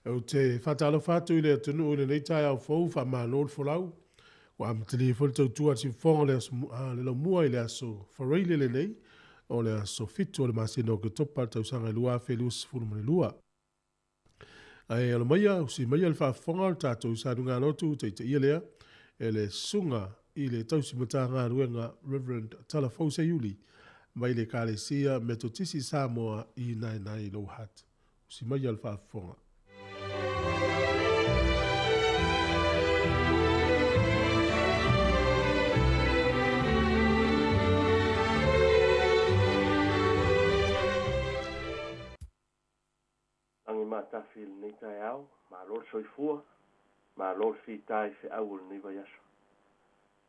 Ou te faatalofa atu i le atunuu i lenei taeao fou, faamalo le folau. Ua amatalia foi le tautua a le siufofoga o le aso, le laumua i le aso Faraile lenei, o le aso 7 o le masina o Oketopa le tausaga 2022. Ae alo maia, usi maia le faafofoga o le tatou saluga lotu taitaia lea e le susuga i le tausi matagaluega Reverend Talafou Seiuli mai le Ekalesia Metotisi Samoa i Naenae i Lower Hutt. Usi maia le faafofoga. Lagi matafi i lenei taeao, malo le soifua, malo le fita i feau o lenei vaiaso.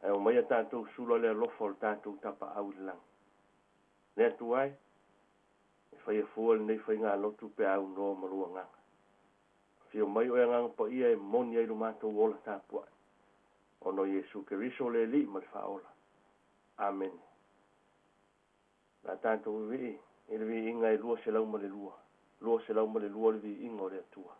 Ae omaia tatou sula le alofa o le tatou tapaau i le lagi. Le Atua e, e faia fua lenei faigalotu pe a aunoa ma lou agaga. Afio mai oe Agaga Paia e moni ai lo matou ola tapuai. Ona o Iesu Keriso le Alii ma le Faaola. Amene. O le a tatou vivii i le viiga e 202, 202 le viiga o le Atua.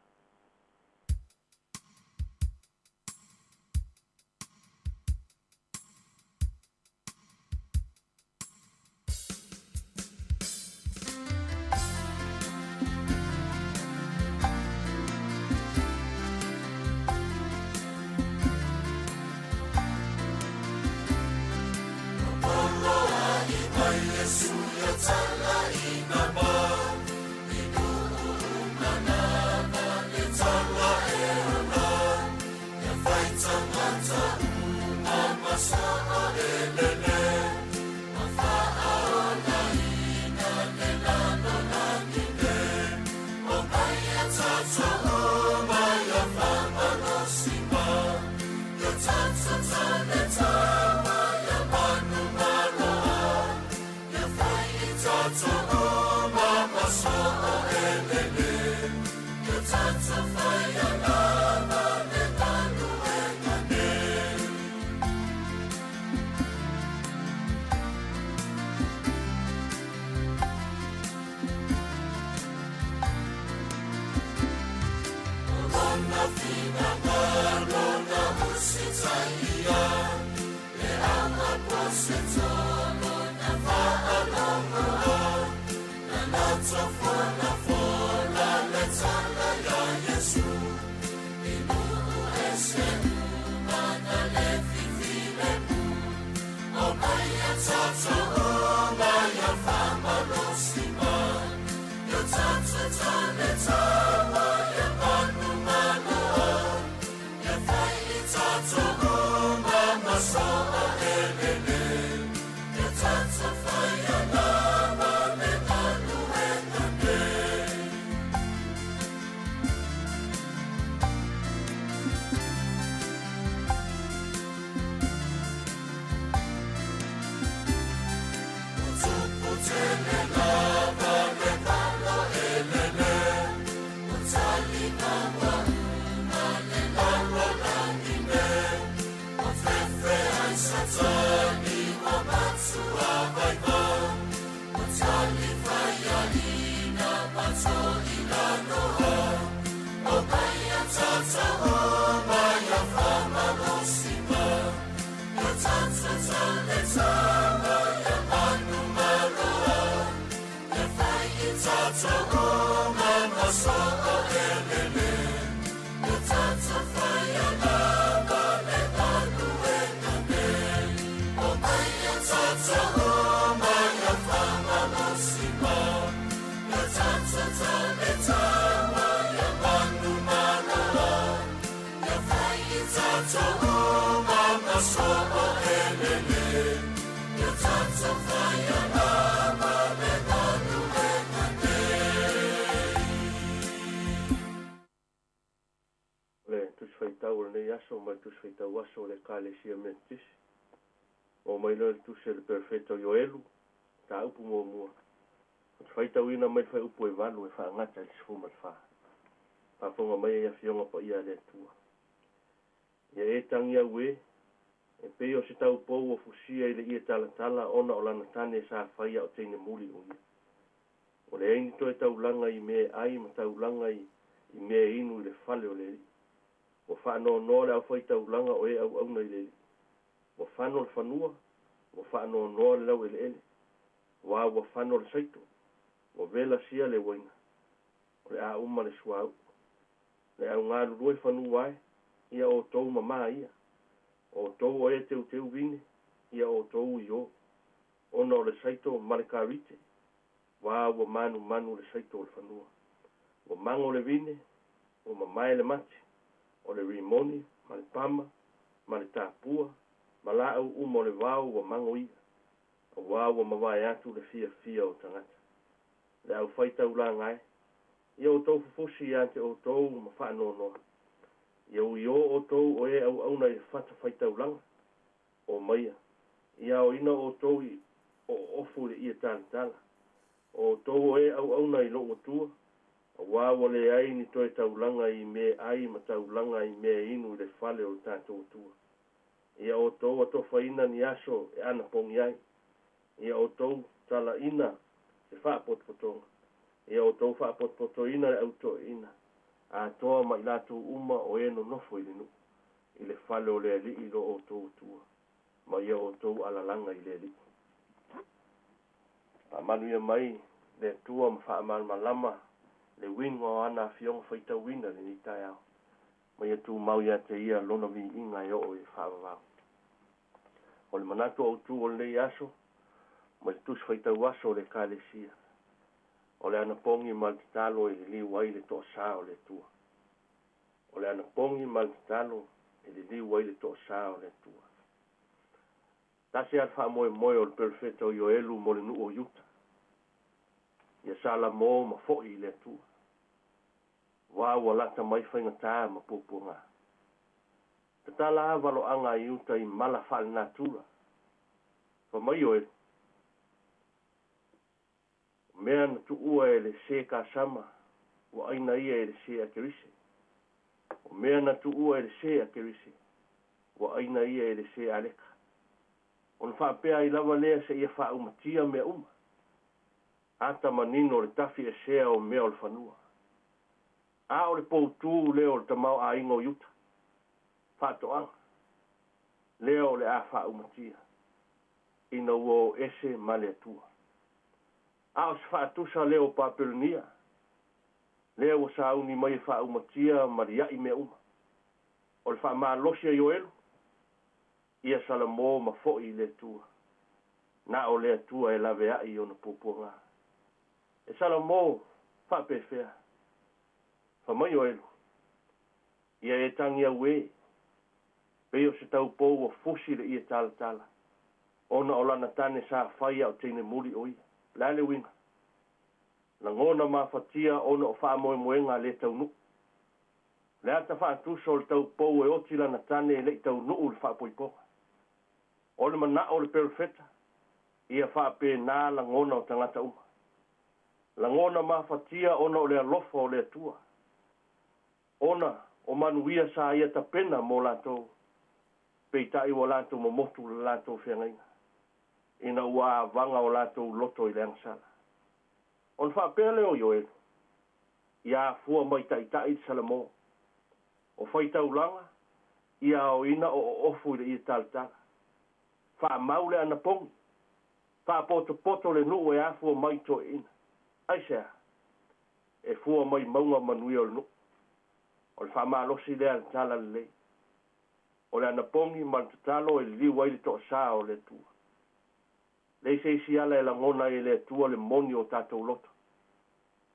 O le Tusi Faitau o lenei aso ma le Tusi Faitau aso o le Ekalesia Metotisi. Oo mai loa le Tusi a le Perofeta o Ioelu, mataupu muamua. Ou te faitauina mai le fuaiupu e 8 e faagata i le 14. Faafofoga mai ai Afioga Paia a le Atua. Ia e tagi au e, e pei o se taupou ua fusia i le ie talatala ona o lana tane sa faia o teine muli o ia. Ua leai ni toe taulaga i mea e ai ma taulaga i i mea e inu i le fale o le Alii. Ua faanoanoa le aufaitaulaga o e auauna i le Alii. Ua fano le fanua, ua faanoanoa le laueleele, aua ua fano le saito, ua vela sia le uaina, o le a uma le suauu. Le au galulue fanua e, ia outou mamā ia. O outou o e teuteu vine, ia outou uiō, ona o le saito ma le karite, aua ua manumanu le saito o le fanua. Ua mago le vine, ua mamae le mati, o le rimoni ma le pama ma le tapua ma laau uma o le vao ua mago ia, aua ua mavae atu le fiafia o tagata. Le aufaitaulaga e, ia outou fufusi ia te outou ma faanoanoa. Ia uiō outou o e auauna i le fata faitaulaga, o maia, ia aoina outou i oofu i le ie talatala. O outou o e auauna i lou Atua, aua ua leai ni toe taulaga i mea ai ma taulaga i mea inu i le fale o le tatou Atua. Ia outou atofaina ni aso e anapogi ai. Ia outou talaina se faapotopotoga. Ia outou faapotopotoina le au toeaiina, atoa ma i latou uma o e nonofo i le nuu, i le fale o le Alii lo outou Atua, ma ia outou alalaga i le Alii. Faamanuia mai le Atua ma faamalamalama le uiga o ana afioga faitauina i lenei taeao, ma ia tumau ia te ia lona viiga e oo i le faavavau. O le manatu autu o lenei aso, mai le Tusi Faitau Aso o le Ekalesia, o le anapogi ma le tatalo e liliu ai le toasā o le Atua. O le anapogi ma le tatalo e liliu ai le toasā o le Atua. Tasi lava le faamoemoe o le perofeta o Ioelu mo le nuu o Iuta, ia Salamo ma foi i le Atua, aua ua lata mai faigata ma puapuaga. Tatala lava valoaga a Iuta i mala faalenatura. Fai mai Ioelu, o mea na tuua e le sē kasama, ua aina ia e le sē akerise. O mea na tuua e le sē akerise, ua aina ia e le sē aleka. Ona faapea ai lava lea seia faaumatia mea uma. Ata manino le tafi esea o mea o le fanua. A o le poutū lea o le tamaoaiga o Iuta, faatoaga, lea o le a faaumatia, ina ua o ese ma le Atua. A o se faatusa lea o Papelonia, lea ua sauni mai e faaumatia ma lia'i mea uma. O le faamalosi a Ioelu, ia Salamo ma foi i le Atua. Na o le Atua e laveai i ona puapuaga. E Salamo, faapefea? Fai mai Ioelu, ia e tagi auē, pei o se taupou ua fusi le ie talatala, ona o lana tane sa fai a o teine muli o ia. O le a le uiga? Lagona mafatia ona o faamoemoega le taunuu. O le ata faatusa o le taupou e oti lana tane e le i taunuu le faapoipoga. O le manao o le perofeta, ia faapena lagona o tagata uma. Lagona mafatia ona o le alofa o le Atua, ona o manuia sa ia tapena mo latou, peitai ua latou momotu le latou feagaiga, ina ua avaga o latou loto i le agasala. Ona faapea lea o Ioelu, ia afua mai taitai le Salamo, o faitaulaga, ia aoina o oofu i le ie talatala. Faamau le anapogi, faapotopoto le nuu e afua mai toeaiina. Aisea? E fua mai mauga manuia o le nuu. O le faamalosi lea a le tala lelei. O le anapogi ma le tatalo e liliu ai le toasā o le Atua. Leai se isi ala e lagona ai e le Atua le moni o tatou loto.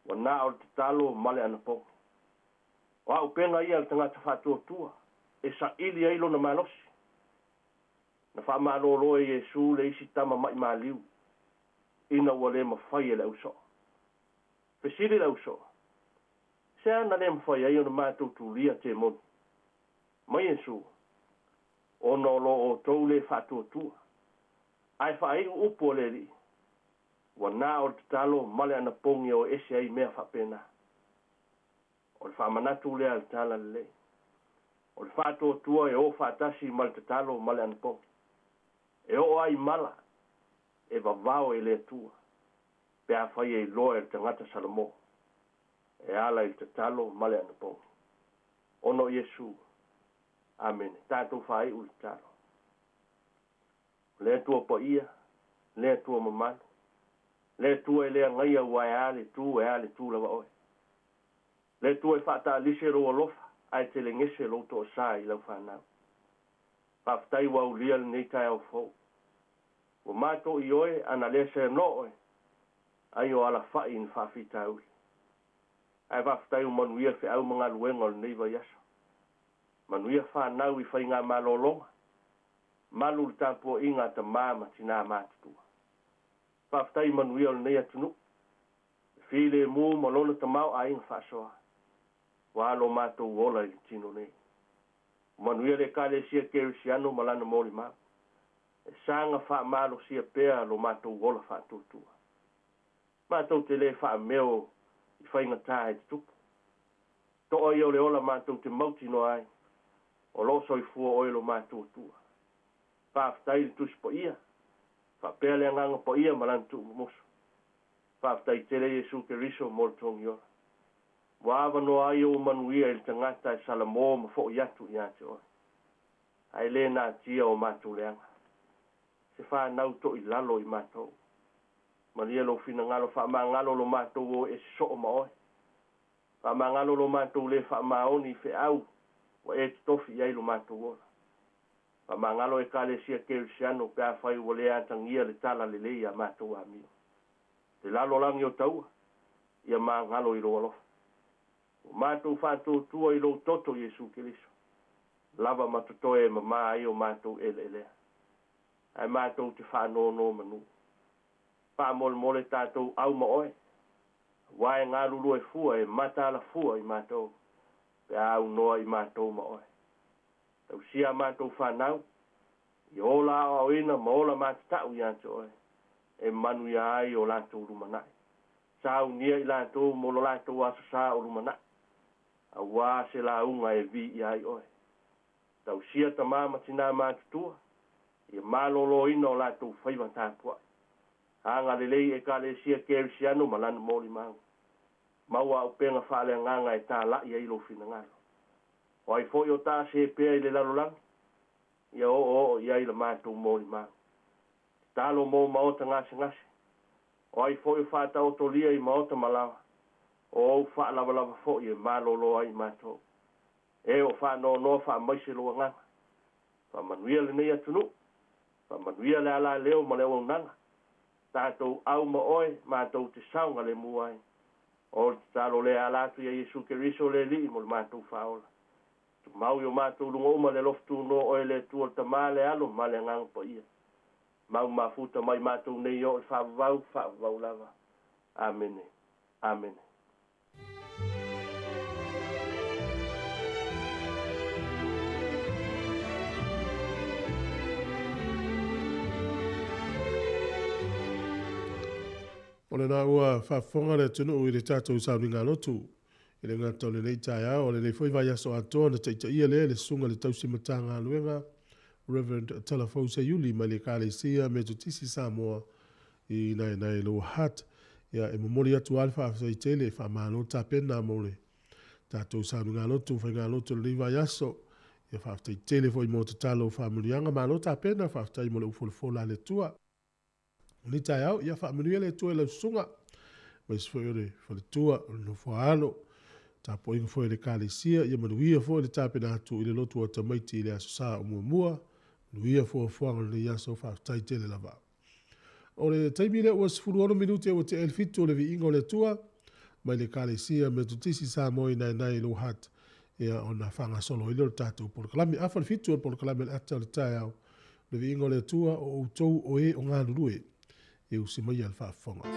Ua na o le tatalo ma le anapogi. O auupega ia a le tagata faatuatua e saili ai lona malosi. Na faamalolo e Iesu le isi tama ma'i maliu ina ua le mafai e le ausoo. Fesili le ausoo, Se a na le mafai ai ona matou tulia temoni? Mai Iesu, Ona o lo outou le faatuatua. Ae faaiu upu a le Alii, Ua na o le tatalo ma le anapogi e o ese ai mea faapena. O le faamanatu lea a le tala lelei. O le faatuatua e o faatasi ma le tatalo ma le anapogi. E oo lava i mala e vavao e le Atua pe afai e iloa e le tagata Salamo. E ala i le tatalo ma le anapogi. Ona o Iesu. Amene. Tatou faaiu le tatalo. O le Atua paia, le Atua mamalu, le Atua e le agaia ua e a le tu e a le tu lava oe. Le Atua e faataalise lou alofa ae telegese lou toasā i lau fanau. Faafetai ua aulia lenei taeao fou. Ua matou ioe ana lē seanoa oe, ai o alafa'i i ni faafitauli. Ae faafetai ua manuia feau ma galuega o lenei vaiaso. Manuia fanau i faigamalologa, malu le tapua'iga a tamā ma tinā matutua. Faafetai i manuia o lenei atunuu, le filemu ma lona tamaoaiga faasoa, ua alo matou ola i le tino nei. Ua manuia le Ekalesia Kerisiano ma lana molimau. E saga faamalosia pea lo matou ola faatuatua. Matou te lē faameo i faigatā e tutupu. To'a ia o le ola matou te mautinoa ai, o lo o soifua oe lo matou Atua. Faafetai i le Tusi Paia, faapea le Agaga Paia ma lana tuumumusu. Faafetai tele Iesu Keriso mo le togiola. Ua avanoa ai ou manuia i le tagata e salamo ma fo'i atu ia te oe. Ae lē natia o matou leaga. Se fanau to'ilalo i matou. Malie lou finagalo faamagalo lo matou o e sosoo ma oe. Faamagalo lo matou lē faamaoni i feau ua e totofi i ai lo matou ola. Faamagalo Ekalesia Kerisiano pe afai ua le atagia le talalelei a matou amio. Le lalolagi o taua, ia magalo i lou alofa. Ua matou faatuatua i lou toto Iesu Keriso, lava ma totoe e mamā ai o matou eleelea. Ae matou te faanonomanu. Faamolemole tatou au ma oe, aua e galulue fua e mataala fua i matou, pe a aunoa i matou ma oe. Tausia a matou fanau, ia ola aoaoina ma ola matatau ia te oe, e manuia ai o latou lumanai. Saunia i latou mo lo latou aso sa o lumanai, auā se lauga e viia ai oe. Tausia tamā ma tinā matutua, ia malōlōina o latou faiva tapua'i. Agalelei Ekalesia Kerisiano ma lana molimau. Maua auupega faaleagaga e tāla'i ai lou finagalo. O ai foi o taase pea i le lalolagi, ia oooo i ai la matou molimau. Tatalo mo maota gasegase. O ai foi o faataotolia i maota ma laoa, o ou faalavalava foi e malōlō ai matou. E o faanoanoa faamaise lou agaga. Faamanuia lenei atunuu, faamanuia le alaleo ma le auaunaga. Tatou au ma oe matou te saogalemu ai. O le tatalo lea e ala atu ia Iesu Keriso le Alii mo le matou faaola. Tumau i o matou luga uma le alofa tunoa oe le Atua le Tamā le Alo ma le Agaga Paia. Mau mafuta mai matou nei oo i le faavavau, faavavau lava. Amene. Amene. O lena ua faafofoga le atunuu i le tatou sauniga lotu i le gata o lenei taeao, o lenei foi vaiaso atoa na taitaia lea e le Susuga i le Tausi Matagaluega Rev. Talafou Seiuli mai le Ekalesia Metotisi Samoa i Naenae Lower Hutt. Ia, e momoli atu lava le faafetai tele, faamalo tapena mo le tatou sauniga lotu ma faigalotu o lenei vaiaso. Ia, faafetai tele foi mo tatalo faamanuiaga, malo tapena, faafetai mo le ufolafola a le Atua. O lenei taeao, ia faamanuia le Atua i lau susuga, aemaise foi o le faletua, o le nofoaalo, tapuaiga foi a le Ekalesia, ia manuia foi le tapena atu i le lotu o tamaiti i le Aso Sa o muamua, manuia fuafuaga o lenei aso, faafetai tele lava. O le taimi lea ua 16 minute ua tea i le 7 o le viiga o le Atua, mai le Ekalesia Metotisi Samoa i Naenae i Lower Hutt, ia ona faagasolo ai lea o le tatou polokalame. Afa le 7 o le polokalame o le ata o le taeao, le viiga o le Atua o outou o e o galulue, e usi maia le faafofoga.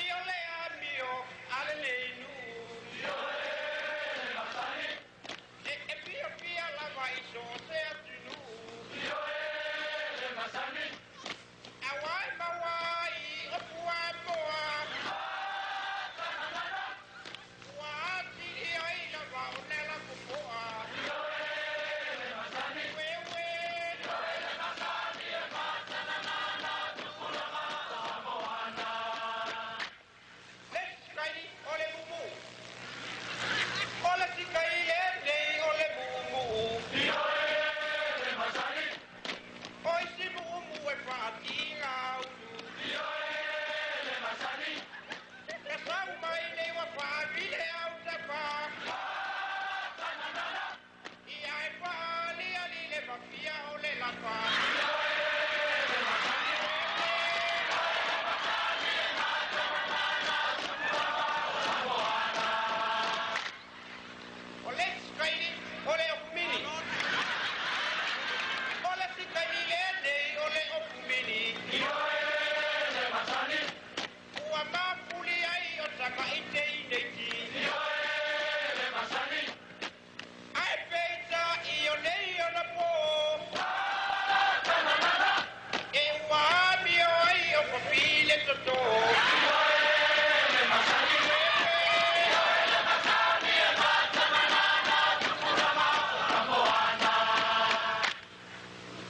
I o le amio a lenei nuu. E fiafia lava i so o se atunuu. Auai mauai o puamoa. Ua atili ai lava o le lapopoa. Ueue. Le sikaili o le mumu. O le sikaili lenei o le mumu. O isi mumu e faatigaulu. E sau mai nei ua faavile au tafa. Ia e faaliali le mafia o le lafa. O le sikaili o le opumini. O le sikaili lenei o le opumini. Ua mafuli ai o tamaite i neiti. Ae peita i o nei ona po. E ua amio ai o papile toto.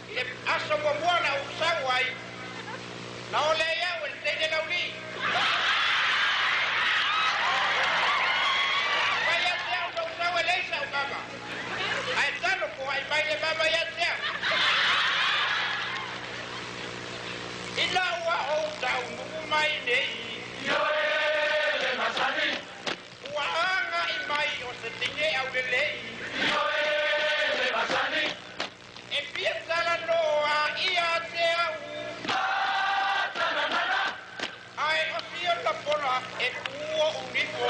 I le aso muamua na ou sau ai, na ole ai au e le teine lauli. Mai ia te au na ou sau e leai sa'u mama. Ae talo foai mai le mama ia te au. Ina ua ou taunuu mai nei. Ua agai mai o se teine aulelei. E fia talanoa ia te au. Ae o si ona pola e pu o'u nifo.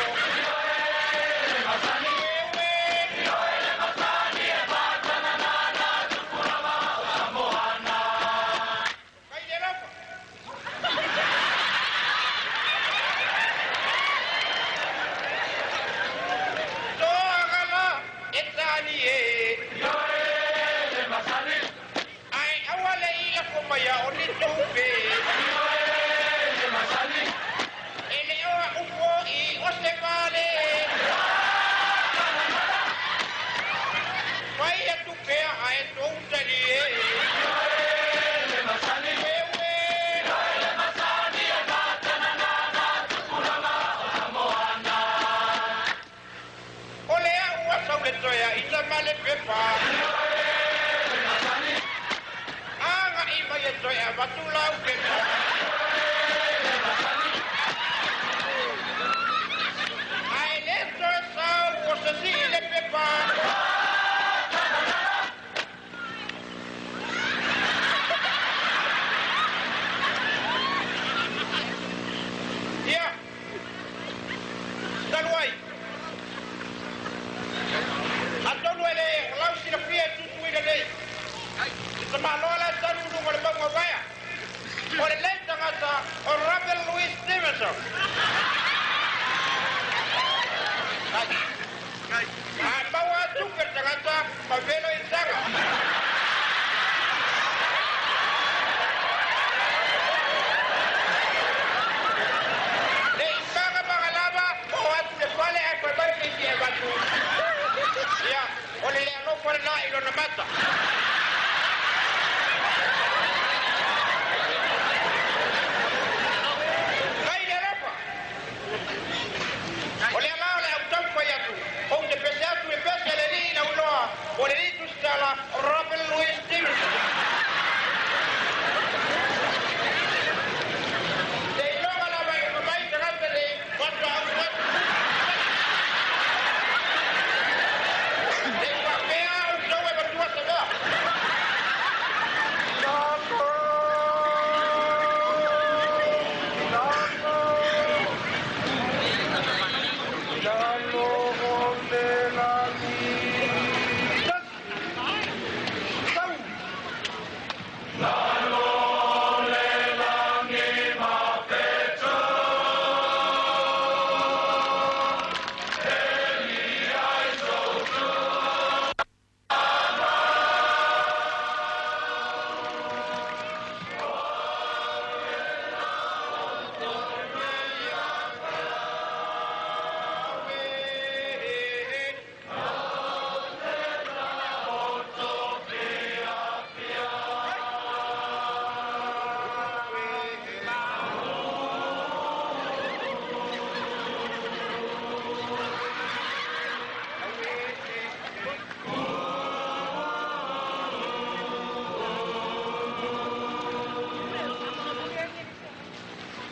Ueue. Kai le lafa. Toagala e tani e. Ae aua le i lafo maia o ni tupe. E le o a'u fo'i o se vale. Fai atu pea ae tou talie. Ueue. O le a'u asauletoea i tama le pepa. Aga'i mai e toe avatu lau pepa. Ae lē toe sau o se si'i le pepa. Ia, talu ai. Atonu e le o lau silafia e tutuila nei. I tamāloa la e talu i luga o le mauga vaea. O lenei tagata o Robert Louis Stevenson. A maua atu ke tagata ma velo i taga. Le i maga lava o atu le fale ae fai mai keiki e avatu. Ia, o le le alofa lenā i lona mata. Mai le alofa. O lea la o le a ou taumafai atu, ou te pese atu i le pese a le Alii i lau iloa, o le Alii.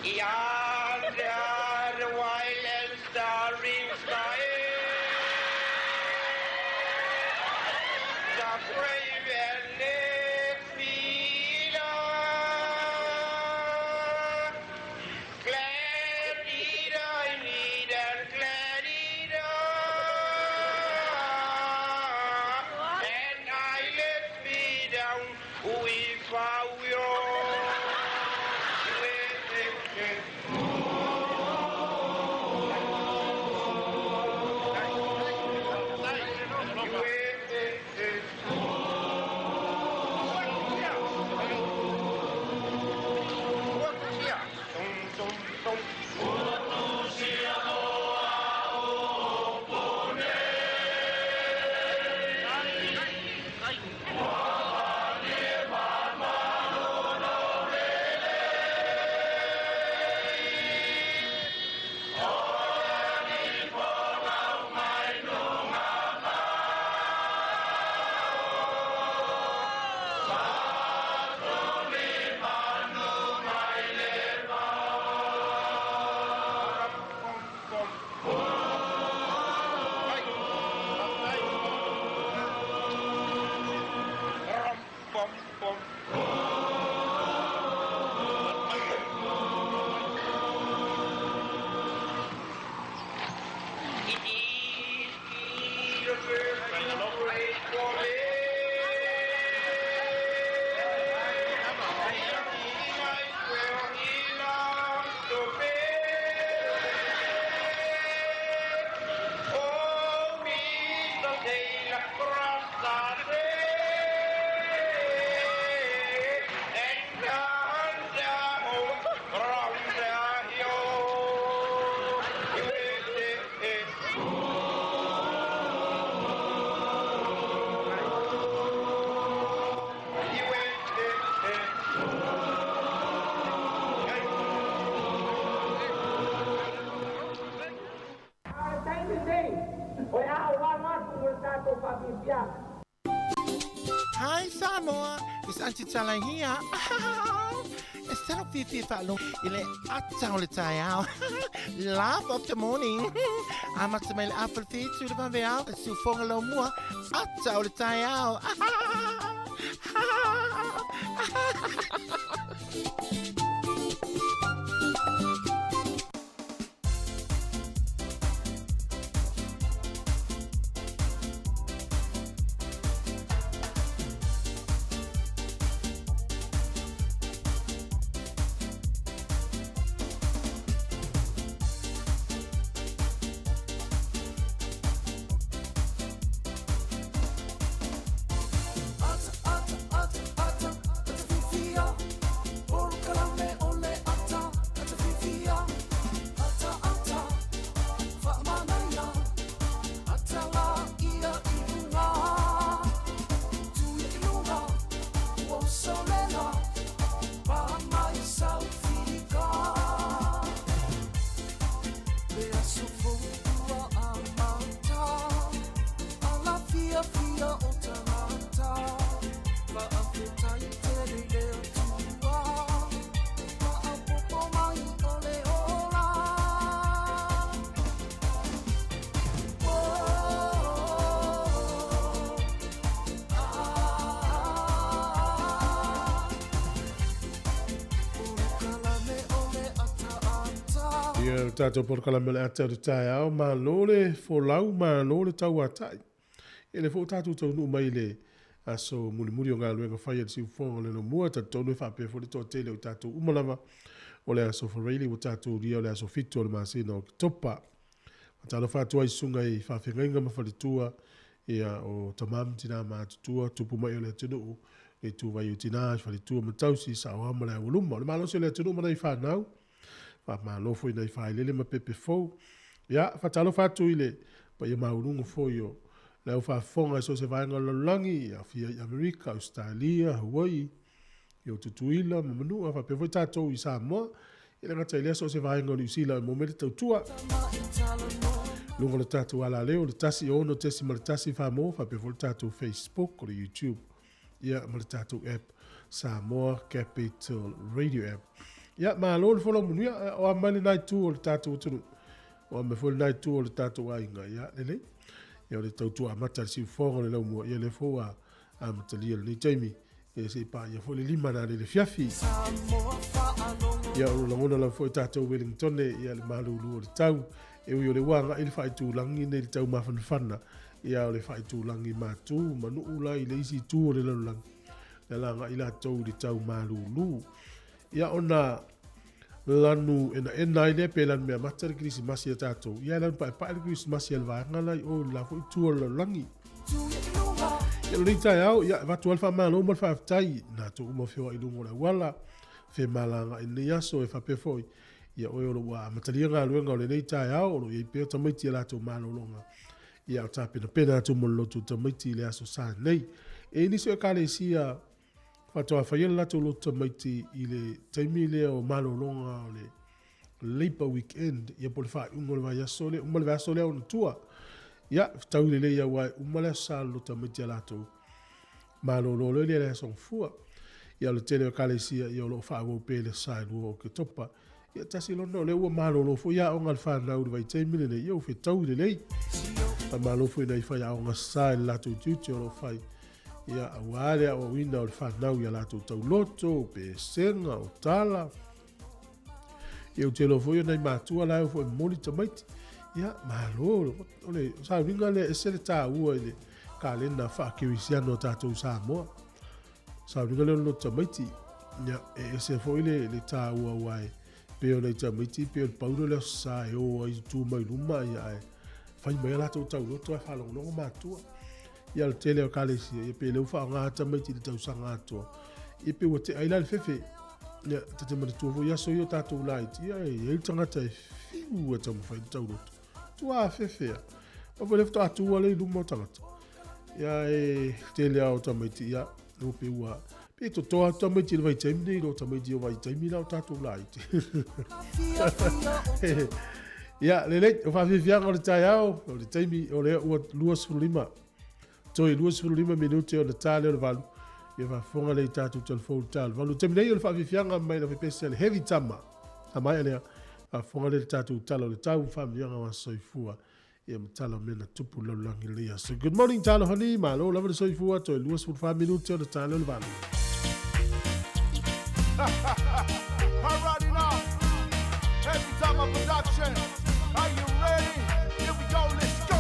Yonder the wild and starry sky, the brave and leader, glad did I meet and glad did I, and I let me down if I will. It is the great for me. Where he loves to be. Oh, Mr. Sailor, cross the sea and down round the hill. Hi Samoa, it's Auntie Tala here. E talo fifi whaalo i le ata o le taeao. Love of the morning. Amata mai le afa le whitu le vaveao. Le siufoga lau mua. Ata o le taeao. Ia le tatou polokalame o le ata o le taeao, malo le folau, malo le tauatai. Ia lea foi ua tatou taunuu mai i le aso mulimuli o galuega fai a le siufofoga o le Lomua, e talitonu e faapea foi le toatele o tatou uma lava o le aso Faraile ua tatou ulia o le aso 7 o le masina o Oketopa. Faatalofa atu ai i susuga i faafeagaiga ma faletua, ia, o tama ma tina matutua, tupu mai o le atunuu, le ituvai o tina, faletua ma tausi, saoao ma le aualuma. O le malosi o le atunuu ma nai fanau, faamalo foi i nai failele ma pepe fou. Ia, faatalofa atu i le paia maualuga foi o le au faafofoga i so o se vaega o le lalolagi, ia afia i Amerika, Ausetalia, Hawaii, i o Tutuila ma Manua, faapea foi tatou i Samoa. E le gata i lea, so o se vaega o Niu Sila e maua mai le tautua. Luga o le tatou alaleo, le 106.1 Samoa, faapea foi le tatou Facebook, o le YouTube, ia ma le tatou app Samoa Capital Radio App. Ia, malo le folau manuia, o a mai lenā itu o le tatou atunuu, o a mai foi lenā itu o le tatou aiga, ia, lelei. Ia, o le tautua amata a le siufofoga o le laumua, ia lea foi ua amatalia i lenei taimi, ia se i paia foi le 5 nanei i le afiafi. Ia, o lo o lagona lava foi e tatou Wellingtone, ia, le malulu o le tau, e ui o lea ua agai le faaitulagi nei i le tau mafanafana, ia, o le faaitulagi matu ma nuu la i le isi itu o le lalolagi, le ala agai latou i le tau malulu. Ia ona lanu enaena ai lea pe lanu meamata le Kerisimasi a tatou, ia e lanu paepae le Kerisimasi a le vaega la i o i le la foi itu o le lalolagi. Ia o lenei taeao, ia e avatu lava le faamalo ma le faafetai i latou uma o feoai i luga o le auala, femalagaai i lenei aso e faapea foi ia oe o lo o ua amatalia galuega o lenei taeao, o lo o i ai pea tamaiti i a latou malologa, ia o tapenapena atu mo le lotu tamaiti i le Aso Sa nei. E i ai nisi o Ekalesia faatoa faia le latou lotu tamaiti i le taimi lea o malologa o le Labour Weekend, ia po o le faaiuga o le vaiaso lea, uma le vaiaso lea ona tua. Ia, fetaui lelei aua e uma le Aso Sa o le lotu tamaiti a latou. Malolo loa lea i le Aso Gafua. Ia o le tele o Ekalesia ia o lo o faaauau pea i le Aso Sa e 2 o Oketopa. Ia tasi lona o lea ua malolo foi aoga a le fanau i le vaitaimi lenei, ia ua fetaui lelei. Faamalo foi i nai faiaoga sa i le latou tiute o lo o fai. Ia aua le aoaoina o le fanau i a latou tauloto, o pesega, o tala. Ia ou te iloa foi o nai matua la e o foi e momoli tamaiti. Ia, malo, o le sauniga lea e ese le taua i le kalena faa-kerisiano a tatou i Samoa. Sauniga lea o le loto tamaiti. Ia, e ese foi le, le taua aua e pei o nai tamaiti, pei o le pau lea o le Aso Sa e o ai tu mai luma, ia ae fai mai a latou tauloto ae faalogologo matua. Ia o le tele o ekalesia, ia pei o lea ua faaaoga tamaiti i le tausaga atoa. Ia pei ua tea ai la le fefe. Ia, ta te manatua foi aso ia o tatou laiti, ia e i ai le tagata e fiu e taumafai le tauloto. Tua fefe a. Aua foi lea faatoa tu lava lea i luma o tagata. Ia e tele lava o tamaiti, ia, o pei ua pe totoa atu tamaiti i le vaitaimi nei i lo tamaiti o vaitaimi la o tatou laiti. Ia, lelei, o faafiafiaga o le taeao, o le taimi o lea ua 25, toe 25 minute ona ta lea o le 8, ia faafofoga lea i tatou telefoni i le ta o le 8. O le taimi nei o le faafiafiaga mai le faipese a le Heavy Tama, a maea lea, faafofoga lea i le tatou tala o le tau, faamanuiaga o aso soifua. Ia ma tala o mea na tupu i le lalolagi i lenei aso. Good morning talofa ni, malo lava le soifua, toe 24 minute ona ta lea o le 8. Alrighty now, Heavy Tama Production. Are you ready? Here we go, let's go.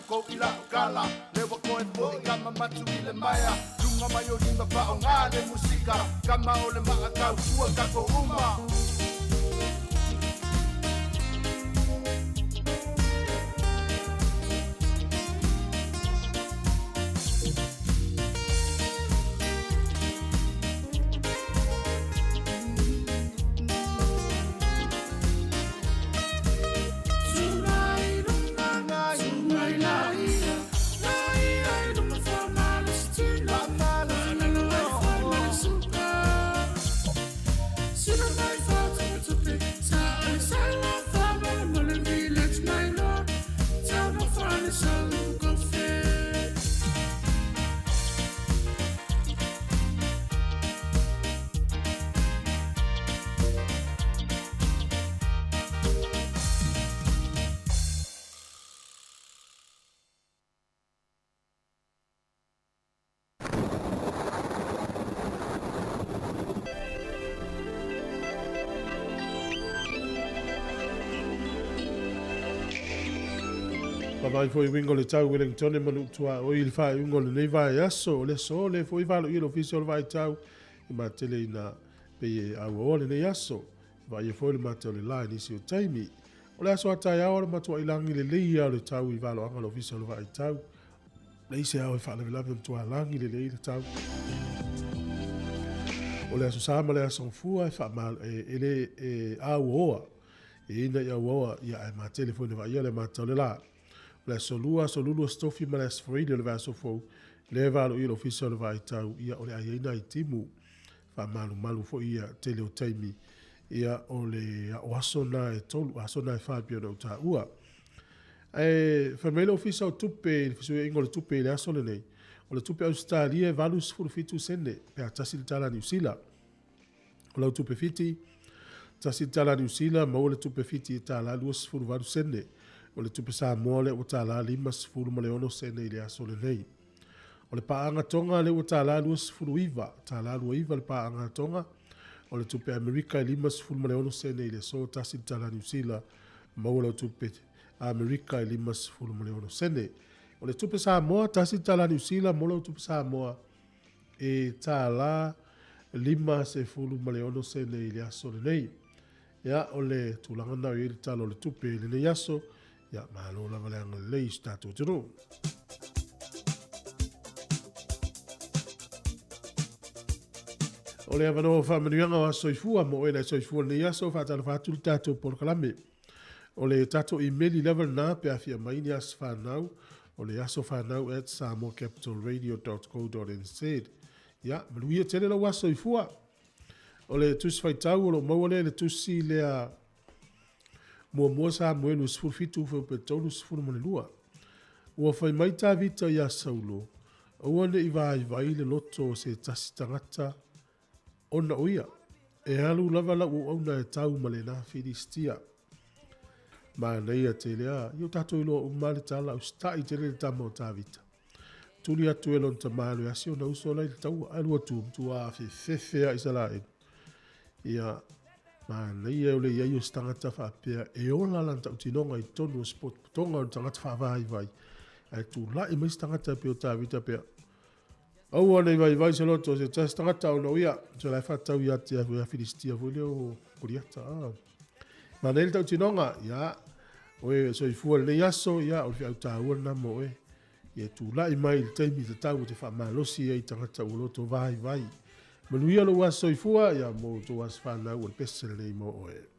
kou i lau kala Lewa koe foi kama matu i le maea Lunga mai o lima pa o ngā le musika Kama o le maa kau tua kako uma. Vai foi wingo le tau Wellington e manu tua o i le whae le nei vai aso o le so le foi valo i le ofisi o le vai tau i matele ina pe e au o le nei aso vai e foi le mate o le lai nisi o taimi o le aso atai ao le matua i langi le lei au le tau i valo anga le ofisi o le vai tau le ise au e whaalavelave matua langi le lei le tau o le aso sama le aso fua e wha e le e au oa e ina i au oa ia e matele foi le vai le mate o le la le aso lua, aso lulu, aso tofi ma le aso foili o le vaiaso fou, le valo i le ofisa o le vaitau, ia o le aiaina i timu, wha foi ia tele o taimi, ia o le o aso na e tolu, aso na e whapio na uta ua. E whamele le ofisa o tupe, le fisui ingo le tupe i le aso le nei, o le tupe Australia e 87 sene, pe a tasi le tala Niu Sila. O lau tupe fiti, tasi le tala Niu Sila, maua le tupe fiti e tala 28 sene. O le tupe Samoa le ua tālā 56 sene i le aso le nei. O le paanga tonga le ua tālā 29, tālā 29 le paanga tonga. O le tupe Amerika e 56 sene i le aso tasi le tālā Niu Sila, maua le tupe Amerika e 56 sene. O le tupe Samoa, tasi le tālā Niu Sila, maua le tupe Samoa e tālā 56 sene i le aso le nei. Ia o le tūlanga nau i le talo le tupe le nei aso, ia malo lava le anga lei stato tunu. O le avanoa whaamanuianga o aso ifua, mo oe lai soifua nei aso, whaatalo whaatu le tātou polokalame. O le tātou email level na, pe awhia mai ni aso whanau, o le aso whanau at samoacapitalradio.co.nz. Ia, maluia tele lau aso ifua. O le tusi whaitau, o lo maua le tusi lea mua sa moelu 17 fau pe 32. Ua whai mai tā vita ia Saulo, aua ne i vai vai le loto o se tasi tangata ona o ia. E alu lava la ua auna e tau ma le nā Filistia. Ma nei a te lea, i o tātou iloa umma le tala o stai te le tama o tā vita. Tuli atu e lon tamalu e asi o na uso lai le taua, alu atu mtua a fefefe a Isalae. Ia, ma nei e ole iai o stangata whaapea e ola lan tau tinonga i tonu o sport putonga o tangata whaavai vai. Ai tu lai mai stangata pe o tā vita pea. Aua nei vai vai se loto se tasi tangata o no ia. Se lai whatau ia te a Filistia fo leo o Koriata. Ma nei le tau tinonga, ia, oe soifua le aso, ia, o le whiau tāua na mo oe. Ia tu lai mai le taimi te tau te whaamalosi ai tangata o loto vai vai. Manuia lo aso soifua, ia mo tō aso whanau o le pese nei mo oe.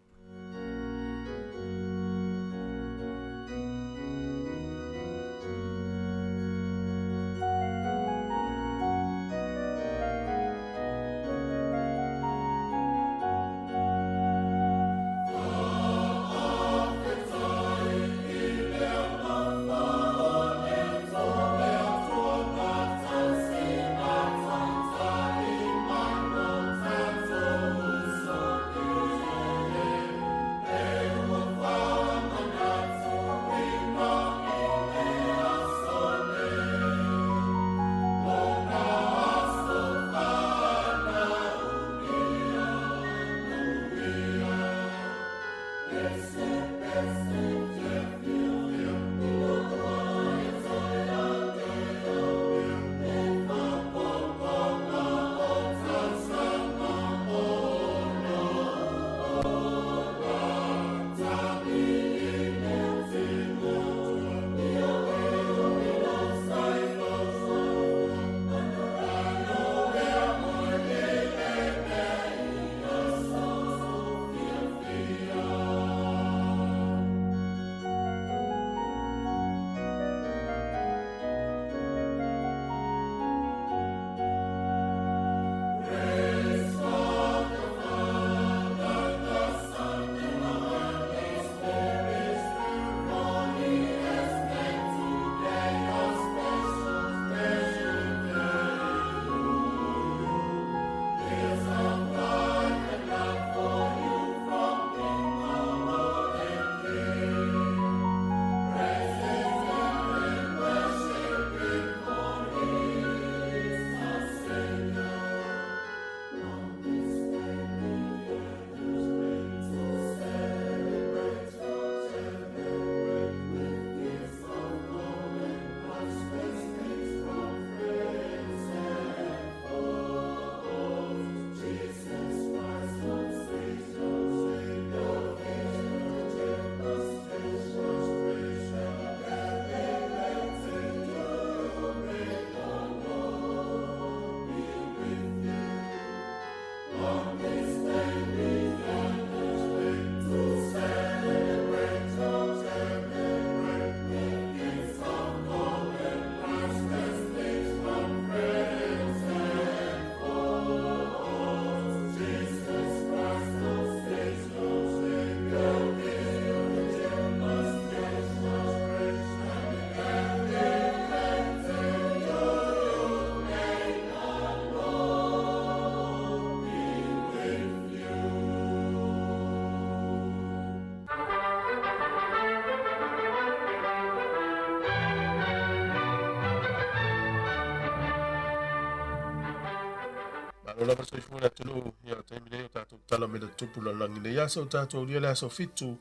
Malo lava le soifua o le atunuu ia o taimi nei o tatou tala mai le tupu lalolagi nei aso o tatou aulia le aso 7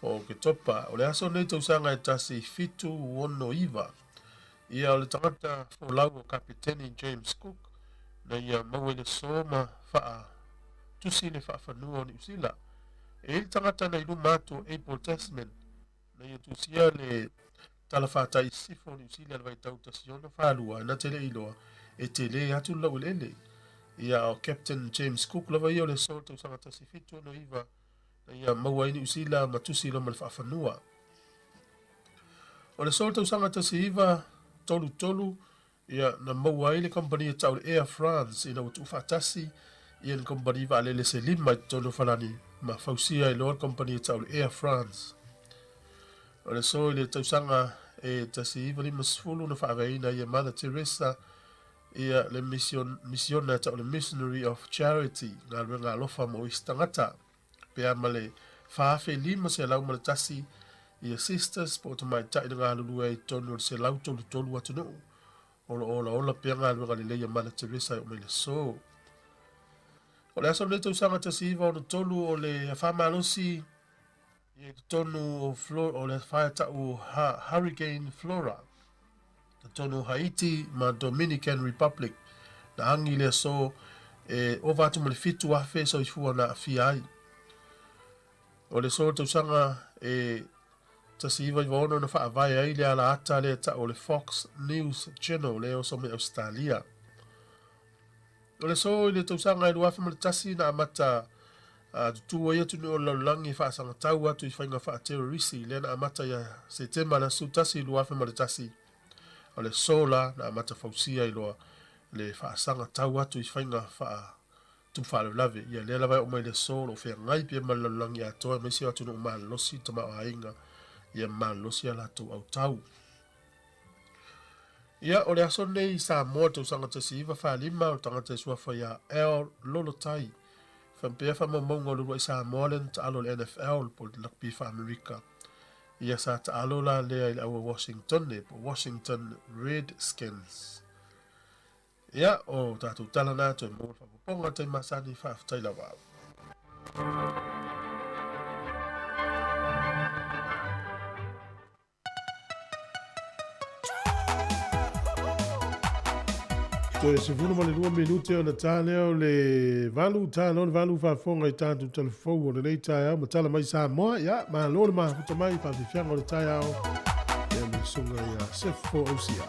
o Oketopa. O le aso nei tausaga e 1769 ia o le tagata folau o Kapeteni James Cook na ia maua i le aso ma faa tusi le faafanua o Niu Sila. E i ai le tagata na i luma atu o Abel Tasman na ia tusia le Tala Fatai i Sisifo o Niu Sila i le vaitau 1642, na te le iloa e tele atu le laueleele. Ia o Captain James Cook lava ia o le aso o le tausaga 1769 na ia maua ai Niu Sila ma tusi loa ma le faafanua. O le aso o le tausaga 1933 ia na maua ai le kamupani e tau le Air France ina ua tuufaatasi ia ni kamupani vaalele se lima i totonu o Falani ma fausia ai loa le kamupani e tau le Air France. O le aso i le tausaga e 1950 na faaveaina ai e Mother Teresa ia le mission, misiona e tau le Missionary of Charity, galuega alofa mo isi tagata. Pe a ma le 4,501 ia Sisters po o tamaitai na galulue ai i totonu o le 133 atunuu. O lo o olaola pea galuega lelei a Mother Teresa e oo mai le aso. O le aso lenei tausaga 1963 o le afa malosi ia i totonu o, Flo, o le afa e ta'u Hurricane Flora totonu o Haiti ma Dominican Republic na agi le aso e ova atu ma le 7,000 soifua na aafia ai. O le aso o le tausaga e 1996 na faavae ai le alaata lea e ta'u o le Fox News Channel lea e oso mai Ausetalia. O le aso i le tausaga e 2001 na amata tutū ai atunuu o le lalolagi e faasagatau atu i faiga faaterorisi lea na amata ia Setema le aso 11 2001. O le aso la na amata fausia ai loa le faasagatau atu i faiga faa tupu faalavelave. Ia lea lava e oo mai le aso o lo o feagai pea ma le lalolagi atoa aemaise o atunuu malolosi le tamaoaiga ia malolosi a latou autau. Ia, o le aso lenei i Samoa, tausaga 1945, o le tagata e suafa ia Al Lolotai. Faapea faamaumauga o le uluai Samoa lea na taalo i le NFL po o le Rugby faa-Amerika. Ia sa taalo la lea i le aua Washingtone po o Washington Redskins. Ia, o tatou tala na toe maua le faaopoopoga tai masani, faafetai lava. Toe 12 minute ona ta lea o le valu, ta loa le valu faafofoga i tatou talafou o lenei taeao ma tala mai Samoa. Ia, malo le mafuta mai faafiafiaga o le taeao. Ia me susuga ia Sefo Ausia.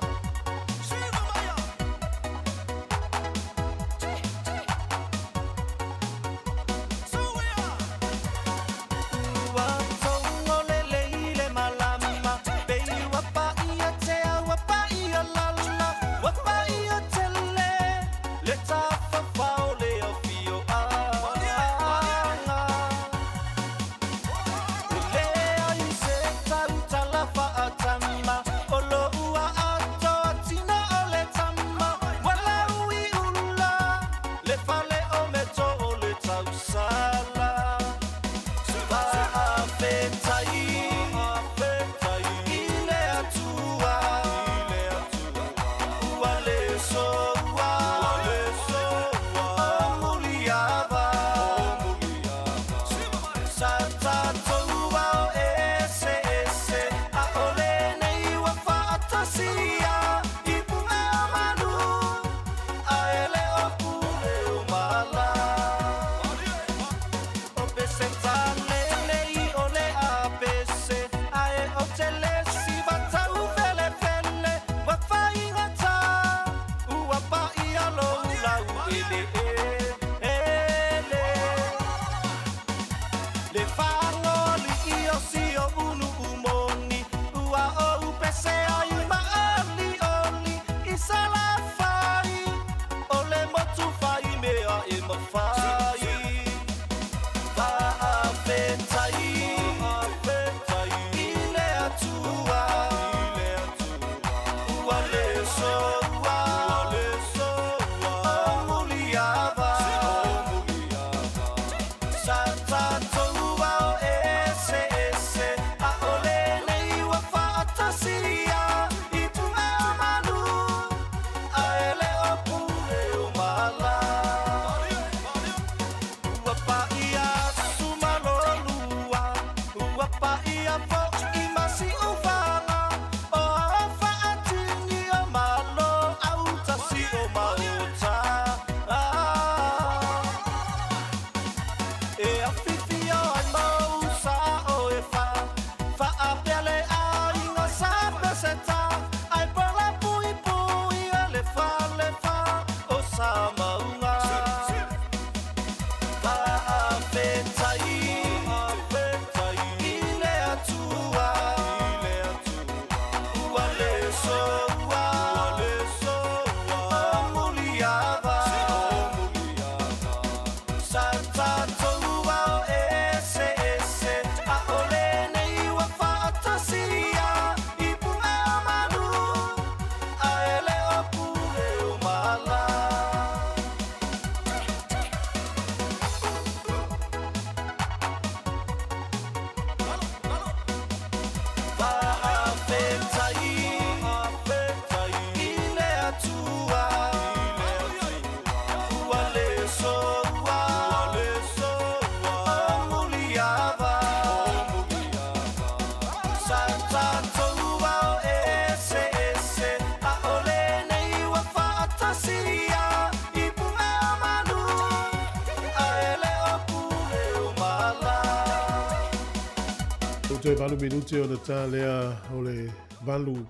Toe 8 minute ona ta lea o le 8.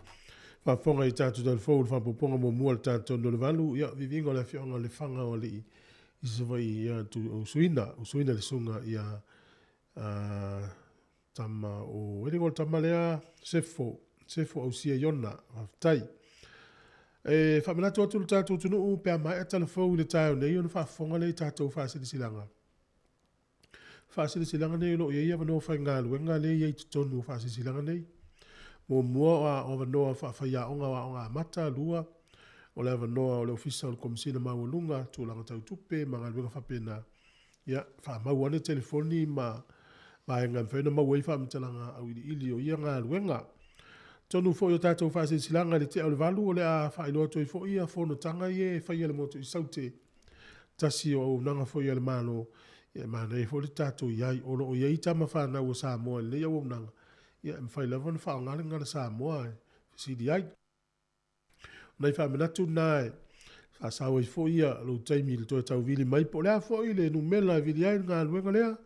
Faafofoga i tatou talafou le faaopoopoga muamua o le tatou no le 8. Ia, viviga o le afioaga o Lefaga o Alii i Savaii, ia, tu, usuina, usuina le susuga ia tama o, e le o le tama lea, Sefo, Sefo Ausia Iona, faafetai. E faamanatu atu le tatou atunuu pe a maea talafou i le taeao nei ona faafofoga lea i tatou faasilasilaga. Faasilasilaga nei o lo o i ai avanoa faigaluega lea e i ai i totonu o faasilasilaga nei. Muamua o avanoa faafaiaoga o aoga amata, 2 o le avanoa o le Ofisa o le Komesina Maualuga, tulaga tau tupe ma galuega faapena. Ia, faamau ane telefoni ma vaega e mafai ona maua ai faamatalaga auiliili o ia galuega. Totonu foi o tatou faasilasilaga i le tea o le 8, o le a faailoa atu ai foi ia fonotaga ia e faia i le motu i Saute. Tasi o auaunaga foi a le Malo, ia e manaia foi le tatou i ai. O lo o i ai tama fanau a Samoa i lenei auaunaga, ia e mafai lava ona faaaoga le gagana Samoa e fesili ai. O nai faamanatu na e faasao ai foi ia lou taimi i le toe tauvili mai, po o le a foi le numera e vili ai le galuega lea,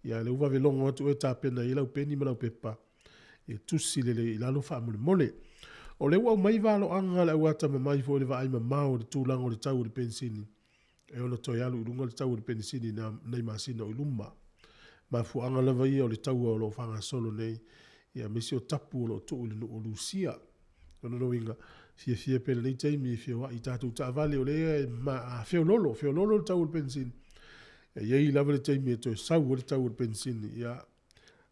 ia lea ua vave logo atu oe e tapena i ai lau peni ma lau pepa, e tusi lelei i lalo faamolemole. O lea ua aumai valoaga a le au atamamai foi i le vaai mamao i le tulaga o le tau o le penisini, e ono toe alu i luga le tau o le penisini i nai masina o i luma. Mafuaaga lava ia o le taua o lo o faagasolo nei, ia aemaise o tapu o lo o tuu i le nuu o Lusia. O lona uiga, fiafia pea i lenei taimi e feoai i tatou taavale o lea e feololo, feololo le tau o le penisini. E i ai lava le taimi e toe sau ai le tau o le penisini, ia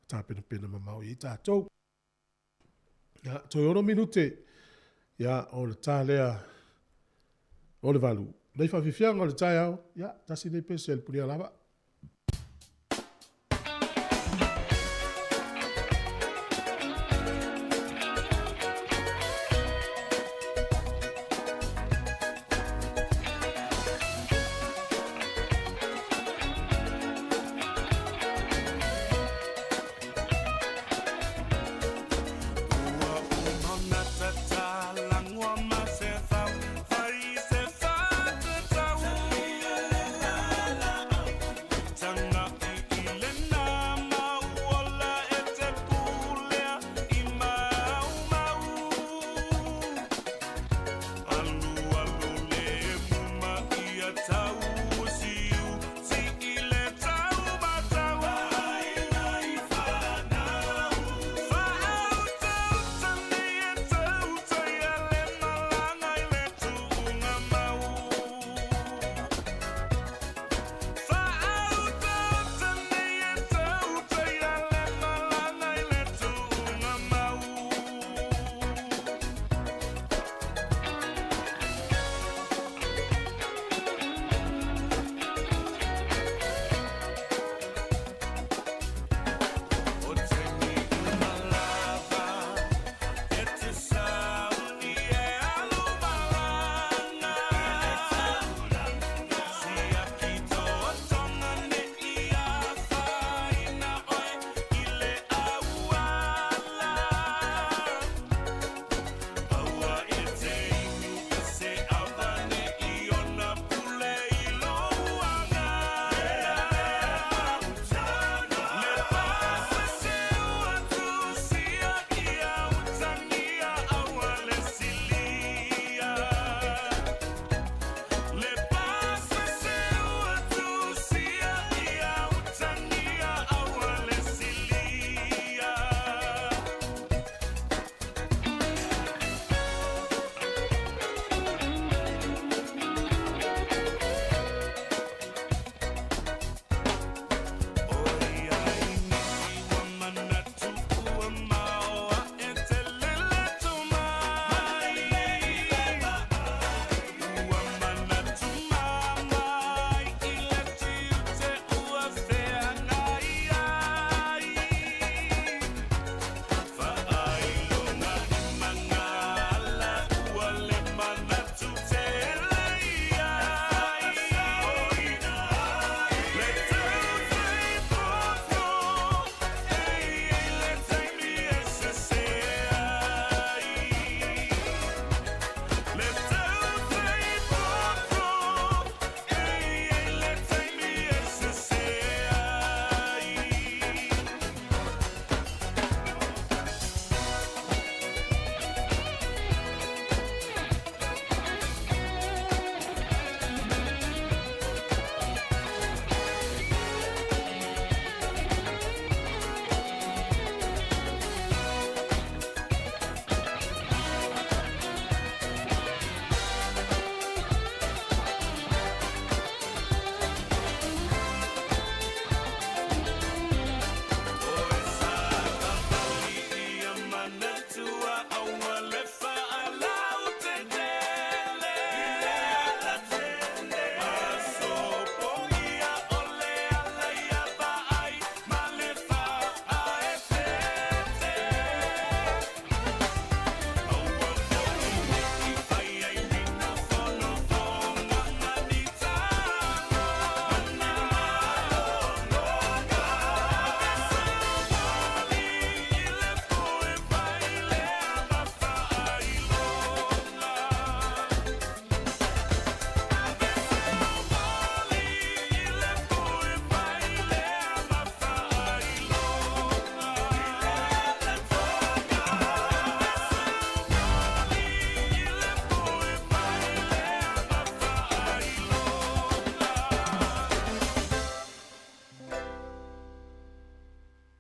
tapenapena mamao i ai tatou. Ia, toe 6 minute, ia, o le ta lea o le 8. Nei faafiafiaga o le taeao, ia, tasi nei pese a le Punia lava.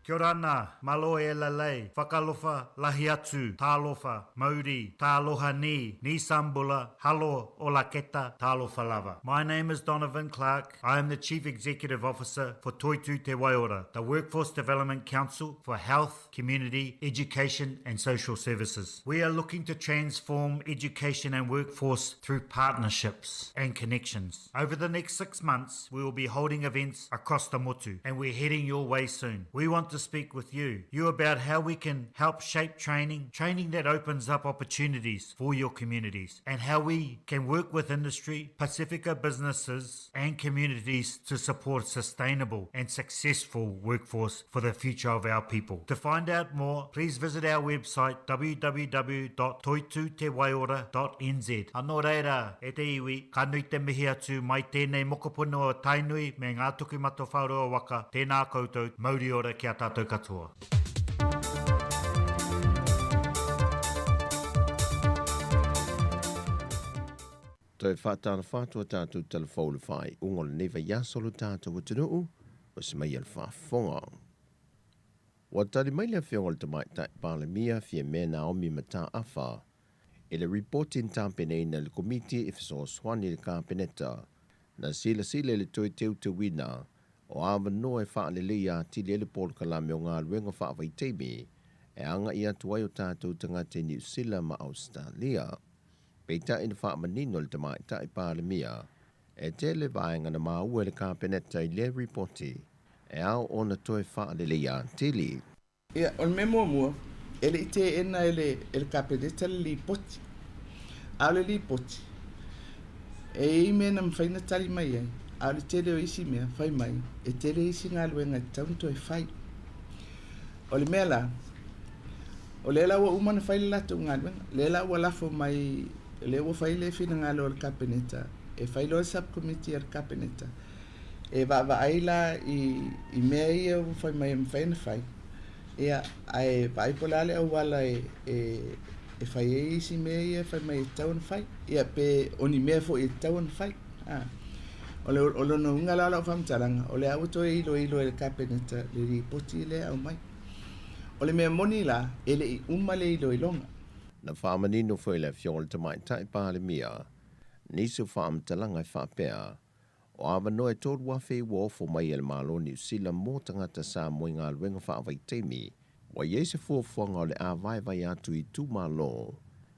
Kia ora malo e lalei, whakalofa, lahi atu, tālofa, mauri, tāloha ni, ni sambula, halo, ola keta, tālofa lava. My name is Donovan Clark. I am the Chief Executive Officer for Toitu Te Waiora, the Workforce Development Council for Health, Community, Education and Social Services. We are looking to transform education and workforce through partnerships and connections. Over the next 6 months, we will be holding events across the motu, and we're heading your way soon. We want to speak with you about how we can help shape training, training that opens up opportunities for your communities, and how we can work with industry, Pacifica businesses and communities to support sustainable and successful workforce for the future of our people. To find out more, please visit our website www.toitutewaiora.nz. Anō reira, e te iwi, ka nui te mihi atu mai tēnei mokopuna o Tainui me ngā tuku matawhāroa waka, tēnā koutou, mauri ora ki a tātou katoa. Toe whātāna whātua tātou telefou le whai unga le neva iaso lo tātou atunuu o se mai al whaafonga. Ua tali mai le afioga le tamaitai Palemia Fiamē Naomi Mataafa i le ripoti na tapenaina e le Komiti e fesoasoani i le Kapeneta na silasila i le toe teuteuina o avanoa e faaleleia atili ai le polokalame o galuega faavaitaimi e agaʻi atu ai o tatou tagata i Niusila ma Ausetalia. Peitai na faamanino le tamaitai Palemia e tele vaega na maua e le Kapeneta i lea ripoti e ao ona toe faaleleia atili. Ia, o le mea muamua, e le i teena e le, e le Kapeneta le lipoti. A o le lipoti, e i ai mea na mafai ona tali mai ai, a o le tele o isi mea, fai mai, e tele isi galuega e tatau ona toe fai. O le mea la, o lea la ua uma ona fai le latou galuega, lea la ua lafo mai, lea ua fai le finagalo o le Kapeneta, e fai loa le subcommittee a le Kapeneta, e vaavaai la i, i mea ia ua fai mai e mafai ona fai, ia, ae vaai po o le a le auala e, e, e fai ai isi mea ia e fai mai e tatau ona fai, ia, pe o ni mea foi e tatau ona fai. A. O le, o lona uiga la o lau faamatalaga, o lea ua toe iloilo e le Kapeneta le lipoti lea e aumai. O le mea moni la, e le i uma le iloiloga. Na faamanino foi le Afioga i le Tamaitai Palemia nisi o faamatalaga e faapea, o avanoa e 3,000 ua ofo mai e le Malo o Niu Sila mo tagata Samoa i galuega faavaitaimi, ua i ai se fuafuaga o le a vaevae atu i itumalo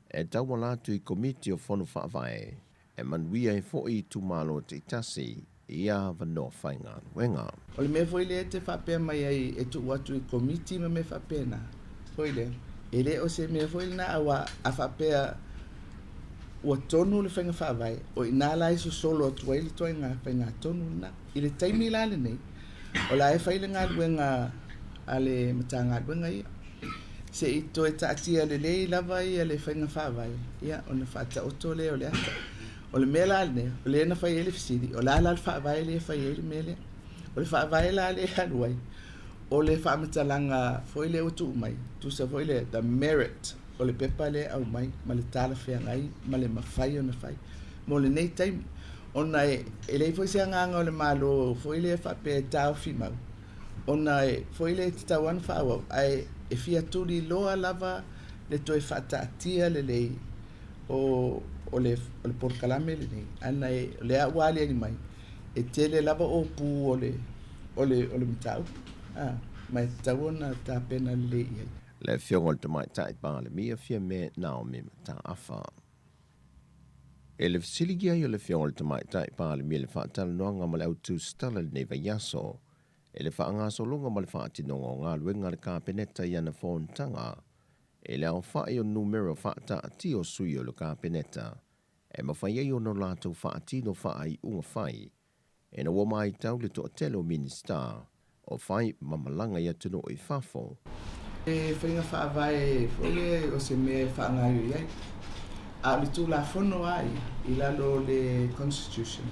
e tauala atu i Komiti o Fono Faavae e manuia ai foi itumalo taitasi i ia avanoa faigaluega. O le mea foi lea e te faapea mai ai e tuu atu i komiti ma mea faapena, foi lea, e le o se mea foi lena aua a faapea ua tonu le faiga faavae, o i ina la e sosolo atu ai le ituaiga faigatonu lena. I le taimi la lenei, o la e fai le galuega a le Matagaluega ia, se i toe taatia lelei lava ia le faiga faavae, ia ona faataoto lea o le ata. O le mea la lenei, o lea na fai ai le fesili, o le a la le faavae lea e fai ai le mea lea? O le faavae la lea e alu ai, o le faamatalaga foi lea ua tuu mai, tusa foi le the merit o le pepa lea e aumai ma le talafeagai ma le mafai ona fai mo lenei taimi. Ona e leai foi se agaga o le Malo foi lea faapea e taofi mau, ona e foi lea e tatau lava ona faaauau, ae e fia tuliloa lava le toe faataatia lelei o o le o le polokalame lenei, ana e o lea ua aliali mai, e tele lava ōpū o le o le o le mataupu, a, ma e tatau ona tapena lelei i ai. Le Afioga i le Tamaitai Palemia Fiamē Naomi Mataafa. E le fesiligia ai o le Afioga i le Tamaitai Palemia i le faatalanoaga ma le au tusitala i lenei vaiaso, i le faagasologa ma le faatinoga o galuega a le Kapeneta i ana fonotaga, i le aofai o numera faataatia o sui o le Kapeneta e mafai ai ona latou faatino faaiuga fai ina ua matau le toatele o Minisita o fai ma malaga i atunuu i fafo. E faiga faavae foi lea o se mea e faagaoioi ai, a o le Tulafono lava ia i lalo o le Constitution,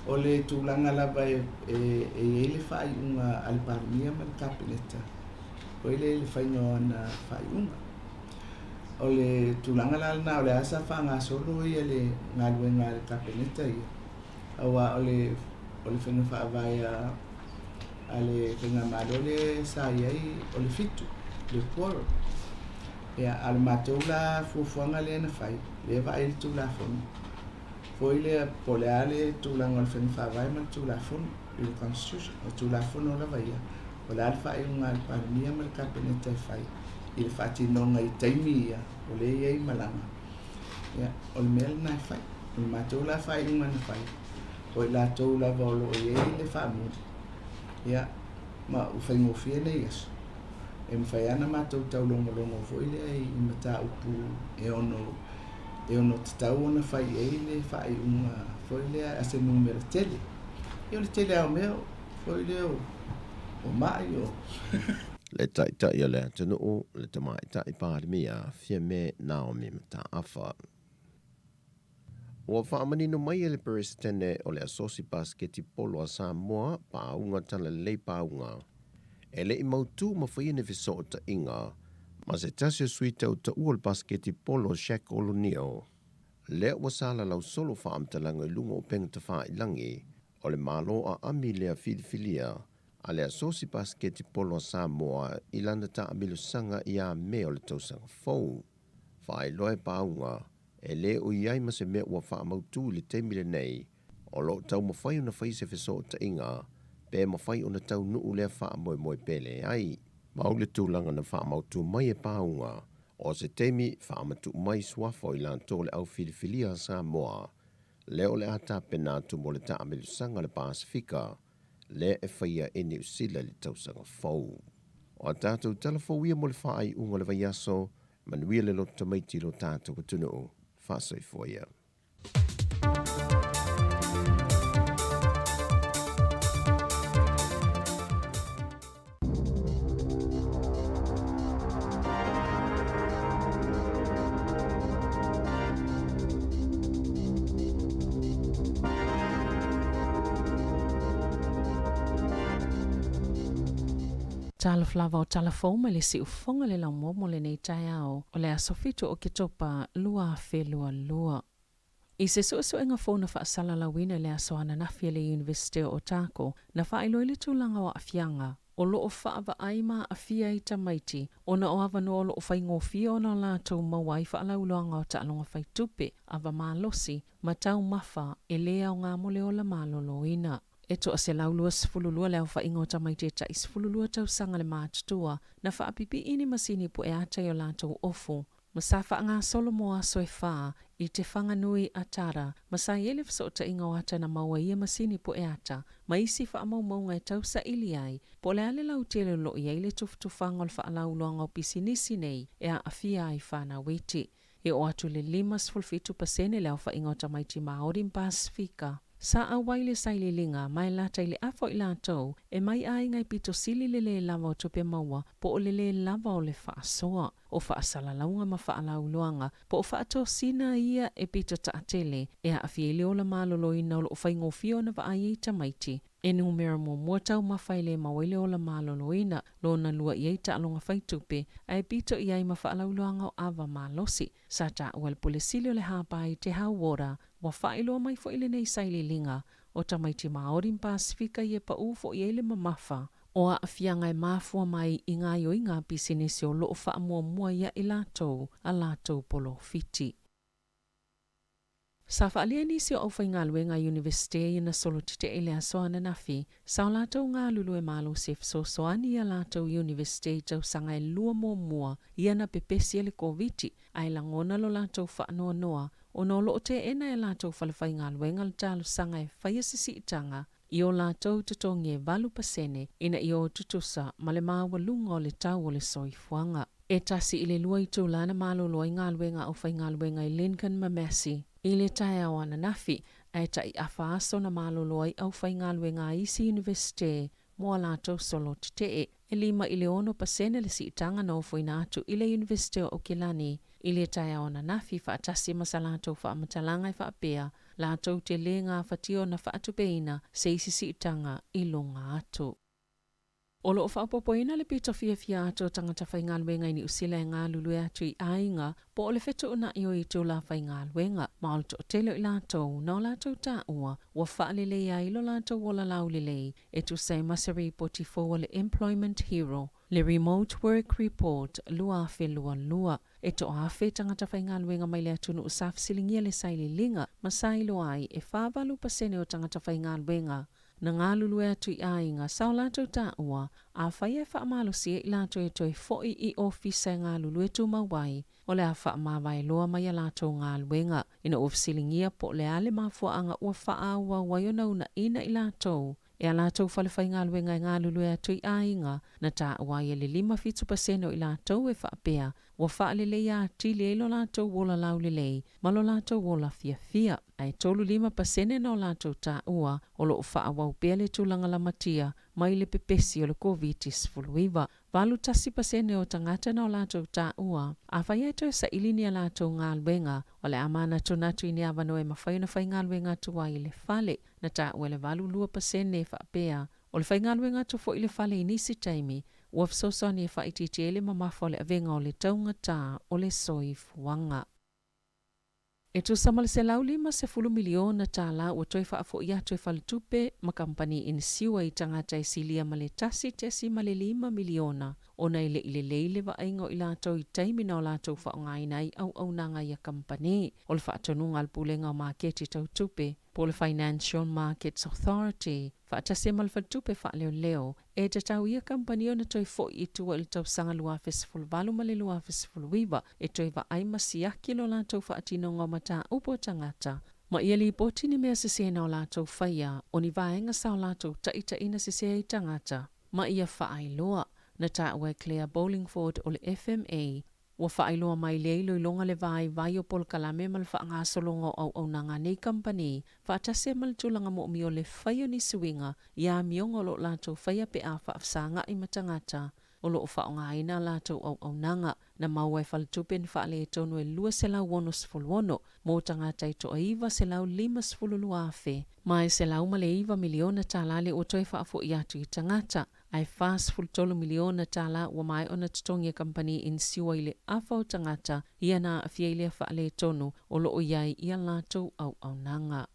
o le tulaga lava e i ai le faaiuga a le Palemia ma le Kapeneta foi lea i le faiga o ana faaiuga. O le tulaga la lena, o le a sa faagasolo ia le galuega a le Kapeneta ia, aua o le, o le faiga faavae a, a le faigamalo lea sa i ai o le 7 le quorum. Ia, a o le matou la fuafuaga lea na fai, lea e vaai i le Tulafono foi lea po o le a le tulaga o le faiga faavae ma le Tulafono i le Constitution. O le Tulafono lava ia, o le a le faaiuga a le Palemia ma le Kapeneta e fai i le faatinoga i taimi ia o lea e i ai malaga. Ia, o le mea lena e fai. O le matou la faaiuga na fai, o i latou lava o lo o i ai le faamuli, ia, ma ua faigofie nei aso, e mafai lava ona matou taulogologo foi lea i mataupu e ono e ono tatau ona fai i ai le faaiuga foi lea a se numera tele. Ia o le tele lava o mea foi lea o mai o. Le Taitai o le atunuu, le Tamaitai Palemia, Fiame Naomi Mataafa. Ua faamanino mai e le Peresetene o le Asosi Pasiketi Polo a Samoa, Paauga Talalelei Paauga, e le i mautu ma faia ni fesootaiga ma se tasi o sui tautaua o le pasiketi polo Shaq Olonio. Lea ua salalau solo faamatalaga i luga o upega tafailagi o le Malo aami lea filifilia a le Asosi Pasiketi Polo a Samoa i lana taamilosaga ia Me o le tausaga fou. Faailoa e Paauga, e le o i ai ma se mea ua faamautu i le taimi lenei, o lo o taumafai ona fai se fesootaiga pe mafai ona taunuu lea faamoemoe pe leai. Mau le tulaga na faamautu mai e Paauga, o se taimi faamatuu mai suafa o i latou o le au filifilia a Samoa, lea o le a tapena atu mo le taamilosaga a le Pasefika lea e faia i Niu Sila i le tausaga fou. O a tatou tala fou ia mo le faaiuga o le vaiaso, manuia le loto tamaiti i lo tatou atunuu. Faasoifua ia. Talofa lava o tala fou mai le siufofoga le laumua mo lenei taeao o le aso 7 o Oketopa 2022. I se suesuega fou na faasalalauina i le aso ananafi e le Iunivesite o Otago, na faailoa ai le tulaga o aafiaga o lo o faavaai ma aafia ai tamaiti ona o avanoa o lo o faigofie ona o latou maua ai faalauiloaga o taaloga faitupe, ava malosi, ma taumafa e lē aoga mo le ola maloloina. E toa 122 le aofaiga o tamaiti e tai 12 tausaga le matutua na faapipii ni masini pue ata i o latou ofu ma sa faagasolo mo aso e fa i te whanganui a Tara, ma sa i ai le fesootaiga o ata na maua i ia masini pue ata ma isi faamaumauga e tausaili ai po o le a le lautele o lo o i ai le tufatufaga o le faalauiloaga o pisinisi nei e aafia ai fanau iti. E oo atu i le 57% le aofaiga o tamaiti Māori ma Pasifika. Sa auai le sailiiliga ma e lata i le afa o i latou e mai aiga e pito sili le lē lava o tupe maua po o le lē lava o le faasoa. O faasalalauga ma faalauiloaga po o faatosina ia e pito taatele e aafia ai le ola maloloina o lo o faigofie ona vaai ai tamaiti e numera muamua taumafa e lē maua ai le ola maloloina lona lua i ai taaloga faitupe ae pito i ai ma faalauiloaga o ava malosi. Sa taua e le Pule Sili o le Hāpai Te Hauora ua faailoa mai foi lenei sailiiliga o tamaiti Māori ma Pasifika i e paū foi ai le mamafa o aafiaga e mafua mai i gaoioiga a pisinisi o lo o faamuamua ia i latou a latou polofiti. Sa faaalia nisi o aufaigaluega a Iunivesite ia na solo tetee i le aso ananafi, sa o latou galulue malosi e fesoasoani ia latou Iunivesite i tausaga e lua muamua ia na pepesi e le Koviti, ae lagona lo latou faanoanoa ona o lo o teena e latou falefaigaluega le talosaga e faia se siitaga i o latou totogi e 8% ina ia o tutusa ma le maualuga o le tau o le soifuaga. E tasi i le lua itula na malolo ai galuega a aufaigaluega i Lincoln ma Massey i le taeao ananafi, ae tai afa aso na malolo ai aufaigaluega a isi Iunivesite mo a latou solo tetee. E 5 i le 6% le siitaga na ofoina atu i le Iunivesite o Aukilani i le taeao ananafi faatasi ma sa latou faamatalaga e faapea, latou te lē gafatia ona faatupeina se isi siitaga i luga atu. O lo o faaopoopoina le pito fiafia atu o tagata faigaluega i Niu Sila e galulue atu i aiga po o le fetuunai o itula faigaluega, ma o le toatele o i latou na o latou taua ua faaleleia ai lo latou ola laulelei e tusa ai ma se ripoti fou a le Employment Hero, le Remote Work Report 2022. E toaafe tagata faigaluega mai le atunuu sa fesiligia le sailiiliga ma sa iloa ai e 48% o tagata faigaluega na galulue atu i aiga sa o latou taua afai e faamalosia i latou e toe foi i ofisa e galulue tumau ai, o le a faamavae loa mai a latou galuega. Ina ua fesiligia po o le a le mafuaaga ua faaauau ai ona uunaina i latou e a latou fale faigaluega e galulue atu i aiga, na taua ai e le 57% o i latou e faapea ua faaleleia atili ai lo latou ola laulelei ma lo latou ola fiafia, ae 35% na o latou taua o lo o faaauau pea le tulaga lamatia mai le pepesi o le Koviti-19. 81% o tagata na o latou taua afai e toe saili ni a latou galuega, o le a manatunatu i ni avanoa e mafai ona faigaluega atu ai i le fale. Na taua e le 82% e faapea o le faigaluega atu foi i le fale i nisi taimi ua fesoasoani e faaitiitia ai le mamafa o le avega o le taugatā o le soifuaga. E tusa ma le $150 miliona tālā ua toe faafoi atu e faletupe ma kamupani inisiua i tagata e silia ma le 1.5 miliona ona e le i lelei le vaaiga o i latou i taimi na o latou faaaogaina ai auaunaga i ia kamupani. O le faatonuga a le Pulega o Maketi Tau Tupe po o le Financial Markets Authority faatasi ai ma le Faletupe Faaleoleo e tatau ia kamupani ona toe foi i tua i le tausaga 2018 ma le 2019 e toe vaai ma siaki lo latou faatinoga o mataupu a tagata ma ia lipoti ni mea sese na o latou faia o ni vaega sa o latou taitaiina sese ai tagata ma ia faailoa. Na taua e Clare Bolingford o le FMA Ua faailoa mai lea iloiloga le vaivai o polokalame ma le faagasologa o auaunaga a nei kamupani, faatasi ai ma le tulaga moomia o le fai o nisi uiga i amioga o lo o latou faia pe a faafesagai ma tagata o lo o faaaogaina a latou auaunaga. Na maua e Faletupe ni faaletonu e 266 mo tagata e toa 952,000 ma e $109 miliona tālā lea ua toe faafoi atu i tagata. Ae $43 miliona tālā ua maea ona totogi e kamupani inisiua i le afa o tagata ia na aafia i lea faaletonu o lo o i ai i a latou auaunaga.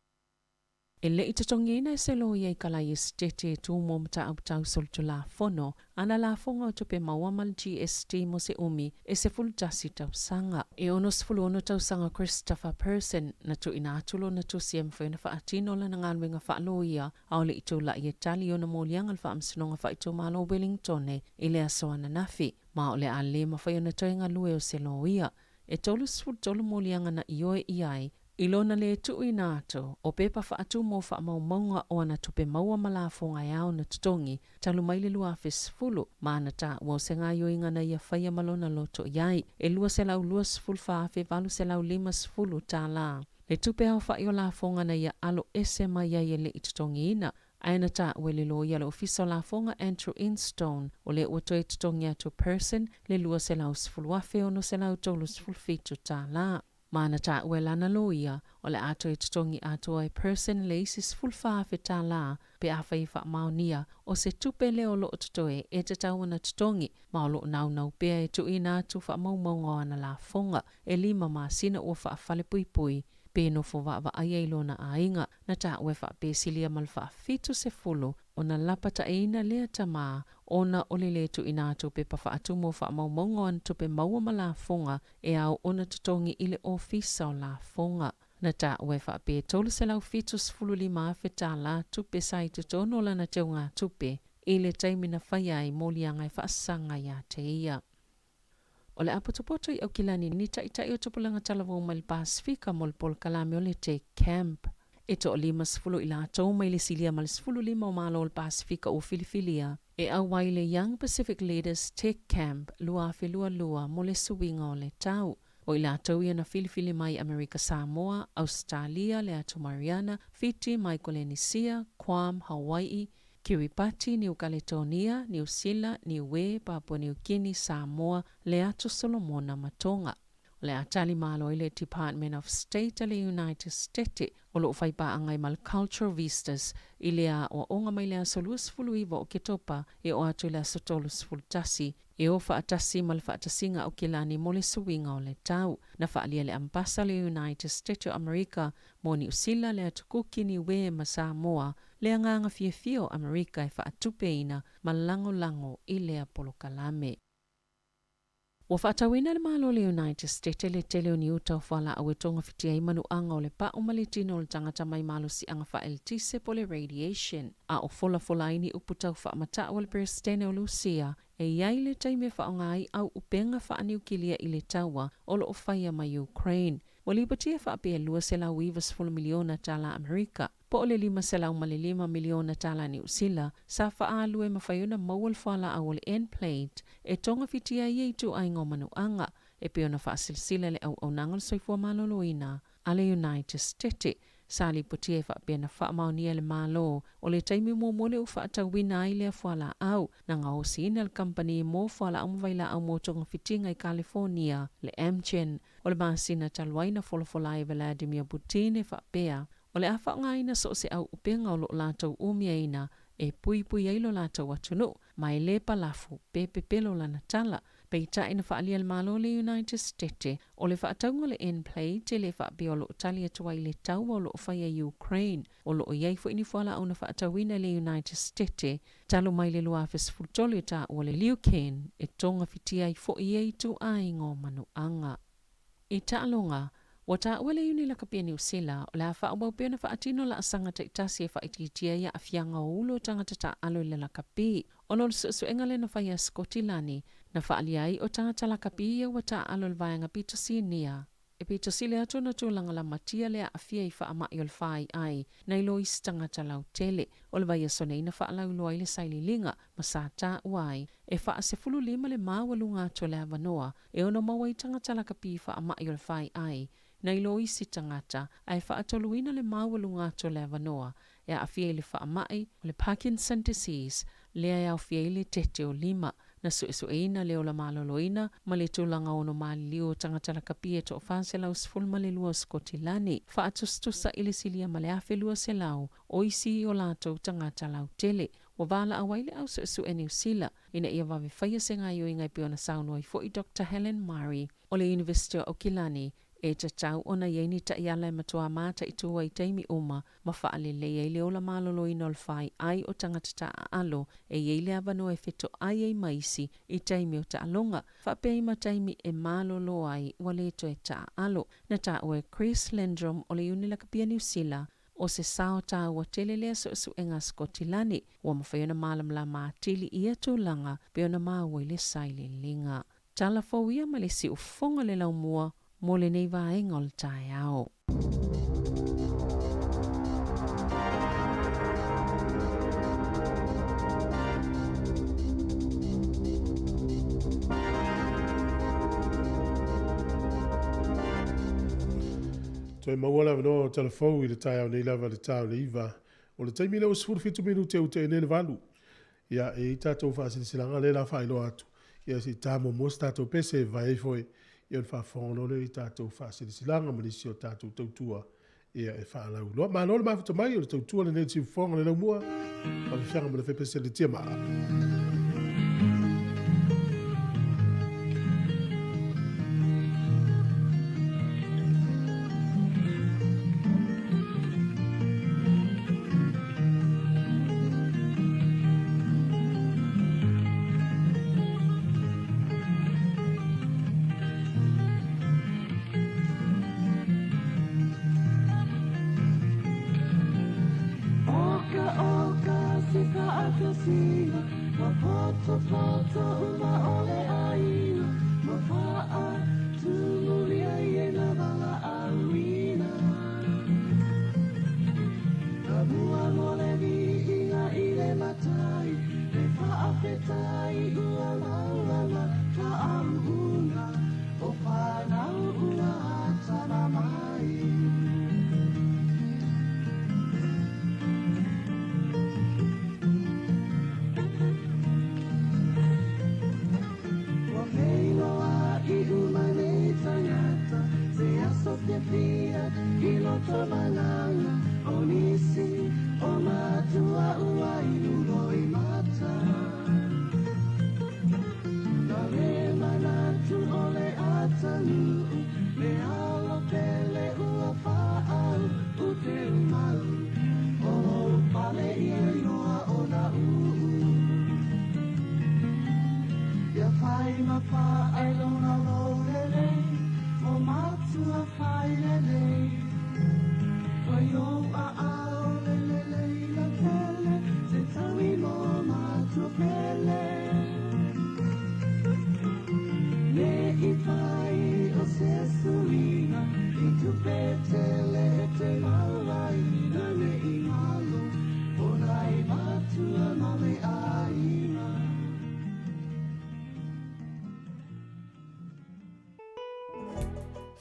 E le i totogiina e se loia i Kalai Esetete e tu mo mataupu tau solitulafono ana lafoga o tupe maua ma le GST mo se umi e 11 tausaga. E 66 tausaga Christopher Person na tuuina atu lona tusi e mafai ona faatino lana galuega faaloia a o le i tulai e tali i ona moliaga le Faamasinoga Faaitumalo o Wellingtone i le aso ananafi, ma o le a le mafai ona toe galue o se loia. E 33 moliaga na ioe i ai i lona le tuuina atu o pepa faatu mo faamaumauga o ana tupe maua ma lafoga e ao ona totogi talu mai le 2010, ma ana taua o se gaoioiga na ia faia ma lona loto i ai e $224,850 tālā. Le tupe aofai o lafoga na ia alo ese mai ai e le i totogiina, ae na taua e le loia o le Ofisa o Lafoga Andrew Instone o lea ua toe totogi atu Person le $210,637 tālā. Ma na taua e lana loia, o le a toe totogi atoa e Person le isi $14,000 tālā pe afai e faamaonia o se tupe lea o lo o totoe e tatau ona totogi, ma o lo o naunau pea e tuuina atu faamaumauga o ana lafoga e lima masina ua faafalepuipui pe nofo vaavaai ai lona aiga. Na taua e faapesilia ma le 70 ona lapataiina lea tama ona o le lē tuuina atu o pepa faatumu o faamaumauga o ana tupe maua ma lafoga e ao ona totogi i le Ofisa o Lafoga. Na taua e faapea e $375,000 tālā tupe sa i totonu o lana teugatupe i le taimi na faia ai moliaga e faasaga iā te ia. O le a potopoto i Aukilani ni taitai o tupulaga talavou mai le Pasefika mo le polokalame o le Tech Camp. E toa-50 i latou mai le silia ma le 15 o Malo o le Pasefika ua filifilia e auai i le Young Pacific Leaders Tech Camp 2022 mo le suiga o le tau. O i latou ia na filifili mai Amerika Samoa, Ausetalia, le Atu Mariana, Fiti, Maikolenisia, Guam, Hawai'i, Kiribati, Niu Kaletonia, Niu Sila, Niue, Papua Niu Kini, Samoa, le Atu Solomona ma Tonga. O le a tali malo ai le Department of State a le United States o loo faipaaga ai ma le Cultural Vistas i le aoaoga mai le aso 29 o Oketopa e oo atu i le aso 31 e o faatasi ma le Faatasiga Aukilani mo le Suiga o le Tau. Na faaalia e le Ambasa o le United States o Amerika mo Niu Sila, le Atu Kuki, Niue ma Samoa le agaga fiafia o Amerika e faatupeina ma lagolago i lea polokalame. Ua faatauina e le Malo o le United States le tele o ni uta o fualaau e togafitia ai manuaga o le pa'u ma le tino o le tagata mai malosiaga faaeletise po o le radiation, a o folafola ai ni upu tau faamata'u a le Peresetene o Lusia e i ai le taimi e faaaoga ai auupega faaniukilia i le taua o lo o faia ma Ukraine. Ua lipotia e faapea e $290 miliona tala Amerika, po o le $505 miliona tala Niu Sila, sa faaalu e mafai ona maua le fualaau o le N-plate e togafitia ai ia ituaiga o manuaga, e pei ona faasilasila le Auaunaga o le Soifua Maloloina a le United States. Sa lipotia e faapea na faamaonia e le Malo o le taimi muamua lea ua faatauina ai lea fualaau, na gaosiina e le kamupani mo fualaau ma vailaau mo togafitiga i California, le Amgen. O le masina talu ai na folafola ai e Vladimir Putin e faapea, O le a faaaogaina so o se auupega o lo o latou umiaina e puipui ai lo latou atunuu, ma e lē palafu pe pepelo lana tala. Peitai na faaalia e le Malo o le United States o le faatauga o le N-plate e le faapea o lo o tali atu ai i le taua o lo o faia i Ukraine. O lo o i ai foi ni fualaau na faatauina e le United States talu mai le 2013 e taua o le Leucan e togafitia ai foi ia ituaiga o manuaga. I taaloga, ua taua le Iuni Lakapi a Niu Sila, o le a faaauau pea ona faatino laasaga taitasi e faaitiitia ai aafiaga o ulu o tagata taaalo i le lakapi. Ona o le suesuega lea na fai a Sikotilani, na faaalia ai o tagata lakapi ia ua taaalo i le vaega pito sinia. E pito sili atu ona tulaga lamatia le aafia i faamai o le faiai nai lo isi tagata lautele. O le vaiaso nei na faalauiloa ai le sailiiliga ma sa taua ai e 15 le maualuga atu o le avanoa e ono maua ai tagata lakapi faamai o le faiai nai lo isi tagata, ae faatoluina le maualuga atu o le avanoa e aafia i le faamai o le Parkinson disease lea e aofia ai le tete o lima. Na suesueina le ola maloloina ma le tulaga ono maliliu o tagata lakapi e 412 o Sikotilani, faatusatusa i le silia ma le 1200 o isi o latou tagata lautele. Ua valaau ai le au suesue Niu Sila ina ia vave faia se gaioiga e pei ona saunoa ai foi Doctor Helen Murray o le University o Aukilani, e tatau ona i ai ni taiala e matuā mataitu ai i taimi uma ma faalelei ai le ola maloloina o le faiai o tagata taaalo e i ai le avanoa e fetoai ai ma isi i taimi o taaloga, faapea ai ma taimi e malolo ai ua le toe taaalo. Na taua e Chris Lendrum o le Iuni Lakapi a Niu Sila, O se sao taua tele lea suesuega a Sikotilani, ua mafai ona malamalama atili i ia tulaga pei ona maua i le sailiiliga. Tala fou ia ma le siufofoga o le laumua mo lenei vaega o le taeao. Toe maua le avanoa o tala fou i le taeao nei lava i le ta o le 9. O le taimi lea ua 17 minute e ute ai nei le 8. Ia, e i ai tatou faasilasilaga lea la faailoa atu. Ia, se i ta muamua se tatou pese e vae ai foi ia ona faafofoga loa lea i tatou faasilasilaga ma nisi o tatou tautua ia e faalauiloa. Malo le mafuta mai o le tautua lenei i le siufofoga o le laumua. Faafefiaga ma le fepese le tiamaa.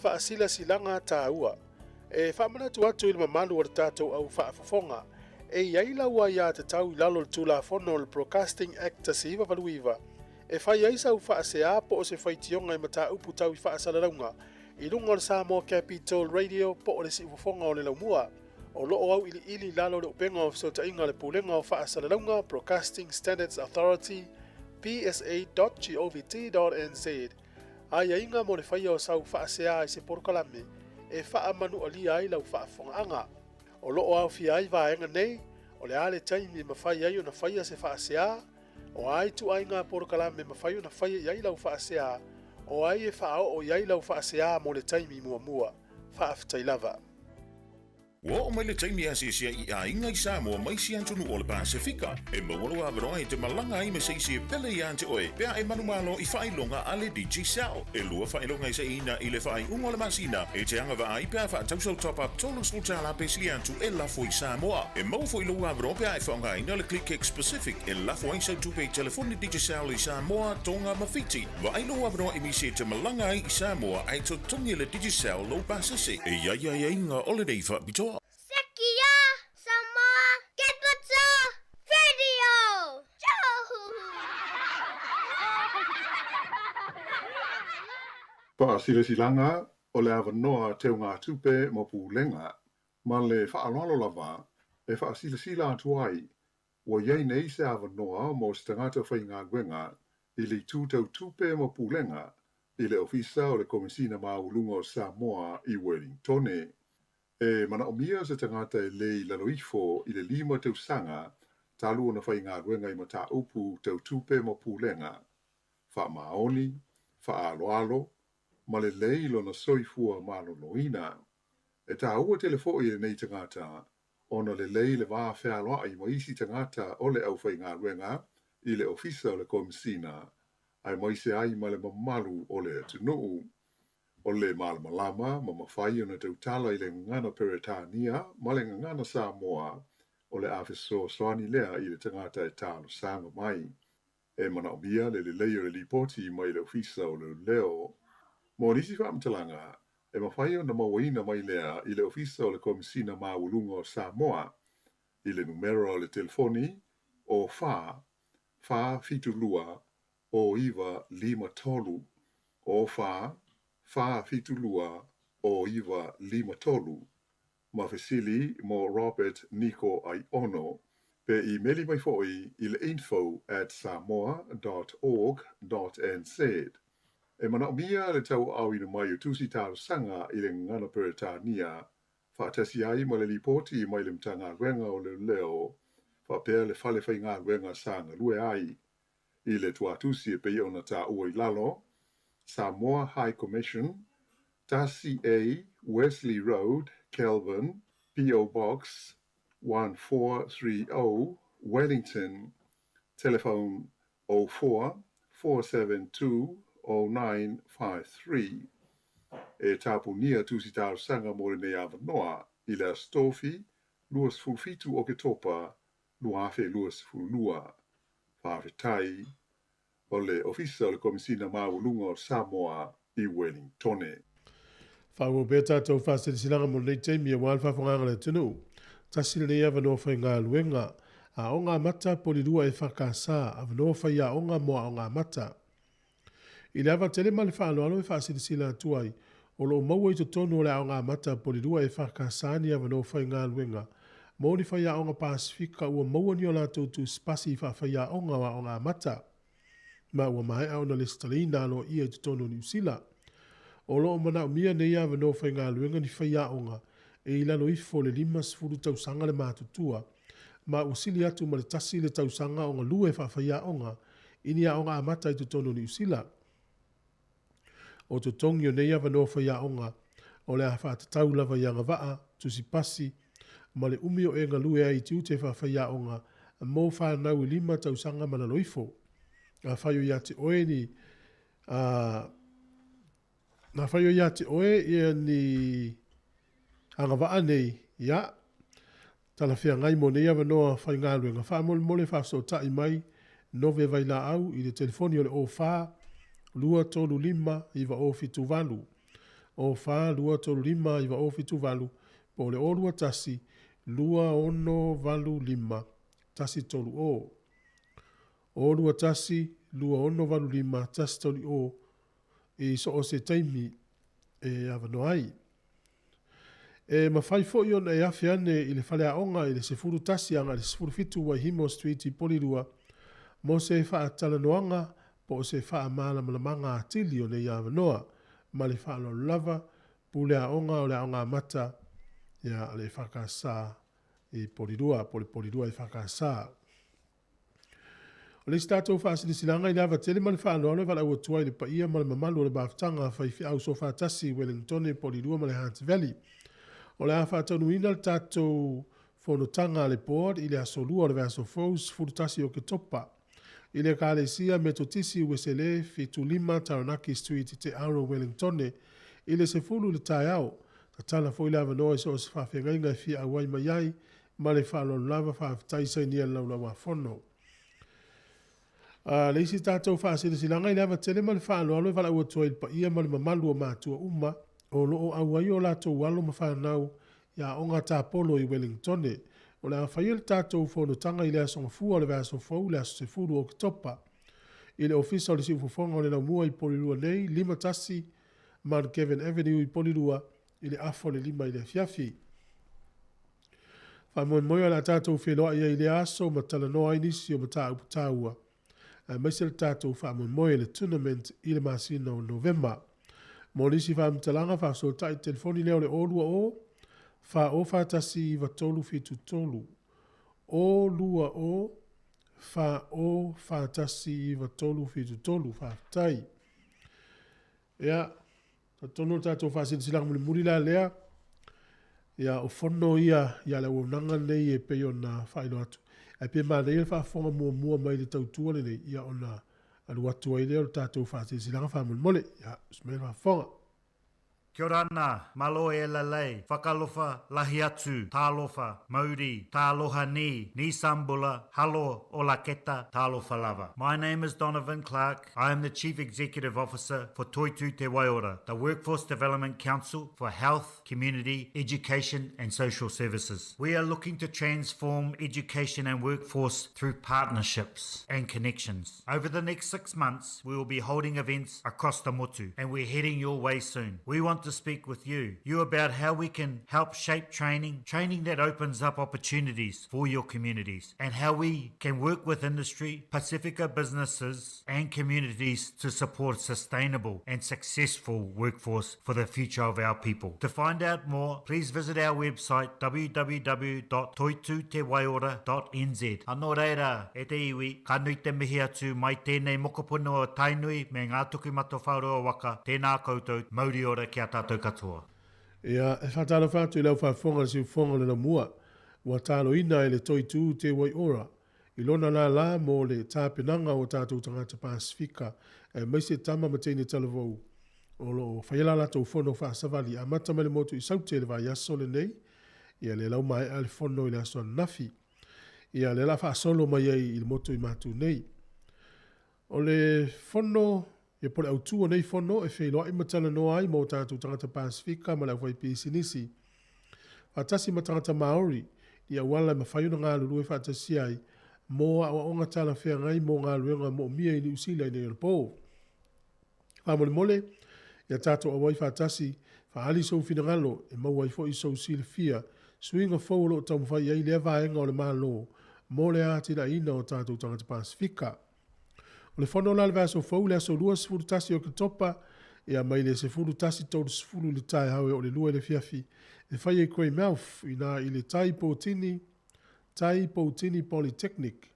Faasilasilaga Taua. E faamanatu atu i le mamalu o le tatou au faafofoga, e i ai lau aiatatau i lalo o le Tulafono o le Broadcasting Act 1989 e fai ai sau faasea po o se faitioga i mataupu tau i faasalalauga i luga o le Samoa Capital Radio po o le Siufofoga o le Laumua. O lo o auiliili i lalo o le Upega o Fesootaiga a le Pulega o Faasalalauga, Broadcasting Standards Authority, psa.govt.nz, aiaiga mo le faia o sau faasea i se polokalame e faamanualia ai lau faafofogaaga. O lo o aofia ai vaega nei, o le a le taimi e mafai ai ona faia se faasea, o a ituaiga polokalame e mafai ona faia i ai lau faasea, o ai e faaoo i ai lau faasea mo le taimi muamua. Faafetai lava. Ua oo mai le taimi e asiasi ai i aiga i Samoa ma isi atunuu o le Pasefika. E maua lou avanoa e te malaga ai me se isi e pele iā te oe pe a e manumalo i faailoga a le Digicel. E lua faailoga e seiina i le faaiuga o le masina e te agavaa ai pe a faatau sau top-up $30 pe sili atu e lafo i Samoa. E maua foi lou avanoa pe a e faaaogaina le ClickX Pacific e lafo ai sau tupe i telefoni Digicel i Samoa, Tonga ma Fiti. Vaai lou avanoa e misi e te malaga ai i Samoa ae totogi e le Digicel lou pasese. E i ai aiaiga o lenei faapitoa. Sekia Samoa Capital Radio! Faasilasilaga o le avanoa teugatupe mo Pulega ma le faaaloalo lava e faasilasila atu ai Ua i ai nei se avanoa mo se tagata faigaluega i le itu tau tupe ma pulega i le Ofisa o le Komesina Maualuga o Samoa i Welingtone. E manaomia se tagata e lē i lalo ifo i le lima tausaga talu ona faigaluega i mataupu tau tupe ma pulega, faamaoni, faaaloalo, ma lelei lona soifua maloloina. E taua tele foi i lenei tagata ona lelei le va fealoai ma isi tagata o le aufaigaluega i le Ofisa o le Komesina, aemaise ai ma le mamalu o le atunuu. O le malamalama ma mafai ona tautala i le gagana Peretania ma le gagana Samoa, o le a fesoasoani lea i le tagata e talosaga mai. E manaomia le lelei o le lipoti mai le Ofisa o Leoleo. Mo nisi faamatalaga, e mafai ona mauaina mai lea i le Ofisa o le Komesina Maualuga o Samoa i le numera o le telefoni o 4 4 7 2 0 9 5 3, o 4 4 7 2 0 9 5 3, ma fesili mo Robert Niko Aiono, pe imeli mai foi i le info at samoa dot org dot nz. E manaomia le tauaaoina mai o tusi talosaga i le gagana Peretania, faatasi ai ma le lipoti mai le Matagaluega o Leoleo faapea le fale faigaluega sa galue ai i le tuatusi e pei ona taua i lalo, Samoa High Commission, 1A Wesley Road, Kelvin, PO Box 1430, Wellington, telephone 04 472 0953. E tapunia tusi talosaga mo lenei avanoa i le Aso Tofi 27 Oketopa 2022. Faafetai. O le Ofisa o le Komesina Maualuga o Samoa i Welingtone. Faaauau pea tatou faasilasilaga mo lenei taimi aua le faafofogaaga a le atunuu. Tasi lenei avanoa faigaluega. Aoga Amata Polilua EFKS, Avanoa Faiaoga mo Aoga Amata. I le ava tele ma le faaaloalo e faasilasila atu ai, o lo o maua i totonu o le Aoga Amata Polilua EFKS ni avanoa faigaluega mo ni faiaoga Pasefika ua maua ni o latou tusipasi faafaiaoga o Aoga Amata ma ua maea ona lesitalaina aloaia i totonu o Niu Sila. O lo o manaomia nei avanoa faigaluega ni faiaoga e i lalo ifo o le 50 tausaga le matutua ma ua sili atu ma le tasi le tausaga o galue faafaiaoga i ni aoga amata i totonu o Niu Sila. O totogi o nei avanoa faiaoga o le a faatatau lava i agavaa, tusipasi, ma le umi o e galue ai i tiute faafaiaoga mo fanau i lima tausaga ma lalo ifo. Afai o ia te oe ni a Afai o ia te oe ia ni agavaa nei, ia, talafeagai mo nei avanoa faigaluega, faamolemole faafesootai mai Nove Vailaau i le telefoni o le 04 235 9078. 0 4 2 3 5 9 0 7 8 po o le 0 2 1 2 6 8 5 1 3 0. 0 2 1 2 6 8 5 1 3 0 i so o se taimi e awanoa ai. E mafai foi ona e afe ane i le faleaoga i le 11 agai i le 17 Waihimo Street i Porirua mo se faatalanoaga po o se faamalamalamaga atili o nei avanoa. Ma le faaaloalo lava, Pule Aoga o le Aoga Amata ia a le EFKS i Porirua, po o le Porirua EFKS. O le isi tatou faasilasilaga i le ava tele ma le faaaloalo e valaau atu ai i le paia ma le mamalu o le mafutaga a faifeau Soofaatasi i Wellingtone, Polilua ma le Hunt Valley. O le a faataunuuina le tatou fonotaga a le Board i le aso Lua o le vaiaso fou 11 Oketopa i le Ekalesia Metotisi Uesele 75 Taranaki Street Te Aro Wellingtone i le 10 i le taeao. Tatala foi le avanoa i so o se faafeagaiga e fia auai mai ai Ma le faaaloalo lava, faafetai sainia le Laulau-a-Fono. A le isi tatou faasilasilaga i le ava tele ma le faaaloalo e valaau atu ai i le paia ma le mamalu o matua uma o lo o auai o latou alo ma fanau i aoga tapolo i Wellingtone. O le a faia le tatou fonotaga i le Aso Gafua o le vaiaso fou, le aso 10 o Oketopa, i le Ofisa o le Siufofoga o le Laumua i Polilua nei, 51 Mount Kevin Avenue i Polilua, i le afa o le 5 i le afiafi. Faamoemoe o le a tatou feiloai ai i lea aso ma talanoa ai nisi o mataupu taua, aemaise le tatou faamoemoe i le tournament i le masina o Novema. Mo nisi faamatalaga, faafesootai i le telefoni lea o le 020 4041 9373. 020 4041 9373. Faafetai. Ia, Talitonu o le tatou faasilasilaga mulimuli la lea, ia o fono ia ia le auaunaga lenei e pei ona faailoa atu. Ae pe manaia le faafofoga muamua mai le tautua lenei, ia ona alu atu ai lea o le tatou faasilasilaga faamolemole. Ia, usu mai le faafofoga. Kia ora ana, malo e lalei, whakalofa, lahi atu, talofa, mauri, taloha ni, ni sambula, halo, ola keta, talofa lava. My name is Donovan Clark, I am the Chief Executive Officer for Toitu Te Waiora, the Workforce Development Council for Health, Community, Education and Social Services. We are looking to transform education and workforce through partnerships and connections. Over the next six months, we will be holding events across the motu and we're heading your way soon. We want to speak with you, you about how we can help shape training, training that opens up opportunities for your communities, and how we can work with industry, Pacifica businesses, and communities to support sustainable and successful workforce for the future of our people. To find out more, please visit our website www.toitutewaiora.nz. Anō reira, e te iwi, ka nui te mihi atu mai tēnei mokopuna o Tainui me ngā Tokimatawhaorua waka, tēnā koutou, mauri ora ki a tātou katoa. Ia, e whātalofa atu i lau whaafofoga le siufofoga o le lamua, ua taloina e le Toitū Te Wai Ora, i lona lālā mō le tapenaga o tātou tagata Pasifika, aemaise tama ma teine talavou, o lo o faia la latou fono faasavali amata mai le motu i Saute i le vaiaso lenei, ia lea la ua maea le fono i le aso ananafi. Ia lea la faasolo mai ai i le motu i Matu nei. O le fono, ia po o le autū o nei fono e feiloai ma talanoa ai mō tātou tagata Pasifika ma le aufaipisinisi, faatasi ma tagata Māori, i auala e mafai ona galulue faatasi ai mō aoaoga talafeagai mō galuega moomia i Niu Sila i nei ona pō. Faamolemole, ia tātou auai faatasi, faaali sou finagalo e maua ai foi sou silafia, suiga fou o lo o taumafai i ai lea vaega o le Malo mō le atinaeina o tātou tagata Pasifika. O le fono la le vaiaso fou, le aso 21 o Oketopa, ia mai le 11:30 i le taeao e oo i le 2 i le afiafi, e fai ai Greymouth inā i le Tai Poutini, Tai Poutini Polytechnic.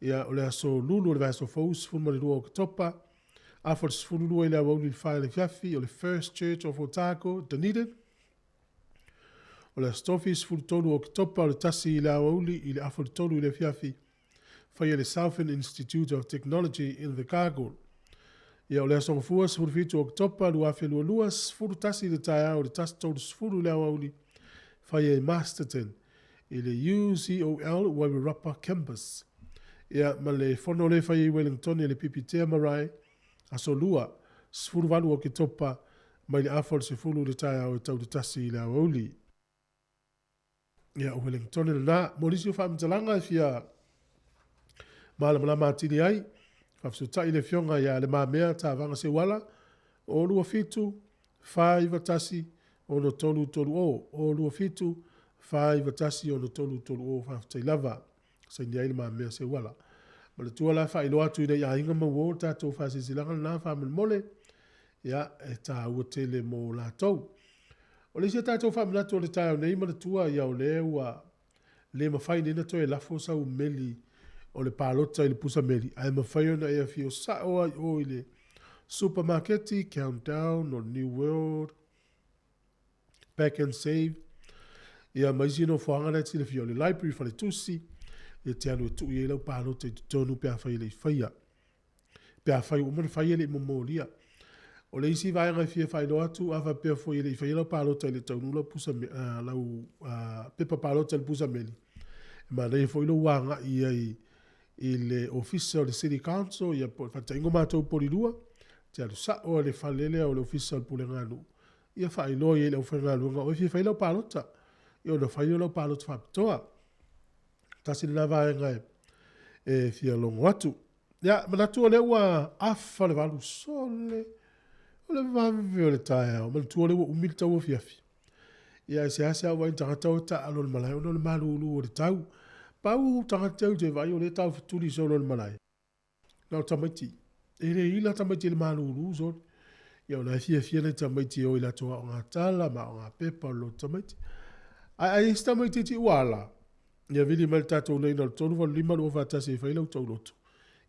Ia, o le aso Lulu o le vaiaso fou, 12 o Oketopa, afa i le 12 i le aoauli i le 4 i le afiafi, o le First Church of Otago, Dunedin. O le aso Tofi, 13 o Oketopa, o le 1 i le aoauli i le afa i le 3 i le afiafi, faia le Southern Institute of Technology in the Cargill. Ia, o le Aso Gafua, 17 o Oketopa 2022, 11 i le taeao i le 1:30 i le aoauli, faia i Masterton, i le UCOL Wairarapa Campus. Ia, ma le fono lea e faia i Wellingtone i le Pipitea Marae, Aso Lua, 18 o Oketopa, mai le afa o le 10 i le taeao e tau i le 1 i le aoauli. Ia, o Wellington lena. Mo nisi o faamatalaga e fia malamalama atili ai, faafesootai le Afioga ia Le Mamea Tavaga Seuala, o 27 491 6330, o 27 491 6330. Faafetai lava. Saini ai Le Mamea Seuala. Manatua la faailoa atu i nai aiga ma uo le tatou faasilasilaga lena faamolemole, ia, e taua tele mo latou. O le isi a tatou faamanatu o le taeao nei, manatua ia o lea ua le mafai nei ona toe lafo sau meli o le palota i le pusa meli, ae mafai ona e afio sa'o ai o i le supamaketi, Countdown o le New World, Pack and Save, ia ma isi nofoaga na e silafia o le library, faletusi, ia te alu e tuu i ai lau palota i totonu pe afai e le i faia. Pe afai ua uma ona fai e le i momolia. O le isi vaega e fia faailoa atu, a faapea foi e le i faia lau palota i le taunuu lau pusa, lau pepa palota i le pusa meli, e manaia foi lou agai i ai i le ofisa o le City Council, ia po o le faataitaiga o matou i Polilua, te alu sa'o i le fale lea o le ofisa o le Pulega a Nuu, ia faailoa i ai i le aufaigaluega o e fia fai lau palota, ia ona fai lea o lau palota faapitoa. Tasi lena vaega e fia logo atu. Ia, manatu o lea ua afa le 8, sole, o le vave o le taeao, manatua o lea ua umi le tauafiafi. Ia, e seasea ou vaai i ni tagata o e taaalo i le malae ona o le malulu o le tau. Pau tagata ou te vaai o lea e taufetuli solo i le malae. Na o tamaiti. E le ila tamaiti i le malulu sole. Ia o la e fiafia nai tamaiti e o i latou aoga tala ma aoga pepa o le lotu tamaiti. Ae ai isi tamaitiiti ua ala, ia vili mai le tatou laina o le 385 241 e fai lau tauloto.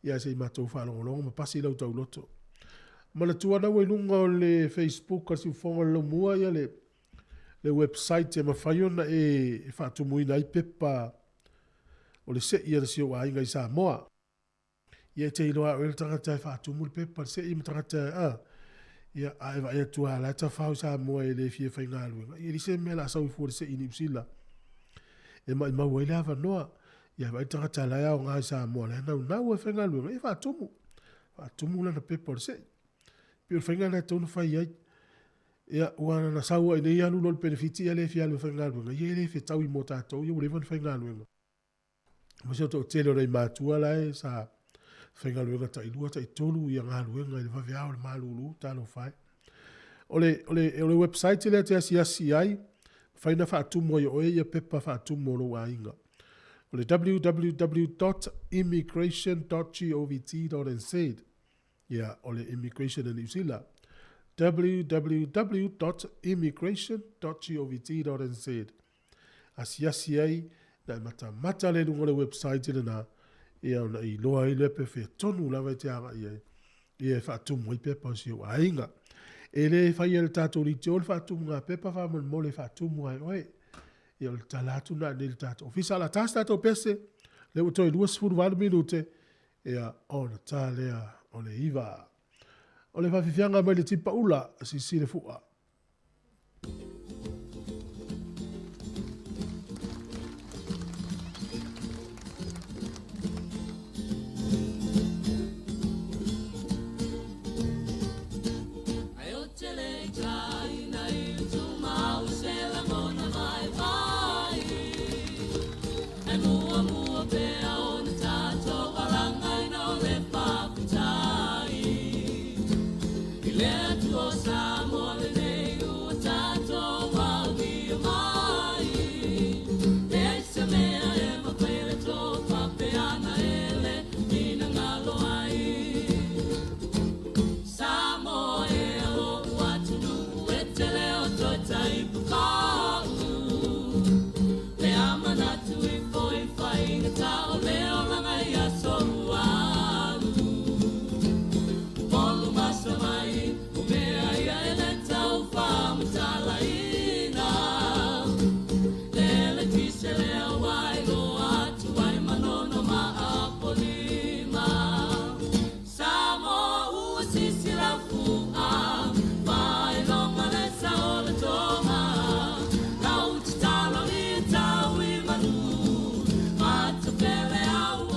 Ia se i matou faalogologo ma pasi lau tauloto. Manatua na ua i luga o le Facebook a le Siufofoga o le Laumua ia le le website e mafai ona e faatumuina ai pepa o le se'i a le si ou aiga i Samoa. Ia e te iloa oe le tagata e faatumu le pepa, le se'i ma tagata e, a. Ia, a e vaai atu lava, la e tafao i Samoa e le fia faigaluega. Ia, e leai se mea o le a sau ai fua le se'i i Niu Sila. E maumau ai le avanoa. Ia, e vaai le tagata la e aoga i Samoa, la e naunau e faigaluega, ia faatumu. Faatumu lana pepa o le se'i. Pei o le faiga lena e tatau ona fai ai. Ia, ua na sau ai nei alu loa le penefiti, ia le fia alu e faigaluega. Ia e le fetaui mo tatou, ia ua leva ona faigaluega. Ma si o toatele o nai matua la e sa faigaluega tailua taitolu ia galuega i le vaveao o le malulu, talofa e. O le, o le, o le website lea te asiasi ai, mafai ona faatumu ai e oe ia pepa faatumu o lou aiga. O le www.immigration.govt.nz. Ia, o le Immigration a New Zealand. www.immigration.govt.nz. Asiasi ai, na e matamata le luga o le website lena, ia ona e iloa ai lea pe fea tonu lava e te agai ai, ia e faatumu ai pepa o si ou aiga. E le faia e le tatou leitio le faatumuga pepa faamolemole e faatumu ai oe. Ia o le tala atu na nei le tatou ofisa. O le a ta se tatou pese, lea ua toe 28 minute, ia ona ta lea o le 9. O le faafiafiaga mai le tipa ula, sisi le fua.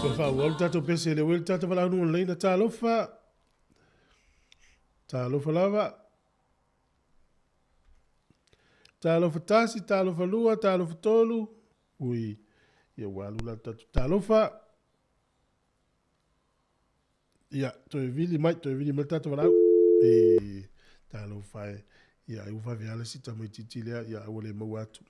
Toe faaauau le tatou pese le uele tatou valaau nuga lelei na talofa. Talofa lava. Talofa tasi, talofa lua, talofa tolu. Ui, ia ua alu la tatou talofa. Ia, toe vili mai, toe vili mai le tatou valaau. E, talofa e. Ia, ai ua vave lava le isi tamaitiiti lea, ia, a ua le maua atu.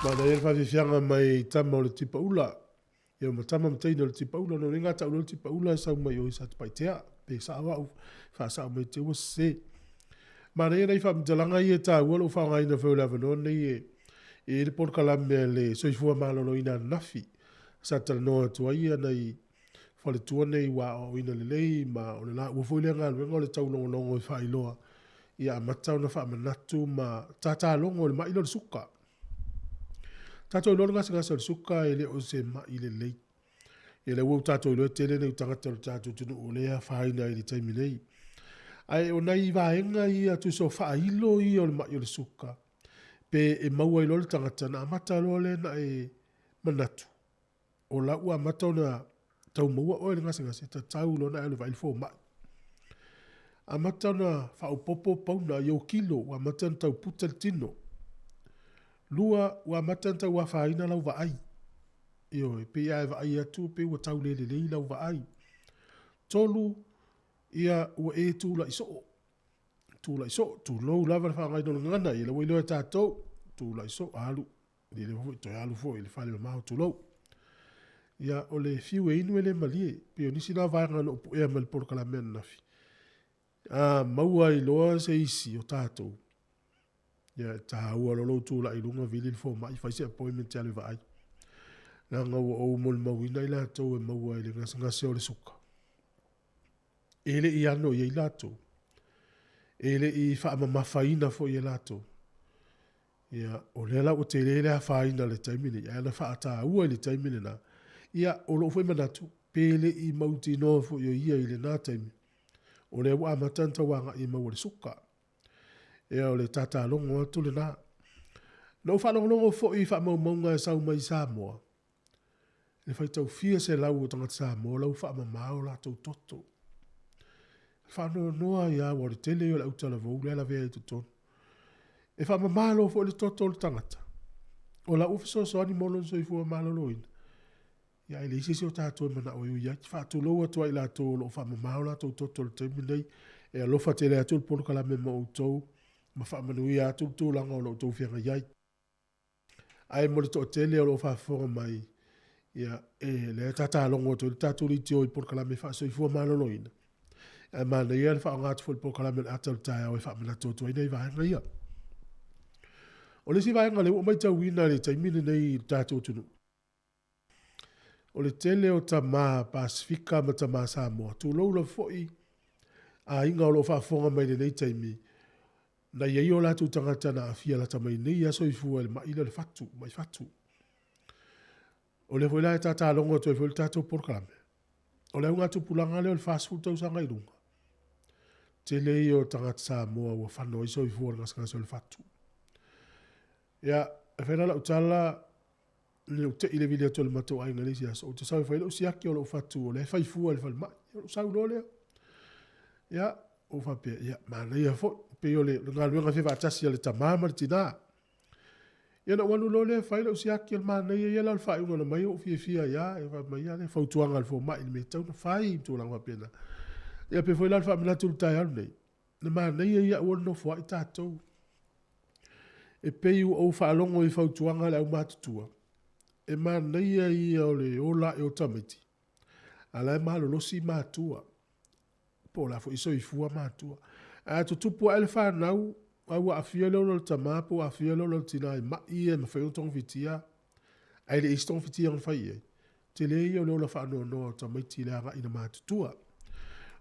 Manaia le faafiafiaga mai i tama o le Tipaula. Ia ma tama ma teine o le Tipaula, no le gata o le Tipaula e sau mai o i Satupaitea, pe sao au, faasao mai te ua sese. Manaia nai faamatalaga ia e taua lou faaaogaina foi o le avanoa lenei e e le polokalame a le Soifua Maloloina ananafi sa talanoa atu ai ia nai faletua nei ua aoaoina lelei ma o le laua foi lea galuega o le taulogologo e faailoa ia amata ona faamanatu ma tatalogo i le mai lea o le suka. Tatou iloa le gasegase o le suka e le o se mai lelei. Ia lea ua tatou iloa e tele nei tagata o le tatou atunuu o lea e afaina ai i le taimi nei. Ae o nai vaega ia tusa o faailo ia o le mai o le suka, pe e maua ai loa le tagata, ona amata loa lea ona e manatu, o la ua amata ona Tau maua oe i le gasegase, tatau loa ona e alu e vaai i le fomai. Amata ona faaopoopo pauna i ou kilo, ua amata ona tau puta le tino. Lua, ua amata ona tau afaina lau vaai. Ioe, pei a e vaai atu pei ua tau le lelei lau vaai. Tolu, ia ua e tulai soo. Tulai soo, tulou lava le faaaogaina o le gagana, ia lea ua iloa e tatou. Tulai soo, alu. Le leva foi toe alu foi i le fale mamao, tulou. Ia, o le fiu e inu e le malie. Pei o nisi na vaega na ou puea mai le polokalame ananafi. A maua ai loa se isi o tatou, ia e taua loa lou tulai i luga vili le fomai, fai se appointment e alu e vaai. Leaga ua ou molimauina i latou e maua i le gasegase o le suka. E le i ano i ai latou. E le i faamamafaina foi e latou. Ia, o lea la ua tele le afaina i le taimi lenei, ae na faataua i le taimi lena. Ia, o lou foi manatu, pe le i mautinoa foi o ia i lena taimi, o lea ua amata ona tau agai e maua le suka. Ia, o le tatalogo atu lena. Na ou faalogologo foi i faamaumauga e sau mai Samoa, le faitau fia selau o tagata Samoa la ua faamama o latou toto. Faanoanoa ai lava aua o le tele ia o le autalavou lea e lavea ai i totonu. E faamama loa foi le toto o le tagata, o la ua fesoasoani mo lona soifua maloloina, ia ae leai se isi o tatou e manao e ui ai. Faatulou atu ai i latou o lo o faamama o latou toto i le taimi lenei, e alofa tele atu le polokalame ma outou ma faamanuia atu le tulaga o lo o outou feagai ai. Ae mo le toatele o lo o faafofoga mai, ia, e, lea e tatalogo atu ai le tatou leitio i polokalame faasoifua maloloina. Ae manaia le faaaoga atu foi i le polokalame o le ata o le taeao e faamanatu atu ai nai vaega ia. O le isi vaega lea ua matauina i le taimi lenei i le tatou atunuu, o le tele o tama Pasefika ma tama Samoa, tulou lava foi aiga o lo o faafofoga mai i lenei taimi, na i ai o latou tagata na aafia lata mai nei lava soifua i le mai lea o le fatu, mai fatu. O lea foi la e tatalogo atu ai foi le tatou polokalame. O le augatupulaga lea o le 40 tausaga i luga, tele ia o tagata Samoa ua fano ai soifua i le gasegase o le fatu. Ia, e fai la lau tala, ina ua tei le vili atu o le matou aiga i le isi aso, ou te sau e fai lou siaki o lou fatu o lea e fai fua i le falemai. Ia, ou sau loa lea. Ia, ou faapea, ia, manaia foi, pei o le galuega fia faatasi a le tama ma le tina. Ia, na ou alu loa lea fai lou siaki o le manaia ia la o le faaiuga na mai, ou fiafia ai lava, ia fai mai lava le fautuaga a le fomai i le mea e tatau ona fai ma tulaga faapena. Ia, pei foi la o le faamanatu i le taeao lenei, Le manaia ia aua le nofoai tatou. E pei ua ou faalogo i fautuaga a le aumatutua, e manaia ia o le ola ae o tamaiti, a la e malolosi matua, po o le a foi soifua matua. Ae a tutupu ae le fanau, a ua aafia le ola o le tama po ua aafia le ola o le tina i mai ia e mafai ona togafitia, ae le i i ai se togafitia na fai i ai, tele ia o le ola faanoanoa o tamaiti i le agai ina matutua.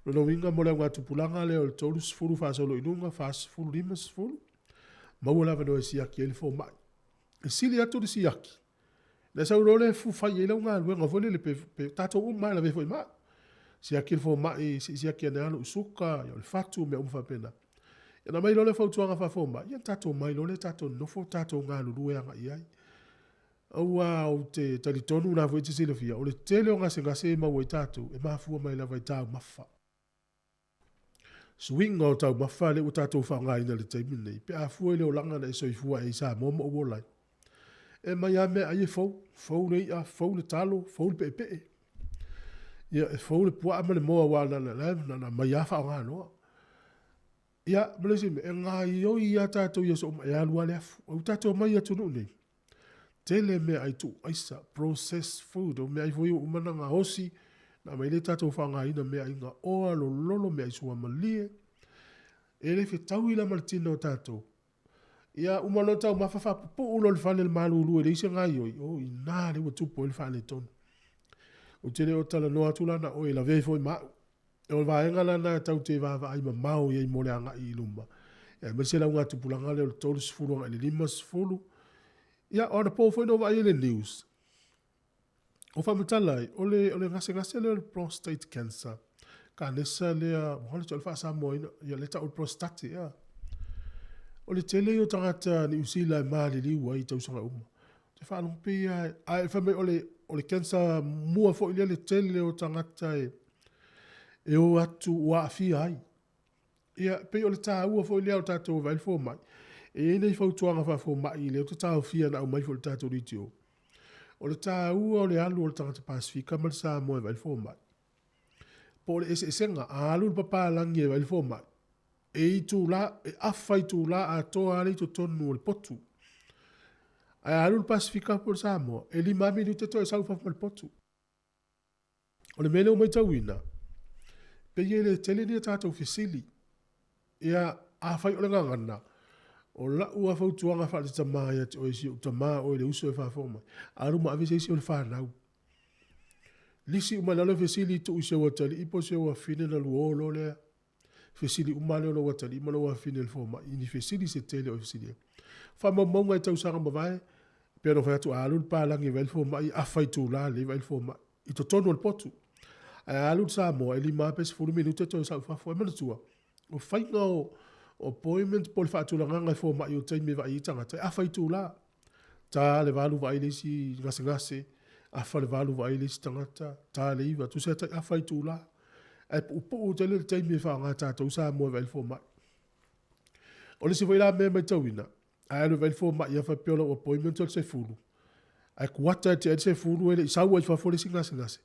O lona uiga mo le augatupulaga lea o le 30 faasolo i luga, 40, 50, maua le avanoa e siaki ai le fomai. E sili atu le siaki, na sau loa lea fai ai lau galuega foi lele pe, pe tatou uma lava e lavea foi ma au. Siaki le fomai, se i siaki ane lava lou suka, ia o le fatu, mea uma faapena. Ia ona aumai loa lea o fautuaga faa-fomai, ia ona tatou omai loa lea tatou nonofo tatou galulue agai i ai. Aua ou te talitonu o la foi e te silafia, o le tele o gasegase e maua ai tatou, e mafua mai lava i taumafa. Suiga o taumafa lea ua tatou faaaogaina i le taimi lenei, pe a fua i le olaga na e soifua ai i Samoa ma ou ola ai. E aumai lava meaai e fou, fou le i'a, fou le talo, fou le peepee. Ia, e fou le puaa ma le moa aua na na na aumai lava faaaoga loa. Ia, ma le isi mea, e gaoioi lava tatou i aso uma, e alu lava le afu. Ua tatou omai i atunuu nei, tele meaai tuu aisa, processed food, o meaai foi ua uma ona gaosi, na aumai lea tatou faaaogaina meaai gaoa, lololo, meaai suamalie. E le fetaui la ma le tino o tatou. Ia, uma loa taumafa faapupuu loa i le fale i le malulu e leai se gaoioi, o i ina lea ua tupu ai le faaletonu. Ou te le o talanoa atu la na o oe, e lavea ai foi ma au. O le vaega la lena tatou te vaavaai mamao i ai mo le agai i luma, aemaise le augatupulaga lea o le 30 agai i le 50. Ia, o anapo foi na ou vaai ai i le news, o faamatala ai, o le, o le gasegase lea o le prostate cancer, kanesa lea, ua galo le faa-Samoaina, ia lea e tau o le prostate, ea. O le tele ia o tagata Niu Sila e maliliu ai i tausaga uma. Te faalogo pei lava, ae fai mai o le, o le cancer mua foi lea le tele o tagata e, e o atu ua aafia ai. Ia, pei o le taua foi lea o tatou vaai le fomai. E i ai nai fautuaga faafomai lea ou te taofia na aumai foi i le tatou DTO. O le taua o le alu o le tagata Pasefika ma le Samoa e vaai le fomai. Po o le eseesega, a alu le papalagi e vaai le fomai, e itula, e afa itula atoa lava le i totonu o le potu. Ae a alu le Pasefika po o le Samoa, e 5 lava minute toe sau i fafo mai le potu. O le mea lea ua matauina, pei e le tele ni a tatou fesili. Ia, afai o le gagana, o lau lava fautuaga faale-tama ia te oe, si ou tama oe le uso e faafofoga mai, alu ma ave se isi o le fanau. Lisi uma i lalo fesili tuu i si ou atalii po o si ou afafine ona luo loa lea. Fesili uma lea o lou atalii ma lou afafine i le fomai, i ni fesili se tele o e fesili ai. Faamaumauga i tausaga mavae, pei ona fai atu, a alu le palagi e vaai le fomai, afa itula lelei vaai le fomai i totonu o le potu. Ae a alu le Samoa, e 5 pe 10 minute toe sau i fafo. E manatua, o faiga o appointment po o le faatulagaga e fomai o taimi e vaai ai tagata, e afa itula. Ta le 8 vaai le isi gasegase, afa le 8 vaai le isi tagata, ta le 9, tusa e tai afa itula. Ae puupuu tele le taimi e faaaoga e tatou Samoa e vaai le fomai. O le isi foi la mea e matauina, a alu e vaai le fomai ia faapea o lau appointment o le 10, ae kuata e tea ai le 10 e le i sau ai i fafo le isi gasegase.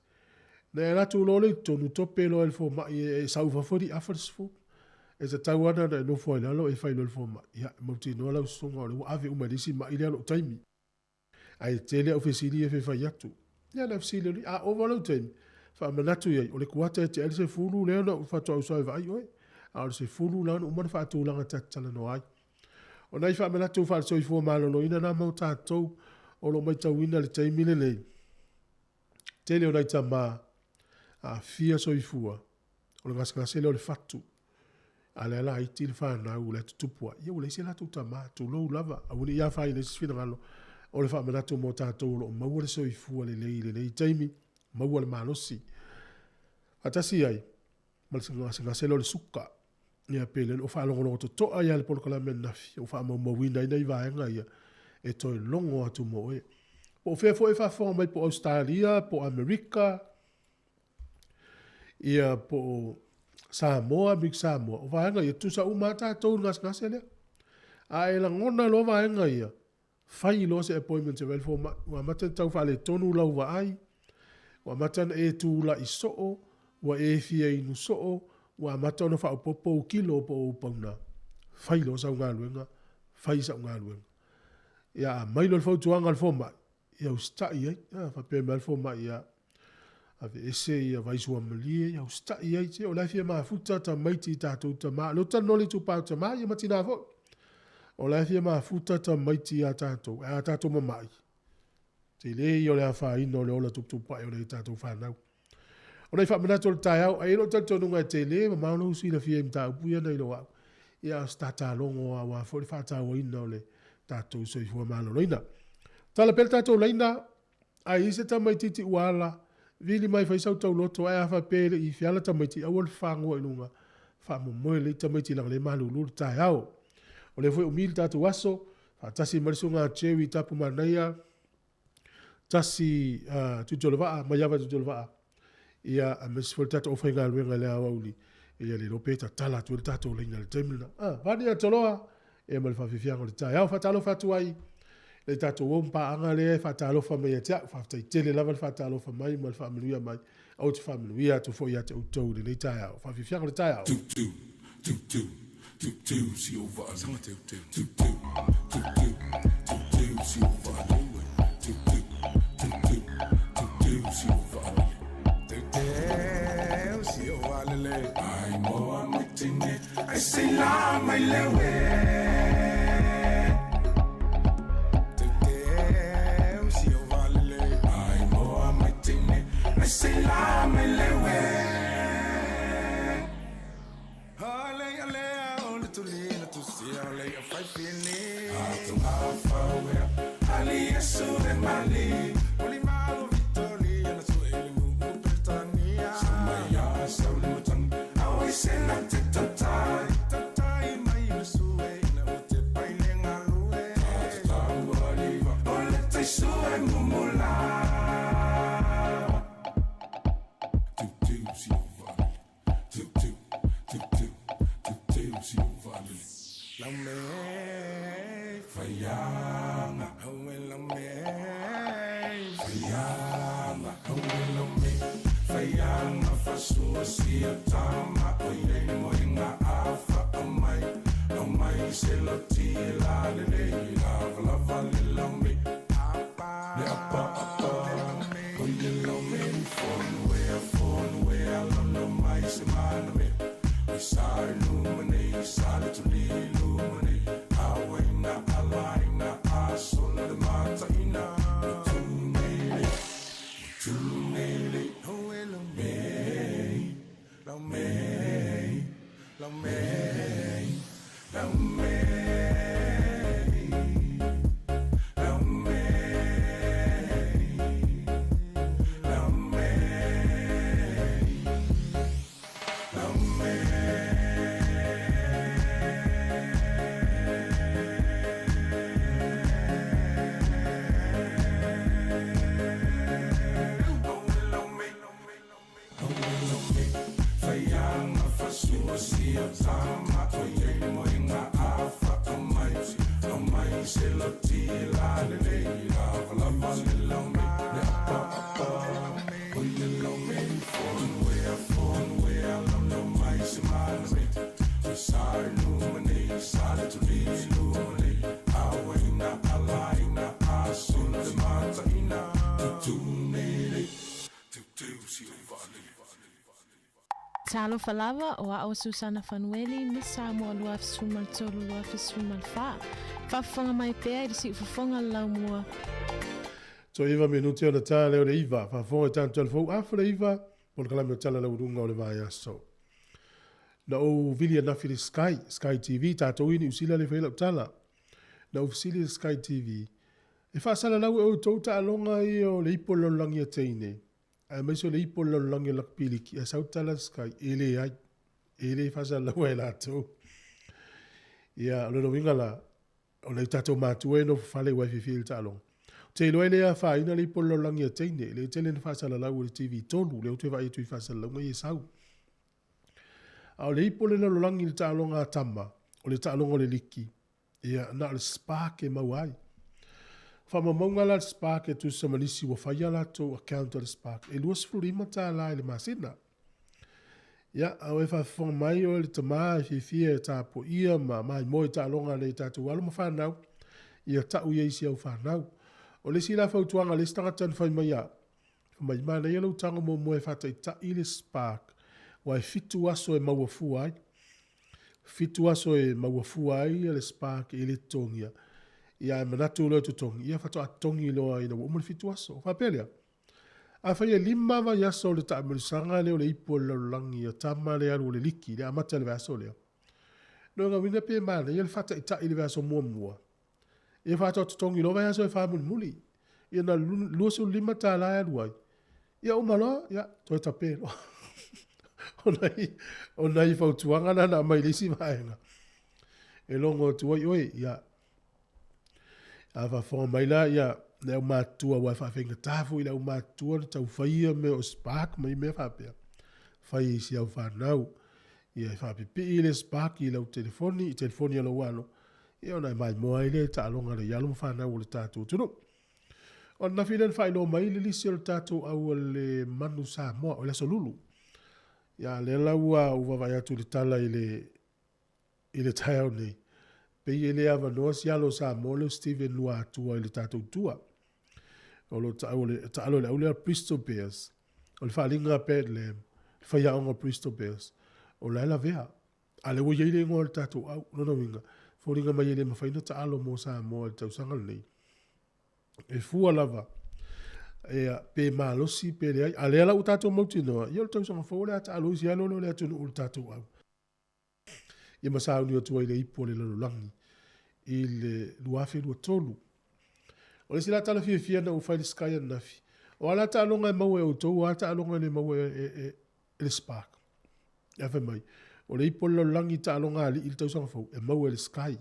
Na e alu atu loa lea i totonu, tope loa e le fomai e sau i fafo e le i afa le 10. E tatau lava ona e nofo ai i lalo e fai loa e le fomai, ia, e mautinoa lau susuga o lea ua ave uma e le isi mai lea lou taimi. Ae tele au fesili ia e fia fai atu. Ia na fesili alii, a ova lou taimi, faamanatu i ai, o le kuata e tea ai le 10 lea na ou faatoa uso ai e vaai oe. A o le 10 la na uma ona faatulaga ta te talanoa ai. O nai faamanatu faale-soifua maloloina na mo tatou o lo o matauina i le taimi lenei. Tele o nai tama aafia soifua, o le gasegase lea o le fatu. A lea laiti le fanau la e tutupu ai, ia ua leai se latou tama, tulou lava, aua ne i afaina ai se finagalo. O le faamanatu mo tatou o lo o maua le soifua lelei i lenei taimi, maua le malosi. Faatasi ai ma le gasegase lea o le suka. Ia pe le o faalogologo totoa ia le polokalame ananafi, o faamaumauina ai nai vaega ia e toe logo atu mo oe. Po o fea foi e faafofoga mai po o Ausetalia, po o Amerika, ia po o Samoa, Amerika Samoa, o vaega ia, tusa uma lava tatou i le gasegase lea. A e lagona loa vaega ia, fai loa se appointment e vaai le fomai. Ua amata ona tau faaletonu lau vaai, ua amata ona e tulai soo, ua e fia inu soo, ua amata ona faaopoopo ou kilo po o ou pauna. Fai loa sau galuega, fai sau galuega. Ia aumai loa le fautuaga a le fomai, ia usitai ai. Ia faapea mai le fomai, ia aveese ia vai suamalie, ia usitai ai. Se o la e fia mafuta tamaiti i tatou tama. O lea ou te talanoa i le itupa o tama ia ma tina foi. O la e fia mafuta tamaiti ia tatou, ae a tatou mamai, tele ia o le afaina o le ola tuputupuae o nai a tatou fanau. O nai faamanatu o le taeao, ae i ai lou talitonuga e tele mamao lou silafia i mataupu ia nai lo au. Ia, o se tatalogo aua foi le faatauaina o le tatou soifua maloloina. Tala pea le tatou laina, a i ai se tamaitiiti ua ala, vili mai fai sau tauloto, ae a faapea e le i feala tamaiti, aua le fagoa i luga, faamomoe lelei tamaiti leaga o lea e malulu le taeao. O lea foi e umi le tatou aso, faatasi ma le susuga a Jerry Tapumanaia, tasi Tuitolovaa, Maiava Tuitolovaa, ia, aemaise foi le tatou aufaigaluega i le aoauli, ia le iloa pe tatala atu ai le tatou laina i le taimi lena. Ah, Vani Atoloa, ia ma le faafiafiaga o le taeao. Faatalofa atu ai le tatou uo ma paaga lea e faatalofa mai ia te au. Faafetai tele lava le faatalofa mai ma le faamanuia mai. Ou te faamanuia atu foi ia te outou i lenei taeao. Faafiafiaga o le taeao. Talofa lava, o a'u o Susana Fanueli, Miss Samoa 2013 2014. Faafofoga mai pea i le siufofoga o le laumua. Toe iva minute ona ta lea o le iva. Faafofoga i tana tala fou afa le iva, polokalame o Tala Laualuga o le Vaiaso. Na ou vili anafi i le Sky, Sky TV, tatou i Niu Sila lea e fai ai lau tala. Na ou fesili i le Sky TV, E faasalalau e outou taaloga ia o le ipu o le lalolagi a teine, aemaise o le ipu o le lalolagi o le lakpi liki, ae sau tala le Sky, e leai, e le faasalalaua e latou. Ia, o lona uiga la, o nai o tatou matua e nofo fale aua e fiafia i le taaloga. Ou te iloa e le afaina le ipu o le lalolagi a teine, lea e tele ina faasalalau e le TV 3, lea ou te vaai atu i faasalalauga ia e sau. A o le ipu o le lalolagi i le taaloga a tama, o le taaloga o le liki, Ia, na o le Spark e maua ai. O faamaumauga la a le Spark e tusa ma nisi ua fai a latou account a le Spark, e $25 i le masina. Ia, a o e faafofoga mai oe le tama e fiafia e tapuaia ma maimoa i taaloga a nai o tatou alo ma fanau, ia tau ia i si au fanau. O le isi la fautuaga a le isi tagata na fai mai au, fai mai, manaia lou tago muamua e faataitai le Spark, aua e fitu aso e maua fua ai. Fitu aso e maua fua ai le Spark e le totogia, ia ae manatu loa e totogi, ia faatoa totogi loa ina ua uma le fitu aso. Faapea lea, afai e lima vaiaso o le taamilisaga lea o le ipu o le lalolagi a tama le alu o le liki, le amata i le vaiaso lea. Lona uiga pe manaia le faataitai i le vaiaso muamua, ia faatoa totogi loa vaiaso e fa mulimuli. Ia na $25 e alu ai, ia uma loa, ia toe tape loa. O nai, o nai fautuaga na na aumai i le isi vaega. E logo atu ai oe, ia, a faafofoga mai la, ia, le aumatutua, aua e faafaigatā foi i le aumatutua le tau faia mea o spark ma mea faapea. Fai i si au fanau. Ia e faapipii le spark i lau telefoni, i telefoni a lou alo, ia ona e maimoa ai lea i taaloga a le alo ma fanau o le tatou atunuu. O ananafi lea na faailoa mai le lisi o le tatou au a le Manu Samoa, o le Aso Lulu. Ia, lea la ua ou vaavaai atu i le tala i le, i le taeao nei, pei e le avanoa si alo o Samoa lea o Steven Luatua i le tatou tua. O lo o taalo i le au lea Bristol Bears, o le faaaliga a Bad Lamb, le faiaoga o Bristol Bears, o la e lavea. A o lea ua i ai le igoa o le tatou au. Lona uiga, foliga mai e le mafai ona taalo mo Samoa i le tausaga lenei. E fua lava, ia, pe malosi pe leai. A lea la ua tatou mautinoa, ia o le tausaga fou o le a taalo isi alo lea o le atunuu i le tatou au. Ia ma sauni atu ai le ipu o le lalolagi i le 2023. O le isi la tala fiafia na ou fai i le Sky ananafi, o a la taaloga e maua e outou, o a taaloga e le maua e, e, e, e le Spark. Ae fai mai, o le ipu o le lalolagi i taaloga a alii i le tausaga fou, e maua e le Sky.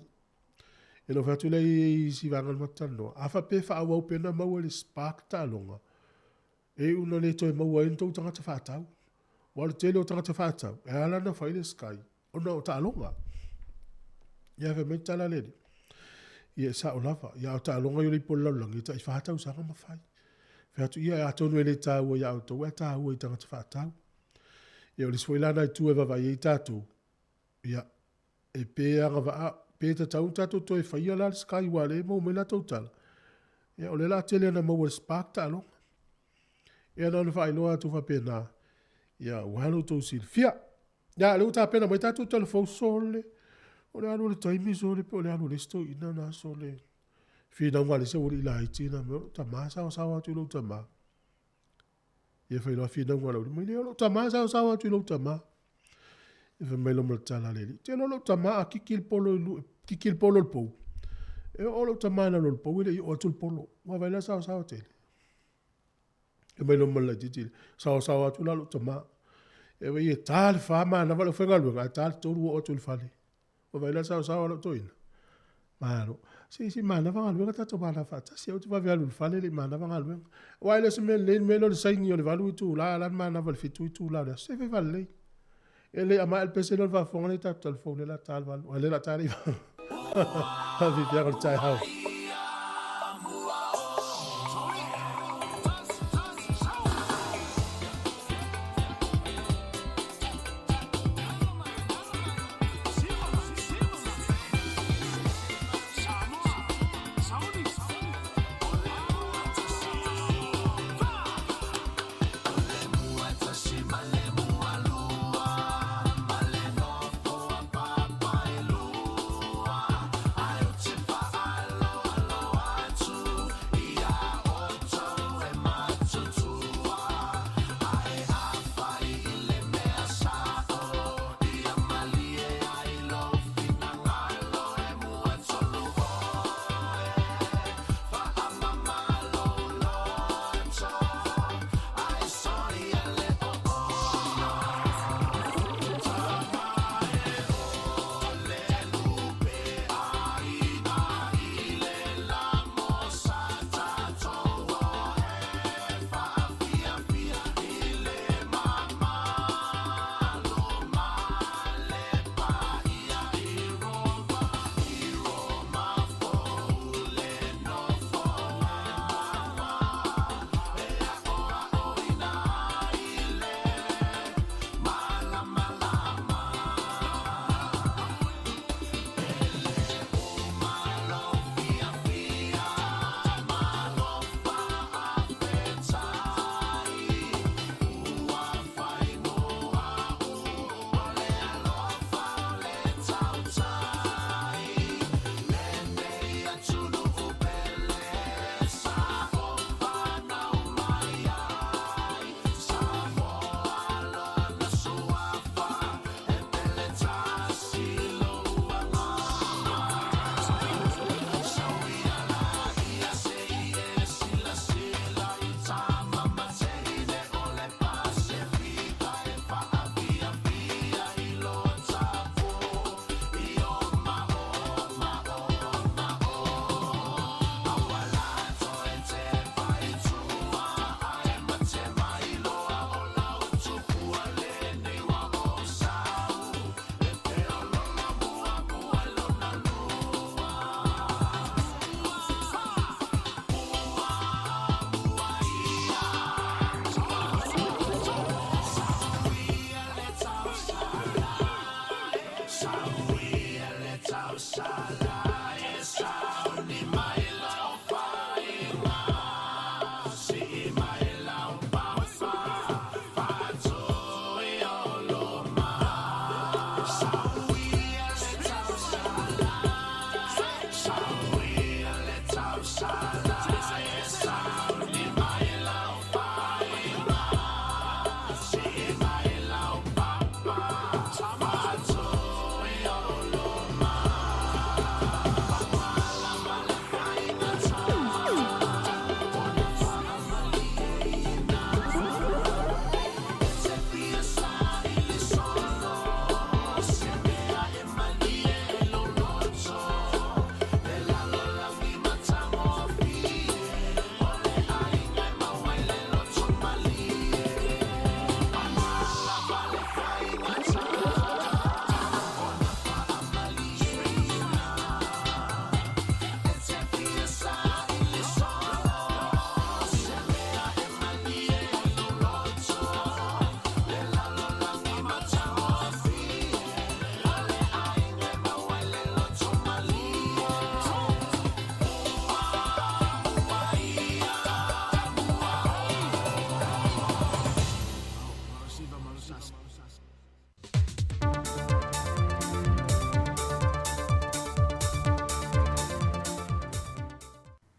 Ia na ou fai atu lea i isi vaega na matou talanoa, a faapea e faaauau pea ona maua e le Spark taaloga, e iu ina le toe maua ai ni tou tagata faatau. Aua o le tele o tagata faatau, e ala ona fai le Sky, ona o taaloga. Ia fai mai tala le Ia e sa'o lava, ia a o taaloga ia o le ipu o le lalolagi e tai fa tausaga ma fai. Fai atu ia atonu e le taua ia outou ae taua i tagata faatau. Ia o le isi foi la na itu e vaavaai ai tatou, ia e pe agavaa, pe tatau ona tatou toe faia la le Sky aua o lea e maua mai la tou tala, ia o lea o le a tele ina maua e le Spark taaloga. Ia na ona faailoa atu faapena, ia aua lo outou silafia. Ia, o lea ua tapena mai tatou tala fou sole. O le alu o le taimi sole pe o le alu o le isi toeaina na sole. Finauga a le isi aualii laiti na mea o lou tama saosaoa atu i lou tama. Ia fai loa finauga a le aualii mai, leai o lou tama saosaoa atu i lou tama. Ia fai mai loa ma le tala a le alii, te iloa lou tama a kiki le polo i lu, kiki le polo i le pou. E oo lou tama i lalo o le pou e le i oo atu le polo. Ua vaai la saosaoa tele. E mai loa ma le laitiiti lea, saosaoa atu la lou tama. E vaai e ta le fa manava le aufaigaluega, ae ta le tolu oo atu i le fale. Ua vaai la le saosaoa a lou toeaina. Malo. Se se manava galuega tatou manava faatasi. Aua e te vave alu i le fale e le i manava galuega. Aua e le o se mea lelei le mea lea o le saini o le 8 itula a o la e manava i le 7 itula o le aso. Se fai faalelei. E le a maea le pese lea o le faafofoga lea i tatou talafou lea o le a ta le 8, a o lea o le a ta le 9. Faafiafiaga o le taeao.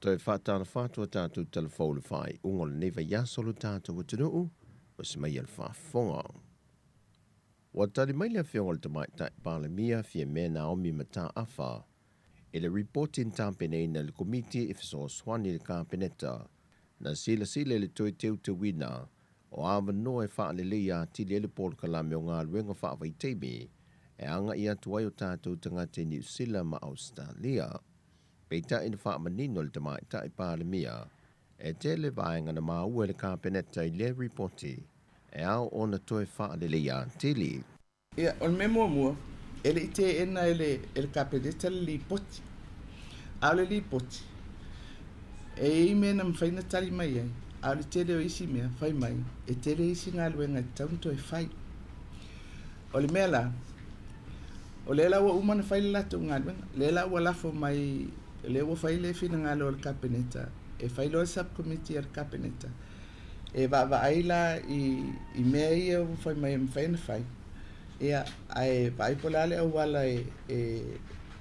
Toe faatalofa atu a tatou talafou i le faaiuga o lenei vaiaso lo tatou atunuu, ua se mai a le faafofoga. Ua tali mai le Afioga i le Tamaitai Palemia Fiame Naomi Mataafa i le ripoti na tapenaina e le Komiti e Fesoasoani i le Kapeneta na silasila i le toe teuteuina o avanoa e faaleleia atili ai le polokalame o galuega faavaitaimi e agai atu ai o tatou tagata i Niu Sila ma Ausetalia. Peitai na faamanino e le Tamaitai Palemia e tele vaega na maua e le Kapeneta i lea ripoti e ao ona toe faaleleia atili. Ia, o le mea muamua, e le i teena e le, e le Kapeneta le lipoti. A o le lipoti, e i ai mea na mafai ona tali mai ai, a o le tele o isi mea, fai mai, e tele isi galuega e tatau ona toe fai. O le mea la, o lea la ua uma ona fai le latou galuega, lea la ua lafo mai, lea ua fai le finagalo o le Kapeneta e fai loa le sub-committee a le Kapeneta e vaavaai la i, i mea ia ua fai mai e mafai ona fai, ia, ae vaai po o le a le auala e, e,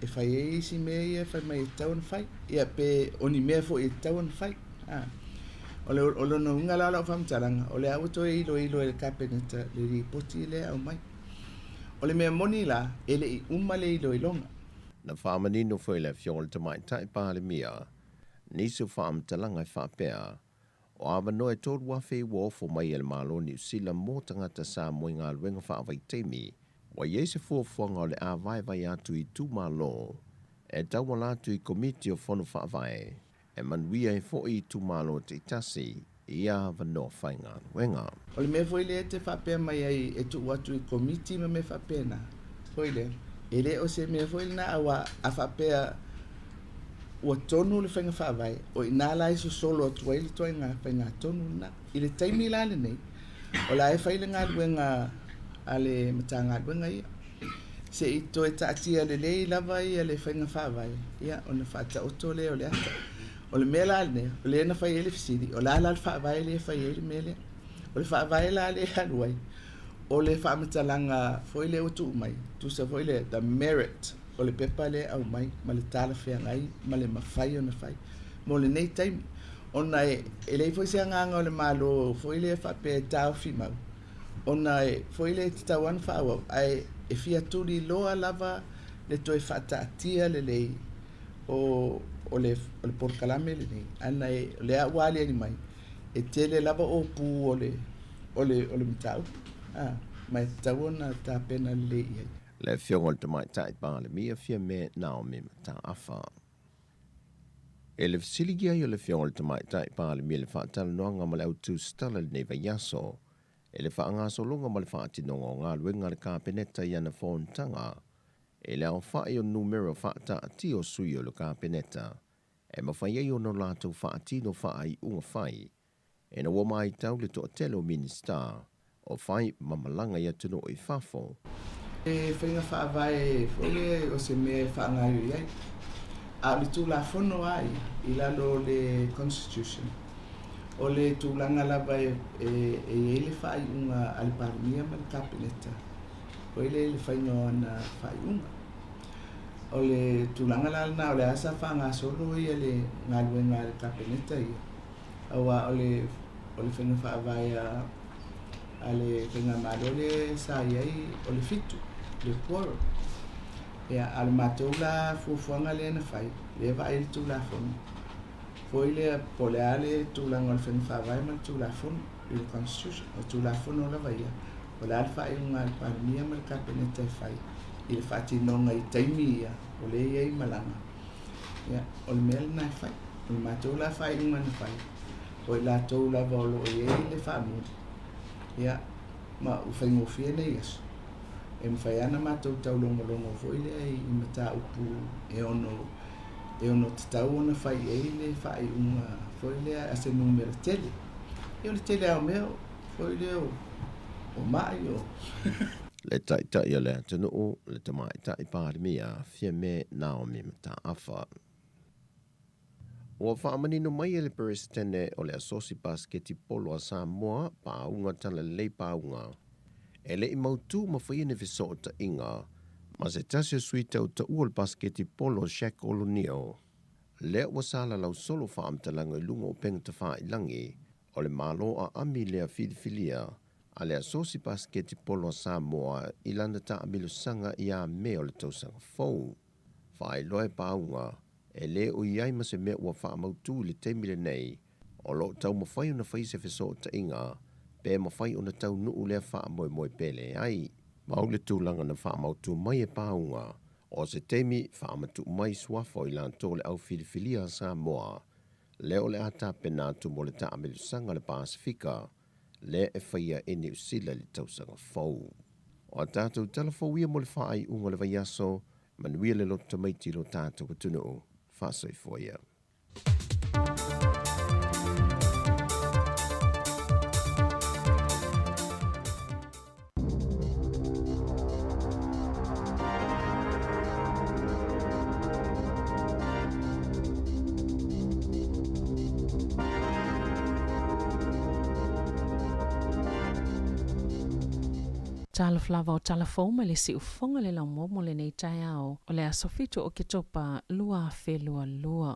e fai ai isi mea ia e fai mai e tatau ona fai, ia, pe o ni mea foi e tatau ona fai. A. O le, o lona uiga la o lau faamatalaga, o lea ua toe iloilo e le Kapeneta le lipoti lea e aumai. O le mea moni la, e le i uma le iloiloga. Na faamanino foi e le Afioga i le Tamaitai Palemia nisi o faamatalaga e faapea, O avanoa e 3,000 ua ofo mai e le Malo o Niu Sila mo tagata Samoa i galuega faavaitaimi, ua i ai se fuafuaga o le a vaevae atu i itumalo e tauala atu i Komiti o Fono Faavae e manuia ai foi itumalo taitasi i ia avanoa faigaluega. O le mea foi lea e te faapea mai ai e tuu atu i Komiti ma mea faapena, foi lea, e le o se mea foi lena aua a faapea ua tonu le faiga faavae, o i ina la e sosolo atu ai le ituaiga faigatonu lena. I le taimi la lenei, o la e fai le galuega a le Matagaluega ia, se i toe taatia lelei lava ia le faiga faavae, ia ona faataoto lea o le ata. O le mea la lenei, o lea na fai ai le fesili, o le a la le faavae lea e fai ai le mea lea? O le faavae la lea e alu ai, o le faamatalaga foi lea ua tuu mai, tusa foi le the merit o le pepa lea e aumai ma le talafeagai ma le mafai ona fai mo lenei taimi, ona e leai foi se agaga o le Malo foi lea faapea e taofi mau, ona e foi lea e tatau lava ona faaauau, ae e fia tuliloa lava le toe faataatia lelei o o le o le polokalame lenei, ana e o lea ua aliali mai, e tele lava ōpū o le o le o le mataupu, a, ma e tatau ona tapena lelei i ai. Le Afioga i le Tamaitai Palemia Fiame Naomi Mataafa. E le fesiligia ai o le Afioga i le Tamaitai Palemia i le faatalanoaga ma le au tusitala i lenei vaiaso, i le faagasologa ma le faatinoga o galuega a le Kapeneta i ana fonotaga, i le aofai o numera faataatia o sui o le Kapeneta e mafai ai ona latou faatino faaiuga fai ina ua maitau le toatele o Minisita o fai ma malaga i atunuu i fafo. E faiga faavae foi lea o se mea e faagaoioi ai, a o le Tulafono lava ia i lalo o le Constitution, o le tulaga lava e i ai le faaiuga a le Palemia ma le Kapeneta foi lea i le faiga o ana faaiuga. O le tulaga la lena, o le a sa faagasolo ia le galuega a le Kapeneta ia, aua o le o le faiga faavae a a le faigamalo lea sa i ai o le fitu, le quorum. Ia, a o le matou la fuafuaga lea na fai, lea e vaai i le Tulafono foi lea po o le a le tulaga o le faiga faavae ma le Tulafono i le Constitution. O le Tulafono lava ia, o le a le faaiuga a le Palemia ma le Kapeneta e fai i le faatinoga i taimi ia o lea e i ai malaga. Ia, o le mea lena e fai. O le matou la faaiuga na fai, o i latou lava o lo o i ai le faamuli, ia, ma ua faigofie nei aso, e mafai lava ona matou taulogologo foi lea i mataupu e ono e ono tatau ona fai i ai le faaiuga foi lea a se numera tele. Ia, o le tele lava o mea foi lea o mai o. Le Taitai o le atunuu, le Tamaitai Palemia, Fiame Naomi Mataafa. Ua faamanino mai e le Peresetene o le Asosi Pasiketi Polo a Samoa, Paauga Talalelei Paauga, e le i mautū ma faia ni fesootaiga ma se tasi o sui tautaua o le pasiketi polo Shaq Olonio. Lea ua salalau solo faamatalaga i luga o upega tafailagi, o le Malo aami lea filifilia a le Asosi Pasiketi Polo a Samoa i lana taamilosaga ia Me o le tausaga fou. Faailoa e Pauga, e lē o i ai ma se mea ua faamautū i le taimi lenei, o lo o taumafai ona fai se fesootaiga pe mafai ona taunuu lea faamoemoe pe leai. Mau le tulaga na faamautū mai e Pauga, o se taimi faamatuu mai suafa o i latou le au filifilia a Samoa, lea o le a tapena atu mo le taamilosaga a le Pasefika, lea e faia i Niu Sila i le tausaga fou. O a tatou tala fou ia mo le faaiuga o le vaiaso, manuia le loto tamaiti i lo tatou atunuu. Faasoifua ia. Talofa lava o tala fou mai le siufofoga le laumua mo lenei taeao o le aso 7 o Oketopa 2022.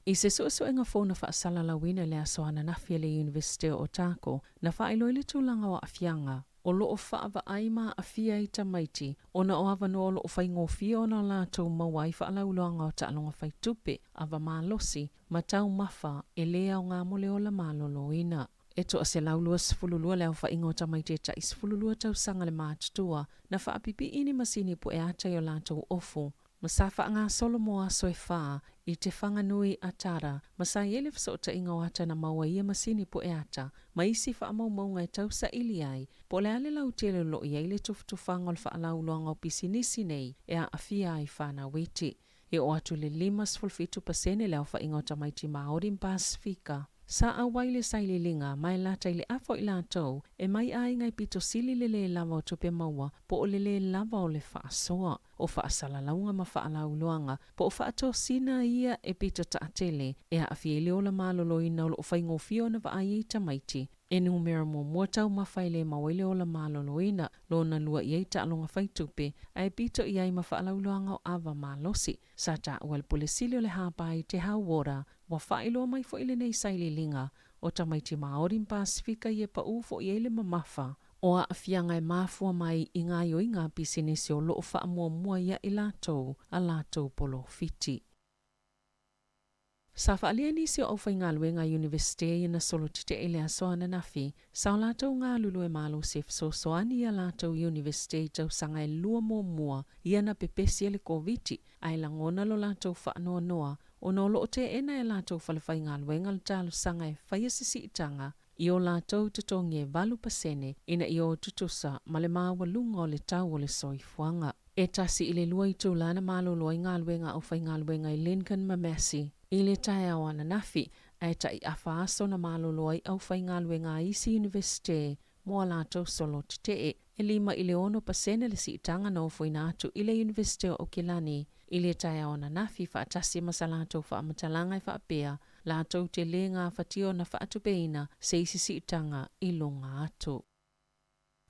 I se suesuega fou na faasalalauina i le aso ananafi e le Iunivesite o Otago, na faailoa ai le tulaga o aafiaga o lo o faavaai ma aafia ai tamaiti ona o avanoa o lo o faigofie ona latou maua ai faalauiloaga o taaloga faitupe, ava malosi, ma taumafa e lē aoga mo le ola maloloina. E toa 122 le aofaiga o tamaiti e tai 12 tausaga le matutua na faapipii ni masini pueata i o latou ofu ma sa faagasolo mo aso e fa i te whanganui a Tara, ma sa i ai le fesootaiga o ata na maua i ia masini pueata ma isi faamaumauga e tausaili ai po o le a le lautele o lo o i ai le tufatufaga o le faalauiloaga o pisinisi nei e aafia ai fanau iti. E oo atu i le 57% le aofaiga o tamaiti Māori ma Pasifika. Sa auai le sailiiliga ma e lata i le afa o i latou e mai aiga e pito sili le lē lava o tupe maua po o le lē lava o le faasoa. O faasalalauga ma faalauiloaga po o faatosina ia e pito taatele e aafia ai le ola maloloina o lo o faigofie ona vaai ai tamaiti E numera muamua taumafa e lē maua ai le ola maloloina, lona lua i ai taaloga faitupe, ae pito i ai ma faalauiloaga o ava malosi. Sa taua e le Pule Sili o le Hāpai Te Hau Ora, ua faailoa mai foi lenei sailiiliga o tamaiti Māori ma Pasifika i e paʻū foi ai le mamafa o aafiaga e mafua mai i gaoioiga a pisinisi o lo o faamuamua ia i latou a latou polofiti. Sa faaalia nisi o aufaigaluega a Iunivesite ia na solo tetee i le aso ananafi, sa o latou galulue malosi e fesoasoani ia latou Iunivesite i tausaga e lua muamua ia na pepesi e le Koviti, ae lagona lo latou faanoanoa ona o lo o teena e latou fale faigaluega le talosaga e faia se siitaga i o latou totogi e 8% ina ia o tutusa ma le maualuga o le tau o le soifuaga. E tasi i le lua itula na malolo ai galuega a aufaigaluega i Lincoln ma Massey i le taeao ananafi, ae tai afa aso na malolo ai aufaigaluega a isi Iunivesite mo a latou solo tetee. E 5 i le 6% le siitaga na ofoina atu i le Iunivesite o Aukilani i le taeao ananafi faatasi ma sa latou faamatalaga e faapea, latou te lē gafatia ona faatupeina se isi siitaga i luga atu.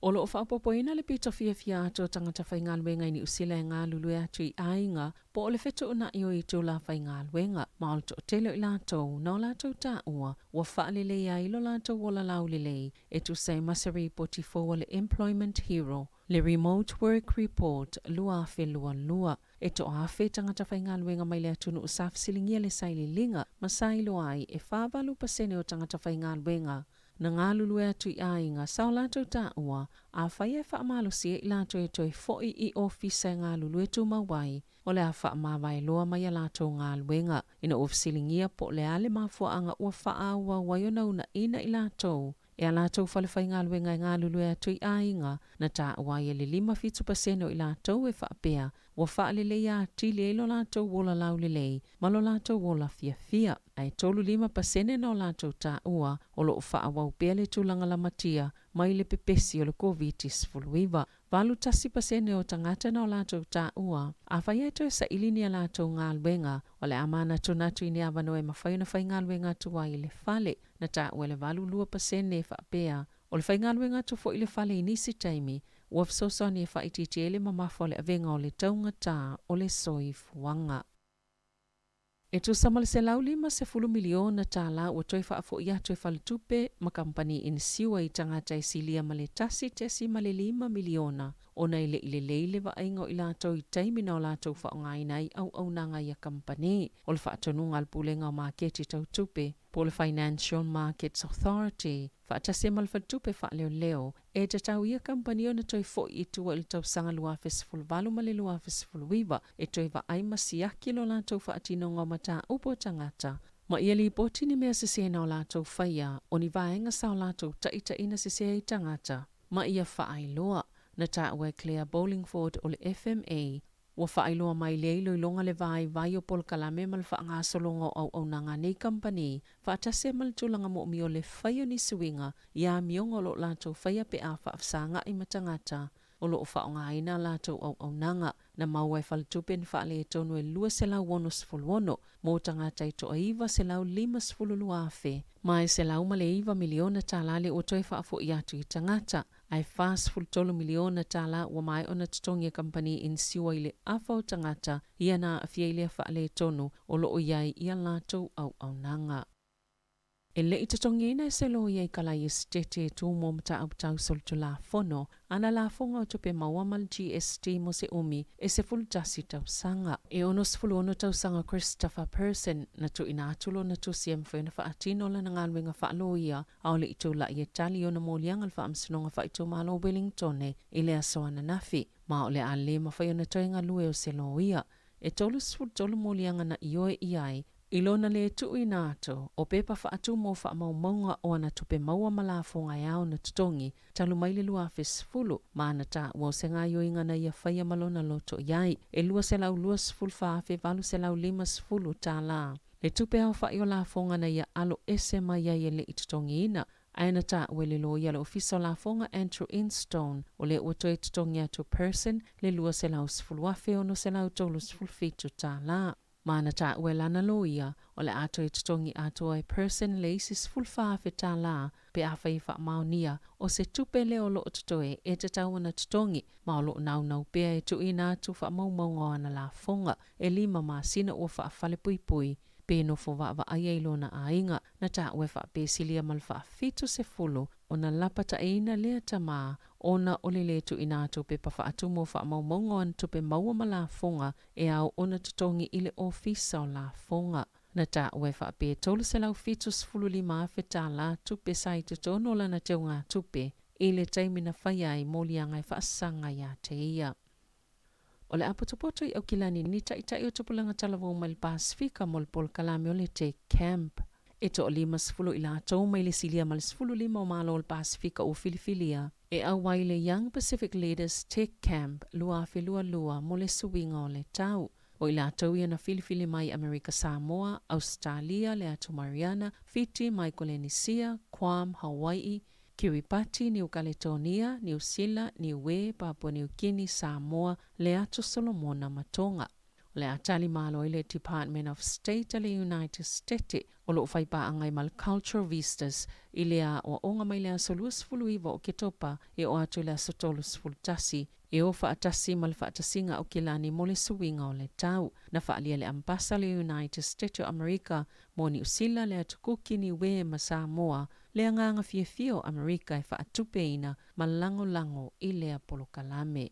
O lo o faaopoopoina le pito fiafia atu o tagata faigaluega i Niu Sila e galulue atu i aiga po o le fetuunai o itula faigaluega, ma o le toatele o i latou na o latou taua ua faaleleia ai lo latou ola laulelei e tusa ai ma se ripoti fou a le Employment Hero, le Remote Work Report 2022. E toaafe tagata faigaluega mai le atunuu sa fesiligia le sailiiliga ma sa iloa ai e 48% o tagata faigaluega na galulue atu i aiga sa o latou taua afai e faamalosia i latou e toe foi i ofisa e galulue tumau ai, o le a faamavae loa mai a latou galuega. Ina ua fesiligia po o le a le mafuaaga ua faaauau ai ona uunaina i latou e a latou fale faigaluega e galulue atu i aiga, na taua ai e le 57% o i latou e faapea ua faaleleia atili ai lo latou ola laulelei ma lo latou ola fiafia, ae 35% na o latou taua o lo o faaauau pea le tulaga lamatia mai le pepesi o le Koviti-19. 81% o tagata na o latou taua afai e toe saili ni a latou galuega, o le a manatunatu i ni avanoa e mafai ona faigaluega atu ai i le fale. Na taua e le 82% e faapea, o le faigaluega atu foi i le fale i nisi taimi, ua fesoasoani e faaitiitia ai le mamafa o le avega o le taugatā o le soifuaga. E tusa ma le $150 miliona tālā ua toe faafo'i atu e Faletupe ma Kamupani Inisiua i tagata e silia ma le 1.5 miliona ona e le i lelei le vaaiga o i latou i taimi na o latou faaaogaina ai auaunaga a ia kamupani. O le faatonuga a le Pulega o Maketi Tau Tupe po o le Financial Markets Authority faatasi ai ma le Faletupe Faaleoleo e tatau ia kamupani ona toe fo'i i tua i le tausaga 2018 ma le 2019 e toe vaai ma siaki lo latou faatinoga o mataupu a tagata ma ia lipoti ni mea sese na o latou faia o ni vaega sa o latou taʻitaʻina sese ai tagata ma ia faailoa. Na taua e Clare Bolingford o le FMA Ua faailoa mai lea iloiloga le vaivai o polokalame ma le faagasologa o auaunaga a nei kamupani, faatasi ai ma le tulaga moomia o le fai o ni suiga i amioga o lo o latou faia pe a faafesaga'i ma tagata o lo o faaaogaina a latou auaunaga. Na maua e Faletupe ni faaletonu e 266 mo tagata e toa 952,000 ma e $109 miliona tālā lea ua toe faafo'i atu i tagata. Ae $43 miliona tālā ua maea ona totogi e kamupani inisiua i le afa o tagata ia na aafia i lea faaletonu o lo o i ai i a latou auaunaga. E le i totogiina e se loia i Kalai Esetete e tu mo mataupu tau solitulafono ana lafoga o tupe maua ma le GST mo se umi e 11 tausaga. E 66 tausaga Christopher Person na tuuina atu lona tusi e mafai ona faatino lana galuega faaloia a o le i tulai e tali ona moliaga le Faamasinoga Faaitumalo o Wellingtone i le aso ananafi, ma o le a le mafai ona toe galue o se loia. E 33 moliaga na ioe i ai i lona le tuuina atu o pepa faatu mo faamaumauga o ana tupe maua ma lafoga e ao ona totogi talu mai le 2010, ma na taua o se gaoioiga na ia faia ma lona loto i ai e $224,850 tālā. Le tupe aofa'i o lafoga na ia alo ese mai ai e le i totogiina, ae na taua e le loia a le Ofisa o Lafoga Andrew Instone, o lea ua toe totogi atu Person le $210,637 tālā. Ma na taua e lana loia, o le a toe totogi atoa e Person le isi $14,000 tālā pe afai e faamaonia o se tupe lea o lo o totoe e tatau ona totogi, ma o lo o naunau pea e tuuina atu faamaumauga o ana lafoga e lima masina ua faafalepuipui pe nofo vaavaaia i lona aiga, na taua e faapesilia ma le 70 ona lapataiina lea tamā ona o le lē tuuina atu o pepa faatumu o faamaumauga o ana tupe maua ma lafoga e ao ona totogi i le Ofisa o Lafoga. Na taua e faapea e $375,000 tālā tupe sa i totonu o lana teugatupe i le taimi na faia ai moliaga e faasaga iā te ia. O le a potopoto i Aukilani ni taʻitaʻi o tupulaga talavou mai le Pasefika mo le polokalame o le Tech Camp. E toa-50 i latou mai le silia ma le 15 o Malo o le Pasefika ua filifilia e auai i le Young Pacific Leaders Tech Camp 2022 mo le suiga o le tau. O i latou ia na filifili mai Amerika Samoa, Ausetalia, le Atu Mariana, Fiti, Maikolenisia, Guam, Hawai'i, Kiribati, Niu Kaletonia, Niu Sila, Niue, Papua Niu Kini, Samoa, le Atu Solomona ma Tonga. O le a tali malo ai le Department of State a le United Stete o lo o fai paaga ai ma le Cultural Vistas i le aoaoga mai le aso 29 o Oketopa e oo atu i le aso 31 e o faatasi ma le faatasiga Aukilani mo le suiga o le tau. Na faaalia le Ambasa le United Stete o Amerika mo Niu Sila, le Atu Kuki, Niue ma Samoa le agaga fiafia o Amerika e faatupeina ma lagolago i lea polokalame.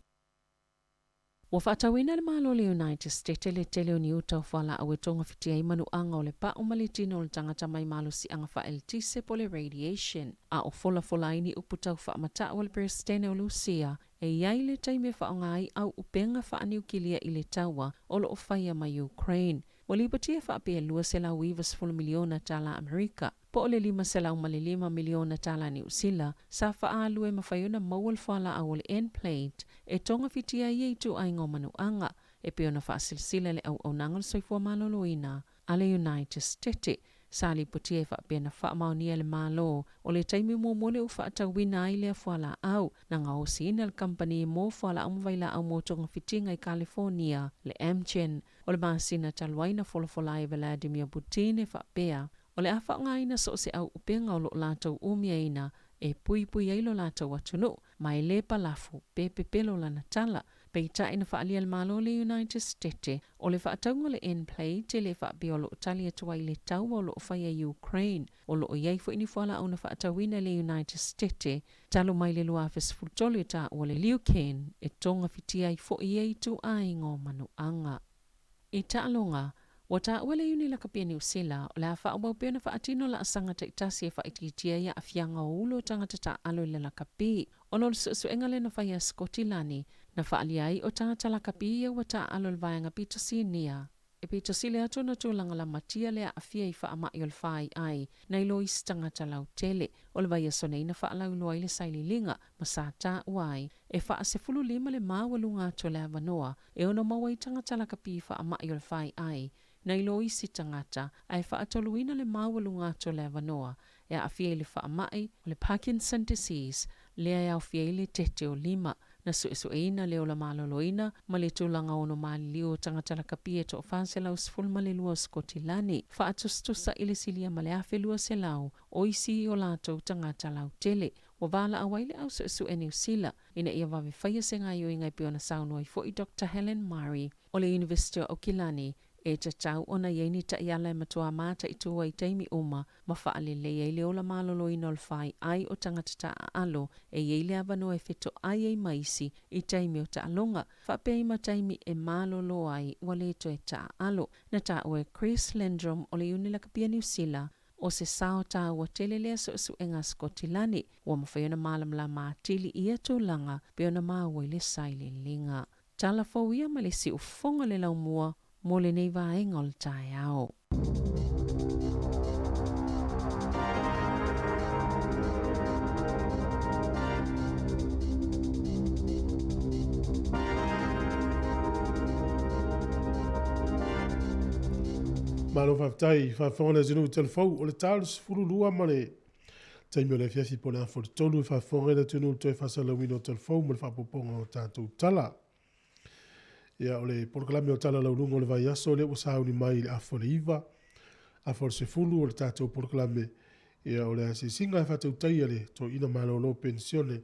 Ua faatauina e le Malo o le United Stete le tele o ni uta o fualaau e togafitia ai manuaga o le pa'u ma le tino o le tagata mai malosiaga faaeletise po o le radiation, a o folafola ai ni upu tau faamata'u a le Peresetene o Lusia e i ai le taimi e faaaoga ai auupega faaniukilia i le taua o lo o faia mai Ukraine. Ua lipotia faapea e $290 miliona tālā Amerika, po o le $505 miliona tālā Niu Sila, sa faaalu e mafai ona maua le fualaau o le N-plate e togafitia ai ia ituaiga o manuaga, e pei ona faasilasila e le Auaunaga o le Soifua Maloloina a le United Stete. Sa lipotia e faapea na faamaonia e le Malo o le taimi muamua lea ua faatauina ai lea fualaau na gaosiina e le kamupani mo fualaau ma vailaau mo togafitiga i California, le Amgen. O le masina talu ai na folafola ai e Vladimir Putin e faapea, o le a faaaogaina so o se auupega o lo o latou umiaina e puipui ai lo latou atunuu, ma e le palafu pe pepelo lana tala. Peitai na faaalia e le Malo o le United Stete, o le faatauga o le N-Plate e le faapea o lo o tali atu ai i le taua o lo o faia i Ukraine. O lo o i ai foi ni fualaau na faatauina e le United Stete talu mai le 2013 e taua le Leucan e togafitia ai foi ia ituaiga o manuaga. I taaloga, ua taua le Iuni Lakapi a Niu Sila, o le a faaauau pea ona faatino laasaga taitasi e faaitiitia ai aafiaga o ulo o tagata taaalo i le lakapi. Ona o le suesuega lea na faia e Sikotilani, na faaalia ai o tagata lakapi ia ua taaalo i le vaega pito sinia, e pito sili atu ona tulaga lamatia le aafia i faamai o le faiai nai lo isi tagata lautele. O le vaiaso nei na faalauiloa ai le sailiiliga ma sa taua ai e 15 le maualuga atu o le avanoa e ono maua ai tagata lakapi faamai o le faiai nai lo isi tagata, ae faatoluina le maualuga atu o le avanoa e aafia i le faamai o le Parkinson disease lea e aofia ai le tete o lima. Na suesueina le ola maloloina ma le tulaga ono maliliu o tagata lakapi e 412 o Sikotilani, faatusatusa i le silia ma le 1,200 o isi i o latou tagata lautele. Ua valaau ai le au suesue Niu Sila ina ia vave faia se gaoioiga e pei ona saunoa ai foi Doctor Helen Murray o le Iunivesite o Aukilani, e tatau ona i ai ni taiala e matuā mataitu ai i taimi uma ma faalelei ai le ola maloloina o le faiai o tagata taaalo e i ai le avanoa e fetoai ai ma isi i taimi o taaloga, faapea ai ma taimi e malolo ai ua le toe taaalo. Na taua e Chris Lendrum o le Iuni Lakapia Niu Sila, O se sao taua tele lea suesuega a Sikotilani, ua mafai ona malamalama atili i ia tulaga pei ona maua i le sailiiliga. Tala fou ia ma le siufofoga le laumua mo lenei vaega o le taeao. Malo faafetai faafofoga le atunuu talavou o le ta o le 12 ma le taimi o le afiafi po o le afa o le tolu e faafofoga ai le atunuu i le toe faasalalauina o talavou ma le faaopoopoga o tatou tala. Ia, o le polokalame o Tala Lauluga o le vaiaso lea ua sauni mai i le afa o le 9, afa o le 10 o le tatou polokalame, ia o le asiasiga e faatautaia le toeaina malolo penisione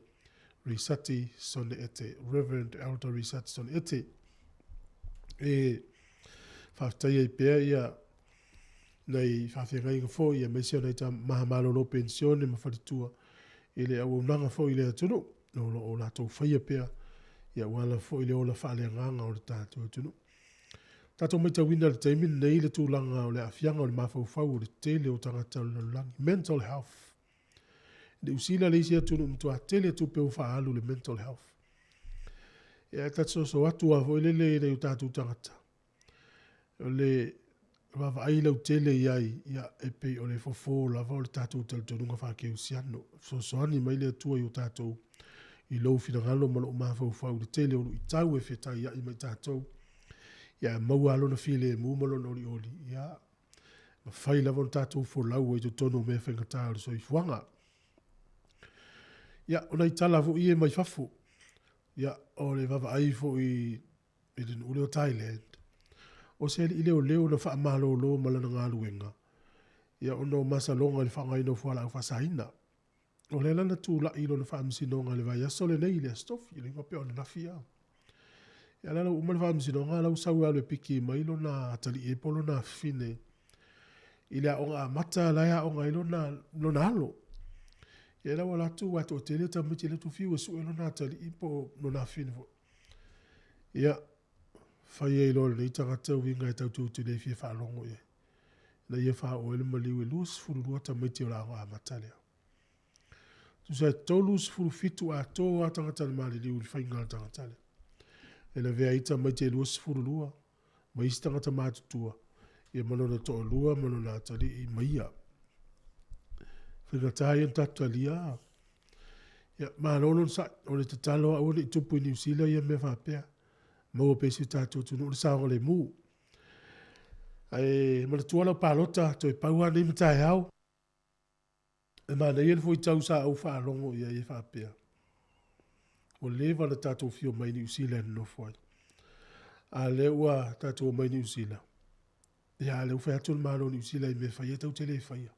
Risati Sone Ete, Reverend Elder Risati Sone Ete. E faafetai ai pea ia nai faafeagaiga foi aemaise o nai maha malolo penisione ma faletua i le auaunaga foi i le atunuu o lo o latou faia pea ia aua lava foi le ola faaleagaga o le tatou atunuu. Tatou matauina i le taimi lenei le tulaga o le aafiaga o le mafaufau o le tele o tagata o le lalolagi, mental health. Niu Sila le isi atunuu matua tele tupe ua faaalu i le mental health. Ia e ta te soso atu lava foi lele i nai o tatou tagata, o le vaavaai lautele i ai, ia e pei o le fofo lava o le tatou talitonuga faa-kerisiano. Fesoasoani mai le Atua i o tatou i lou finagalo ma lou mafaufau i le tele o luitau e fetaiai ma i tatou. Ia maua lava lona filemu ma lona olioli, ia mafai lava ona tatou folau ai i totonu o mea faigata o le soifuaga. Ia, o nai tala foi ia mai fafo, ia, o le vaavaai foi i le nuu lea o Thailand, o se alii leoleo na faamalolo ma lana galuega, ia ona o masaloga i le faaaogaina o fualaau faasaina. O lea la na tulai i lona faamasinoga i le vaiaso lenei i le Aso Tofi, le igoa pea o ananafi a. Ia la ua uma le faamasinoga, la ua sau e alu e piki mai lona atalii e po o lona afafine i le aoga amata la e aoga ai lona, lona alo. Ia la ua alu atu ua toatele tamaiti la ua fiu e sue lona atalii po o lona afafine foi. Ia, fai ai loa e lenei tagata uiga e tatou te le fia faalogo i ai. Na ia faaoo ai le maliu e 22 tamaiti o le aoga amata lea. Tusa e 37 atoa lava tagata na maliliu i le faiga a le tagata lea. E lavea ai tamaiti e 22 ma isi tagata matutua, ia ma lona toalua ma lona atalii ma ia. Faigata ia ona tatou talia. Ia, malo lona sa'i. O le tatalo aua ne i tupu i Niu Sila ia mea faapea. Maua pea i si o tatou atunuu le saogalemu. Ae manatua lau palota, toe pau lava nei ma taeao. E manaia le fuaitau sa ou faalogo i ai e faapea, ua leva ona tatou fio mai Niu Sila e nonofo ai. A lea ua tatou omai Niu Sila, ia a lea ua fai atu le Malo o Niu Sila i mea e faia tatou te le faia.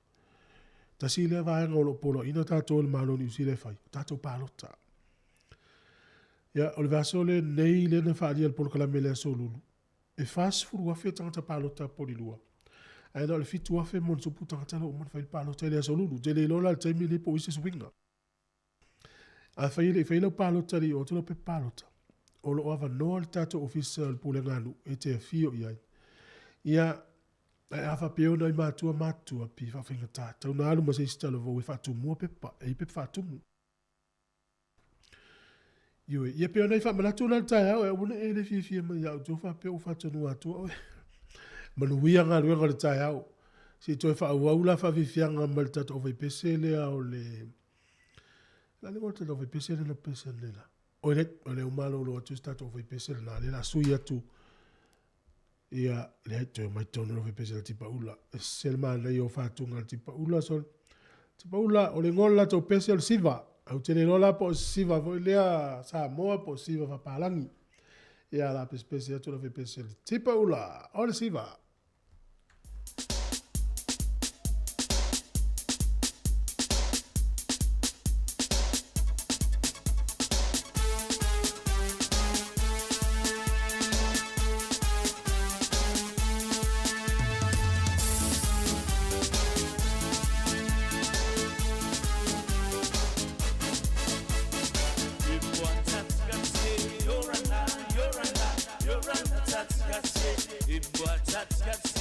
Tasi lea vaega o lo o poloaiina tatou e le Malo o Niu Sila e fai, o tatou palota. Ia, o le vaiaso lenei lea na faaalia e le polokalame i le aso Lulu, e 40,000 tagata palota a Polilua, ae na o le 7,000 ma ona tupu tagata la ua uma ona fai le palota i le aso Lulu. Ou te le iloa la i le taimi lenei po o i ai se suiga. Afai e le i faia lau palota e le i oo atu lau pepa palota, o lo o avanoa le tatou Ofisa o le Pulega a Nuu e te afio i ai. Ia, ae a faapea o nai matua matutua, pei e faafaigata, tau na alu ma se isi talavou e faatumua pepa, e i ai pepa faatumu. Ioe, ia pei o nai faamanatu na i le taeao, e aua ne i e le fiafia mai ia outou faapea ua faatonuina atu oe. Manuia galuega o le taeao. Se i toe faaauau la faafiafiaga ma le tatou aufaipese lea o le... O le a le igoa o le tatou aufaipese lea na pese nei la? Oi le, o lea ua malolo atu si tatou aufaipese lena, lea o le a sui atu. Ia, leai, toe omai tonu le aufaipese a le Tipaula. E ese le manaia o fatuga a le Tipaula, sole. Tipaula, o le igoa o le latou pese o le Siva. Ou te le iloa la po o se Siva foi lea Samoa po o Siva faapalagi. Ia, o le a pesepese atu le aufaipese a le Tipaula, o le Siva.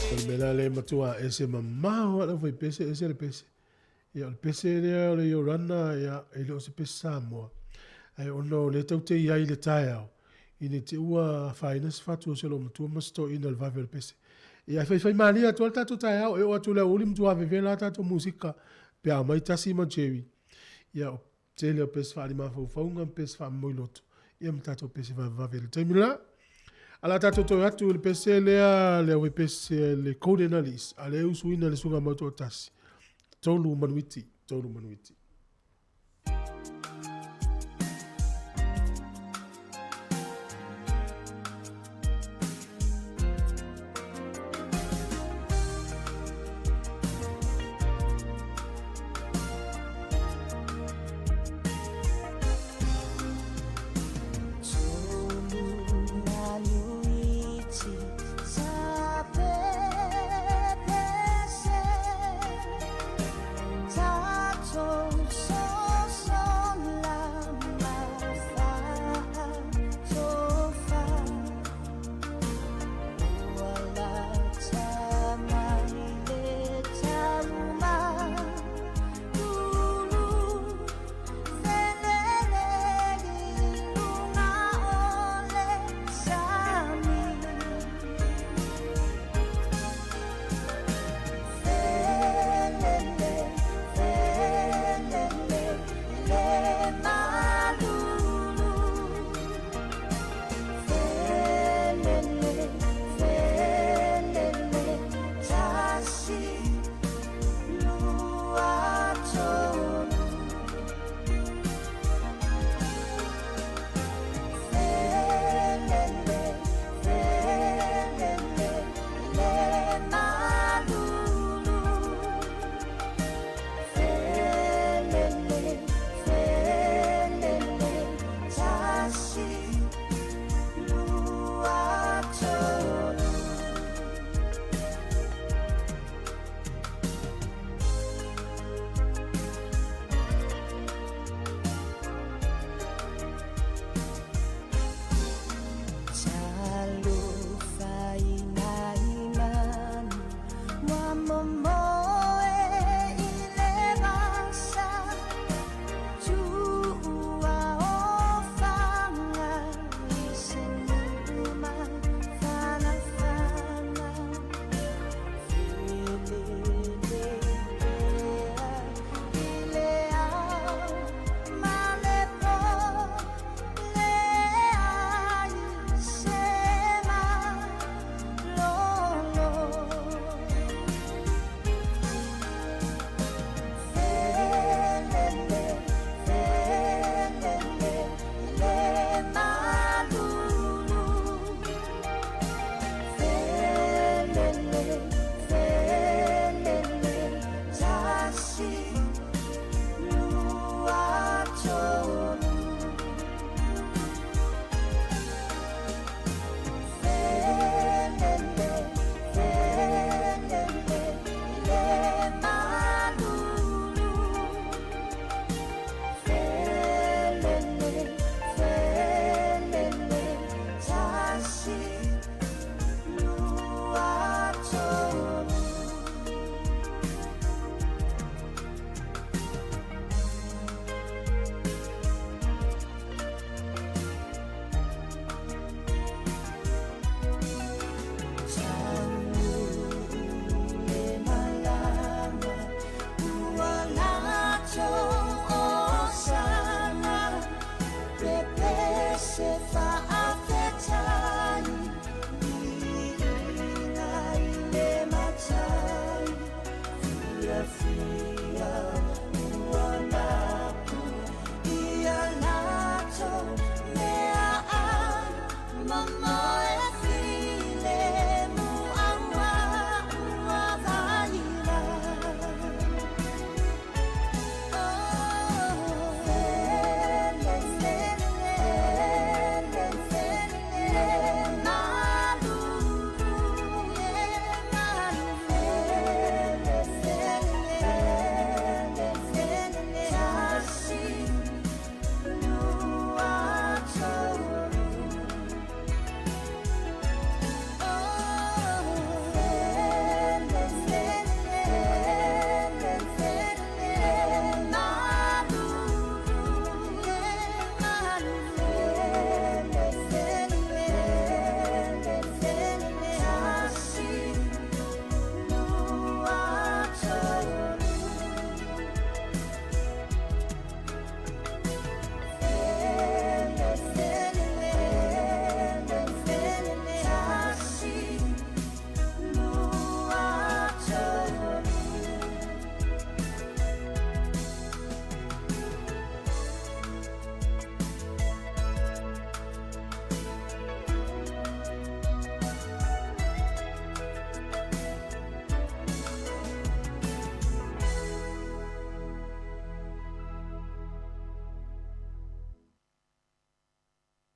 O le mea la lea e matua ese mamao lava le aufaipese ese le pese. Ia o le pese lea o le Iorana ia e le o se pese Samoa. Ae ona o lea tatou te i ai i le taeao, ina te i ua afaina se fatu o se loomatua ma se toeaina i le vave o le pese. Ia ae faifai malie atu lava le tatou taeao, e oo atu i le aoauli matua vevela lava tatou musika pe a omai Tasi ma Jerry. Ia o tele o pese faalimafaufauga ma pese faamomoiloto, ia ma tatou pese vavevave i le taimi lena. A o le a tatou toe atu i le pese lea, le aufaipese le Golden Alice, a lea e usuina le Susuga Mautoatasi, Tolu Manuiti, Tolu Manuiti.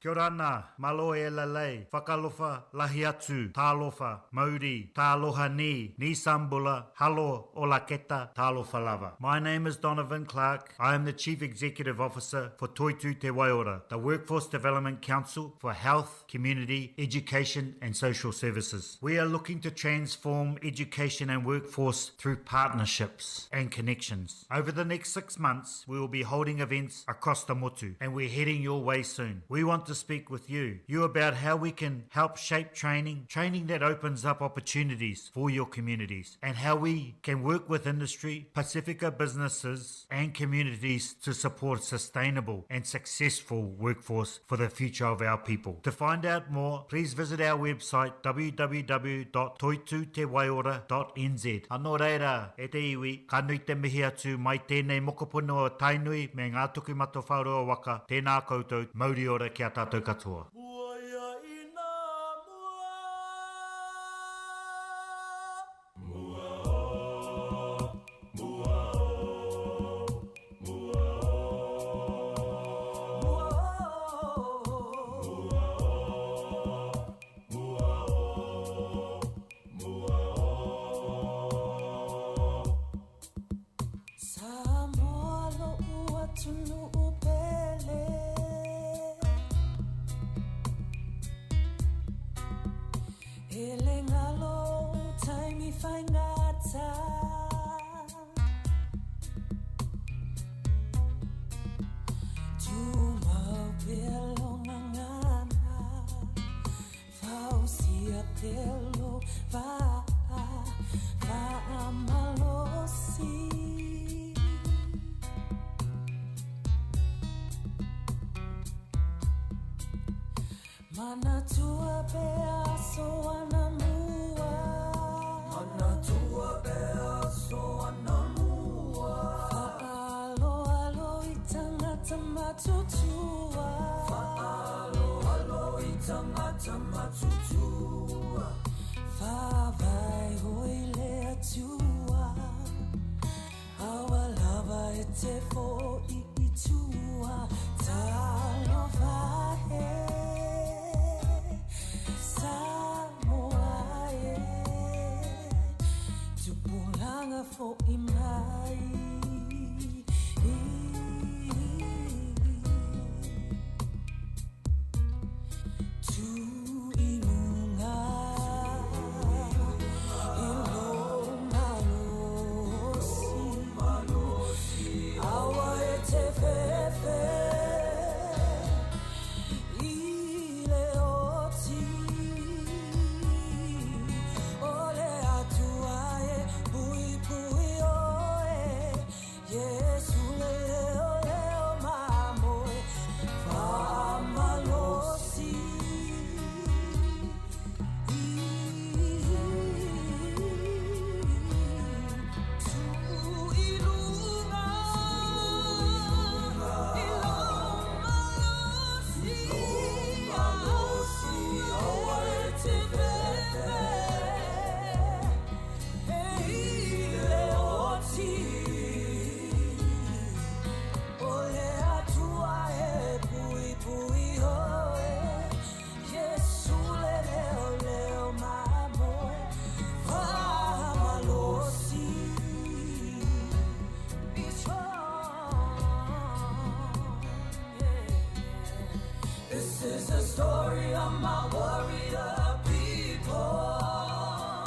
Kia ora ana, malo e lalei, whakalofa, lahi atu, tālofa, mauri, tāloha ni, ni sambula, halo, ola keta, tālofa lava. My name is Donovan Clark. I am the Chief Executive Officer for Toitu Te Waiora, the Workforce Development Council for Health, Community, Education and Social Services. We are looking to transform education and workforce through partnerships and connections. Over the next six months, we will be holding events across the motu and we're heading your way soon. We want to speak with you, you about how we can help shape training, training that opens up opportunities for your communities, and how we can work with industry, Pacifica businesses, and communities to support sustainable and successful workforce for the future of our people. To find out more, please visit our website www.toitutewaiora.nz. Anō reira, e te iwi, ka nui te mihi atu mai tēnei mokopuna o Tainui me ngā tuku matawhāroa waka, tēnā koutou, mauri ora ki a tātou katoa. Samoa lo'u atunuu pele E le galo o'u taimi faigata Tumau pea lou gagana Fausia pea lou vaa Faamalosi Manatua pea aso anamua Manatua pea aso anamua Fa'aaloalo i tagata matutua Fa'aaloalo i tagata matutua Faavae hoi le Atua Aua lava e te fo'i i tua Talofa e Samoa e Tupulaga fo'i mai Tu i luga i lou malosi Aua e te fefe i le oti O le Atua e puipui oe Iesu le leoleo mamoe Faamalosi Tu i luga i lou malosi Aua e te fefe i le oti O le Atua e puipui oe Iesu le leoleo mamoe Faamalosi Be strong yeah. This is the story of my warrior people.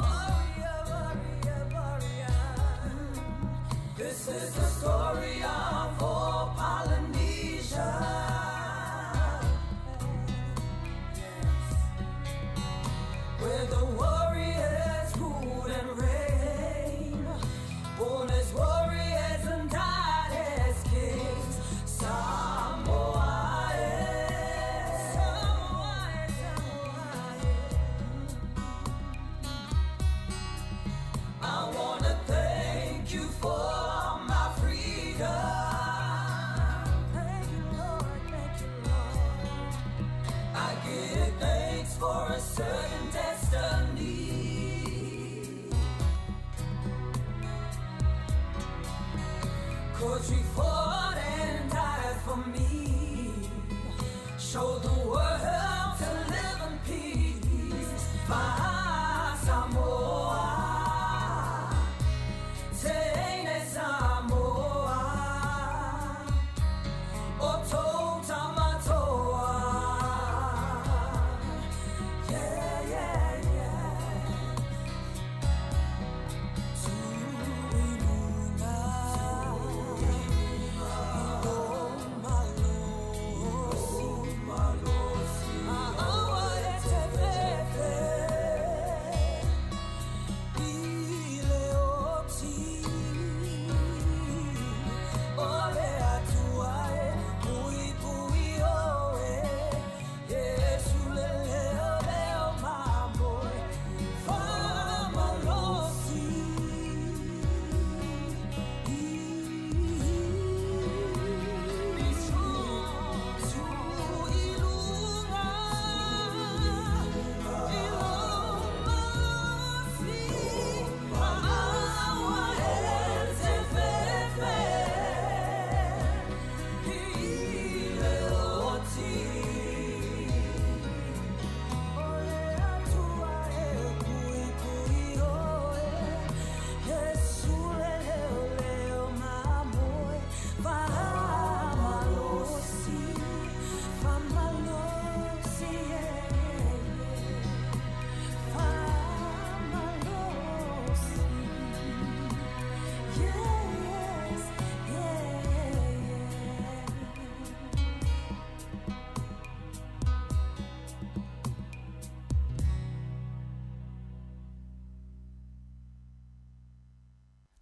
Warrior, warrior, warrior. This is the story of all Polynesia. Yes. Where the warriors rule and reign. Born as warriors and died as kings. Samoa, eh. Samoa, eh, Samoa, eh. I wanna thank you for my freedom. Thank you, Lord. Thank you, Lord. I give thanks for a certain destiny. Cause you fought and died for me. Show the world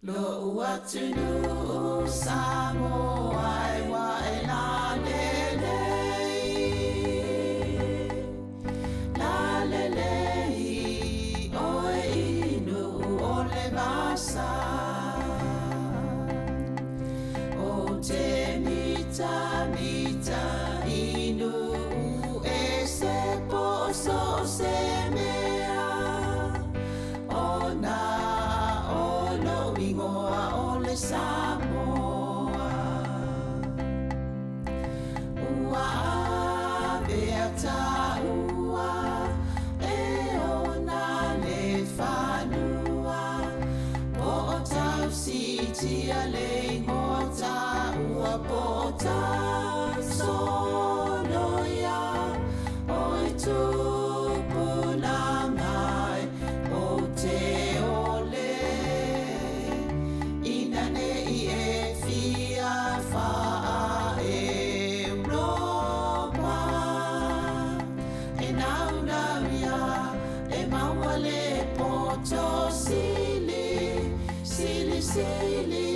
Lo'u atunuu Samoa e ua e lalelei, lalelei oe i nuu o le vasa. O te mitamita i nuu ese po o so o se mea, ona o lou igoa o le Samoa. Ua avea taua e ona le fanua, po o tau siitia le igoa taua, po o tau soloia o i tupulaga e ou te ole ina ne i e fia faa-Europa e naunau ia e maua le poto sili, sili, sili,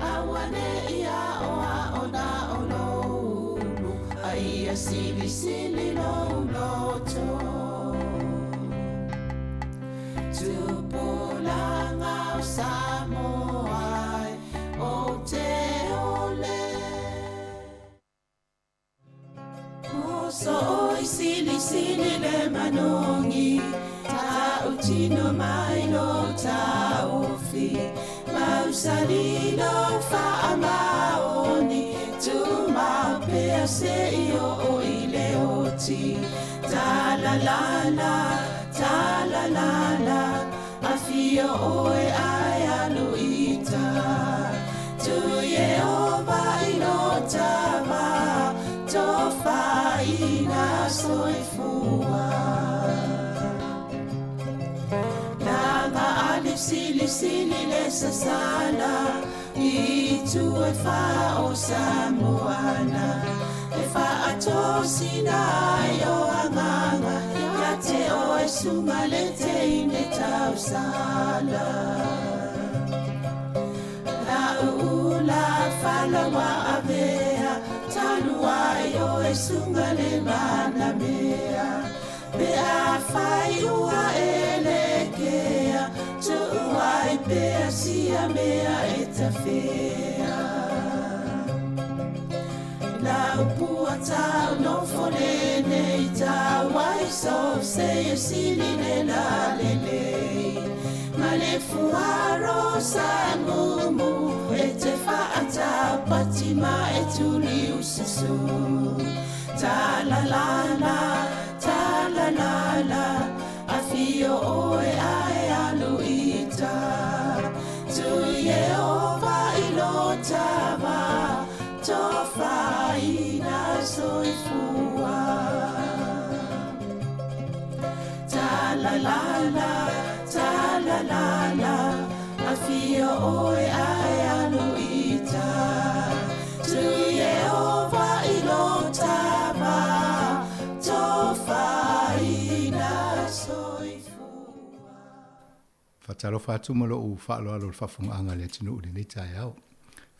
aua ne i aoao na o lou ulu, a ia sili, sili lou loto. Tupulaga o Samoa e ou te ole. Moso oi sili sili le manogi, tautino mai lo taofi, mausali lo faamaoni, tumau pea seia oo i le oti. Ta la la la, ta la la la, afio oe ae alu i uta. Tu Ieova i lo tava, tofaina soifua. Laga ali sili sili le sasala, i itu e fā o Samoana, e faatosina ai o agaga, ia te oe suga le teine tausala. La'u ula fala ua avea, talu ai oe suga le manamea. Pe afai ua e lekea, tuu ai pea sia mea e tafea. Lau pua tau nofo lenei tau ai so se e sili le lalelei. Ma le fuaro sa mumu e te faataupati ma e tuli ususu. Ta la la la, ta la la la, afio oe ae alu i uta. Tu Ieova i lo tava, tofaina soifua. Ta la la la, ta la la la, afio oe ae alu i uta. Tu Ieova i lo tava, tofaina soifua. Faatalofa atu ma lou faaaloalo i le faafofogaaga a le atunuu i lenei taeao.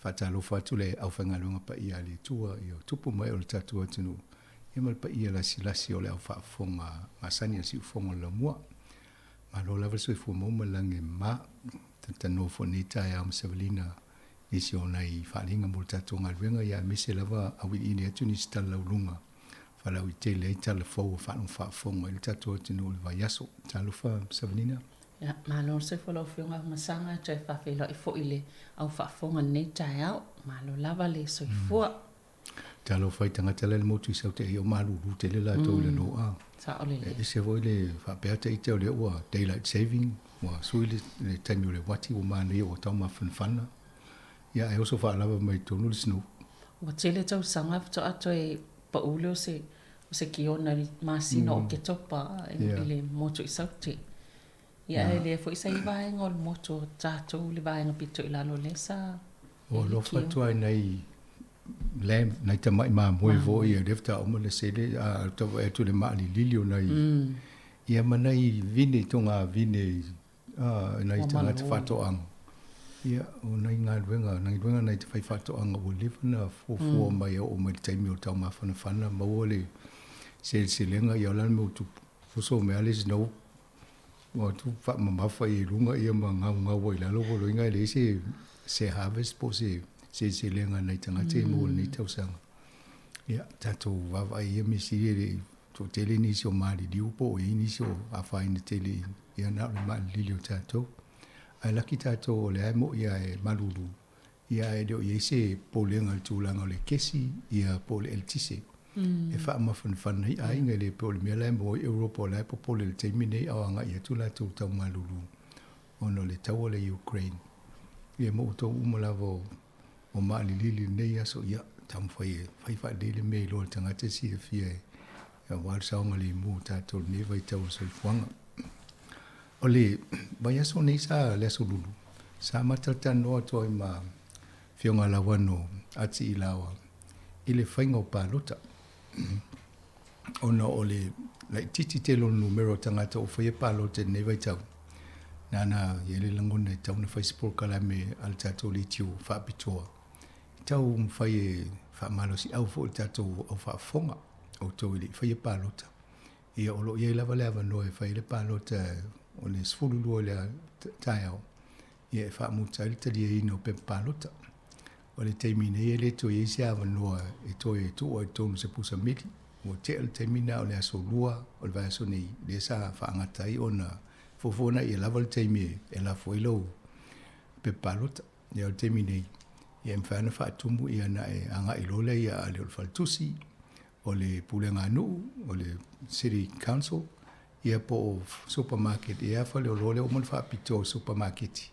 Faatalofa atu le aufaigaluega paia a le Atua i o tupu ma ee o le tatou atunuu, ia ma le paia lasilasi o le au faafofoga masani a le Siufofoga o le Laumua. Malo lava le soifua maua ma le lagi e mama. Talatalanoa foi i lenei taeao ma Savalina nisi o nai faaaliga mo le tatou galuega, ia aemaise lava auiliili atu nisi tala lauluga faalauaitele ai tala fou a faalogo faafofoga i le tatou atunuu i le vaiaso. Talofa Savalina. Ia, malo le soifua lau Afioga Afamasaga, e toe faafeiloai foi i le au faafofoga i lenei taeao. Malo lava le soifua. Talofa i tagata la i le motu i Saute ia ua malulu tele latou i le loa. Sao lelei. E ese foi le faapea ata ita o lea ua daylight saving, ua sui le taimi o le uati ua manaia ua tau mafanafana. Ia ae oso faalava mai totonu le snow. Ua tele tausaga faatoa toe pau lea o se o se kiona i le masina o Oketopa i le motu i Saute. Ia ae lea foi sa i vaega o le motu o tatou le vaega pito i lalo lea sa Ua alofa atu lava i nai lamb, nai tamai mamoe foi ia lea faatoa uma ona sele a tau vaai atu i le maalilili o nai ia ma nai vine toga vine nai tagata faatoaga. Ia, o nai galuega, nai galuega nai te faifaatoaga ua leva ona fuafua mai e oo mai i le taimi o le taumafanafana, maua le seleselega, ia o le a le mea ua tupu, oso mai lava le snow, ua tu faamamafa i luga ia ma gaugau ai i lalo, ua loiga e leai se se harvest po o se seleselega a nai tagata ia maua i lenei tausaga. Ia, tatou vaavaai i ia mea sili e le i toatele nisi o maliliu po o i ai nisi o afaina tele ia na o le maalilili o tatou. Ae laki tatou o lea e mo'i lava e malulu, ia ae le o i ai se popolega i le tulaga o le kesi ia po o le eletise e faamafanafana ai aiga e le pei o le mea la e maua ai Europa o la e popole i le taimi nei a o agai atu latou tau malulu ona o le taua lea i Ukraine. Ia ma outou uma lava o o maalilili i lenei aso, ia taumafai e fai faalelei le mea e iloa e le tagata e silafia e aua le saogalemu o tatou i lenei vaitau o le soifuaga. O le vaiaso nei sa le Aso Lulu, sa matalatalanoa atu ai ma Afioga Lauano Ati Ilaoa i le faiga o palota ona o le laitiiti tele o le numera o tagata ua faia palota i lenei vaitau. Nana i ai le lagona e tatau ona fai se polokalame a le tatou leitio faapitoa e tau mafai e faamalosiau foi i le tatou au faafofoga outou e le i faia palota. Ia o lo o i ai lava le avanoa e fai ai le palota o le 12 i le taeao ia e faamuta ai le taliaina o pepa palota. O le taimi nei e le toe i ai se avanoa e toe tuu ai i totonu o se pusa meli. Ua tea le taimi lena o le aso Lua o le vaiaso nei lea sa faagata ai ona fuafua na ia lava le taimi e lafo ai lau pepa palota. Ia o le taimi nei, ia e mafai ona faatumu ia ona e agai loa lea ia ale o le faletusi, o le pulega a nuu, o le city council, ia po o supermarket ea faleoloa lea ua uma ona faapitoa o supamaketi.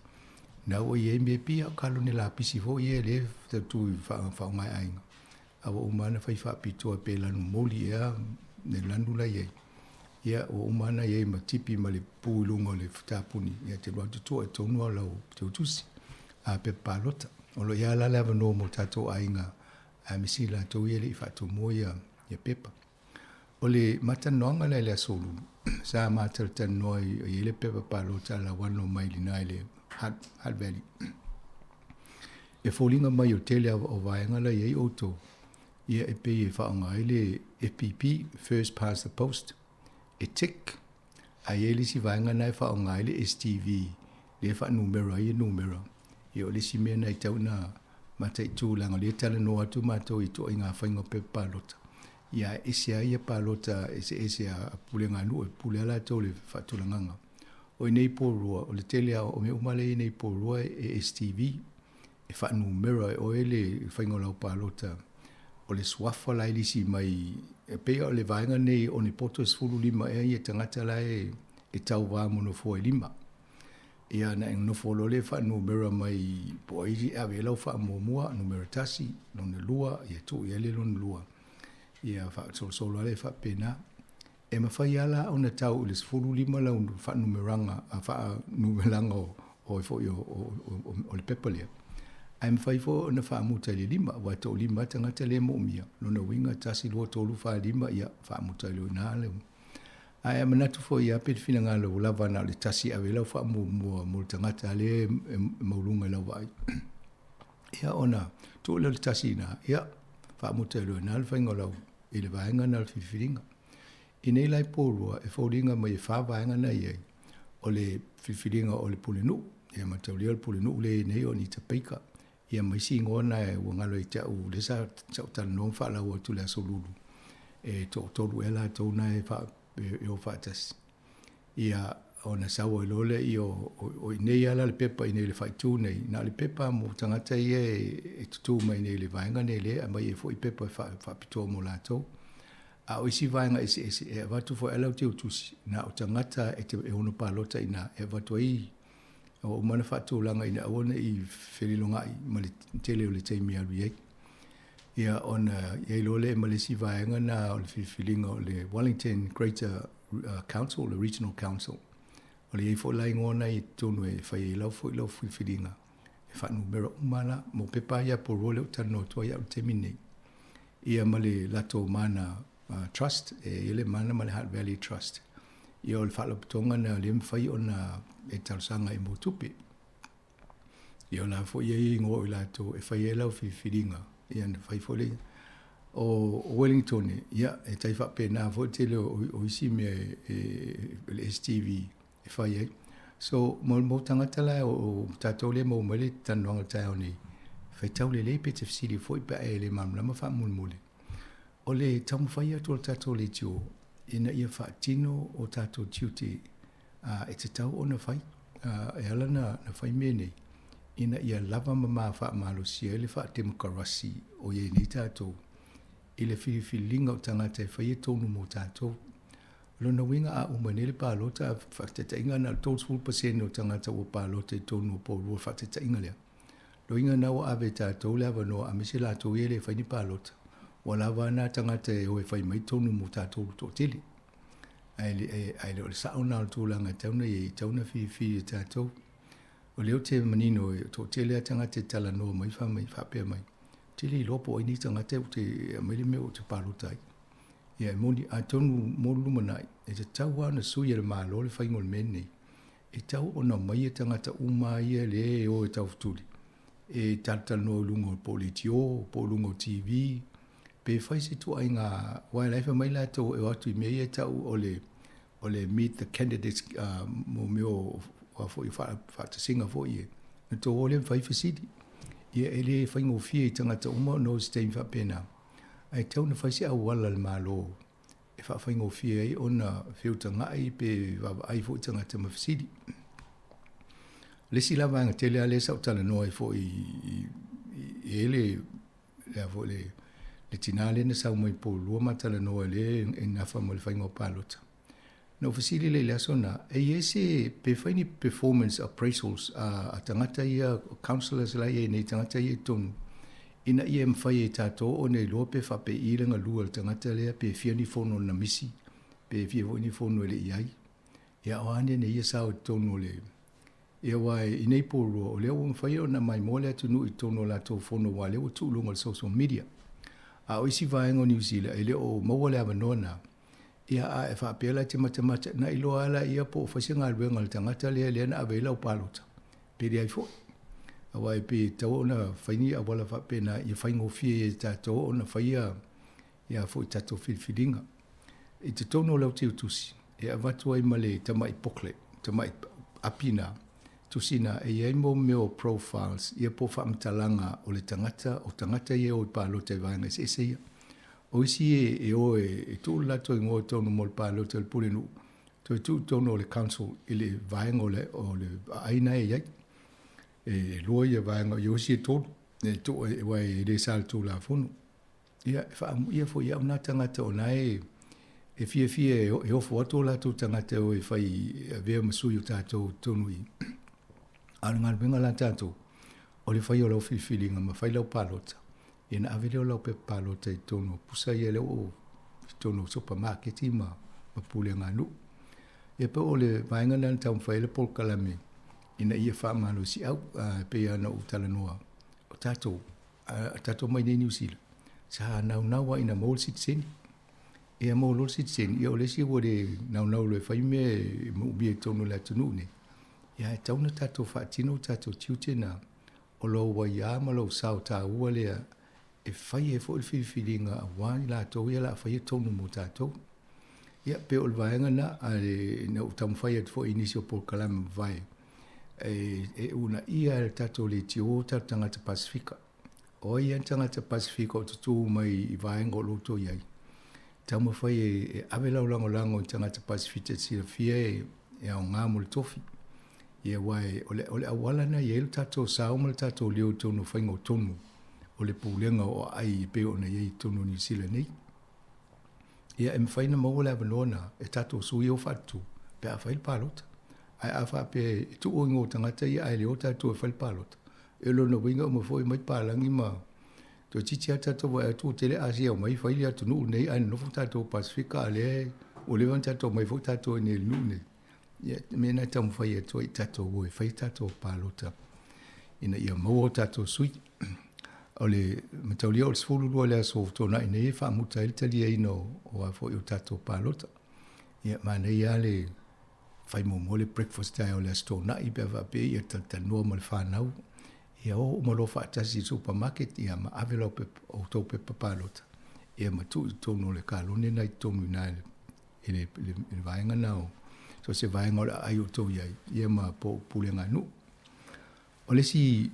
Na ua i ai mea pia o kalone lapisi foi ia lea e tautu i faaaoga e aiga. A ua uma ona fai faapitoa pe lanu moli ea le lanu la e i ai. Ia ua uma ona i ai ma tipi ma le pu i luga o le tapuni, ia te alu atu tua i totonu lava o lau teutusi a pepa palota. O lo o i ai lava la le avanoa mo tatou aiga aemaise i latou ia e le i faatumua ia pepa. O le matalanoaga lea i le Aso Lulu, sa matalatalanoa i ai le pepa palota a Lauano mai lina i le Hutt Valley. E foliga mai o le tele o vaega la i ai outou, ia e pei e faaaoga ai le FPP, First Past the Post, e tick, ae i ai le isi vaega lena e faaaoga ai le STV, lea e faanumera ai numera. Ia o le isi mea lena e tatau ona mataitu leaga o lea e talanoa atu matou i ituaiga faiga o pepa palota. Ia ae ese ai ia palota eseese a pulega a nuu e pule lava latou i le faatulagaga. O i nei Porirua, o le tele lava o mea uma lea e i nei Porirua e STV, e faanumera e oe le faiga o lau palota. O le suafa la e lisi mai, e pei o le vaega nei o ni poto e 15 ea ia tagata la e tauva mo nofoa e lima. Ia ona e nofo loa lea e faanumera mai po o ai e ave i ai lau faamuamua, numera tasi, lona lua, ia tuu i ai le lona lua. Ia faasolosolo lava lea faapena. E mafai lava la ona tau i le 15 lau faanumeraga, faanumeraga o o foi o, o, o, o le pepa lea. Ae mafai foi ona faamuta i le lima, aua e toalima lava tagata lea e moomia. Lona uiga, 1, 2, 3, 4, 5, ia faamuta ai loa i ina le. Ae a manatu foi ia pe le finagalo ua lava na o le tasi e ave ai lau faamuamua mo le tagata lea e mauluga i lau vaai. Ia ona tuu lea o le tasi i ina, ia faamuta ai loa i ina le faiga o lau i le vaega lena o le filifiliga. I nei la i Porirua, e foliga mai e fa vaega na i ai, o le filifiliga o le pulenuu, ia mataulia o le pulenuu lea e i ai nei o Anita Baker, ia ma isi igoa na ua galo ia te au lea sa ou talanoa ma faalaua atu i le Aso Lulu, e toatolu ea latou na e e o faatasi. Ia ona sau ai loa lea o i inei lava la le pepa i inei i le faaitu nei, na o le pepa mo tagata ia e tutū mai nei i le vaega nei lea e aumai ai foi pepa e faapitoa mo latou. A o isi vaega eseese e avatu foi lava lau teutusi, na o tagata e te e ono palota i ina e avatu ai ua uma ona faatulaga ina aua ne i felilogai ma le tele o le taimi e alu i ai. Ia ona i ai loa lea ma le isi vaega lena o le filifiliga o le Wellington Greater Council, le Regional Council. O le i ai foi la igoa na i totonu e fai ai lau foi lau filifiliga e faanumera uma la mo pepa ia Porirua lea ou te talanoa atu ai au i le taimi lenei. Ia ma le latou mana Trust, e i ai le mana ma le Hutt Valley Trust. Ia o le faalapotopotoga lena o lea e mafai ona e talosaga i mo tupe. Ia o la foi e i ai igoa o i latou e fai ai lau filifiliga, ia na fai foi le o Wellington, ia e tai faapena foi le tele o isi mea e le STV e fai ai. So, mo tagata la o tatou lea e maua mai le talanoaga i le taeao nei, faitau lelei pe te fesili foi pe a e le malamalama faamolemole. O le taumafai atu o le tatou leitio ina ia faatino o tatou tiute e tatau ona fai, e ala ona fai mea nei, ina ia lava ma ma faamalosia ai le faatemokarasi o i ai nei tatou i le filifiliga o tagata e faia tonu mo tatou. O lona uiga a uma nei le palota, faataitaiga na o le 30% o tagata ua palota i totonu o Porirua, faataitaiga lea. Loiga na ua ave e tatou le avanoa aemaise latou ia e le fai ni palota, ua lava na tagata e o e fai mai tonu mo tatou toatele. Ae le o le sao na o le tulaga e tatau ona i ai, e tatau ona filifili e tatou. O lea ou te manino e toatele lava tagata e talanoa mai fai mai faapea mai, ou te le iloa po o ai nei tagata ou te aumai le mea ou te palota ai. Ia e moni, atonu mo le lumanai, e tatau lava ona sui e le Malo le faiga o le mea lenei. E tatau ona omai tagata uma ia lea e o e taufetuli, e talatalanoa i luga po o leitio, po o luga o TV, pe fai se ituaiga, aua o la e fai mai latou e o atu i mea ia e tau o le o le meet the candidates mo mea o a foi faatasiga foi ia, na tou o lea ma fai fesili. Ia e le faigofie i tagata uma ona o se taimi faapena, ae tatau ona fai se auala a le Malo e faafaigofie ai ona feutagai pe vaavaai foi tagata ma fesili. O le isi la vaega tele lava lea sa ou talanoa ai foi i le le a foi le tinā lea na sau mai Porirua ma talanoa lea e nafa ma le faiga o palota. Na ou fesili lea i le aso na, e i ai se pe fai ni performance appraisals a tagata ia, councillors la e i ai nei, tagata ia i totonu, ina ia mafai e tatou ona iloa pe faapei le galue a le tagata lea, pe fia ni fono na misi, pe fia foi ni fono e le i ai. Ia o a nei ia sao i totonu o le Ia aua i nei Porirua, o lea ua mafai ona maimoa le atunuu i totonu o latou fono aua o lea ua tuu i luga o le social media. A o isi vaega o Niu Sila e le o maua le avanoa na, ia a e faapea la e te matamata, na iloa lava laia po o fai se galuega a le tagata lea lea na ave ai lau palota, pe leai foi. Aua e pei e tatau ona fai ni auala faapena ia faigofie ai e tatou ona faia ia foi tatou filifiliga. I totonu o lau teutusi, e avatu ai ma le tamai booklet, tamai api na, tusi na, e i ai mo mea o profiles, ia po o faamatalaga o le tagata, o tagata ia e o i palota i vaega eseese ia. O isi e o e tuu le latou igoa i totonu mo le palota i le pulenuu, toe tuu i totonu o le council i le vaega o le, o le aina e i ai. E lua ia vaega, ia o isi e tolu, e tuu, aua e le sa i le Tulafono. Ia, e faaamuia foi i au na tagata o na e e fiafia e ofo atu o latou tagata e o e fai e avea ma sui o tatou i totonu i. A o le galuega la tatou, o le fai o lau filifiliga ma fai lau palota, ia ona ave lea o lau pepa palota i totonu o pusa ia lea ua i totonu o supamaketi ma pulega a nuu. Ia pei o le vaega lena na taumafai ai le polokalame ina ia faamalosiau, e pei lava ona ou talanoa, o tatou, a tatou mai nei Niu Sila, sa naunau lava ina maua le sitiseni. Ia maua loa le sitiseni, ia o le isi ua le naunau loa e fai mea e moomia i totonu o le atunuu nei. Ia ae tatau ona tatou faatino o tatou tiute na, o lou aiā ma lou sao taua lea e fai ai foi le filifiliga aua i latou ia o le a faia tonu mo tatou. Ia, pei o le vaega lena, ae na ou taumafai atu foi i nisi o polokalame mavae, e uunaia e le tatou leitio o tatou tagata Pasefika. O ai lava tagata Pasefika o tutū mai i vaega o lo o outou i ai, taumafai e ave lau lagolago i tagata Pasefika e silafia e aoga mo le tofi. Ia aua o le auala lena e i ai lo tatou sao ma le tatou leo i totonu o faiga o tonu o le pulega o aai e pei ona i ai i totonu o Niu Sila nei. Ia e mafai ona maua le avanoa na e tatou sui o faatutu pe a fai le palota. Ae a faapea e tuu i o tagata ia ae le o tatou e fai le palota, e lona uiga uma foi mai palagi ma toeitiiti lava tatou vaai atu ua tele Asia e omai fai le atunuu lenei ae nonofo tatou Pasefika a o lea ua leva ona tatou omai foi tatou i inei i le nuu lenei. Ia, o le mea lena e taumafai atu ai i tatou o e fai tatou palota ina ia maua o tatou sui. O le mataulia o le 12 i le aso Toonai nei e faamuta ai le taliaina o a foi o tatou palota. Ia, manaia lava le fai muamua le breakfast taeao o le aso Toonai pe a faapea ia talatalanoa ma le fanau. Ia o uma loa faatasi i le supermarket ia ma ave lau pepa, outou pepa palota ia ma tuu i totonu o le kalone na i totonu i ina i le, i le, i le vaega na o so se vaega o le aai outou i ai ia ma po o pulega a nuu. O le isi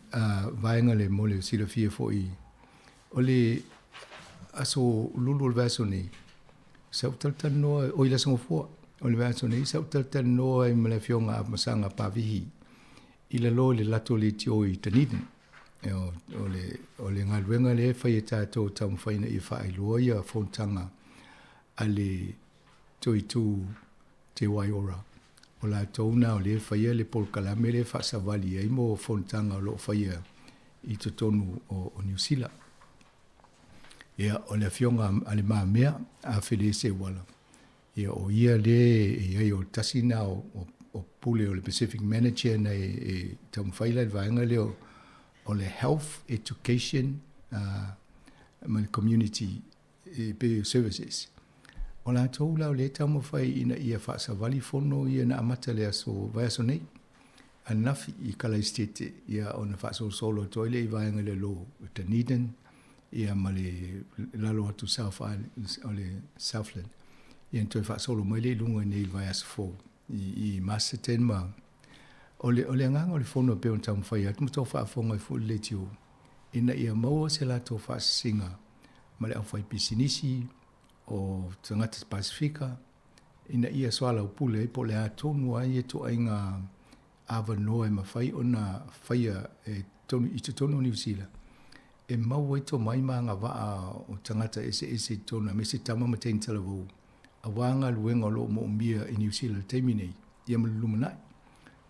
vaega le mo le silafia foi o le aso lulu o le vaiaso nei, sa ou talatalanoa, oi le Aso Gafua o le vaiaso nei, sa ou talatalanoa ai ma le Afioga a Masaga Pavihi i lalo i le lato leitio i Dunedin. E o, o, le, o le galuega lea e fai e tatou taumafai ina ia faailoa ia fonotaga a le Toitū Te Waiora. O latou na o lea e faia le polokalame lea e faasavali ai mo fonotaga o lo o faia i totonu o, o Niu Sila. Ia, o le afioga a Le Mamea a Fele Seuala, ia o ia le e i ai o tasi na o, o, o pule o le Pacific Manager na e, e taumafai la i le vaega lea o, o le Health Education ma le Community e pei o services. O latou la o lea e taumafai ina ia faasavali fono ia na amata le aso vaiaso nei ananafi i Kalaisitete ia ona faasolosolo atu ai lea i vaega i lalo o Dunedin ia ma le lalo atu South Island o le Southland ia ona toe faasolo mai lea i luga i nei i le vaiaso fou i, i Masterton ma o le, o le agaga o le fono e pei ona taumafai atu ma tau faafofoga ai foi le leitio ina ia maua se latou faasisiga ma le aufaipisinisi o tagata Pasefika ina ia soalaupule ai po o le a tonu lava ia ituaiga avanoa e mafai ona faia e tonu, i totonu o Niu Sila e maua ai tomai ma agavaa o tagata eseese i totonu aemaise tama ma teine talavou aua galuega o lo o moomia i Niu Sila i le taimi nei ia ma le lumanai.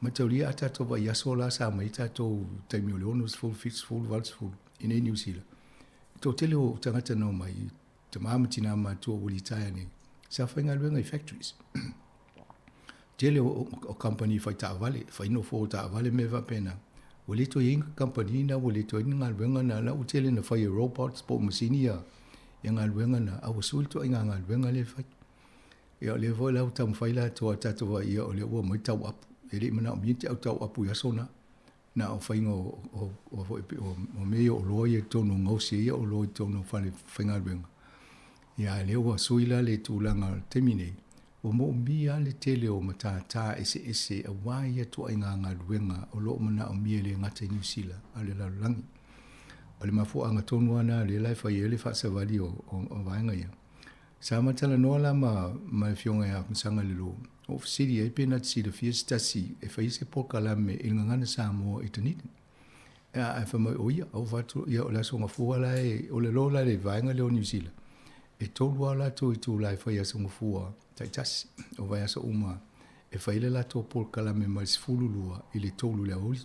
Mataulia a tatou vaiaso la sa mai ai tatou i taimi o le 60, 70, 80 i nei Niu Sila. Toatele o tagata na omai, tama ma tina matutua ua litaea nei, sa faigaluega i factories. Tele o, o, o company fai taavale, fai nofo o taavale mea faapena. Ua le toe i ai company na, ua le toe i ai ni galuega na, la ua tele na fai e robots po o masini ia, ia galuega na, a ua sui le ituaiga galuega lea e fai. Ia o lea foi la ua taumafai latou a tatou vaai ia o lea ua omai tau apu. E le i manaomia ni te au tau apu i aso na. Na o faiga o, o, o, foi, o, o mea ia o oloa ia i totonu o gaosi ai ia oloa i totonu o fale faigaluega. Ia a lea ua sui la le tulaga o le taimi nei, ua moomia lava le tele o matata eseese aua ia ituaiga galuega o lo o manaomia e le gata i Niu Sila a o le lalolagi. O le mafuaaga tonu lava lena lea la e fai ai le faasavali o, o, o vaega ia. Sa ma talanoa la ma, ma le Afioga ia Masaga Lelo, o fesili ai pe na te silafia se tasi e faia se polokalame i le gagana Samoa i Dunedin. Ae fai mai o ia, au fatu ia o le Aso Gafua la e, o le lo la le vaega lea o Niu Sila. E tolu lava latou itula e fai Aso Gafua taitasi, o vaiaso uma e fai le latou polokalame mai le 12 i le 3 i le aoauli.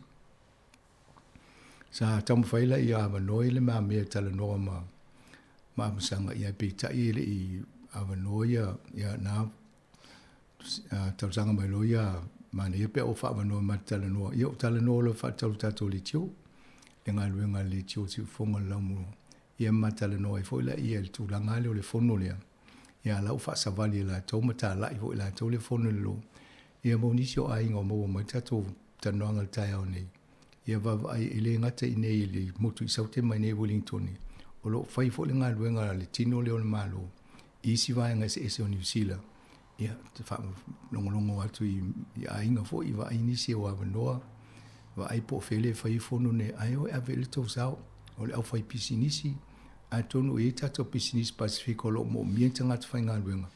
Sa taumafai la ia avanoa i le mamea e talanoa ma ma Amasaga ia peitai e le i avanoa ia ia na talosaga mai loa ia manaia pe a ua faaavanoa ma te talanoa. Ia ou talanoa loa faatatau i le tatou leitio, le galuega a le leitio Siufofoga o le Laumua. Ia ma talanoa ai foi laia i le tulaga lea o le fono lea. Ia la ua faasavali e latou ma talai foi e latou le fono i le lo. Ia mo nisi o aiga o maua mai le tatou talanoaga i le taeao nei. Ia vaavaai e le gata i inei i le motu i Saute ma inei i Wellington, o lo o fai foi le galuega a le tino lea o le Malo i isi vaega eseese o Niu Sila. Ia, te faalogologo atu i, i aiga foi, i vaai nisi o avanoa, vaai po o fea lea e fai ai fono nei, ae o e ave i le tou sao, o le aufaipisinisi, atonu e i ai tatou pisinisi Pasefika o lo o moomia ni tagata faigaluega,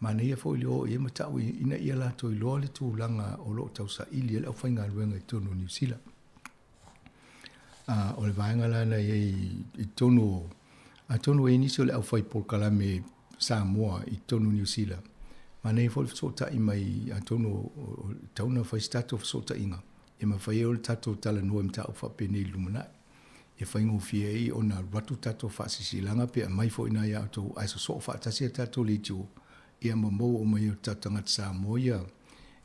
manaia foi le o i ai ma tau ina ia latou iloa le tulaga o lo o tausaili ai le aufaigaluega i totonu o Niu Sila. O le vaega la na i ai i totonu o, atonu e i ai nisi o le aufai polokalame Samoa i totonu o Niu Sila, manaia foi le fesootai mai atonu o tatau ona fai se tatou fesootaiga e mafai ai ona tatou talanoa i mataupu faapenei i le lumanai. E faigofie ai ona alu atu tatou faasilasilaga pe aumai foi i ina ia outou ae sosoo faatasi a tatou leitio ia ma maua uma ai e o tatou tagata Samoa ia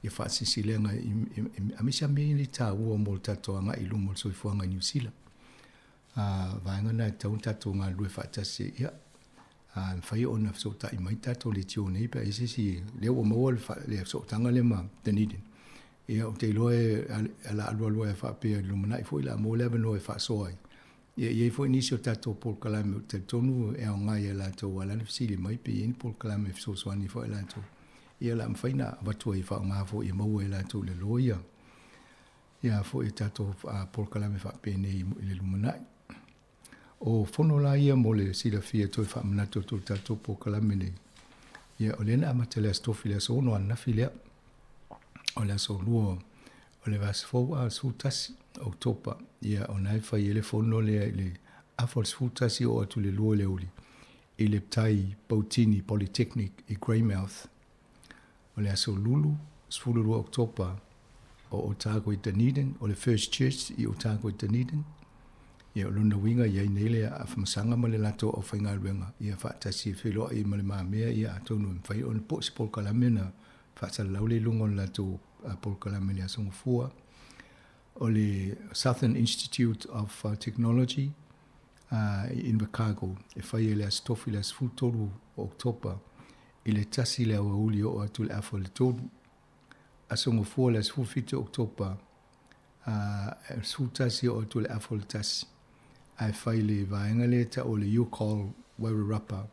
ia faasilasilaga aemaise lava mea ia e taua mo le tatou agai i luma o le soifuaga i Niu Sila. Vaega na e tatau ona tatou galulue faatasi ai. Ia, a mafai ona fesootai mai tatou leitio nei pe a i ai se isi, lea ua maua le fesootaga lea ma Dunedin. Ia, ou te iloa e o le a alualu ai a faapea i le lumanai foi o le a maua le avanoa e faasoa ai. Ia, e i ai foi nisi o tatou polokalame ou te talitonu e aoga ia latou aua o la na fesili mai pe i ai ni polokalame e fesoasoani foi ia latou. Ia o le a mafai ona avatu ai e faaaoga foi e maua e latou i le loia ia foi tatou polokalame faapenei i le lumanai. O fono la ia mo le silafia toe faamanatu atu o le tatou polokalame nei. Ia, o lea na amata i le Aso Tofi, le aso 6 ananafi lea. O le aso 2 o le vaiaso fou a, 11 Oketopa. Ia, o lena e fai ai le fono lea i le afa o le 11 oo atu i le 2 i le aoauli i le Tai Poutini Polytechnic i Greymouth. O le aso Lulu, 12 Oketopa, o Otago i Dunedin, o le First Church i Otago i Dunedin. Ia, o lona uiga, e i ai nei le afamasaga ma le latou aufaigaluega, ia faatasi e feiloai ai ma le mamea, ia atonu e mafai ona po'e se polokalame ona faasalalau lea i luga o le latou polokalame i le Aso Gafua. O le Southern Institute of Technology i Invercargill e fai ai le Aso Tofi le aso 13 o Oketopa i le 1 i le aoauli e oo atu i le afa o le 3. Aso Gafua le aso 17 o Oketopa a 11 e oo atu i le afa o le 1 ae fai le vaega lea e tau o le UCOL Wairarapa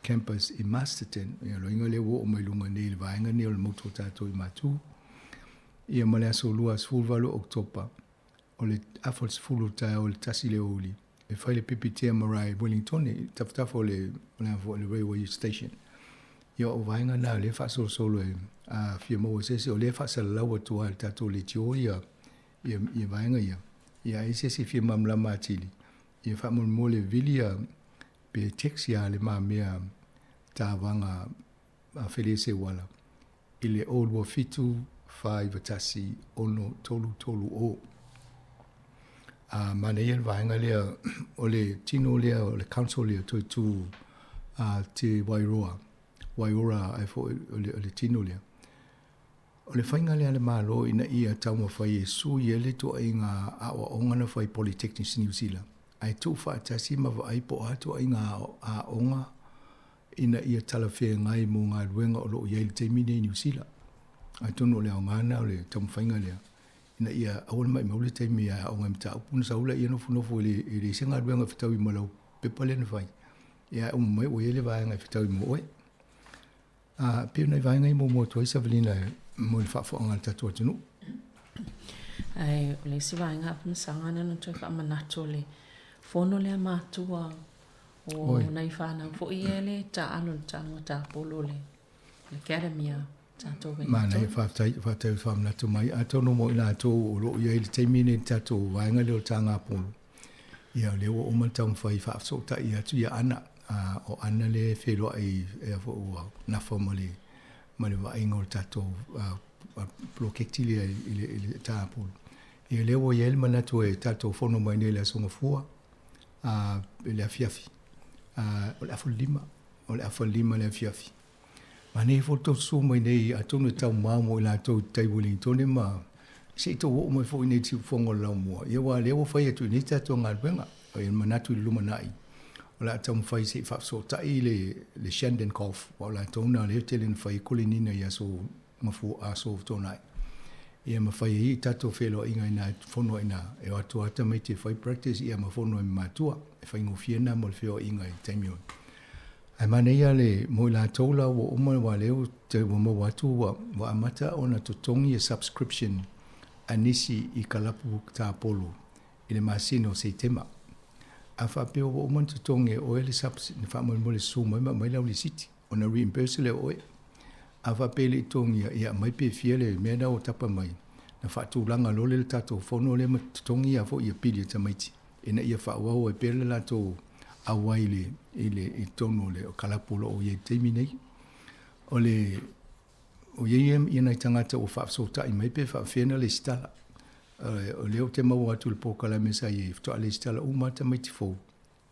Campus i Masterton. Ia, loiga lea ua oo mai luga nei i le vaega nei o le motu o tatou i Matu. Ia ma le aso Lua 18 o Oketopa o le afa o le 10 o le taeao i le 1 i le aoauli e fai le Pipitea Marae i Wellington i tafatafa o le o le o le railway station. Ia o vaega na o lea e faasolosolo e a fia maua se isi o lea e faasalalau atu lava e le tatou leitio ia ia ia vaega ia. Ia a i ai se isi e fia malamalama atili, ia faamolemole vili ia pe text ia le mamea tavaga a Felese Uala i le 027 491 6330. A manaia le vaega lea o le tino lea o le council lea toe tu a Te Wairoa, Waiora ai foi o le tino lea. O le faiga lea a le Malo ina ia taumafai e sui ai le ituaiga aoaoga na fai i Polytechnics i Niu Sila, ae tuufaatasi ma vaai po o a ituaiga aoga ina ia talafeagai mo galuega o lo o i ai i le taimi lenei i Niu Sila. Atonu o le aoga lena o le taumafaiga lea, ina ia aua le maumau le taimi e aoga ai mataupu ona sau laia nofonofo e leai se galuega e fetaui ma lau pepa lea na fai, ia ae uma mai ua i ai le vaega e fetaui mo oe. A pei o nai vaega ia e muamua atu ai Savelina mo le faafofoga a le tatou atunuu. Ae o le isi vaega Afamasaga na ona toe faamanatu o le fono lea matua o nai fanau foi ia le taaalo le taaloga tapolo le Academy a tatou Wellington. Manaia, faafetai, faafetai ua faamanatu mai. Atonu mo i latou o lo o i ai i le taimi lenei i le tatou vaega lea o le Tagapolo, ia o lea ua uma ona taumafai e faafesootai atu ia Ana. A o Ana lea e feiloai e foi ua nafa ma le ma le vaaiga o le tatou poloketi lea i le i le Tagapolo. Ia lea ua i ai le manatu e tatou fono mai nei i le Aso Gafua a i le afiafi, a o le afa 5, o le afa 5 i le afiafi. Manaia foi le tou susu mai nei, atonu e taumao mo i latou i tai Wellingtone ma se i tou oo mai foi i inei i le siufofoga o le laumua. Ia aua o lea ua fai atu i inei tatou galuega. O le manatu i le lumanai, o le a taumafai se i faafesootai le, le Shandon Golf, aua o latou na lea e tele ina fai ai kolenina i aso mafua, aso Toonai. Ia ma fai ai tatou feiloaiga i ina, fono ai i ina, e o atu lava tamaiti e fai practice ia ma fono ai ma matua. E faigofie lena mo le feoaiga i taimi o Ae manaia le mo i latou la ua uma aua lea ua toe ua maua atu ua ua amata ona totogi ia subscription a nisi i kalapu tapolo i le masina o Setema. A faapea ua uma ona totogi e oe le subs na faamolemole susu mai ma aumai lau lisiti ona reimburse lea o oe. A faapea e le i totogia ia aumai pe fia le mea lena ua tapa mai na faatulaga loa lea le tatou fono lea ma totogi a foi ia pili a tamaiti ina ia faaauau ai pea le latou auai i le, i le, i totonu o le kalapu o lo o i ai i le taimi nei. O le, o i ai ia nai tagata ua faafesootai mai pe faapefea ona lesitala. O lea ou te maua atu i le polokalame sa i ai, faatoa lesitala uma lava tamaiti fou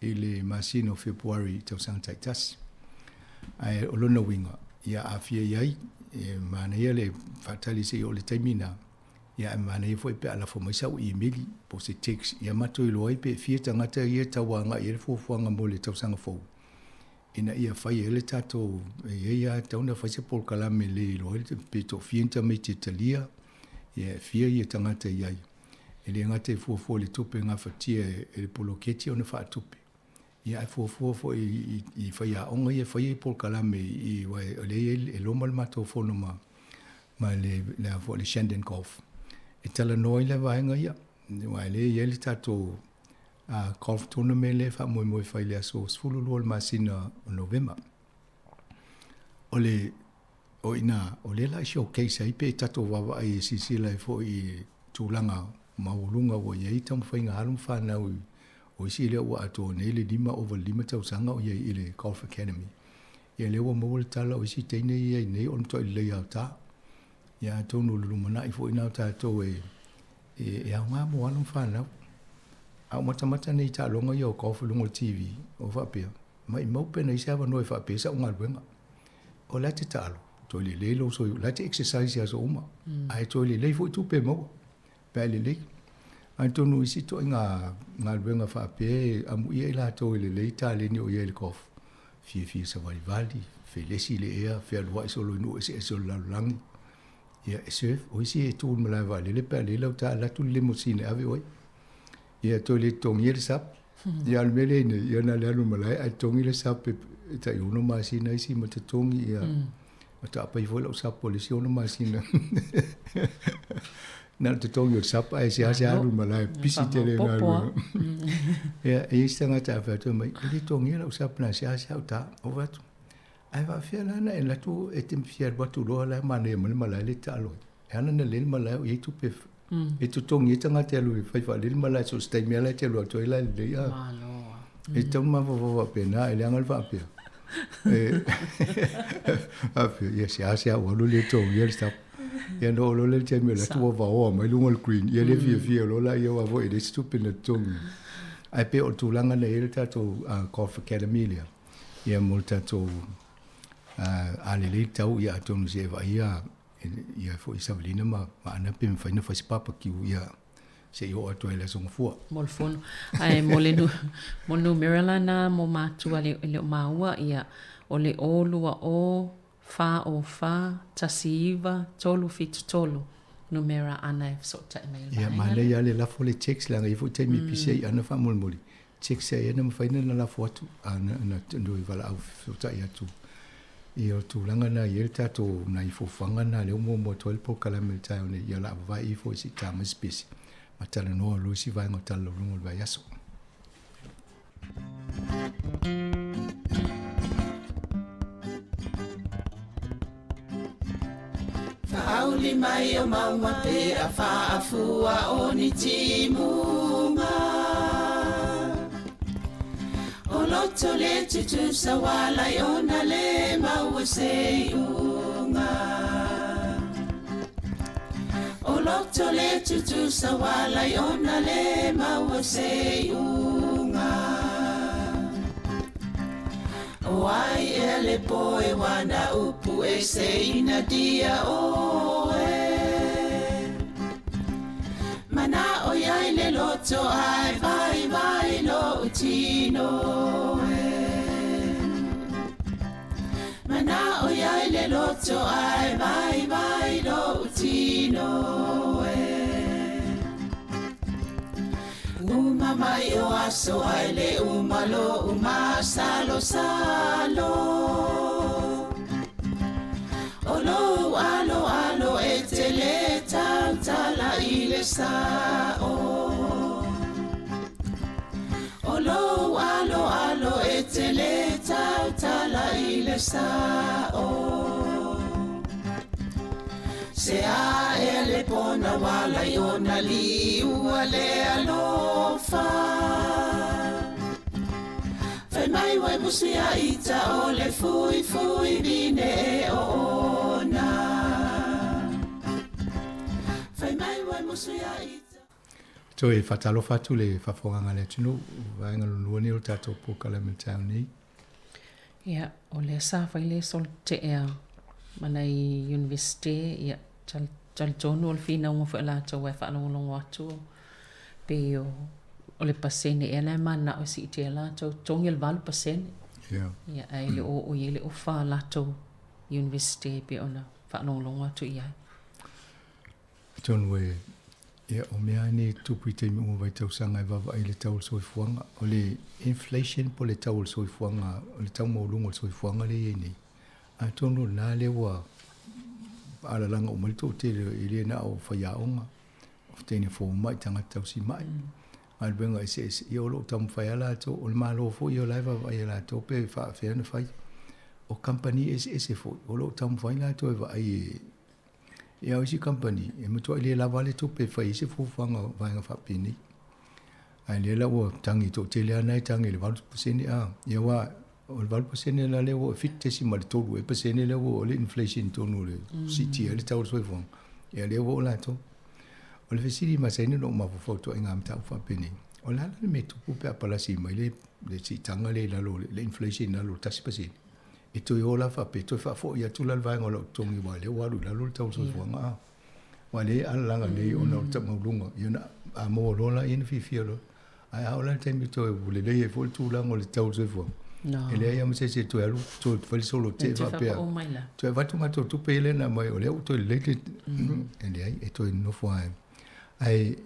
i le masina o Fepuari i tausaga taitasi. Ae o lona uiga, ia a fia i ai, e manaia le faatali se i oo i le taimi lena, Ia ae manaia foi pe a lafo mai sau imeli po o se text ia matou iloa ai pe fia tagata ia e tau agai i ai le fuafuaga mo le tausaga fou ina ia fai ai le tatou e i ai lava e tatau ona fai se polokalame lelei e iloa ai pe toafia ni tamaiti e talia. Ia, e fia ia tagata i ai. E le gata i fuafua i le tupe gafatia e le poloketi ona faatupe, ia ae fuafua foi i faiaoga ia e faia i polokalame i aua o lea e i ai e loma le matou fono ma ma le le a foi le Shandon Golf e talanoa ai le vaega ia, aua o lea e i ai le tatou golf tournament lea e faamoemoe e fai i le aso 12 o le masina o Novema. O le o i ina, o lea la e showcase ai pe tatou vaavaai e silasila ai foi i tulaga maualuga ua i ai taumafaiga a alo ma fanau i o isi lea ua atoa nei le 5 ova i le 5 tausaga o i ai i le Golf Academy. Ia lea ua maua le tala o isi teine ia i ai nei o le matuai lelei aota. Ia atonu o le lumanai foi lena o tatou e e aoga mo alo ma fanau. A o matamata nei i taaloga ia o golf i luga o le TV, o faapea, maimau pe na i ai se avanoa e faapea ai sau galuega. O la e te taalo, toe lelei lou soifua, la e te exercise i aso uma, ae toe lelei foi tupe e maua pe a e lelei. Atonu o isi ituaiga galuega faapea e amuia i latou e lelei taleni o i ai i le golf, fiafia savalivali, felesi i le ea, fealuai solo i nuu eseese o le lalolagi, ia e surf. O isi e tu i le malae vaalele pe a leai lau ta, alu atu le limousine e ave oe. Ia toe le totogia le sap. Ia a o le mea lea i nei, ia na o le alu i le malae ae totogi le sap e tai 6 masina isi ma totogi ia. Ua taapai foi lau sap o le isi 6 masina. Na o le totogi o le sap ae seasea alu i le malae, pisi tele i galuega. Ia, e i ai se tagata a fai atu mai, e le totogia lau sap na seasea au ta. Ou fai atu, ae faafefea la ona e alu atu e te fia alu atu loa la e manaia mai le malae lea e te taalo ai. E ala ona lelei le malae o i ai tupe e totogi ai tagata e alu e fai faalelei le malae so o se taimi lava la e te alu atu ai la e lelei a. Malo. E tatau ona mafaufau faapena, e leaga le faapea. Faapea, ia seasea ua alu le totogia le sap. Ia ona oo loa lea i le taimi o le atu ua vaoa mai luga o le green, ia le fiafia loa laia aua foi e leai se tupe na totogi. Ae pei o le tulaga na i ai le tatou Golf Academy lea, ia mo le tatou a lelei le tau, ia atonu se i vaaia ia foi Savalina ma Aana pe mafai ona fai se barbecue ia se i oo atu ai i le Aso Gafua. Mo le fono. Ae mo le nu, mo le numera la na mo matua le, le o maua, ia, o le 0 2 0 4 0 4 1 9 3 7 3 numera ana e fesootai mai ai le Ia, vaega lea. manaia lava le lafo le text leaga e i ai foi taimi e pisi ai Aana faamolemole, text ai ana mafai ona lafo atu, a na, na, na valaau fesootai atu. Ia o le tulaga lena e i ai le tatou nai fuafuaga na lea ua muamua atu ai le polokalame i le taeao nei, ia o le a vavae ifo i se i ta mai se pese ma talanoa loa isi vaega o tala lauga o le vaiaso. Faauli mai o mauga pe a faafua o ni timuga. O loto le tutusa walai ona le maua se iuga. O loto le tutusa walai ona le maua se iuga. O ai ea le poe wana upu e se ina dia oe. Mana o iai le loto ai vai vai lo utino e. Mana o iai le loto ai vai vai lo utino e. Uma mai o aso ai le uma lo uma salo salo. O lo alo alo e te le tautala i le sao. O lo alo alo e te le tautala i le sao. Se a e le pona wala i ona liua le alofa. Fai mai wai musia ita o le fui fui vine e o ona. Fai mai wai musia ita. Toe faatalofa atu le faafofogaga a le atunuu, vaega lona lua lenei o le tatou polokalame i le taeao nei. Ia, o lea sa fai le solotea ma nai Universite, ia, talitonu o le finauga foi a latou ae faalogologo atu pei o o le pasene ea la e mananao e siitia ai latou totogi o le 8%. Ia. Ia, ae le o oo i ai le ofa a latou Universite pei ona faalogologo atu i ai. Atonu e, ia, o mea lava nei e tupu i taimi uma o vaitausaga e vaavaai i le tau o le soifuaga. O le inflation po o le tau o le soifuaga, o le tau maualuga o le soifuaga lea e i ai nei, atonu o lena lea ua alalaga uma ai le toatele e le na o faiaoga, o teine fomai, tagata tausimai, galuega eseese, ia o lo o taumafai lava latou, o le Malo foi ia o la e vaavaai ia latou pe faapefea ona fai. O kamupani eseese foi, o lo o taumafai latou e vaai e Ia o isi kamupani, e matuai le lava le tupe e fai ai se fuafuaga o vaega faapenei. Ae lea la ua tagi toatele lava na e tagi i le 8% a. Ia aua o le 8% la lea ua 7.3 ea pasene lea ua oo ai le inflation i totonu o le siitia ai le tau o le soifuaga. Ia lea ua oo latou. O le fesili masani ona ou mafaufau i ituaiga mataupu faapenei, o le a la le mea e tupu pe a palasi mai le le siitaga lea i lalo o le inflation i lalo o le 1%? E toe o la faapea, toe faafoi atu la le vaega o lau totogi aua o lea ua alu i lalo le tau o le soifuaga a. Aua o lea e alalaga nei ona o le maualuga, ia ona a maua loa lea ona fiafia loa. Ae a oo la i le taimi toe ua lelei ai foi le tulaga o le tau o le soifuaga, e leai lava ma se isi e toe alu toe fai le solo tetee faapea, toe avatu matou tupe ia lea na aumai o lea ua toe lelei le, e leai, e toe nonofo lava. Ae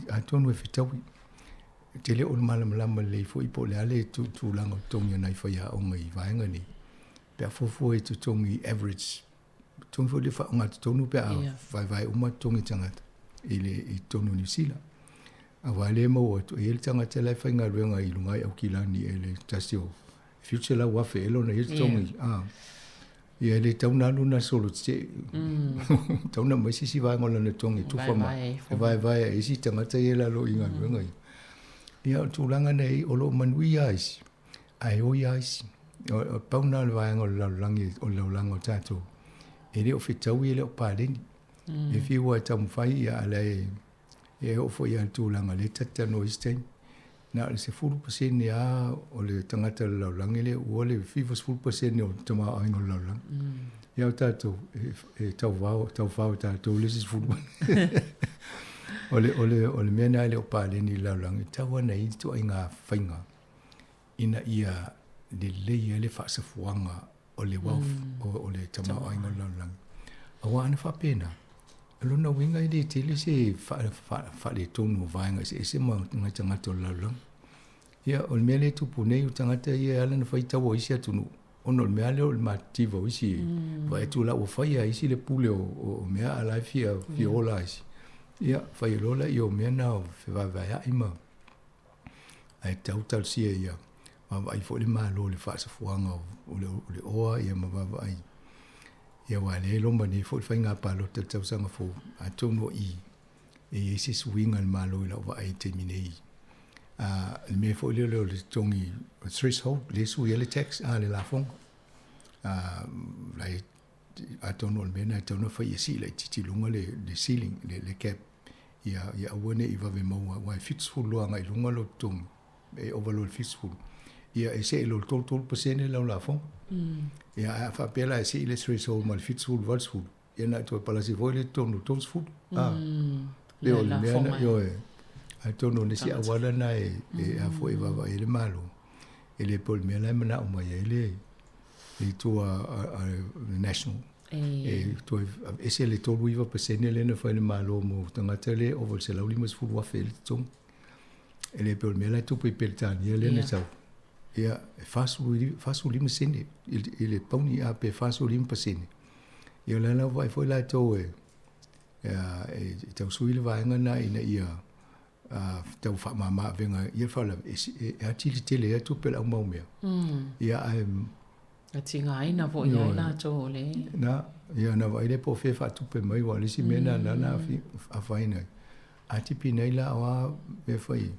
atonu e fetaui. E te le o malamalama lelei foi po o le a le tulaga o totogi o nai faiaoga i vaega nei, pe a fuafua i totogi average, totogi foi lea faaaogatotonu pe a vaevae uma totogi tagata i le i totonu o Niu Sila. Aua lea e maua atu, e i ai le tagata la e faigaluega i luga i Aukilani e le tasi o 700,000 ea lona ia totogi. Ia e le tatau ona alu ona solo tetee. Tatau ona aumai se isi vaega o lana totogi e tufa ma e vaevae ai isi tagata ia i lalo i galuega ia. Ia o le tulaga na i ai, o lo o manuia lava isi, ae oi lava isi. O pau lena o le vaega o le lalolagi, o le laulaga o tatou, e le o fetaui e le o paleni. E fiu lava e taumafai, ia a o la e e oo foi lava i le tulaga lea ta te talanoa i isi taimi, na o le 10% lava o le tagata o le lalolagi lea ua le 90% o le tamaoaiga o le lalolagi. Ia o tatou, e tauvao, taufao e tatou le isi 10. O le, o le, o le mea lena e le o paleni i le lalolagi, e tatau lava ona i ai ituaiga faiga ina ia lelei ai le faasafuaga o le wealth, o le tamaoaiga o le lalolagi. Aua ana faapena, o lona uiga e le tele se faaletonu o vaega eseese ma nai tagata o le lalolagi. Ia, o le mea lea e tupu nei, o tagata ia e ala ona fai taua o isi atunuu, ona o le mea lea o le matitiva o isi, vaai atu la ua fai lava e isi le pule o mea a o la e fia ola isi. Ia, fai loa lea o mea na o fevaevaeai ma ae tatau talosia ia vaavaai foi le Malo i le faasafuaga o le oa ia ma vaavaai ia aua o lea e loma nei foi le faiga palota i le tausaga fou atonu o i e i ai se suiga a le Malo i lau vaai i le taimi nei. Le mea foi lea o le totogi threshold lea e sui ai le tax a le lafoga la e atonu o le mea lena e tatau ona fai ia sii laitiiti i luga le ceiling le cap ia ia aua ne i vave maua aua e 70 loa agai i luga lou totogi e ova loa i le 70 ia e see loa i le 33% lau lafoga. Ia ae a faapea la e sii le threshold mai le 70 i le 80 ia na toe palasi foi lea i totonu o le 30. Pei o le mea lena, ioe. Atonu o le isi auala lena e a foi e vaavaai ai le Malo, e le pei o le mea la e manao mai ai le itu a le National. E toe aveese le 39% lea na fai e le Malo mo tagata lea e ova i le $150,000 le totogi. E le pei o le mea la e tupu i Peretania lea na sau. Ia, e 45 sene i le pauni a pe 45%. Ia o la la ua vaai foi latou e e tau sui le vaega lena ina ia tau faamama avega ia faalavelave e atili tele ai tupe a le au mau mea. Ia ae E tigaina foi ai latou o le Na, ia ona vaai lea po o fea e faatupe mai aua o le isi mea lena na afaina ai. A tipi nei la o a mea fai ai.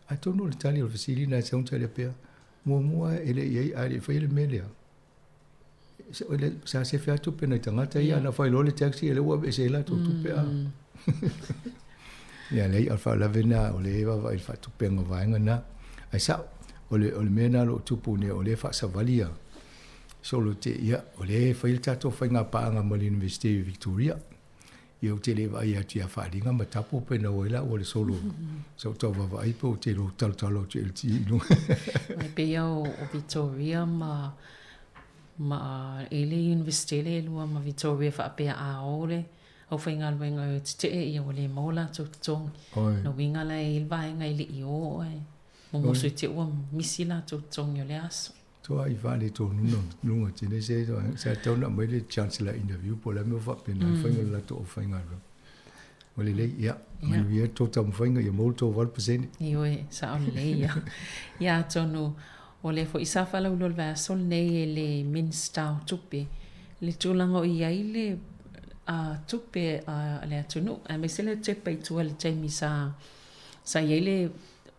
Atonu o le tali o le fesili lena e tatau ona tali pea, muamua e le i ai, a le i faia le mea lea, sa sefe lava tupe nai tagata ia, ana fai loa le tax ia lea ua aveese ai latou tupe a. Ia leai, o le faalavelave lena o lea e vaavaai i le faatupega o vaega na. Ae sao, o le, o le mea lena o lo o tupu nei, o lea e faasavali ia solo te, ia, o lea e fai le tatou faigapaaga ma le Universite o Victoria. Ia ou te le vaai atu ia Faaliga ma Tapo pe na o ai la ua le solo sa ou tau vaavaai pe ou te iloa talotalo atu i le ti i luga. E pei o Victoria ma ma e le Universite le lua ma Victoria faapea a o le. aufaigaluega e o e tete'e ia ua lē maua latou totogi. Lona uiga la e i ai le vaega e le i o ae mumusu i te ua misi latou totogi o lea aso. Toa i faaletonu luga tele se sa tatau ona aumai le chancellor interview po o le a mea ua faapena le faiga o le latou aufaigaluega. Ua lelei, ia, manuia le tou taumafaiga ia maua le tou 8%. Ioe, sao lelei ia. Ia atonu o lea foi sa faalauiloa i le vaiaso lenei e le Minisita o Tupe le tulaga o i ai le tupe a le atunuu aemaise le tepa i tua i le taimi sa sa i ai le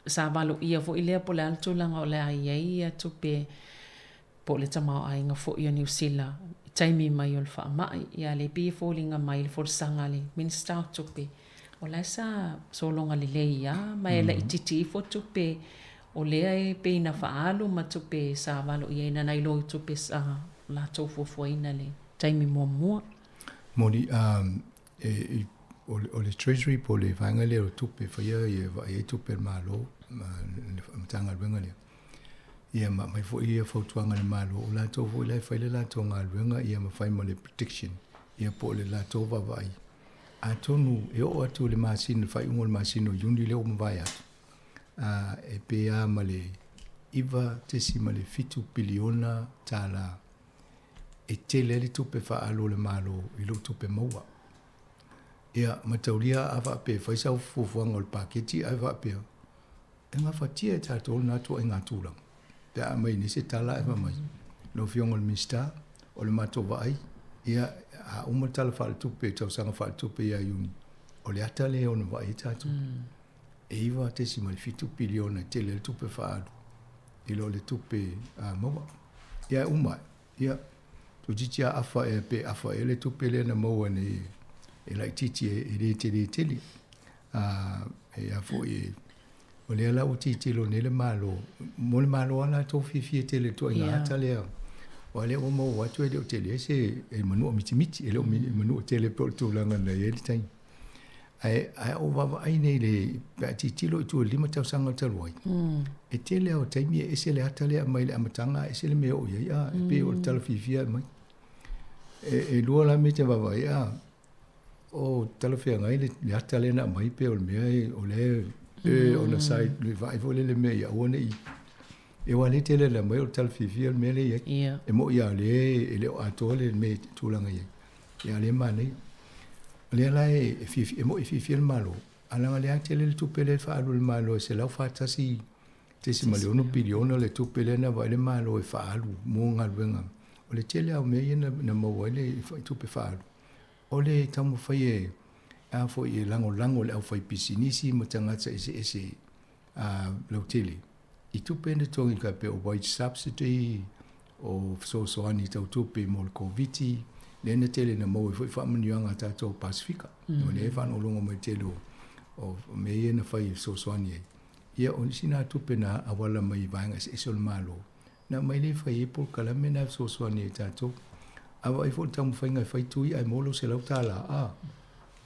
sa valoia foi lea po o le a le tulaga o le a i ai ia tupe po o le tamaoaiga foi o Niu Sila i taimi mai o le faamai. Ia lea e pei e foliga mai le folasaga a le Minisita o Tupe, o la e sa sologa lelei lava ma e laitiiti ifo tupe o lea e pei na faaalu ma tupe sa valoia ai nai lo i tupe sa latou fuafuaina i le taimi muamua. Moni, e, o le Treasury po o le vaega lea o tupe e faia e vaai ai tupe a le Malo ma le Matagaluega lea. Ia ma aumai foi ia fautuaga a le Malo, o latou foi la e fai le latou galuega ia ma fai ma le prediction ia po o le latou vaavaai. Atonu e oo atu i le masina, le faaiuga o le masina o Iuni lea ua mavae atu, a, e pe a ma le $9.7 piliona tala e tele ai le tupe faaalu a le Malo i lou tupe maua. Ia, mataulia a faapea e fai sau fuafuaga o le paketi ae faapea, e gafatia e tatou lena ituaiga tulaga. Pe a aumai nei se tala ae fai mai, lau Afioga i le Minisita, o le matou vaai, ia, a uma le Tala Faaletupe, tausaga faaletupe ia Iuni, o le ata lea e ono vaai ai tatou. E $9.7 piliona e tele ai le tupe faaalu i lo le tupe maua. Ia e uma ai, ia, toeitiiti lava afa ea pe afa ea le tupe lea na maua nei e laitiiti e le tele tele. E a foi, o lea la ua tilotilo nei le Malo, mo le Malo lava latou fiafia tele i le ituaiga ata lea, aua o lea ua maua atu e le o tele se e manua mitimiti, e le o manua tele pei o le tulaga na i ai le taimi. Ae a ou vaavaai nei le, pe a tilotilo i tua i le 5 tausaga talu ai, e tele lava o taimi e ese le ata lea e aumai i le amataga, ese le mea e oo i ai, a, e pei o le tala fiafia e aumai. E lua la mea e te vaavaai, a, o talafeagai le ata lea na aumai pe o le mea o lea e on the side, le vaai foi lele mea ia aua ne i, e aua o lea e tele na aumai o le tala fiafia le mea lea e i ai. E moni lava o lea e le o atoa le mea i tulaga e i ai, ia a o lea e manaia. O lea la e fiafia, e moni e fiafia le Malo, ae leaga o lea e tele le tupe lea e faaalu e le Malo e $141.6 piliona le tupe lea na vaai le Malo e faaalu mo galuega. O le tele lava o mea ia na maua ai le tupe faaalu, o le taumafai e a foi e lagolago i le aufaipisinisi ma tagata eseese lautele i tupe na togi kai pei o wage subsidy, o fesoasoani tau tupe mo le Koviti, lea na tele na maua ai foi faamanuiaga a tatou o Pasefika. O lea e faalogologo mai i le tele o mea ia na fai e fesoasoani ai. Ia, o nisi na tupe na auala mai i vaega eseese o le Malo, na aumai lea e fai ai polokalame na e fesoasoani ai i tatou. A vaai foi i le taumafaiga e fai tui ae maua lau $100, a,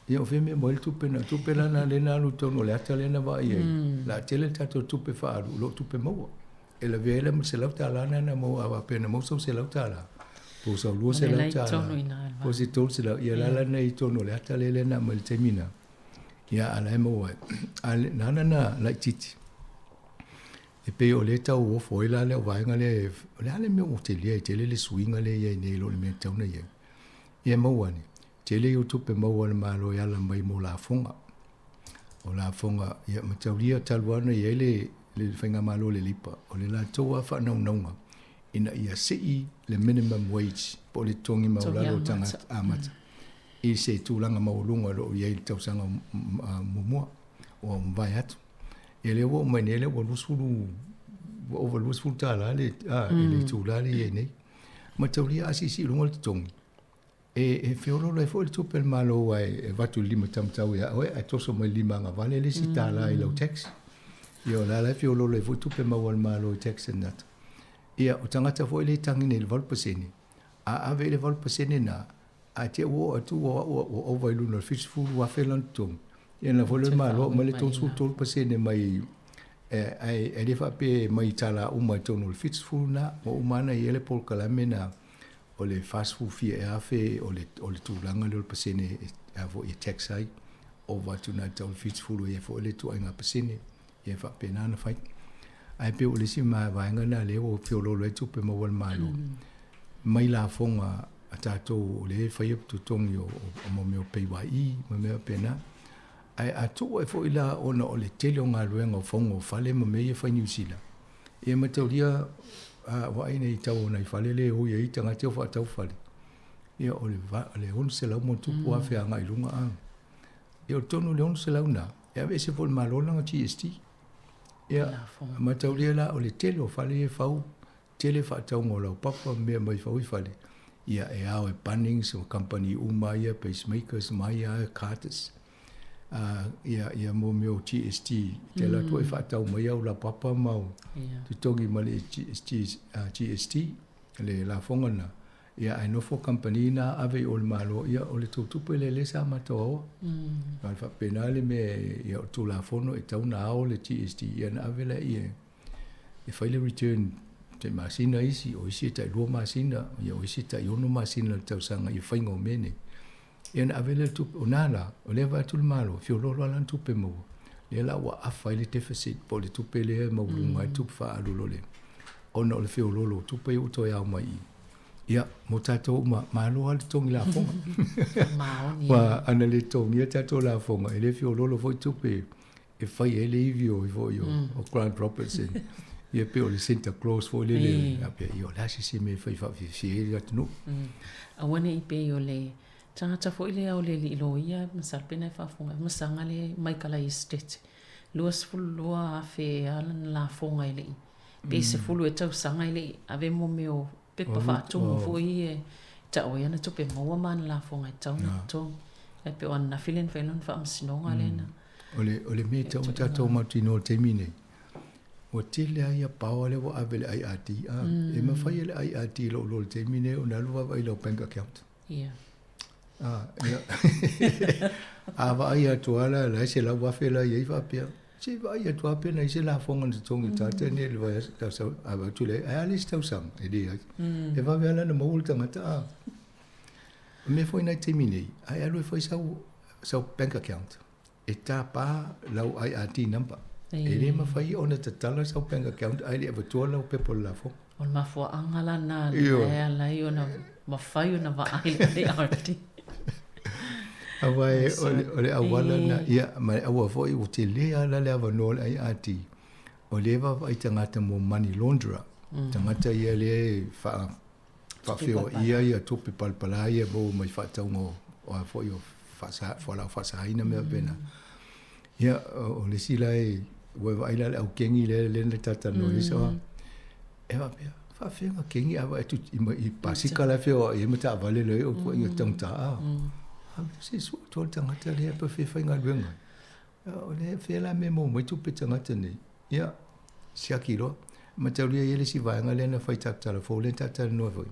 ia o fea mea e maua ai le tupe na? O tupe la na lea na alu i totonu o le ata lea na vaai ai, o le a tele le tatou tupe faaalu i lo tupe maua. E lavea ai la ma le $100 lena na maua, a faapea na maua sau $100, po o sau $200, po o se $300, ia la la na i totonu o le ata lea na aumai i le taimi lena, ia a o la e maua ai. A na ala ona laitiiti, E pei o lea e tau ofo ai la le vaega lea, o le a le mea ua tele ai tele le suiga lea e i ai nei i lo le mea e tatau ona i ai. Ia e maua ane, tele ia o tupe maua a le Malo e ala mai mo lafoga. O lafoga, ia mataulia talu lava ona i ai le, le Faigamalo a le Leipa, o le latou lava faanaunauga ina ia sii le minimum wage po o le totogi maualalo o tagata amata i se tulaga maualuga o lo o i ai i le tausaga muamua ua mavae atu. Ia lea ua oo mai nei lea ua 20 ua ova $20 le a i le itula lea e i ai nei. Mataulia a siisii i luga le totogi, e feoloolo ai foi le tupe a le Malo aua e avatu i le lima taumatau ia oe ae toso mai i le lima agavale le isi $1 i lau tax. Ia o la la e feoloolo ai foi tupe maua a le Malo i tax and that. Ia o tagata foi lea e tagi nei i le 8%, a ave i le 8% lena, ae te i ua oo atu ua ova i luna o le $70,000 lona totogi, Ia na foi le Malo aumai le 33% mai ae le faapea mai tala uma i totonu o le 70 na, ua uma lava ona i ai le polokalame na o le 40 fia ea afe o le tulaga lea o le pasene a foi e tax ai, ova atu na tau le 70 ia foi le ituaiga pasene, ia e faapena ona fai. Ae pei o le isi vaega lena lea ua feoloolo ai tupe maua a le Malo, mai lafoga a tatou o lea e faia totogi o o mea o PAYE ma mea faapena. Ae a tuu ai foi la ona o le tele o galuega o fauga o fale ma mea ia e fai i Niu Sila, ia mataulia a vaai nei i tau o nai fale lea e oi ai tagata e o faatau fale, ia o le le $600 ma tupu agai i luga a. Ia o totonu o le $600 lena, e aveese foi e le Malo lana GST. Ia, mataulia la o le tele o fale ia e fau, tele faatauga o laupapa ma mea mai fau i fale, ia e ao e Bunnings ma kamupani uma ia, Pacemakers ma ia Carters, ia, ia mo mea o GST, te alu atu e faatau mai au laupapa ma au totogi ma le GST, le lafoga lena, ia ae nofo kamupani na ave i o i le Malo, ia o le tou tupe lea lea sa matou aoa. A faapena le mea, ia o le Tulafono e tatau ona ao le GST, ia ona ave lea e fai le return tai masina isi, o isi e tai 2 masina, ia o isi e tai 6 masina o le tausaga i faiga o mea nei. Ia ona ave lea o le tupe, o na la, o lea e vaai atu le Malo, feoloolo lava lana tupe maua, lea la ua afa ai le deficit po o le tupe lea e maualuga ai le tupe faaalu i lo le, ona o le feoloolo o tupe ia ua toe ao mai i i. Ia, mo tatou uma, malo lava le totogi lafoga. Maoni. Aua ana le totogia tatou lafoga, e le feoloolo foi tupe e fai ai le ivi o foi o Grant Robertson. Ia pei o le Santa Claus foi lele, a pea, ia o le a se isi mea e fai faafiafia ai le atunuu. Aua ne i pei o le tagata foi lea o le alii loia, masalo pe na e faafofoga, masaga le Maikala Esetete, 22,000 ea lana lafoga e le i, pe 10 ea tausaga e le i ave mo mea o pepa faatumu foi ia e tau ai ana tupe maua ma ana lafoga e tatau ona totogi. Ae pei o ananafi lea na fai ai lona faamasinoga lea na. O le, o le mea e tatau ona tatou mautinoa i le taimi nei, ua tele lava ia power lea ua ave i le IRD. A, e mafai e le IRD i lou iloa i le taimi nei ona alu vaavaai i lau bank account. Ia. A, ia. A vaai atu lava la, la e $100,000 la i ai faapea, se i vaai atu lava pe na i ai se lafoga na totogi i le tagata lenei i le vaiaso, tausaga, a vaai atu lea, ae a le isi tausaga? E leai. E vave lava la ona maua le tagata, a. O le mea foi lena i taimi nei, a e alu e fai sau, sau bank account, e tapa lau IRD number. E le mafai ona tatala sau bank account ae le i avatua lau pepa o le lafoga. O le mafuaaga la lena e ala ai ona mafai ona vaai le IRD. Aua o le auala lena, ia, ma le aua foi ua tele lava la le avanoa o le IRD, o lea e vaavaai tagata mo money launderer, tagata ia lea e faa, faafeoaia ia tupe palapala ia e maua mai faatauga o a foi o faasa, fualaau faasaina mea faapena. Ia, o le isi la e, ua e vaai la i le aukengi lea lea na talatalanoa ai sa, e faapea, faafefea ona kegi a vaai atu i, i pasika la e feoai ai ma taavale la e o ituaiga taugata a. A se sue atu le tagata lea pe faigaluega ai. O le fea la mea e maua mai tupe tagata nei. Ia, siaki loa. Mataulia e i ai le isi vaega lea na fai talatala fou lea na talatalanoa foi.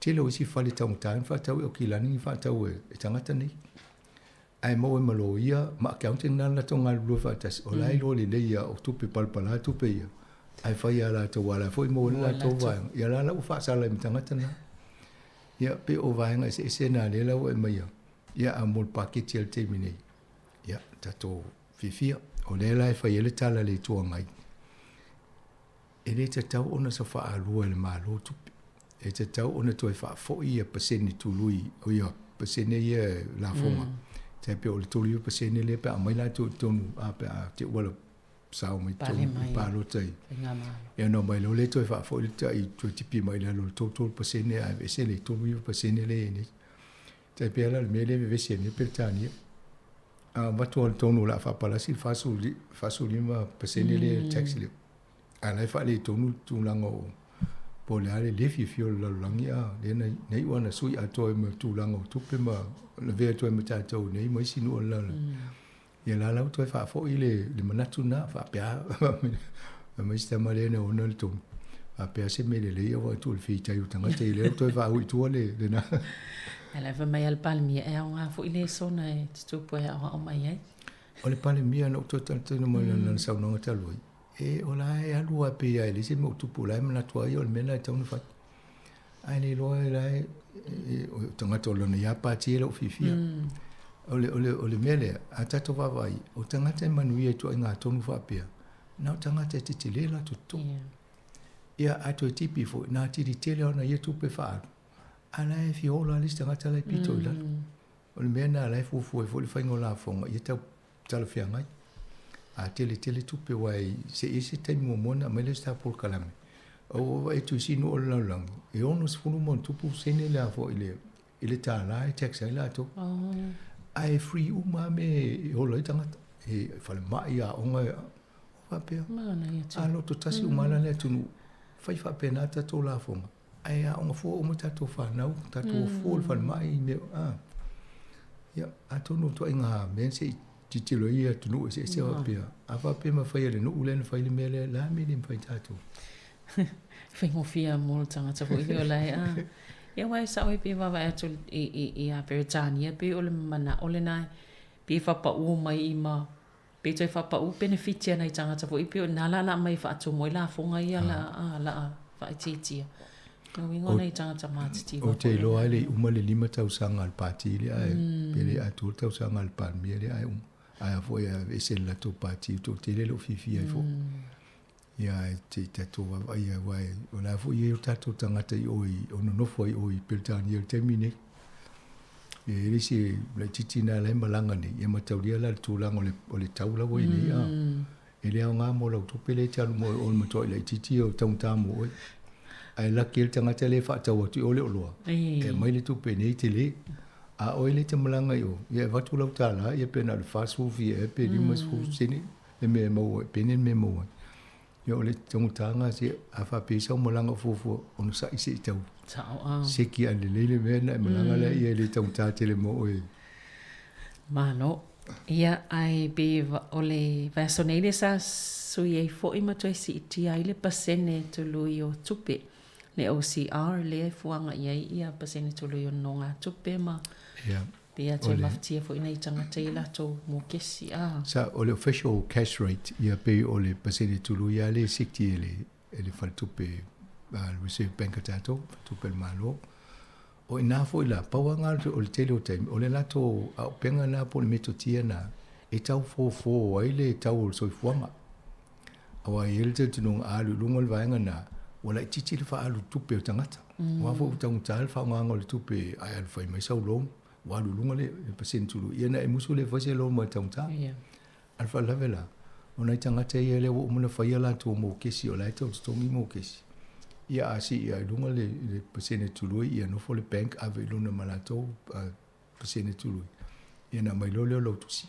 Tele o isi fale taugata na faatau e Okilani na faatau e tagata nei. Ae maua ai ma loia ma accountant na latou galulue faatasi, o la e iloa lelei ia o tupe palapala tupe ia, ae fai lava e latou aua o la foi e maua ai le latou vaega. Ia la la ua faasala ai ma tagata na. Ia pei o vaega eseese na lea la ua e aumaia, ia a mo le paketi a le taimi nei, ia tatou fiafia. O lea la e fai ai le tala a le Itu Agai, e le tatau ona safaalua e le Malo tupe. E tatau ona toe faafoi ia pasene tului, o ia pasene ia lafoga. Tai pei o le 39% lea pe a aumai latou i totonu, a pe a te i ua sao mai totonu i palota i. Ia ona omai loa lea toe faafoi le tai toe tipi mai i lalo o le 33% ae aveese le 39% lea e i ai nei. Tai pei la o le mea lea e vevesi ai nei Peretania. A avatu lava i totonu o le a faapalasi le 45% lea le tax lea. A o la e faaletonu le tulaga o po o le a le le fiafia o le lalolagi a lea na na iu lava ina sui atoa ai ma tulaga o tupe ma lavea atu ai ma tatou nei ma isi nuu o le lalolagi. Ia la la ua toe faafoi le le manatu lena faapea fai mai si tama lea na ona le tonu faapea se mea lelei aua e tuu i le fitai o tagata i lea ua toe faaui i tua le lena. Ae la e fai mai lava le Palemia e aoga foi le sona e tutupu e aoao mai ai. O le Palemia na ou toe talanoa mai i lana saunoaga talu ai, e o la e alu lava pei lava e leai se mea o tupu, o la e manatu lava ia o le mea lena e tatau ona fai. Ae le iloa la e, o tagata o lana ia pati e le o fiafia. O le, o le, o le mea lea, a tatou vaavaai, o tagata e manuia i ituaiga tonu faapea, na o tagata e tetele latou totogi. Ia, a toe tipi foi, na atili tele ona ia tupe faaalu, a la e fia ola le isi tagata la e pito i lalo. O le mea lena la e fuafua ai foi le faiga o lafoga, ia tau talafeagai. A tele tele tupe aua e se i ese taimi muamua ona aumai lea o se ta polokalame. Ua ou vaai atu i isi nuu o le lalolagi, e 60 ma ona tupu sene le a foi le i le $1 e tax ai latou. Ae free uma lava mea e ola ai tagata. E falemai, aoga, o faapea. A loto tasi uma la le atunuu, fai faapena tatou lafoga. Ae aoga fua uma tatou fanau, tatou o fua le falemai, mea, a. Ia, atonu o ituaiga mea se i tilotilo ai atunuu eseese faapea. A faapea e mafai e le nuu lea ona fai le mea lea, o le a le mea e le mafai e tatou? Faigofie mo le tagata foi lea o la e a. Ia aua e sao ai pe vaavaai atu i ia Peretania pei o le manao lena pe faapau mai i ma pe toe faapau penefiti a nai tagata foi pei o ina la o le a aumai e faatumu ai lafoga ia la a la a faaitiitia. Lona uiga o nai tagata matitiva Ou te iloa lava e le i uma le 5 tausaga a le Pati lea ae pe le i atoa le tausaga a le Palemia lea ae uma. Ae a foi e aveese le latou Pati, e toatele e le o fiafia ai foi. Ia ae se i tatou vaavaai aua o la foi e i ai o tatou tagata i o i o nonofo ai i o i Peretania i le taimi nei. E i ai le isi laitiiti lena la e malaga nei, ia mataulia la le tulaga o le tau la ua i ai nei a. E le aoga mo lau tupe lea e te alu mo o le matuai laitiiti ia o taugata mo oe. Ae laki ai le tagata lea e faatau atu i o le oloa, e aumai le tupe nei tele. A oe lea e te malaga i o, ia e avatu lau $1 ia pe na o le 40 fia ea pe 50 sene le mea e maua ai, pene le mea e maua ai. Ia o le taugataga se a faapea sau malaga o fuafua onosai se i tau Sao a. seki a lelei le mea na e malaga lea ia e le taugata tele mo oe. Malo. Ia, ae pe o le vaiaso nei lea sa sui ai foi ma toe siitia ai le pasene tului o tupe, le OCR lea e fuaga i ai ia pasene tului o nonogatupe ma Ia. Pe a toe mafatia foi nai tagata i latou mokesi a. Sa o le official cash rate ia pei o le pasene tului lava lea e seki e le e le faletupe a le Reserve Bank a tatou, faletupe a le Malo. O i ina foi la, pau lava lena o le tele o taimi, o le latou auupega lena po o le metotia lena e tau fofo ai le tau o le soifuaga. Aua e i ai le talitonuga a alu i luga le vaega lena, ua laitiiti le faaalu tupe o tagata. Aua foi ua taugata le faaaogaina o le tupe ae alu fai mai sau loan, ua alu i luga le pasene tului, ia ona e musu lea e fai se loan mai le taugata. A o le faalavelave la, o nai tagata ia lea ua uma ona fai a latou mokesi, o la e tau totogi mokesi. Ia a sii lava i luga le pasene tului, ia nofo le bank ave i luna ma latou pasene tului, ia ona aumai loa lea o lau tusi.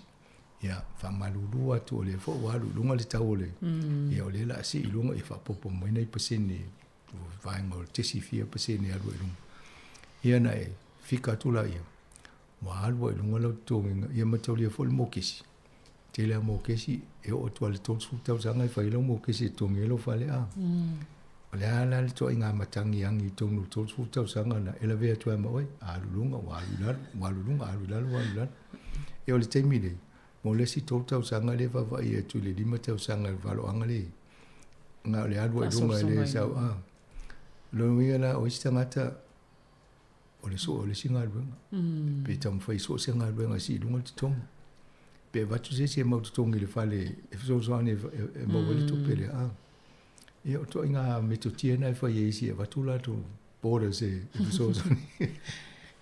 Ia faamalulu atu o lea foi ua alu i luga le tau o le, ia o lea o le a sii i luga, ia faaopoopo mai nai pasene, vaega o le tesi fia pasene e alu ai i luga. Ia ona e fika atu laia, ua alu ai i luga lau totogiga, ia mataulia foi le mokesi. Tele lava mokesi, e oo atu lava i le 30 tausaga e fai ai lau mokesi e totogi ai lou fale a. O le a la le ituaiga matagi agi i totonu o le 30 tausaga na e lavea atu ai ma oe, alu i luga, ua alu i lalo, ua alu i luga, alu i lalo, ua alu i lalo. Ia o le taimi nei, mo le isi 3 tausaga lea e vaavaai atu i le 5 tausaga i le valoaga lea, na o le alu ai i luga e le sau a. Lona uiga la, o isi tagata, o le sue o le isi galuega. Pe taumafai e sue se galuega e sii i luga le totogi. Pe avatu se isi e mau totogi i le fale e fesoasoani e maua ai le tupe lea. A. Ia o ituaiga metotia na e fai e isi e avatu latou borders e fesoasoani.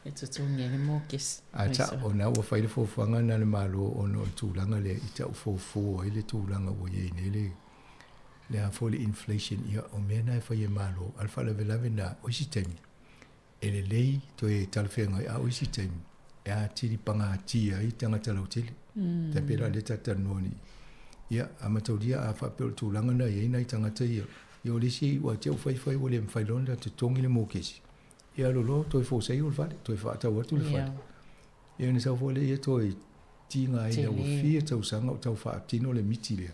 E totogi ai le mokesi. A ta, o na ua fai le fuafuaga lena a le Malo ona o le tulaga lea i tau fofo ai le tulaga ua i ai nei le le a foi le inflation, ia o mea na e fai e Malo. A o le faalavelave lena, o isi taimi, e lelei toe talafeagai, a o isi taimi, e atili pagatia ai tagata lautele. Tai pei la o lea ta te talanoa nei. Ia, a mataulia a faapea o le tulaga lena e i ai nai tagata ia, ia o le isi ua te i ua fai fai ua le mafai loa ona totogi le mokesi, ia alu loa toe fosai le fale, toe faatau atu le fale. Ia ona sau foi lea ia toe tiga ai ua fia tausaga o tau faatino le miti lea.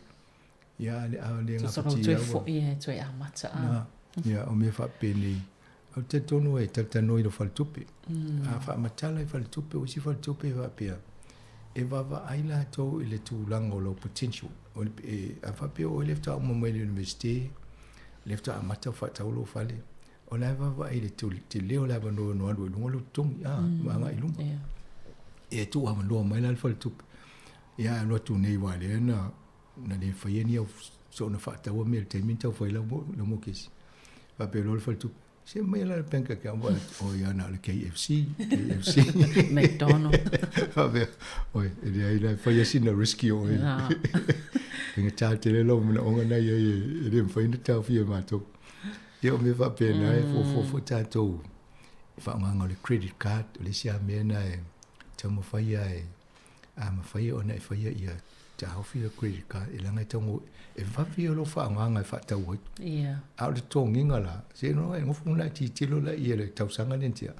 Ia a le a le Tusa ua toe foi e toe amata a. Na, ia o mea faapenei. Ou te talitonu e talatalanoa i lou faletupe. A faamatala i faletupe, o isi faletupe e faapea, e vaavaai latou i le tulaga o lau potential. O le, e, a faapea o oe lea faatoa uma mai le universite, lea faatoa amata faatau lou fale, o la e vaavaai i le tele o le avanoa e ono alu ai i luga lou totogi, a, ma agai i luma. E tuuavanoa mai la le faletupe, ia ae alu atu nei aua lea na na le faia ni au soona faataua mea i le taimi na taufai lau lau mokesi. Faapea loa le faletupe, se aumaia la le bank account vaai atu, oi ia na o le KFC, KFC. McDonald. Faapea, oi, e leai la e faia sina risky o oe. Faigata tele lou manaoga na i ai e le mafai ona taofia e matou. Ia o mea faapena e fuafua foi tatou i faaaogaga o le credit card, o le isi lava mea lena e taumafai lava e, a mafai ona e faia ia taofi le credit card e leaga e tau e vave ia lou faaaogaga e faatau ai. Ia. A o le totogiga la, seiloga e nofo ma e tilotilo la i le tausaga lea na tea,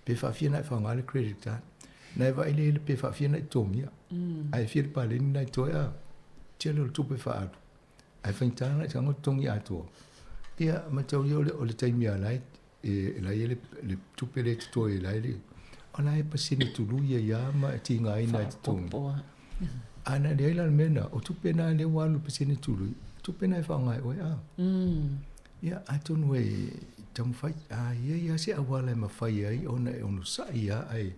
pe faafia ona e faaaoga le credit card. Na e vaai lea i le pe faafia ona e totogia. Ae fia le paleni na e toe a? Tele o le tupe faaalu. Ae faigata ona e tago totogi atoa. Ia, mataulia o le taimi lava la e e la e le, le tupe le totoe e la e le, o la e pasene tului ai lava ma e tigaina e totogi. A na leai la le mea lena, o tupe na lea ua alu i le pasene tului, o tupe na e faaaoga e oe a. Ia, atonu e taumafai, a i ai lava se auala e mafai ai ona e onosai lava ae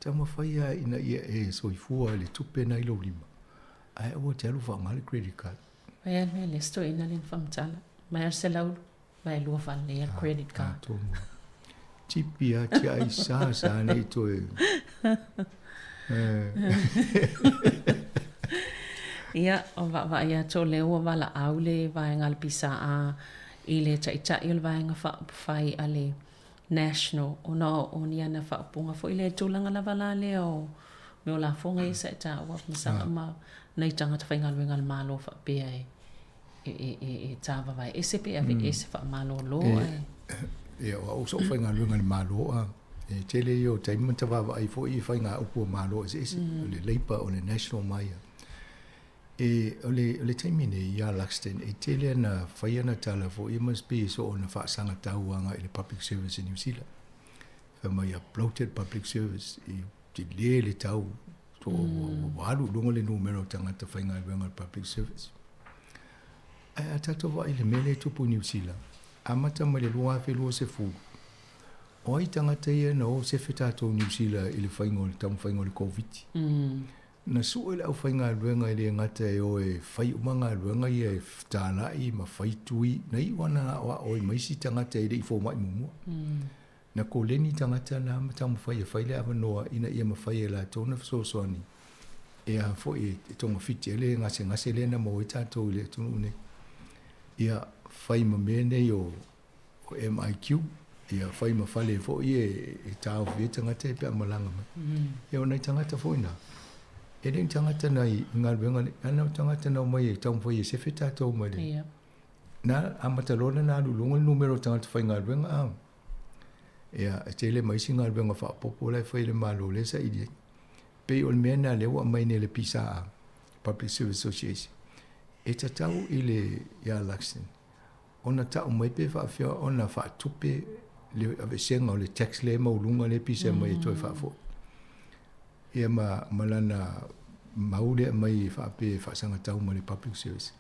taumafai lava ina ia e soifua i le tupe na i lou lima, ae aua e te alu faaaoga le credit card. Mai a le mea le isi toeaina lea na faamatala, mai a le 100 Mai lua faaleleia le credit card. Atonu. Tipi a tiai sa sa nei toe. Ia, o vaavaai atu o lea ua valaau le vaega a le PSA i le Taitai o le Vaega Faaupufai a le National ona o ni ana faaupuga foi lea i tulaga lava la lea o mea o lafoga ia sa e taua ma saga ma nai tagata faigaluega a le Malo faapea e e tāvavae ese pe ave ese faamalōlō ae. Ia, o au sa ou faigaluega i le Malo a, e tele ia o taimi ma ta vaavaai foi i faigaupu a Malo eseese, o le Labour, o le National ma ia. E, o le, o le taimi nei ia Luxton, e tele ana fai ana tala foi ia must be soona faasagatau agai i le public service i New Zealand. Fai mai a bloated public service, i tele le tau, to ua alu i luga le numera o tagata faigaluega o le public service. Ae a tatou vaai i le mea lea e tupu i Niu Sila, amata mai le 2020, o ai tagata ia na o sefe tatou i Niu Sila i le faiga o le taumafaiga o le Koviti? Na sue le aufaigaluega e le gata e o e fai uma galuega ia e fetalai ma fai tui, na iu lava na aoao ai ma isi tagata e le i fomai muamua. Na koleni tagata na ma taumafai e fai le avanoa ina ia mafai e latou ona fesoasoani e a foi e togafiti ai le gasegase lea na maua ai tatou i le atunuu nei. Ia fai ma mea nei o MIQ, ia fai ma fale foi e taofi ai tagata ia pe a malaga mai. Ia o nai tagata foi na, e le o ni tagata na i galuega nei, a na o tagata na omai e taumafai e sefe tatou mai le. Na amata loa ona alu i luga le numera o tagata faigaluega a. Ia, e tele ma isi galuega faaopoopo la e fai e le Malo lea e saili ai. Pei o le mea lena lea ua aumai nei e le PSA, Public Service Association, e tatau i le ia Luxton ona tau mai pe faapefea ona faatupe le aveesega o le tax lea e maualuga lea e pisa mai e toe faafoi. Ia ma, ma lana mau lea e aumai e faapea e faasagatau ma le Public Service.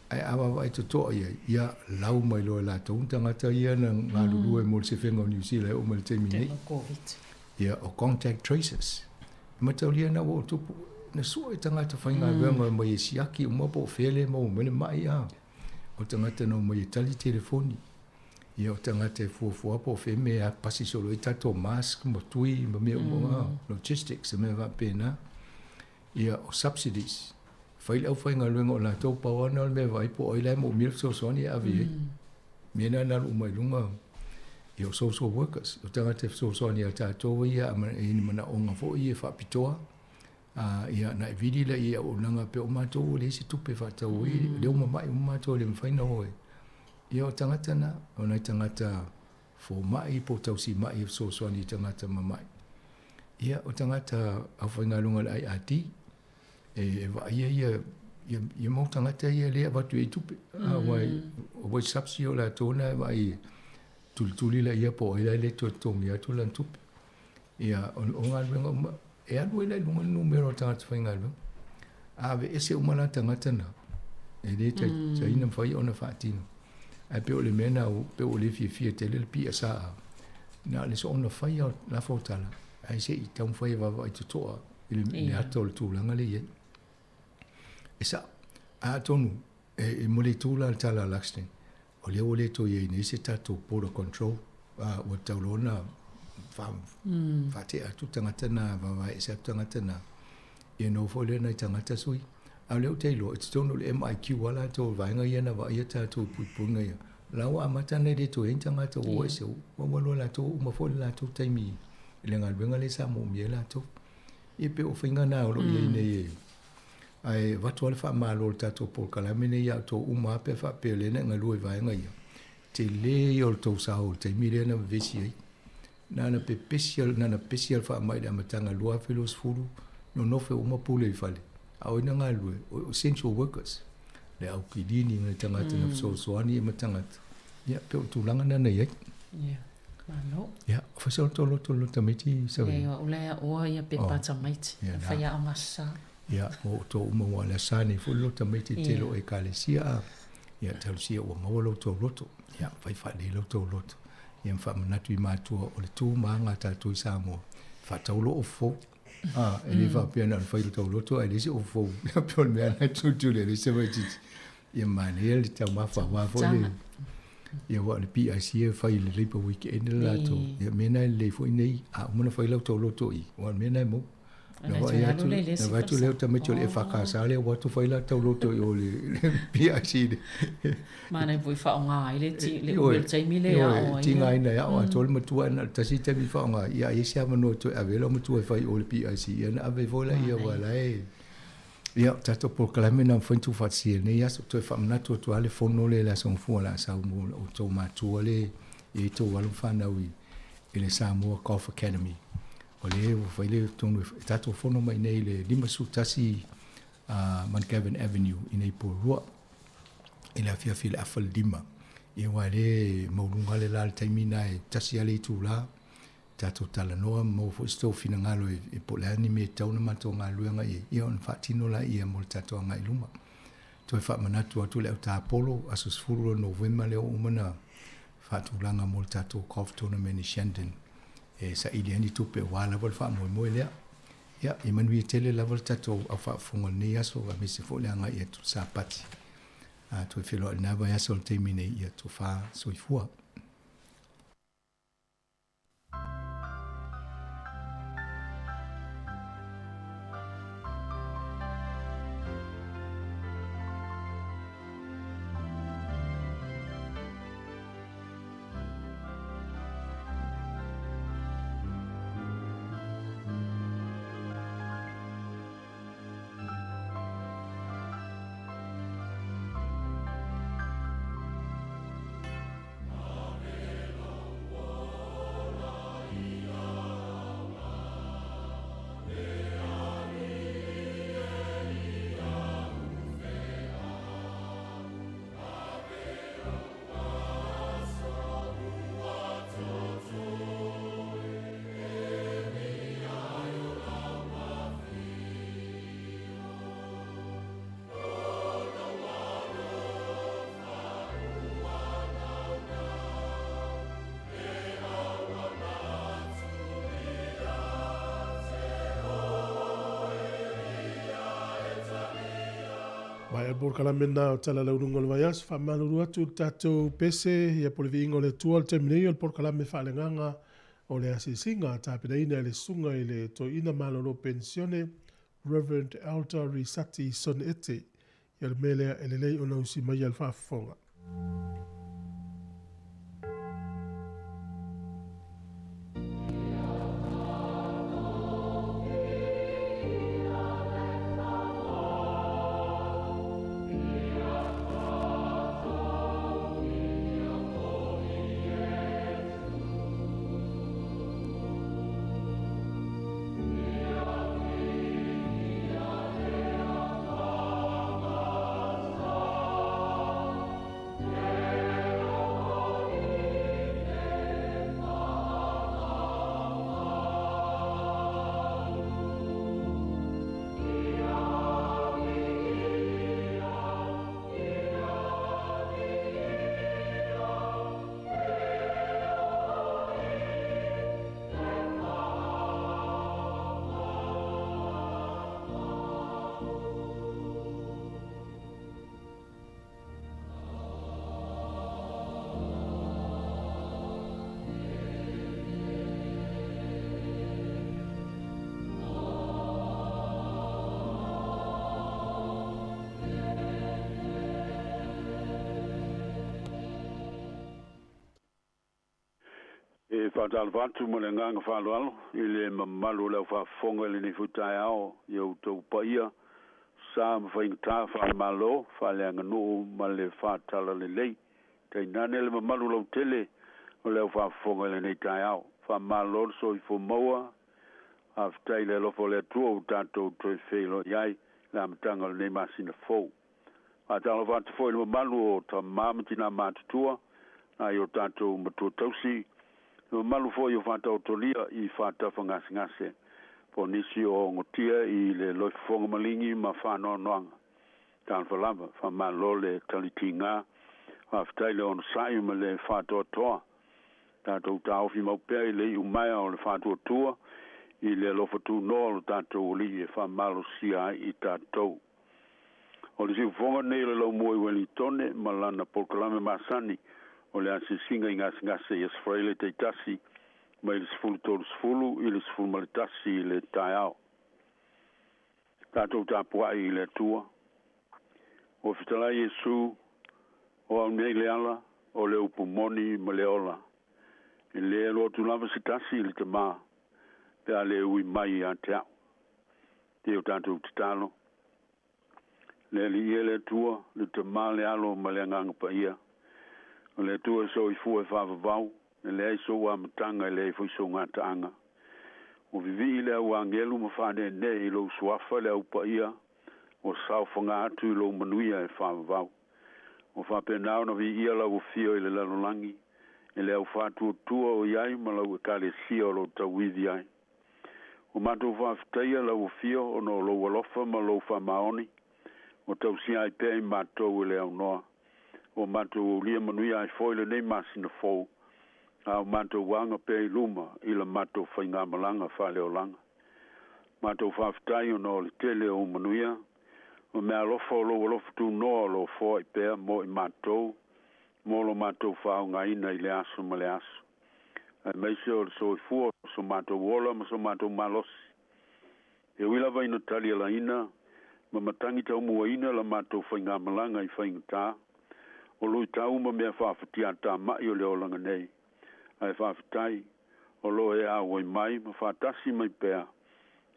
Ae a vaavaai totoa i ai, ia lau mai loa e latou ni tagata ia na galulue mo le sefega o Niu Sila e oo mai le taimi nei. Ia, o contact tracers. E mataulia na ua tupu, na sue tagata faigaluega mai e siaki uma po o fea lea e maua mai le mai a. O tagata na omai e tali telefoni. Ia, o tagata e fuafua po o fea mea e pasi solo ai tatou mask ma tui ma mea uma, logistics ma mea faapena. Ia, o subsidies. Fai le aufaigaluega o latou pau lava lena o le mea e vaai po o ai la e moomia le fesoasoani e ave i ai. Mea na na alu uma i luga ia o social workers, o tagata e fesoasoani ia tatou ia e i ai ni manaoga foi ia faapitoa. Ia na e vili lea i auaunaga pei o matou ua leai se tupe e faatau ai, lea ua mamai uma matou e le mafai ona o e. Ia o tagata na, o nai tagata fomai po o tausimai e fesoasoani i tagata mamai. Ia o tagata aufaigaluega a le IRD, e vaaia ia ia mau tagata ia lea e avatu i ai tupe. Aua o wage subsidy o latou na e vaai e tulituli laia po o ai la e le toe totogi atu lana tupe. Ia o galuega uma e alu ai la i luga le numera o tagata faigaluega. A aveese uma la tagata na, e le tatau ona mafai ona faatino. Ae pei o le mea na pei ua le fiafia tele le PSA, na o le soona fai lava o lafo tala, ae se i taumafai e vaavaai totoa. i le ata o le tulaga lea e i ai. E sa'o, atonu e mo le itu la o le tala a Luxton, o lea ua le toe i ai nei se tatou border control, ua tatau loa ona faatea atu tagata na, vaavae ese atu tagata na, ia ona o foi lea o nai tagata sui. A o lea ou te iloa, i totonu o le MIQ lava latou o vaega ia na vaaia tatou i puipuiga ia, o la ua amata ona le toe i ai ni tagata ua o ese, ua uma loa latou, ua uma foi le latou taimi i le galuega lea sa moomia ai latou. Ia pei o faiga na o lo o i ai nei e ae avatu lava le faamalo i le tatou polokalame nei ia outou uma lava pe a faapea o lea na e galue i vaega ia, tele ia o le tou sao i le taimi lea na vevesi ai. Na ona pepesi na ona pepesi lava le faamai i le amataga 2020, nonofo uma pule i fale, a o ai na galulue? O essential workers, le au kilini ma le tagata na fesoasoani ma tagata. Ia pei o le tulaga lena na i ai. Ia, malo. Ia, fai sa o loto lo tamaiti sa. Ia, o le oa ia pepa tamaiti, fai a o ngasa. Ia, mo o tō uma ua le asa nei foi lo tamaiti te lo ekalesia a. Ia, talosia ua maua lo tō loto. Ia, fai whaalei lo tō loto. Ia, mwhaamanatu i mātua o le tū maanga tātou i Samoa. Whaataulo o fou. Ah, e le whaapea na whai lo tau loto, ai le se o fou. Ia, pe o le mea na tūtū le le se waititi. Ia, manaia le tau mawha wā fo le. Ia, wa le PIC e whai le Labour Weekend le latou. Ia, mea na le foi nei, a uma na whai lau tau loto i. Wa mea na mo. Na vaai atu, na vaai atu lea o tamaiti o le EFKS lea ua atu fai la tau loto i o le PIC le. Mana foi whaonga ai le ti le ue le taimi le ao ai. Tinga ai na ao atoa le matua na tasi taimi whaonga ia ai se avanoa toe ave lau matua e fai o le PIC ia na ave foi la ia wa la e. Ia tatou polokalame na mafai ona tuufaatasia i lenei aso toe faamanatu atu lava le fono lea i le aso Gafua o le a sau mo outou matua le i ai tou alo ma fanau i le Samoa Golf Academy. O lea ua fai le tonu e tatou fono mai nei i le 51 Mount Gavin Avenue i nei Porirua i le afiafi i le afa le 5. Ia aua e le maualuga le la le taimi lena e tasi lava le itula tatou talanoa ma maua foi se tou finagalo e po o le a ni mea e tatau ona matou galuega i ai, ia ona faatino laia mo le tatou agai i luma. Toe faamanatu atu le autapolo, aso 10 o Novema lea ua uma ona faatulaga mo le tatou golf tournament i Shandon e saili ai ni tupe aua lava le faamoemoe lea. Ia, ia manuia tele lava le tatou au faafofoga i lenei aso aemaise foi le agai atu i le Sapati. A toe feiloai i lena vaiaso i le taimi nei, ia tofa soifua. Mai le polokalame lena o Tala Launuga o le Vaiaso, faamalulu atu i le tatou pese ia po le viiga o le Atua le taimi nei o le polokalame faaleagaga o le asiasiga a tapenaina e le susuga i le Toeaina Malolo Penisione Reverend Elder Risati Son Ete. Ia o le mea lea e lelei ona usi maia le faafofoga. Faatalofa atu ma le agaga faaaloalo i le mamalu o le aufaafofoga i lenei foi taeao i outou paia sa ma faigata faalemalo faaleaganuu ma le faatalalelei. Tainane le mamalu lautele o le aufaafofoga i lenei taeao. Faamalo le soifua maua, faafetai i le alofa o le Atua ua tatou toe feiloai ai i le amataga o lenei masina fou. Faatalofa atu foi i le mamalu o tamā ma tinā matutua, nai o tatou matua tausi, le mamalu foi o faataotolia i faatafagasegase po o nisi o ogotia i le loifofoga maligi ma faanoanoaga. Talofa lava, faamalo le talitiga, faafetai le onosai ma le faatoatoa. Tatou taofi mau pea i le iumaea o le faatuatua i le alofa tunoa o lo tatou Alii e faamalosia ai i tatou. O le siufofoga lenei o le Laumua i Uelintone ma lana polokalame masani o le asiasiga i gasegase i Aso Faraile taitasi mai le 10:30 i le 11 i le taeao. Tatou tapuai i le Atua. Ua fetalai Iesu, o au nei le ala, o le upu moni ma le ola. E le alu atu lava se tasi i le Tamā, pe a le ui mai ia te au. Te o tatou tatalo. Le Alii e le Atua, le Tamā, le Alo ma le Agaga Paia. O le Atua e soifua e faavavau, e leai sou amataga e leai foi sou gataaga. Ua vivii le au agelu ma faaneenee i lou suafa le au paia, ua saofaga atu i lou manuia e faavavau. Ua faapena ona viia lau afio i le lalolagi, e le au faatuatua o i ai ma lau Ekalesia o lo o tauivi ai. Ua matou faafetaia lau afio ona o lou alofa ma lou faamaoni, ua tausia ai pea i matou e le aunoa. Ua matou aulia manuia ai foi lenei masina fou, a o matou aga pea i luma i la matou faigamalaga faaleolaga. Matou faafetai ona o le tele o ou manuia, ma meaalofa o lou alofa tunoa o lo o foai pea mo i matou, mo lo matou faaaogaina i le aso ma le aso, aemaise o le soifua o so matou ola ma so matou malosi. E ui lava ina talialaina ma matagi taumuaina la matou faigamalaga i faigata, o luitau ma mea faafatiatamai o le olaga nei, ae faafetai o lo o e auai mai ma faatasi mai pea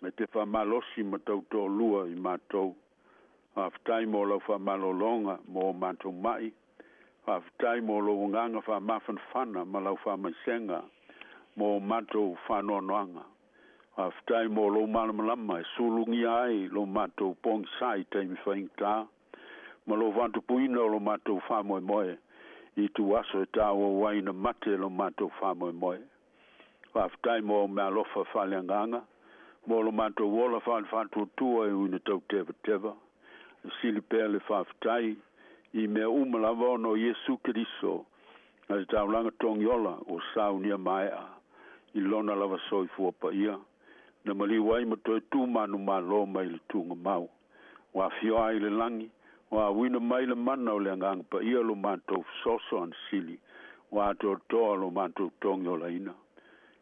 e te faamalosi ma tautoalua i matou. Faafetai mo lau faamalologa mo o matou mai. Faafetai mo lou agaga faamafanafana ma lau faamaisega mo o matou faanoanoaga. Faafetai mo lou malamalama e sulugia ai lo matou pogisa i taimi faigata, ma lou faatupuina o lo matou faamoemoe i ituaso e taua ai ina mate lo matou faamoemoe. Faafetai mo au meaalofa faaleagaga, mo lo matou ola faalefaatuatua e ui ina tautevateva. E sili pea le faafetai i mea uma lava ona o Iesu Keriso, a le taulaga togiola ua saunia maea i lona lava soifua paia, na maliu ai ma toe tu manumalo mai le tugamau. Ua afio ai i le lagi, ua auina mai le mana o le Agaga Paia lo matou fesoasoani sili, ua atoatoa lo matou togiolaina.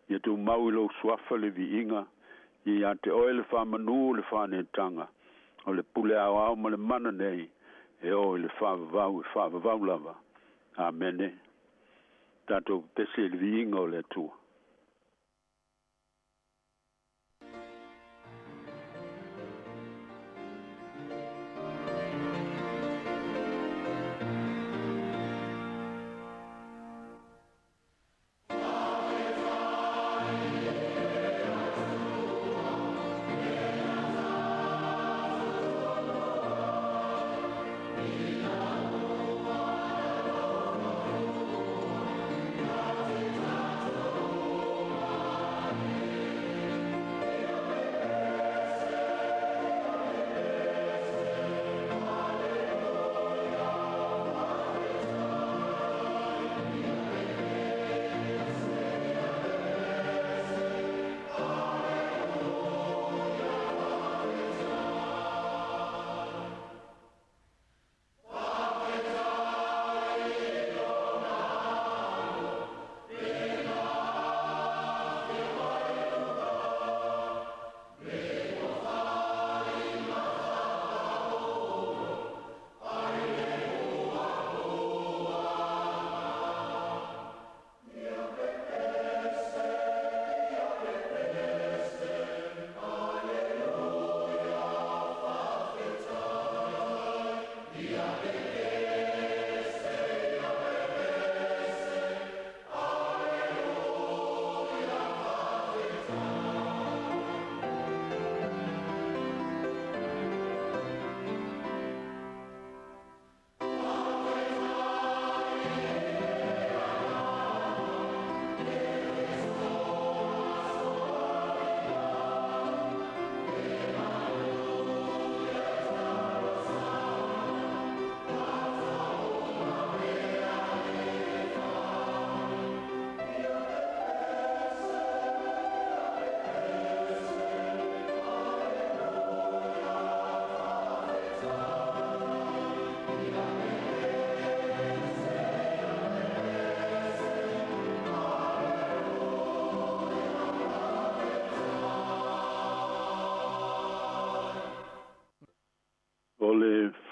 Ia tumau i lou suafa le viiga, ia ia te oe le faamanu o le faaneetaga, o le pule aoao ma le mana nei, e oo i le faavavau e faavavau lava. Amene. Tatou pepese i le viiga o le Atua.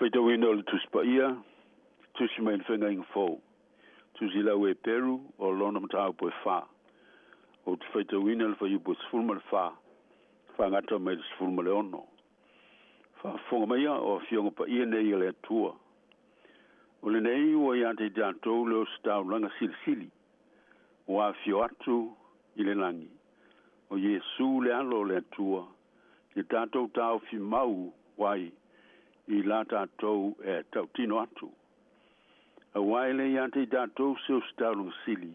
Faitauina o le Tusi Paia, tusi mai le Feagaiga Fou, tusi i le Au Eperu o lona mataupu e 4. Ou te faitauina le fuaiupu e 14, faagata mai le 16. Faafofoga maia o Afioga Paia nei a le Atua. O lenei ua ia te i tatou le ositaulaga silisili, ua afio atu i le lagi, o Iesu le Alo o le Atua, ia tatou taofi mau ai i la tatou e tautino atu. Auā e le ia te i tatou se ositaulaga sili,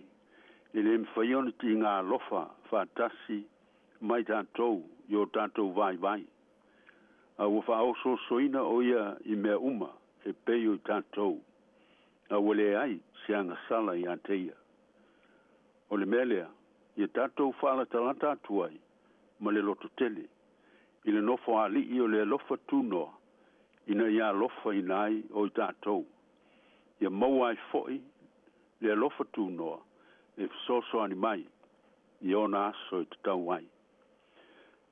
e le mafai ona tiga alofa faatasi mai tatou i o tatou vaivai. A ua faaosoosoina o ia i mea uma e pei o i tatou, a ua leai se agasala ia te ia. O le mea lea, ia tatou faalatalata atu ai ma le lototele i le nofoalii o le alofa tunoa ina ia alofaina ai o i tatou, ia maua ai foi le alofa tunoa e fesoasoani mai i ona aso e tatau ai.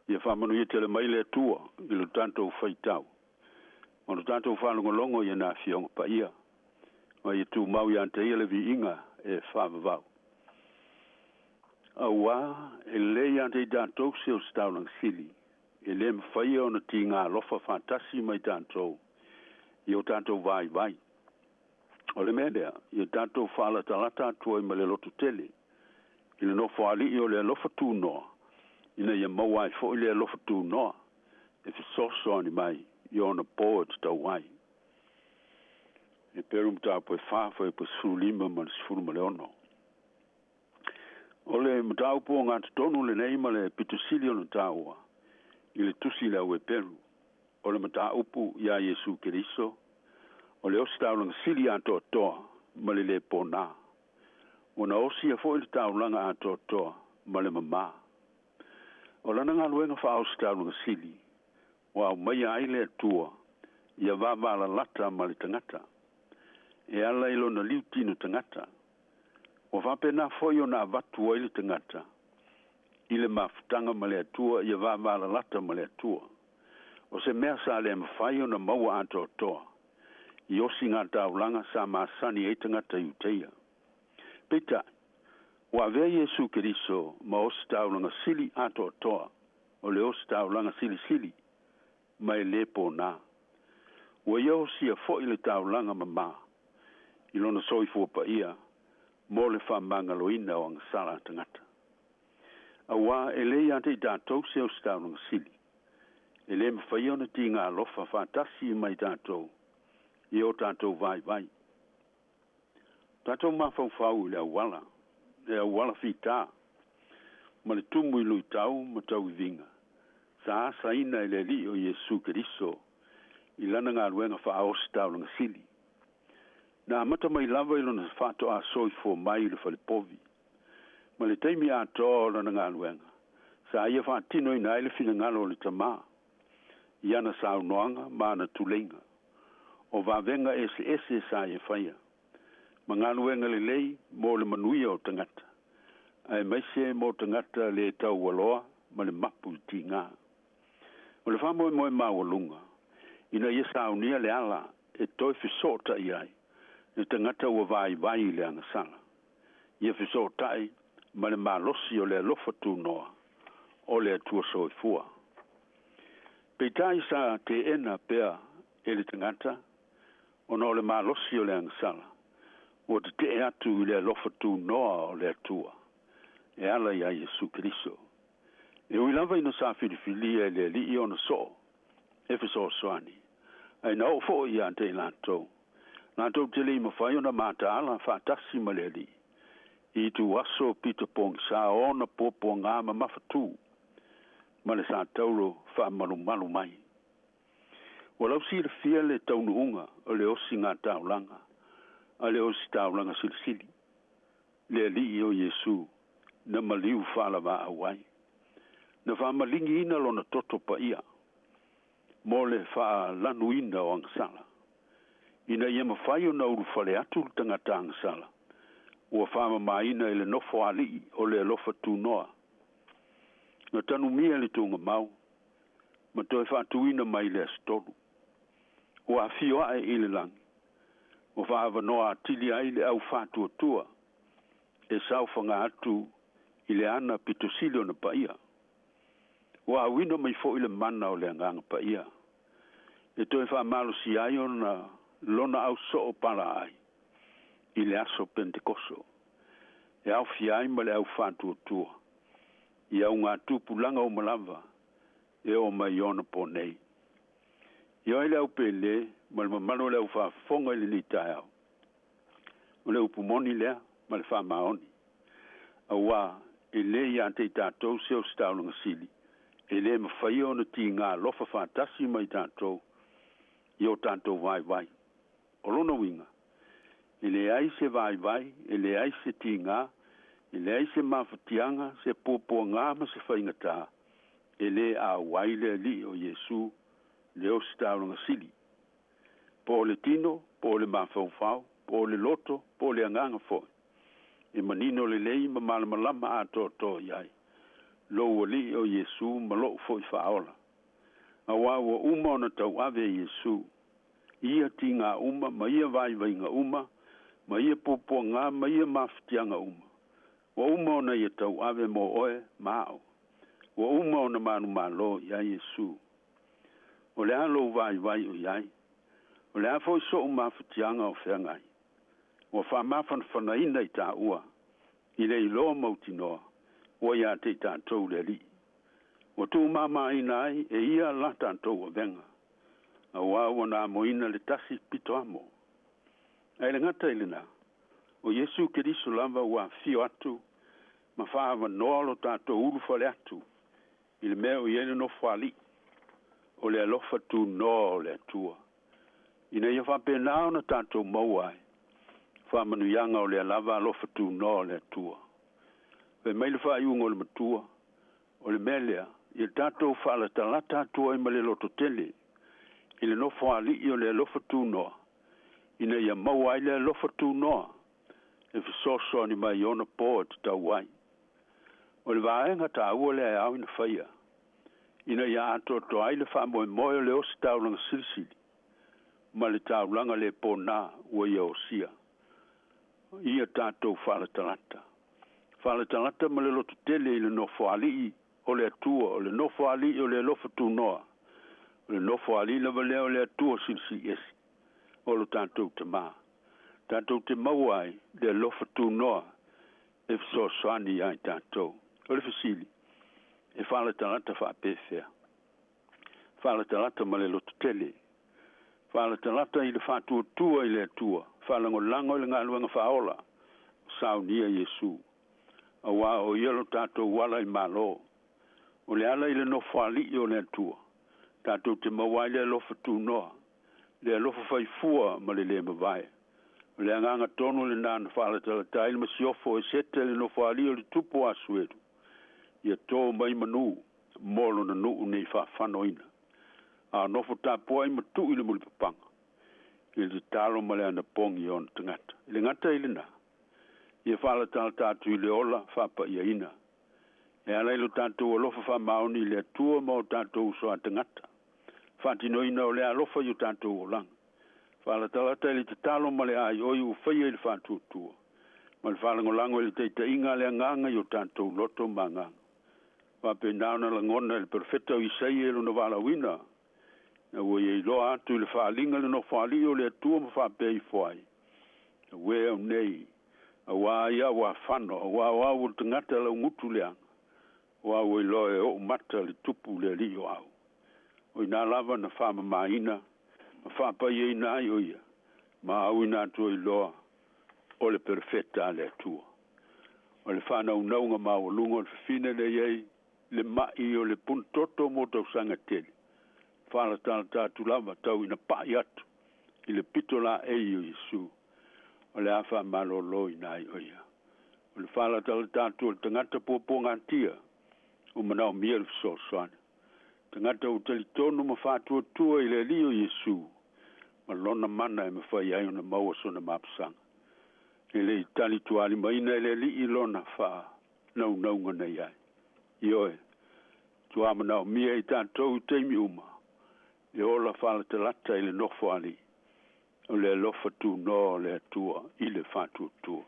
Ia faamanuia tele mai le Atua i lo tatou faitau ma lo tatou faalogologo i ana Afioga Paia, ma ia tumau ia te ia le viiga e faavavau. Auā e lelei ia te i tatou se ositaulaga sili, e le mafaia ona tiga alofa faatasi mai tatou i o tatou vaivai. O le mea lea, ia tatou faalatalata atu ai ma le lototele i le nofoalii o le alofa tunoa, ina ia maua ai foi le alofa tunoa e fesoasoani mai i ona po e tatau ai. Eperu mataupu e 4, fuaiupu 15 ma le 16. O le mataupu o gatotonu lenei ma le pitosili ona taua i le tusi i le Au Eperu, o le mataupu iā Iesu Keriso, o le ositaulaga sili atoatoa ma le lē pōnā. Ua na osia foi le taulaga atoatoa ma le mamā. O lana galuega faaositaulaga sili, ua aumaia ai le Atua ia vavalalata ma le tagata, e ala i lona liutino tagata. Ua faapena foi ona avatu ai le tagata i le mafutaga ma le Atua ia vavalalata ma le Atua. O se mea sa le mafai ona maua atoatoa i osiga taulaga sa masani ai tagata Iutaia. Peitai, ua avea Iesu Keriso ma ositaulaga sili atoatoa, o le ositaulaga silisili ma e lē pōnā. Ua ia osia foi le taulaga mamā i lona soifua paia mo le faamagaloina o agasala a tagata. Auā e lē ia te i tatou se ositaulaga sili, e lē mafaia ona tiga alofa faatasi mai tatou i o tatou vaivai. Tatou mafaufau i le auala, le auala fitā, ma le tumu i luitau ma tauiviga, sa asaina e le Alii o Iesu Keriso i lana galuega faaositaulaga sili. Na amata mai lava i lona faatoa soifua mai i le falepovi, ma le taimi atoa o lana galuega, sa ia faatinoina ai le finagalo o le Tamā, i ana saunoaga ma ana tuleiga, o vavega eseese sa ia faia, ma galuega lelei mo le manuia o tagata, aemaise mo tagata lē taualoa ma le mapu i tigā. O le faamoemoe maualuga, ina ia saunia le ala e toe fesoota'i ai le tagata ua vaivai i le agasala, ia fesoota'i ma le malosi o le alofa tunoa o le Atua soifua. Peitai sa teena pea e le tagata, ona o le malosi o le agasala, ua tete'e atu i le alofa tunoa o le Atua e ala iā Iesu Keriso. E ui lava ina sa filifilia e le Alii ona soo e fesoasoani, ae na oo foi ia te i latou, latou te le'i mafai ona mataala faatasi ma le Alii i ituaso pito pogisā ona puapuagā mamafatū ma le sa taulo faamalumalu mai. Ua lausilafia le taunuuga o le osiga taulaga a le ositaulaga silisili, le Alii o Iesu na maliu faalavaau ai. Na faamaligiina lona toto paia mo le faalanuina o agasala, ina ia mafai ona ulufale atu le tagata agasala ua faamamāina i le nofoalii o le alofa tunoa. Na tanumia le tugamau ma toe faatuina mai le aso tolu. Ua afio ae i le lagi, ua faaavanoa atili ai le au faatuatua e saofaga atu i le ana pitosili ona paia. Ua auina mai foi le mana o le agaga paia e toe faamalosia ai ona lona ausoo palaai i le aso Pentekoso e aofia ai ma le au faatuatua i augatupulaga uma lava e oo mai i ona po nei. I ai le au pele ma le mamalu o le au faafofoga i lenei taeao. O le upu moni lea ma le faamaoni. Auā e lē iā te i tatou se ositaulaga sili e lē mafaia ona tigā alofa faatasi ma i tatou i o tatou vaivai. O lona uiga, e leai se vaivai, e leai se tigā, e leai se mafatiaga, se puapuagā ma se faigatā e lē auai le Alii o Iesu le ositaulaga sili. Po o le tino, po o le mafaufau, po o le loto, po o le agaga foi, e manino lelei ma malamalama atoatoa i ai lou Alii o Iesu ma lo'u foi Faaola. Auā ua uma ona tauave e Iesu ia tigā uma ma ia vaivaiga uma ma ia puapuagā ma ia mafatiaga uma. Ua uma ona ia tauave mo oe ma a'u. Ua uma ona manumalo i ai Iesu. O le a lou vaivai o i ai? O le a foi so'u mafatiaga o feagai? Ua faamafanafanaina i tāua i le iloa mautinoa ua iā te i tatou le Alii. Ua tuumāmāina ai e ia la tatou avega, auā ua na amoina le tasi pito amo. Ae le gata i lenā, o Iesu Keriso lava ua afifio atu ma faaavanoa lo tatou ulufale atu i le mea o i ai le Nofoalii o le alofa tunoa o le Atua, ina ia faapena ona tatou maua ai faamanuiaga o lea lava alofa tunoa o le Atua. Fai mai le faaiuga o le Matua, o le mea lea, ia tatou faalatalata atu ai ma le lototele i le Nofoalii o le alofa tunoa, ina ia maua ai le alofa tunoa e fesoasoani mai i ona po e tatau ai. O le vaega taua lea e ao ina faia, ina ia atoatoa ai le faamoemoe o le ositaulaga silisili ma le taulaga lē ponā ua ia osia. Ia tatou faalatalata. Faalatalata ma le lototele i le Nofoalii o le Atua, o le Nofoalii o le alofa tunoa, o le Nofoalii lava lea o le Atua Silisili Ese, o lo tatou Tamā. Tatou te maua ai le alofa tunoa e fesoasoani iā i tatou. O le fesili, e faalatalata faapefea? Faalatalata ma le lototele. Faalatalata i le faatuatua i le Atua, faalagolago i le galuega faaola o saunia Iesu. Auā o ia lo tatou ala i Malo. O le ala i le Nofoalii o le Atua, tatou te maua ai le alofa tunoa, le alofa faifua ma le lē mavae. O le agaga tonu lenā na faalatalata ai le masiofo e Sete le nofoalii o le tupu o Asuelu, ia tō mai manū mo lona nuu nei faafanoina, a o nofo tapuai ma tuu i le mulipapaga i le tatalo ma le anapogi i ona tagata. I le gata i lenā, ia faalatalata atu i le ola faapaiaina e ala i lo tatou alofa faamaoni i le Atua ma o tatou uso a tagata. Faatinoina o lea alofa i o tatou olaga. Faalatalata i le tatalo ma le aioi ua faia i le faatuatua, ma le faalagolago i le taitaiga a le Agaga i o tatou loto ma agaga. Faapena ona lagona e le perofeta o Isaia i lona valaauina, ina ua ia iloa atu i le faaaliga le Nofoalii o le Atua ma faapea ifo ai, Auē au nei, auā ai au afano, auā o au o le tagata laugutu leaga, o au ua iloa e o'u mata le tupu le alii o au. O inā lava na faamamāina ma faapaiaina ai o ia, ma auina atu ai loa o le perofeta a le Atua. O le faanaunauga maualuga o le fafine lea e i ai le ma'i o le punutoto mo tausaga e tele, faalatalata atu lava tau ina pa'i atu i le pito laei o Iesu, o le a faamalōlōina ai o ia. O le faalatalata atu o le tagata puapuagatia ua manaomia le fesoasoani, tagata ua talitonu ma faatuatua i le Alii o Iesu ma lona mana e mafai ai ona maua sona mapusaga. E le i tali tuālimaina e le Alii lona faanaunauga na i ai. Ioe, matua manaomia e i tatou i taimi uma E ola faalatalata i le nofo alii, o le alofa tunoa o le Atua i le faatuatua.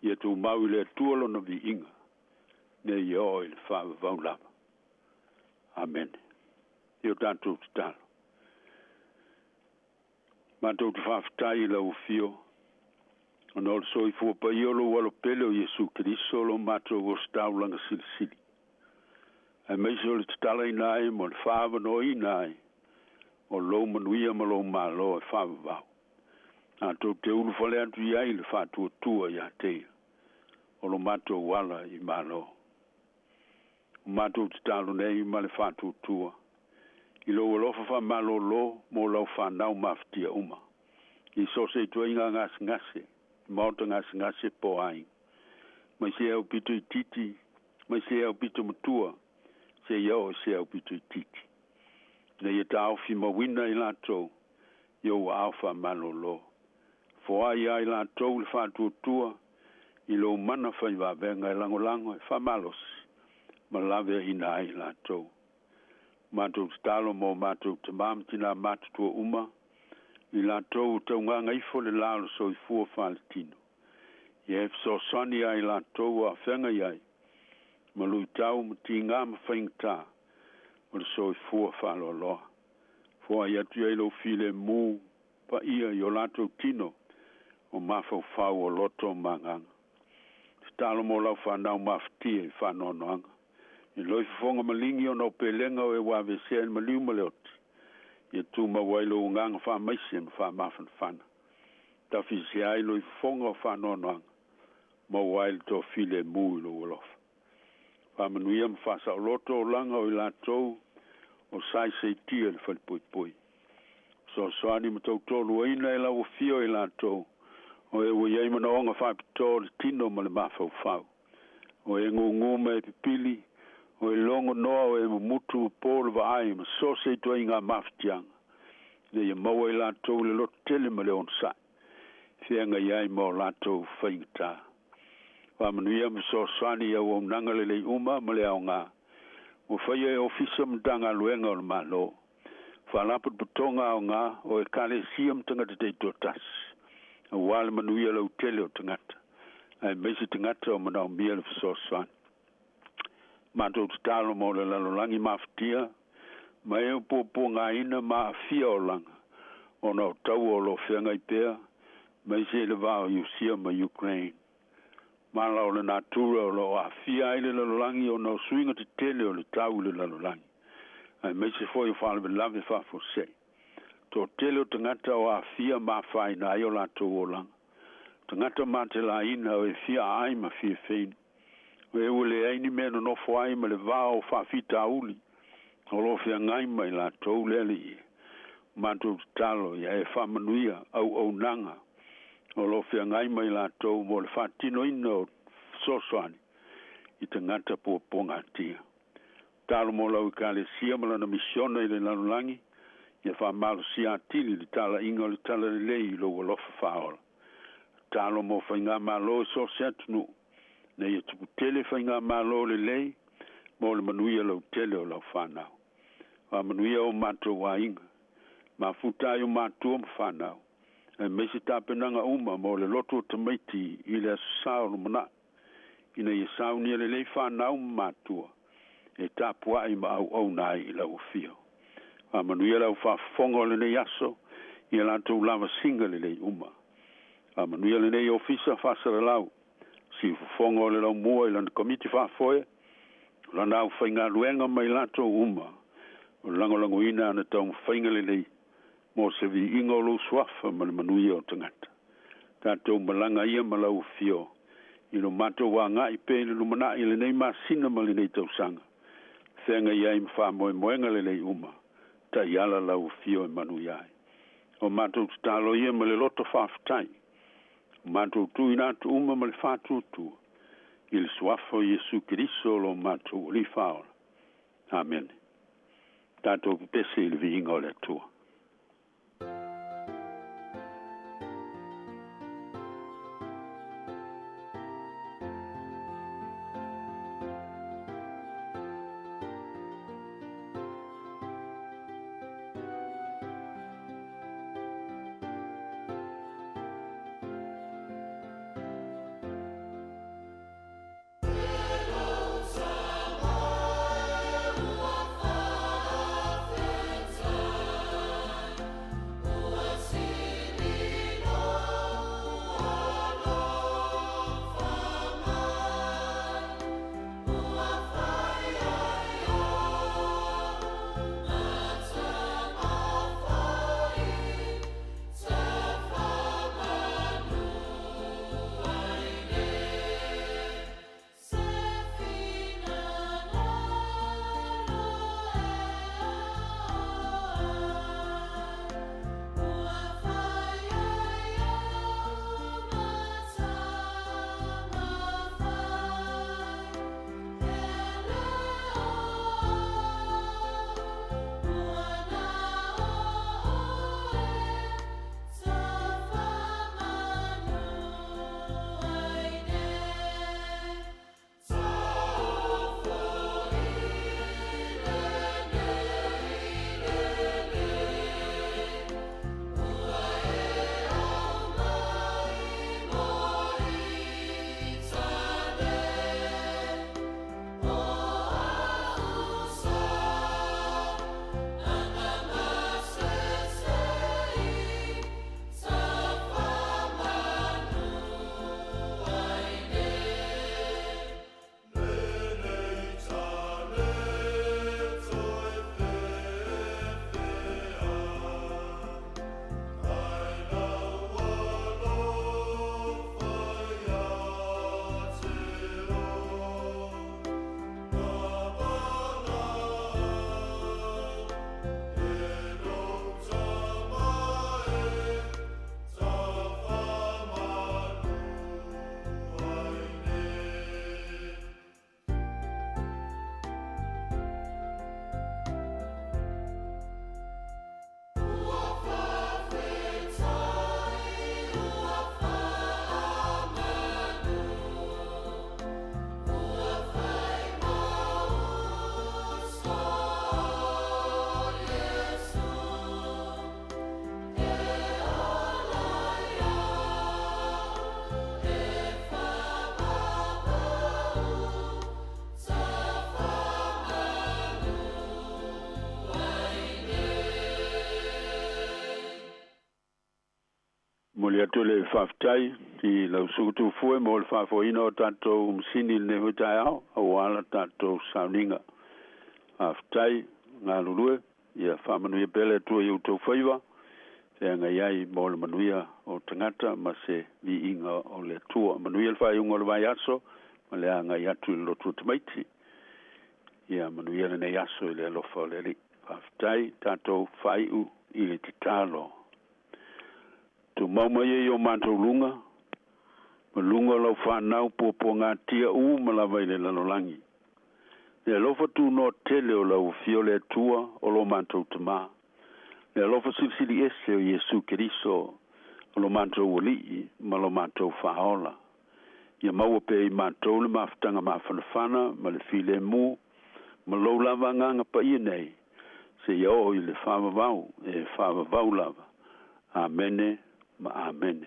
Ia tumau i le Atua lona viiga, nei oo i le faavavau lava. Amene. Ia o tatou tatalo. Matou te faafetai i lau afio, ona o le soifua paia o lou alo pele o Iesu Keriso lo matou ositaulaga silisili. Aemaise o le tatalaina ai mo le faaavanoaina ai o lou manuia ma lou malo e faavavau. Tatou te ulufale atu i ai le faatuatua ia te ia, o lo matou ala i malo. O matou tatalo nei ma le faatuatua, i lou alofa faamalōlō mo lau fanau mafatia uma, i so o se ituaiga gasegase, i maota gasegase po o aiga, mai se aupito itiiti, mai se aupito matua, seia oo i se aupito itiiti. Ina ia taofimauina i latou i ou aao faamalōlō. Foai ia i latou le faatuatua i lou mana fai vavega e lagolago e faamalosi ma laveaiina ai i latou. Matou tatalo mo matou tamā ma tinā matutua uma, i latou ua taugaga ifo le la o le soifua faaletino. Ia e fesoasoani ia i latou ua afeagai ai ma luitau ma tigā ma faigata o le soifua faaloaloa. Foai atu i ai lou filemu paia i o latou tino o mafaufau o loto ma agaga. Tatalo mo lau fanau mafatia i faanoanoaga. I loi fofoga maligi ona o pelega o e ua aveesea i le maliu ma le oti, ia tumau ai lou agaga faamaise ma faamafanafana. Tafiesea ai loi fofoga o faanoanoaga, maua ai le toafilemu i lou alofa. Faamanuia ma faasaoloto olaga o i latou o saisaitia i le falepoipoi. Fesoasoani ma tautoaluaina e lau afio i latou o e ua i ai manaoga faapitoa o le tino ma le mafaufau. O e gugu ma e pipili, o e logo noa o e mumutu ma po le vaai ma so o se ituaiga mafatiaga, ina ia maua i latou le lototele ma le onosai, e feagai ai ma o latou faigata. Faamanuia ma fesoasoani i auaunaga lelei uma ma le aoga ua faia e Ofisa ma Matagaluega o le Malo, Faalapotopotoga aoga o Ekalesia ma tagata taitoatasi, aua le manuia lautele o tagata, aemaise tagata o manaomia le fesoasoani. Matou tatalo mo le lalolagi mafatia, ma e o puapuagaina ma aafia olaga, ona o taua o lo o feagai pea, aemaise i le va o Iusia ma Ukraine. Mala o le natura o lo o aafia ai le lalolagi ona o suiga tetele o le tau i le lalolagi, aemaise foi o faalavelave faafuasei. Toatele o tagata o aafia ma afaina ai o latou olaga. Tagata matelaina o e fia aai ma fia feinu. O e ua leai ni mea e nonofo ai ma le va o faafitauli o lo o feagai ma i latou le Alii e. Matou tatalo ia e faamanuia auaunaga o lo o feagai ma i latou mo le faatinoina o fesoasoani i tagata puapuagatia. Tatalo mo lau Ekalesia ma lana misiona i le lalolagi, ia faamalosia atili le talaiga o le talalelei i lou alofa faaola. Tatalo mo faigamalo i so o se atunuu, ina ia tupu tele faigamalo lelei mo le manuia lautele o lau fanau. Faamanuia o matou aiga, mafuta ai o matua ma fanau, aemaise tapenaga uma mo le lotu o tamaiti i le Aso Sa o lumanai, ina ia saunia lelei fanau ma matua e tapuai ma auauna ai i lau afio. Faamanuia le au faafofoga o lenei aso i a latou lavasiga lelei uma. Faamanuia lenei ofisa faasalalau, siufofoga o le laumua i lana komiti faafoe, o lana aufaigaluega ma i latou uma o lagolagoina ana taumafaiga lelei mo se viiga o lou suafa ma le manuia o tagata. Tatou malaga ia ma lau afio i lo matou agai pea i le lumanai i lenei masina ma lenei tausaga, feagai ai ma faamoemoega lelei uma, taiala lau afio e manuia ai. O matou tatalo ia ma le loto faafetai, o matou tuuina atu uma ma le faatuatua i le suafa o Iesu Keriso lo matou Alii Faaola. Amene. Tatou pepese i le viiga o le Atua. Momoli atu le faafetai i lau susu tufue mo le faafoeina o tatou masini i lenei foi taeao auā la tatou sauniga. Faafetai galulue, ia faamanuia pea le Atua i outou faiva, feagai ai mo le manuia o tagata ma se viiga o le Atua. Manuia le faaiuga o le vaiaso ma le agai atu i le lotu o tamaiti. Ia manuia lenei aso i le alofa o le Alii. Faafetai, tatou faaiu i le tatalo. Tumau mai e i o matou luga, ma luga o lau fanau puapuagatia uma lava i le lalolagi. Le alofa tunoa tele o lau Afio le Atua o lo matou Tamā. Le alofa silisili ese o Iesu Keriso o lo matou Alii ma lo matou Faaola. Ia maua pea i matou le mafutaga mafanafana ma le filemu ma lou lava Agaga Paia nei, seia oo i le faavavau e faavavau lava. Amene ma Amene.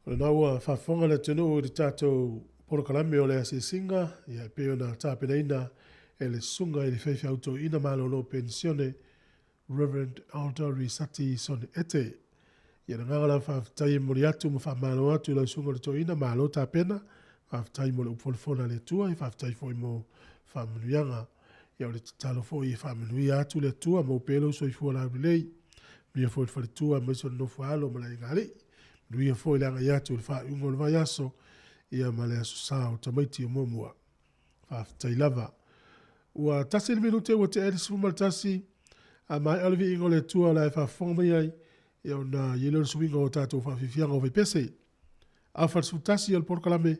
O lena ua faafofoga le atunuu i le tatou polokalame o le asiasiga, ia e pei ona tapenaina e le Susuga i le Faifeau Toeaina Malolo Penisione, Rev. Elder Risati Sonny Ete. Ia le agaga lava faafetai e momoli atu ma faamalo atu i lau Susuga i le Toeaina, malo tapena, faafetai mo le upu folafola a le Atua, ia faafetai foi mo faamanuiaga. Ia o le tatalo foi e faamanuia atu le Atua, maua pea lou soifua laulelei, manuia foi le faletua aemaise o le nofo a alo ma le aigaalii. Manuia foi le agai atu i le faaiuga o le vaiaso, ia ma le Aso Sa o tamaiti o muamua. Faafetai lava. Ua 1 le minute ua tea ai le 11, a maea le viiga o le Atua o la e faafofoga mai ai, ia ona i ai lea o le suiga o tatou faafiafiaga o faipese. Afa le 11 o le polokalame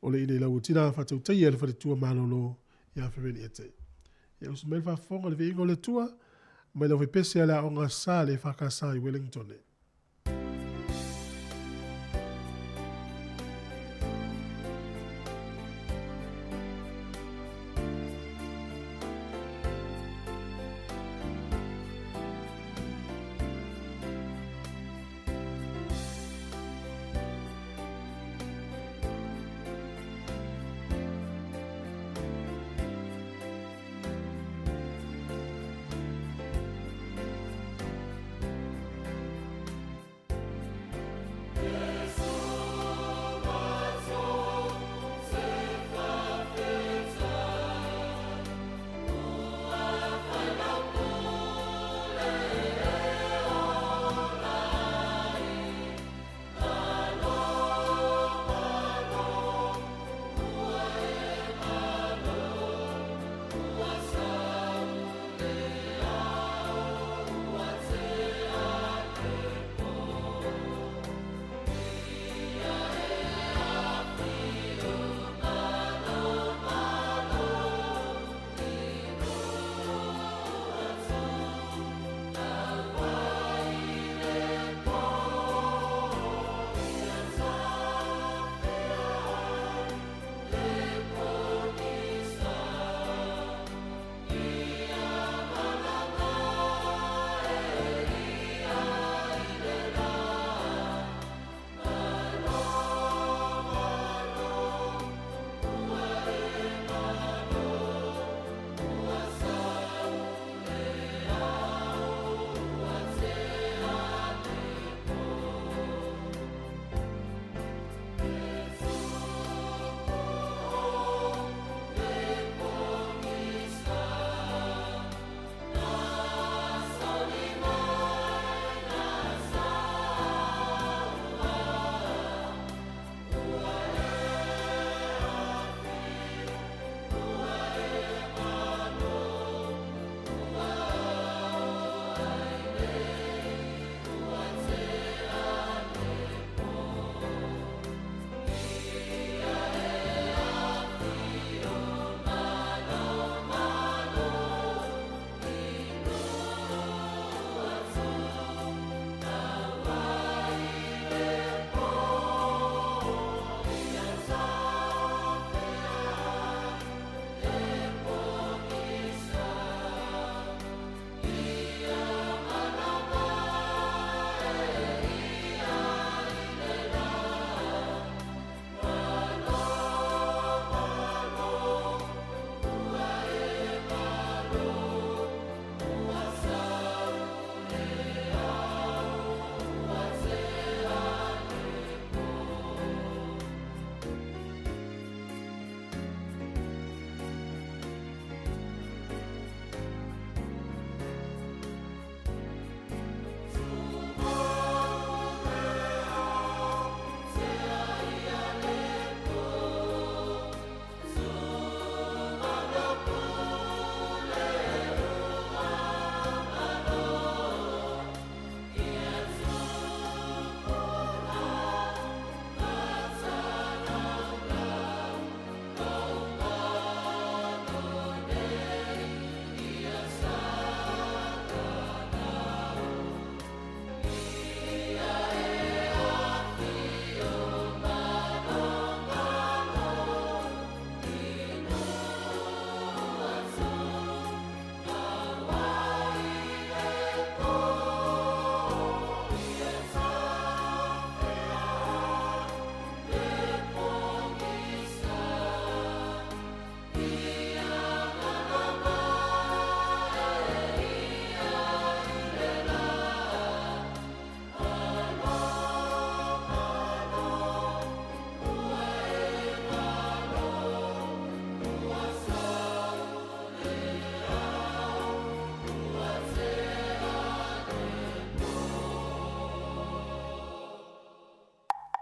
o le ina lau tina faatautaia le faletua malolo ia Fereli Ete. Ia usu mai le faafofoga le viiga o le Atua, mai lau faipese a le aoga sa le EFKS i Wellington.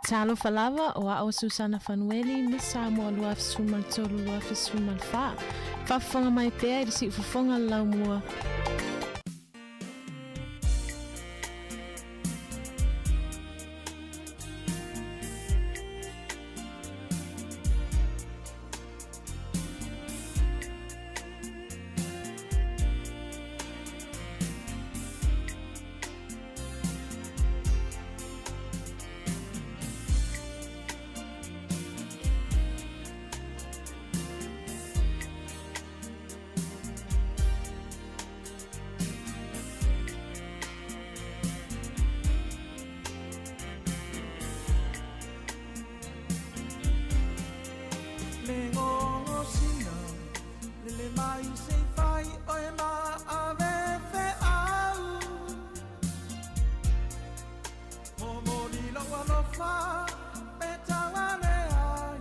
Talofa lava o a'o Susana Fanueli Miss Samoa 2013 2014. Faafofoga mai pea i le siufofoga le laumua. Le gogosina lele mai se fai oe ma ave feau Momoli lau alofa pe tauale ai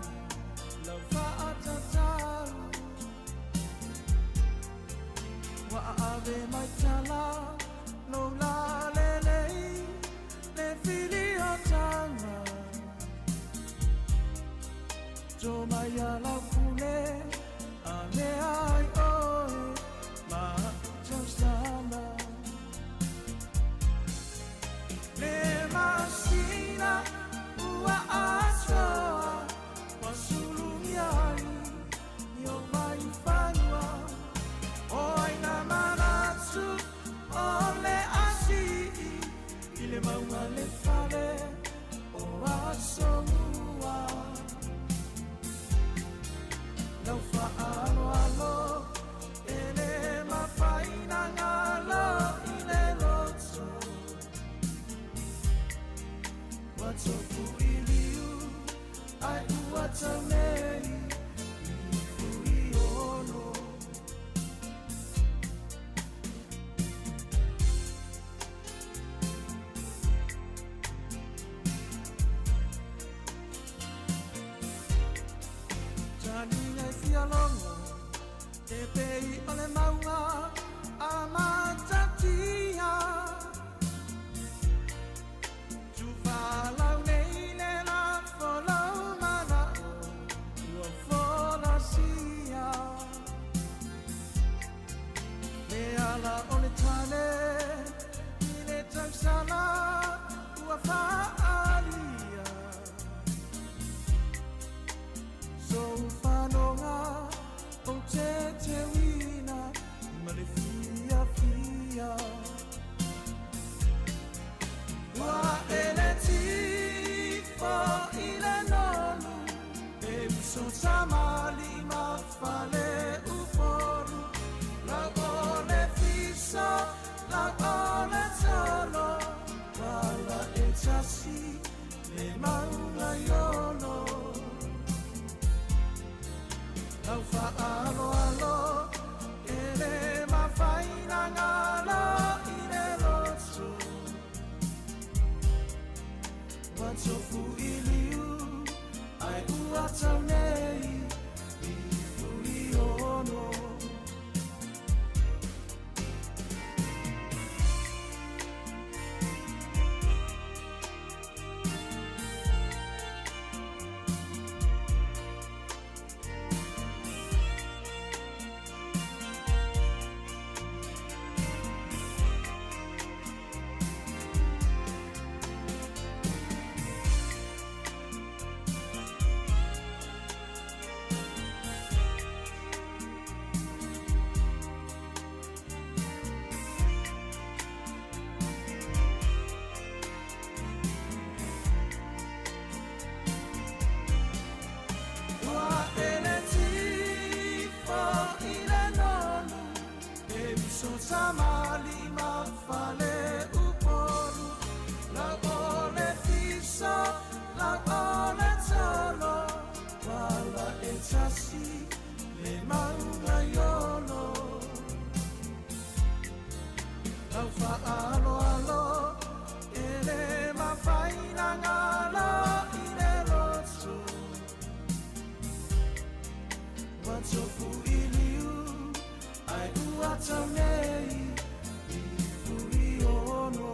lau faatatau Ua aave mai tala lou lalelei le filiotaga To mai ala pule a le ai oe ma tausala Le masina ua asoa Ua sulugi ai i o mai fanua O ai na manatu o le asii I le mauga le fale o Asomua Lau faaaloalo e le mafaina galo i le loto Ua tofu i liu ai ua tau nei i fuiono Taniga i fialogo e pei o le mauga a matatia Tufalau nei le lafo lau mana'o ua folasia Le ala o le tane i le tausala ua faalia Sou fanoga o te teuina ma le fiafia Ua ele tifo i le nonu e uso tamali ma fale upolu Lau o le fiso, lau o le tolo Wala e tasi le maunga iolo Lau faaaloalo e le mafaina galo i le loto Ua tofu i liu ai ua tau nei i fuiono Ua ele tifo i le nonu e uso tamali ma fale upolu Lau o le fiso, lau o le tolo Wala e tasi le maunga iolo Lau faaaloalo e le mafaina galo i le loto Ua tofu i liu ai ua tau nei i fuiono.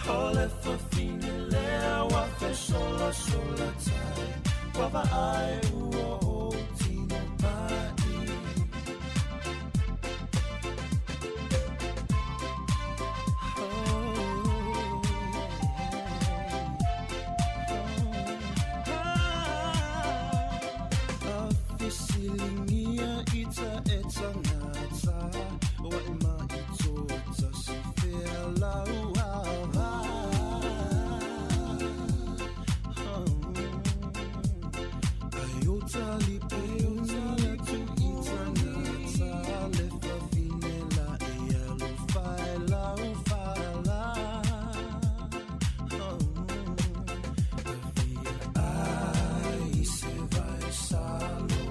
O le fafine lea ua fesolasola tai ua vaai ua ou tino ma'i. Afisiligia ita e tagata ua e maʻi tasi fea lau ava. Ai o tali pe tu i tagata le fafine la e alofa e lau fala. Ai se vai salo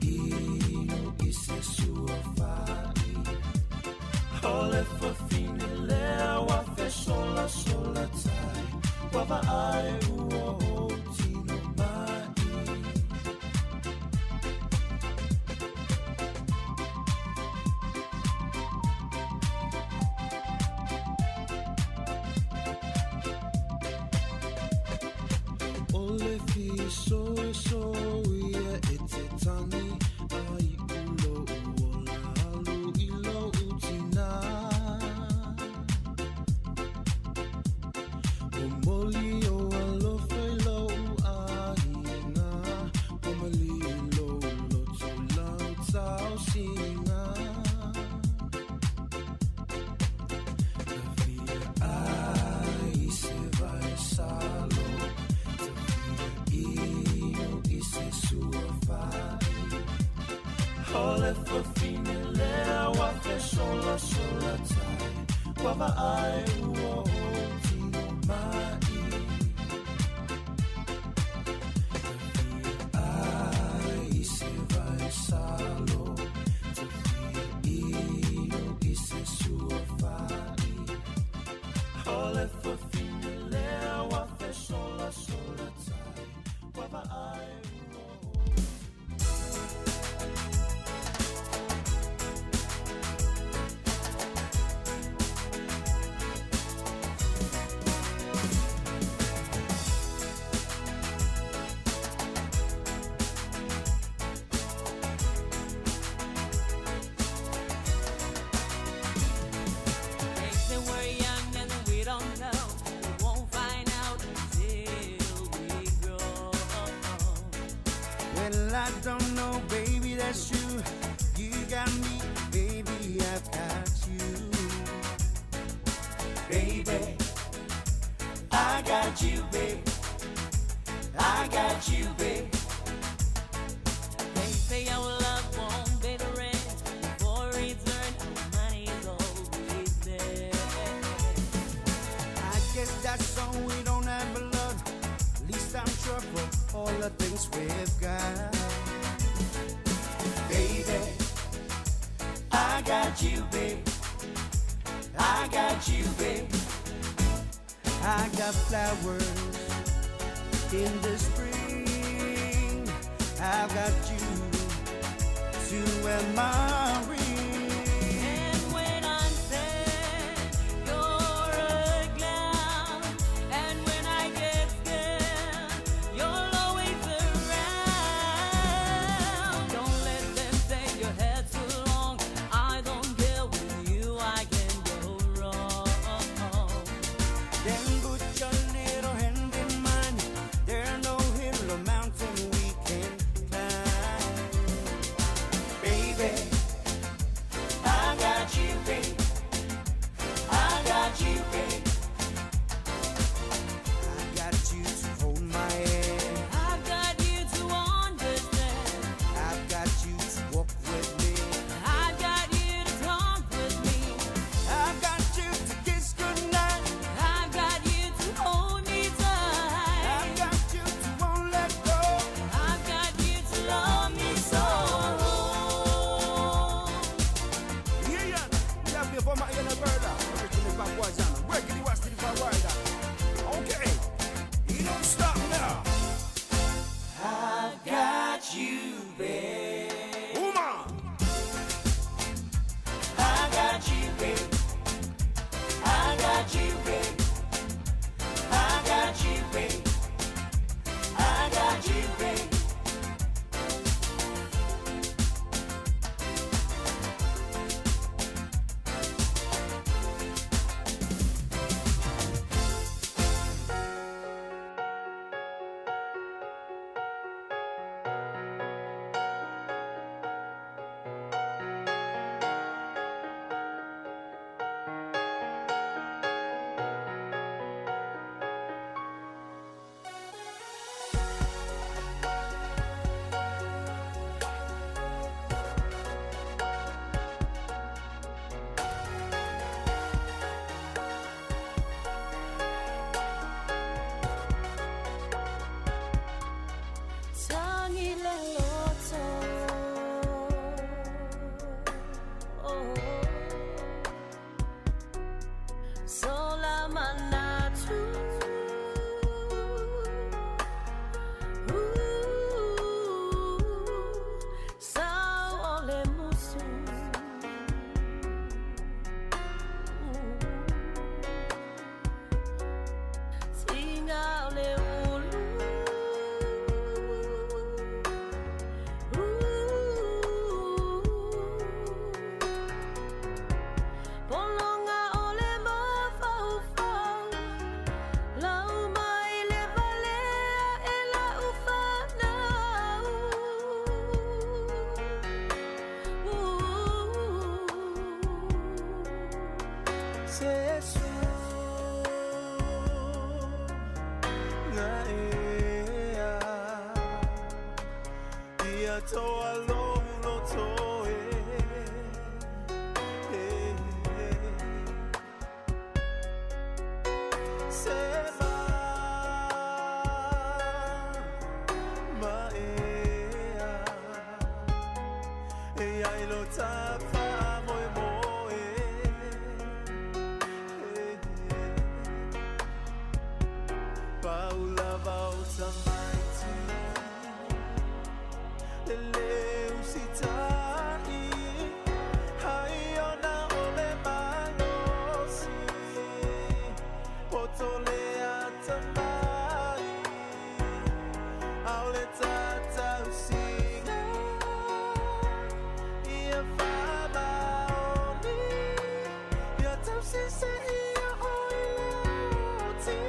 ino i se sua fai. O le fafine lea ua fesolasola tai ua vaai ua ou tino ma'i. O le fisoiso ia e te tani ai ulo uola alu i lou tina. O moli o alofa i lou aiga o mali i lou loto lau taosiga. Tafia ai se vai salo ino i se sua fai. O le fafine lea ua fesolasola tai ua vaai ua ou tino ma'i. Ai se vai salo ino i se sua fai. O le fafine lea ua fesolasola tai ua vaai ua ou. They say we're young and we don't know. We won't find out until we grow. Well, I don't know, baby, that's you. You got me, baby, I've got you. Baby, I got you, babe. I got you, babe. They say our love won't pay the rent. For return, our money's always there. I guess that's so we don't have a lot. At least I'm sure for all the things we've got. Baby, I got you, babe. I got you, babe. I got flowers in the spring. I've got you to wear my ring. And when I'm sad, you're a clown. And when I get scared, you're always around. Don't let them say your hair's too long. I don't care, with you I can go wrong. Then put your little hand in mine. There no hill or mountain we can climb. Baby, Sola manatu. Sao ole musu. Tinga ole ulu. Polonga ole mafaufau. Lau mai le valea e lau whanau. Se su nga ea Ia toa lo toe Se ma ma ea E ai lo tafa moe moe Paula vauta maiti Le leu sitai Hai ona ole malosi Poto le atamai Aole tatau singa Ia whamaoni Ia tau sise ia oi le oti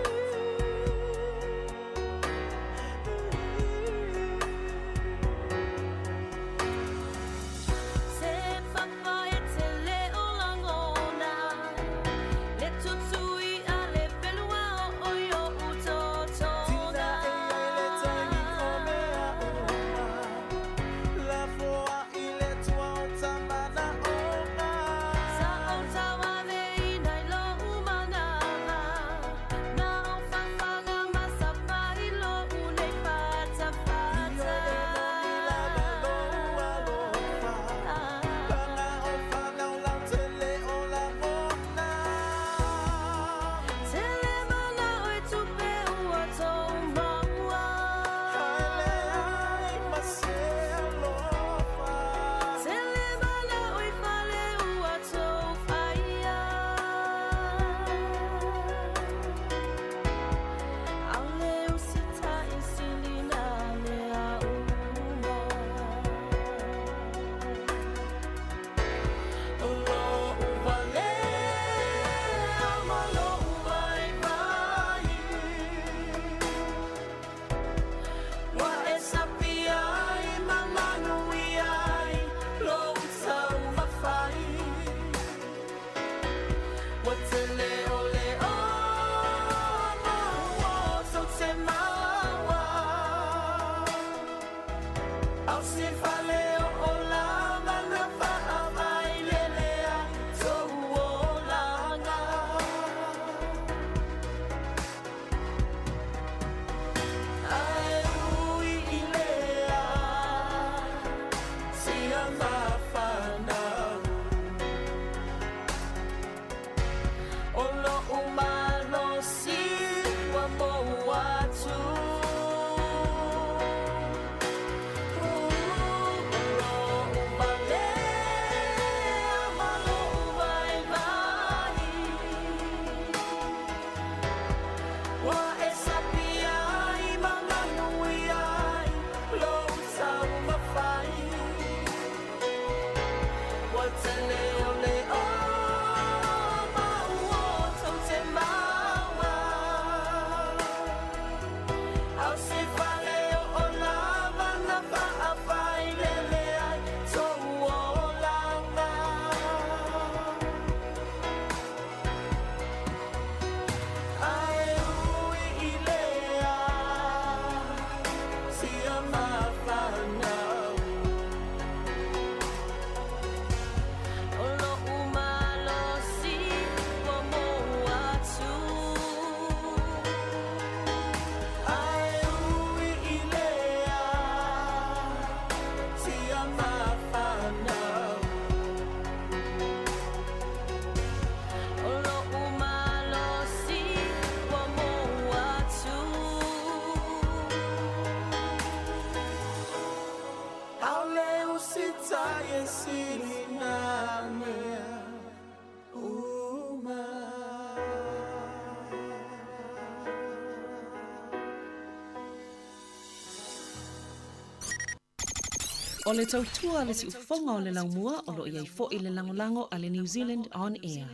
O le tautua le siufofoga o le laumua o lo o i ai foi le lagolago a le New Zealand On Air.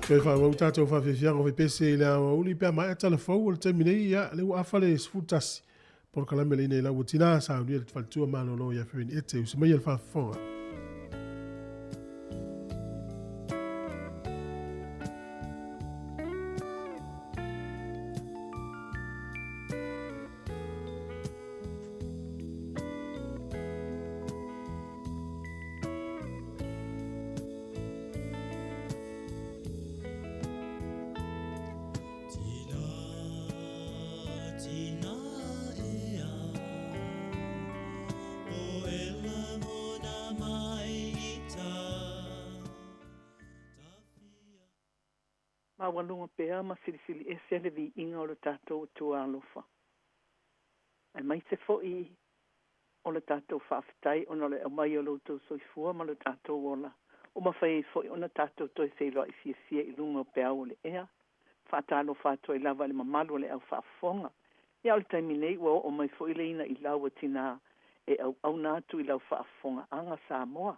Toe faaauau tatou faafiafiaga o faipese i le aoauli pe a maea tala fou o le taimi nei, ia, lea ua afa le 11. Polokalame le ina i lau ua tina saunia le faletua malolo ia Fern Ete. Usi maia le faafofoga. Maualuga pea ma silisili ese le viiga o lo tatou Atua alofa, aemaise foi o le tatou faafetai ona o le aumai o lo outou soifua ma lo tatou ola, ua mafai ai foi ona tatou toe feiloai fiafia i luga o peau o le ea. Faatalofa atu ai lava i le mamalu o le au faafofoga. Ia o le taimi nei ua oo mai foi le ina i lau a tinā e auauna atu i lau faafofogaaga Samoa.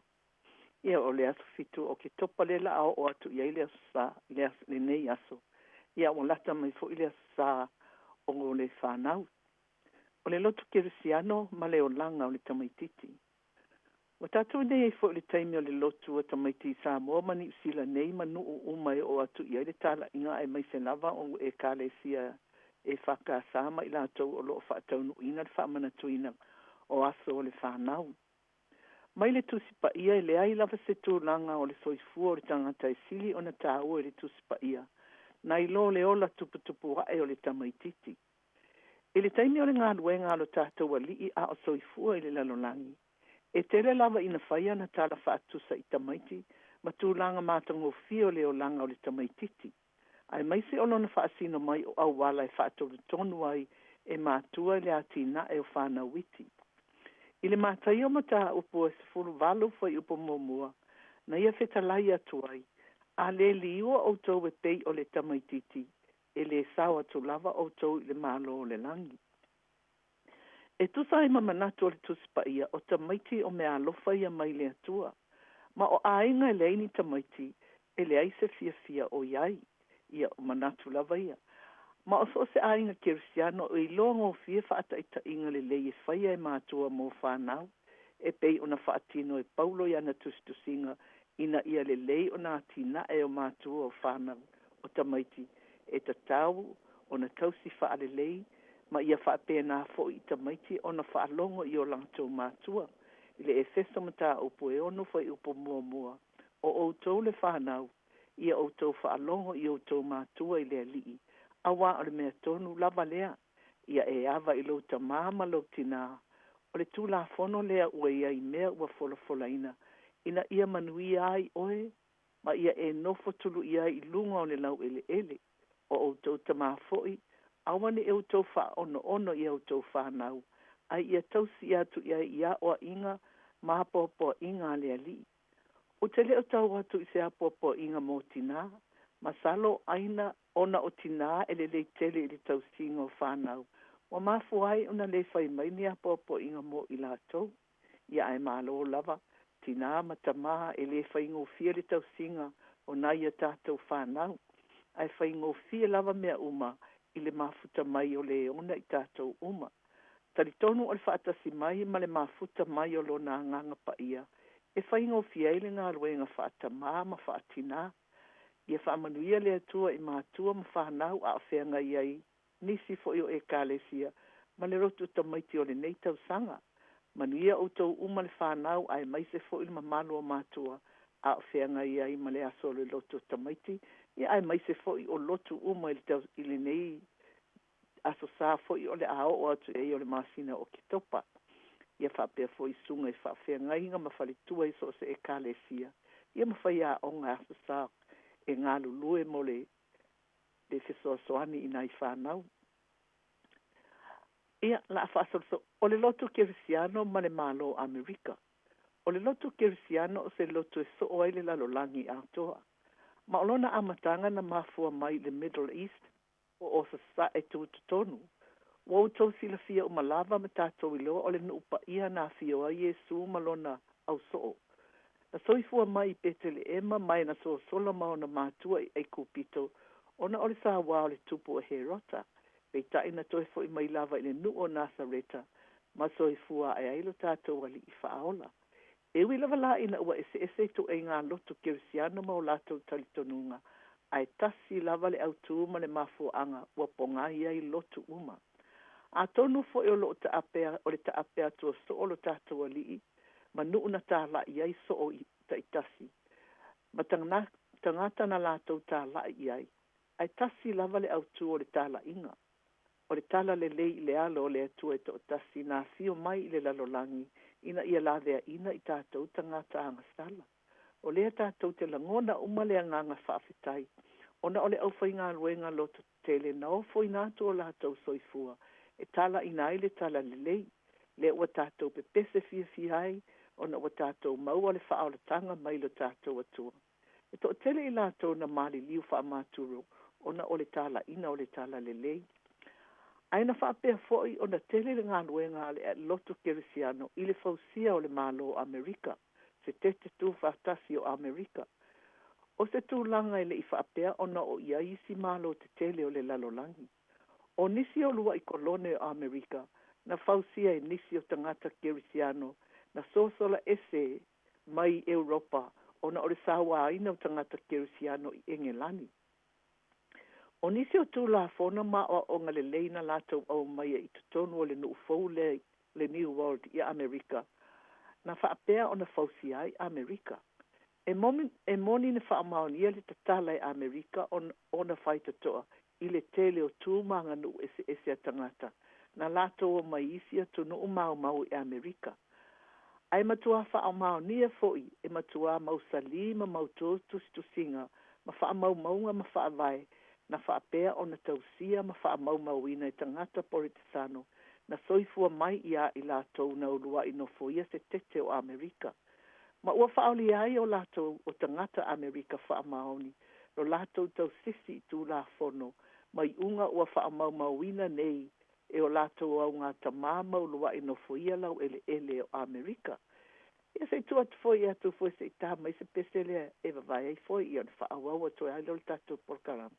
Ia o le aso 7 o Oketopa lea la a oo atu i ai le aso Sa le aso lenei aso. Ia ua lata mai foi le aso Sa o le fanau. O le lotu kerisiano ma le olaga o le tamaititi. Ua tatou nei ai foi i le taimi o le lotu a tamaiti i Samoa ma Niu Sila nei ma nuu uma e oo atu i ai le talaiga aemaise lava o ekalesia EFKS ma i latou o lo o faataunuuina le faamanatuina o aso o le fanau. Mai le Tusi Paia e leai lava se tulaga o le soifua o le tagata e sili ona taua i le Tusi Paia nai lo le ola tuputupu ae o le tamaititi. I le taimi o le galuega a lo tatou Alii a o soifua i le lalolagi, e tele lava ina fai ana tala faatusa i tamaiti ma tulaga matagofie o le olaga o le tamaititi, aemaise o lona faasino mai o auala e faatonutonu ai e matua i le atinae o fanau iti. I le Mataio mataupu e 18 fuaiupu 1, na ia fetalai atu ai, A le liua outou e pei o le tamaititi, e lē sao atu lava outou i le Malo o le lagi. E tusa ai ma manatu o le Tusi Paia, o tamaiti o meaalofa ia mai le Atua. Ma o aiga e leai ni tamaiti, e leai se fiafia o i ai. Ia, o manatu lava ia. Ma o so o se aiga kerisiano e iloa gofie faataitaiga lelei e faia e matua mo fanau, e pei ona faatino e Paulo i ana tusitusiga ina ia lelei ona atinae o matua o fanau o tamaiti e tatau ona tausi faalelei ma ia faapena foi i tamaiti ona faalogo i o latou matua. I le Efeso mataupu e 6 fuaiupu 1, O outou le fanau, ia outou faalogo i outou matua i le Alii, auā o le mea tonu lava lea. Ia e ava i lou tamā ma lou tinā. O le tulafono lea ua i ai mea ua folafolaina, ina ia manuia ai oe ma ia e nofo tuluʻi ai i luga o le laueleele. O outou tamā foi, aua ne i outou faaonoono i a outou fanau, ae ia tausi atu i ai i aoaiga ma apoapoaiga a le Alii. Ou te le o tau atu i se apoapoaiga mo tinā, masalo aina ona o tinā e lelei tele i le tausiga o fanau, ua mafua ai ona lē fai mai ni apoapoaiga mo i latou. Ia ae malo lava, tinā ma tamā, e lē faigofie le tausiga o nai a tatou fanau, ae faigofie lava mea uma i le mafuta mai o le ona i tatou uma. Talitonu o le faatasi mai ma le mafuta mai o lona Agaga Paia e faigofie ai le galuega faatamā ma faatinā. Ia faamanuia le Atua i matua ma fanau a o feagai ai nisi foi o ekalesia ma le lotu tamaiti o lenei tausaga. Manuia outou uma le fanau aemaise foi le mamalu o matua a o feagai ai ma le aso o le lotu tamaiti, ia aemaise foi o lotu uma i lenei aso Sa foi o le a oo atu i ai o le masina o Oketopa. Ia faapea foi susuga i faafeagaiga ma faletua i so o se ekalesia, ia ma faiaoga aso Sa e galulue mo le fesoasoani i nai fanau. Ia, la faasolosolo o le lotu kerisiano ma le Malo Amerika. O le lotu kerisiano o se lotu e soo ai le lalolagi atoa. Ma o lona amataga na mafua mai i le Middle East po o Sasae tutotonu. Ua outou silafia uma lava ma tatou iloa o le nuu paia na afio ai Iesu ma lona ausoo. Na soifua mai i Peteleema ma e na sosola ma ona matua i Aikupito ona o le sauā o le tupu o Herota. Peitai na toe fo'i mai lava i le nuu o Nasareta ma soifua ae ai lo tatou Alii Faaola. E ui lava la ina ua eseese ituaiga lotu kerisiano ma o latou talitonuga, ae tasi lava le autū ma le mafuaaga ua pogai ai lotu uma. Atonu foi o loo taape o le taape atu o soo lo tatou Alii ma nuu na tala'i ai soo i ta'itasi ma tagata na latou tala'i i ai, ae tasi lava le autū o le tala'iga. O le tala lelei i le alo o le Atua e to'atasi na afio mai i le lalolagi ina ia laveaina i tatou tagata agasala. O lea tatou te lagona uma le agaga faafetai ona o le aufaigaluega loto tetele na ofoina atu o latou soifua e talaʻina ai le tala lelei lea ua tatou pepese fiafia ai ona ua tatou maua le faaolataga mai lo tatou Atua. E toʻatele i latou na maliliu faamaturo ona o le talaʻina o le tala lelei. Ae na faapea foi ona tele le galuega a le lotu kerisiano i le fausia o le Malo o Amerika, Setete Tuufaatasi o Amerika. O se tulaga e le i faapea ona oo i ai isi malo tetele o le lalolagi. O nisi o ulua'i kolone o Amerika na fausia e nisi o tagata kerisiano na sosola ese mai Europa ona o le sauāina o tagata kerisiano i Engelani. O nisi o tulafono ma aoaoga lelei na latou aumaia i totonu o le nuu fou lea le New World i Amerika na faapea ona fausia ai Amerika. E e moni na faamaonia le tatala e Amerika ona faitotoa i le tele o tu ma aganuu eseese a tagata na latou omai i isi atunuu maumau i Amerika. Ae matuā faamaonia foi e matuā mausalī ma mautū tusitusiga ma faamaumauga ma faavae na faapea ona tausia ma faamaumauina e tagata Poretesano na soifua mai iā i latou na ulua'i nofoia se tete o Amerika. Ma ua faaolia ai o latou o tagata Amerika faamaoni lo latou tausisi i tulafono ma iuga ua faamaumauina nei e o latou augatamā ma ulua'i nofoia laueleele o Amerika. Ia se i tuu atu foi ia atu foi se i tā mai se pese lea e vavae ai foi ia ona faaauau atu ai lea o le tatou polokalame.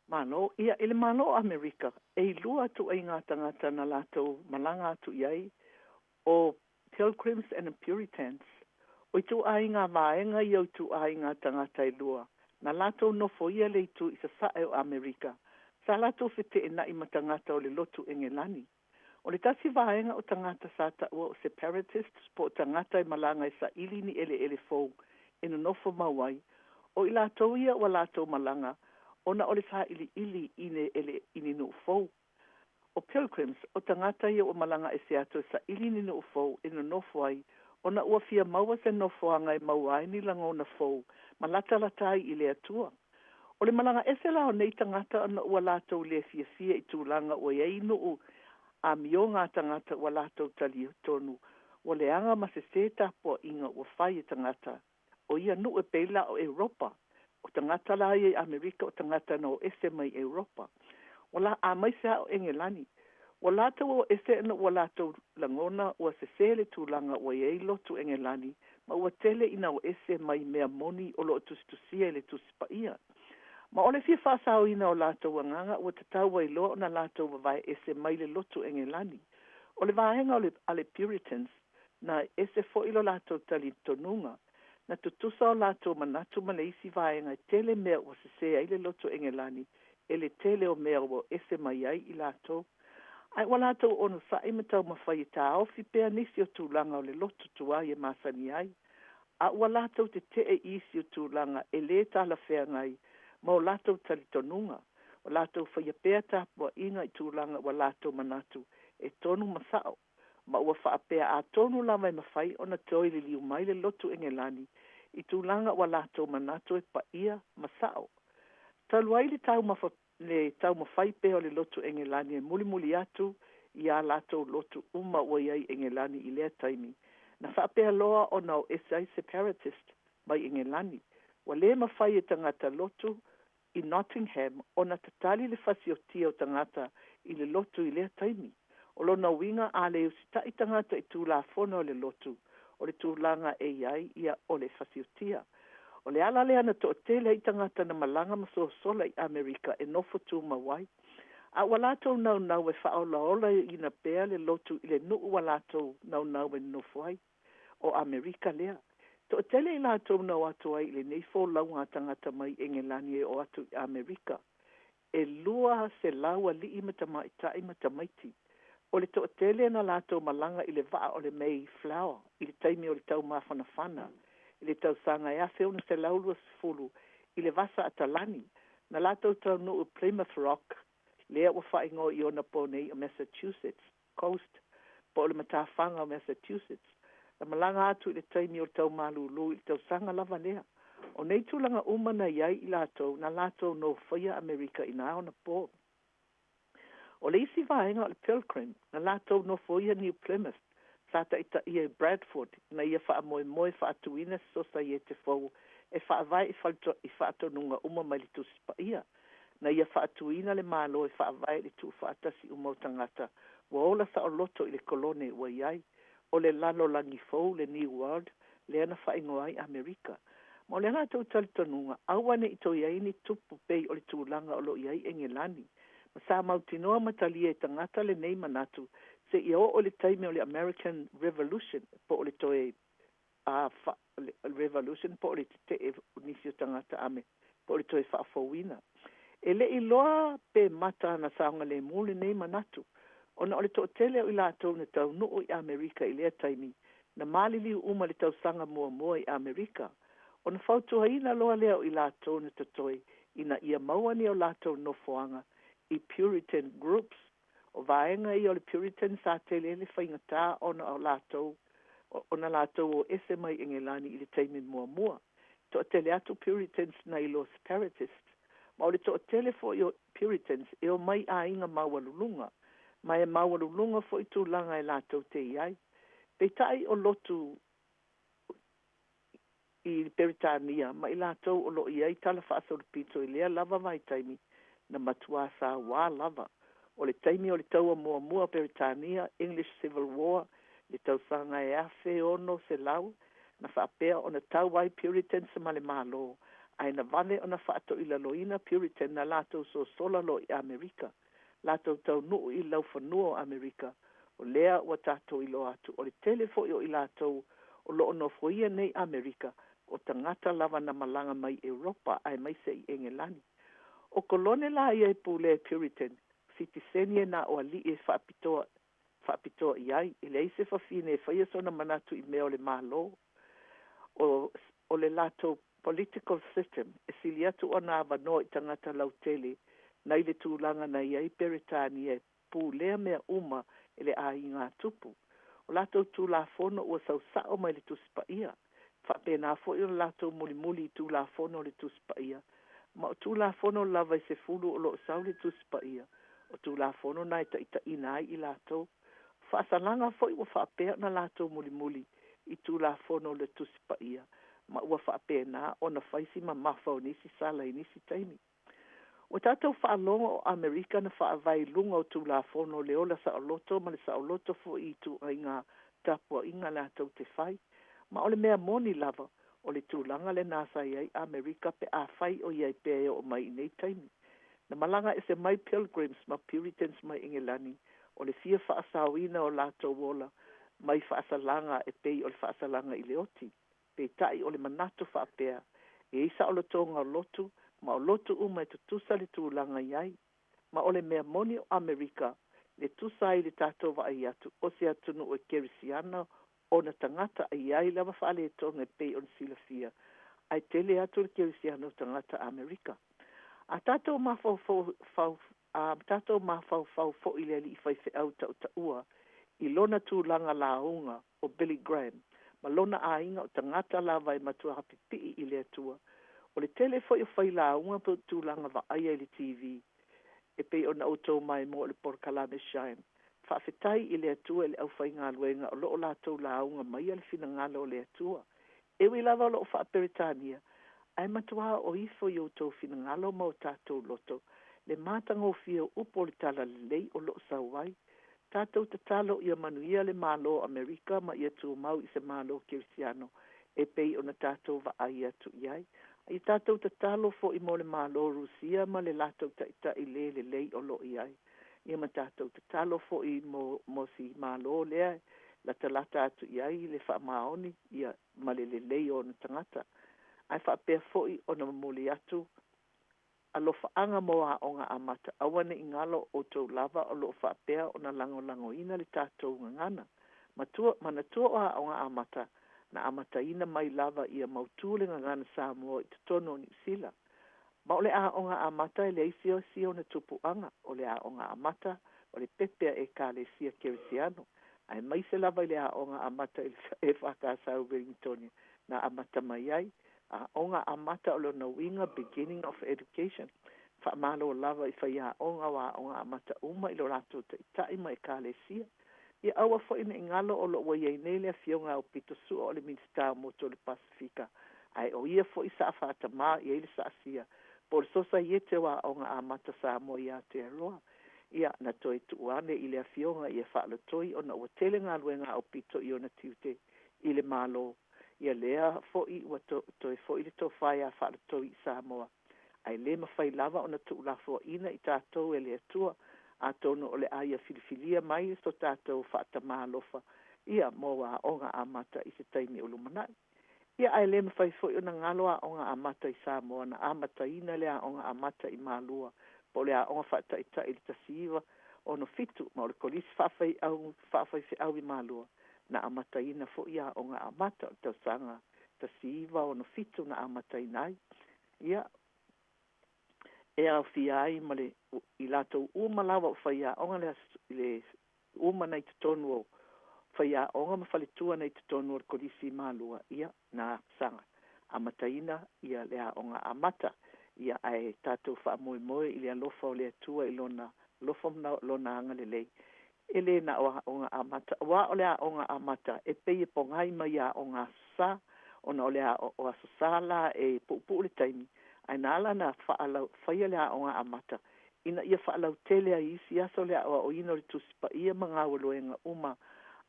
Malo, ia, i le Malo o Amerika, e ilua ituaiga tagata na latou malaga atu i ai, o Pilgrims and Puritans. O ituaiga vaega ia o ituaiga tagata e lua, na latou nofoia le itu i sasae o Amerika, sa latou feteenai ma tagata o le lotu Engelani. O le tasi vaega o tagata sa taua o Separatists po o tagata e malaga e saili ni eleele fou e nonofo mau ai, O i latou ia ua latou malaga ona o le sailiili i ni ele i ni nuu fou. O pilgrims, o tagata ia ua malaga ese atu e saili ni nuu fou e nonofo ai ona ua fia maua se nofoaga e maua ai ni lagona fou ma latalata ai i le Atua. O le malaga ese la o nei tagata ona ua latou le fiafia i tulaga ua i ai nuu amioga a tagata ua latou talitonu ua leaga ma sesē tapuaʻiga ua fai e tagata o ia nuu e pei la o Europa. O tagata la ia i Amerika o tagata na o ese mai Europa. Ua la aemaise lava o Engelani. Ua latou o ese ona ua latou lagona ua sesē le tulaga ua i ai lotu Engelani ma ua tele ina o ese mai mea moni o loo tusitusia i le Tusi Paia. Ma o le fia faasaoina o latou agaga ua tatau ai loa ona latou vavae ese mai le lotu Engelani. O le vaega o le a le Puritans, na ese foi lo latou talitonuga. Na tutusa o latou manatu ma le isi vaega e tele mea ua sesē ai le lotu Engelani e le tele o mea ua ese mai ai i latou. Ae ua latou onosaʻi ma taumafai e taofi pea nisi o tulaga o le lotu tuai e masani ai, a ua latou teteʻe i isi o tulaga e lē talafeagai ma o latou talitonuga. Ua latou faia pea tapuaʻiga i tulaga ua latou manatu e tonu ma saʻo, ma ua faapea atonu lava e mafai ona toe liliu mai le lotu Engelani i tulaga ua latou manatu e paia ma saʻo. Talu ai le taumafa le taumafai pea o le lotu Engelani e mulimuli atu i a latou lotu uma ua i ai i Engelani i lea taimi, na faapea loa ona o ese ai Separatist mai Engelani. Ua lē mafai e tagata lotu i Nottingham ona tatali le fasiotia o tagata i le lotu i lea taimi. O lona uiga a le usitaʻi tagata i tulafono a le lotu, o le tulaga e i ai ia o le fasiotia. O le ala lea na toʻatele ai tagata na malaga ma sosola i Amerika e nofo tumau ai. A ua latou naunau e faaolaolaina pea le lotu i le nuu ua latou naunau e nonofo ai, o Amerika lea. Toʻatele i latou na o atu ai i lenei folauga a tagata mai Engelani e o atu i Amerika. E 200 alii ma tamaitai ma tamaiti. O le toʻatele na latou malaga i le vaa o le Mayflower i le taimi o le taumafanafana i le tausaga e 1620 i le Vasa Atalani. Na latou taunuu i Plymouth Rock, lea ua faaigoa i ona po nei o Massachusetts Coast, po o le matafaga o Massachusetts. Na malaga atu i le taimi o le taumalūlū i le tausaga lava lea. O nei tulaga uma na i ai i latou na latou nofoia Amerika i na ona po. O le isi vaega o le Pilgrim, na latou nofoia New Plymouth, sa taitaia e Bradford ina ia faamoemoe e faatuina se sosaiete fou e faavae i i faatonuga uma mai le Tusi Paia, na ia faatuina le Malo e faavae i le tuufaatasi uma o tagata ua ola saoloto i le kolone ua i ai, o le lalolagi fou, le New World, lea na faaigoa ai Amerika. Ma o le latou talitonuga, aua ne i toe i ai ni tupu pei o le tulaga o lo o i ai Engelani. Ma sa mautinoa ma talia e tagata lenei manatu seia oo i le taimi o le American Revolution po o le toe a fa Revolution po o le tetee o nisi o tagata ame po o le toe faafouina. E le i iloa pe mata ana saogalemu lenei manatu, ona o le toatele o i latou na taunuu i Amerika i lea taimi, na maliliu uma i le tausaga muamua i Amerika. Ona fautuaina loa lea o i latou na totoe ina ia maua ni o latou nofoaga i Puritan groups. O vaega ia o le Puritan sa tele ai le faigata ona o latou ona latou o ese mai Engelani i le taimi muamua. Toatele atu Puritans nai lo Separatists, ma o le toatele foi o Puritans e omai i aiga maualuluga, ma e maualuluga foi tulaga e latou te i ai. Peitai o lotu i Peretania ma i latou o lo o i ai tala faasolopito i lea lava vaitaimi, na matuā sauā lava. O le taimi o le Taua Muamua a Peretania, English Civil War, i le tausaga e 1600, na faapea ona tau ai Puritans ma le Malo, ae na vave ona faatoilaloina Puritan na latou sosola loa i Amerika, latou taunuu i laufanua o Amerika, o lea ua tatou iloa atu o le tele foi o i latou o lo o nofoia nei Amerika o tagata lava na malaga mai Europa aemaise i Engelani. O kolone la ia e pulea e Puritan, sitiseni e na o alii e faapitoa faapitoa i ai, e leai se fafine e faia sona manatu i mea o le Malo. O o le latou political system e sili atu ona avanoa i tagata lautele nai le tulaga na i ai Peretania e pulea mea uma e le aiga tupu. O latou Tulafono ua sau sa'o mai le Tusi Paia. E faapena foi ona latou mulimuli i Tulafono o le Tusi Paia, ma o Tulafono lava e 10 o lo o sau i le Tusi Paia, o Tulafono na e taitaiina ai i latou. O faasalaga foi ua faapea ona latou mulimuli i Tulafono o le Tusi Paia, ma ua faapena ona fai si mamafa o nisi sala i nisi taimi. Ua tatou faalogo o Amerika na faavae i luga o Tulafono o le ola saoloto ma le saoloto foi i ituaiga tapuaiga latou te fai. Ma o le mea moni lava, o le tulaga lena sa i ai Amerika pe afai o i ai pea e oo mai i nei taimi. Na malaga ese mai Pilgrims ma Puritans mai Engelani o le fia faasaoina o latou ola mai faasalaga e pei o le faasalaga i le oti. Peitai o le manatu faapea, e i ai saolotoga o lotu, ma o lotu uma e tutusa le tulaga i ai. Ma o le mea moni o Amerika, le tusa ai le tatou vaai atu, o se atunuu e kerisiana ona tagata e i ai lava faaletonu e pei ona silafia, ae tele atu le kerisiana o tagata Amerika. A tatou mafaufau, a tatou mafaufau foi i le alii faifeau tautaua i lona tulaga lauga o Billy Graham ma lona aiga o tagata lava e matuā pipii i le Atua. O le tele foi o failauga po o tulaga vaaia i le TV e pei ona outou maimoa i le polokalame Shine. Faafetai i le Atua i le aufaigaluega o lo o latou lauga maia le finagalo o le Atua. E ui lava o lo o faa-Peretania, ae matuā oo ifo i outou finagalo ma o tatou loto le matagofie o upu o le talalelei o lo o sau ai. Tatou tatalo ia manuia le Malo o Amerika ma ia tumau i se Malo Kerisiano e pei ona tatou vaai atu i ai. Ia tatou tatalo foi mo le Malo o Rusia ma le latou taitai le lelei o lo o i ai. Ia ma tatou tatalo foi mo, mo si Malo lea e latalata atu i ai le faamaoni ia ma le lelei o ona tagata. Ae faapea foi ona momoli atu alofaaga mo aoga amata. Aua ne i galo o outou lava o lo o faapea ona lagolagoina le tatou gagana. Matua, manatua o aoga amata na amataina mai lava ia mautu le gagana Samoa i totonu o Niu Sila. Ma o le aoga amata e leai se isi ona tupuaga, o le aoga amata o le pepe a Ekalesia Kerisiano, aemaise lava i le aoga amata i le EFKS i Ueligitone na amata mai ai. Aoga amata o lona uiga beginning of education. Faamalo lava i faiaoga o aoga amata uma i lo latou taitai ma Ekalesia. Ia aua foi ne i galo o lo o ua i ai nei le Afioga ia Aupito Sua o le Minisita o Motu o le Pasefika, ae o ia foi sa faatamā i ai le saasia po o le Sosaiete o Aoga Amata Samoa i Aotearoa. Ia, na toe tuu ane i le Afioga ia faalotoi ona ua tele galuega a Aupito i ona tiute i le Malo. Ia lea foi ua toe foi le tofa ia Faalotoi i Samoa, ae le mafai lava ona tuulafoaina i tatou e le Atua, atonu o le a Ia filifilia mai so tatou faatamā alofa ia mo aoga amata i se taimi o lumanai. Ia ae le mafai foi ona galo aoga amata i Samoa na amataina le aoga amata i Malua po o le aoga faataitai i le 1967 ma o le Kolisi Faafaiau Faafaifeau i Malua na amataina foi aoga amata o le tausaga 1967 na amataina ai. Ia, e aofia ai ma le i latou uma lava o faiaoga le, le uma na i totonu o faiaoga ma faletua na i totonu o le Kolisi i Malua, ia, na saga amataina ia le aoga amata. Ia, ae tatou faamoemoe i le alofa o le Atua i lona alofa ma lona agalelei. E le na o aoga amata, aua o le aoga amata e pei e pogai mai i aoga Aso Sa, ona o le o Aso Sa la e puupuu le taimi, ae na ala ona faalau faia le aoga amata ina ia faalautele ai i isi aso le aoaoina o le Tusi Paia ma galuega uma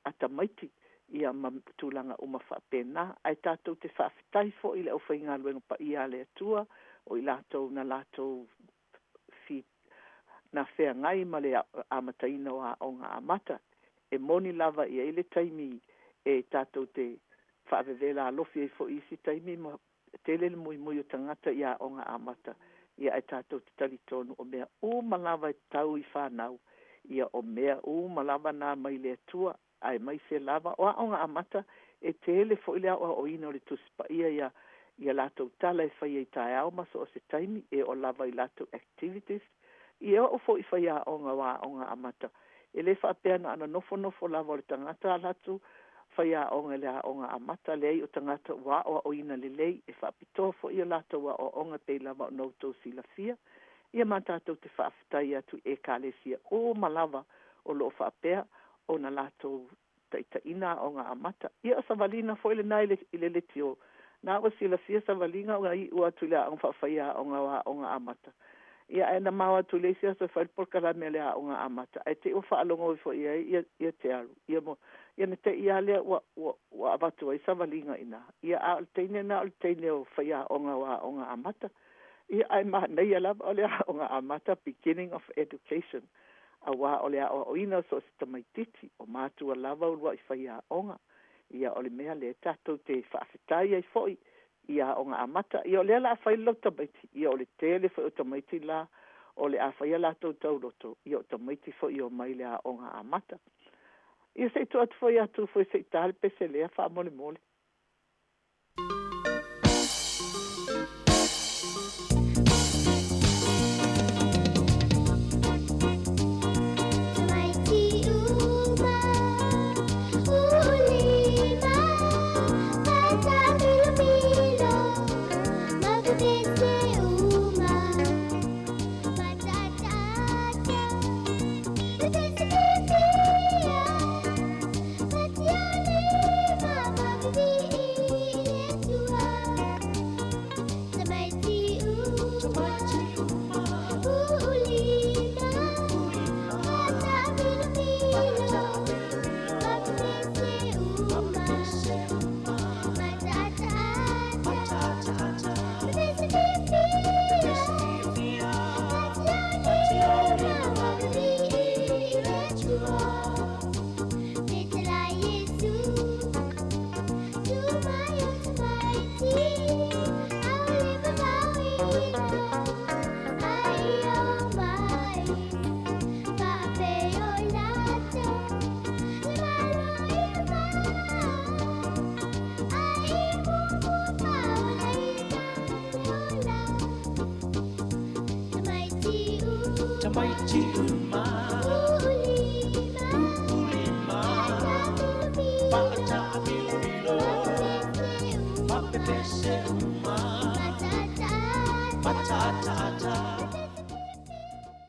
a tamaiti, ia ma tulaga uma faapena. Ae tatou te faafetai foi i le aufaigaluega paia a le Atua o i latou na latou fi na feagai ma le amataina o aoga amata. E moni lava e i ai le taimi e tatou te faavevela alofi ai foi i isi taimi ma tele le muimui o tagata i aoga amata, ia ae tatou te talitonu o mea uma lava e tau i fanau, ia o mea uma lava na mai le Atua, aemaise lava o aoga amata e tele foi le aoaoina o le Tusi Paia ia Ia latou tala e faia i taeao ma so o se taimi, e oo lava i latou activities. Ia e oo foi i faiaoga o aoga amata. E le faapea na ona nofonofo lava o le tagata alu atu faiaoga i le aoga amata, leai o tagata ua aoaoina lelei e faapitoa foi o latou aoaoga e pei lava ona outou silafia. Ia ma tatou te faafetai atu i Ekalesia uma lava o lo o faapea ona latou taitaiina aoga amata. Ia o savaliga foi lena i le, i le leitio. Na ua silafia savaliga ua iu atu i le aoga faafaiaoga o aoga amata. Ia ae na ma o atu i le isi aso e fai le polokalame a le aoga amata, ae te i ua faalogo ifo i ai ia, ia Tearu. Ia mo, ia na te i lava lea ua, ua, ua avatu ai savaliga i ina. Ia a o le teine lena o le teine o faiaoga o aoga amata. Ia ae manaia lava o le aoga amata, beginning of education. Auā o le aoaoina o so o se tamaitiiti, o matua lava ulua'i faiaoga. Ia o le mea lea tatou te faafetai ai foi i aoga amata. Ia o lea o le a fai le lou tamaiti, ia o le tele foi o tamaiti la o le a fai a latou tauloto, ia o tamaiti foi e omai i le aoga amata. Ia se i tuu atu foi ia Tufue se i ta le pese lea faamolemole.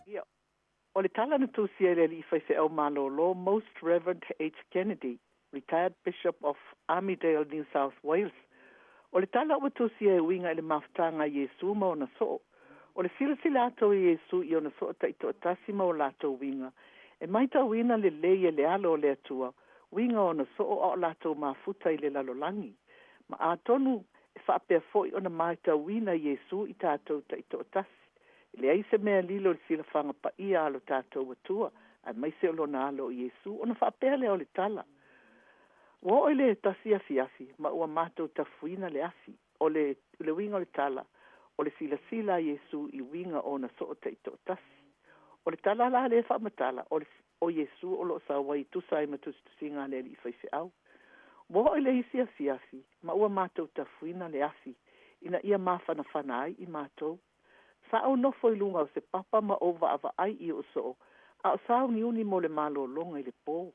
Ia, o le tala na tusia e le alii faifeau malōlō Most Reverend H. Kennedy, retired Bishop of Armidale, New South Wales, o le tala ua tusia e uiga i le mafutaga a Iesu ma ona soo. O le silasila atu o Iesu i ona soo taitoatasi ma o latou uiga, e maitauina lelei e le Alo o le Atua uiga o ona soo a o latou mafuta i le lalolagi. Ma atonu e faapea foi ona maitauina Iesu i tatou taitoatasi. E leai se mea lilo i le silafaga paia a lo tatou Atua, aemaise o lona Alo o Iesu, ona faapea lea o le tala, Ua oo i le tasi afiafi, ma ua matou tafuina le afi. O le, le uiga o le tala, o le silasila a Iesu i uiga o ona soo taitoatasi. O le tala la lea e faamatala, o le, o Iesu o lo o sau ai e tusa ai ma tusitusiga a le alii faifeau. Ua oo i le isi afiafi, ma ua matou tafuina le afi, ina ia mafanafana ai i matou. Sa ou nofo i luga o se papa ma ou vaavaai i ou soo, a o sauniuni mo le malologa i le pō.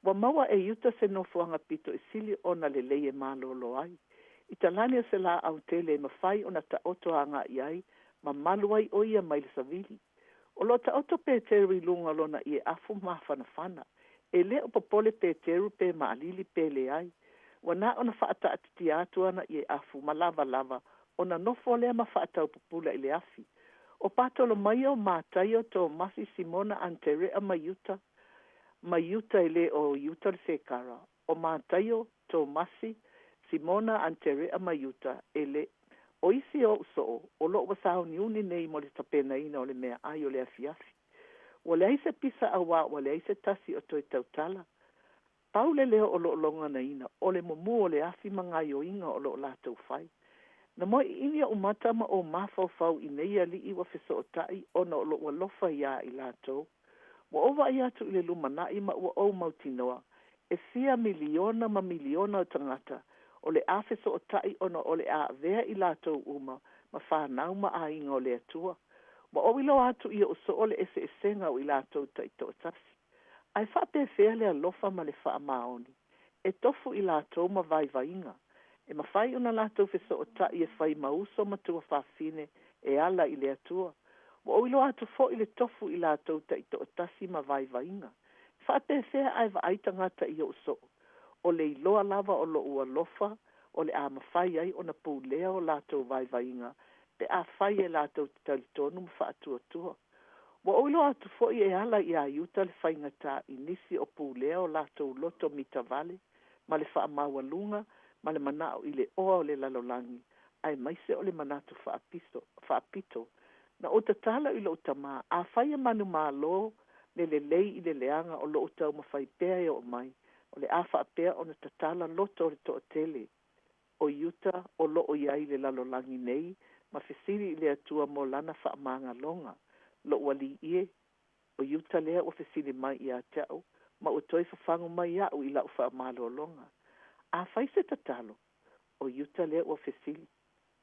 Ua maua e Iuta se nofoaga pito i sili ona lelei e malolo ai. I talani o se laau tele e mafai ona taoto agai ai ma malu ai o ia mai le savili. O lo o taoto Peteru i luga o lona ie afu mafanafana. E le o popole Peteru pe maalili pe leai. Ua na ona faataatitia atu ana ie afu ma lavalava ona nofo lea ma faataupupula i le afi. O Patolomaio, Mataio, Tomasi, Simona, Aterea ma Iuta, ma Iuta e le o Iuta le Sekara, o Mataio, Tomasi, Simona, Aterea ma Iuta, e le o isi o ou soo, o lo o ua sauniuni nei mo le tapenaina o le meaai o le afiafi. Ua leai se pisa auā ua leai se tasi o toe tautala. Pau le leo o lo o loganaina, o le mumu o le afi ma gaoioiga o lo o latou fai. Na moeʻiʻini oʻu mata ma ou mafaufau i nei aliʻi ua fesootaʻi ona o loʻu alofa iā i latou. Ua ou vaai atu i le lumanai ma ua ou mautinoa, e fia miliona ma miliona o tagata. O le a fesootaʻi ona o le a avea i latou uma ma fanau ma aiga o le Atua. Ua ou iloa atu i oʻu soo le eseesega o i latou taitoatasi. Ae faapefea le alofa ma le faamaoni e tofu i latou ma vaivaiga. E mafai ona latou fesootaʻi e fai ma uso ma tuafafine e ala i le Atua. Ua ou iloa atu foi le tofu i latou taitoatasi ma vaivaiga. E faapefea ae vaai tagata i oʻu soo? O le iloa lava o loʻu alofa o le a mafai ai ona pulea o latou vaivaiga pe afai e latou te talitonu ma faatuatua. Ua ou iloa atu foi e ala iā Iuta le faigatā i nisi o pulea o latou loto mitavale ma le faamaualuga ma le manao i le oa o le lalolagi, aemaise o le manatu faapiso, faapito. Na ou tatalo i loʻu Tamā, afai e manumalo le lelei i le leaga o loo taumafai pea e oo mai, o le a faapea ona tatala loto o le toatele o Iuta o loo i ai i le lalolagi nei ma fesili i le Atua mo lana faamagaloga. Loʻu Alii e, o Iuta lea ua fesili mai ia te au, ma ua toe fafagu mai iaʻu i lau faamalologa. Afai se tatalo, o Iuta lea ua fesili,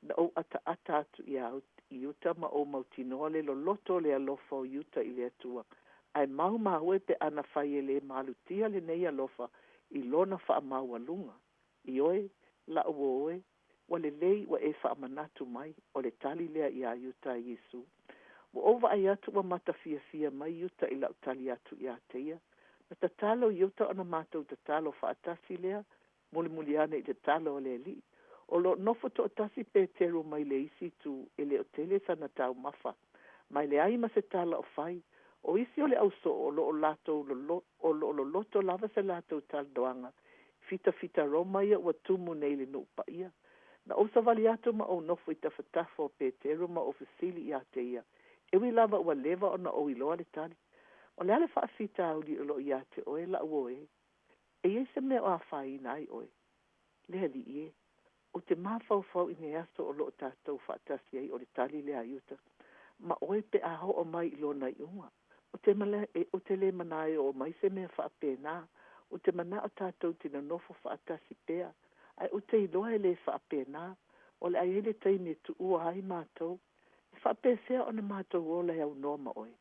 na ou ataata atu iā Iuta ma ou mautinoa le loloto o le alofa o Iuta i le Atua, ae maumau e pe ana fai e lē malutia lenei alofa i lona faamaualuga. Ioe, laʻu uo e, ua lelei ua e faamanatu mai, o le tali lea iā Iuta a Iesu. Ua ou vaai atu ua matafiafia mai Iuta i lau tali atu iā te ia. Na tatalo Iuta ona matou tatalo faatasi lea, mulimuli ane i tatalo a le Alii. O loo nofo toatasi Peteru mai le isi itu e le o tele sana taumafa. Ma e leai ma se tala o fai. O isi o le ausoo o loo latou lolo, o loo loloto lava se latou talanoaga fitafita Roma ia ua tumu nei i le nuu paia. Na ou savali atu ma ou nofo i tafatafa o Peteru ma ou fesili iā te ia, e ui lava ua leva ona ou iloa le tali. O le a le faafitauli o loo iā te oe, laʻu uo e? E i ai se mea o afaina ai oe? Le Alii e, ou te mafaufau i nei aso o loo tatou faatasi ai, o le tali lea a Iuta, ma oe pe a oo mai i lona iuga. Ou te, ou te lē manā e oo mai se mea faapena. Ou te manao tatou te nonofo faatasi pea, ae ou te iloa e lē faapena. O le a i ai le taimi e tuua ai matou. E faapefea ona matou ola e aunoa ma oe?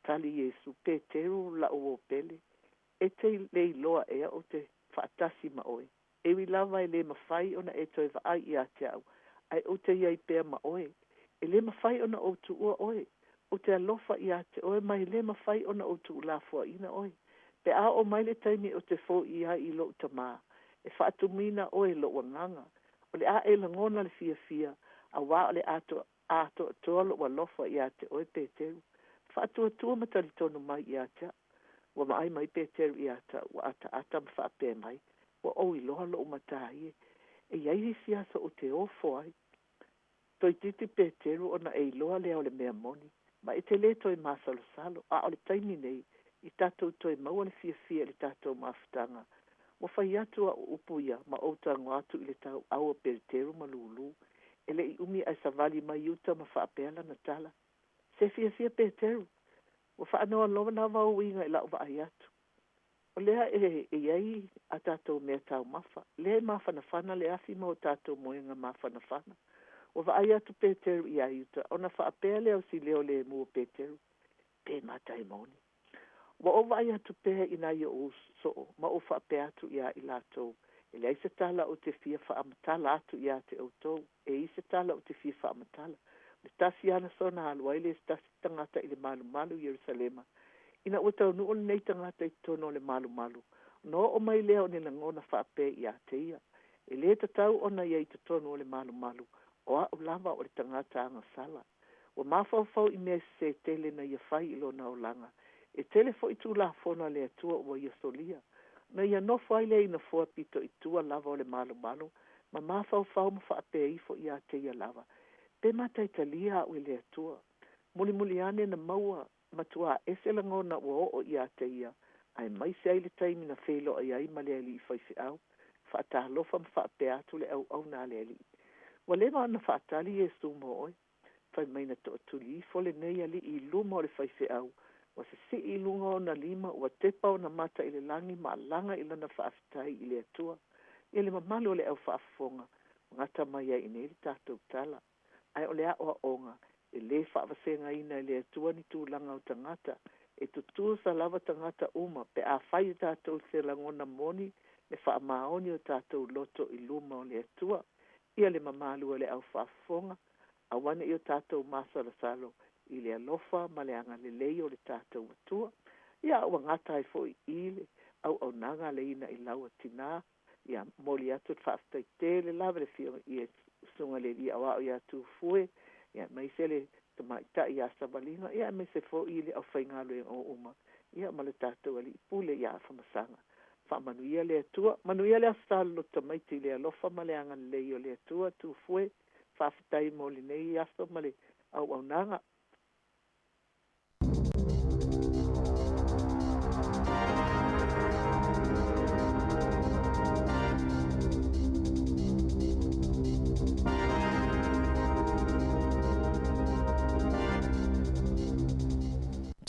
Tali Iesu, Peteru, laʻu uo pele, e te lē iloa ea ou te faatasi ma oe? E ui lava e lē mafai ona e toe vaai iā te au, ae ou te i ai pea ma oe. E lē mafai ona ou tuua oe. Ou te alofa iā te oe ma e lē mafai ona ou tuulafoaiina oe. Pe a oo mai le taimi ou te foʻi ai i loʻu Tamā, e faatumuina oe e loʻu Agaga. O le a e lagona le fiafia, auā o le atoatoa loʻu alofa iā te oe, Peteru. Faatuatua ma talitonu mai iā te au. Ua vaai mai Peteru iā te au, ua ataata ma faapea mai, Ua ou iloa loʻu matā e. E i ai isi aso ou te ofo ai. Toeitiiti Peteru ona e iloa lea o le mea moni, ma e te lē toe masalosalo, a o le taimi nei, i tatou toe maua le fiafia i le tatou mafutaga. Ua fai atu au upu ia ma ou tago atu i le tauau o Peteru ma lūlū. E le i umi ae savali mai Iuta ma faapea lana tala, Se fiafia Peteru, ua faanoanoa lava ou uiga i lau vaai atu. O lea e i ai a tatou mea taumafa, lea e mafanafana le afi ma o tatou moega mafanafana. Ua vaai atu Peteru iā Iuta, ona faapea lea o si leo lemu o Peteru, Pe mata e moni. Ua ou vaai atu pea i nai oʻu soo ma ou faapea atu iā i latou, E leai se tala ou te fia faamatala atu iā te outou, e i se tala ou te fia faamatala. O le tasi aso na alu ai le tasi tagata i le malumalu i Ierusalema. Ina ua taunuu lenei tagata i totonu o le malumalu, ona oo mai lea o ni lagona faapea iā te ia, E lē tatau ona ia i totonu o le malumalu, o au lava o le tagata agasala. Ua mafaufau i mea sesē tele na ia fai i lona olaga. E tele foi Tulafono a le Atua ua ia solia. Ona ia nofo ai lea i nofoa pito i tua lava o le malumalu ma mafaufau ma faapea ifo iā te ia lava, Pe mataitalia au e le Atua. Mulimuli ane na maua matuā ese lagona ua oo iā te ia, aemaise ai le taimi na feiloai ai ma le alii faifeau, faatalofa ma faapea atu le auauna a le Alii, Ua leva ona faatali Iesu mo oe. Fai mai na tootuli ifo lenei alii i luma o le faifeau, ua sisii i luga o ona lima, ua tepa ona mata i le lagi ma alaga i lana faafetai i le Atua. Ia le mamalu o le au faafofoga ua gata mai ai i inei le tatou tala. Ae o le aoaoga, e lē faavasegaina e le Atua ni tulaga o tagata, e tutusa lava tagata uma pe a fai e tatou se lagona moni le faamaoni o tatou loto i luma o le Atua. Ia le mamalu o le au faafofoga, aua ne i o tatou masalosalo i le alofa ma le agalelei o le tatou Atua. Ia ua gata ai foi i le auaunaga a le ina i lau tinā. Ia momoli atu le faafetai tele lava i le Afioga i le Susuga i le Alii Aoao ia Tufue, ia aemaise le tamaitai ia Savaliga, ia aemaise foi le aufaigaluega uma, ia ma le tatou Alii Pule ia Afamasaga. Faamanuia le Atua. Manuia le Aso Sa le loto tamaiti i le alofa ma le agalelei o le Atua. Tufue, faafetai mo lenei aso ma le auaunaga.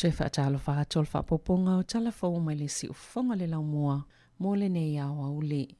Toe faatalofa atu o le faaopoopoga o tala fou mai le siufofoga le laumua mo lenei aoauli.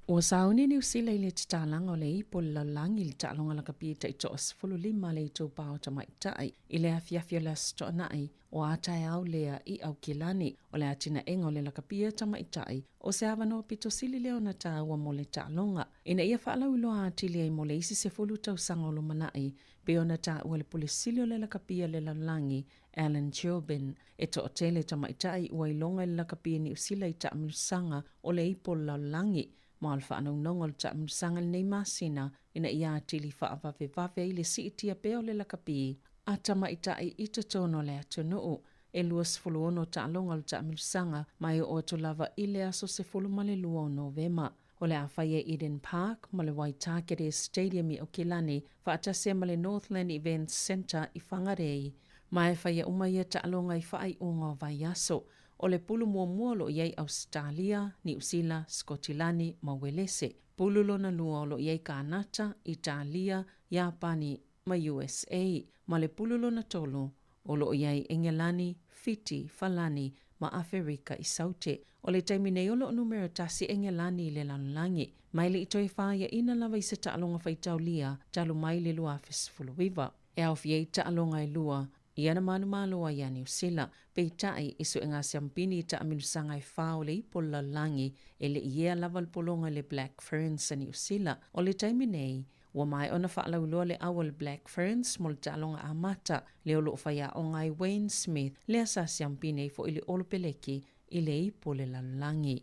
Ua sauni Niu Sila i le tatalaga o le ipu o le lalolagi i le taaloga lakapi tai 15 a le itupa o tamaitai i le afiafi o le Aso Toonai o a taeao lea i Aukilani. O le atinaega o le lakapia tamaitai o se avanoa pito sili lea ona taua mo le taaloga ina ia faalauiloa atili ai mo le isi 10 tausaga o lumanai pei ona taua le pule sili o le lakapia le lalolagi Alan Jouban. E toatele tamaitai ua iloga i le lakapia Niu Sila i taamilosaga o le ipu o le lalolagi ma o le faanaunaunauga o le taamilosaga i lenei masina ina ia atili faavavevave ai le siitia pea o le lakapi a tamaitai i totonu o le atunuu. E 26 taaloga o le taamilosaga ma e oo atu lava i le aso 12 o Novema. O le a fai e Eden Park ma le Waitakere Stadium i Aukilani faatasi ai ma le Northland Events Centre i Whangarei. Ma e faia uma ia taaloga i faaiuga o vaiaso. O le pulu muamua o lo o i ai Ausetalia, Niu Sila, Sikotilani ma Uelese. Pulu lona lua o lo o i ai Kanata, Italia, Iapani ma USA. Ma le pulu lona tolu o lo o i ai Engelani, Fiti, Falani ma Aferika i Saute. O le taimi nei o lo o numera tasi Engelani i le lalolagi. Ma e le i toe faiaina lava i se taaloga faitaulia talu mai le 2019. E aofia ai taaloga e lua ia na manumalo ai ia Niu Sila. Peitai, i suega siampini i taamilosaga e fa o le ipu o le lalolagi, e le i ea lava le pologa i le Black Ferns a Niu Sila. O le taimi nei, ua maea ona faalauiloa le au a le Black Ferns mo le taaloga amata, lea o lo o faiaoga ai Wayne Smith, lea sa siampini ai foi le Olopeleki i le ipu o le lalolagi.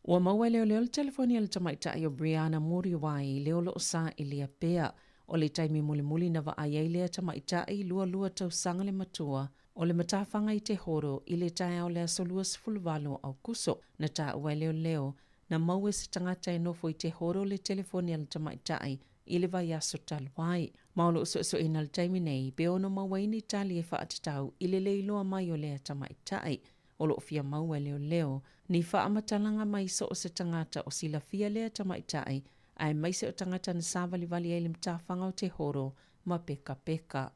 Ua maua e leoleo le telefoni a le tamaitai o Brianna Muriwai lea o lo o sailia pea. O le taimi mulimuli na vaai ai lea tamaitai 22 tausaga le matua o le matafaga i Te Horo i le taeao o le aso 28 o Aokuso. Na taua e leoleo na maua e se tagata e nofo i Te Horo le telefoni a le tamaitai i le vaiaso talu ai. Ma o lo o suesueina i le taimi nei pe ono maua ai ni tali e faatatau i le le iloa mai o lea tamaitai. O lo o fia maua e leoleo ni faamatalaga mai so o se tagata o silafia lea tamaitai aemaise o tagata na savalivali ai i le matafaga o Te Horo ma Pekapeka.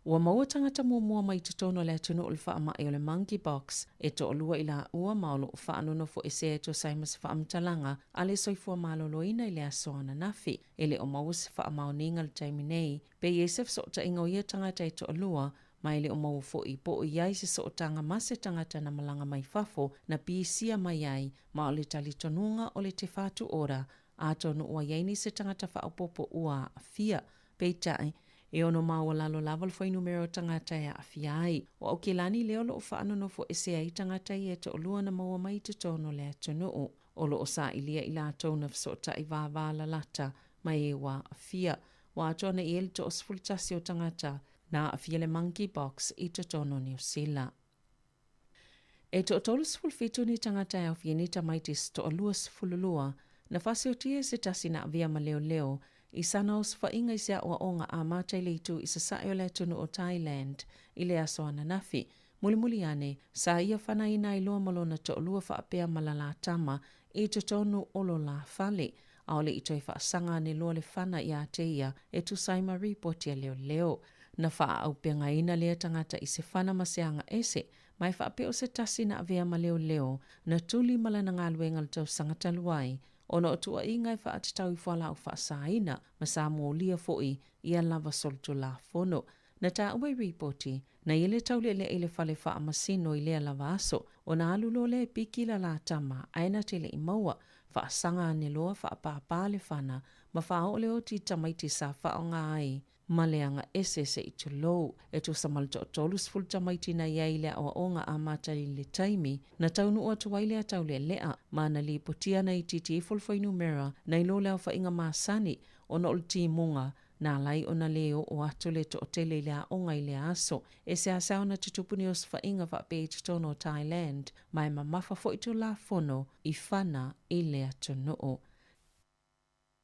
Ua maua tagata muamua mai totonu o le atunuu o le faamai o le monkeypox e toalua i laua ma o lo o faanonofoesea e tusa ai ma se faamatalaga a le soifua maloloina i le aso ananafi. E le o maua se faamaoniga i le taimi nei pe i ai se fesootaiga o ia tagata e toalua ma e le o maua foi po o i ai se sootaga ma se tagata na malaga mai fafo na pisia mai ai ma o le talitonuga o le Te Whatu Ora atonu ua i ai nisi tagata faaopoopo ua aafia. Peitai, e ono maualalo lava le fuainumera o tagata e aafia ai. O Aukilani lea o lo o faanonofoesea ai tagata ia e toalua na maua mai i totonu o le atunuu. O lo o sailia i latou na fesootai vāvālalata ma e ua aafia. Ua atoa nei i ai le 11 o tagata na aafia le monkeypox i totonu o Niu Sila. E toa-37 ni tagata e aofia nei tamaiti se toa-22 na faasiotia e se tasi na avea ma leoleo i sana osofaiga i se aoaoga amata i le itu i sasae o le atunuu o Thailand i le aso ananafi. Mulimuli ane, sa ia fanaina ai loa ma lona toalua faapea ma la tama i totonu o lo la fale. ʻAʻole i toe faasaga ane loa le fana iā te ia e tusa ai ma ripoti a leoleo. Na faaaupegaina lea tagata i se fana ma se aga ese. Ma e faapea o se tasi na avea ma leoleo na tuli ma lana galuega i le tausaga talu ai ona o tuuaiga e faatatau i fualaau faasaina ma sa molia foi ia lava solitulafono. Na taua i ripoti, na i ai le taulealea i le fale faamasino i lea lava aso, ona alu loa lea e piki le la tama ae na te le i maua, faasaga ane loa faapāpā le fana ma faaoo le oti i tamaiti sa faaaoga ai ma le aga ese se i tulou. E tusa ma le toatolu tamaiti na i ai i le aoaoga amata i le taimi na taunuu atu ai lea taulealea ma na lipotia na itiiti ifo le fuainumera nai lo le aofaiga masani ona o le timuga na ala ai ona lē oo atu le toatele i le aoga i lea aso. E seasea ona tutupu ni osofaiga faapea i totonu o Thailand ma e mamafa foi Tulafono i fana i le atunuu.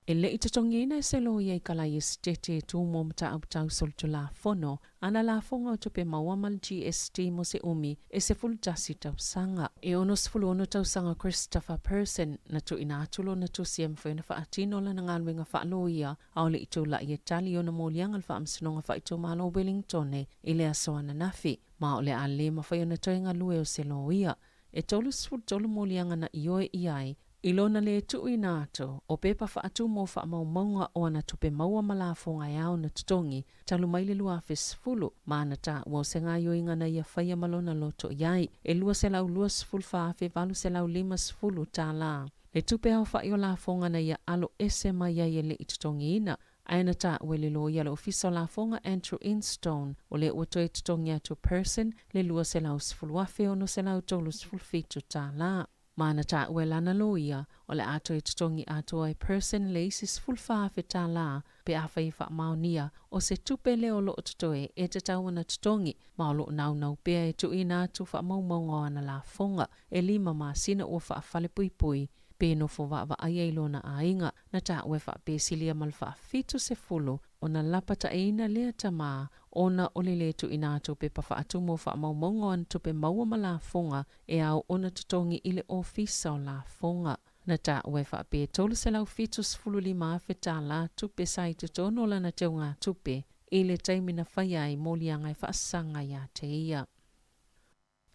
E le i totogiina e se loia i Kalai Esetete e tu mo mataupu tau solitulafono ana lafoga o tupe maua ma le GST mo se umi e 11 tausaga. E 66 tausaga Christopher Person na tuuina atu lona tusi e mafai ona faatino lana galuega faaloia a o le i tulai e tali i ona moliaga le Faamasinoga Faaitumalo o Wellingtone i le aso ananafi, ma o le a le mafai ona toe galue o se loia. E 33 moliaga na ioe i ai i lona lē tuuina atu o pepa faatu mo faamaumauga o ana tupe maua ma lafoga e ao ona totogi talu mai le 2010, ma na taua o se gaoioiga na ia faia ma lona loto i ai e $224,850 tālā le tupe aofa'i o lafoga na ia alo ese mai ai e le i totogiina. Ae na taua e le loia a le Ofisa o Lafoga Andrew Instone o lea ua toe totogi atu Person le $210,637 tālā. Ma na taua e lana loia, o le a toe totogi atoa e Person le isi $14,000 tālā pe afai e faamaonia o se tupe lea o loo totoe e tatau ona totogi, ma o loo naunau pea e tuuina atu faamaumauga o ana lafoga e lima masina ua faafalepuipui pe nofo vaavaai ai lona aiga. Na taua e faapesilia ma le 70 ona lapataiina lea tamā ona o le lē tuuina atu o pepa faatumu o faamaumauga o ana tupe maua ma lafoga e ao ona totogi i le Ofisa o Lafoga. Na taua e faapea e $375,000 tālā tupe sa i totonu o lana teugatupe i le taimi na faia ai moliaga e faasaga iā te ia.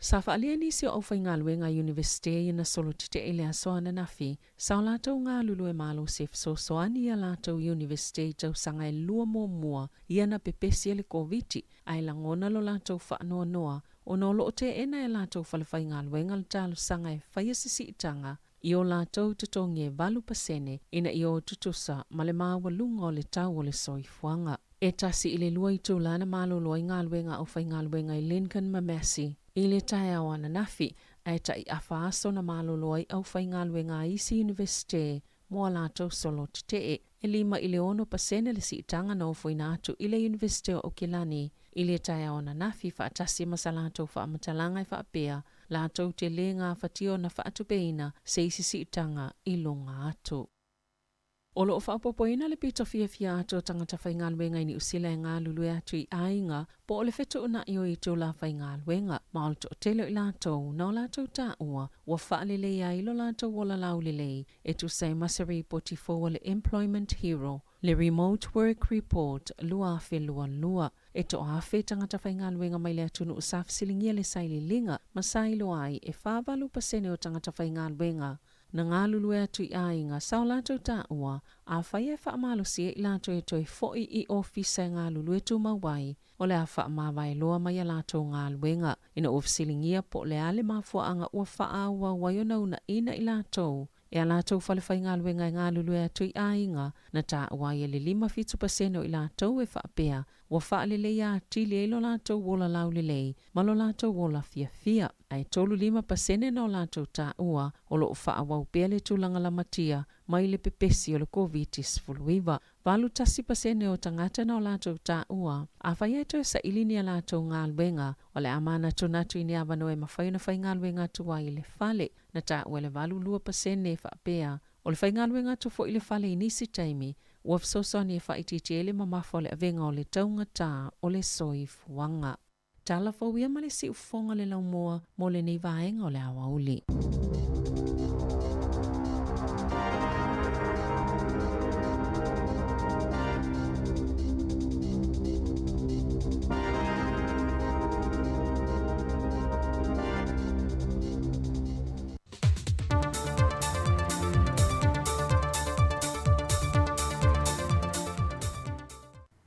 Sa faaalia nisi o aufaigaluega a Iunivesite ia na solo tetee i le aso ananafi, sa o latou galulue malosi e fesoasoani i a latou Iunivesite i tausaga e lua muamua ia na pepesi e le Koviti, ae lagona lo latou faanoanoa ona o loo teena e latou falefaigaluega le talosaga e faia se siitaga i o latou totogi e 8% ina ia o tutusa ma le maualuga o le tau o le soifuaga. E 1 i le 2 itula na malolo ai galuega a aufaigaluega i Lincoln ma Massey i le taeao ananafi, ae tai afa aso na malolo ai aufaigaluega a isi Iunivesite mo a latou solo tetee. E 5 i le 6% le siitaga na ofoina atu i le Iunivesite o Aukilani i le taeao ananafi faatasi ma sa latou faamatalaga e faapea latou te lē gafatia ona faatupeina se isi siitaga i luga atu. O lo o faaopoopoina le pito fiafia atu o tagata faigaluega i Niu Sila e galulue atu i aiga po o le fetuunai o itula faigaluega, ma o le toatele o i latou na o latou taua ua faaleleia ai lo latou ola laulelei e tusa ai ma se ripoti fou a le Employment Hero, le Remote Work Report 2022. E toaafe tagata faigaluega mai le atunuu sa fesiligia le sailiiliga ma sa iloa ai e 48% o tagata faigaluega na galulue atu i aiga sa o latou taua afai e faamalosia i latou e toe fo'i i ofisa e galulue tumau ai, o le a faamavae loa mai a latou galuega. Ina ua fesiligia po o le a le mafuaaga ua faaauau ai ona uunaina i latou e a latou falefaigaluega e galulue atu i aiga, na taua ai e le 57% o i latou e faapea ua faaleleia atili ai lo latou ola laulelei ma lo latou ola fiafia, ae 35% na o latou taua o loo faaauau pea le tulaga lamatia mai le pepesi o le Koviti-19. 81% o tagata na o latou taua afai e toe saili ni a latou galuega, o le a manatunatu i ni avanoa e mafai ona faigaluega atu ai i le fale. Na taua e le 82% e faapea o le faigaluega atu foi i le fale i nisi taimi ua fesoasoani e faaitiitia ai le mamafa o le avega o le taugatā o le soifuaga. Tala fou ia ma le siufofoga le laumua mo lenei vaega o le aoauli.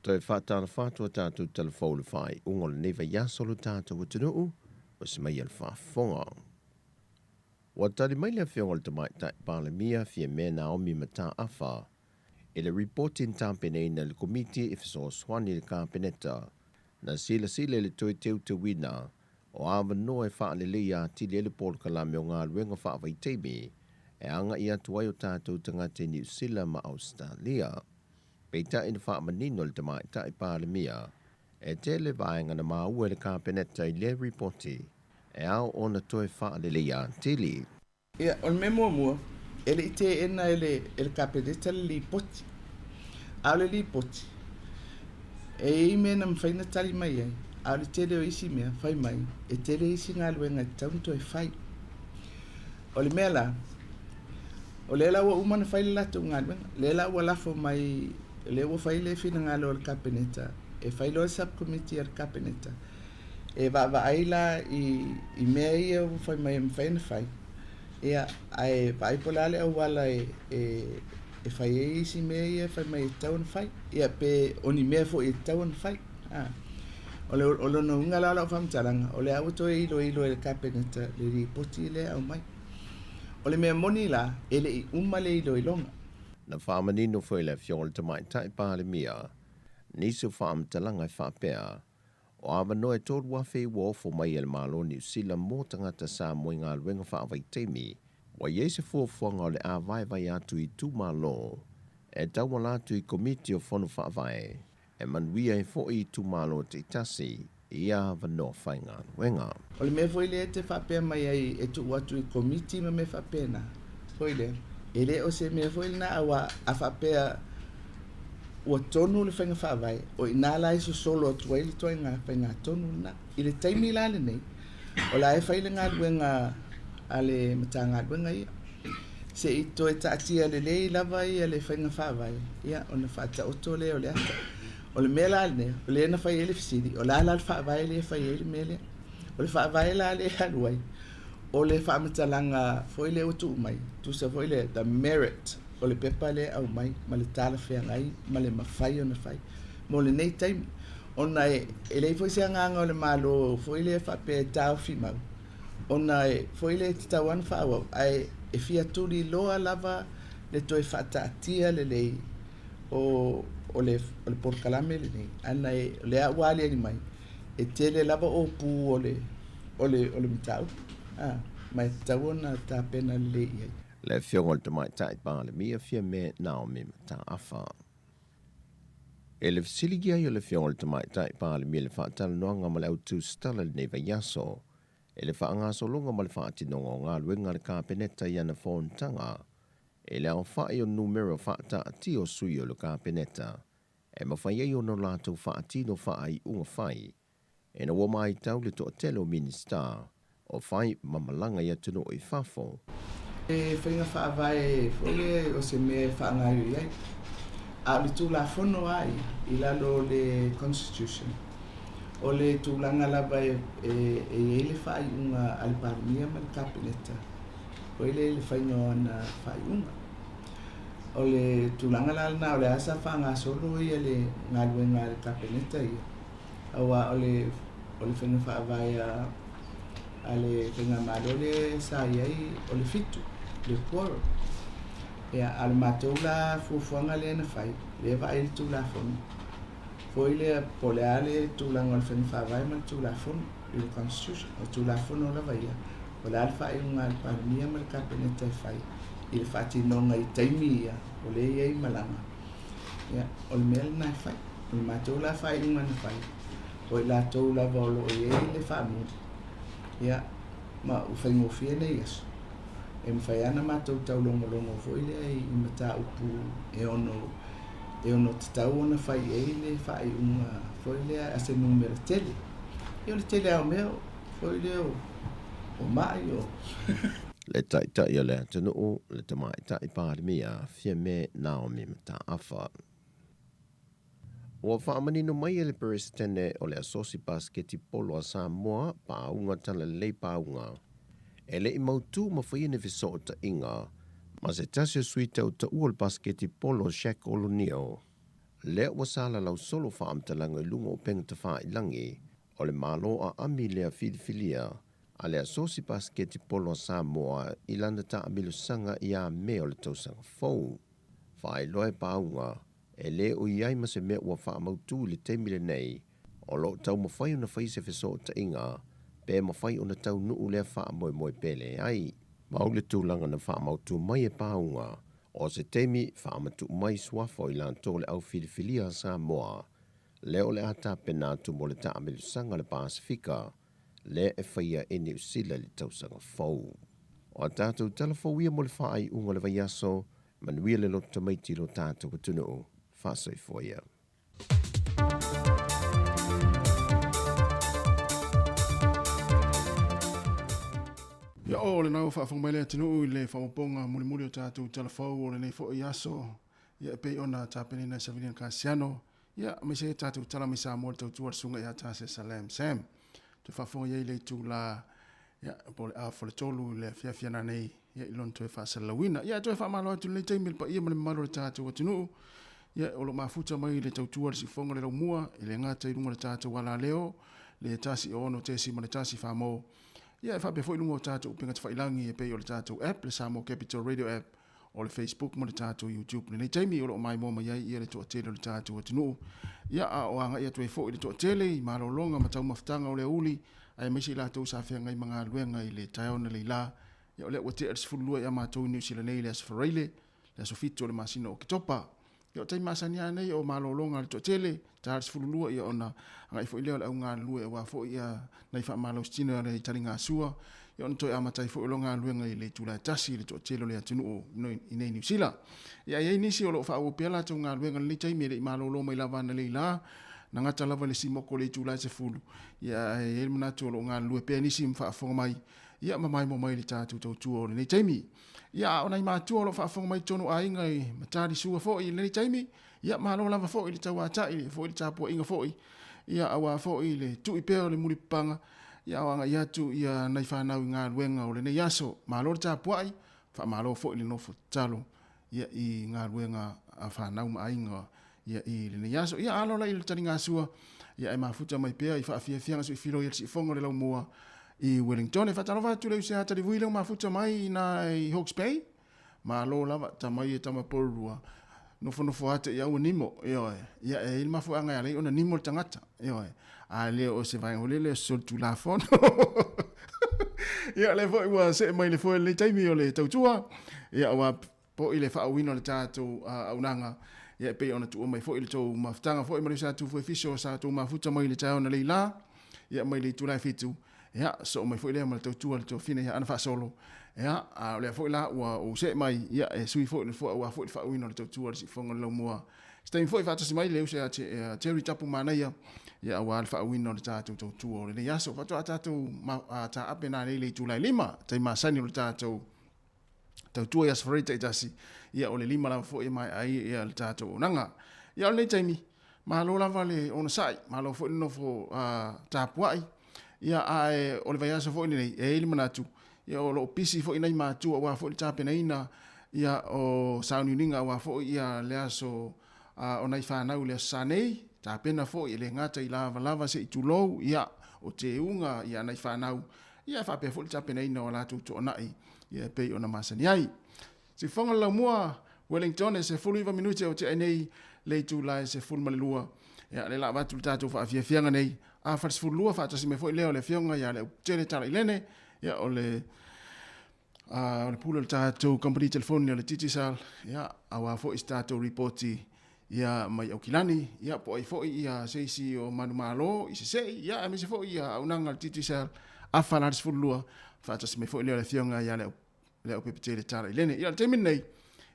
Toe faatalofa atu a tatou talafou i le faaiuga o lenei vaiaso o lo tatou atunuu, ua se mai a le faafofoga. Ua tali mai le Afioga i le Tamaitai Palemia Fiame Naomi Mataafa i le ripoti na tapenaina e le Komiti e Fesoasoani i le Kapeneta na silasila i le toe teuteuina o avanoa e faaleleia atili ai le polokalame o galuega faavaitaimi e agai atu ai o tatou tagata i Niu Sila ma Ausetalia. Peitai na faamanino e le Tamaitai Palemia e tele vaega na maua e le Kapeneta i lea ripoti e ao ona toe faaleleia atili. Ia, o le mea muamua, e le i teena e le, e le Kapeneta le lipoti. A o le lipoti, e i ai mea na mafai ona tali mai ai, a o le tele o isi mea, fai mai, e tele isi galuega e tatau ona toe fai. O le mea la, o lea la ua uma ona fai le latou galuega, lea la ua lafo mai, lea ua fai le finagalo o le Kapeneta, e fai loa le Sub-Committee a le Kapeneta, e vaavaai la i, i mea ia ua fai mai e mafai ona fai, ia, ae vaai po o le a le auala e, e, e fai ai isi mea ia e fai mai e tatau ona fai, ia, pe o ni mea foi e tatau ona fai. A. O le, o lona uiga la o lau faamatalaga, o lea ua toe iloilo e le Kapeneta le lipoti lea e aumai. O le mea moni la, e le i uma le iloiloga. Na faamanino foi e le Afioga i le Tamaitai Palemia nisi o faamatalaga e faapea, O avanoa e 3,000 ua ofo mai e le Malo o Niu Sila mo tagata Samoa i galuega faavaitaimi, ua i ai se fuafuaga o le a vaevae atu i itumalo e tauala atu i Komiti o Fono Faavae e manuia ai foi itumalo taitasi i ia avanoa faigaluega. O le mea foi lea e te faapea mai ai e tuu atu i Komiti ma mea faapena, foi lea, e le o se mea foi lena aua a faapea ua tonu le faiga faavae, o i ina la e sosolo atu ai le ituaiga faigatonu lena. I le taimi la lenei, o la e fai le galuega a le Matagaluega ia. Se i toe taatia lelei lava ia le faiga faavae, ia ona faataoto lea o le ata. O le mea la lenei, o lea na fai ai le fesili, o le a la le faavae lea e fai ai le mea lea? O le faavae la lea e alu ai, o le faamatalaga foi lea ua tuu mai, tusa foi le the merit o le pepa lea e aumai ma le talafeagai ma le mafai ona fai mo lenei taimi. Ona e leai foi se agaga o le Malo foi lea faapea e taofi mau, ona e foi lea e tatau lava ona faaauau, ae e fia tuliloa lava le toe faataatia lelei o, o le, o le polokalame lenei, ana e, o lea ua aliali mai, e tele lava ōpū o le, o le, o le mataupu, a, ma e tatau ona tapena lelei i ai. Le Afioga i le Tamaitai Palemia Fiame Naomi Mataafa. E le fesiligia ai o le Afioga i le Tamaitai Palemia i le faatalanoaga ma le au tusitala i lenei vaiaso i le faagasologa ma le faatinoga o galuega a le Kapeneta i ana fonotaga i le aofai o numera faataatia o sui o le Kapeneta e mafai ai ona latou faatino faaiuga fai ina ua maitau le toatele o Minisita o fai ma malaga i atunuu i fafo. E faiga faavae foi lea o se mea e faagaoioi ai, a o le Tulafono lava ia i lalo o le Constitution, o le tulaga lava e i ai le faaiuga a le Palemia ma le Kapeneta foi lea i le faiga o ana faaiuga. O le tulaga la lena o le a sa faagasolo ia le galuega a le Kapeneta ia, aua o le o le faiga faavae a a le faigamalo lea sa i ai o le fitu, le quorum. Ia, a o le matou la fuafuaga lea na fai, lea e vaai i le Tulafono foi lea po o le a le tulaga o le faiga faavae ma le Tulafono i le Constitution. O le Tulafono lava ia, o le a le faaiuga a le Palemia ma le Kapeneta e fai i le faatinoga i taimi ia o lea e i ai malaga. Ia, o le mea lena e fai. O le matou la faaiuga na fai, o i latou lava o lo o i ai le faamu, ia, ma ua faigofie nei aso, e mafai lava ona matou taulogologo foi lea i mataupu e ono e ono tatau ona fai i ai le faaiuga foi lea a se numera tele. Ia, o le tele lava o mea foi lea o mai, o. Le Taitai o le atunuu, le Tamaitai Palemia, Fiame Naomi Mataafa. Ua faamanino mai e le Peresetene o le Asosi Pasiketi Polo a Samoa, Paauga Talalelei Paauga, e le i mautū ma faia ni fesootaiga ma se tasi o sui tautaua o le pasiketi polo Shaq Olonio. Lea ua salalau solo faamatalaga i luga o upega tafailagi, o le Malo aami lea filifilia a le Asosi Pasiketi Polo a Samoa i lana taamilosaga ia Me o le tausaga fou. Faailoa e Pauga, e lē o i ai ma se mea ua faamautū i le taimi lenei, o lo o taumafai ona fai se fesootaiga pe mafai ona taunuu lea faamoemoe pe leai. Mau le tulaga na faamautū mai e Pauga, o se taimi faamatuu mai suafa o i latou le au filifilia a Samoa, lea o le a tapena atu mo le taamilosaga a le Pasefika, lea e faia e Niu Sila i le tausaga fou. O a tatou tala fou ia mo le faaiuga o le vaiaso, manuia le loto tamaiti i lo tatou atunuu. Faasoifua ia. Ia o lena ua faafofoga mai le atunuu i le faaopoopoga mulimuli o tatou tala fou o lenei foi aso, ia e pei ona tapenaina e Savilian Kasiano, ia aemaise ai tatou tala mai Samoa le tautua a le susuga ia Tasia Salam Sam. Toe faafofoga i ai le itula ia po o le afa o le 3 i le afiafi ana nei ia i lona toe faasalalauina. Ia e toe faamalo atu i lenei taimi i le paia ma le mamalu o le tatou atunuu ia o lo o mafuta mai i le tautua a le siufofoga le laumua e le gata i luga o le tatou alaleo le 106.1 Famo ia e faapea foi i luga o tatou upega tafailagi e pei o le tatou app le Samoa Capital Radio App o le Facebook ma le tatou YouTube. Lenei taimi o lo o maimoa mai ai ia le toatele o le tatou atunuu. Ia a o agai atu ai foi le toatele i malologa ma taumafataga o le aoauli, aemaise i latou sa feagai ma galuega i le taeao analeila. Ia o lea ua tea le 12 ia matou i Niu Sila nei i le Aso Faraile, le aso 7 o le masina o Oketopa. Ia o taimi masani lava nei o malologa a le toatele, ta le 12 ia ona agai foi lea o le au galulue aua foi ia nai faamalositino i le taligasua, ia ona toe amata ai foi o lona galuega i le itula e tasi i le toatele o le atunuu i nei Niu Sila. Ia e i ai nisi o lo o faaauau pea latou galuega i lenei taimi e le i malolo mai lava analeila, na gata lava i le simoko i le itula e 10, ia ae i ai le manatu o lo o galulue pea nisi ma faafofoga mai ia ma maimoa mai i le tatou tautua o lenei taimi. Ia a o nai matua o lo o faafofoga mai i totonu o aiga i Matalisua foi i lenei taimi, ia malo lava foi le tauatai foi le tapuaiga foi, ia aua foi le tui pea o le mulipapaga, ia o agai atu ia nai fanau i galuega o lenei aso. Malo le tapuai, faamalo foi le nofo tatalo ia i galuega a fanau ma aiga ia i lenei aso. Ia alo la i le taligasua, ia e mafuta mai pea i faafiafiaga suifilo i le siufofoga o le laumua i Wellington. E faatalofa atu le uso Talivui lea ua mafuta mai i na i Hawke's Bay. Malo lava, tama ia tama porurua. Nofonofo ate i aua nimo, ioe. Ia e i ai le mafuaaga e ala ai ona nimo le tagata, ioe. A le o se vaega foi lele o se solitulafono. Ia lea foi ua see mai le foe i lenei taimi o le tautua. Ia ua po'i le faauuina o le tatou auaunaga, ia e pei ona tuua mai foi le tou mafutaga foi ma le uso a Tufu Efiso sa tou mafuta mai i le taeao analeila, ia mai le itula e 7, ia soo mai foi lea ma le tautua a le tuafine ia Ana Faasolo, ia a o lea foi la ua ou see mai, ia e sui foi le nofoa aua foi le faauuina o le tautua a le siufofoga o le laumua. Se taimi foi faatasi mai le uso ia Terry Tapu Manaia, ia aua le faauuina o le tatou tautua o lenei aso. Faatoa tatou taape nanei i le itula e 5, taimi masani o le tatou tautua i Aso Faraile taitasi, ia o le 5 lava foi e maea ai ia le tatou auaunaga. Ia o lenei taimi, malo lava le onosai, malo foi le nofo tapuai, ia ae o le vaiaso foi lenei, e i ai le manatu, ia o lo o pisi foi nai matua aua foi le tapenaina ia o sauniuniga aua foi ia le aso o nai fanau i le aso Sa nei, tapena foi e le gata i lavalava se i tulou, ia o teuga ia nai fanau, ia e faapea foi le tapenaina o a latou toanai ia e pei ona masani ai. Siufofoga le laumua, Wellington e 19 minute o tea ai nei le itula e 12. Ia lea la avatu le tatou faafiafiaga nei a fa le 12 faatasi mai foi lea o le afioga ia Leauputele Talailene, ia o le o le pule o le tatou company telefoni o le Digicel, ia aua foi se tatou ripoti ia mai Aukilani, ia po o ai foi ia se isi o manumalo i Sesei, ia aemaise foi ia auaunaga a le Digicel afa la le 12, faatasi mai foi lea o le afioga ia Leaupepetele Talailene. Ia o le taimi lenei,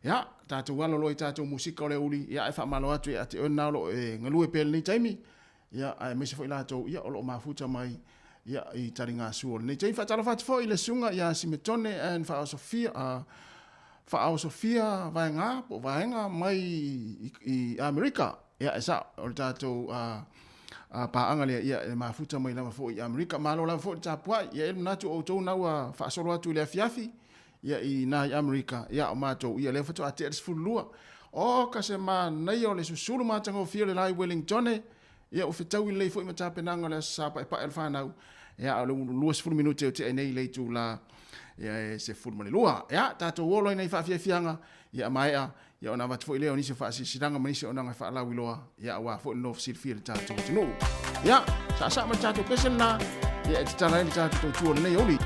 ia tatou alo loa i tatou musika o le aoauli, ia ae faamalo atu ia te oe lena o lo o e galue pea i lenei taimi, ia aemaise foi latou ia o lo o mafuta mai ia i taligasua o lenei taimi. Faatalofa atu foi i le susuga ia Simetone and Faaosofia, Faaosofia Vaega po o Vaega mai i Amerika. Ia e sao, o le tatou paaga lea ia e mafuta mai lava foi i Amerika. Malo lava foi le tapuai. Ia e i ai le manatu o outou na ua faasolo atu i le afiafi ia i ina i Amerika, ia o matou ia lea faatoa tea le 12. Oka se manaia o le susulu matagofie o le lae Wellingtone, ia ua fetaui lelei foi ma tapenaga o le Aso Sa Paepae o le Fanau, ia o le 20 minute o tea nei i le itula ia e 12. Ia, tatou olo ai nei faafiafiaga, ia maea, ia ona avatu foi lea o nisi o faasilasilaga ma nisi o onaga e faalauiloa, ia aua foi le nofo silafia i le tatou atunuu. Ia, saasaa ma le tatou pese lena, ia e tatala ai le tatou tautua o lenei aoauli.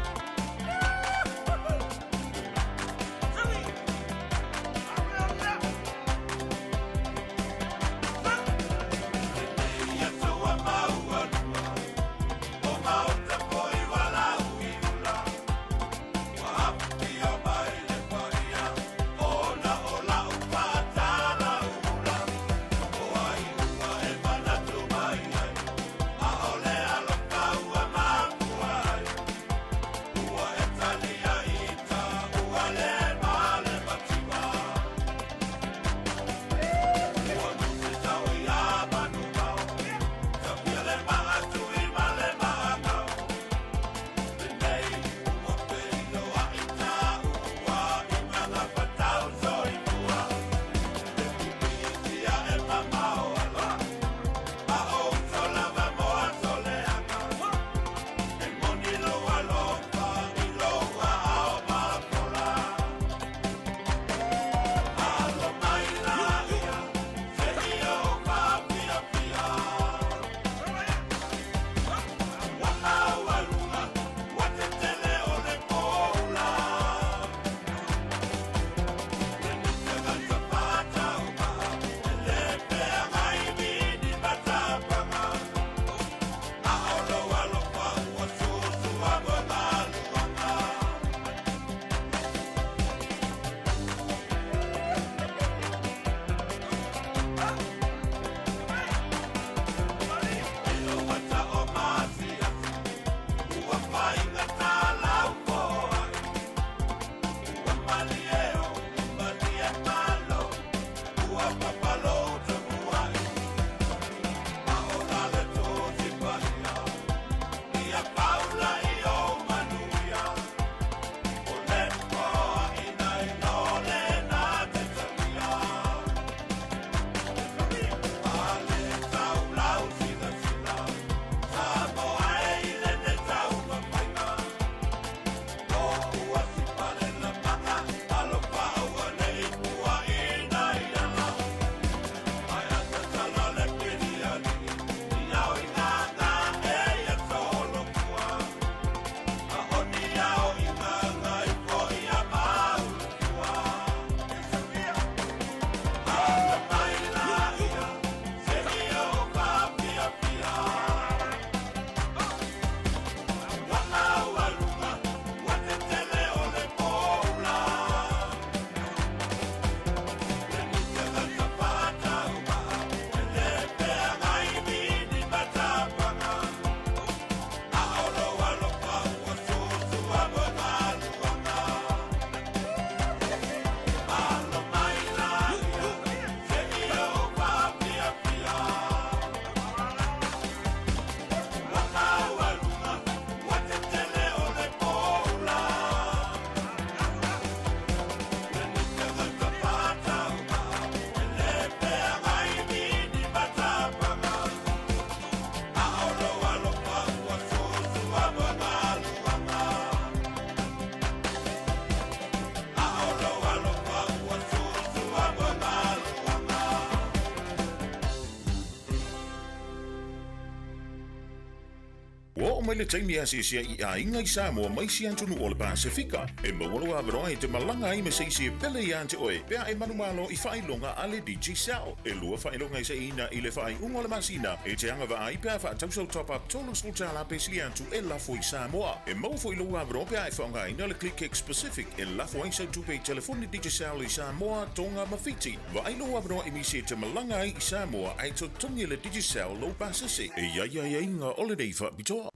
Ua oo mai le taimi e asiasi ai i aiga i Samoa ma isi atunuu o le Pasefika. E maua lou avanoa e te malaga ai me se isi e pele iā te oe pe a e manumalo i faailoga a le Digicel. E lua faailoga e seiina i le faaiuga o le masina e te agavaa ai pe a faatau sau top-up $30 pe sili atu e lafo i Samoa. E maua foi lou avanoa pe a e faaaogaina le ClickX Pacific e lafo ai sau tupe i telefoni Digicel i Samoa, Tonga ma Fiti. Vaai lou avanoa e misi e te malaga ai i Samoa ae totogi e le Digicel lou pasese. E i ai aiaiga o lenei faapitoa.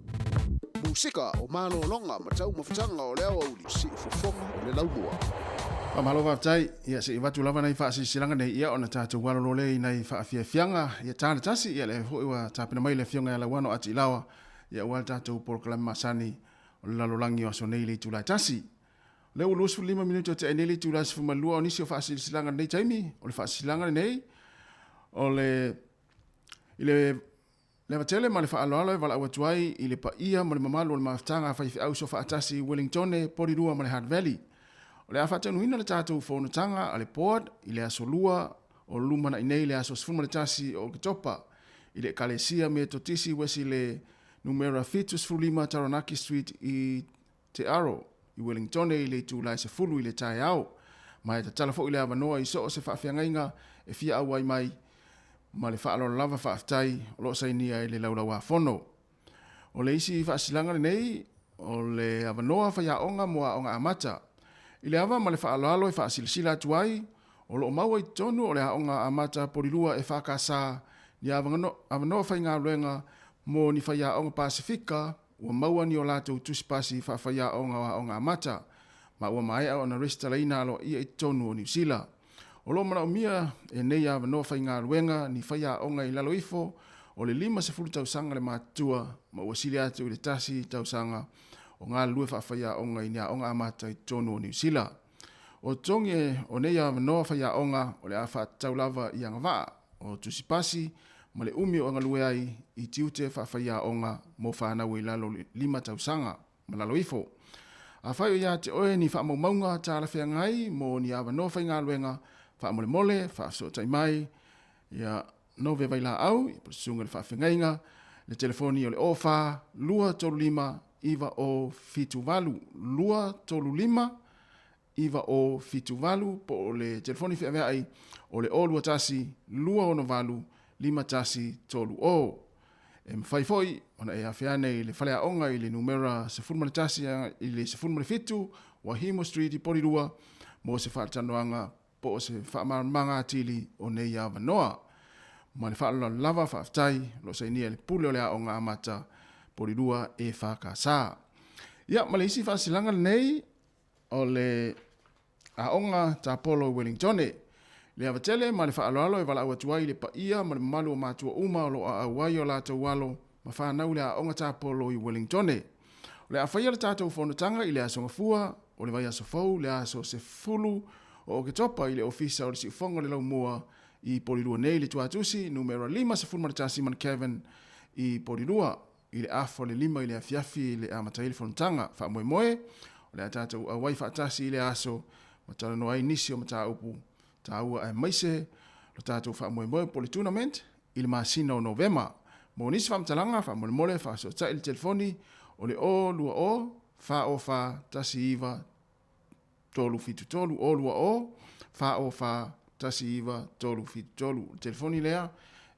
Musika o malologa ma taumafataga o le aoauli, siufofoga o le laumua. Faamalo faafetai, ia se i avatu lava nai faasilasilaga nei ia ona tatou alo loa lea i nai faafiafiaga ia ta le tasi, ia lea foi ua tapena mai le afioga ia Lauano Atiilaoa ia aua le tatou polokalame masani o le lalolagi o aso nei i le itula e tasi. Lea ua 25 minute o te aineli itula 12 o nisi o faasilasilaga lenei taimi, o le faasilasilaga lenei o le i le Le ava tele ma le faaaloalo e valaau atu ai i le paia ma le mamalu o le mafutaga a faifeau soofaatasi i Wellingtone, Porirua ma le Hutt Valley. O le a faataunuina le tatou fonotaga a le Board i le aso Lua o lumanai nei le aso 11 o Oketopa i le Ekalesia Metotisi Uesile Numera 75 Taranaki Street i Te Aro, i Wellingtone i le itula e 10 i le taeao. Ma e tatala foi le avanoa i so o se faafeagaiga e fia auai mai ma le faaaloalo lava faafetai o lo o sainia i le Laulau-a-Fono. O le isi faasilaga lenei o le avanoa faiaoga mo aoga amata. I le ava ma le faaaloalo e faasilasila atu ai, o lo o maua i totonu o le aoga amata Polilua EFKS ni avanoa faigaluega mo ni faiaoga Pasefika ua maua ni o latou tusipasi faafaiaoga o aoga amata, ma ua maea ona resitalaina aloaia i totonu o Niu Sila. O lo o manaomia e nei avanoa faigaluega ni faiaoga i lalo ifo o le 50 tausaga le matutua ma ua sili atu i le tasi tausaga o galulue faafaiaoga i ni aoga amata i totonu o Niu Sila. O totogi o nei avanoa faiaoga o le a faatatau lava i agavaa o tusipasi ma le umi o agalue ai i tiute faafaiaoga mo fanau i lalo o le 5 tausaga ma lalo ifo. Afai o ia te oe ni faamaumauga talafeagai mo ni avanoa faigaluega, faamolemole, faafesootai mai ia Nove Vailaau, ia po o le Susuga i le Faafeagaiga, le telefoni o le 04 235 9078, 235 9078 po o le telefoni feaveai o le 021 268 5130. E mafai foi ona e afe ane i le faleaoga i le numera 11 i le 17 Waihemo Street i Porirua mo se faatalanoaga po o se faamalamalamaga atili o nei avanoa. Ma le faaaloalo lava, faafetai, o lo o sainia e le Pule o le Aoga Amata Porirua EFKS. Ia, ma le isi faasilaga lenei, o le Aoga Tapolo i Wellingtone. Le ava tele ma le faaaloalo e valaau atu ai i le paia ma le mamalu o matua uma o lo o aau ai o latou alo ma fanau i le Aoga Tapolo i Wellingtone. O le a faia le tatou fonotaga i le Aso Gafua o le vaiaso fou, le aso 10 o Oketopa i le Ofisa o le Siufogo o le Laumua i Porirua nei i le Tuatusi numera 51 Mount i Porirua i le afa o le 5 i le afiafi i le amata ai le fonotaga. Faamoemoe, o le a tatou auai faatasi i le aso ma talanoa ai nisi o mataupu taua aemaise lo tatou faamoemoe po o le tournament i le masina o Novema. Mo nisi faamatalaga, faamolemole faafesootai i le telefoni o le 020 404 19 373 020 404 1973. O le telefoni lea,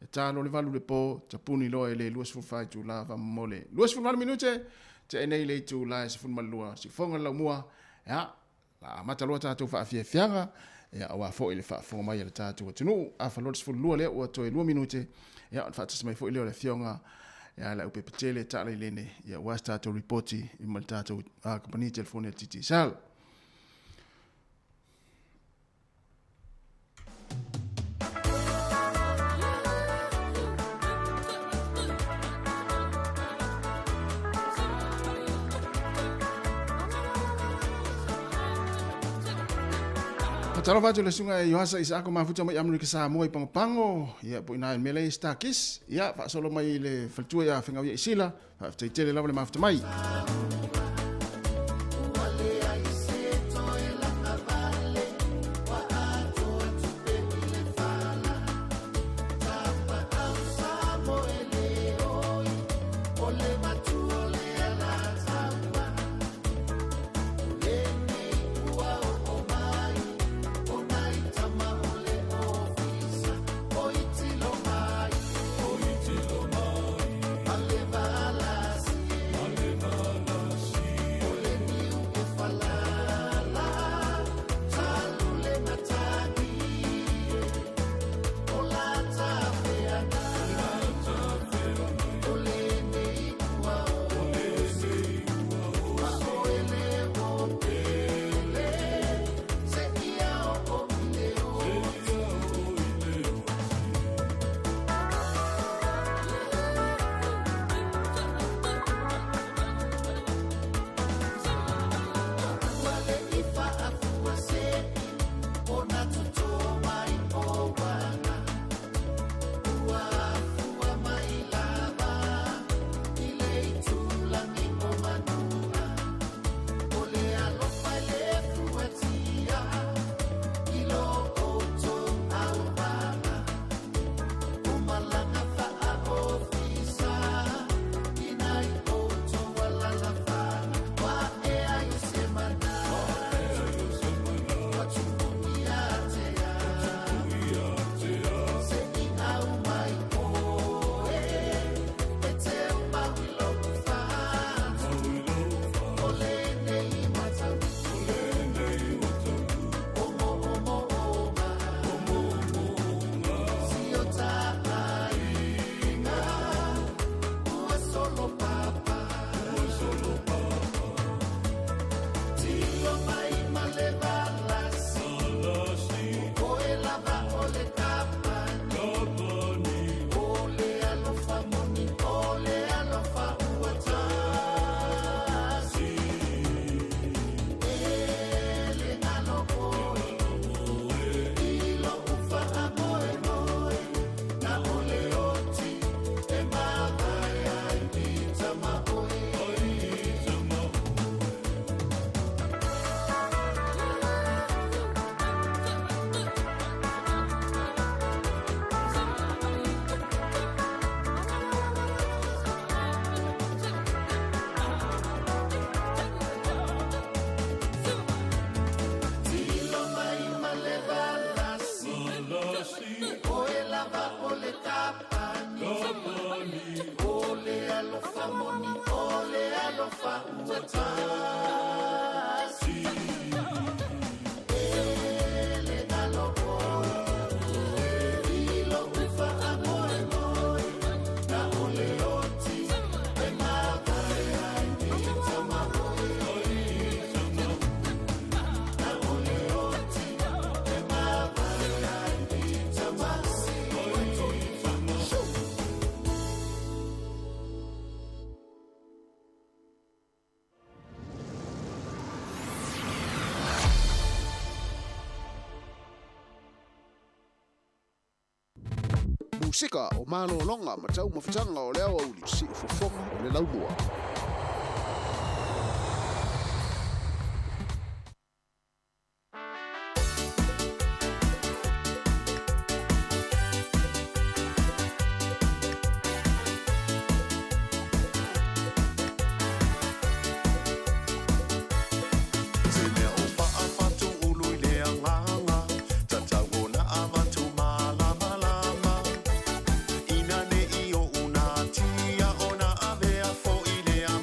e ta loa le 8 i le po, tapuni loa i le 24 itula faamolemole. 28 minute, tea nei le itula e 12, siufoga le laumua, ia, la amata loa tatou faafiafiaga, ia, aua foi le faafofoga mai a le tatou atunuu. Afa loa le 12 lea ua toe 2 minute, ia, ona faatasi mai foi lea o le afioga ia Leaupepe-tele Taalailene, ia, aua se tatou ripoti ma le tatou kamupani telefoni a le Digicel. Talofa atu le susuga e Ioasa Isaako Mafuta mai Amerika Samoa i Pagopago, ia po i ina i le mea lea i Star-Kiss, ia faasolo mai i le faletua ia Fegauia Isila, Faafetai tele lava le mafuta mai. Oe lava o le tapani. O le alofa moni, o le alofa ua tasi. E le galo oe, i lo'u faamoemoe, na o le oti e mavae ai i tama oe. Na o le oti e mavae ai i tama oe. Musika o malōloga ma taumafataga o le aoauli siufofoga o le laumua. Se mea o faafatu ulu i le agaga, tatau ona avatu malamalama. Ina ne i oʻu natia ona avea foʻi lea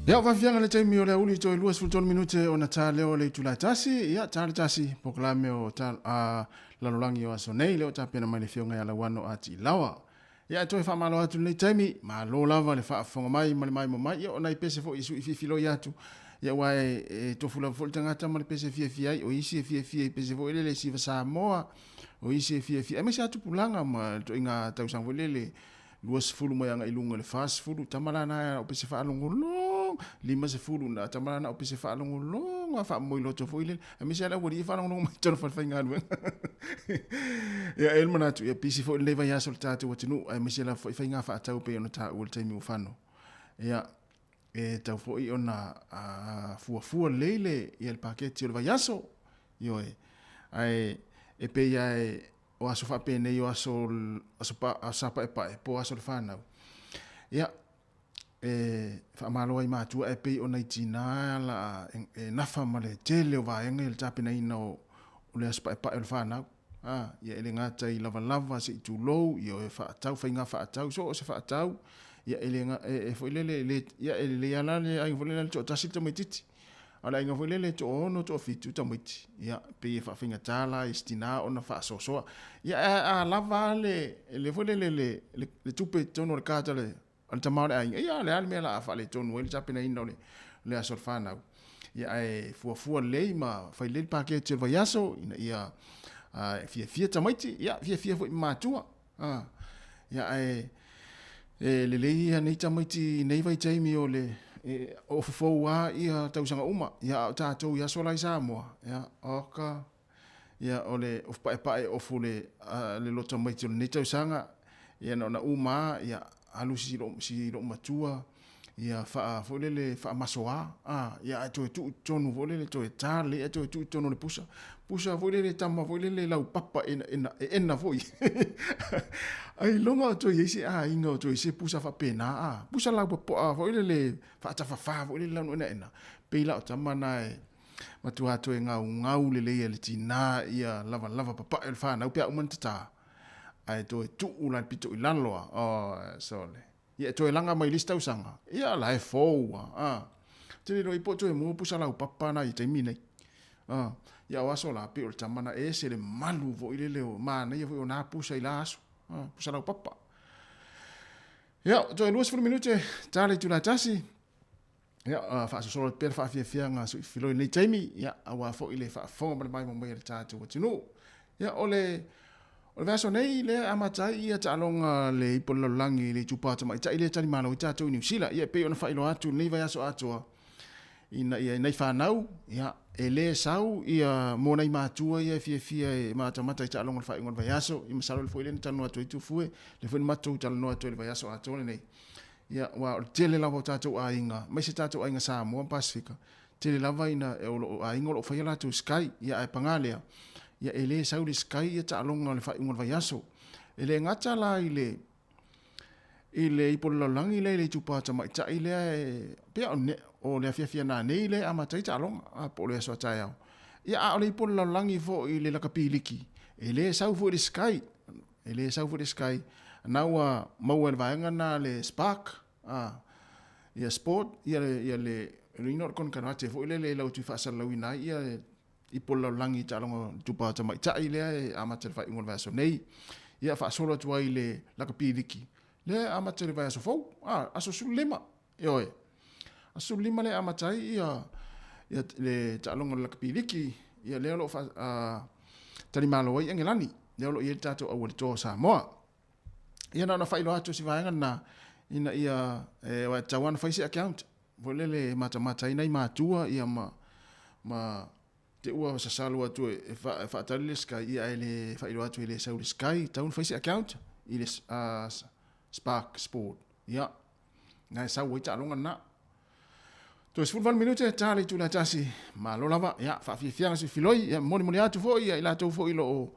Ia, o faafiafiaga le taimi o le aoauli toe 23 minute ona ta lea o le itula e tasi, ia, ta le tasi polokalame o ta, a, lalolagi o aso nei, lea o tapena mai le afioga ia Lauano a Tiilawa. Ia, e toe faamalo atu lenei taimi, malo lava le faafofoga mai ma le maimoa mai, ia, o nai pese foi i sui filifiloi atu, ia, aua e, e tofu lava foi le tagata ma le pese e fiafia ai, o isi e fiafia i pese foi lele siva Samoa, o isi e fiafia, aemaise lava tupulaga ma le ituaiga tausaga foi lele, 20 mai agai i luga i le 40, tama la na o pese faalogologo, 50 na tama la na o pese faalogologo, a faamoe loto foi lele, aemaise lava le aualii e faalogologo mai i totonu o falefaigaluega. Ia, e i ai le manatu, ia pisi foi lenei vaiaso i le tatou atunuu, aemaise lava foi faiga faatau pei ona taua i le taimi ua fano. Ia, e tatau foi ona fuafua lelei le, ia le paketi o le vaiaso, ioe, ae e pei lava e o aso faapenei o aso, aso, pa, aso Sapaepae po o aso o le fanau. Ia, e faamalo ai matua ae pei o nai tinā la e, e nafa ma le tele o vaega i le tapenaina o, o le aso paepae o le fanau. A, ia e le gata i lavalava se i tulou, ia o e faatau, faiga faatau, so o se faatau, ia e le, e, e foi lele, le, ia e lelei lava la le aiga foi lele le toatasi le tamaitiiti. A o le aiga foi lele e toaono, toafitu tamaiti, ia, pei e faafaigata la i si tinā ona faasoasoa. Ia, a, a lava a le, le foi lele le, le, le tupe i totonu o le card a le, a le tama o le aiga, ia, o le a le mea o le a faaletonu ai le tapenaina o le, le aso o le fanau. Ia, ae fuafua lelei ma fai lelei le paketi o le vaiaso, ina ia a, fiafia tamaiti, ia, fiafia foi ma matua. A, ia, ae, e lelei ia nei tamaiti i nei vaitaimi o le e, o fofou a ia tausaga uma, ia, a o tatou i aso la i Samoa, ia, oka, ia, o le ofu paepae ofu le, a, le loto tamaiti o lenei tausaga, ia, na ona uma a, ia, alu si lou, si lou matua, ia faa foi lele faamasoa a ia ae toe tuu i totonu foi lele toe ta lelei ae toe tuu i totonu o le pusa pusa foi lele tama foi lele laupapa ena ena e ena foi ailoga o toe i ai se aiga o toe se pusa faapena a pusa laupapoa foi lele faatafafā foi lele lanu enaena pei la o tama na e matua toe gaugau lelei e le tinā ia lavalava papae o le fanau pe a uma ona tatā ae toe tuu la le pito i lalo a oh sole Ia e toe laga mai i le isi tausaga, ia la e fou a, a. Te le iloa i po o toe mua pusa laupapa na i taimi nei. A, ia o aso la, pei o le tama na ese le malu foi lele o manaia foi o na pusa i la aso, a, pusa laupapa. Ia, toe 20 minute, ta le itula e tasi, ia, faasosolo atu pea le faafiafiaga a Suifiloi i lenei taimi, ia, aua foi le faafofoga ma le maimoa mai a le tatou atunuu. Ia, o le, o le vaiaso nei lea e amata ai ia taaloga le Ipu o le Lalolagi i le itupa tamaitai lea e talimalo ai tatou i Niu Sila. Ia, e pei ona faailoa atu i lenei vaiaso atoa, ina ia nai fanau, ia, e le sau ia mo nai matua ia e fiafia e matamata i taaloga o le faaiuga o le vaiaso, ia masalo le foi lea na talanoa atu ai Tufue, le foi na matou talanoa atu ai i le vaiaso atoa lenei. Ia, aua o le tele lava o tatou aiga, aemaise tatou aiga Samoa ma Pasefika, tele lava ina o lo o aiga o lo o faia latou Sky, ia ae paga lea, ia e le sau i le Sky ia taaloga o le faaiuga o le vaiaso. E le gata la i le i le ipu o le lalolagi lea i le itupa tamaitai lea e pei o ne, o le afiafi nanei lea e amata ai taaloga, a po o le aso a taeao. Ia a o le ipu o le lalolagi foi i le lakapi liki, e le sau foi i le Sky, E le sau foi le Sky, na ua maua e le vaega na le Spark, a, ia Sport, ia le, ia le, le ino o le konekarate foi lele e latou te faasalalauina ai ia ipu o le lalolagi i taaloga tupa tamaitai lea e amata i le faaiuga o le vaiaso nei. Ia faasolo atu ai i le lakapi liki, lea e amata i le vaiaso fou, a, aso 15, ioe. Aso 15 lea e amata ai ia, ia le taaloga o le lakapi liki, ia lea o lo o faa, a, talimalo ai Engelani, lea o lo o i ai le tatou aualitoa o Samoa. Ia na ona faailoa atu o si vaega lena, ina ia, e, aua e tatau lava ona fai se account, foi lele e matamata ai nai matua, ia ma, ma te ua sasalo atu e, e, fa, e faatali le Sky, ia ae le faailoa atu e le sau le Sky, tatau ona fai se account i le Spark Sport. Ia, na e sau ai taaloga lena. Toe 18 minute, ta le itula e tasi, malo lava, ia, faafiafiaga se filoi, ia, molimoli atu foi, ia, i latou foi lo o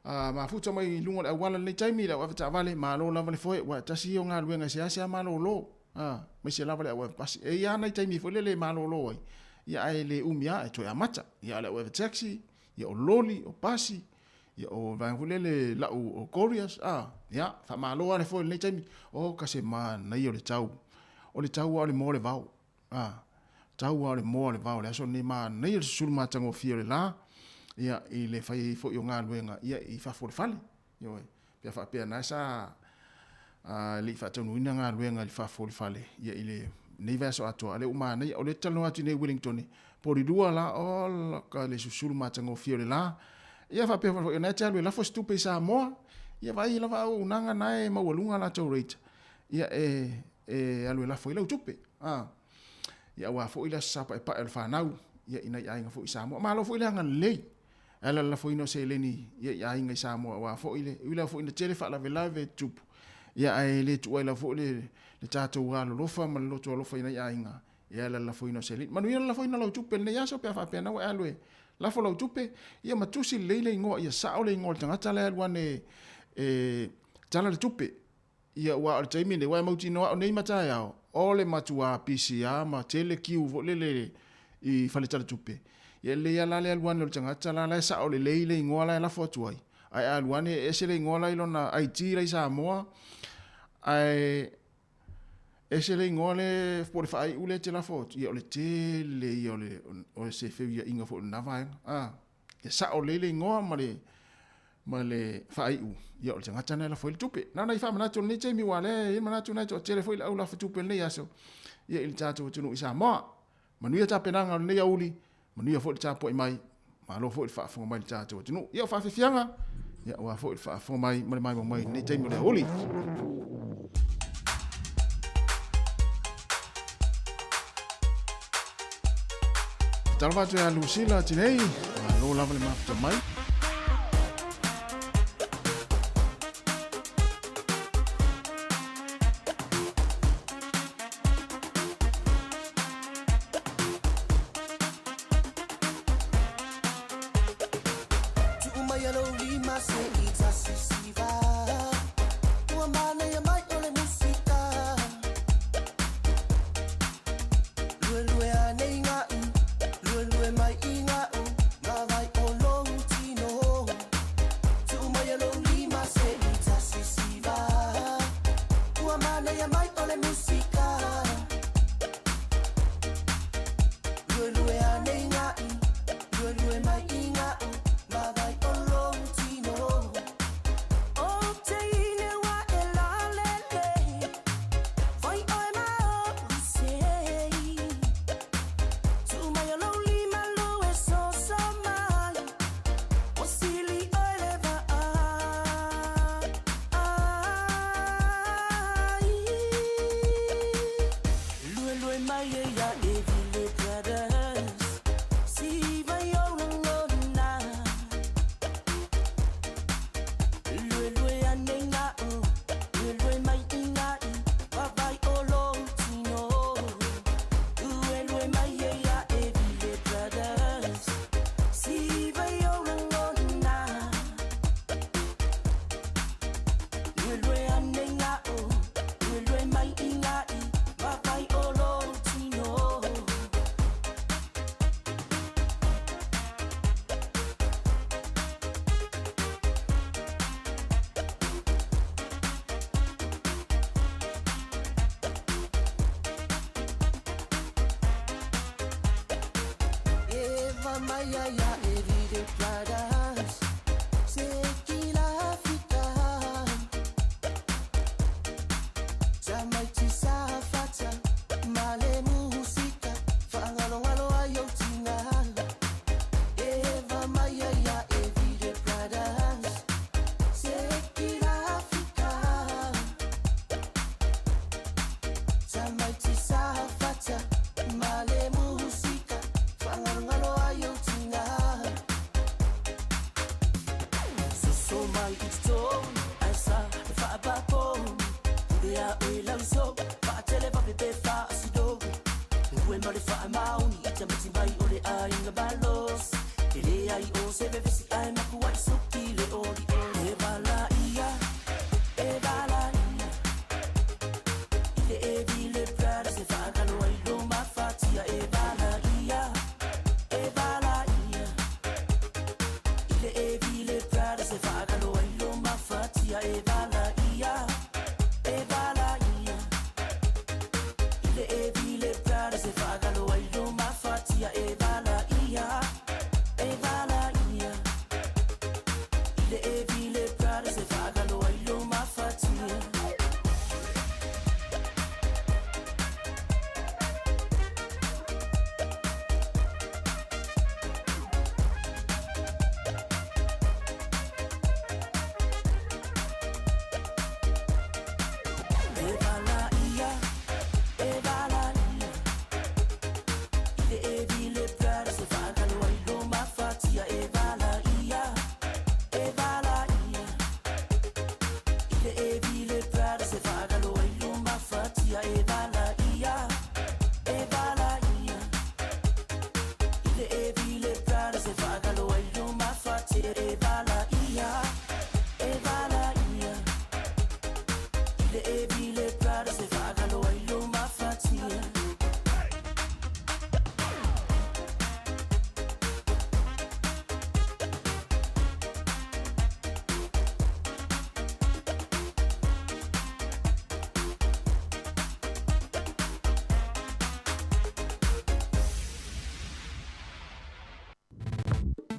mafuta mai i luga o le auala lenei taimi, le au avetaavale, malo lava le foe, ua tasi ia o galuega e seasea malolo, aemaise lava le au avepasi. E i ai lava nai taimi foi lele e malolo ai, ia, ae le umi lava e toe amata, ia, o le au avetaxi, ia, o loli, o pasi, Ia, o vaega foi lele lau o Glorious, a, ia, faamalo lava le foe i lenei taimi. O, ka se manaia o le tau. O le tau lava o le moa o le vao. A, tau lava o le moa o le vao i le aso lenei, manaia le susulu matagofie o le la, ia, i le fai ai foi o galuega, ia, i fafo o le fale. Ioe. Pe a faapea na sa a, le i faataunuuina galuega i fafo o le fale, ia, i lenei vaiaso atoa, a lea ua manaia. O lea ou te talanoa atu i nei i Wellington, Polilua la, ola ka le susulu matagofie o le la. Ia faapea foi, o na e te alu e lafo se tupe i Samoa, ia vaai lava auaunaga na e maualuga latou rate, ia e, e alu e lafo ai lau tupe. A, ia aua foi le aso Sa paepae o le fanau, ia i nai aiga foi i Samoa. Malo foi le agalelei, e ala i le lafoina o seleni ia i aiga i Samoa, aua foi le, e ui lava foi ina tele faalavelave e tutupu, ia ae le tuua ai lava foi le, le tatou alolofa ma le loto alofa i nai aiga, e ala i le lafoina o seleni. Manuia le lafoina o lau tupe i lenei aso pe a faapea na ua e alu e lafo lau tupe, ia ma tusi lelei le igoa, ia sao le igoa o le tagata la e alu ane e tala le tupe. Ia aua o le taimi lenei, aua e mautinoa au nei ma taeao, o le matua pisi lava ma tele kiu foi lele i fale tala tupe. Ia e lelei lava la le alu ane o le tagata la, la e sao lelei le igoa la e lafo atu ai, ae a alu ane e ese le igoa la i lona ID la i Samoa, ae ese le igoa le po o le faaiu lea e te lafo atu, ia o le tele ia o le o se feuiaiga foi o lena vaega. A, ia sao lelei le igoa ma le ma le faaiu, ia o le tagata lena e lafo ai le tupe. Na ona i faamanatu o lenei taimi, aua o lea e i ai le manatu na e toatele foi le au lafo tupe i lenei aso, ia i le tatou atunuu i Samoa. Manuia tapenaga o lenei aoauli, manuia foi le tapuai mai, malo foi le faafofoga mai i le tatou atunuu. Ia o faafiafiaga, ia aua foi le faafofoga mai ma le maimoa mai i lenei taimi o le aoauli. Talofa atu ia Lucila Tinei, malo lava le mafuta mai.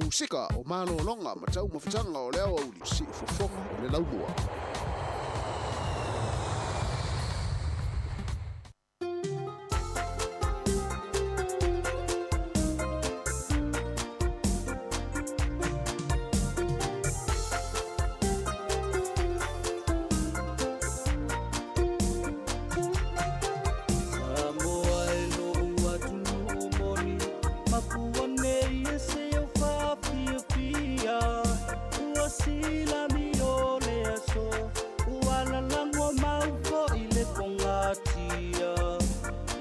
Musika o malologa ma taumafataga o le aoauli siufofoga o le laumua. Samoa e lo'u atunuu moni mapua nei e se o faafiafia ua silami o le aso ua lalago mau fo'i le pogatia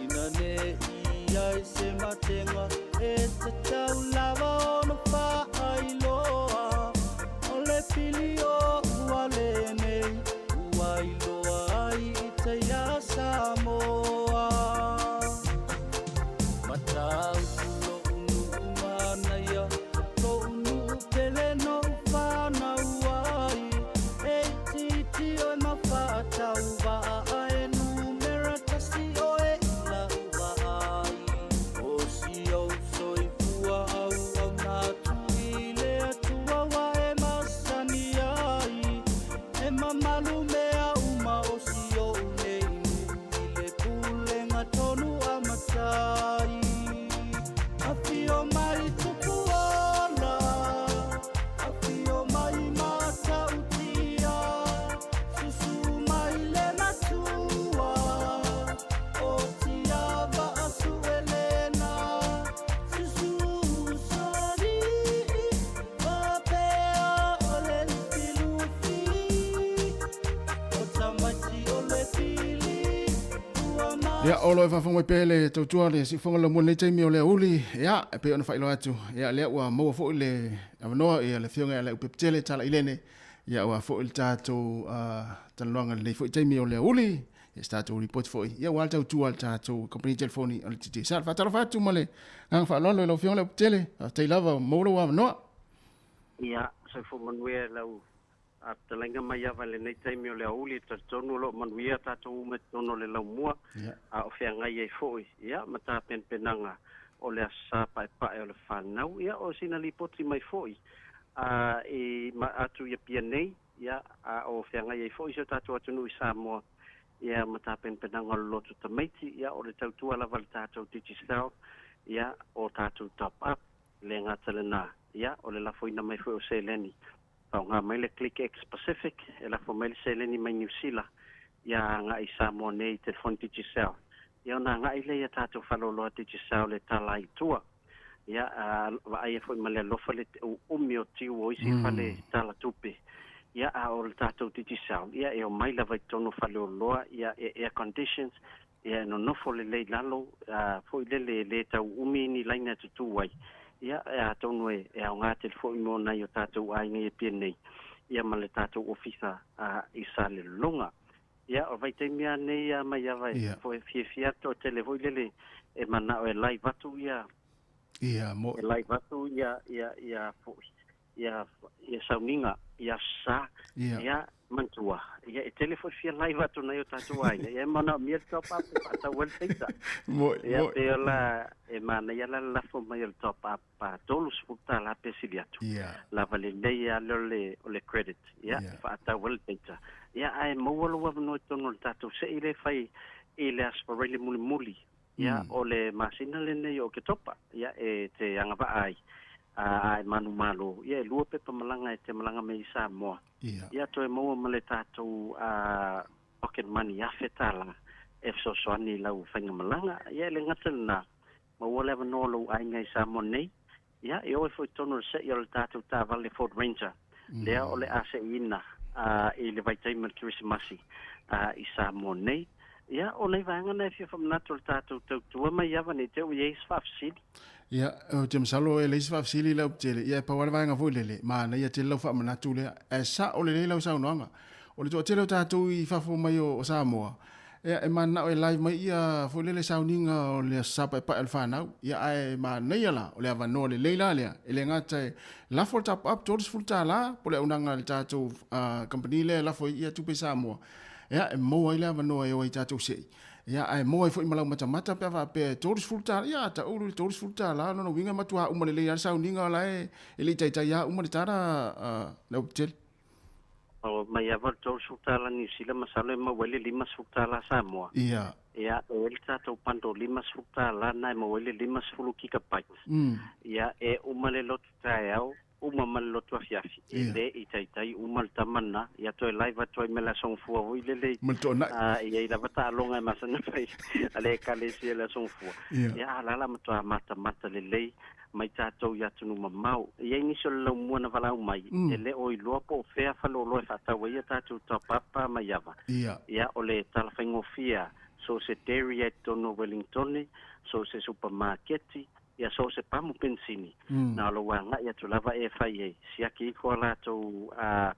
ina ne'i ai se matega e tatau lava ona faailoa o le pili o ua lenei ua iloa ai i taia Samoa. Matautu lo'u nuu manaia lo'u nuu pele no'u fanau ai e itiiti oe ma faatauvaa ae numera tasi oe i la'u vaai o si ou soifua auauna atu i le Atua ua e masani ai e mamalu mea uma o si o'u nei nuu i le pulega tonu a matai afio mai Tupuola afio mai Matautia susu mai le Matua o Tiava Asuelena susu Usoalii faapea o le Lufilufi o tamaiti o le pili ua Ia, o lo e faafofoga mai pea le tautua le siufofoga laumua i lenei taimi o le aoauli, ia, e pei ona faailoa atu, ia, lea ua maua foi le avanoa ia le Afioga ia Leaupepe Talailene, ia, aua foi le tatou talanoaga i lenei foi taimi o le aoauli, ia, se tatou lipoti foi, ia, aua le tautua a le tatou kamupani telefoni o le Digicel. Faatalofa atu ma le agaga faaaloalo i lau Afioga Leaupepetele, faafetai lava ua maua lou avanoa. Ia, soifua manuia i lau fetalaiga mai ava i lenei taimi o le aoauli, e talitonu o lo o manuia tatou uma i totonu o le laumua, a o feagai ai foi, ia, ma tapenapenaga o le Aso Sa Paepae o le Fanau. Ia, o sina lipoti mai foi a i ma atu i Apia nei, ia, a o feagai ai foi si o tatou atunuu i Samoa, ia, ma tapenapenaga o le lotu tamaiti, ia, o le tautua lava a le tatou Digicel, ia, o tatou top up, le gata lena, ia, o le lafoina mai foi o seleni Faaaoga mai le Click X Pacific e lafo mai le seleni mai Niu Sila ia agai i Samoa nei i telefoni Digicel. Ia ona agai lea ia tatou faleoloa Digicel e tala ai i tua. Ia vaaia foi ma le alofa le umi o tiu o isi fale tala tupe. Ia a o le tatou Digicel ia e omai lava i totonu o faleoloa ia e air conditions ia e nonofo lelei i lalo foi lele e le tau umi ni laina e tutū ai, ia e atonu e e aoga tele foi mo nai o tatou aiga i Apia nei, ia ma le tatou ofisa i Salelologa. Ia o le vaitaimi lava nei a Maiava e foi fiafia atu toatele foi lele e manao e live atu ia Ia, mo. E live atu ia ia ia foi ia ia sauniga i Aso Sa, Ia. ia manatua, ia e tele foi fia live atu nai o tatou aiga, ia e manaomia le top up e faatau ai le data. Moi, Ia moi. pei o la e manaia la le lafo mai o le top up a $30 pe sili atu. Ia. Lava lelei lava lea o le o le credit, ia Ia. e faatau ai le data. Ia ae maua lou avanoa i totonu o le tatou sei lea e fai i le Aso Faraile mulimuli, ia o le masina lenei o Oketopa, ia e te agavaa ai a e manumalo, ia e lua pepa malaga e te malaga mai i Samoa. Ia. Ia toe maua ma le tatou pocket money $1,000 e fesoasoani i lau faigamalaga. Ia e le gata lena, maua le avanoa o lou aiga i Samoa nei, ia e o ai foi i totonu o le sei o le tatou taavale Ford Ranger, lea o le a seiina i le vaitaimi o le Kerisimasi i Samoa nei. Ia, o nai vaega na e fia faamanatu o le tatou tautua mai ava nei te ua i ai se faafesili. Ia, ou te masalo e leai se faafesili lau tele. Ia, e pau lava le vaega foi lele, manaia tele lau faamanatu lea. Ae sao lelei lau saunoaga. O le toatele o tatou i fafo mai o Samoa, ia, e mananao e live mai ia foi lele sauniga o le Aso Sa Paepae o le Fanau. Ia, ae manaia la, o le avanoa lelei la lea, e le gata e lafo le top up $30 po o le auaunaga a le tatou kamupani lea e lafo ai ia tupe i Samoa, ia, e maua ai le avanoa e o ai tatou sei. Ia, ae maua ai foi ma lau matamata pe a faapea e $30, ia a taulu i le $30, o lona uiga e matuā uma lelei lava le sauniga o la e le i taitai lava uma le tala a le Aupetele. O mai lava o le $30 Niu Sila masalo e maua ai le $50 Samoa. Ia. Ia, e i ai le tatou bundle $50 lena e maua ai le 50 gigabytes. Ia, e uma le lotu taeao, uma ma le lotu afiafi. E le i taitai uma le tama lena. Ia toe live atu ai ma le Aso Gafua foi lele. Ma le toanai. E i ai lava taaloga e masani ona fai a le Ekalesia i le Aso Gafua. Ia, a o la e la matua matamata lelei mai tatou i atunuu mamao. E i ai nisi o le laumua na valaau mai, e le o iloa po o fea faleoloa e faatau ai a tatou top-up maiava. Ia, o le tala faigofie lava, so o se dairy i totonu o Wellingtone, so o se supamaketi, ia so o se pamu penisini, na o lou agai atu lava e fai ai, siaki ifo a latou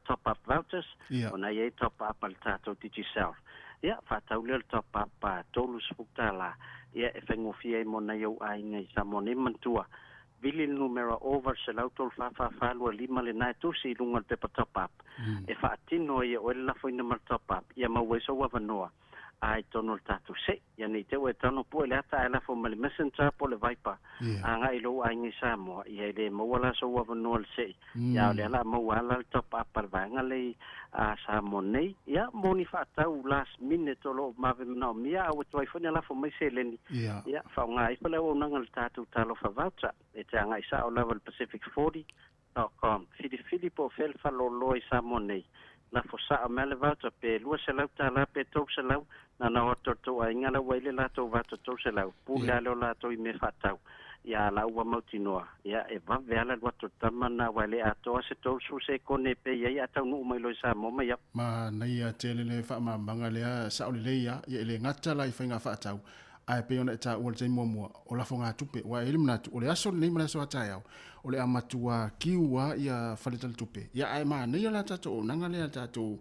top-up vouchers, ona e i ai top-up a le tatou Digicel. Ia, faatau lea o le top-up $30, ia e faigofie ai mo nai ou aiga i Samoa nei. Manatua, vili le numera 0 800 34 44 25 lena e tusi i luga o le pepa top-up, e faatino ai e oe le lafoina ma le top-up, ia maua ai sou avanoa a i totonu o le tatou se'i. Ia nei te ua e tago pue le ata ae lafo ma le Messenger po o le Viber agai i lou aiga i Samoa, ia e le maua la sou avanoa le se'i. Ia a o lea o le a maua lava la le top up a le vaega lea a Samoa nei. Ia mo ni faatau last minute o lo o vave manaomia a ua tuai foi ona lafo mai seleni. Ia faaaoga ifo le auaunaga a le tatou Talofa Voucher e te agai sao lava i le pacific40.com, filifili po o fea le faleoloa i Samoa nei, lafo sao mai le voucher, pe $200 pe 300, na ona o atu o le tou aiga la ua i le latou voucher 300, pule lava lea o latou i mea faatau. Ia la ua mautinoa, ia e vave lava le alu atu o le tama lena, aua e le atoa se 30 sekone pe i ai a taunuu mai loa i Samoa mai au. Manaia tele le faamamaga lea, sao lelei lava. Ia e le gata la i faiga faatau, ae pei ona e taua i le taimi muamua, o lafogatupe, aua e i ai le manatu, o le aso lenei ma le aso a taeao, o le a matua kiu lava ia fale talitupe. Ia ae manaia la tatou auaunaga lea le tatou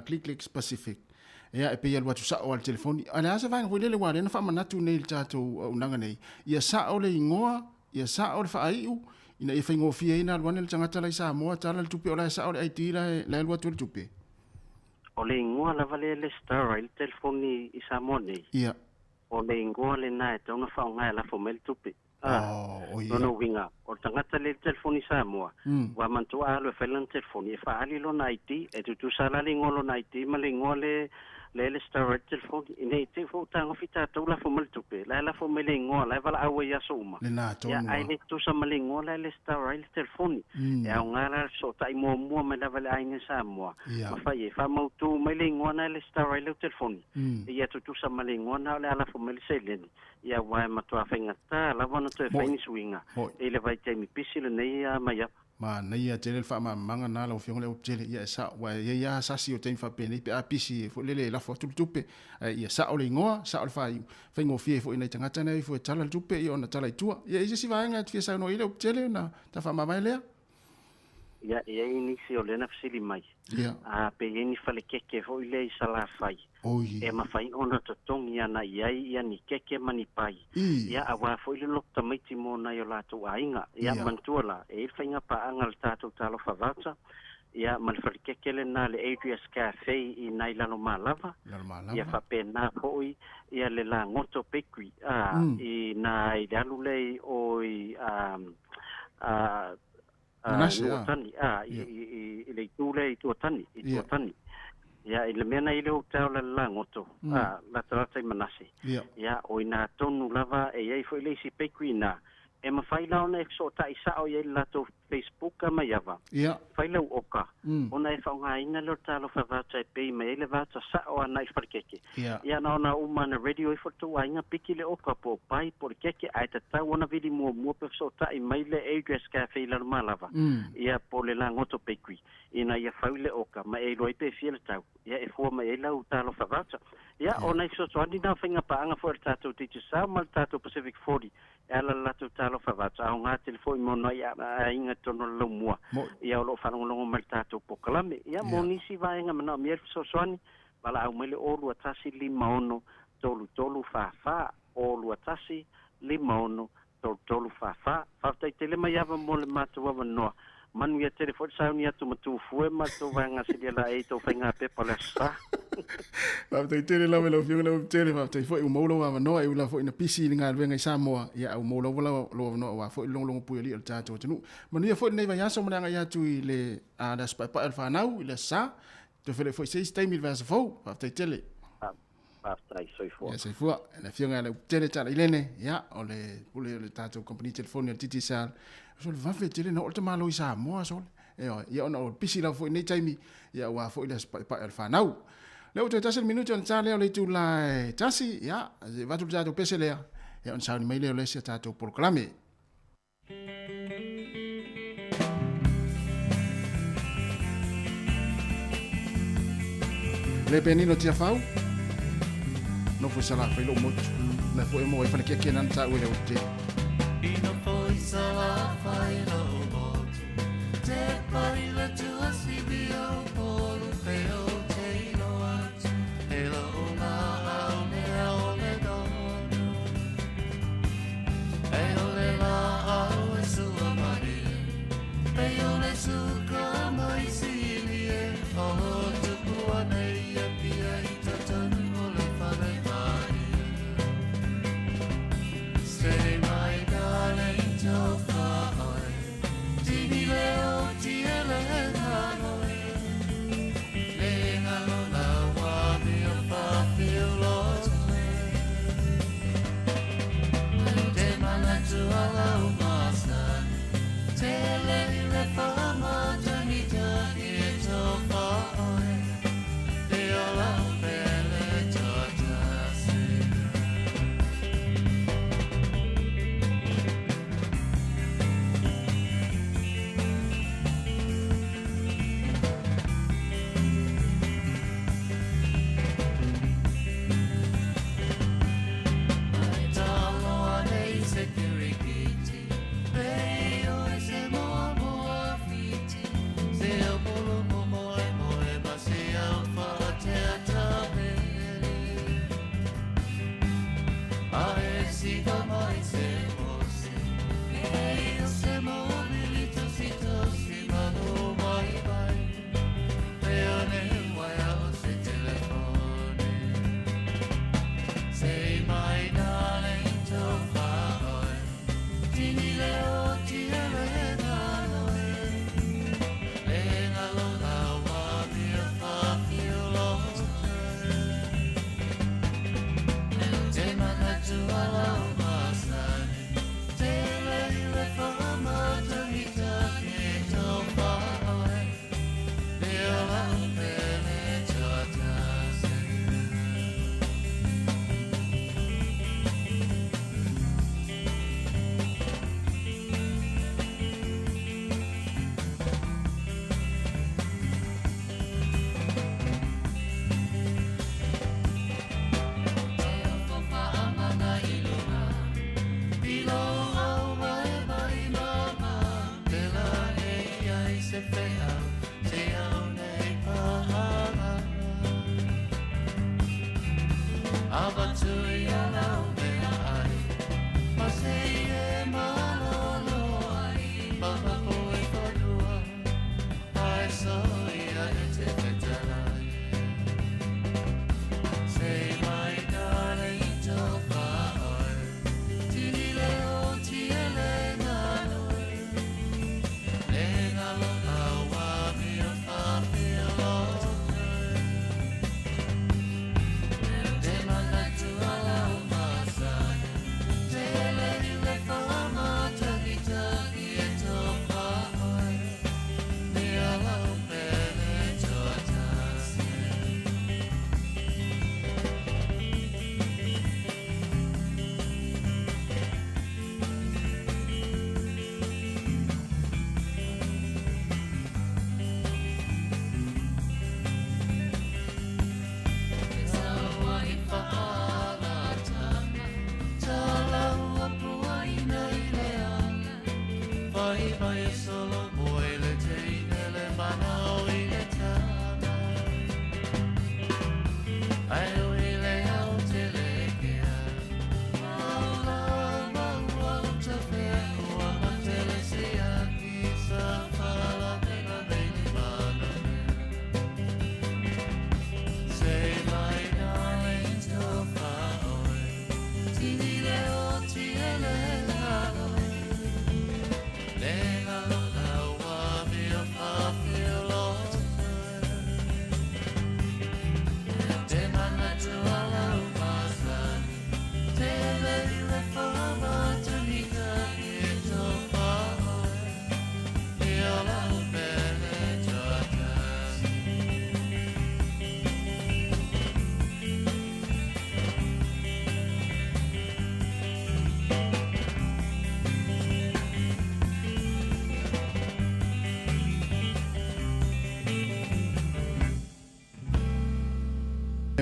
Click Clicks Pacific. Ia e pei e alu atu sao lava i le telefoni. A o le a se vaega foi lele aua o lea na faamanatu nei i le tatou auaunaga nei, ia sao le igoa, ia sao le faaiu, ina ia faigofie ai ona alu ane le tagata la i Samoa tala le tupe o la e sao le ID la e alu atu ai le tupe. O le igoa lava lea e resitala ai le telefoni i Samoa nei. O le igoa lena e tatau ona faaaoga e lafo mai le tupe. Oh, ia. Lona uiga, o le tagata lea i le telefoni i Samoa, ua manatua a alu e fai lana telefoni, e faaali lona ID, e tutusa la le igoa o lona ID ma le igoa lea e resitala ai le telefoni. Ina ne i te i foi ua tagofi tatou lafo mai le tupe, la e lafo mai le igoa la e valaau ai i aso uma. Lena tonu Ia, ae lava. le tutusa ma le igoa la e resitala ai le telefoni. E aoga la le fesootai muamua mai lava i le aiga i Samoa, ma fai ai, faamautu mai le igoa na e resitala ai lau telefoni, ia tutusa ma le igoa na o le a lafo mai le seleni. Ia, aua e matua faigata lava ona toe fai ni suiga i le vaitaimi pisi lenei a Maiava. Manaia tele le faamalamalamaga lena lau Afioga i le Aupetele. Ia e sao, aua e i ai lava sasi o taimi faapenei pe a pisi foi lele e lafo atu le tupe, ae ia sao le igoa, sao le faaiu, faigofie ai foi i nai tagata na e o ifo e tala le tupe, ia ona tala i tua. Ia e i ai se isi vaega e te fia saunoa i ai le Aupetele ona ta faamavae lea? Ia, e i ai nisi o lea na fesili mai, a pe i ai ni falekeke foi lea i Salafai e mafai ona totogi ana i ai ia ni keke ma ni pai, ia aua foi le loto tamaiti mo nai o latou aiga. Ia, manatua la, e i ai le faiga paaga a le tatou Talofa Voucher, ia ma le falekeke lena le Adria's Cafe i nai Lalomalava, ia faapena foi ia le Lagoto Bakery a i na i le alu lea i o i a Manase, a. Nuuatani, a, i le itu lea i Tuatani, i Tuatani. Ia, i le mea na i le hotel le Lagoto, a, latalata i Manase. Ia, o ina tonu lava e i ai foi le isi bakery i ina, e mafai la ona e fesootai sao i ai i le latou Facebook a Maiava. Fai lau oka, ona e faaaogaina lea o le Talofa Voucher e pay mai ai le voucher sao ana i falekeke. Ia na ona uma na ready o ifo le tou aiga, piki le oka po o pai po o le keke, ae tatau ona vili muamua pe fesootai mai le Adria's Cafe i Lalomalava, ia po o le Lagoto Bakery, ina ia fau le oka ma e iloa ai pe fia le tau, ia e fua mai ai lau Talofa Voucher. Ia, o nai fesoasoani na o faiga paaga foi a le tatou Digicel ma le tatou Pacific 40 e ala i le latou Talofa Voucher, aoga tele foi mo nai aiga i totonu o le laumua, ia o lo o faalogologo mai i le tatou polokalame. Ia, mo nisi vaega manaomia ai le fesoasoani, valaau mai le 0 21 6 33 44, 0 21 56 33 44. Faafetai tele mai ava mo le matou avanoa. Manuia tele foi le sauni atu ma Tufue ma le tou vaega silia laei i tou faiga pepa o le Aso Sa. Faafetai tele lava i lau Afioga Leuauputele, faafetai foi ua maua lou avanoa e ui lava foi ina pisi i le galuega i Samoa, ia a ua maua lava lou avanoa aua foi le logologo pui alii o le tatou atunuu. Manuia foi lenei vaiaso ma le agai atu i le le Aso Paepae o le Fanau i le Aso Sa. Toe feiloai foi i se isi taimi i le vaiaso fou. Faafetai tele. Faafetai, soifua. Ia, soifua. Le Afioga ia Leuauputele Talailene, ia, o le pule o le tatou kamupani telefoni a le Digicel. Sole vave tele na oo le tamalo i Samoa, sole. Ioe, ia ona o pisi lava foi i nei taimi, ia aua foi le aso paepae o le fanau. Lea ua toe tasi le minute ona ta lea o le itula e tasi, ia, se i avatu le tatou pese lea, ia ona sauni mai lea o le isi a tatou polokalame. Le penino Tiafau, nofo i Salafai lou motu, na foi mo ai fale keke nana ta ue le ute. I nofo i Salafai lou motu, te pai le tua sibi o polu pe o te iloa atu, e lou la au mea o le donu. E o le la au e sua mai, pe o le suka mai sili e, o tupu nei e pia i totonu o le fale mai. Say my darling tofa oi, tini leo ti ele ngalo le ngalo la wa mi o fa feel lo te mana tu ala o masani, te le le fa ma tani tani e tofa oi, te ola o pele totasi. Ai talo ane i se kirikiti, pe o e se moa moa fiti, se au polo mo moe moe ma se au whatea tapere. A e siga mai se mose, e o se mobili tosi tosi manu mai mai, pe ane waia o se telefone. Say my darling tofa oi, tini leo ti ele ngalo e, le ngalo la wa mi a fa fio lo te mana tu ala o masani, te le le fa ma tangi tangi tofa oi, le ola o pele totasi. Say my darling tofa oi, tini leo ti ele ngalo e, le ngalo la wa mi o fa fio lo te mana tu ala o masani,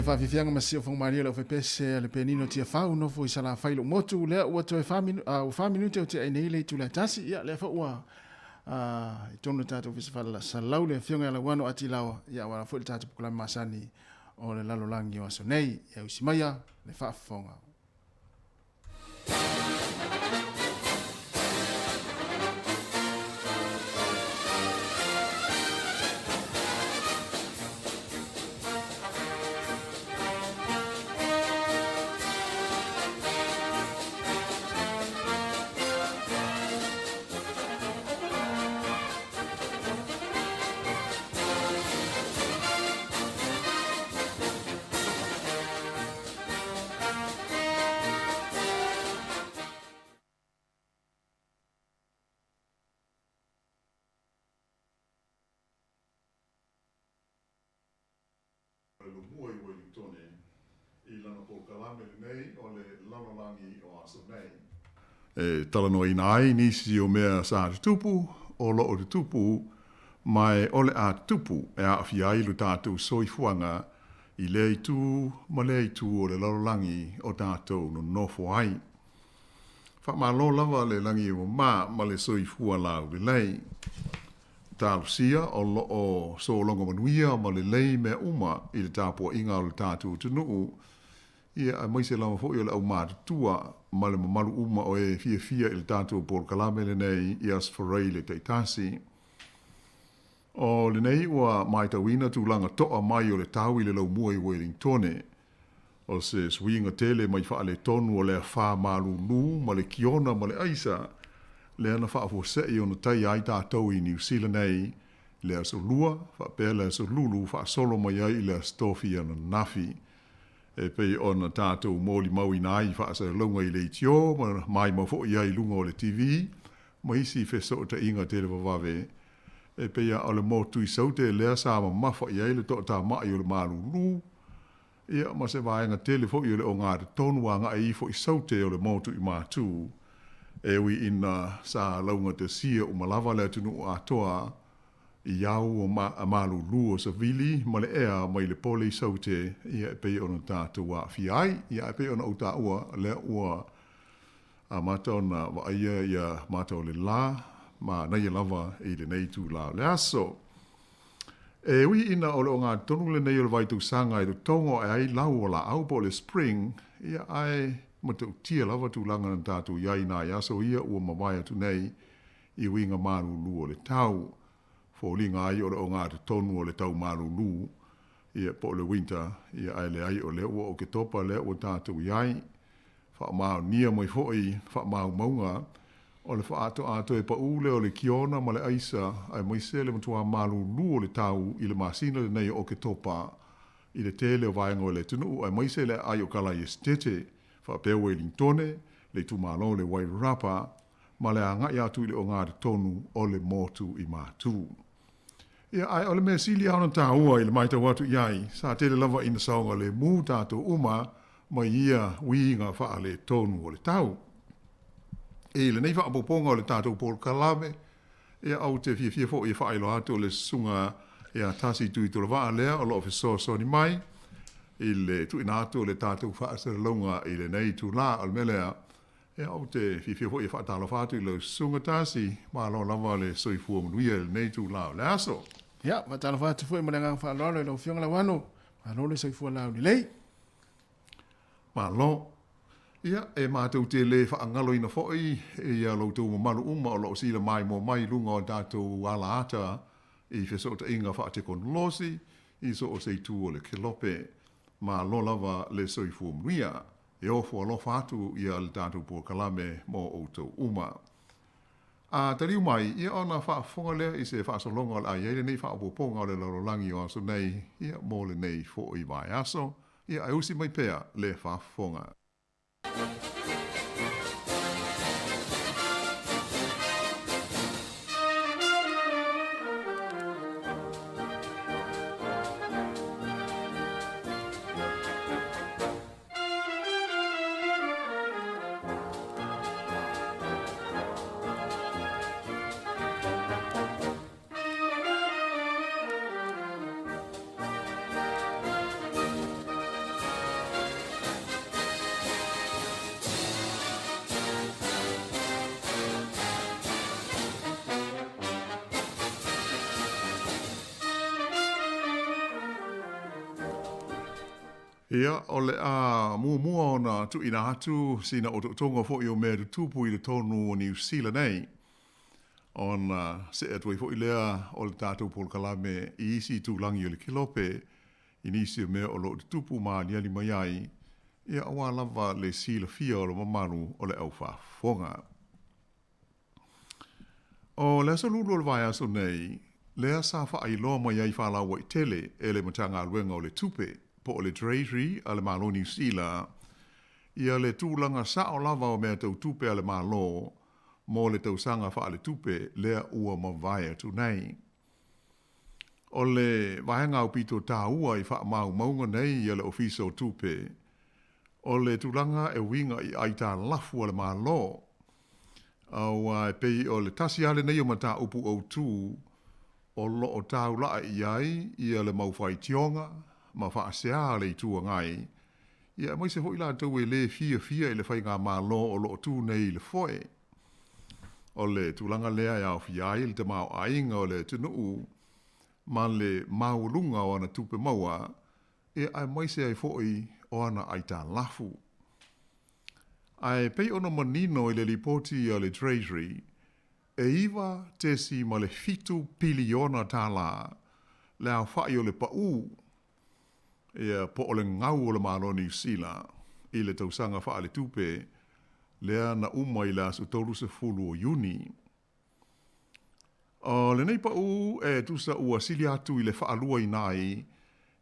faafiafiaga ma siufogomalie le aufai-pese a le penino tiafau nofo i Salafai lo'u motu lea ua toe ua fa minute o tea'i nei le itula e tasi. Ia lea foi ua i totonu o le tatou Ofisa Faasalalau le Afioga ia Lauano Atilaoa, ia auala foi le tatou polokalame masani o le lalolagi o aso nei. Ia usi maia le faafofoga. Mua i Uelintone i lana polokalame lenei o le lalolagi o aso nei. E talanoaina ai nisi o mea sa tutupu, o loo tutupu, ma e o le a tutupu e aafia ai lo tatou soifuaga i lea itu ma lea itu o le lalolagi o tatou nonofo ai. Faamalo lava le lagi e mamā ma le soifua laulelei. Talosia o loo sologa manuia ma lelei mea uma i le tapuaiga o le tatou atunuu, ia aemaise lava foi o le aumatutua ma le mamalu uma o e fiafia i le tatou polokalame lenei i Aso Faraile taitasi. O lenei ua matauina tulaga toa mai o le tau i le laumua i Uelintone. O se suiga tele mai faaletonu o le afā malūlū ma le kiona ma le aisa lea na faafuasei ona taia ai tatou i Niu Sila nei le Aso Lua faapea le Aso Lulu faasolo mai ai i le Aso Tofi ananafi. E pei ona tatou molimauina ai i faasalalauga i leitio ma maimau foi ai i luga o le TV ma isi fesootaiga televavave, e pei lava o le motu i Saute lea sa mamafa i ai le toatama'i o le malūlū, ia ma se vaega tele foi o le ogatotonu agai ifo i Saute o le motu i Matu, e ui ina sa laugatasia uma lava le atunuu atoa i au o malūlū o savili ma le ea mai le pole i Saute, ia e pei ona tatou aafia ai. Ia ae pei ona ou taua, lea ua amata ona vaaia ia mata o le lā manaia lava i lenei itulā o le aso. E ui ina o le ogatotonu lenei o le vaitausaga e totogo ae ai lau o laau po o le spring, ia ae matautia lava tulaga na tatou i ai i nai aso ia ua mavae atu nei i uiga malūlū o le tau. Foliga ai o le ogatotonu o le tau malūlū, ia po o le winter, ia ae leai o lea ua Oketopa lea ua tatou i ai. Faamaonia mai foi faamaumauga o le faaatoatoa e paū lea o le kiona ma le aisa aemaise le matuā malūlū o le tau i le masina lenei o Oketopa i le tele o vaega o le atunuu aemaise le aai o Kalaiestete faapea Uelintone, le itumalo o le Wairarapa ma le agai atu i le ogatotonu o le motu i Matu. Ia, ae o le mea sili lava ona taua i le matau atu i ai, sa tele lava ina saogalemu tatou uma mai ia uiga faaletonu o le tau. I lenei faaopoopoga o le tatou polokalame, ia, ou te fiafia foi e faailoa atu o le susuga ia Tasi Tuitolovaa lea o lo o fesoasoani mai i le tuuina atu o le tatou faasalalauga i lenei itula. O le mea lea, Ia, ou te fiafia foi e faatalofa atu i lau susuga Tasi, malo lava le soifua manuia i lenei itula o le aso. Ia, faatalofa atu foi ma le agaga faaaloalo i lau Afioga Lauano, malo le soifua laulelei. Malo. Ia, e matou te le faagaloina foi ia lo outou mamalu uma o lo o sila maimoa mai i luga o tatou alaata i fesootaiga faatekonolosi i so o se itu o le kelope. Malo lava le soifua manuia. E ofo alofa atu ia le tatou polokalame mo outou uma. A taliu mai, ia ona faafofoga lea i se faasologa o le a i ai lenei faaopoopoga o le lalolagi o aso nei, ia mo lenei foi vaiaso, ia ae usi mai pea le faafofoga. Ia, o le a muamua ona tuuina atu sina otootoga foi o mea tutupu i totonu o Niu Sila nei, ona see atu ai foi lea o le tatou polokalame i isi itulagi o le kelope i nisi o mea o lo o tutupu ma aliali mai ai, ia aua lava le silafia o le mamalu o le au faafofoga. O le aso Lulu o le vaiaso nei, lea sa faailoa mai ai faalauaitele e le Matagaluega o le Tupe, po o le Treasury a le Malo o Niu Sila, ia le tulaga sao lava o mea tau tupe a le Malo mo le tausaga faaletupe lea ua mavae atu nei. O le vaega aupito taua i faamaumauga nei a le Ofisa o Tupe, o le tulaga e uiga i aitalafu a le Malo, aua e pei o le tasi lava lenei o mataupu autu o lo o taula'a i ai ia le mau faitioga ma faasea a le Itu Agai, ia aemaise foi latou e lē fiafia i le faigamalo o lo o tu nei i le foe. O le tulaga lea e aofia ai le tamaoaiga o le atunuu ma le maualuga o ana tupe maua, ia aemaise ai foi o ana aitalafu. Ae pei ona manino i le lipoti a le Treasury, e $9.7 piliona tālā le aofa'i o le pa'ū, ia po o le gau o le Malo o Niu Sila i le tausaga faaletupe lea na uma i le aso 30 o Iuni. O lenei pa'ū e tusa ua sili atu i le faaluaina ai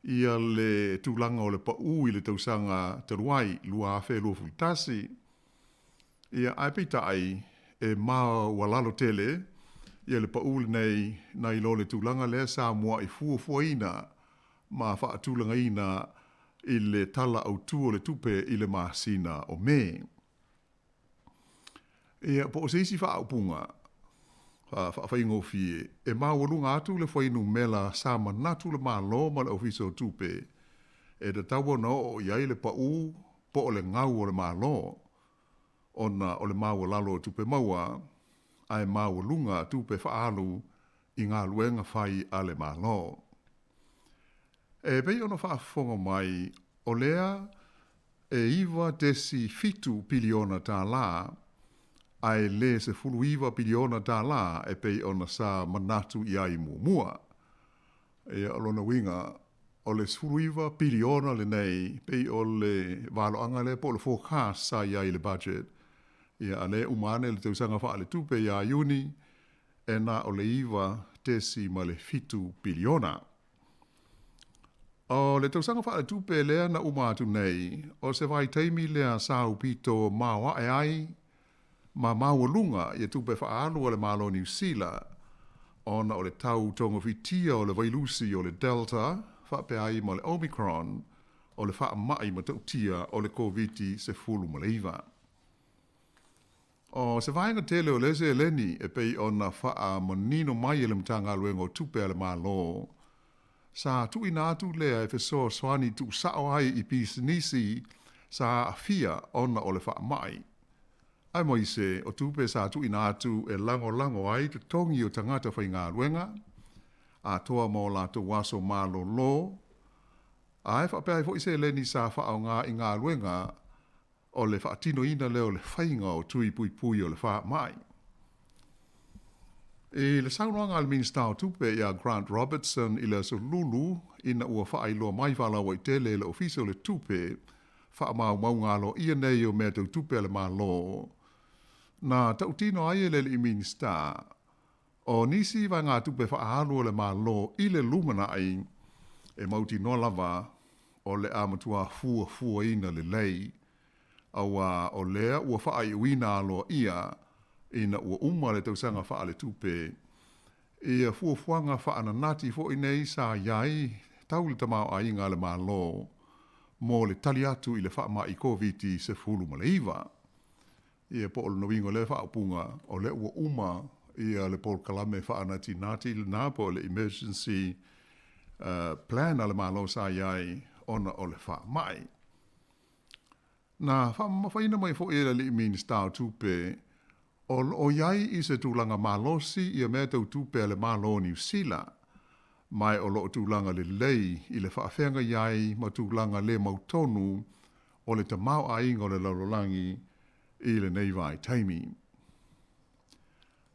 ia le tulaga o le pa'ū i le tausaga talu ai 2021. Ia, ae peitai, e maualalo tele ia le pa'ū lenei nai lo le tulaga lea sa mua'i fuafuaina ma faatulagaina i le Tala Autu o le Tupe i le masina o Me. Ia, po o se isi faaupuga faafaigofie, e maualuga atu le fuainumera sa manatu le Malo ma le Ofisa o Tupe e tatau ona oo i ai le pa'ū po o le gau o le Malo, ona o le maualalo o tupe maua ae maualuga tupe faaalu i galuega fai a le Malo. E pei ona faafofoga mai, o lea e $9.7 piliona tālā, ae le $19 piliona tālā e pei ona sa manatu i ai muamua. Ia, o lona uiga, o le 19 piliona lenei, pei o le valoaga lea po o le forecast sa i ai i le budget. Ia, a lea e uma ane le tausaga faaletupe ia Iuni, e na o le 9.7 piliona. O le tausaga faaletupe lea na uma atu nei, o se vaitaimi lea sa aupito maoae ai ma maualuga ia tupe faaalu a le Malo o Niu Sila ona o le tau togafitia o le vailusi o le Delta faapea ai ma le Omicron o le faamai matautia o le Koviti-19. O se vaega tele o lea seleni e pei ona faamanino mai e le Matagaluega o Tupe a le Malo, sa tuuina atu lea e fesoasoani tuusao ai i pisinisi sa aafia ona o le faamai, aemaise o tupe sa tuuina atu e lagolago ai totogi o tagata faigaluega atoa ma o latou aso malolo, ae faapea ai foi seleni sa faaaoga i galuega o le faatinoina lea o le faiga o tui puipui o le faamai. I le saunoaga a le Minisita o Tupe ia Grant Robertson i le aso Lulu ina ua faailoa mai faalauaitele e le Ofisa o le Tupe faamaumauga aloaia nei o mea tau tupe a le Malo, na tautino ai e le alii Minisita o nisi vaegatupe faaalu a le Malo i le lumanai e mautinoa lava o le a matua fuafuaina lelei, auā o lea ua faaiuina aloaia ina ua uma le tausaga faaletupe. Ia fuafuaga faananati foi nei sa i ai tau le tamaoaiga a le Malo mo le tali atu i le faamai Koviti-19. Ia po o lona uiga o lea faaupuga, o lea ua uma ia le polokalame faanatinati lena po o le emergency plan a le Malo sa i ai ona o le faamai. Na faamamafaina mai foi e le alii Minisita o Tupe, o lo o i ai i se tulaga malosi ia mea tau tupe a le Malo o Niu Sila, Ma e o lo'o tulaga lelei i le faafeagai ai ma tulaga le mautonu o le tamaoaiga o le lalolagi i lenei vaitaimi.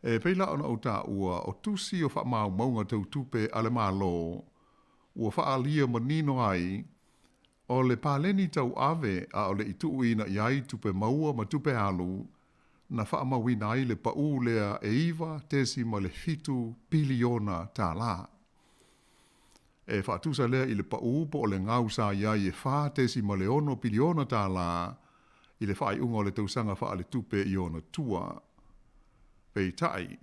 E pei la ona ou taua, o tusi o faamaumauga tau tupe a le Malo ua faaalia manino ai o le paleni tauave a o le i tuuina i ai tupe maua ma tupe alu na faamauina ai le paʻū lea e $9.7 piliona tālā. E faatusa lea i le paʻū po o le gau sa i ai e $4.6 piliona tālā i le faaiuga o le tausaga faaletupe i ona tua. Peitai,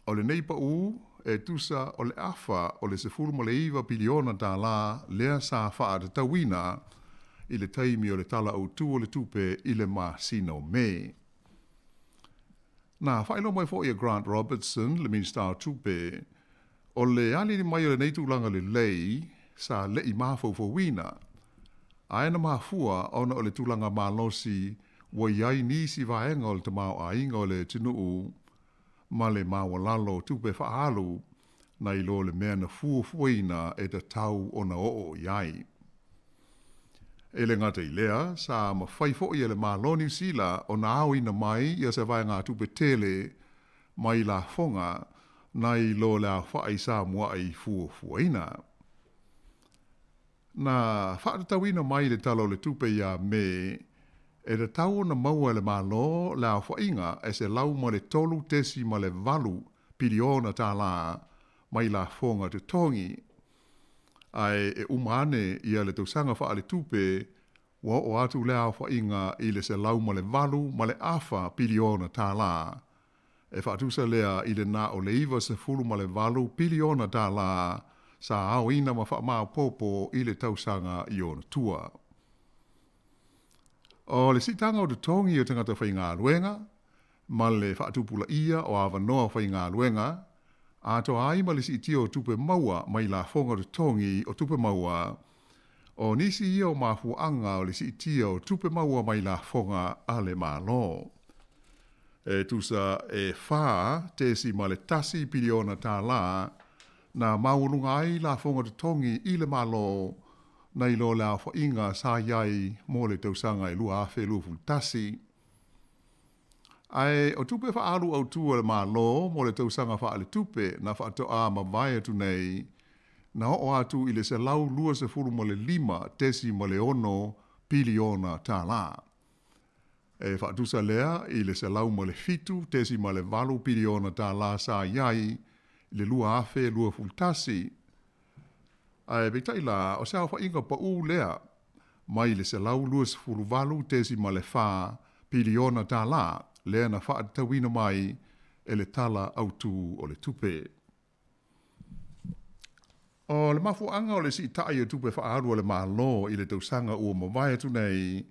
o lenei paʻū e tusa o le afa o le $19 piliona tālā lea sa faatatauina i le taimi o le Tala Autu o le Tupe i le masina o Me. Na faailoa mai foi e Grant Robertson, le Minisita o Tupe, o le aliali mai o lenei tulaga lelei sa le'i mafaufauina, ae na mafua ona o le tulaga malosi ua i ai nisi vaega o le tamaoaiga o le atunuu ma le maualalo o tupe faaalu nai lo le mea na fuafuaina e tatau ona oo i ai. E le gata i lea, sa mafai foi e le Malo o Niu Sila ona aoina mai ia se vaegatupe tele mai lafoga nai lo le aofa'i sa mua'i fuafuaina. Na faatatauina mai le Tala o le Tupe ia Me, e tatau ona maua e le Malo le aofa'iga e $103.8 piliona tālā mai lafoga totogi, ae e uma ane ia le tausaga faaletupe ua oo atu lea aofa'iga i le $108.5 piliona tālā, e faatusa lea i le na o le $98 piliona tālā sa aoina ma faamaopoopo i le tausaga i ona tua. O le siitaga o totogi o tagata faigaluega ma le faatupulaia o avanoa faigaluega, atoa ai ma le siitia o tupe maua mai lafoga totogi o tupe maua, o nisi ia o mafuaaga o le siitia o tupe maua mai lafoga a le Malo. E tusa e $4.1 piliona tālā na maualuga ai lafoga totogi i le Malo nai lo le aofa'iga sa i ai mo le tausaga e 2021. Ae o tupe faaalu autū a le Malo mo le tausaga faaletupe na faatoā mavae atu nei, na oo atu i le $125.6 piliona tālā. E faatusa lea i le $107.8 piliona tālā sa i ai i le 2021. Ae peitai la, o se aofa'iga paʻū lea mai le $128.4 piliona tālā lea na faatatauina mai e le Tala Autū o le Tupe. O le mafuaaga o le siita'i o tupe faaalu a le Malo i le tausaga ua mavae atu nei,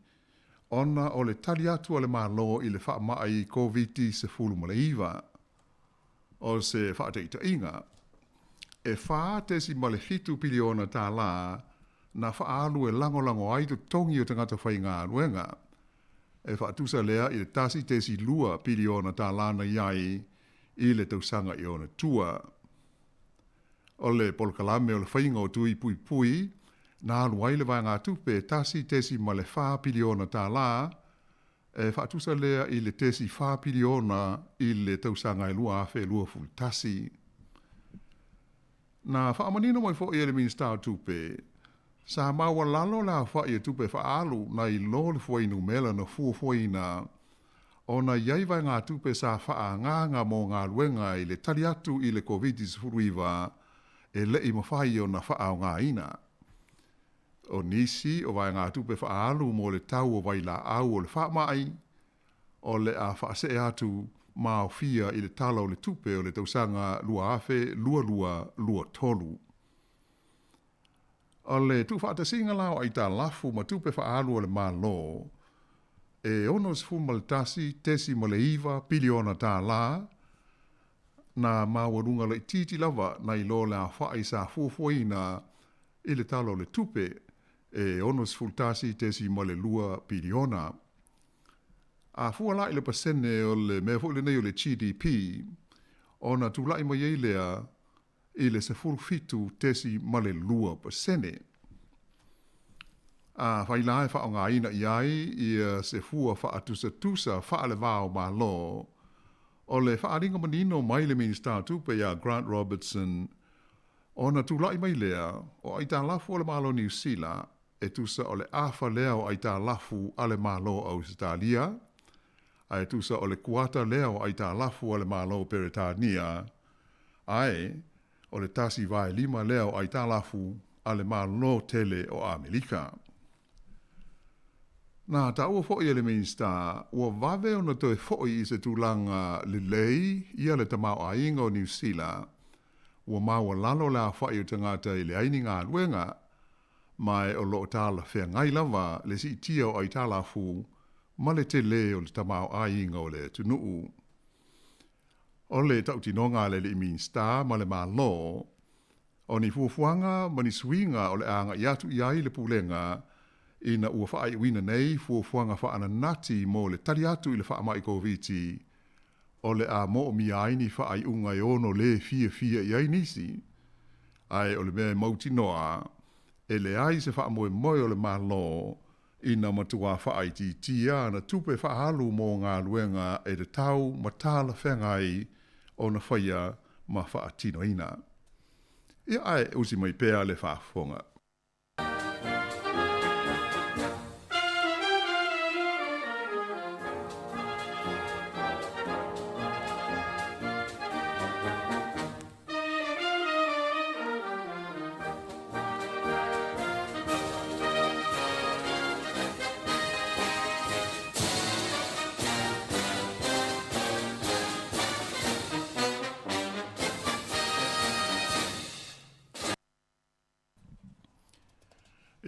ona o le tali atu a le Malo i le faama'i Koviti-19. O se faataitaiga, e $4.7 piliona tālā na faaalu e lagolago ai totogi o tagata faigaluega, e faatusa lea i le $1.2 piliona tālā na i ai i le tausaga i ona tua. O le polokalame o le faiga o tui puipui na alu ai le vaegatupe e $1.4 piliona tālā, e faatusa lea i le .4 piliona i le tausaga e 2021. Na faamanino mai fo'i e le Minisita o Tupe, sa maualalo le aofa'i o tupe faaalu nai lo le fuainumera na fuafuaina ona i ai vaegatupe sa faaagaaga mo galuega i le tali atu i le Koviti-19 e le'i mafai ona faaaogaina. O nisi o vaegatupe faaalu mo le tau o vailaau o le faama'i, o le a faasee atu ma aofia i le Tala o le Tupe o le tausaga 2022/23. O le tuufaatasiga la o aitalafu ma tupe faaalu a le Malo e $61.9 piliona tālā, na maualuga laitiiti lava nai lo le aofa'i sa fuafuaina i le Tala o le Tupe e $61.2 piliona. A fua la i le pasene o le mea foi lenei o le GDP, ona tula'i mai ai lea i le 17.2%. Afai la e faaaogaina i ai ia se fua faatusatusa faale-va o Malo, o le faaaliga manino mai le Minisita o Tupe ia Grant Robertson, ona tula'i mai lea o aitalafu a le Malo o Niu Sila e tusa o le afa lea o aitalafu a le Malo o Ausetalia, ae tusa o le kuata lea o aitalafu a le Malo o Peretania, ae o le 1/5 lea o aitalafu a le Malo tele o Amerika. Na taua foi e le Minisita, ua vave ona toe foi i se tulaga lelei ia le tamaoaiga o Niu Sila, ua maualalo le aofai o tagata e leai ni galuega, ma o lo o talafeagai lava le siitia o aitalafu ma le telē o le tamaoaiga o le atunuu. O le tautinoga a le alii Minisita ma le Malo, o ni fuafuaga ma ni suiga o le a agai atu i ai le Pulega ina ua faaiuina nei fuafuaga faananati mo le tali atu i le faamai Koviti, o le a moomia ai ni faaiuga e ono lē fiafia i ai nisi. Ae o le mea e mautinoa, e leai se faamoemoe o le Malo ina matuā faaitiitia ana tupe faaalu mo galuega e tatau ma talafeagai ona faia ma faatinoina. Ia ae usi mai pea le faafofoga.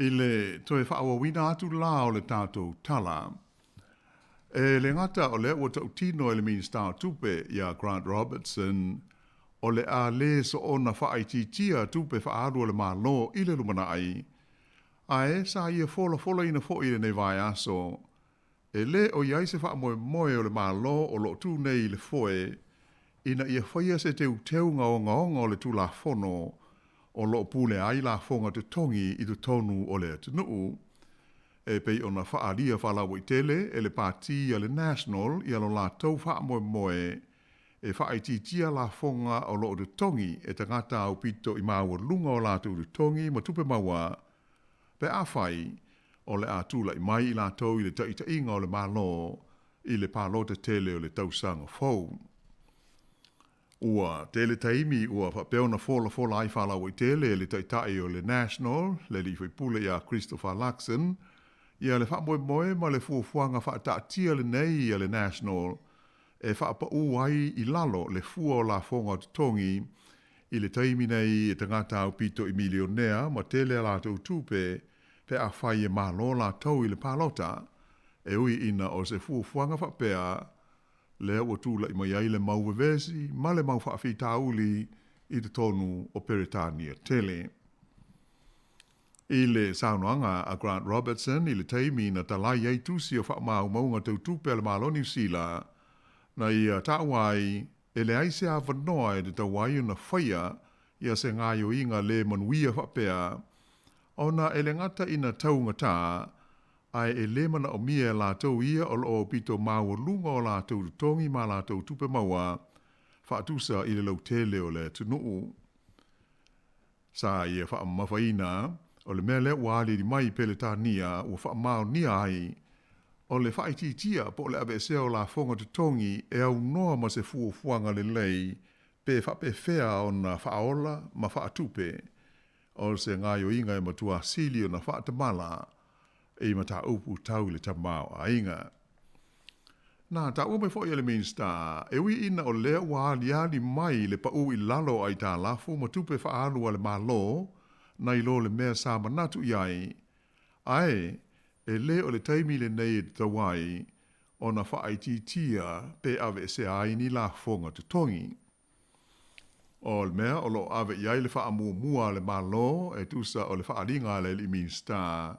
I le toe faaauauina atu la o le tatou tala, e le gata o lea ua tautino e le Minisita o Tupe ia Grant Robertson o le a lē soona faaitiitia tupe faaalu a le Malo i le lumanai, ae sa ia folafolaina foi i lenei vaiaso, e lē o i ai se faamoemoe o le Malo o lo o tu nei i le foe ina ia faia se teuteuga ogaoga o le Tulafono o lo o pulea ai lafoga totogi i totonu o le atunuu, e pei ona faaalia faalauaitele e le Pati a le National ia lo latou faamoemoe e faaitiitia lafoga o lo o totogi e tagata aupito i maualuga o latou totogi ma tupe maua, pe afai o le a tula'i mai i latou i le taʻitaʻiga o le Malo i le palota tele o le tausaga fou. Ua tele taimi ua faapea ona folafola ai faalauaitele e le Taitai o le National, le alii faipule ia Christopher Luxon, ia le faamoemoe ma le fuafuaga faataatia lenei a le National e faapaū ai i lalo le fua o lafoga totogi i le taimi nei e tagata aupito i milionea ma tele a latou tupe pe afai e malo latou i le palota, e ui ina o se fuafuaga faapea lea ua tula'i mai ai le mau vevesi ma le mau faafitauli i totonu o Peretania tele. I le saunoaga a Grant Robertson i le taimi na talai ai tusi o faamaumauga tau tupe a le Malo o Niu Sila, na ia taua ai e leai se avanoa e tatau ai ona faia ia se gaoioiga lē manuia faapea, ona e le gata ina taugatā, ae e lē manaomia e latou ia o lo o aupito maualuga o latou totogi ma latou tupe maua, faatusa i le lautele o le atunuu. Sa ia faamamafaina, o le mea lea ua aliali mai i Peletania ua faamaonia ai, o le faaitiitia po o le aveesea o lafoga totogi e aunoa ma se fuafuaga lelei pe faapefea ona faaola ma faatupe, o se gaoioiga e matua sili ona faatamala i mataupu tau i le tamaoaiga. Na taua mai foi e le Minisita, e ui ina o lea ua aliali mai le paū i lalo o aitalafu ma tupe faaalu a le Malo nai lo le mea sa manatu i ai, ae e lē o le taimi lenei e tatau ai ona faaitiitia pe aveesea ai ni lafoga totogi. O le mea o lo o ave i ai le faamuamua a le Malo e tusa o le faaaliga a le alii Minisita,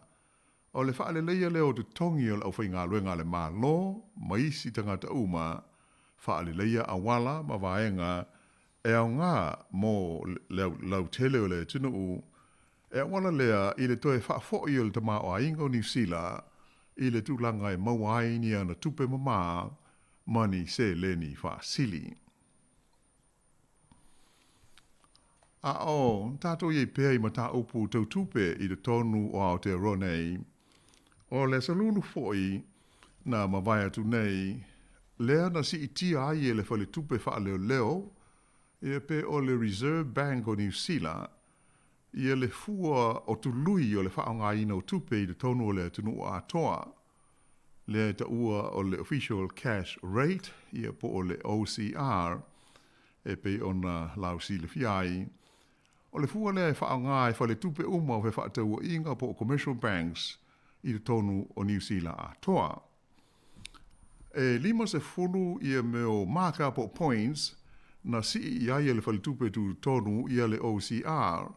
o le faaleleia lea o totogi o le aufaigaluega a le Malo ma isi tagata uma, faaleleia auala ma vaega E aogā mo le lautele o le atunuu, e auala lea i le toe faafo'i o le tamaoaiga o Niu Sila i le tulaga e maua ai ni ana tupe mamā ma ni seleni faasili. A o tātou i ai pea i mataupu tau tupe i totonu o Aotearoa nei, o le Aso Lulu foi na mavae atu nei, lea na siitia ai e le Faletupe Faaleoleo ia pe o le Reserve Bank o Niu Sila ia le fua o tului o le faaaogaina o tupe i totonu o le atunuu atoa, lea e taua o le Official Cash Rate ia po o le OCR e pei ona lausilafia ai. O le fua lea e faaaoga e faletupe uma o fefaatauaiga po o commercial banks i totonu o Niu Sila atoa. E 50 ia mea o māka po o points na sii i ai e le faletupe tutotonu ia le OCR,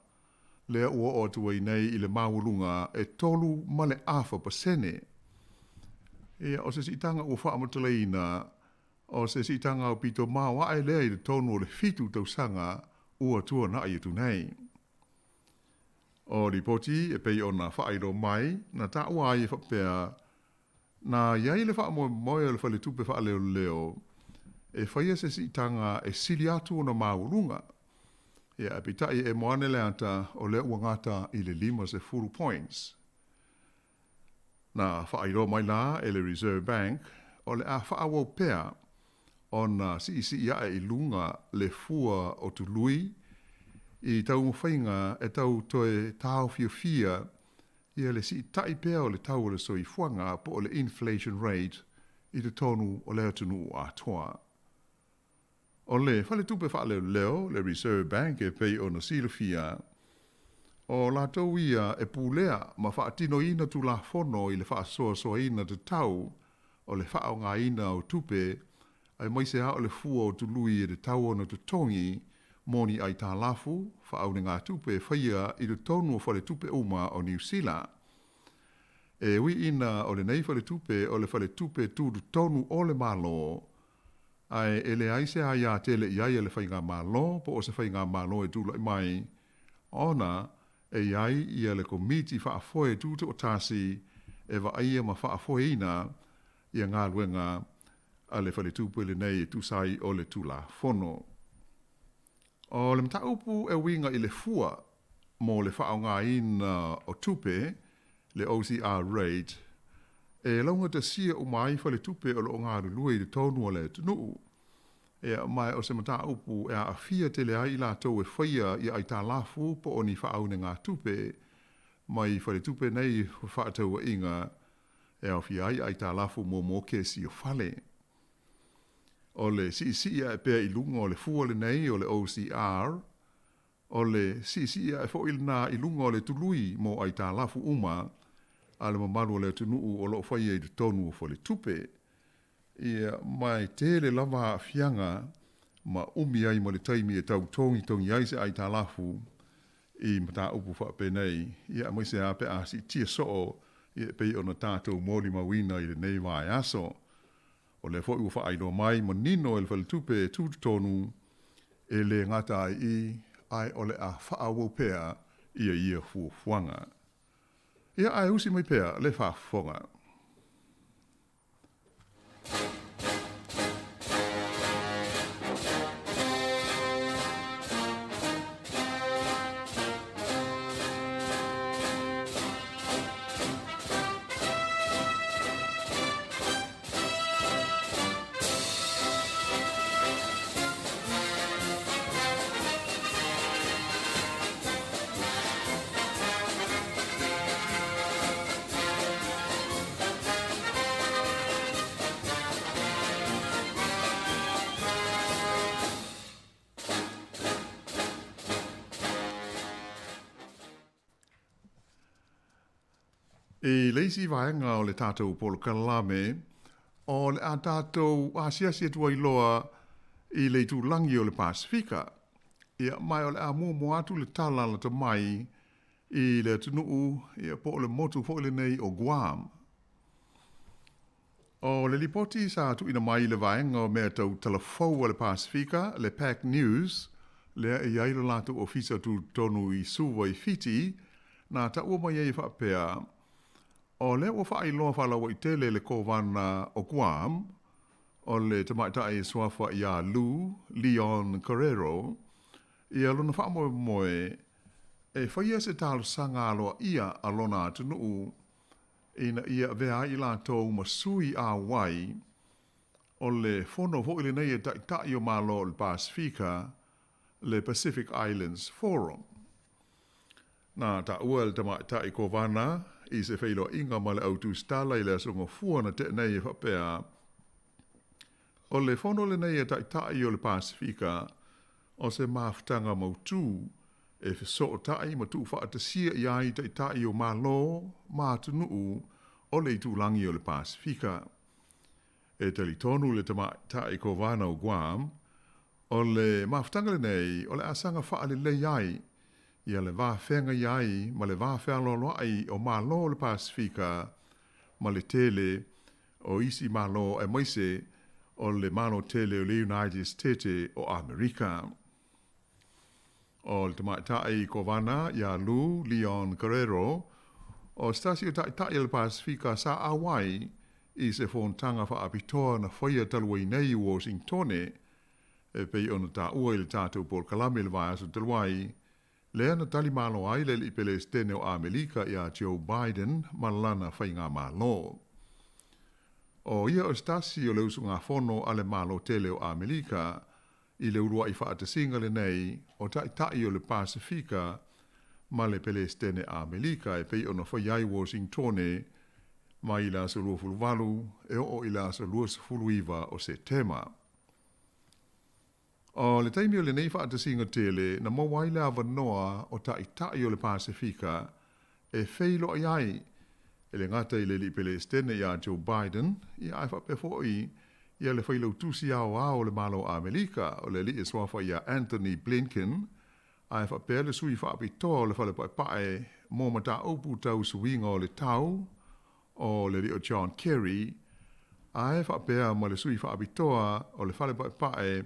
lea ua oo atu ai nei i le maualuga e 3.5%. Ia, o se siitaga ua faamatalaina, o se siitaga aupito maoae lea i totonu o le 7 tausaga ua tuanai atu nei. O lipoti e pei ona faailoa mai, na taua ai e faapea, na i ai le faamoemoe o le Faletupe Faaleoleo e faia se siitaga e sili atu ona maualuga. Ia, ae peitai e emo ane le ata o lea ua gata i le 50 points. Na faailoa mai la e le Reserve Bank o le a faaauau pea ona siisii ae i luga le fua o tului i taumafaiga e tau toe taofiofia ia le siitai pea o le tau o le soifuaga po o le inflation rate i totonu o le atunuu atoa. O le Faletupe Faaleoleo, le Reserve Bank e pei ona silafia, o latou ia e pulea ma faatinoina Tulafono i le faasoasoaina tatau o le faaaogaina o tupe aemaise lava o le fua o tului e tatau ona totogi mo ni aitalafu faaunegatupe e faia i totonu o faletupe uma o Niu Sila. E ui ina o lenei faletupe o le faletupe tutotonu o le Malo, ae e leai se aia tele i ai a le faigamalo po o se faigamalo e tulai mai, ona e i ai ia le Komiti Faafoe Tutoatasi e vaaia ma faafoeina ia galuega a le faletupe lenei e tusa ai o le Tulafono. O le mataupu e uiga i le fua mo le faaaogaina o tupe, le OCR rate, e laugatasia uma ai faletupe o lo o galulue i totonu o le atunuu. Ia, ma o se mataupu e aafia tele ai i latou e faia ia aitalafu po o ni faaunegatupe mai faletupe nei fefaatauaiga e aofia ai aitalafu mo mokesi o fale. O le siisii ae pea i luga o le fua lenei o le OCR, o le siisii ae foi lena i luga o le tului mo aitalafu uma a le mamalu o le atunuu o lo o faia i totonu o faletupe. Ia, ma e tele lava aafiaga ma umi ai ma le taimi e tau togitogi ai se aitalafu i mataupu faapenei, ia aemaise lava pe a siitia soo, ia e pei ona tatou molimauina i lenei vaiaso. O lea foi ua faailoa mai manino e le Faletupe Tutotonu, e le gata ai i, ae o le a faaauau pea ia ia fuafuaga. Ia ae usi mai pea le faafofoga. I le isi vaega o le tatou polokalame, o le a tatou asiasi atu ai loa i le itulagi o le Pasefika. Ia, ma o le a muamua atu le tala lata mai i le atunuu, ia, po o le motu foi lenei o Guam. O le lipoti sa tuuina mai i le vaega o mea tau talafou a le Pasefika, le Pac News, lea e i ai lo latou ofisa tutotonu i Suva i Fiti, na taua mai ai e faapea, O lea ua faailoa faalauaitele le Kovana o Guam, o le tamaitai e suafa iā Lou Leon Guerrero, ia lona faamoemoe e faia se talosaga aloaia a lona atunuu ina ia avea ai i latou ma sui auai o le fono foi lenei e Taitai o Malo o le Pasefika, le Pacific Islands Forum. Na taua e le tamaitai Kovana i se feiloaiga ma le au tusitala i le Aso Gafua na tea nei e faapea, O le fono lenei a Taitai o le Pasefika o se mafutaga mautū e fesootai ma tuufaatasia i ai Taitai o Malo ma atunuu o le itulagi o le Pasefika. E talitonu le tamaitai Kovana o Guam, O le mafutaga lenei o le asaga faalelei ai ia le va feagai ai ma le va fealoaloai o Malo o le Pasefika ma le tele o isi Malo aemaise o le Malo tele o le United Setete o Amerika. O le tamaitai Kovana ia Lou Leon Guerrero, o se tasi o taitai o le Pasefika sa auai i se fonotaga faapitoa na faia talu ai nei i Washingtone e pei ona taua i le tatou polokalame i le vaiaso talu ai, lea na tali malo ai le Alii Pelesitene o Amelika iā Joe Biden ma lana faigamalo. O ia o se tasi o le usugafono a le Malo tele o Amelika i le uluai faatasiga lenei o Taitai o le Pasefika ma le Pelesitene Amelika e pei ona faia ai Washingtone mai le aso 28 e oo i le aso 29 o Setema. O le taimi o lenei faatasiga tele na maua ai le avanoa o Taitai o le Pasefika e feiloai ai, e le gata i le Alii Pelesitene ia Joe Biden, ia ae faapea foi ia le Failautusi Aoao o le Malo o Amelika, o le Alii e suafa ia Antony Blinken, ae faapea le Sui Faapitoa o le Fale Paepae mo Mataupu Tau Suiga o le Tau, o le Alii o John Kerry, ae faapea ma le Sui Faapitoa o le Fale Paepae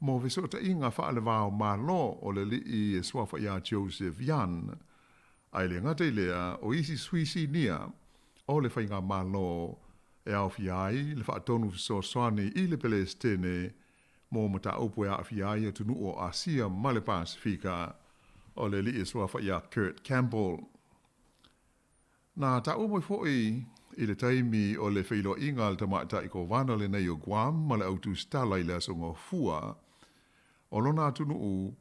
mo Fesootaiga Faale-va-o-Malo, o le Alii e suafa ia Joseph Yan. Ae le gata i lea, o isi sui sinia o le Faigamalo e aofia ai le faatonu fesoasoani i le Pelesitene mo mataupu e aafia ai atunuu o Asia ma le Pasefika, o le alii e suafa ia Kurt Campbell. Na taua mai foi i le taimi o le feiloaiga a le tamaitai Kovana lenei o Guam ma le au tusitala i le Aso Gafua, o lona atunuu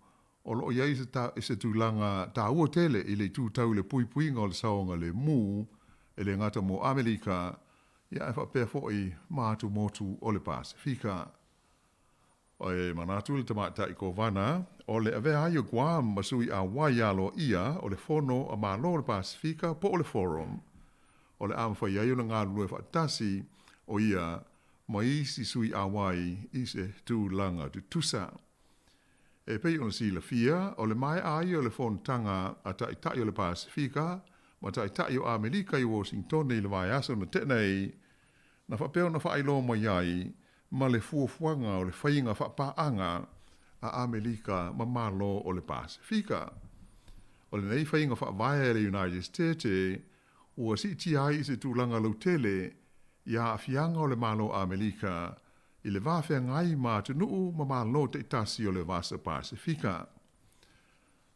O lo o i ai se, se tulaga taua tele i le itu tau i le puipuiga o le saogalemu, e le gata mo Amelika, ia ae faapea foi ma atumotu o le Pasefika. E manatu le tamaitai Kovana, o le avea ai o Guam ma sui auai aloaia o le Fono a Malo o le Pasefika po o le Forum, o le a mafai ai ona galulue faatasi o ia ma isi sui auai i se tulaga tutusa. E pei ona silafia, o le maea ai o le fonotaga a Taitai o le Pasefika ma Taitai o Amelika i Washingtone i le vaiaso na tea nei, na faapea ona faailoa mai ai ma le fuafuaga o le faiga faapaaga a Amelika ma Malo o le Pasefika. O lenei faiga faavae a le United States ua siitia ai i se tulaga lautele ia aafiaga o le Malo Amelika i le va feagai ma atunuu ma Malo taitasi o le Vasa Pasefika.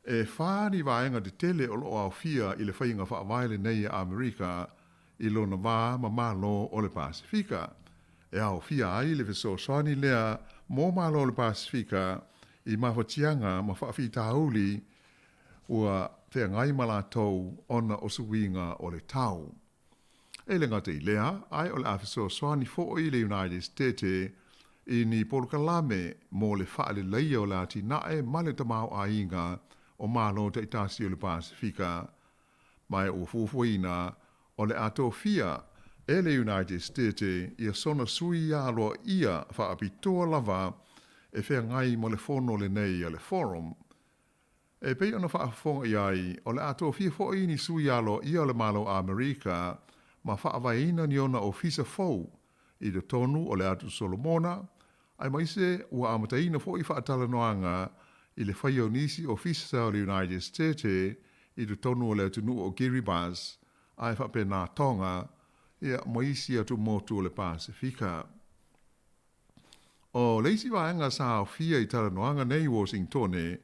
E whā ni vaega tetele o lo o aofia i le faiga faavae lenei a Amerika i lona va ma Malo o le Pasefika, e aofia ai le fesoasoani lea mo Malo o le Pasefika i mafatiaga ma faafitauli ua feagai ma latou ona o suiga o le tau. E le gata i lea, ae o le a fesoasoani foi le United States i ni polokalame mo le faaleleia o le atinae ma le tamaoaiga o Malo taitasi o le Pasefika, ma e ua fuafuaina o le a tofia e le United States ia sona sui aloaia faapitoa lava e feagai ma le fono lenei a le Forum. E pei ona faafofoga i ai, o le a tofia foi ni sui aloaia o le Malo o Amerika ma faavaeina ni ona ofisa fou i totonu o le Atu Solomona, aemaise ua amataina foi faatalanoaga i le faia o nisi ofisa o le United States i totonu o le atunuu o Kiribati ae faapena Tonga ia ma isi atumotu o le Pasefika. O le isi vaega sa aofia i talanoaga nei i Washingtone,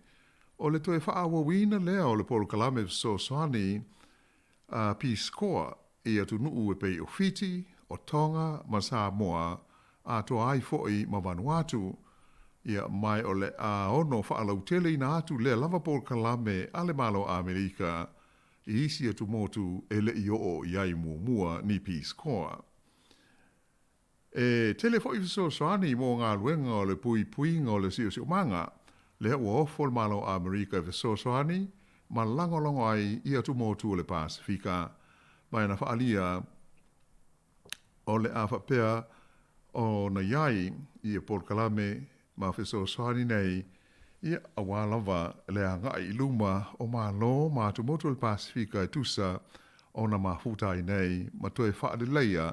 o le toe faaauauina lea o le polokalame fesoasoani a Peace Corps i atunuu e pei o Fiti, o Tonga ma Samoa, atoa ai foi ma Vanuatu. Ia, ma o le a ono faalauteleina atu lea lava polokalame a le Malo o Amerika i isi atumotu e le i oo i ai muamua ni Peace Corps. E tele foi fesoasoani mo galuega o le puipuiga o le siosiomaga, lea ua ofo le Malo o Amerika e fesoasoani ma lagolago ai i atumotu o le Pasefika, ma e na faaalia o le a faapea ona i ai ia polokalame ma fesoasoani nei, ia, aua lava le agai i luma o Malo ma atumotu o le Pasefika e tusa ona mafuta ai nei ma toe faaleleia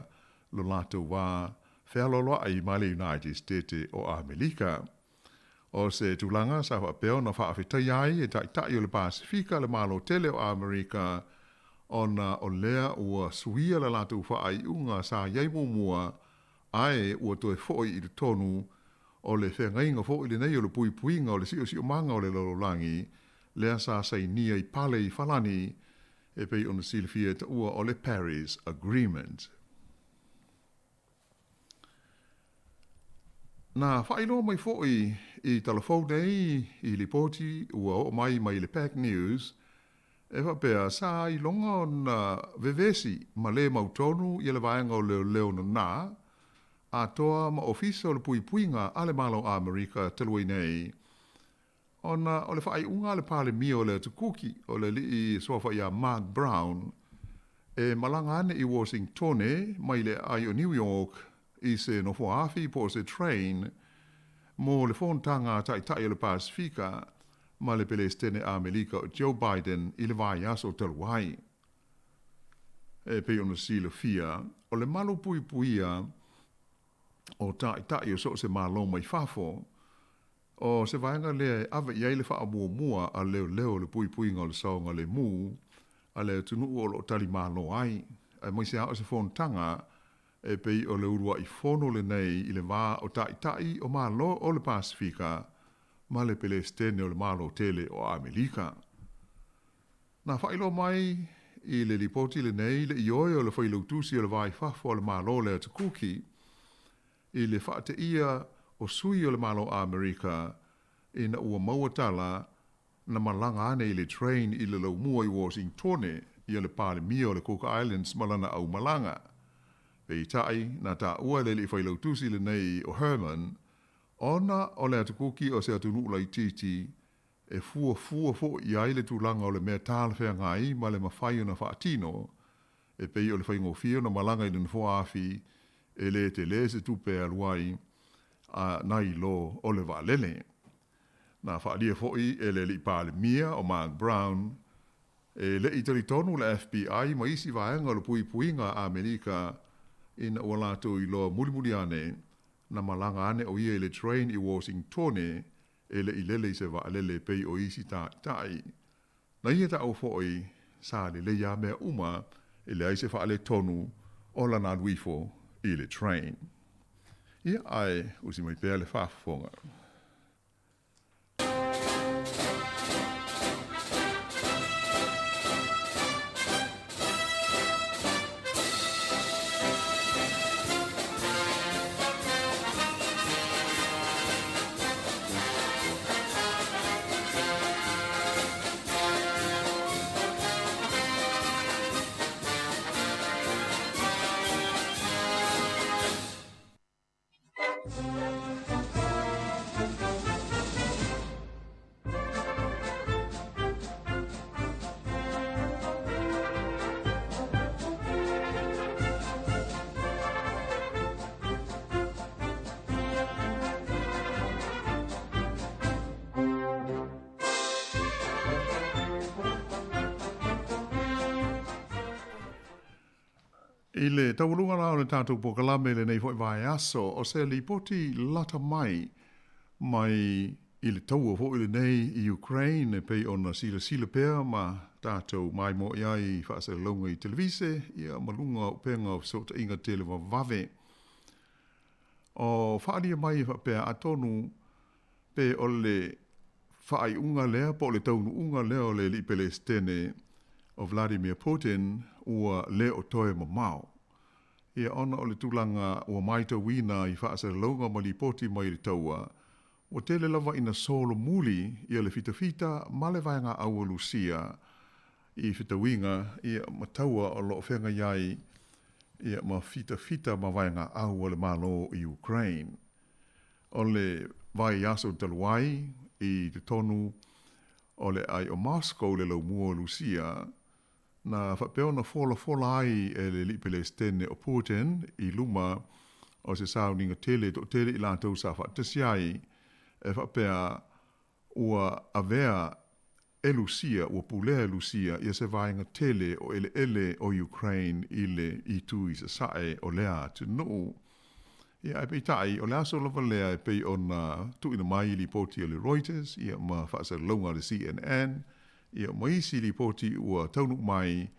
lo latou va fealoaloai ma le United States o Amerika. O se tulaga sa faapea ona faafetaia ai e Taitai o le Pasefika le Malo tele o Amerika ona o lea ua suia le latou faaiuga sa i ai muamua ae ua toe foi i totonu o le feagaiga foi lenei o le puipuiga o le siosiomaga o le lalolagi lea sa sainia i pale i Falani e pei ona silafia e taua o le Paris Agreement. Na faailoa mai foi i talafou nei i lipoti ua oo mai mai le Pac News e faapea sa iloga ona vevesi ma le mautonu ia le vaega o leoleo nanā atoa ma Ofisa o le Puipuiga a le Malo o Amerika talu ai nei ona o le faaiuga a le Palemia o le Atukuki, o le alii suafa ia Mark Brown, e malaga ane i Washingtone mai le aai o New York i se nofoaafi po o se train mo le fonotaga a Taitai o le Pasefika ma le Pelesitene Amerika o Joe Biden i le vaiaso talu ai. E pei ona silafia, o le malu puipuia o Taitai o so o se Malo mai fafo, O se vaega lea e ave i ai le faamuamua a leoleo o le puipuiga o le saogalemu a le atunuu o lo o tali malo ai, aemaise lava o se fonotaga e pei o le uluai fono lenei i le va o Taitai o Malo o le Pasefika ma le Pelesitene o le Malo Tele o Amerika. Na faailoa mai i le lipoti lenei le ioe o le Failautusi o le Va i Fafo a le Malo o le Atukuki i le faateia o sui o le Malo Amerika ina ua maua tala na malaga ane i le train i le laumua i Washingtone ia le Palemia o le Cook Islands ma lana aumalaga. Peitai, na taua e le alii failautusi lenei o Herman, ona o le atukuki o se atunuu laitiiti e fuafua foi i ai le tulaga o le mea talafeagai ma le mafai ona faatino, e pei o le faigofie ona malaga i le nofoa afi e lē telē se tupe e alu ai a nai lo o le vaalele. Na faaalia foi e le alii Palemia o Mark Brown, e le i talitonu le FBI ma isi vaega o le puipuiga a Amerika ina ua latou iloa mulimuli ane na malaga ane o ia i le train i Washingtone e le i lele i se vaalele e pei o isi taitai. Na ia taua foi, sa lelei lava mea uma e leai se faaletonu o lana alu ifo i le train. Ia, ae usi mai pea le faafofoga. I le taualuga la o le tatou polokalame i lenei foi vaiaso, o se lipoti lata mai mai i le taua foʻi lenei i Ukraine e pei ona silasila pea ma tatou maimoa i ai i faasalalauga i televise ia ma luga o upega o fesootaiga televavave. O faaalia mai e faapea atonu pe o le faaiuga lea po o le taunuuga lea o le alii Pelesitene o Vladimir Putin ua lē o toe mamao. Ia ona o le tulaga ua matauina i faasalalauga ma lipoti mai le taua, ua tele lava ina solomuli ia le fitafita ma le vaegaau a Lusia i fetauiga ia ma taua o loo feagai ai ia ma fitafita ma vaegaau a le Malo i Ukraine. O le vaiaso talu ai i totonu o le aai o Moscow le laumua o Lusia, na faapea ona folafola ai e le alii Pelesitene o Putin i luma o se sauniga tele e toatele i latou sa faatasi ai, e faapea ua avea e Lusia, ua pulea e Lusia ia se vaega tele o eleele o Ukraine i le itu i sasae o lea atunuu. Ia, ae peitai, o le aso lava lea e pei ona tuuina mai i lipoti a le Reuters ia ma faasalalauga a le CNN ia ma isi lipoti ua taunuu mai,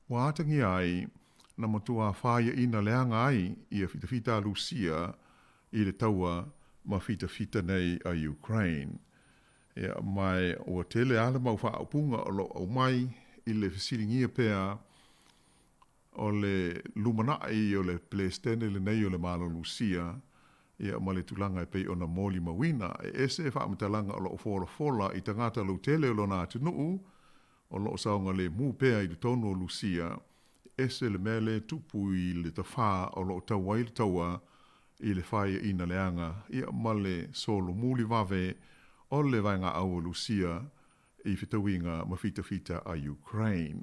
ua atagia ai na matuā faiaina leaga ai ia fitafita a Lusia i le taua ma fitafita nei a Ukraine. Ia, ma ua tele lava le mau faaupuga o lo o aumai i le fesiligia pea o le lumanai o le Pelesitene lenei o le Malo Lusia, ia ma le tulaga e pei ona molimauina. E ese faamatalaga o lo o folafola i tagata lautele o lona atunuu o lo o saogalemu pea i totonu o Lusia, ese le mea lea e tupu i le tafā o lo o tau ai le taua i le faiaina leaga, ia ma le solomuli vave o le vaegaau o Lusia i fetauiga ma fitafita a Ukraine.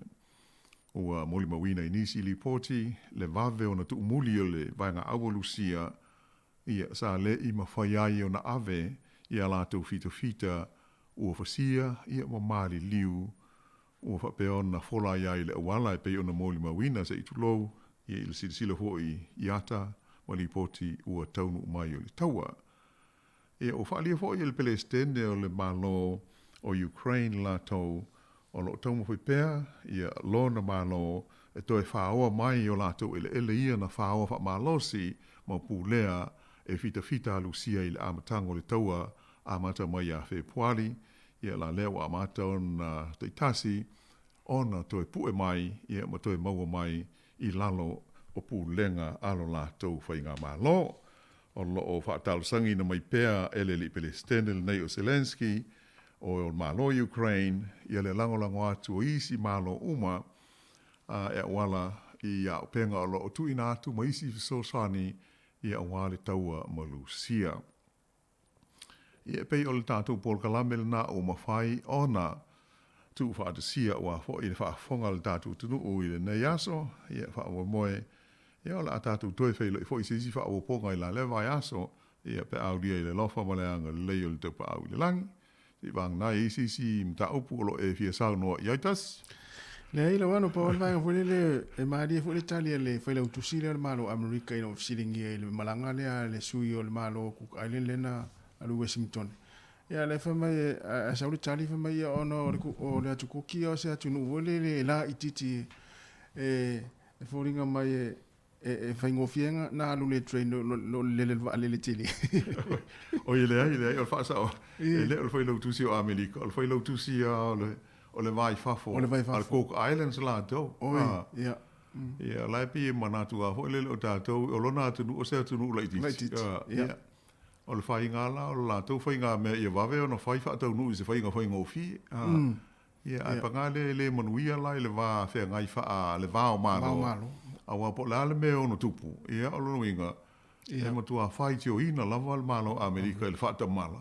Ua molimauina i nisi lipoti le vave ona tuumuli o le vaegaau o Lusia, ia sa lē i mafai ai ona ave ia latou fitafita ua fasia ia ma maliliu ua faapea ona fola ai ai le auala e pei ona molimauina se i tulou ia i le silasila foʻi i ata ma lipoti ua taunuu mai o le taua. Ia ua faaalia foʻi e le Pelesitene o le Malo o Ukraine latou o lo o taumafai pea ia lona Malo e toe fāoa mai o latou eleele ia na fāoa faamalosi ma pulea e fitafita a Lusia i le amataga o le taua amata mai ia Fepuali, ia la lea ua amata ona taitasi ona toe pue mai ia ma toe maua mai i lalo o pulega a lo latou faigamalo. O lo o faatalosagiina mai pea e le alii Pelesitene lenei o Zelensky o le Malo o Ukraine ia le lagolago atu o isi Malo uma e auala i auupega o lo o tuuina atu ma isi fesoasoani ia auā le taua ma Lusia. Ia e pei o le tatou polokalame lenā ua mafai ona tuufaatasia auā foʻi le faafofoga a le tatou atunuu i lenei aso. Ia faamoemoe ia o le a tatou toe feiloai foi i se isi faaopoopoga i la lea vaiaso, ia pe a aulia i le alofa ma le agalelei o le Taupaau i le lagi. Se i vagana ai isi isi mataupu o lo o e fia saunoa i ai tasi. Leai lau ano, pau lava le vaega foi lele e malie foi le tali a le Failautusi lea o le Malo o Amerika ina ua fesiligia i le malaga lea a le sui o le Malo o Cook Island lea na alu i Washington. Ia la e fai mai a sau le tali fai mai ia ona o le o le atu Kuki o se atunuu foi lele e laitiiti e e foliga mai e e faigofie na alu le train lo le lele vaalele tele. Oi, leai, leai, o le faasao, e le o le Failautusi o Amerika, o le Failautusi ia o le va i fafo, O le va i fafo. a le Cook Islands latou. Oi, ia. Ia, la e pei e manatu lava foi lele o tatou, o lona atunuu o se atunuu laitiiti. Laitiiti, ia. O le faiga la o le latou faiga mea ia vave ona fai faataunuu i se faiga faigofie. Ia, ae paga lea e le manuia la i le va feagai faa le va o Malo, aua po o le a le mea e ono tupu, ia, o lona uiga, e matua faitioina lava le Malo o Amerika i le faatamala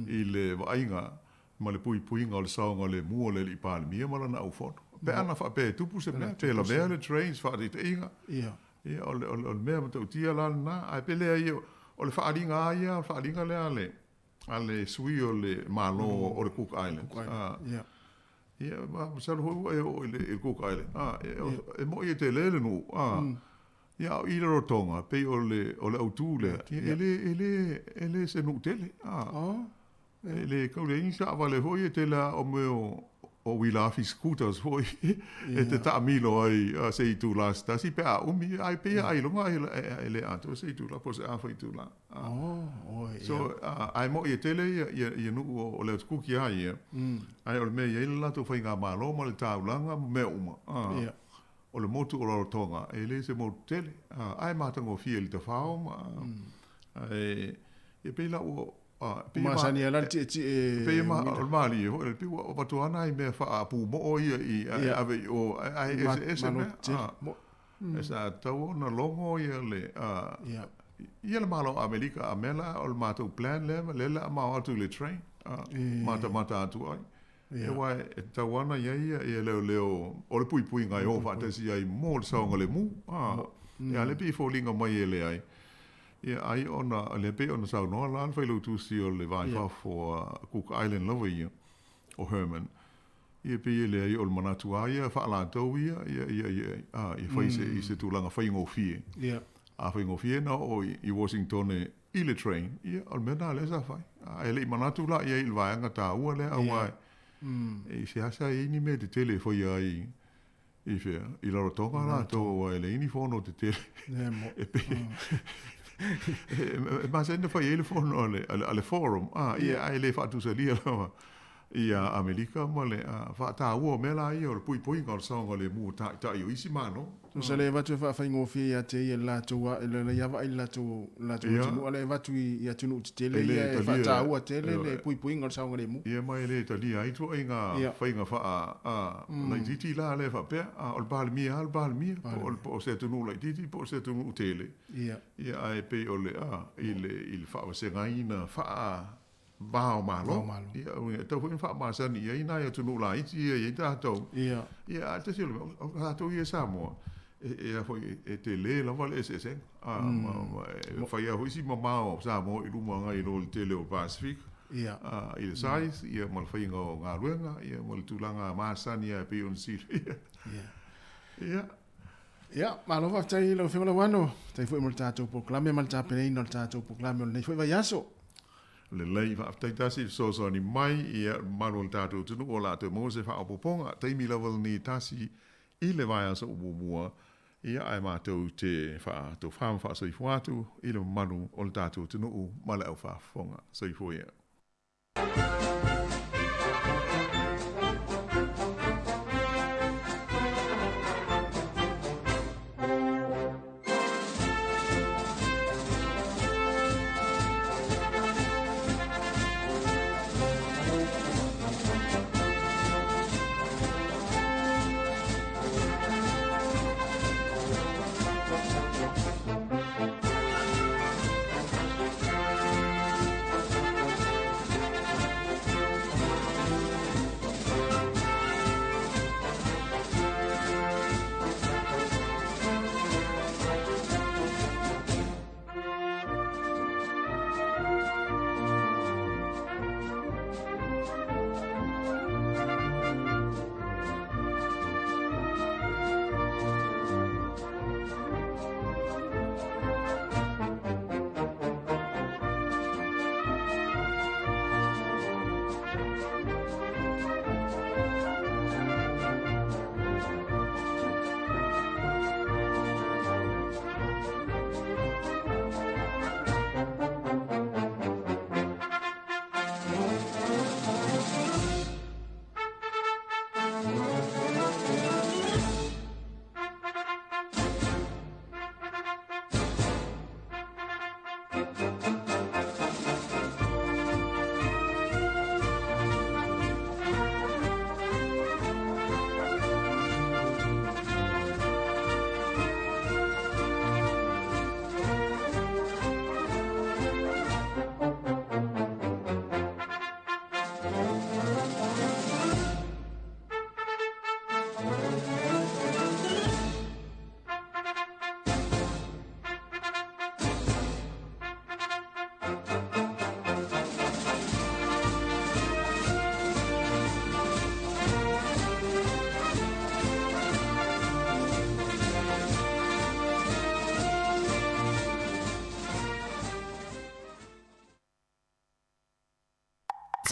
i le vaaiga ma le puipuiga o le saogalemu o le Alii Palemia ma lana aufono. Pe ana faapea e tupu se mea, pe lavea le trains, faataitaiga, ia, o le mea matautia la lena, ae pe leai o le faaaliga lava ia, o le faaaliga lea a le a le sui o le Malo o le Cook Islands. Ia, masalo foi ua e oo i le Cook Island. E moi e tele le nuu. Ia, a o i Rarotonga, pei o le, o le autū lea, e le, e le, e le se nuu tele. E le kau le ini taavale foi e tele a o mea o uila afi scooters foi e te taamilo ai se itulā se tasi pe a umi ai pei e ailoga e le atoa se itulā po o se afa itulā. So ae moʻi e tele ia ia ia nuu o le atukuki a ia ae o le mea e i ai le latou faigamalo ma le taulaga ma mea uma o le motu o Rarotonga e le se motu tele ae matagofie i le tafao ma ae ia pei la ua pei masani ala le tietie pei ma o le malie foi le pei ua avatu ana i mea faapumoo ia i ave i o ae eseese mea e sa tatau ona logo ia le ia le Malo o Amerika a mea la o le matou plan lea lea o le a mao atu i le train matamata atu ai. Aua e tatau ana i ai ia leoleo o le puipuiga e o faatasi ai mo le saogalemu. Ia lea pei e foliga mai e leai. Ia ai ona lea pei ona saunoa la le failautusi o le Va i Fafo a Cook Island lava ia o Herman. Ia pei e leai o le manatu lava ia faalatou ia ia ia ia ia fai se i se tulaga faigofie. A faigofie na oo i Washington i le train, ia, o le mea lena lea sa fai. Ae le i manatu la i ai i le vaega taua lea, aua e seasea i ai ni mea tetele e faia ai i fea, i Rarotonga latou, aua e leai ni fono tetele. E pei, e masani ona fai ai le fono a le, a le forum, ia, ae le faatusalia lava i Amerika ma le faataua o mea la ia o le poipoiga o le saogalemu o taitai o isi Malo. Tusa le avatu e faafaigofie ia te ia i le latou a, le ia vaai i le latou latou atunuu, a le avatu i atunuu tetele ia e faataua tele le puipuiga o le saogalemu. Ia ma e le talia ai ituaiga faiga faa laitiiti la lea faapea, o le Palemia lava le Palemia, po o se atunuu laitiiti po o se atunuu tele. Ia ae pei o le i le i le faavasegaina faa Va o Malo. Ia, e tatau foi ona faamasani i ai nai atunuu laiti ia e i ai tatou. Ia. Ia, ae tasi o le mea, o tatou ia Samoa, e a foi, e tele lava le eseesega. Ma, ma, e fai lava foi si mamao o Samoa i luma agai i lo le tele o Pasefika. Ia. I le size, ia, ma le faiga o galuega, ia, ma le tulaga masani lava e pei ona silafia. Ia. Ia. Ia, malo faafetai i lau Afioga Lauano. Faafetai foi mo le tatou polokalame ma le tapenaina o le tatou polokalame o lenei foi vaiaso. Lelei, faafetai tasi i le fesoasoani mai ia le mamalu o le tatou atunuu o le a toe maua se faaopoopoga taimi lava lenei tasi i le vaiaso o muamua, ia ae matou te faatofa ma faasoifua atu i le mamalu o le tatou atunuu ma le aufaafofoga. Soifua ia.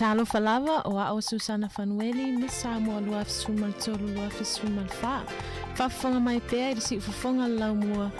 Talofa lava o a'o Susana Fanueli Miss Samoa 2013 2014. Faafofoga mai pea i le siufofoga le laumua.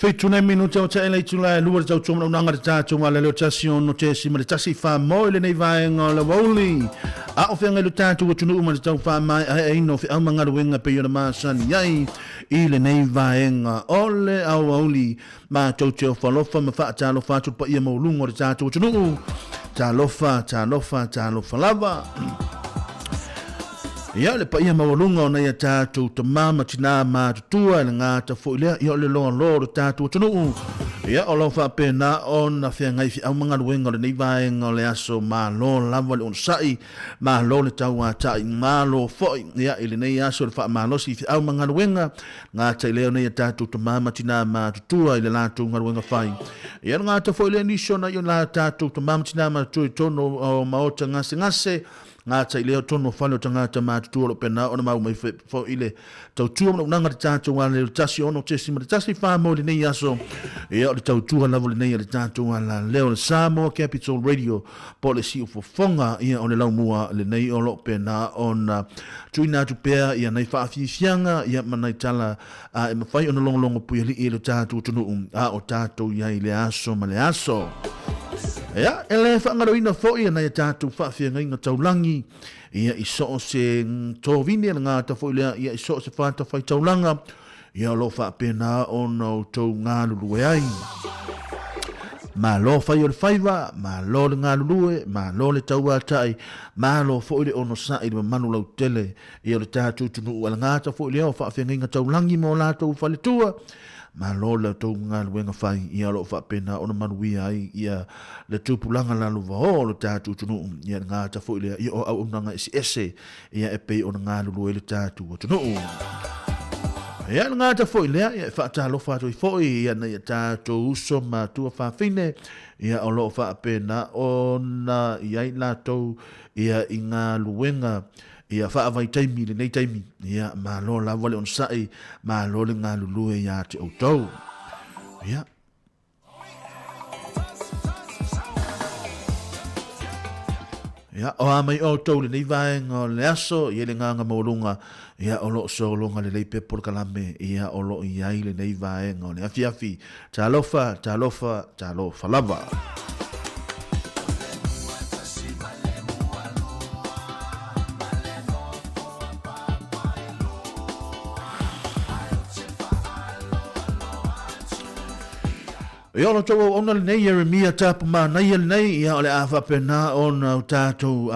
Fitu nei minute o te le itula e lua le tautua manaunanga le tātou ala leo 16.14 mo i lenei vaega o le aoauli. A o feagai lo tātou atunuu ma le tau faamaeaina o feau ma galuega pei ona masani ai i lenei vaega o le aoauli. Matou te ofo alofa ma faatalofa atu le paia maualuga o le tātou atunuu. Talofa, talofa, talofa lava. Ia, le paia maualuga o nai a tātou tamā ma tinā matutua e le gata foi lea, ia o le loaloa o le tātou atunuu. Ia, o lo o faapena ona feagai feau ma galuega o lenei vaega o le aso. Malo lava le onosai, malo le tauatai, malo foi, ia, i lenei aso le faamalosi i feau ma galuega. Gata i lea o nei a tātou tamā ma tinā matutua i le latou galuega fai. Ia, le gata foi lea nisi o nai o la tātou tamā ma tinā matutua i totonu o maota gasegase, Gata i lea tonu o fale o tagata matutua o lo o pena ona mau mai foi le tautua ma le unaga le tatou ala leo 16.14 mo lenei aso. Ia o le tautua lava lenei a le tatou ala leo le Samoa Capital Radio po o le siufofoga ia o le laumua lenei o lo o pena ona tuuina atu pea ia nai faafiafiaga ia ma nai tala a e mafai ona logologo puialii e lo tatou atunuu a o tatou i ai i le aso ma le aso. Ia, e le faagaloina foi nai a tatou faafeagaiga taulagi, ia i so o se tovine le gata foi lea, ia i so o se fatafaitaulaga, ia o lo o faapena ona outou galulue ai. Malo fai o le faiva, malo le galulue, malo le tauatai, malo foi le onosai i le mamalu lautele ia o le tatou atunuu alagata foi lea o faafeagaiga taulagi ma o latou faletua, malo le tou galuega fai, ia o lo o faapena ona manuia ai ia le tupulaga lalovaoa o le tatou atunuu, ia le gata foi lea ia o auaunaga eseese ia e pei ona galulue ai le tatou atunuu. Ia le gata foi lea, ia e faatalofa atu ai foi ia nai a tatou uso ma tuafafine, ia o lo o faapena ona i ai latou ia i galuega Ia faavaitaimi i lenei taimi, ia malo lava le onosai, malo le galulue iā te outou. Ia. Ia, o a mai outou lenei vaega o le aso, ia le nganga maualuga, ia o lo o sologa lelei pea polokalame, ia o lo o i ai lenei vaega o le afiafi. Talofa, talofa, talofa lava. Ia o lo tou auauna lenei Ieremia Tapumanaia lenei, ia o le a faapena ona o tatou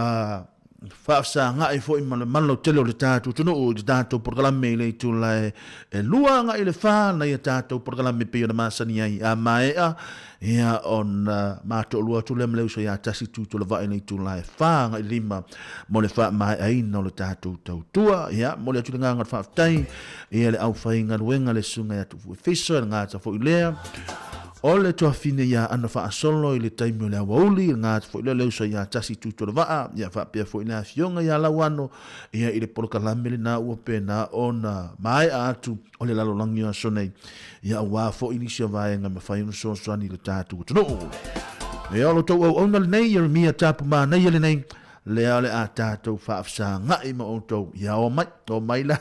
faafesagai foi ma le malautele o le tatou atunuu i le tatou polokalame i le itula e 2 agai i le 4 nai a tatou polokalame pei ona masani ai. A maea, ia ona matoolua atu lea ma le uso ia Tasi Tuitolovai i le itula e 4 agai i le 5 mo le faamaeaina o le tatou tautua. Ia, momoli atu le agaga o le faafetai ia le aufaigaluega le Susuga ia Tufu Efeso, le gata foi lea o le tuafine ia Ana Faasolo i le taimi o le aoauli, le gata foi lea o le uso ia Tasi Tuitolovaa, ia faapea foi le afioga ia Lauano ia i le polokalame lena ua pena ona maea atu o le lalolagi o aso nei, ia aua foi nisi o vaega e mafai ona fesoasoani i le tatou atunuu. Ia o lo outou auauna lenei, Ieremia Tapumanaia lenei, lea o le a tatou faafesagai ma outou, ia omai, omai la,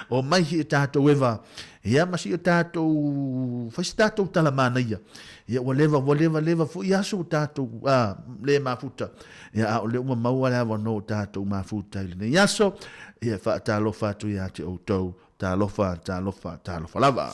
omai si o tatou eva, ia ma si o tatou, fai se tatou tala manaia, ia ua leva, ua leva, leva foi aso ua tatou, a, le mafuta, ia a o lea ua maua le avanoa ua tatou mafuta i lenei aso, ia faatalofa atu ia te outou, talofa, talofa, talofa lava.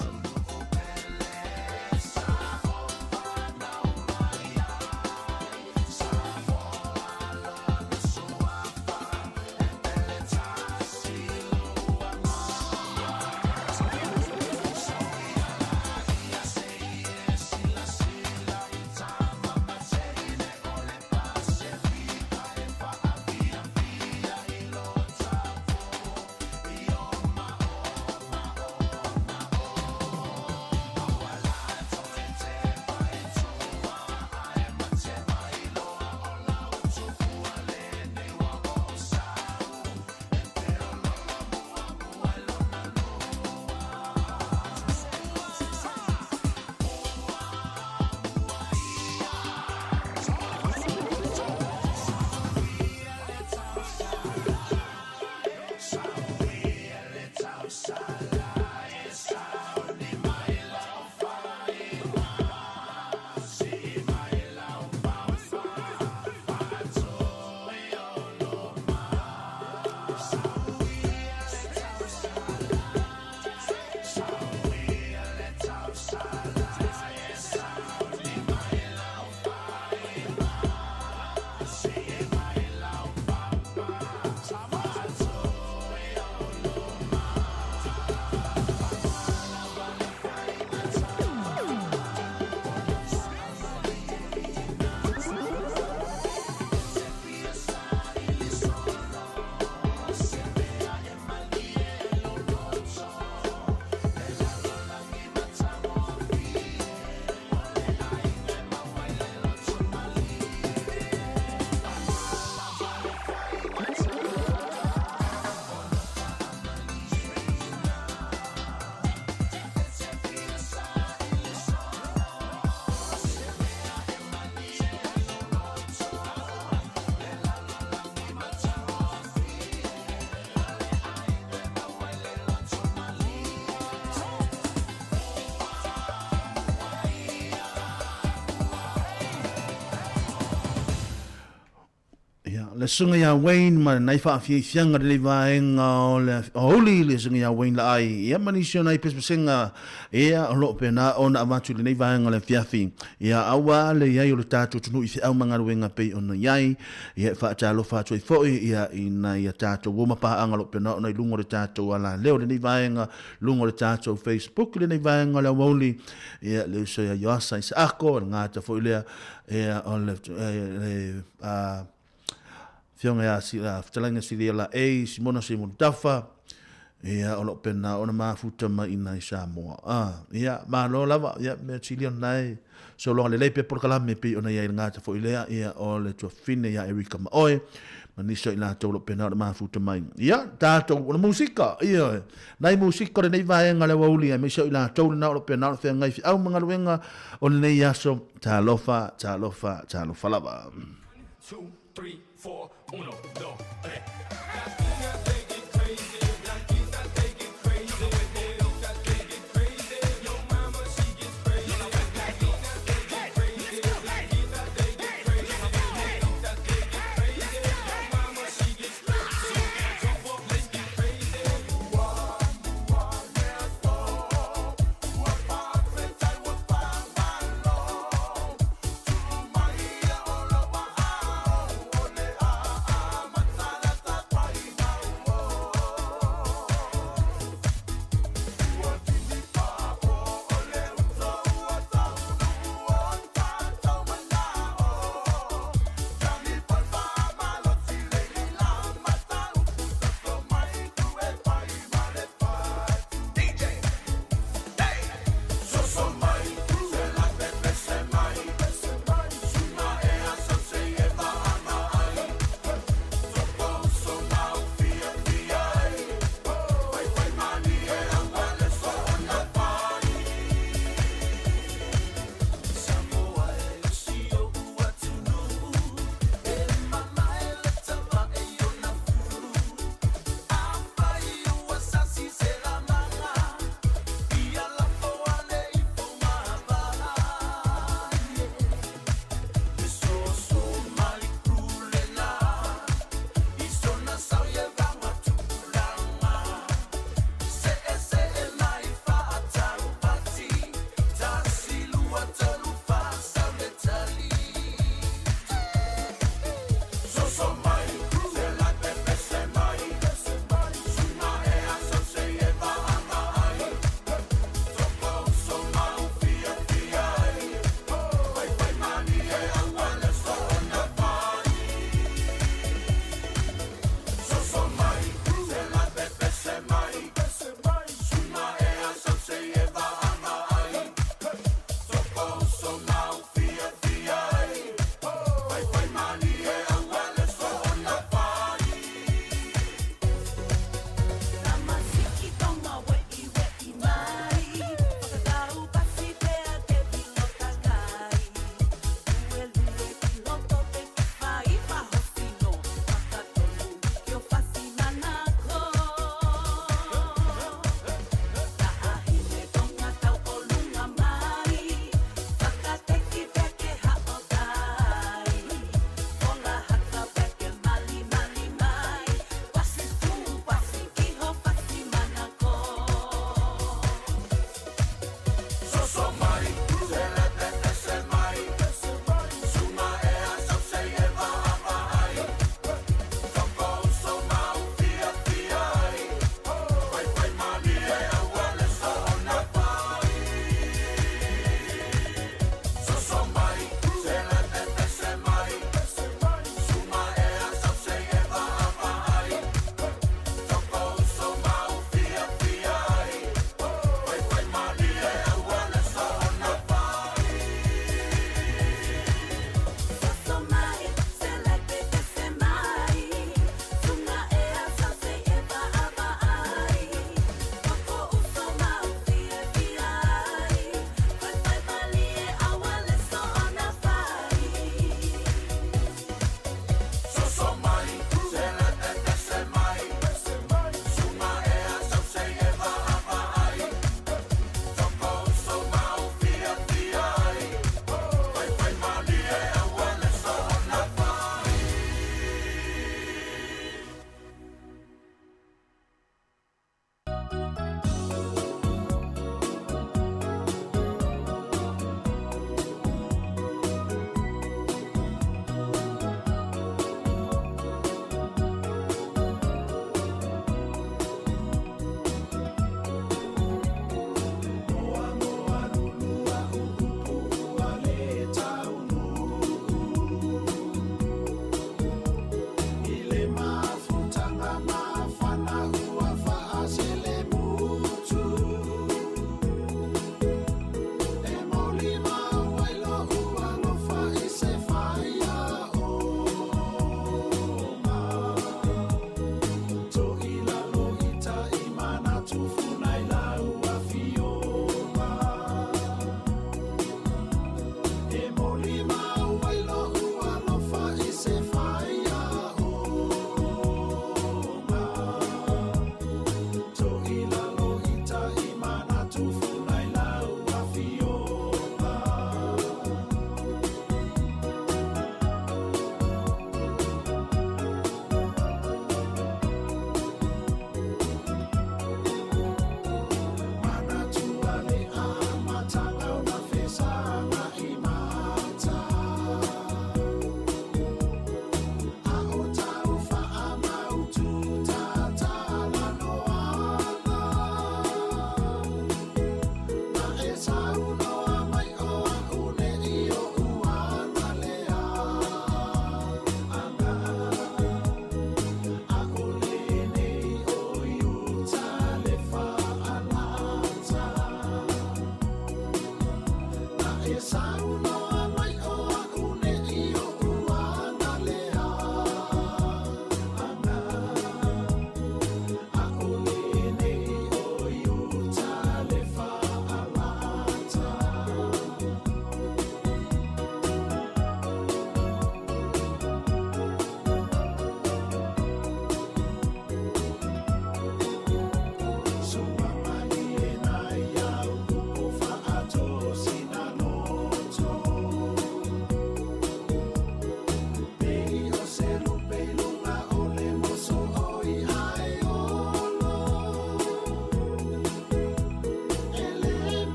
le susuga ia Wayne ma lenei faafiafiaga i lenei vaega o le aoauli i le susuga ia Wayne Laai, ia ma nisi o nai pesepesega, ia, o lo o pena ona avatu i lenei vaega o le afiafi, ia, aua le i ai o le tatou atunuu i feau ma galuega e pei ona i ai, ia, e faatalofa atu ai foi, ia, i nai a tatou uo ma paaga o lo o pena ona i luga o le tatou alaleo i lenei vaega, luga o le tatou Facebook i lenei vaega o le aoauli, ia, le uso ia Ioasa Isaako, le gata foi lea, ia, o le, le, a, Afioga ia Fetalaiga Silia Laei, Simona Simon Tafa, ia, o lo o pena ona mafuta mai ina i Samoa. A, ia, malo lava, ia, mea sili ona e sologa lelei pea polokalame pei ona i ai le gata foi lea, ia, o le tuafafine ia Erika Maoe, ma nisi o i latou o lo o pena ona mafuta mai. Ia, tatou, o le musika, ia, nai musika o lenei vaega o le aoauli, aemaise o i latou lena o lo o pena ona feagai feau ma galuega o lenei aso, talofa, talofa, talofa lava. 2, 3, 4, 1, 2, 3.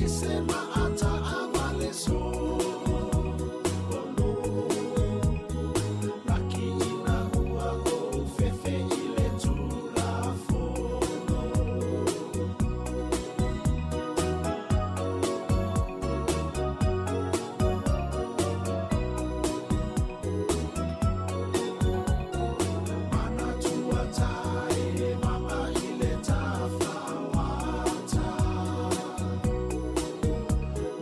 i se maata a vale solo. Laki ina ua o fefe i le tulafono. Manatua tae mama i le tafawata.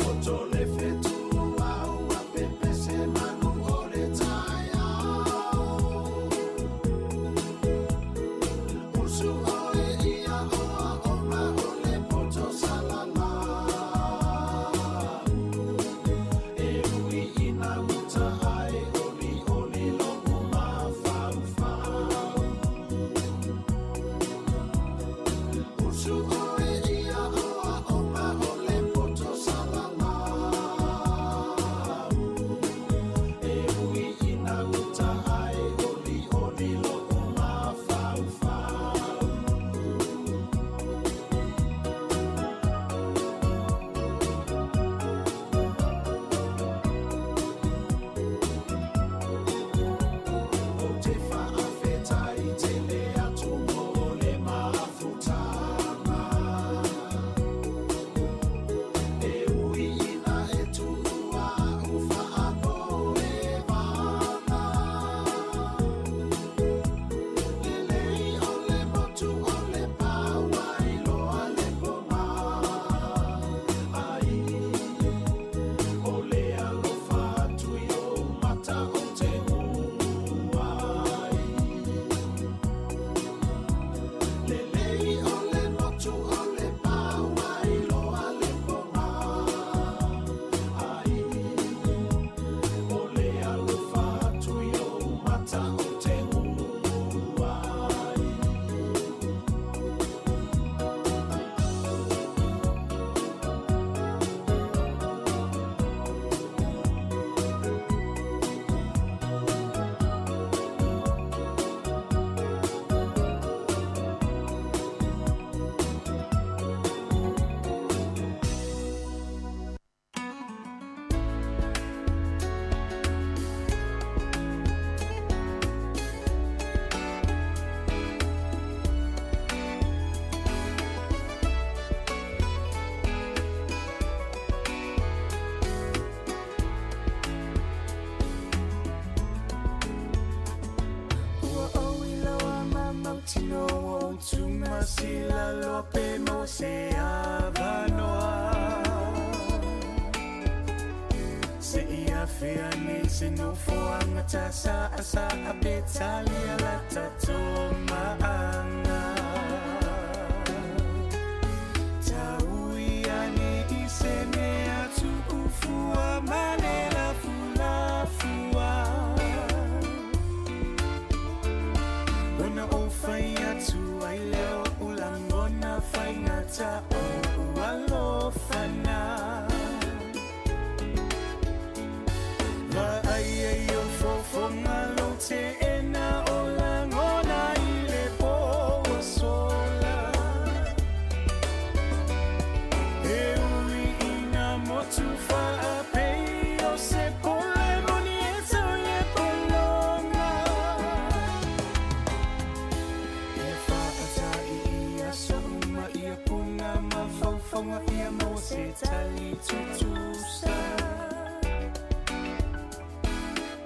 Moto le fetua ua pepe se manu o le taeao. Usu oe ia oa onga o le poto salalau. E ui ina uta ai oli oli lo'u mafaufau. Usu oe ia oa onga o le poto salalau. E ui ina uta ai oli oli lo'u mafaufau. O te faafetai tele atu mo le mafutaga. E ui ina e tuua a'u faapoevaga. Lelei o le motu o le pauai loa le pogā. Ai, o le alofa atu i ou mata o te gugu ai. Lelei o le motu o le pauai loa le pogā. Ai, o le alofa atu i ou mata o te gugu ai. Ua ou iloa mamautino o tumasila loa pe maua se avanoa. Se i afea nei se nofoaga tasaasaa pe talia lata tomaaga. Taui ane i se mea tuufua ma le lafulafua. Ona ou fai atu ai lea o lagona faigata o alofana. Vaai ai o fofoga lou teena o lagona i le po ua sola. E ui ina motu faapei o se pole moni e tau i le pologa. Ia faatai i aso uma ia puna mafaufauga ia maua se tali tutusa.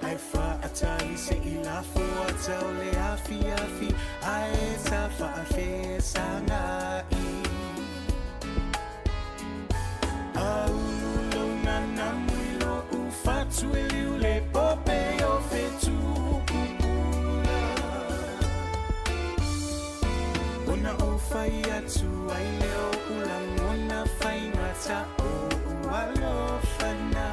Ai faatai se i lafo ata o le afiafi ae ta faafesagai. Aulu lou nanamu i lou fatu e liu le pope o fetukupula. Ona ou fai atu ai lea o lagona faigata o alofana.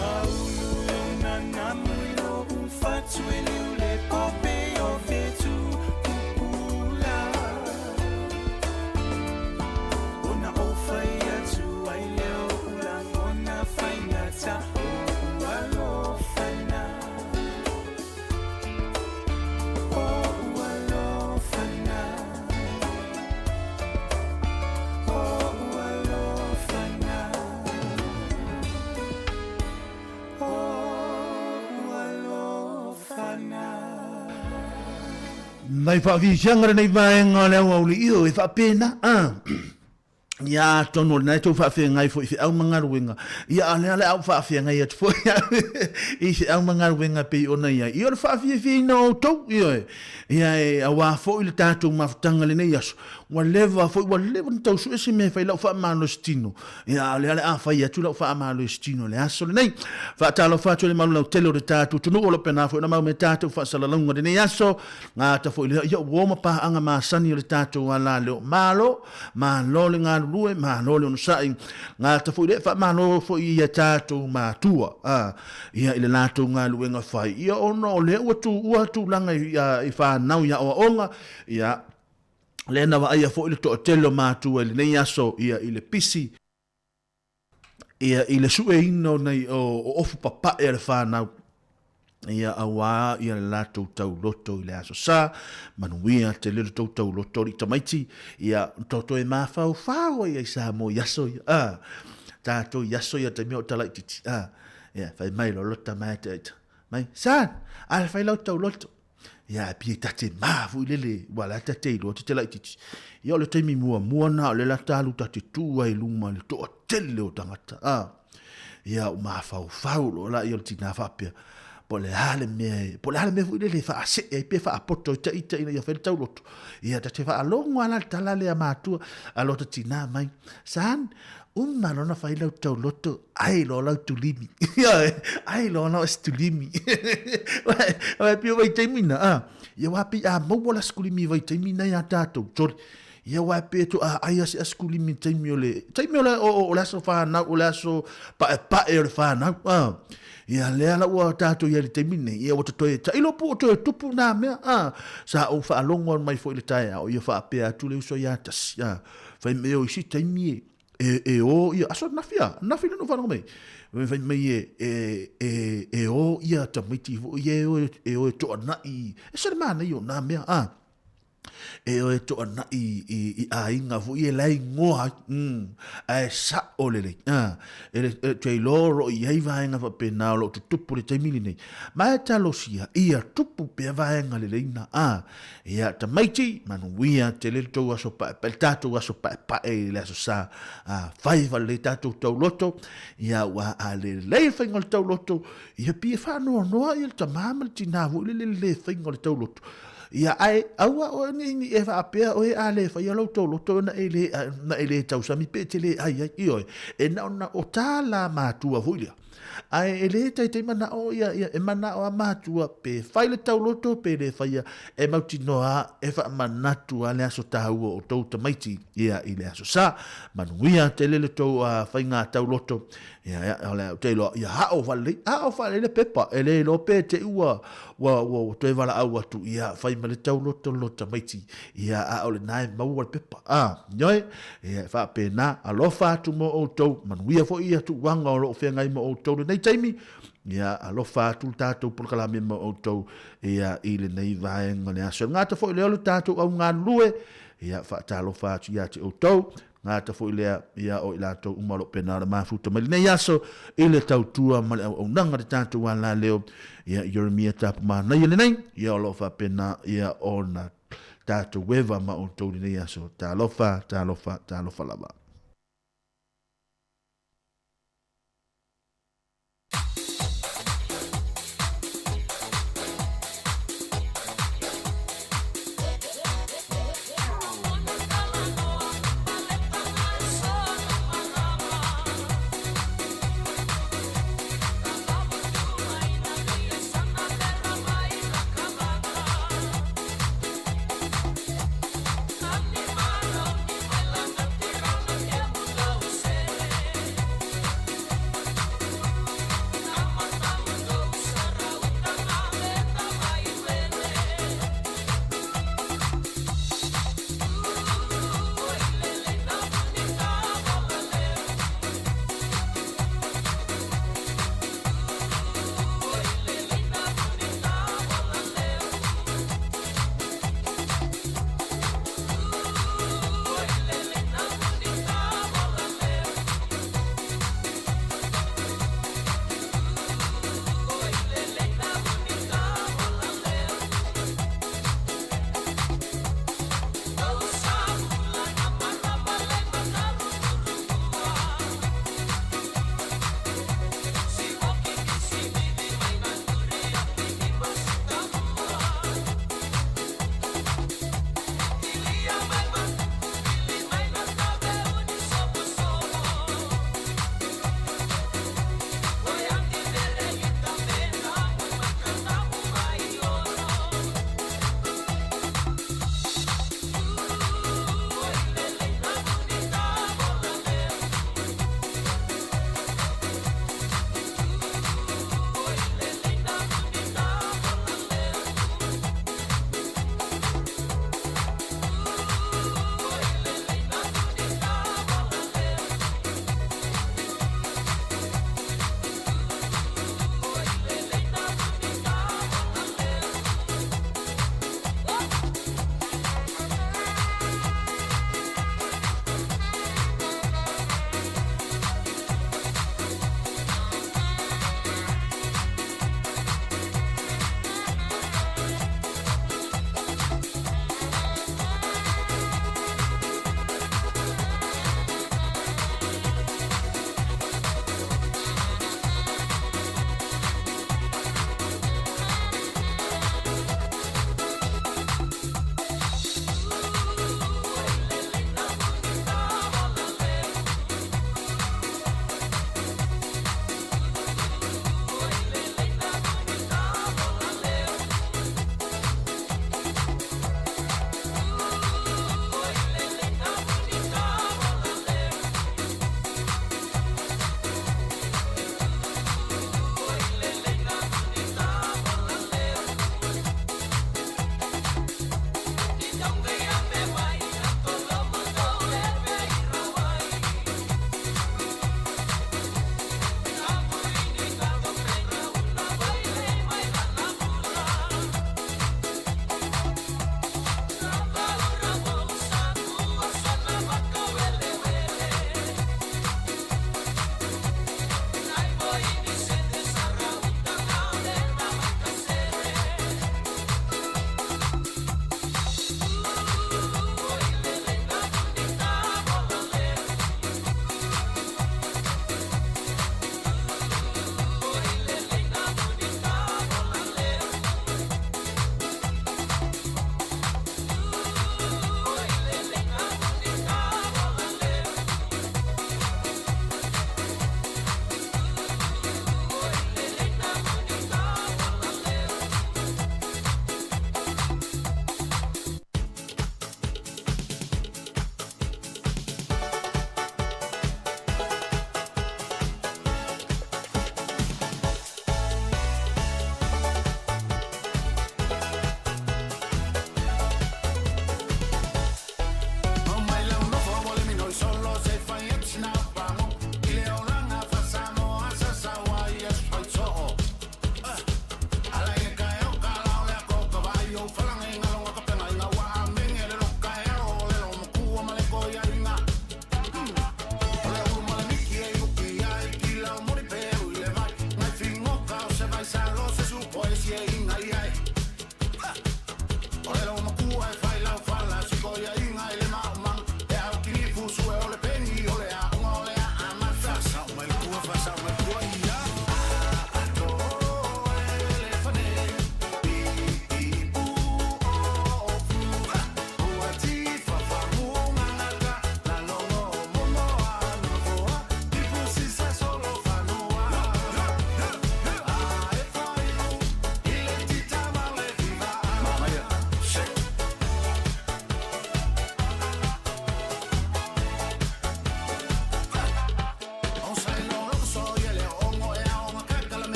Aulu lou nanamu i lou fatu e fanau. Nai faafiafiaga lenei vaega o le auauli io e faapena a. Ia atonu o lena e tou faafeagai foi i feau ma galuega, ia a o lea o le a ou faafeagai atu foi au i feau ma galuega e pei ona i ai. Ia o le faafiafiaina o outou, ioe, ia e auā foi le tatou mafutaga i lenei aso, ua leva foi, ua leva ona tau sue se mea e fai lau faamalositino, ia a o lea o le a fai atu lau faamalositino i le aso lenei. Faatalofa atu i le malu lautele o le tatou atunuu o lo o pena foi ona mau me tatou faasalalauga i lenei aso, gata foi lea, ia ua o ma paaga masani o le tatou alaleo. Malo! Malo le galulue, malo le onosai. Gata foi lea, faamalo foi i a tatou matua, a, ia i le latou galuega fai. Ia ona o lea ua tuua tulaga i, a, i fanau i aoaoga, ia, lea na vaaia foi le toatele o matua i lenei aso, ia, i le pisi, ia, i le sueina o nai, o, o ofu papae a le fanau, ia, auā ia le latou tauloto i le Aso Sa, manuia tele le tou tauloto alii tamaiti, ia, toto e mafaufau ai ai Samoa i aso ia, a, tatou i aso ia taimi o talaititi, a, ia, fai mai lolota mai te aita, mai, Son, a fai lau tauloto, Ia, e pei e ta te mā foi lele, ua la ta te iloa te te laitiiti. Ia, o le taimi muamua na o le la talu ta te tū ai luma le toatele o tagata. A, ia, o mafaufau loa la ia o le tinā faapea, po o le a le mea e, po o le a le mea foi lele e faasee ai pe faapoto ai ta ita ina ia fai le tauloto. Ia, ta te faalogo lava la i le tala lea a matua, a lo ta tinā mai, Son, uma loa ona fai lau tauloto, ai loa lau tulimi. Ioe, ai loa lau tulimi. Wai pei o vaitaimi na, a. Ia wā pei a maua la skulimi i vaitaimi na iā tātou, sorry. Ia wā pei to a ai ase a skulimi taimi o le, taimi o le, o, o, o le aso whānau, o le aso paepae o le whānau, a. Ia lea la ua tātou i ai le taimi nei, ia ua toe tailo po o toe tupu nā mea, a. Sa ou faalogo mai foi i le taeao, ia faapea atu le uso ia tasi, a. Fai mai o isi taimi e, e, e o ia, aso nafi a, nafi lena whanau mai. Fai mai e, e, e, e o ia tamaiti fo, e o, e o e toa na'i, e se le mana i o nā mea, a. E o e toa na'i i, i aiga fo i e lai ngoa, ae sa'o lelei, a. E le, e, te iloa o lo o i ai vaega faapena o lo o tutupu i le taimi lenei. Ma e talosia, ia tupu pea vaega lelei na, a. Ia, tamaiti, manuia tele le tou aso paepae, le tatou aso paepae i le aso sa, a, fai faalelei tatou tauloto, ia, ua a lelei le faiga o le tauloto, ia pei e faanoanoa ia le tamā ma le tinā foi lele i le le faiga o le tauloto. Ia, ae aua oe ne i e faapea oe a le faia lou tauloto na e le, na e le tausami pe e te le ai ai, ioe, e na ona o tā la matua foi lea. Ae e le taitai manao ia, ia e manao a matua pe fai le tauloto pe le faia e mautinoa a e faamanatu a le aso taua o tou tamaiti ia i le aso sa. Manuia tele le tou a faiga tauloto ia ia o le te iloa ia hao faalelei hao faalelei le pepa e le iloa pe te i ua ua ua toe valaau atu ia fai ma le tauloto lo tamaiti ia a o lena e maua le pepa a ioe Ia, e faapena, alofa atu mo outou, manuia foi ia tuuaga o lo o feagai ma outou lenei taimi, ia alofa atu le tatou polokalame ma outou ia i lenei vaega o le aso. E gata foi lea o le tatou au galulue, ia faatalofa atu ia te outou, gata foi lea ia o i latou uma o lo o pena o le mafuta mai lenei aso i le tautua ma le auaunaga le tatou alaleo, ia Ieremia Tapumanaia lenei, ia o lo o faapena ia ona tatou eva ma outou i lenei aso. Talofa, talofa, talofa lava.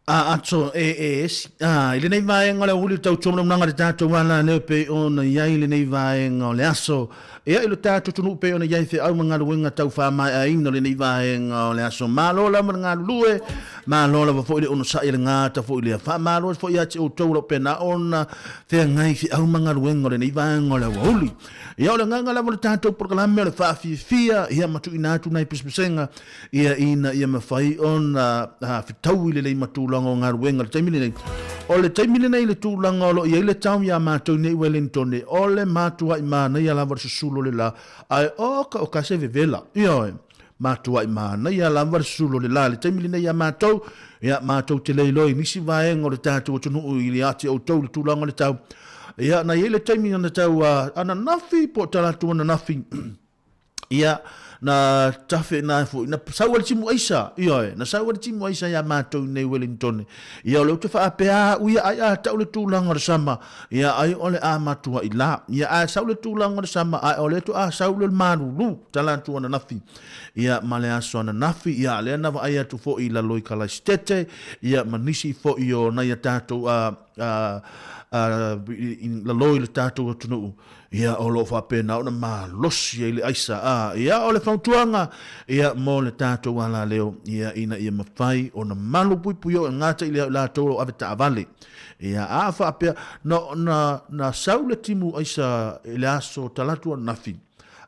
A ato e e esi. A, i lenei vaega o le aoauli o tautua manaunaga i le tatou ala lea e pei ona i ai lenei vaega o le aso. Ia i lo tatou atunuu pei ona i ai feau ma galuega tau faamaeaina o lenei vaega o le aso. Malo lava le galulue, malo lava foi le onosai a le gata foi lea. Faamalo atu foi ia te outou o lo o pena ona feagai feau ma galuega o lenei vaega o le aoauli. Ia o le agaga lava o le tatou polokalame o le faafiafia ia ma tuuina atu nai pesepesega ia ina ia mafai ona fetaui lelei ma tulaga o galuega i le taimi lenei. O le taimi lenei i le tulaga o lo o i ai le tau iā matou nei i Wellington, o le matuai manaia lava le susulu o le la, ae oka o ka se vevela. Ioe, matuai manaia lava le susulu o le la i le taimi lenei iā matou, ia matou te le iloa i nisi vaega o le tatou atunuu i ia te outou i le tulaga o le tau. Ia, na i ai le taimi na tau ananafi po o talaatu ananafi, Ia, na tafe na foi, na sau ai le timu aisa, ioe, na sau ai le timu aisa iā matou i nei Wellington. Ia, o lea ou te faapea au ia, ai a tau le tulaga o le sama, ia, ai o le a matuai la. Ia, ae sau le tulaga o le sama, ae o lea toa sau le malulu, tala atu ananafi. Ia, ma le aso ananafi, ia, lea na vaai atu foi i lalo i Kalaisitete, ia, ma nisi foi o nai a tatou, a, a, a, i lalo i le tatou atunuu, Ia, o lo o faapena ona malosi ai le aisa. A, ia, o le fautuaga, ia, mo le tatou alaleo, ia, ina ia mafai ona malu puipui o e gata i le au i latou o lo o ave taavale. Ia, a faapea, na, na, na sau le timu aisa i le aso Talatu ananafi,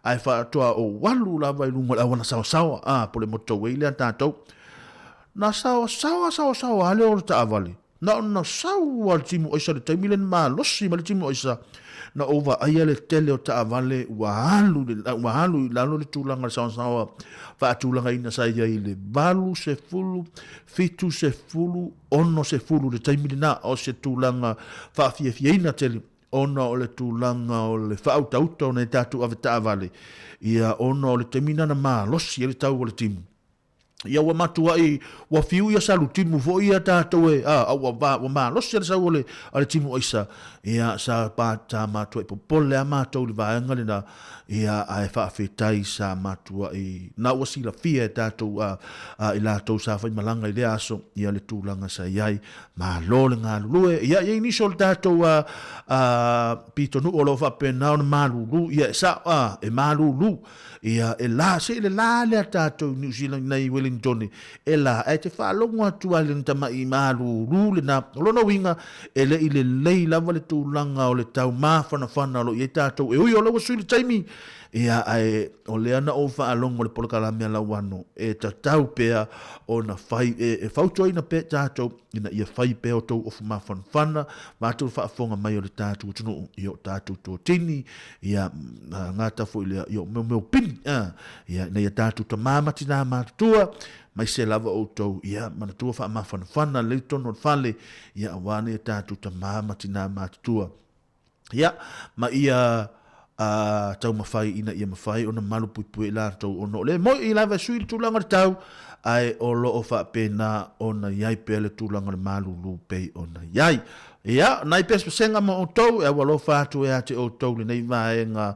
ae faatoa ou alu lava i luga o le auala saoasaoa, a, po o le motorway lea a tatou. Na saoasaoa, saoasaoa lava le o le taavale. Na ona sau lava le timu aisa i le taimi lea na malosi mai le timu aisa, na ou vaaia le tele o taavale ua alu i le, ua alu i lalo le tulaga o le saoasaoa faatulagaina sa i ai i le 80, 70, 60 i le taimi lena. O se tulaga faafiafiaina tele ona o le tulaga o le faautauta o nai tatou avetaavale, ia ona o le taimi lena na malosi ai le tau o le timu. Ia ua matuai ua fiu ia salu timu foi ia tatou e a, a ua va ua malosi le sau o le a le timu aisa ia sa pa sa matuai popole a matou i le vaega lena ia ae faafetai sa matuai na ua silafia e tatou a, a i latou sa faimalaga i lea aso ia le tulaga sa i ai malo le galulue ia i ai nisi o le tatou a, a pitonuu o lo o faapena ona malulu ia e sao a e malulu Ia, e la, se i le la lea tatou i Niu Sila nei i Wellington, e la, ae te faalogo atu lava i lena tama'i malulu lena. O lona uiga, e le i lelei lava le tulaga o le tau mafanafana o lo o i ai tatou, e ui o lea ua sui le taimi, ia, ae o lea na ou faalogo i le polokalame a Lauano, e tatau pea ona fai, e fautuaina pea tatou ina ia fai pea o tou ofu mafanafana, matou faafofoga mai o le tatou atunuu i o tatou totini, Ia, gata foi lea, ia o mea mea o pini, a, ia, ina ia tatou tamā ma tinā matutua, maise lava outou, ia, manatua faamafanafana lelei totonu o le fale, ia, aua ne ia tatou tamā ma tinā matutua. Ia, ma ia, a, taumafai ina ia mafai ona malupuipui i latou ona o le moi lava e sui le tulaga o le tau, ae o lo o faapena ona i ai pea le tulaga o le malulu pei ona i ai. Ia, nai pesepesega ma outou, e aualofa atu ia te outou lenei vaega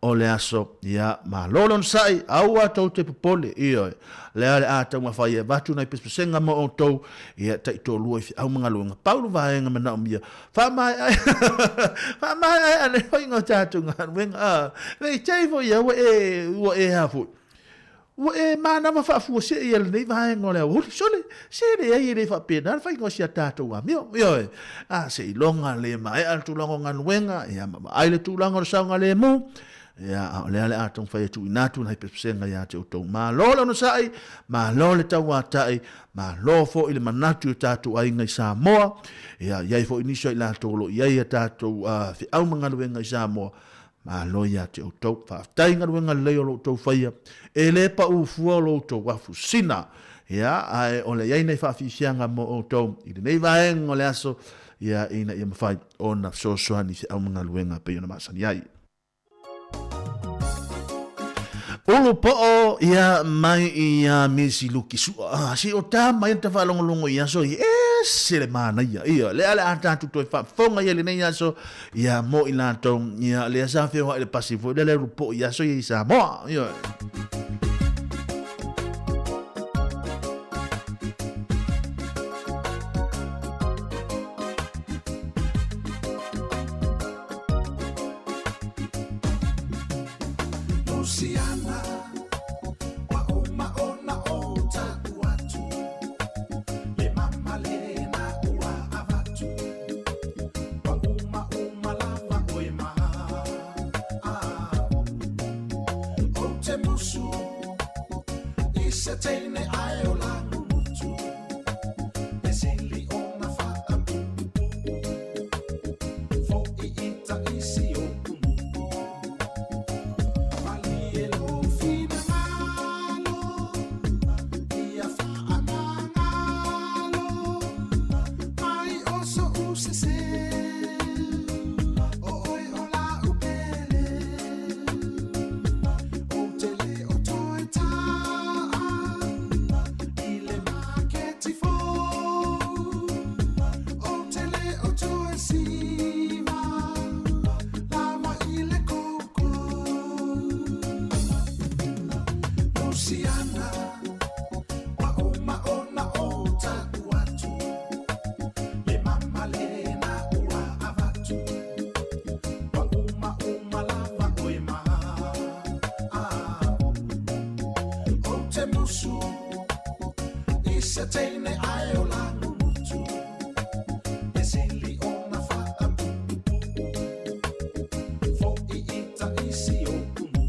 o le aso. Ia, malo le onosai, aua tou te popole, ioe. Lea o le a taumafai e avatu nai pesepesega ma outou, ia, taitoalua i feau ma galuega. Pau le vaega manaomia, faamaeaea, faamaeaea le faiga o tatou galuega. A, ne i te i foi ia, ua e, ua e a foi. Ua e manava faafuasei ia lenei vaega o le aoauli. Sole, se leai e le faapena le faiga o si a tatou amio. Ioe, a seiloga le maea le tulaga o galuega, ia ma vaai le tulaga o le saogalemu, ia, a o lea le a taumafai e tuuina atu nai pesepesega ia te outou. Malo le onosai, malo le tauatai, malo foi le manatu i o tatou aiga i Samoa, ia, i ai foi nisi o i latou o lo o i ai a tatou feau ma galuega i Samoa, Malo ia te outou. Faafetai i galuega lelei o lo outou faia. E le pau fua o lo outou afu sina. Ia, ae o le i ai nei faafiafiaga mo outou i lenei vaega o le aso, ia, ina ia mafai ona fesoasoani i feau ma galuega pei ona masani ai. Ulu poo ia mai ia Misi Luki Sua. Ah, si o tā mai ta whaalongolongo i aso i ese le manaia. Ia, le ale a tātu toi whaafonga ia lenei aso, Ia, mo i latou, ia, lea sa feoai le pasi foi lea le rupo i aso ia i Samoa. Ia. I se teine ae o langumutu E sili ona whaapuupuu Fo i ita isi o kumu Malie lo finangalo Ia whaamangalo Mai o so usese O oi o la upele O te le o toi taa I le maketi fou O te le o toi siva Lava i le koko Luciana Wa uma ona o taku atu Le mama lena ua avatu Wa uma uma lava oe ma ah. O te musu I se teine ae o langumutu E sili ona whaapuupuu Fo i ita isi o kumu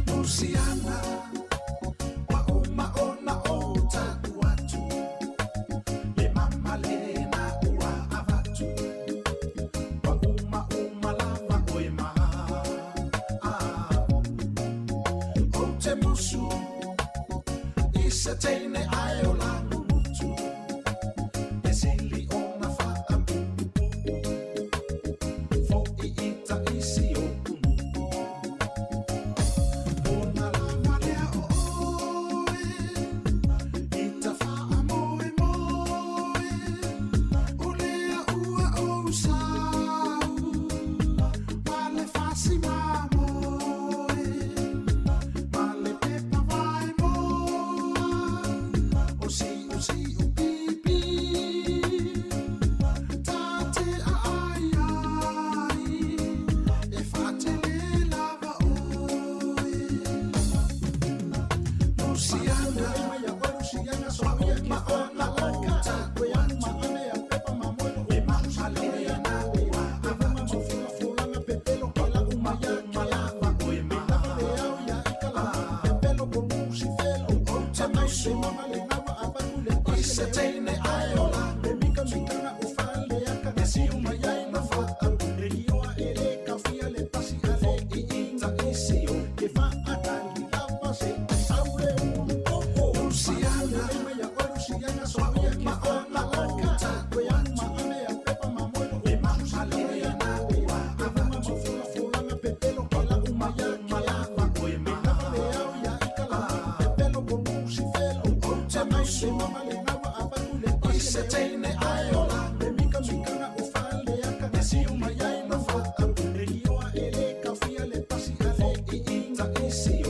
Luciana Wa uma ona o taku atu Le mama lena ua avatu Wa uma uma lava oe ma ah. O te musu I se teine ae o langumutu E sili ona whaapuupuu Fo i ita isi o kumu Ona lava lea o oe I ta whaamoe moe O lea ua ou sau Ma le fasi mamoe Ma le pepa vai moa O si o si o pipi Ta te a ai ai E whaatele lava oe Luciana Wa uma ona o taku atu Le mama lena ua avatu Wa uma uma lava oe ma O te musu I se teine ae o langumutu E sili ona whaapuupuu Fo i ita isi o Luciana Wa uma ona o taku atu Le mama lena ua avatu Wa uma uma lava oe ma O te musu I se teine ae o langumutu E sili ona whaapuupuu Fo i ita isi o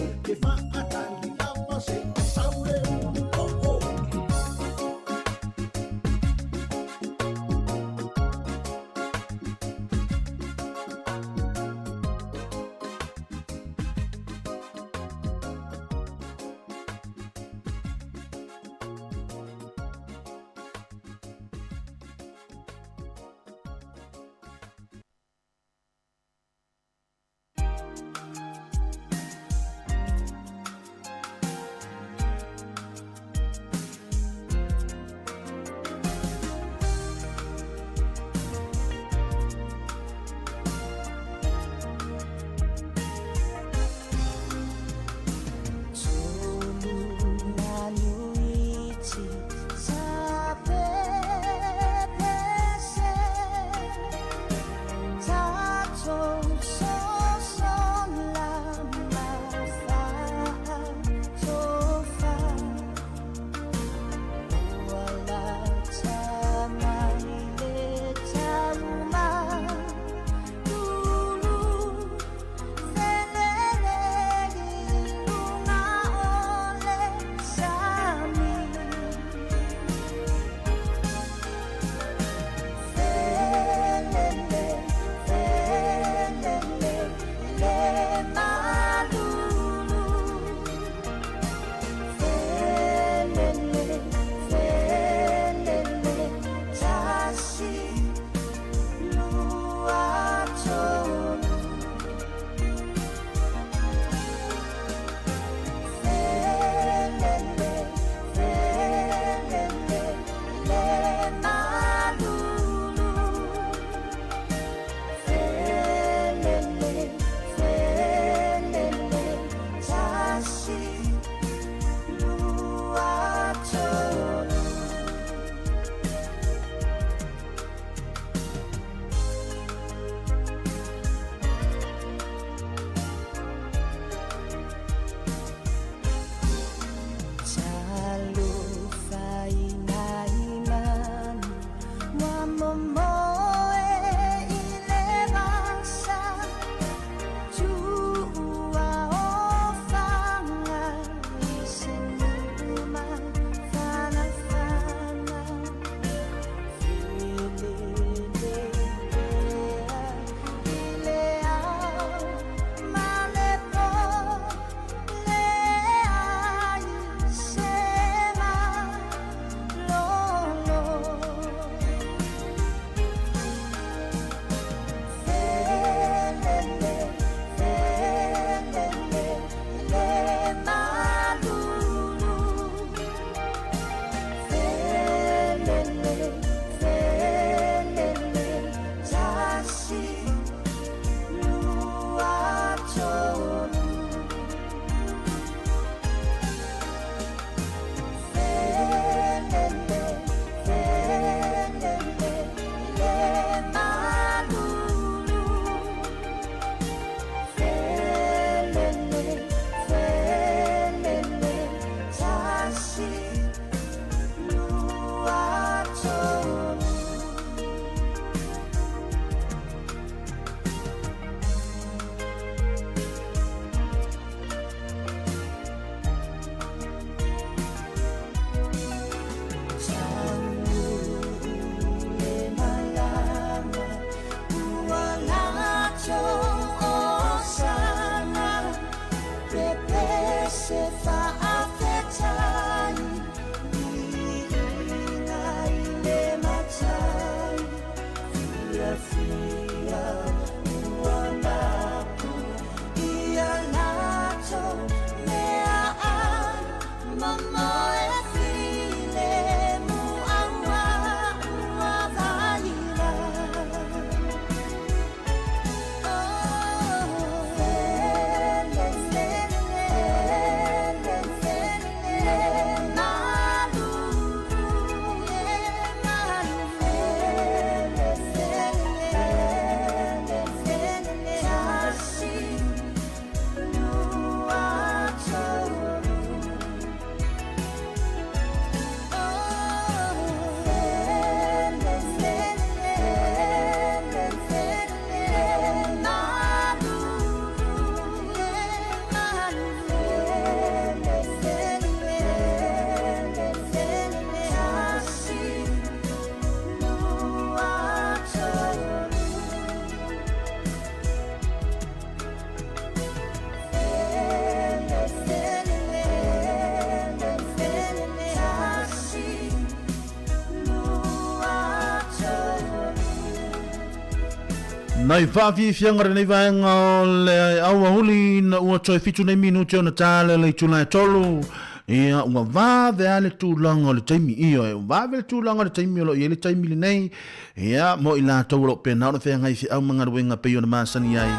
Nai faafiafiaga o lenei vaega o le aoauli ina ua toe 7 nei minute ona ta le le itula e 3. Ia, ua vave lava le tulaga o le taimi. Ioe, ua vave le tulaga o le taimi o lo o i ai le taimi lenei. Ia, mo i latou o lo o pena ona feagai i feau ma galuega pei ona masani ai.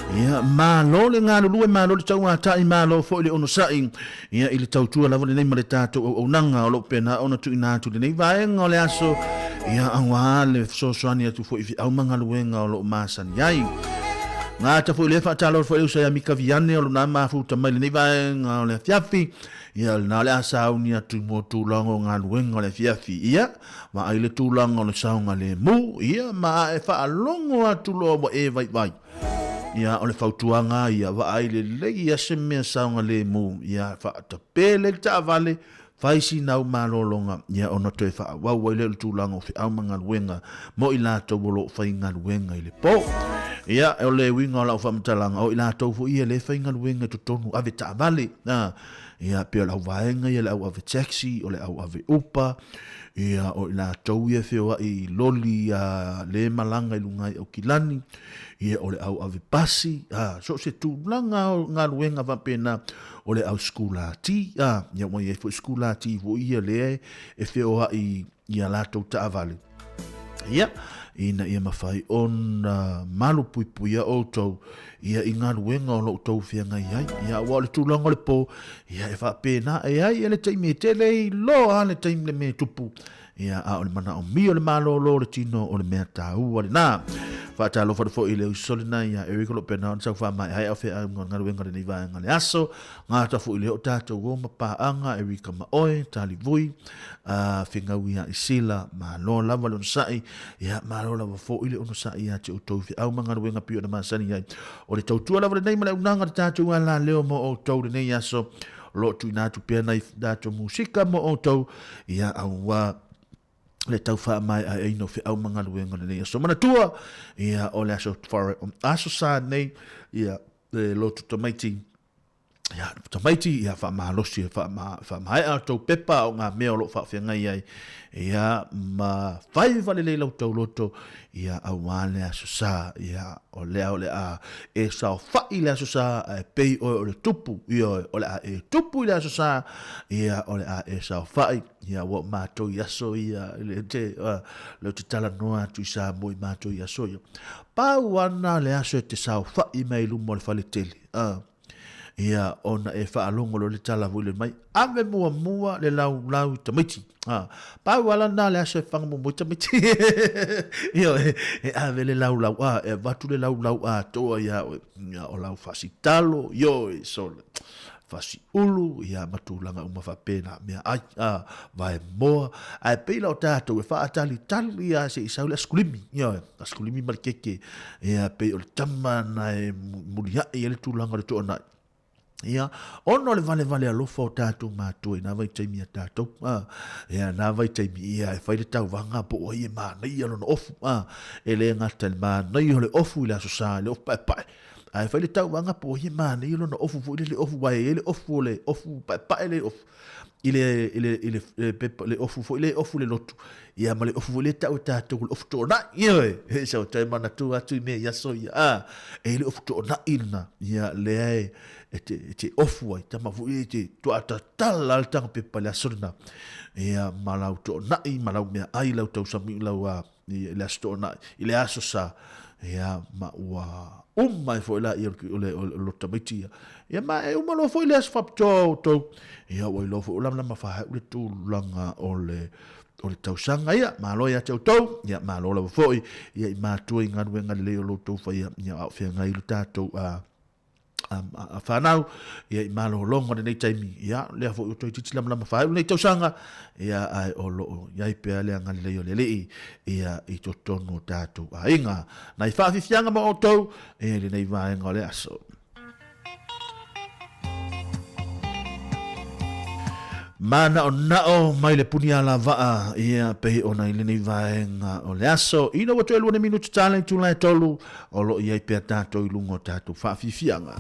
Ia, malo le galulue, malo le tauatai, malo foi le onosai. Ia, i le tautua lava lenei ma le tatou auaunaga o lo o pena ona tuuina atu i lenei vaega o le aso. Ia, aua le fesoasoani atu foi i feau ma galuega o lo o masani ai. Gata foi lea faatalofa foi le uso ia Mika Viane o lona mafuta mai lenei vaega o le afiafi. Ia, lena o le a sauni atu mo tulaga o galuega o le afiafi. Ia, Vaai le tulaga o le saogalemu, ia, ma ae faalogo atu loa ua e vaivai. Ia, o le fautuaga ia, vaai lelei ia se mea saogalemu, ia, faatape lelei le taavale, fai sina au malologa, ia, ona toe faaauau ai lea o le tulaga o feau ma galuega mo i latou o lo o faigaluega i le po. Ia, o le uiga o lau faamatalaga, o i latou foi ia lea e faigaluega i totonu ave taavale, a, ia, pei o le au vaega ia, le au ave taxi, o le au ave upa, Ia, o i latou ia e feoai i loli a le malaga i luga i Aukilani, ia, o le au ave pasi, a, so o se tulaga o galuega faapena, o le au sikulati, a, ia, ua i ai foi sikulati foi ia lea e feoai i a latou taavale. Ia, ina ia mafai ona malupuipuia outou ia i galuega o lo o outou feagai ai. Ia, aua o le tulaga o le po, ia e faapena e ai le taimi e tele ai loa le taimi le mea e tupu. Ia, a o le manaomia o le malolo o le tino o le mea taua lena. Faatalofa atu foi i le uso lena ia Eric o lo o pena ona sau faamaeaea o feau galuega o lenei vaega o le aso. Gata foi lea o tatou o ma paaga, Erika ma oe, Talivui, Fegau ia Isila, malo lava le onosai, ia malo lava foi le onosai ia te outou feau ma galuega pei ona masani ai. O le tautua lava lenei ma le aunaga le tatou alaleo mo outou lenei aso, o lo o tuuina atu pea nai tatou musika mo outou, ia aua le tau faamaeaeaina o feau ma galuega lenei aso. Manatua, ia o le aso, aso sa nei, ia le lotu tamaiti, Ia, tamaiti, ia faamalosi e faamaea tou pepa o ngā mea o lo o faafeagai ai, ia, ma fai valelei lau tauloto, ia, auā le aso sa, ia, o lea o le a e saofa'i le aso sa, ae pei oe o le tupu, ioe, o le a e tupu i le aso sa, ia, o le a e saofa'i, ia, ua o mātou i aso ia, le te, le te talanoa atu i Samoa i mātou i aso ia. Pau ana le aso e te saofa'i mai i luma o le fale tele, Ia, ona e faalogo loa le tala foi lea mai, ave muamua le laulau i tamaiti. Ha, pau ala na le aso e whanga muamua i tamaiti. Ia, e, e ave le laulau, a, e avatu le laulau atoa ia oe. Ia, o lau fasitalo, ioe, sole. Fasiulu, ia, ma tulaga uma faapena, mea ai, a, vaemoa. Ae pei la o tatou e faatalitali a se i sau le asikulimi, ioe. Asikulimi ma le keke, ia, pei o le tama na e muliai ai le tulaga o le toanai. Ia, ona o le valevale alofa o tatou matua i nā vaitaimi a tatou, a, ia, nā vaitaimi, ia, e fai le tauvaga po o ai e manaia lona ofu, a, e le gata i le manaia o le ofu i le aso sa, i le ofu paepae, ae fai le tauvaga po o ai e manaia lona ofu foi lele ofu, aua e i ai le ofu o le ofu paepae le ofu, i le, i le, i le, le pepa, le ofu foi le ofu le lotu, ia ma le ofu foi le tau e tātou, le ofu toonai, ioe, he sau tai manatu atu i mea i aso ia, a, e le ofu toonai lena, ia lea e, e te, e te ofu ai, tama foi e te tuatatala le tanga pepa le aso lena, ia ma lau toonai, ma lau mea ai, lau tausami, lau a, i le aso toonai, i le aso sa, ia, ma ua uma ai foi la ia o le, o le tamaiti ia. Ia ma e uma loa foi le aso faapitoa o outou, ia ua iloa foi o lamalama faaheu le tulaga o le, o le tausaga ia. Malo ia te outou, ia malo lava foi, ia i matua i galuega lelei o lo outou faia, ia a o feagai le tatou a, a whanau, ia i malologa o lenei taimi, ia lea foi o toeitiiti lamalama faaiu lenei tausaga, ia ae o loo iai pea le agalelei o le Alii, ia i totonu o tatou aiga. Nai faafifiaga ma outou, ia i lenei vaega o le aso. Mānaonao mai le puni alavaa, ia pei ona i lenei vaega o le aso. Ina ua toe 2 minuti tala i tula e 3, o lo o i ai pea tatou i luga o tatou faafiafiaga.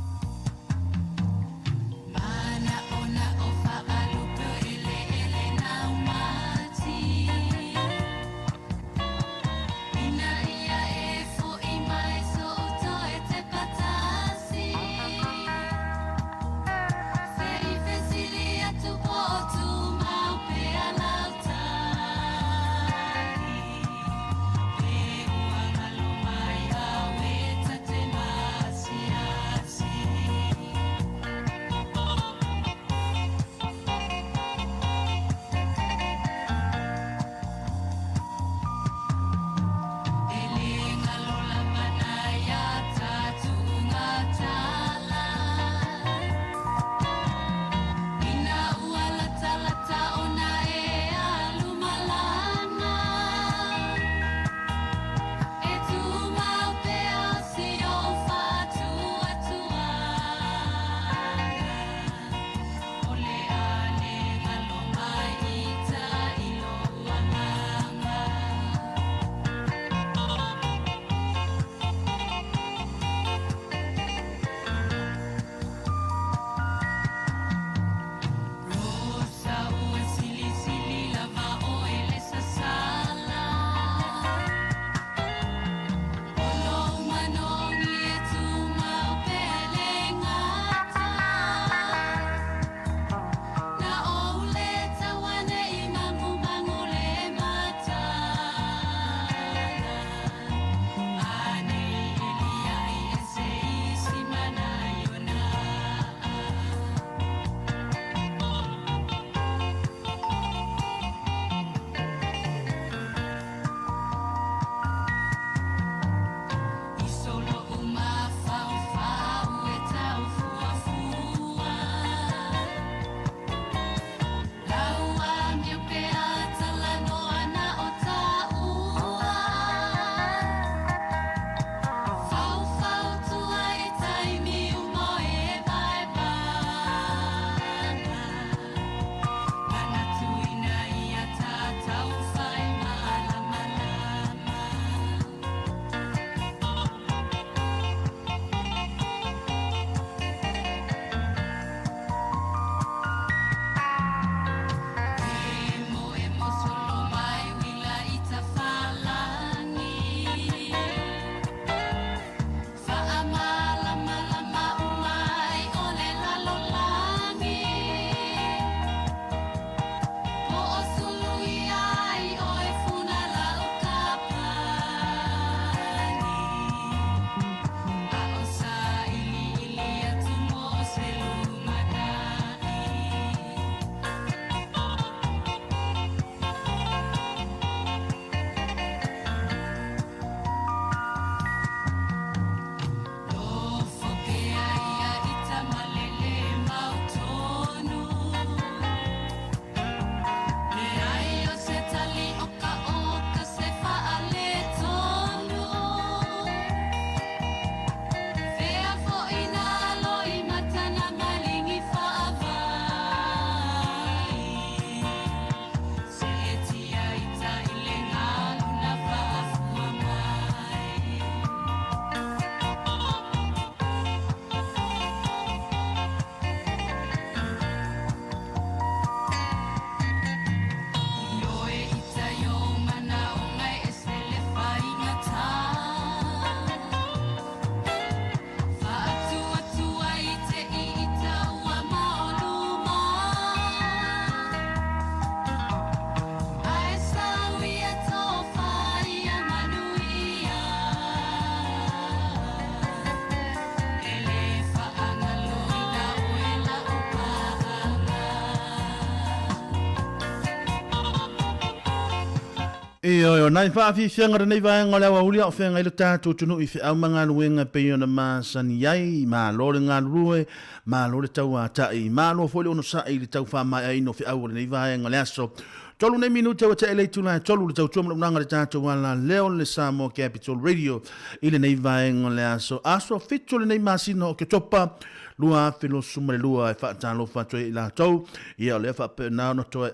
Ioe, o nai faafiafiaga o lenei vaega o le aoauli a o feagai lo tatou atunuu i feau ma galuega e pei ona masani ai, malo le galulue, malo le tauatai, malo foi le onosai i le tau faamaeaina o feau o lenei vaega o le aso. Tolu nei minute ua tea i le itula e tolu le tautua ma le unaga i le tatou alaleo le Samoa Capital Radio i lenei vaega o le aso. Aso 7 o lenei masina o Oketopa 2022 e faatalofa atu ai i latou. Ia o lea faapena ona toe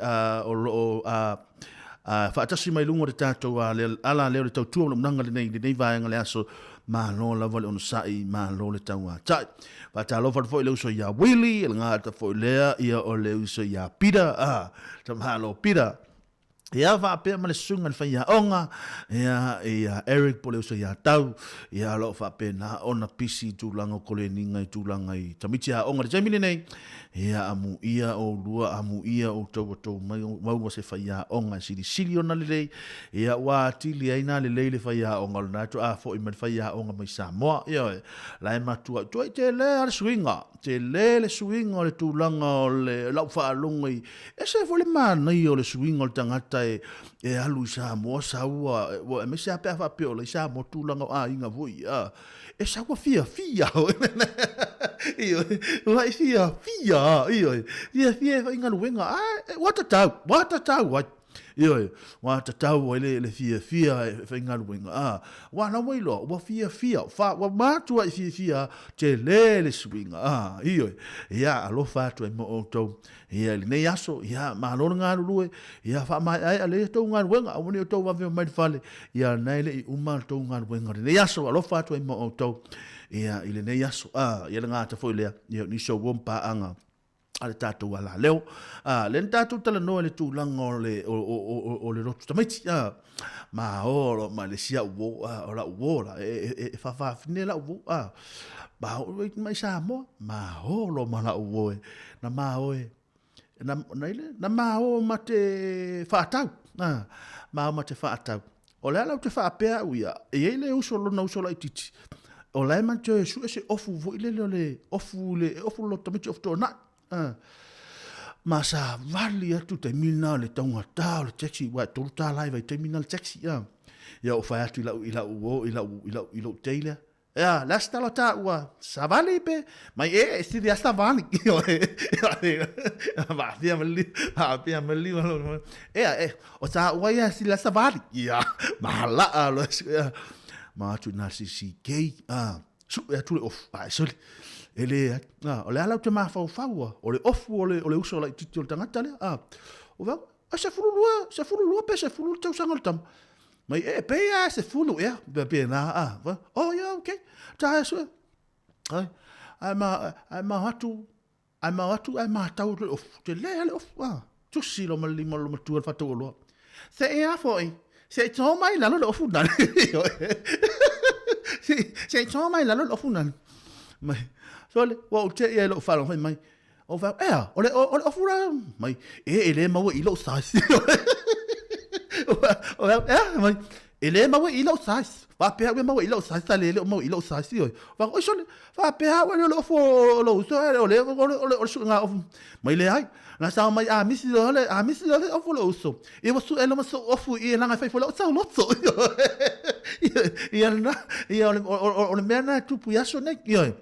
o lo o faatasi mai luga o le tatou ala lea o le tautua ma le unaga lenei, lenei vaega o le aso. Malo lava le onosai, malo le tauatai. Faatalofa atu foi i le uso ia Willie, le gata foi lea, ia o le uso ia Peter, tamalo Peter. Ia faapea ma le susuga i le faiaoga, ia, ia Eric po o le uso ia Tau, ia o lo o faapena ona pisi i tulaga o koleniga i tulaga i tamaiti aoga i le taimi lenei, ia amuia oulua, amuia outou ua tou maua se faiaoga e silisili ona lelei, ia ua atili ai na lelei le faiaoga o lena faatoa foi mai le faiaoga mai Samoa, ioe, la e matua, tuai tele lava le suiga, tele le suiga o le tulaga o le lau faalogo i, ese foi le manaia o le suiga o le tagata e, e alu i Samoa sau ua, aemaise lava pe a faapea o la i Samoa tulaga o aiga foi, a, e sau ua fiafia ioe, ua e fiafia, ioe, fiafia e faigaluega, a, ua tatau, ua tatau ai. Ioe, ua tatau ai le, le fiafia e faigaluega, a, ua la ua iloa, ua fiafia, fa, ua matuai fiafia, tele le suiga, a, ioe, ia, alofa atu ai mo outou, ia, i lenei aso, ia, malo le galulue, ia, faamaeaea lelei a outou galuega, aua ne i outou vave omai i le fale, ia, lena e le i uma le tou galuega i lenei aso, alofa atu ai mo outou, ia, i lenei aso, a, ia le gata foi lea, ia, o nisi o uo ma paaga, a le tatou alaleo. A, lea na tatou talanoa i le tulaga o le, o, o, o, o le lotu tamaiti. A, ma o lo ma le sia uo, a, o lau uo la, e, e, e, e fafafine lau uo. A, ma o e mai Samoa, ma o lo ma lau uo e, na ma o e, na, na ile, na ma o ma te whaatau. A, ma o ma te whaatau. O le ala ou te faapea au ia, e i ai le uso lona uso laitiiti, o la e ma toe sue se ofu foi lele o le ofu le ofu lo tamaiti ofu toanai. Ma savali atu taimi lena o le taugata o le taxi, ua e $3 i vaitaimi lena le taxi. Ia ou fai atu i lau i lau uo i lau i lau i lou tei lea, Ea, le a se tala taua, savali pe, mai e, e sili a savali. Vaafia ma le vaafia ma le lima. Ea, e, o taua ia sili a savali. Ia, mahalaa lo ea. Ma atu i nā CCK, a, su e atu le ofu, a e soli. E le, a, o le ala o te mafaufau, o le ofu o le, o le uso laitiiti o le tagata lea, a, o vau, a 12, 12 pe 10 le tausaga o le tama. Mai e pei a 10 ea, pe pe na a. Oh yeah, okay. Ta e sue. Ai, ai ma ai ma atu, ai ma atu ai ma tau le ofu. Te le le ofu a. Tusi lo ma lima lo matua le whatu o loa. Se e a foi, se i tō mai lalo le ofu nani. Se i tō mai lalo le ofu nani. Mai, so le, ua u te ia i lou whalo hoi mai. O whai, ea, o le, o, o le ofu rā, mai, e, e le maua i lou size. O whai, ea, mai, e le maua i lou size. Whapea ue maua i lou size, ta le le o maua i lou size, ioi. Whai, oi sole, whapea ue le ofu o lou uso, o le, o le, o le, o le suʻe ngā ofu. Mai le ai, na sao mai a misi o le, a misi o le ofu o lou uso. Ia ua suʻe loma soʻu ofu i e langa e whai fo lau sau loto. Ia, ia, ia, o le, o, o, o le mea na tupu i aso nei, ioi.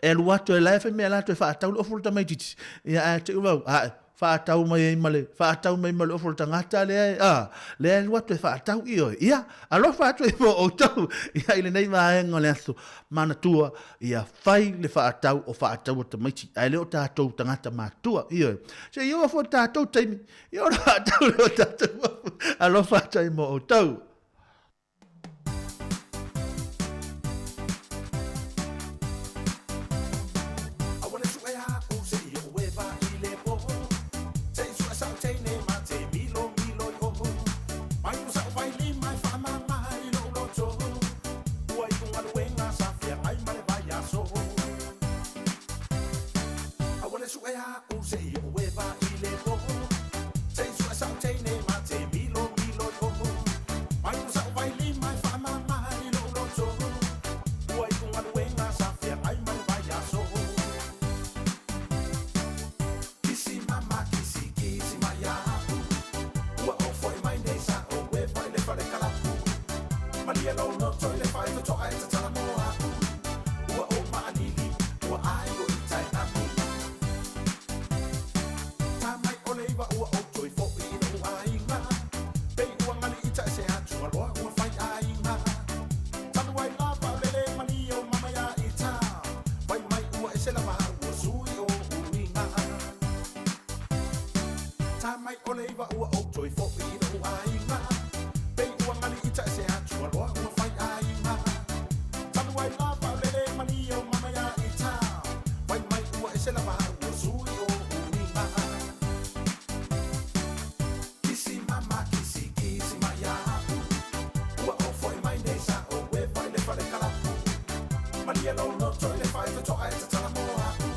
E alu atu e la e fai mea latou e faatau le ofu o le tamaitiiti. Ia ae te wau, ae, faatau mai ai ma le, faatau mai ma le ofu o le tagata lea e, a, lea e alu atu e faatau i oe. Ia, alofa atu ai mo outou, ia i lenei vaega o le aso, manatua, ia fai le faatau o faatau a tamaiti, ae le o tatou tagata matua, ioe. Se i oo foi le tatou taimi, ia ona faatau lea o tatou ofu, alofa atu ai mo outou. iva ua ou toe fo'i i lo'u aiga. Pei ua gali ita e se atu aloa ua fai aiga. Talu ai lava o le lē malie o mama iā ita. Fai mai ua ese lava ua sui o uiga. Kisi mama kisi kisi mai a'u. Ua ou fo'i mai nei sa o e fai le fale kalapu. Malie lou loto i le faitotoa e tatala mo a'u.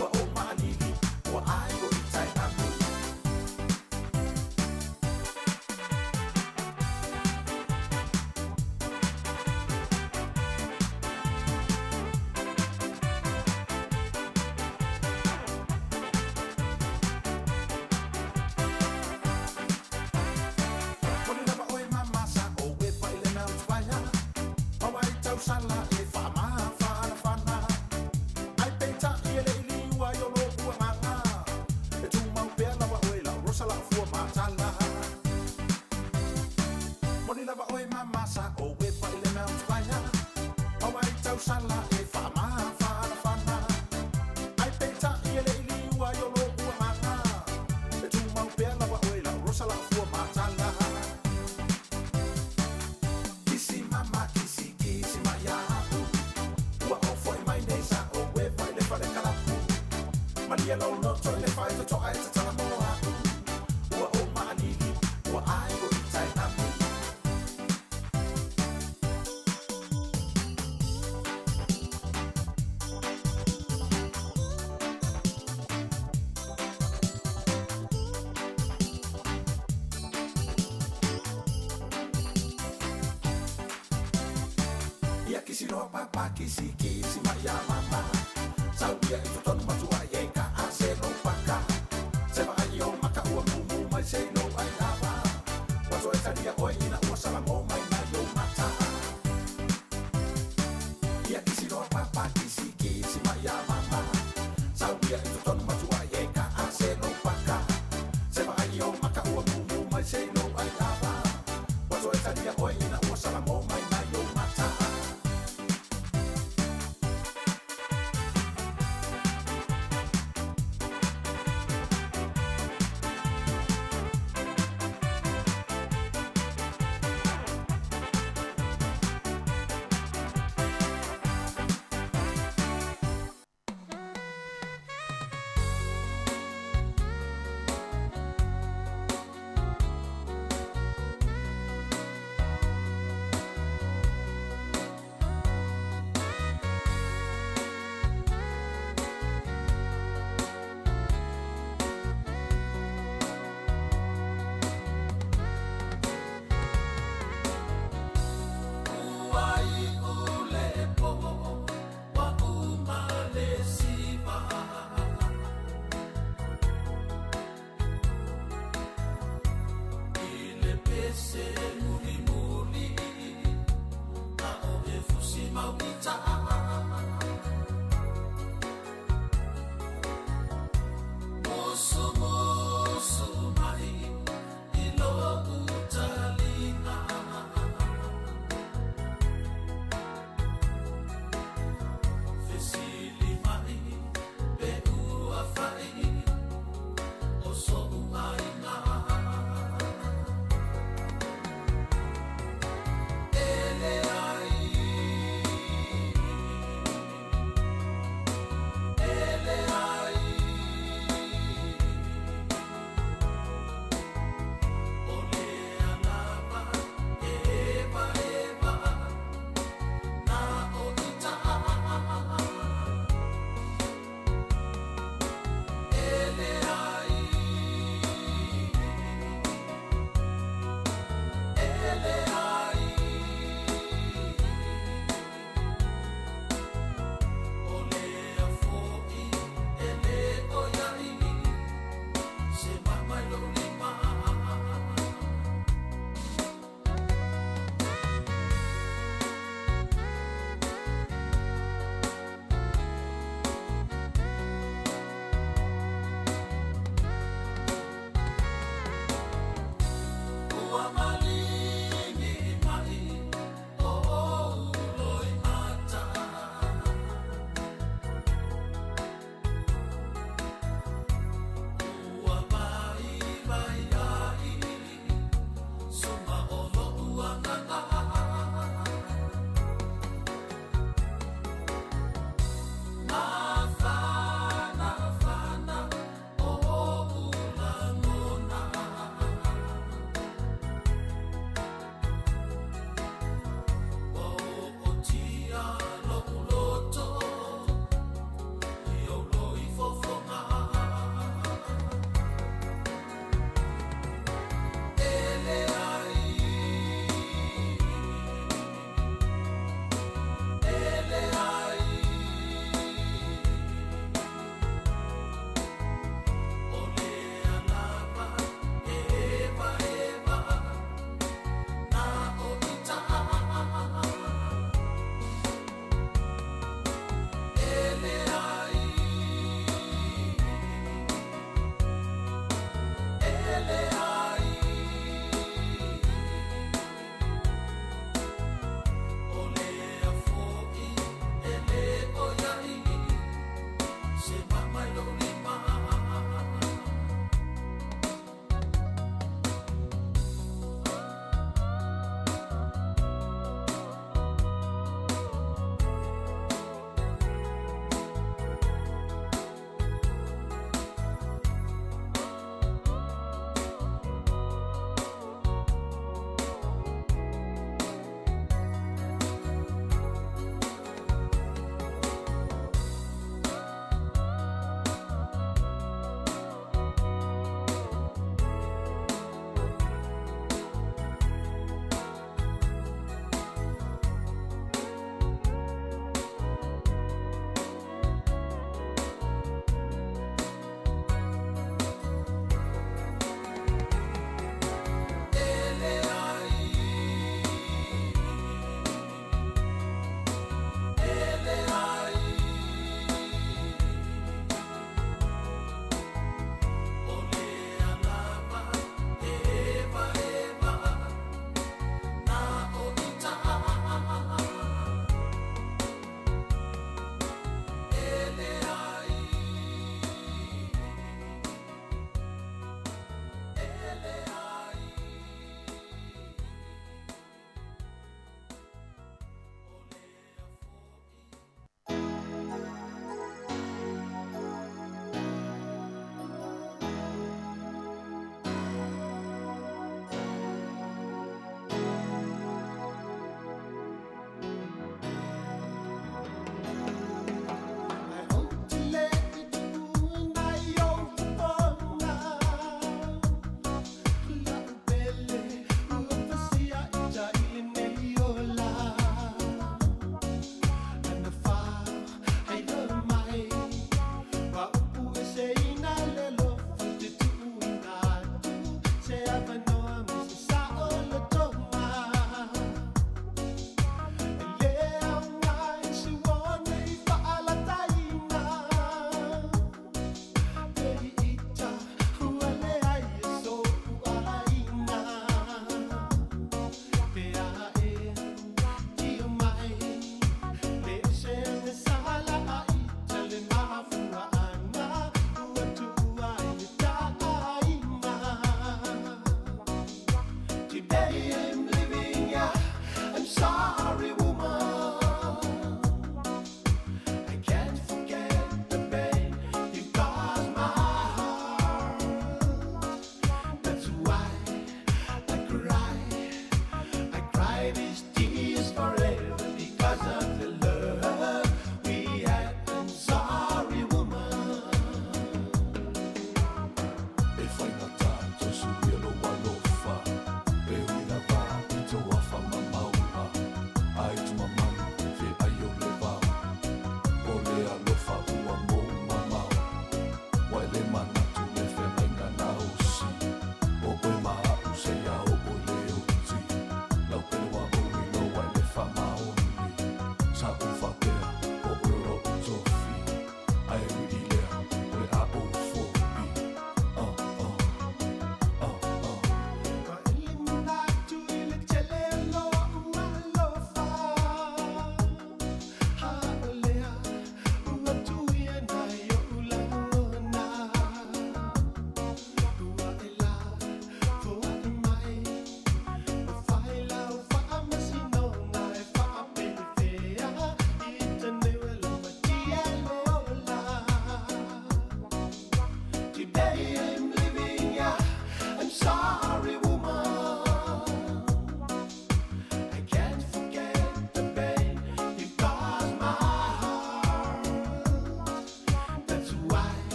Ua ou ma'alili ua ai o ita e amu. Moni lava oe mama sa o e fai le mea utuvaea. Maua i tausala e faamafanafana. Ai peita'i e le i liua i o lou agaga. E tumau pea lava oe lau rosa lau fua matala. Moni lava oe mama sa o e fai le mea utuvaea. Maua i tausala e faamafanafana. Ai peita'i e le i liua i o lou agaga. E tumau pea lava oe lau rosa lau fua matala. Kisi mama kisi kisi mai a'u. Ua ou fo'i mai nei sa o e fai le fale kalapu. Malie lou loto i le faitotoa e tatala mo a'u. Ua ou ma'alili ua ai o ita e amu. Ia kisi loa papa kisi kisi mai a mama. Sauia i totonu matua i e ka a se lou paka. Se vaai o maka ua mumu mai se lou ai lava. Ua toe talia oe ina ua salago mai nai ou mata. Ia kisi loa papa kisi kisi mai a mama. Sauia i totonu matua i e ka a se lou paka. Se vaai o maka ua mumu mai se lou ai lava. Ua toe talia oe ina ua salago mai nai ou mata.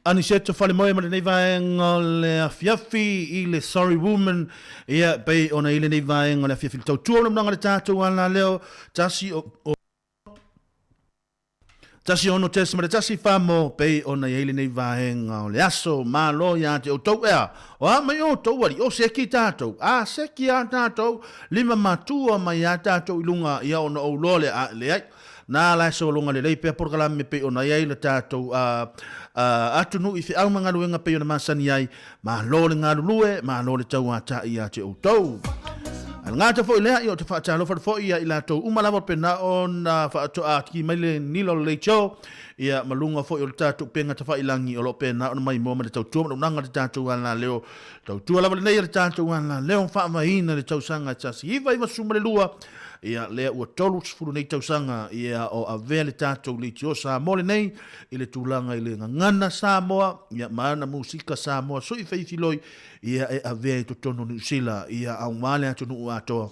Aniseto Falemoe ma lenei vaega o le afiafi i le Sorry Woman, ia, pei ona i lenei vaega o le afiafi le tautua o le managa le tatou alaleo, tasi o, o 16.1 famo pei ona i ai lenei vaega o le aso. Malo iā te outou ea. O a mai outou ali, o seki tātou. A seki a tātou, lima matua mai a tātou i lunga ia ona ou loa lea, a leai. Nā la e sologa lelei pea polokalame pei ona i ai le tātou a, a, atunuu i feau ma galuega pei ona masani ai. Malo le galulue, malo le tauātaʻi iā te outou. A le gata foi lea, ia o te faatalofa atu foi ia i latou uma lava pena ona faatoa mai le nila o le leitio, ia ma luga foi o le tatou upega tafailangi o lo o pena ona maimoa ma le tautua ma le unaga le tatou alaleo. Tautua lava lenei a le tatou alaleo faavaeina le tausaga e 1992, ia lea ua 30 nei tausaga ia o avea le tatou leitio Samoa lenei i le tulaga i le gagana Samoa, ia ma ana musika Samoa sui feifiloi, ia e avea i totonu o Niu Sila, ia aua le atunuu atoa.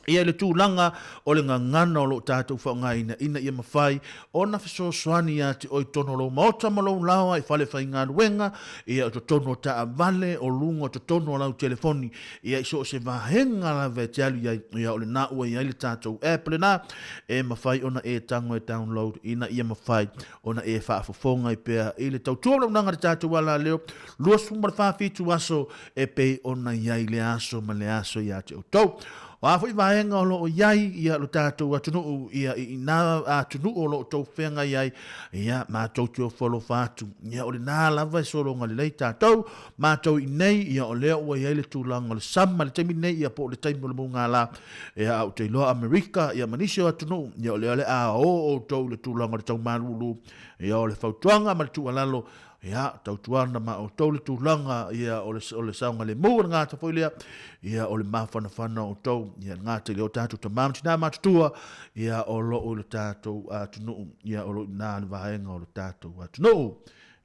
Ia i le tulaga o le gagana o lo o tatou faaaogaina ina ia mafai ona fesoasoani ia te oe i totonu o lou maota ma lou laoa i fale faigaluega, ia o totonu o taavale, o luga o totonu o lau telefoni, ia i so o se vaega lava e te alu i ai, ia o lena ua i ai le tatou app lena e mafai ona e tago e download ina ia mafai ona e faafofoga ai pea i le tautua o le auaunaga a le tatou alaleo 24 fitu aso e pei ona i ai le aso ma le aso ia te outou. O a foi vaega o lo o i ai ia lo tatou atunuu ia i ina atunuu o lo o tou feagai ai, ia matou te ofo alofa atu. Ia o lena lava e sologa lelei tatou, matou i inei, ia o lea ua i ai le tulaga o le sama i le taimi lenei, ia po o le taimi o le mugala, ia a ou te iloa Amerika, ia ma nisi o atunuu, ia o lea o le a o outou i le tulaga o le taumalulu. Ia o le fautuaga ma le tuualalo, ia tautuana ma outou le tulaga ia o le, o le saogalemu o le gata foi lea, ia o le mafanafana o outou, ia le gata i le o tatou tama ma tina matutua, ia o lo o i le tatou atunuu, ia o lo o i ina le vaega o le tatou atunuu.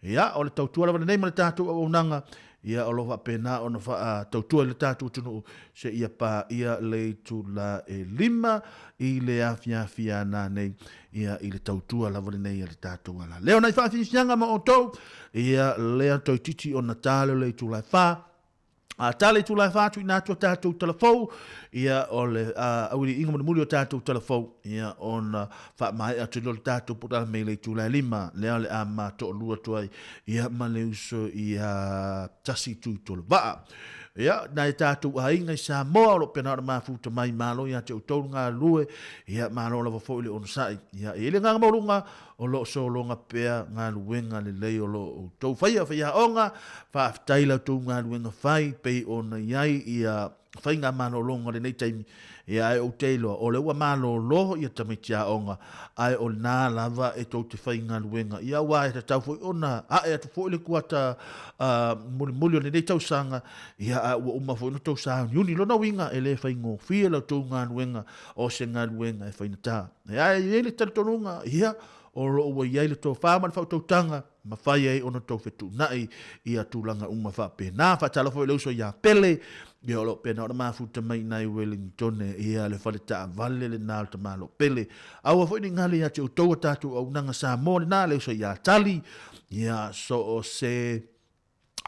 Ia, o le tautua lava lenei ma le tatou auaunaga, ia o lo o faapena ona faatautua i le tatou atunuu seia paia le itula e 5 i le afiafi a nanei, ia i le tautua lava lenei a le tatou ala. Lea o nai faafiafiaga ma outou, ia lea toeitiiti ona ta lea o le itula e 4, A tala i tulae fa atu ina atu a tatou talafou, ia o le auiliiga mulimuli o tatou talafou, ia ona faamaea atu lea o le tatou polokalame i le itula e 5, lea o le a matoolua atu ai, ia ma le uso ia tasi Tuitolovaa. Ia, nai tatou aiga i Samoa o lo o pena ona mafuta mai, malo ia te outou le galulue, ia malo lava foi le onosai. Ia, e i ai le agaga maualuga, o lo o sologa pea galuega lelei o lo o outou faia faiaoga, faafetai la outou galuega fai pei ona i ai ia faiga malologa o lenei taimi, ia ae ou te iloa o lea ua malolo ia tamaiti aoga, ae o lena lava e tou te faigaluega, ia aua e tatau foi ona ae atu foi le kuata mulimuli o lenei tausaga, ia ae ua uma foi ona tou sauniuni, lona uiga e le faigofie la outou galuega, o se galuega e faigata. Ae i ai le talitonuga, ia, o lo o ua i ai le tofa ma le faautautaga, mafai ai ona tou fetuunai ia tulaga uma faapena. Faatalofa foi i le uso ia Pele, ia o lo o pena ona mafuta mai i nai Wellingtone, ia le fale taavale lena o le tamaloa Pele. Aua foi ne i galo ia te outou a tatou auaunaga Samoa lena, le uso ia Tali, ia so o se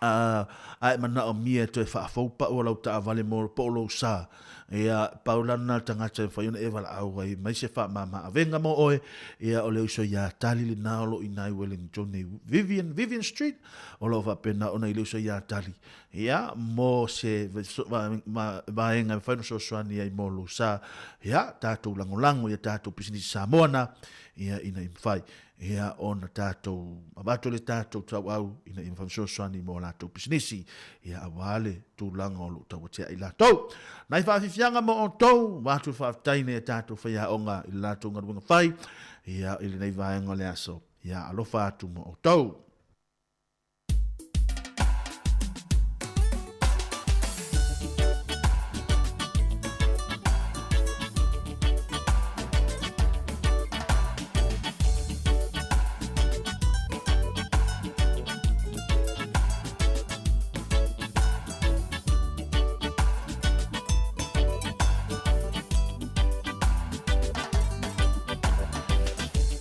a e manaomia e toe faafou pau o lau taavale mo po o lou sa, ia, pau la lena o le tagata e mafai ona e valaau ai mai se faamama avega mo oe, ia, o le uso ia Tali lena o lo o i ina i Wellington i Vivian, Vivian Street, o lo o faapena ona i le uso ia Tali, ia, mo se vaega e mafai ona fesoasoani ai mo lou sa, ia, tatou lagolago ia tatou pisinisi Samoa na, ia, ina ia mafai. Ia ona tatou avatu le tatou tauau ina ia mafai fesoasoani mo latou pisinisi, ia aua le tulaga o lo o tauatea i latou. Nai faafiafiaga mo outou, avatu le faafetai nei a tatou faiaoga i le latou galuega fai, ia i lenei vaega o le aso, ia alofa atu mo outou.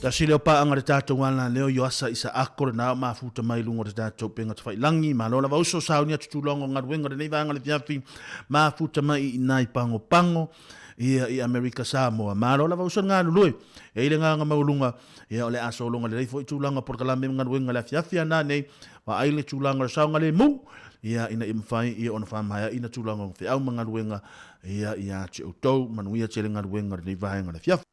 Tasi leo paʻaga le tatou alaleo Ioasa Isaako lenā o mafuta mai i luga o le tatou upega tafailagi. Malo lava uso sauni atu tulaga o galuega lenei vaega le fiafi mafuta mai i inā i Pagopago ia i Amerika Samoa. Malo lava uso le galulue e i le agaga maualuga ia o le a sologa lelei foi tulaga o polokalame ma galuega le afiafi ana nei vaai le tulaga o le saogalemu ia ina ia mafai ia ona faamaeaina tulaga o feau ma galuega ia ia te outou. Manuia tele galuega lenei vaega le afiafi.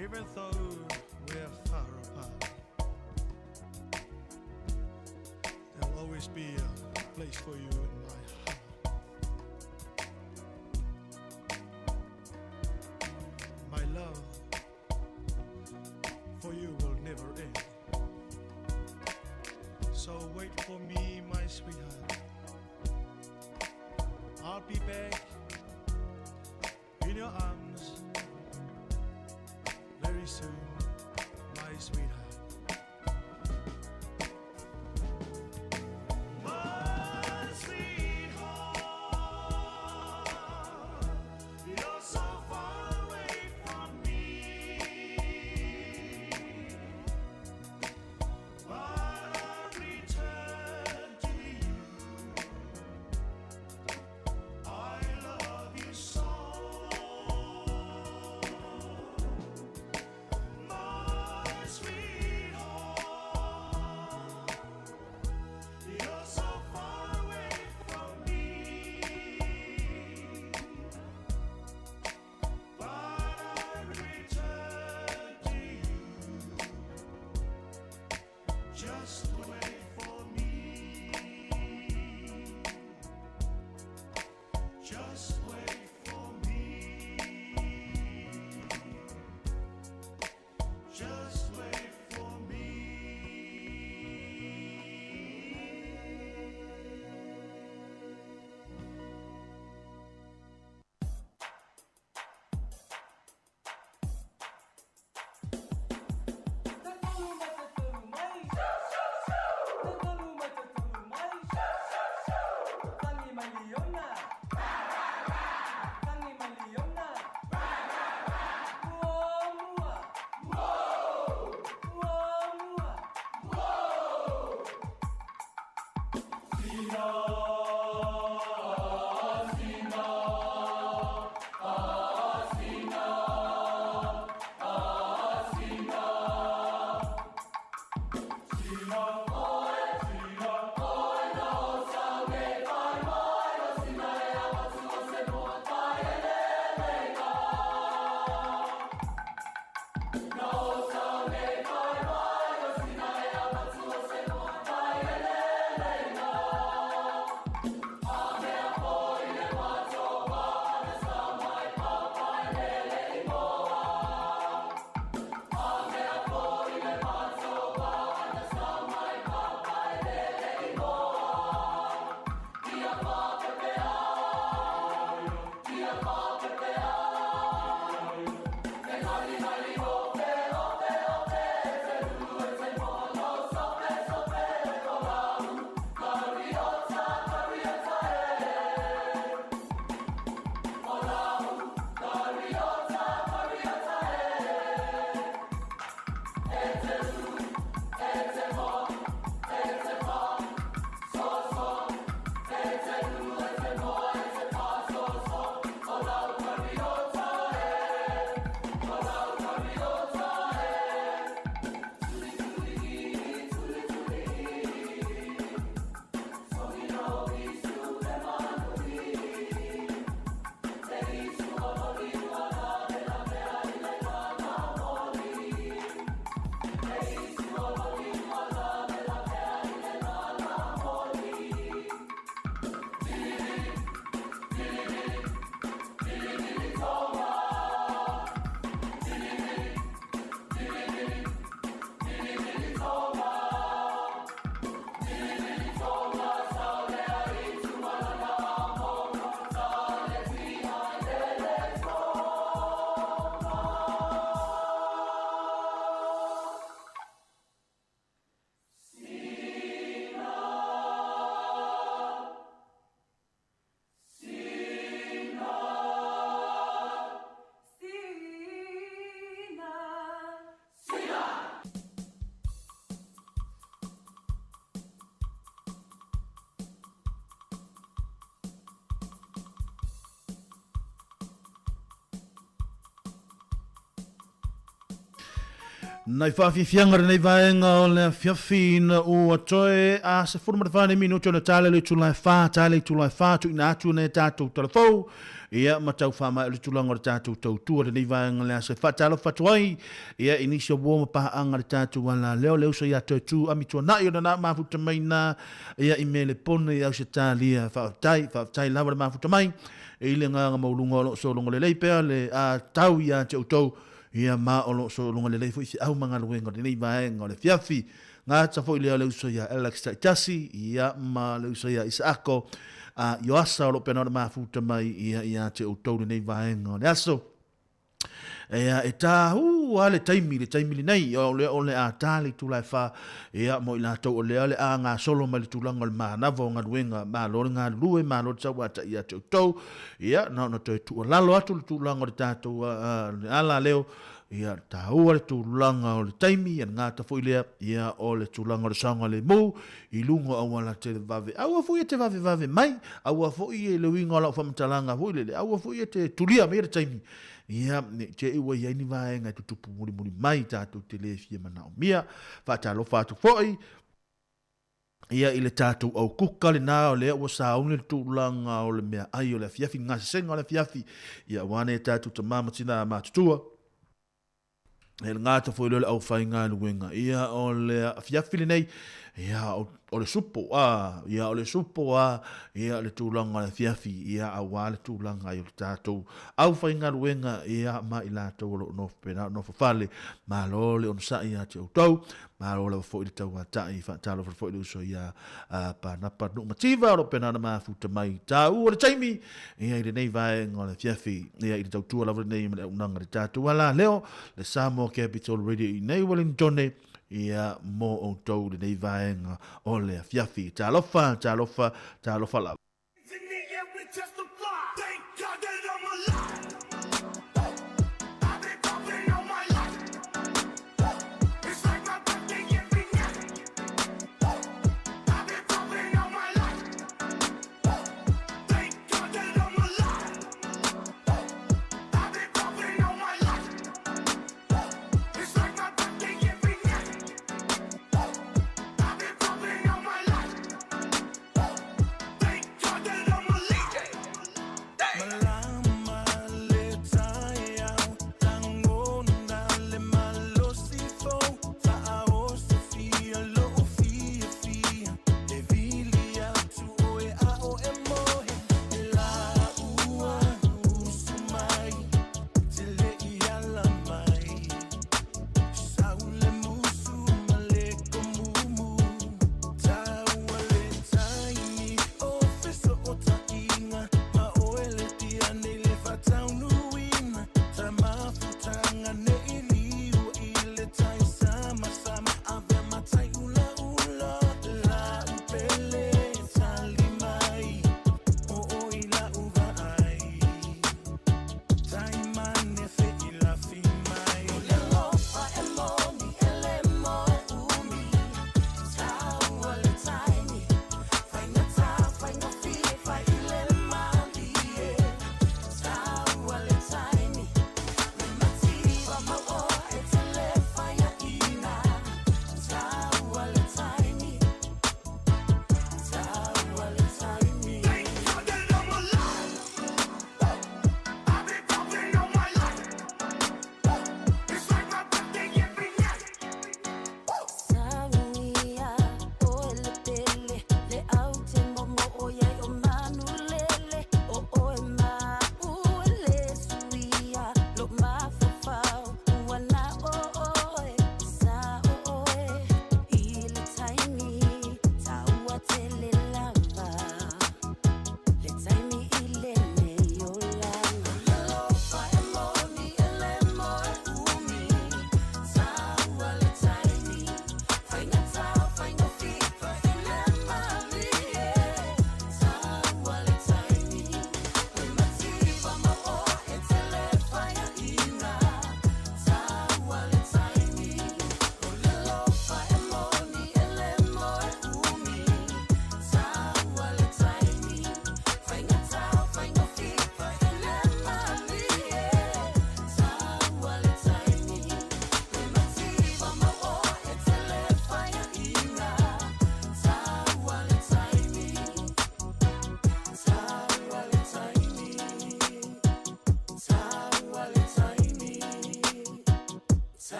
Even though we're far apart, there'll always be a place for you in my heart. My love for you will never end. So wait for me, my sweetheart. I'll be back in your arms very soon, my sweetheart. My sweetheart, you're so far away from me, but I'll return to you. I love you so, my sweetheart. Nai faafiafiaga lenei vaega o le afiafi ina ua toe a 14 nei minute ona tala le itula e 4, tala le itula e 4 tuuina atu nei tatou talafou ia ma tau faamaea o le tulaga o le tatou tautua lenei vaega le aso e faatalofa atu ai ia i nisi o uo ma paaga le tatou alaleo le uso ia Toetu Amituanai ona na mafuta mai na ia i Melepone i Ausetalia. Faafetai, faafetai lava le mafuta mai i le agaga maualuga o lo o sologa lelei pea le a tau ia te outou Ia, ma o lo o sologa lelei foi feau ma galuega o lenei vaega o le afiafi. Gata foi lea o le uso ia Alex Taitasi, ia, ma le uso ia Isaako a Ioasa o lo o pena ona mafuta mai ia ia te outou lenei vaega o le aso. Ia, e tāhū a le taimi, le taimi lenei, o lea o le a tā le itula e whā, ia, mo i lātou o lea le a ngasolo mai le tulaga o le manava o galuega, malo le galulue, malo le tauata'i ia te outou, Ia, na ona toe tuualalo atu le tulaga o le tatou ala leo, ia, taua le tulaga o le taimi, ia le gata foi lea, ia, o le tulaga o le saogalemu i luga o auala televave. Aua foi e te vavevave mai, aua foi e le uiga o lau faamatalaga foi lele, aua foi e te tulia mai le taimi, ia, ne i te i ua i ai ni vaega e tutupu mulimuli mai tatou te le fia manaomia. Faatalofa atu foi. Ia i le tatou aukuka lena o lea ua sauni le tulaga o le meaai o le afiafi, le gasesega o le afiafi, ia aua nei tatou tama ma tina matutua. E le gata foi lea o le aufaigaluega, ia o le afiafi lenei, ia o le supo, a, ia o le supo, a, ia le tulaga o le afiafi, ia aua le tulaga ai o le tatou aufaigaluega, ia ma i latou o lo o nofo pena o nofo fale. Malo le onosai ia te outou. Malo lava foi le tauata'i, faatalofa foi le uso ia Panapa Nuumativa o lo o pena ona mafuta mai tāua le taimi ia i lenei vaega o le afiafi ia i le tautua lava lenei ma le auaunaga i le tatou ala leo le Samoa Capital Radio i nei Wellingtone ia mo outou lenei vaega o le afiafi. Talofa, talofa, talofa lava.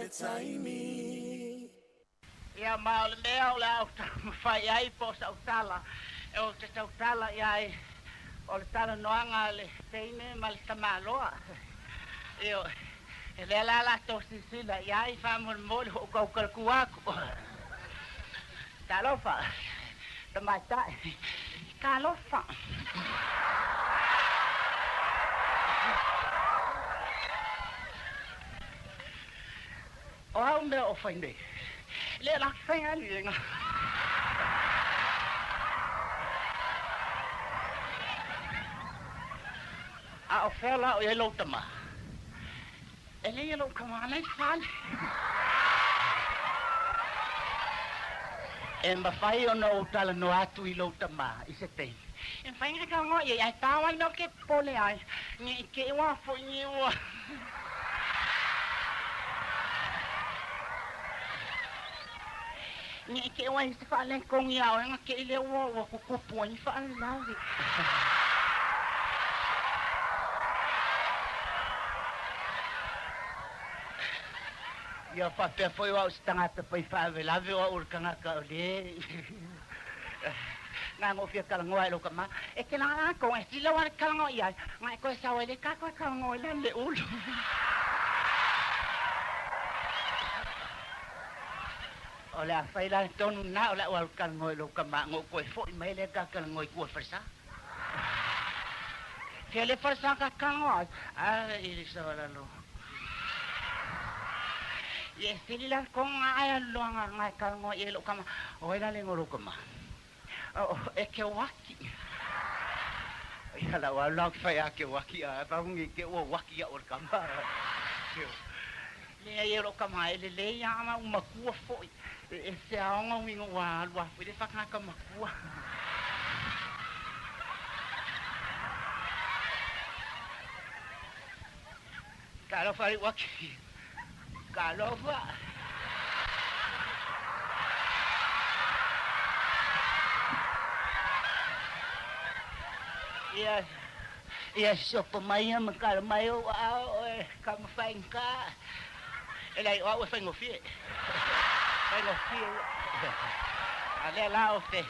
le taimi. Ia ma o le mea o le a ou taumafai ai po o sau tala e ou te tautala i ai o le talanoaga a le teine ma le tamaloa. Ioe, e lea la latou silasila i ai faamolemole ua ou tautalatua atu. Talofa, tamaitai, talofa. O au mea o fai nei, le la fai ali nga. A o fea la o i ai lou tama? E leai lou tama la i fale. E mafai ona ou talanoa atu i lou tama i se taimi. E mafai ona talanoa i ai, ae pau lava le mea ou te popole ai, ne i te i ua foi ni ua. Ne i te i ua i ai se faaletonu ia oe ona te i lea ua tutupu ai ni faalavelave. Ia faapea foi o au se tagata pai faalavelave o au o le tagata o le na ona ou fia talanoa i lou tama. E te laga atoa e sila ua talanoa i ai, na e toe sau ai le ta toe talanoa i lalo le ulu. O le a fai la le tonu lena o le a ou alu talanoa i lou tama ona ou toe foi mai lea ta talanoa i tua i le falesa. Fea le falesa ta talanoa ai? A i le savalalo. Ia e sili la le tonu na ae alu loa na e talanoa i ai lou tama. O ai la le igoa o lou tama? O e Keoaki. Ia lau alu la ou te fai ia Keoaki a pau nei te ua uaki au e le tama. Leai e lou tama e lelei lava ma ou matua foi. E ese aoga uiga ua alu a foi le faatagata matua. Talofa le uaki. Talofa. Ia, ia sopo mai ia ma kala mai ou aao e ka mafaigata. E leai o au e faigofie. Faigofie ia. A lea la o te,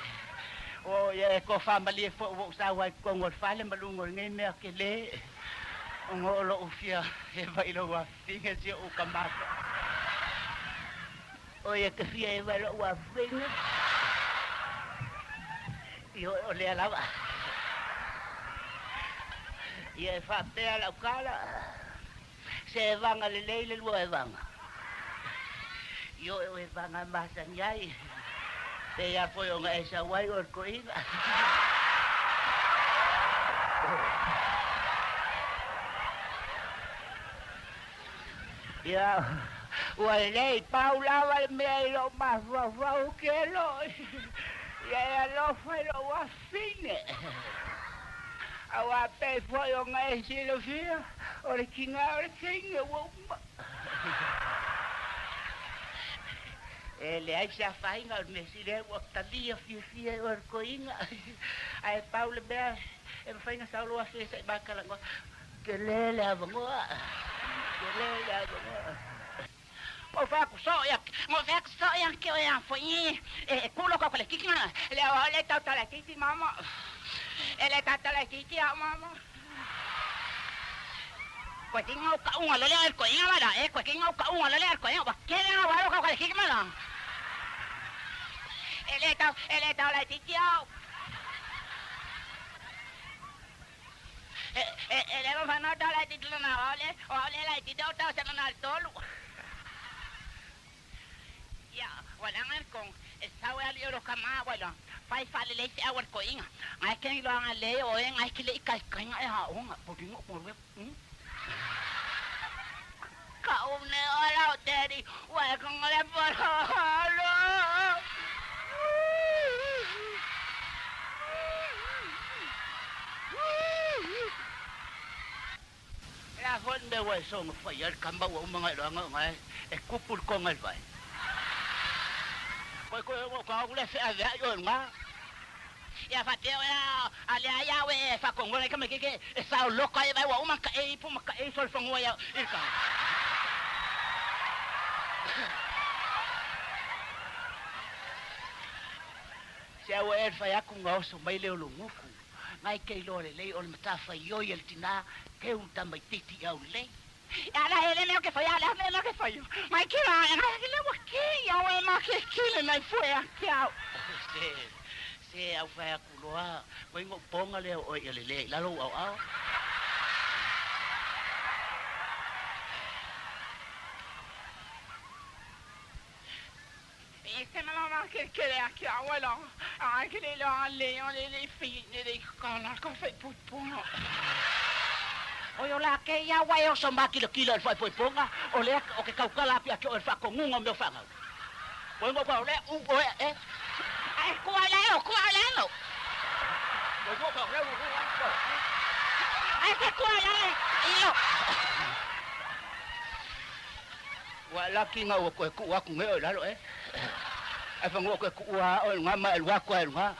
o ia e toafamalie foi ua ou sau ai i totonu o le fale ma luga o lenei mea tele, ona o lou fia eva i lou afafine si ou tama foi. O ia te fia eva i lou afafine. Ioe o lea lava. Ia e faapea lau tala. Se evaga lelei le lua evaga. Ioe o evaga e masani ai. Pei lava foi ona e sau ai oe le toeaina. Ia, ua lelei pau lava le mea i lou mafaufau kelo. Ia e alofa i lou afafine. Aua pei foi ona e silafia, o le tiga o le teine ua uma. E leai se afaina o le mea sili ai ua talia fiafia e oe le toeaina. Ae pau le mea e mafai ona sau lou afe se i ma talanoa, tele le avanoa, tele le avanoa. Ou fai atu soo ia, na ou fai atu soo ia te oe a foi e kulo ka le kiki na le o le tau tala kiki mama. E le tau tala kiki a mama. Koe ki ngau ka unga lole al ko inga mala e koe ki ngau ka unga lole al ko inga wa kele nga walo ka le kiki mala. E le tau e le tau la kiki au. E e e le ma na tau la kiki na o le o le la kiki tau tau sa na tolu. Ia, ua leaga le kong, e sau e ali olo ka ma ua iloa, fai faalelei se au a le toeaina, ngai ke iloaga le o e ngai ke le ikaikaina e aoga, pulino pulue pu. Ka u ne o lau daddy, ua e konga le polo. E a foi le mea ua e soona fai ai le tama ua uma ona e iloaga ona e tupu le toga i le vai. Koe koe ua ka ule feaveai oe luga. Ia faapea oe a lea ia oe e faatonuga ai tamaititi e saoloto ai vai ua uma ona taei ipu ma taei solofanua ia i le tagata. Se au e fai aku nga oso mai le o loguku. Ngai ke iloa lelei o le matafaioi a le tinā teu le tamaitiiti i aulelei. Ala hele leo ke fai ala hele leo ke fai. Mai ke la ngai ke le wa ke ia o e ma ke kile nai fue a ke au. Se se au fai aku loa koi ngo ponga leo oi ia lelei lalo au au. E se ma ke ke le a ke au la. A ke le la le le le fi le le ka la ka fai pu pu. O yo la ke ia wai o so ma kilo kilo le fai poi ponga o le o ke kaukala pia ke o le whakongunga o meo whangau. Koi ngo pa o le u o e e. Ai kua le o kua le no. Koi ngo pa o le u u. Ai ke kua le io. Wa laki ngau o koe ku aku nge o lalo e. Ai whangu o koe ku ua o lunga ma e lua kua e lunga.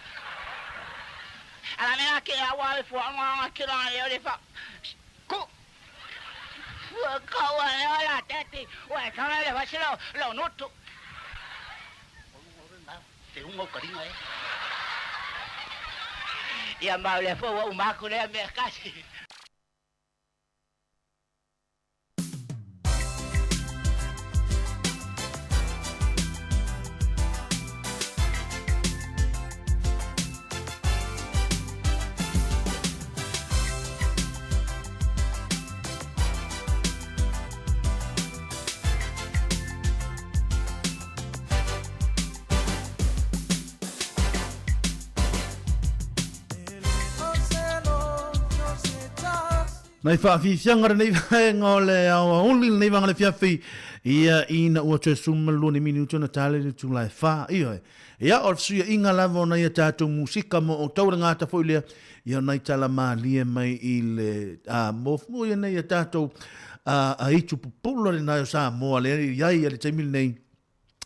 Ala mea ke awa e fua nga ke la e o le fa. Ku. Fua kaua e o la tete. Wa e tanga le wasila lo noto. Te unga o karinga e. Ia mau le fua u maku lea mea kasi. Nai faafiafiaga lenei vaega o le aoauli lenei vaega o le afiafi ia ina ua toe 12 ni minute ona tale le itula e 4. Ioe. Ia o le fesuiaiga lava o nai a tatou musika mo outou le gata foi lea ia o nai tala malie mai i le a mo ia nei a tatou a aitu pupula le nai o Samoa lea i ai le taimi lenei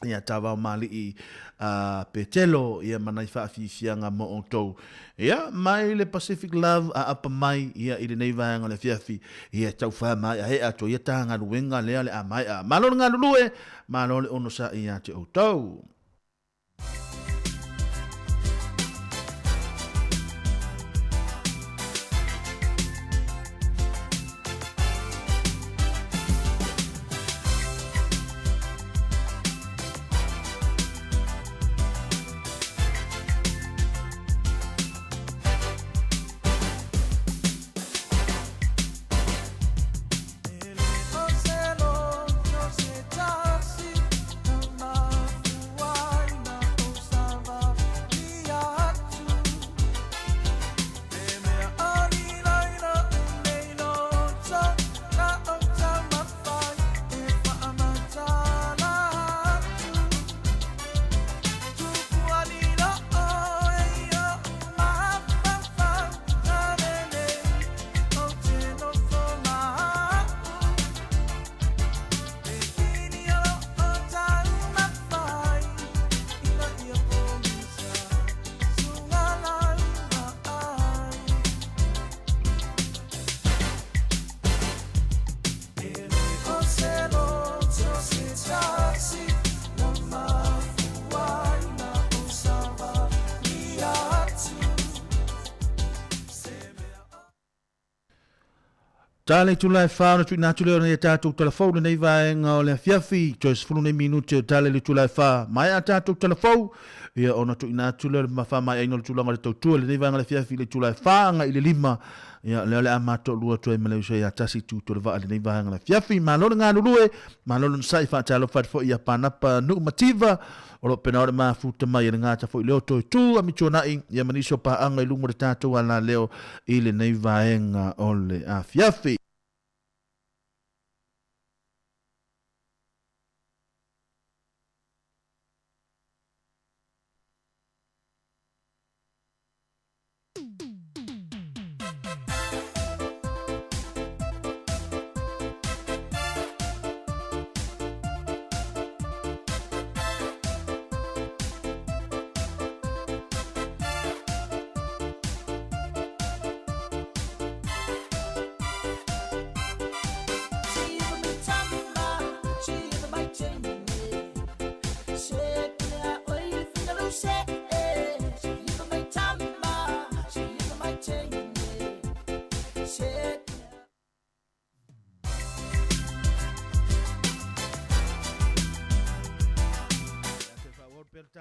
ia Tavao Mali'i a Petelo ia ma nai faafiafiaga mo outou. Ia, mai le Pacific Love a apa mai ia i lenei vaega o le afiafi, ia tau wha mai a he ato ia tā ngaluenga lea le a mai a. Malo le galulue, malo le onosa'i ia te outou. Tala itula e wha ona tuina atu lea ona ia tātou talafou lenei vaega o le afiafi, toe 10 nei minute o tala i le itula e wha. Mai a tātou talafou, ia ona tuina atu lea o le mawha mai aina o le tulaga o le tautua lenei vaega o le afiafi i le itula e wha anga i le lima. Ia lea o le a matou lua atu ai ma le uso ia tasi tu to le vaa lenei vaega o le afiafi. Malo le galulue, malo le onosai, faatalofa atu foi ia Panapa Nu'u Mativa, o lo o pena o le mafuta mai e le gata foi leo toe tu a Mituana'i, ia ma nisi o paaga i luga o le tatou alaleo i lenei vaega o le afiafi.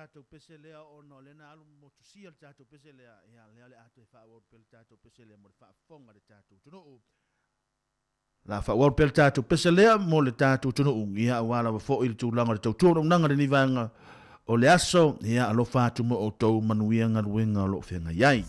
tatou pese lea ona o lea na alu motusia le tatou pese lea, ia lea o le a toe faaauau pea le tatou pese lea mo le faafofoga a le tatou atunuu. La faaauau pea le tatou pese lea mo le tatou atunuu, ia aua lava foi le tulaga o le tautua auaunaga i lenei vaega o le aso, ia alofa atu mo outou, manuia galuega o lo o feagai ai.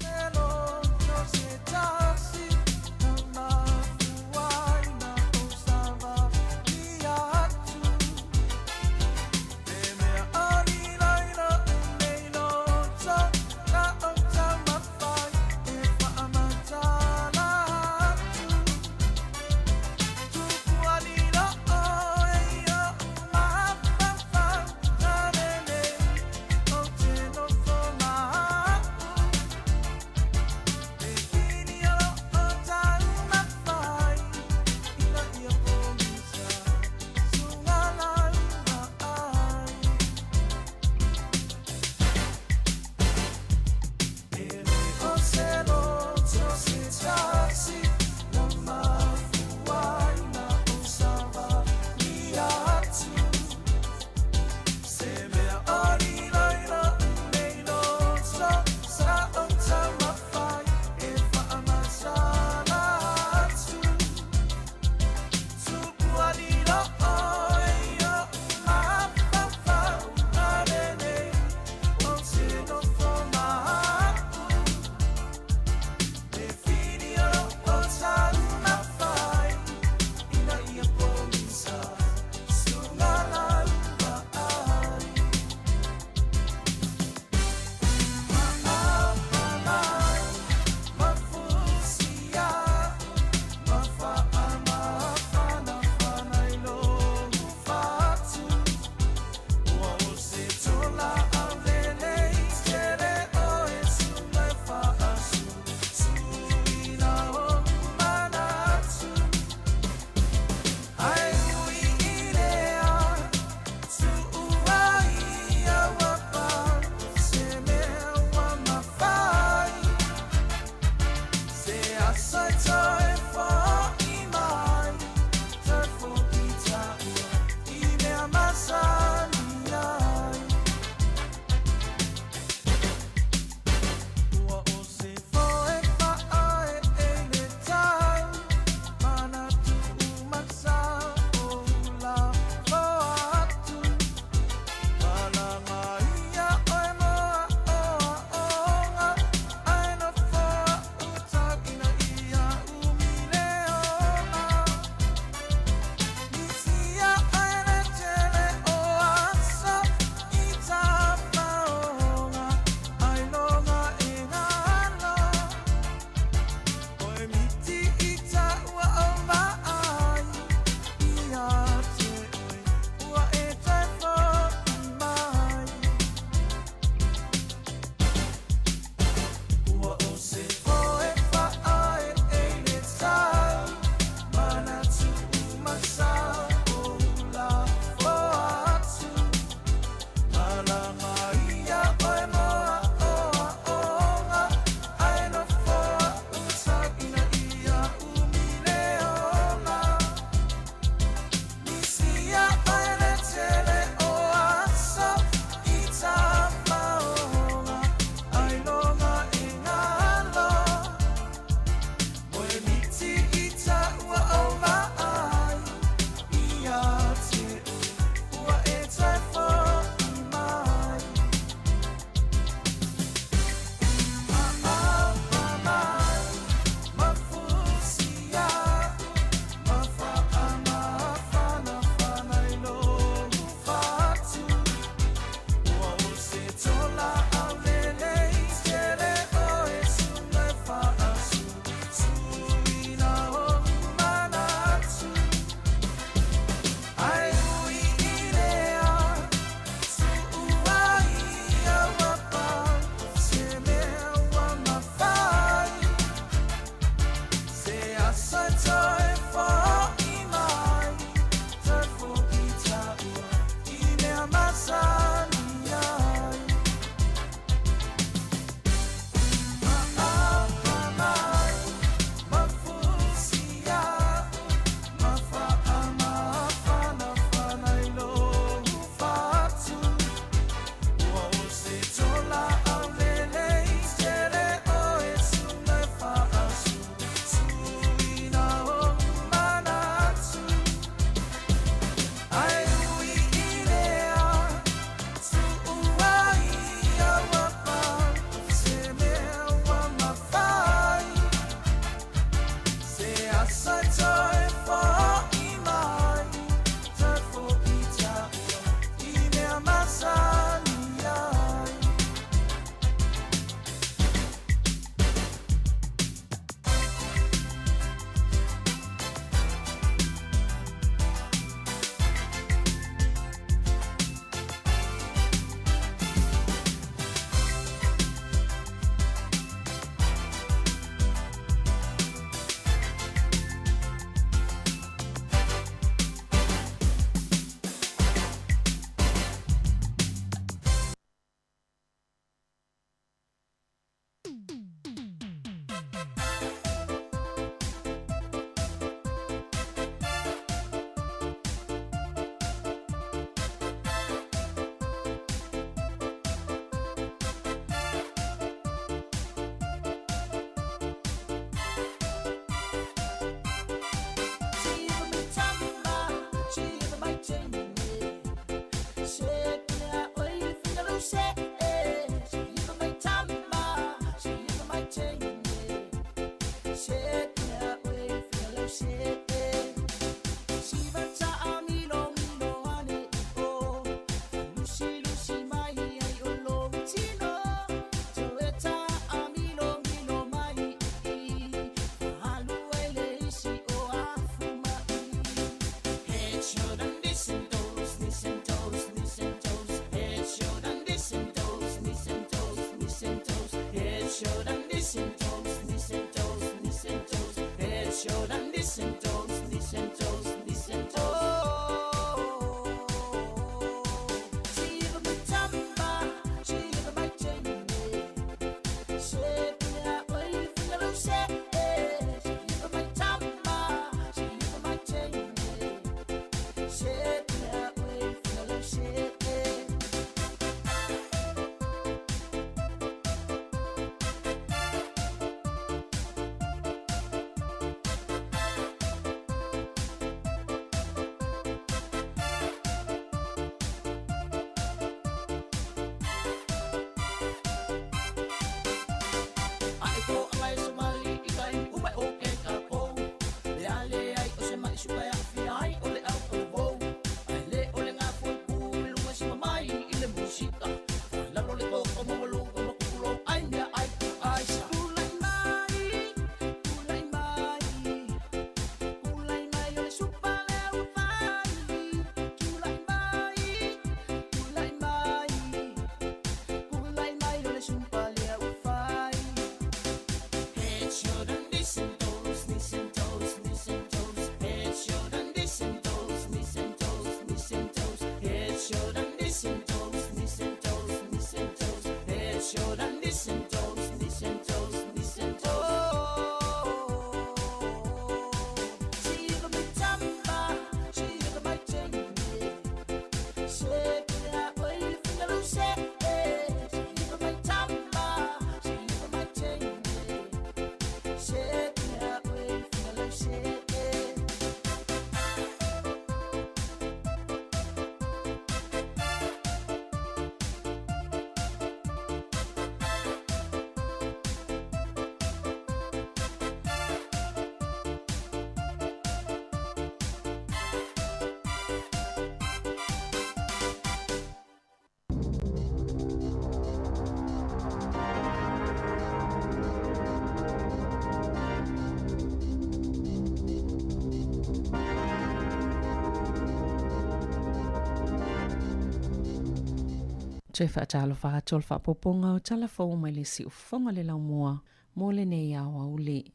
Toe faatalofa atu o le faaopoopoga o tala fou mai le siufofoga le laumua mo lenei aoauli.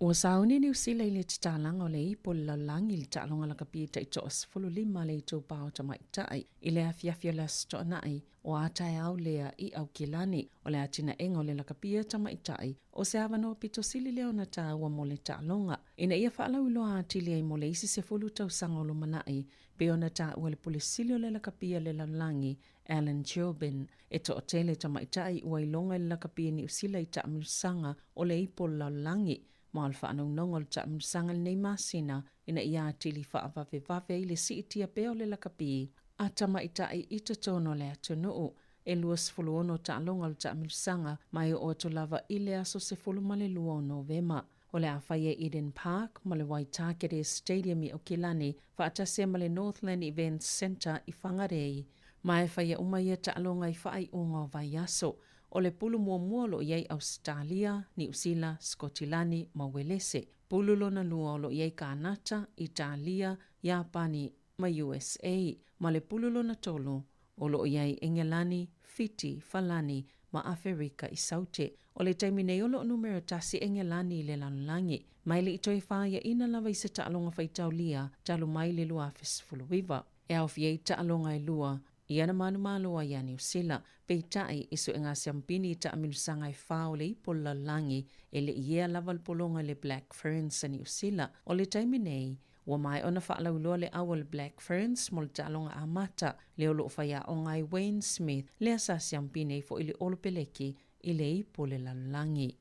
Ua sauni Niu Sila i le tatalaga o le ipu o le lalolagi i le taaloga lakapi tai 15 le itupa o tamaitai i le afiafi o le Aso Toonai o a taeao lea i Aukilani. O le atinaega o le lakapia tamaitai o se avanoa pito sili lea ona taua mo le taaloga ina ia faalauiloa atili ai mo le isi 10 tausaga o lumanai pei ona taua le Pule Sili o le Lakapi a le Lalolagi, Alan Jouban, e toatele tamaitai ua iloga i le lakapi a Niu Sila i taamilosaga o le ipu o le lalolagi ma o le faanaunaunauga o le taamilosaga i lenei masina ina ia atili faavavevave ai le siitia pea o le lakapi a tamaitai i totonu o le atunuu. E 26 taaloga o le taamilosaga ma e oo atu lava i le aso 12 o Novema. O le a fai e Eden Park ma le Waitakere Stadium i Aukilani faatasi ai ma le Northland Events Centre i Whangarei. Ma e faia uma ia taaloga i faaiuga o vaiaso. O le pulu muamua o lo o i ai Ausetalia, Niu Sila, Sikotilani ma Uelese. Pulu lona lua o lo o i ai Kanata, Italia, Iapani ma USA. Ma le pulu lona tolu o lo o i ai Engelani, Fiti, Falani ma Aferika i Saute. O le taimi nei o lo o numera tasi Engelani i le lalolagi, ma e le i toe faiaina lava i se taaloga faitaulia talu mai le 2019. E aofia ai taaloga e lua I ana manumalo ai ia Niu Sila. Peitai, i suega siampini i taamilosaga e fa o le ipo o le lalolagi, e le i ea lava le pologa i le Black Ferns a Niu Sila. O le taimi nei, ua maea ona faalauiloa le au a le Black Ferns mo le taaloga amata, lea o lo o faiaoga ai Wayne Smith, lea sa siampini ai foi le Olopeleki i le ipo o le lalolagi.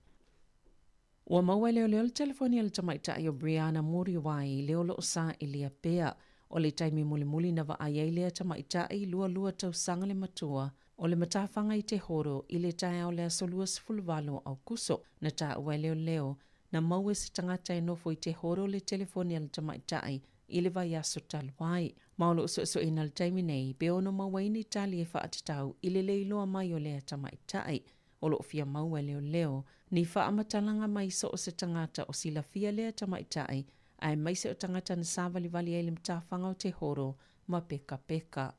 Ua maua e leoleo le telefoni a le tamaitai o Brianna Muriwai lea o lo o sailia pea. O le taimi mulimuli na vaai ai lea tamaitai, 22 tausaga le matua, o le matafaga i Te Horo i le taeao o le aso 28 o Aokuso. Na taua e leoleo, na maua e se tagata e nofo i Te Horo le telefoni a le tamaitai i le vaiaso talu ai. Ma o lo o suesueina i le taimi nei, pe ono maua ai ni tali e faatatau i le le iloa mai o lea tamaitai. O lo o fia maua e leoleo ni faamatalaga mai so o se tagata o silafia lea tamaitai aemaise o tagata na savalivali ai i le matafaga o Te Horo ma Pekapeka.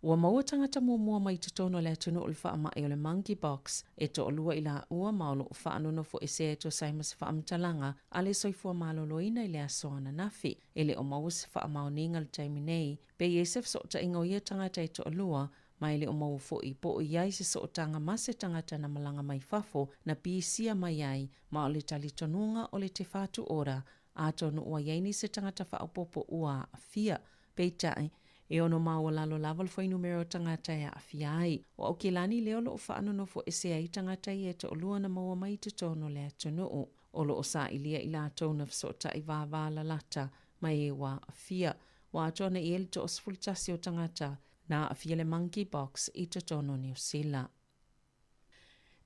Ua maua tagata muamua mai totonu o le atunuu o le faamai o le monkeypox e toalua i laua ma o lo o faanonofoesea e tusa ai ma se faamatalaga a le Soifua Maloloina i le aso ananafi. E le o maua se faamaoniga i le taimi nei pe i ai se fesootaiga o ia tagata e toalua ma e le o maua foi po o i ai se sootaga ma se tagata na malaga mai fafo na pisia mai ai ma o le talitonuga o le Te Whatu Ora atonu ua i ai nisi tagata faaopoopo ua aafia. Peitai, e ono maualalo lava le fuainumera o tagata e aafia ai. O Aukilani lea o lo o faanonofoesea ai tagata ia e toalua na maua mai i totonu o le atunuu. O lo o sailia i latou na fesootai vāvālalata ma e ua aafia. Ua atoa nei i ai le 11 o tagata na aafia le monkeypox i totonu o Niu Sila.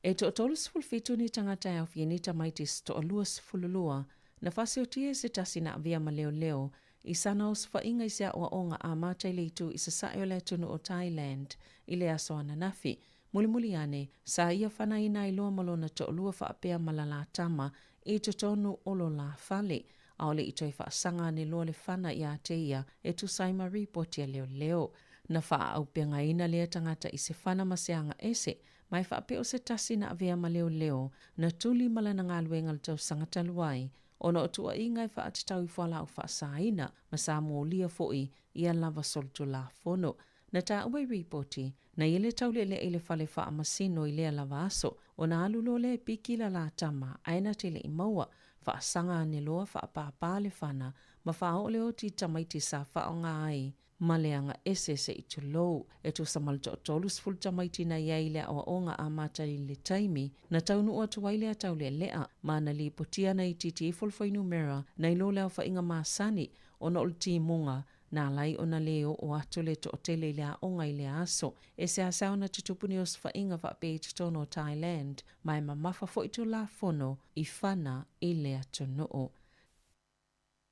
E toa-37 ni tagata e aofia ni tamaiti se toa-22 na faasiotia e se tasi na avea ma leoleo i sana osofaiga i se aoaoga amata i le itu i sasae o le atunuu o Thailand i le aso ananafi. Mulimuli ane, sa ia fanaina ai loa ma lona toalua faapea ma la tama i totonu o lo la fale. ʻAʻole i toe faasaga ane loa le fana iā te ia e tusa ai ma ripoti a leoleo. Na faaaupegaina lea tagata i se fana ma se aga ese, ma e faapea o se tasi na avea ma leoleo na tuli ma lana galuega i le tausaga talu ai, ona o tuuaiga e faatatau i fualaau faasaina ma sa molia foi ia lava solitulafono. Na taua i ripoti, na i ai le taule'ele'e i le fale faamasino i lea lava aso, ona alu loa lea e piki la la tama, ae na te le i maua. Faasaga ane loa faapāpā le fana ma faaoo le oti i tamaiti sa faaaoga ai ma le aga ese se i tulou. E tusa ma le toa-30 tamaiti na i ai i le aoaoga amata i le taimi na taunuu atu ai lea taulealea ma na lipotia na itiiti ifo le fuainumera nai lo le aofaiga masani ona o le timuga na ala ai ona lē oo atu le toatele i le aoga i lea aso. E seasea ona tutupu ni osofaiga faapea i totonu o Thailand ma e mamafa foi Tulafono i fana i le atunuu.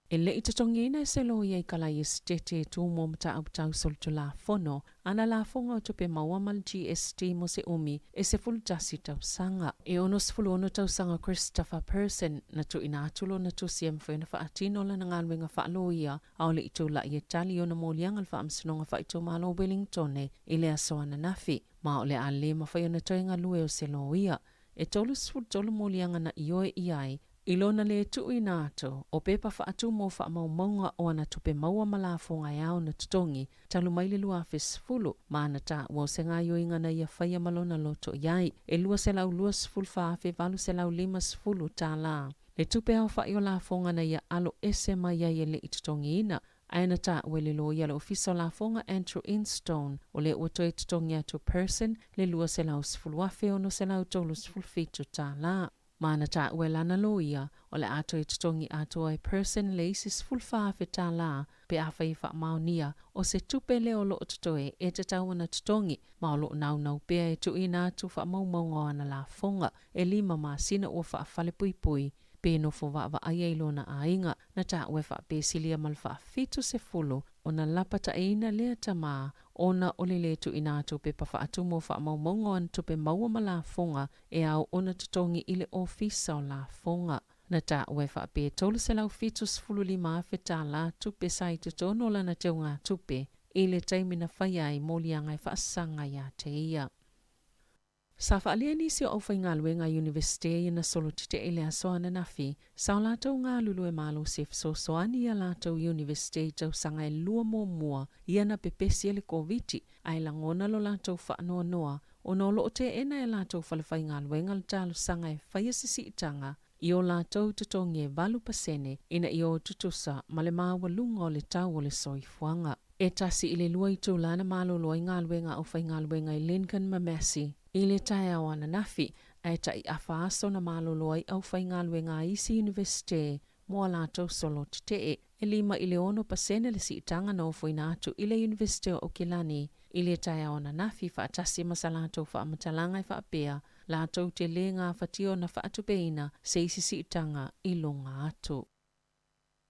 E le i totogiina e se loia i ka lae esetete e tu mo mataupu tau solitulafono ana lafoga o tupe maua ma le GST mo se umi e 11 tausaga. E 66 tausaga Christopher Person na tuuina atu lona tusi e mafai ona faatino lana galuega faaloia ʻaʻole i tulai e tali ona moliaga le Faamasinoga Faaitumalo o Wellingtone i le aso ananafi, ma o le a lē mafai ona toe galue o se loia. E 33 moliaga na ioe ʻia ai i lona lē tuuina atu o pepa faatu mo faamaumauga o ana tupe maua ma lafoga e ao ona totogi talu mai le 2010, ma ana taua o se gaoioiga na ia faia ma lona loto i ai e $224,850 tālā. Le tupe aofaʻi o lafoga na ia alo ese mai ai e le i totogiina, ae na taua e le loia a le Ofisa o Lafoga Andrew Instone, o lea ua toe totogi atu Person le $210,637 tālā. Ma na taua e lana loia, o le a toe totogi atoa e Person le isi $14,000 tālā pe afai e faamaonia o se tupe lea o lo o totoe e tatau ona totogi, ma o lo o naunau pea e tuuina atu faamaumauga o ana lafoga e lima masina ua faafalepuipui pe nofo vaavaai ai lona aiga na taua e faapesilia ma le faa-70 ona lapataʻiina lea tamā ona o le lē tuuina atu o pepa faatumu o faamaumauga o ana tupe maua ma lafoga e ao ona totogi i le Ofisa o Lafoga. Na taua e faapea e $375,000 tālā tupe sa i totonu o lana teugatupe i le taimi na faia ai moliaga e faasaga iā te ia. Sa faaalia nisi o aufaigaluega a Iunivesite ia na solo tetee i le aso ananafi, sa o latou galulue malosi e fesoasoani i a latou Iunivesite i tausaga e lua muamua ia na pepesi ai le Koviti, ae lagona lo latou faanoanoa ona o lo o teena e latou falefaigaluega le talosaga e faia se siitaga i o latou totogi e 8% ina ia o tutusa ma le maualuga o le tau o le soifuaga. E 1 i le 2 itula na malolo ai galuega a aufaigaluega i Lincoln ma Massey i le taeao ananafi, ae tai afa aso na malolo ai aufaigaluega a isi Iunivesite mo a latou solo tetee. E 5 i le 6% le siitaga na ofoina atu i le Iunivesite o Aukilani i le taeao ananafi faatasi ma sa latou faamatalaga e faapea, latou te lē gafatia ona faatupeina se isi siitaga i luga atu.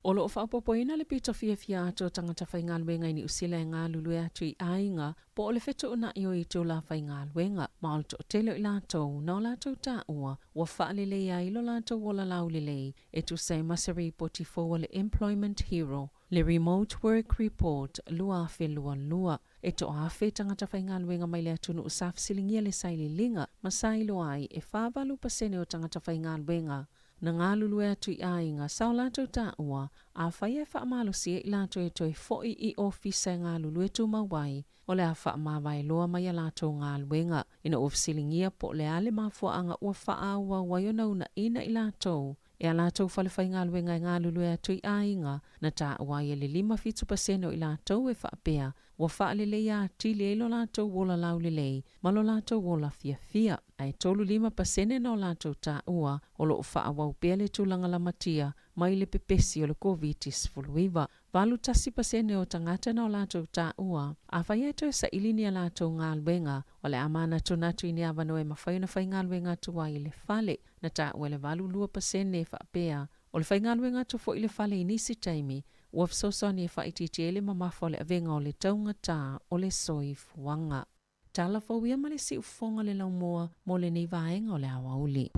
O lo o faaopoopoina le pito fiafia atu o tagata faigaluega i Niu Sila e galulue atu i aiga po o le fetuunai o itula faigaluega, ma o le toatele o i latou na o latou taua ua faaleleia ai lo latou ola laulelei e tusa ai ma se ripoti fou a le Employment Hero, le Remote Work Report 2022. E toaafe tagata faigaluega mai le atunuu sa fesiligia le sailiiliga ma sa iloa ai e 48% o tagata faigaluega na galulue atu i aiga sa o latou taua, afai e faamalosia i latou e toe foi i ofisa e galulue tumau ai, o le a faamavae loa mai a latou galuega. Ina ua fesiligia po o le a le mafuaaga ua faaauau ai ona uunaina i latou e a latou falefaigaluega e galulue atu i aiga, na taua ai e le 57% o i latou e faapea ua faaleleia atili ai lo latou ola laulelei ma lo latou ola fiafia, ae 35% na o latou taua o lo o faaauau pea le tulaga lamatia mai le pepesi o le Koviti-19. 81% o tagata na o latou taua, afai e toe saili ni a latou galuega, o le a manatunatu i ni avanoa e mafai ona faigaluega atu ai i le fale. Na taua e le 82% e faapea, o le faigaluega atu foi i le fale i nisi taimi, ua fesoasoani e faaitiitia ai le mamafa o le avega o le taugatā o le soifuaga. Tala fou ia ma le siufofoga o le laumua mo lenei vaega o le aoauli.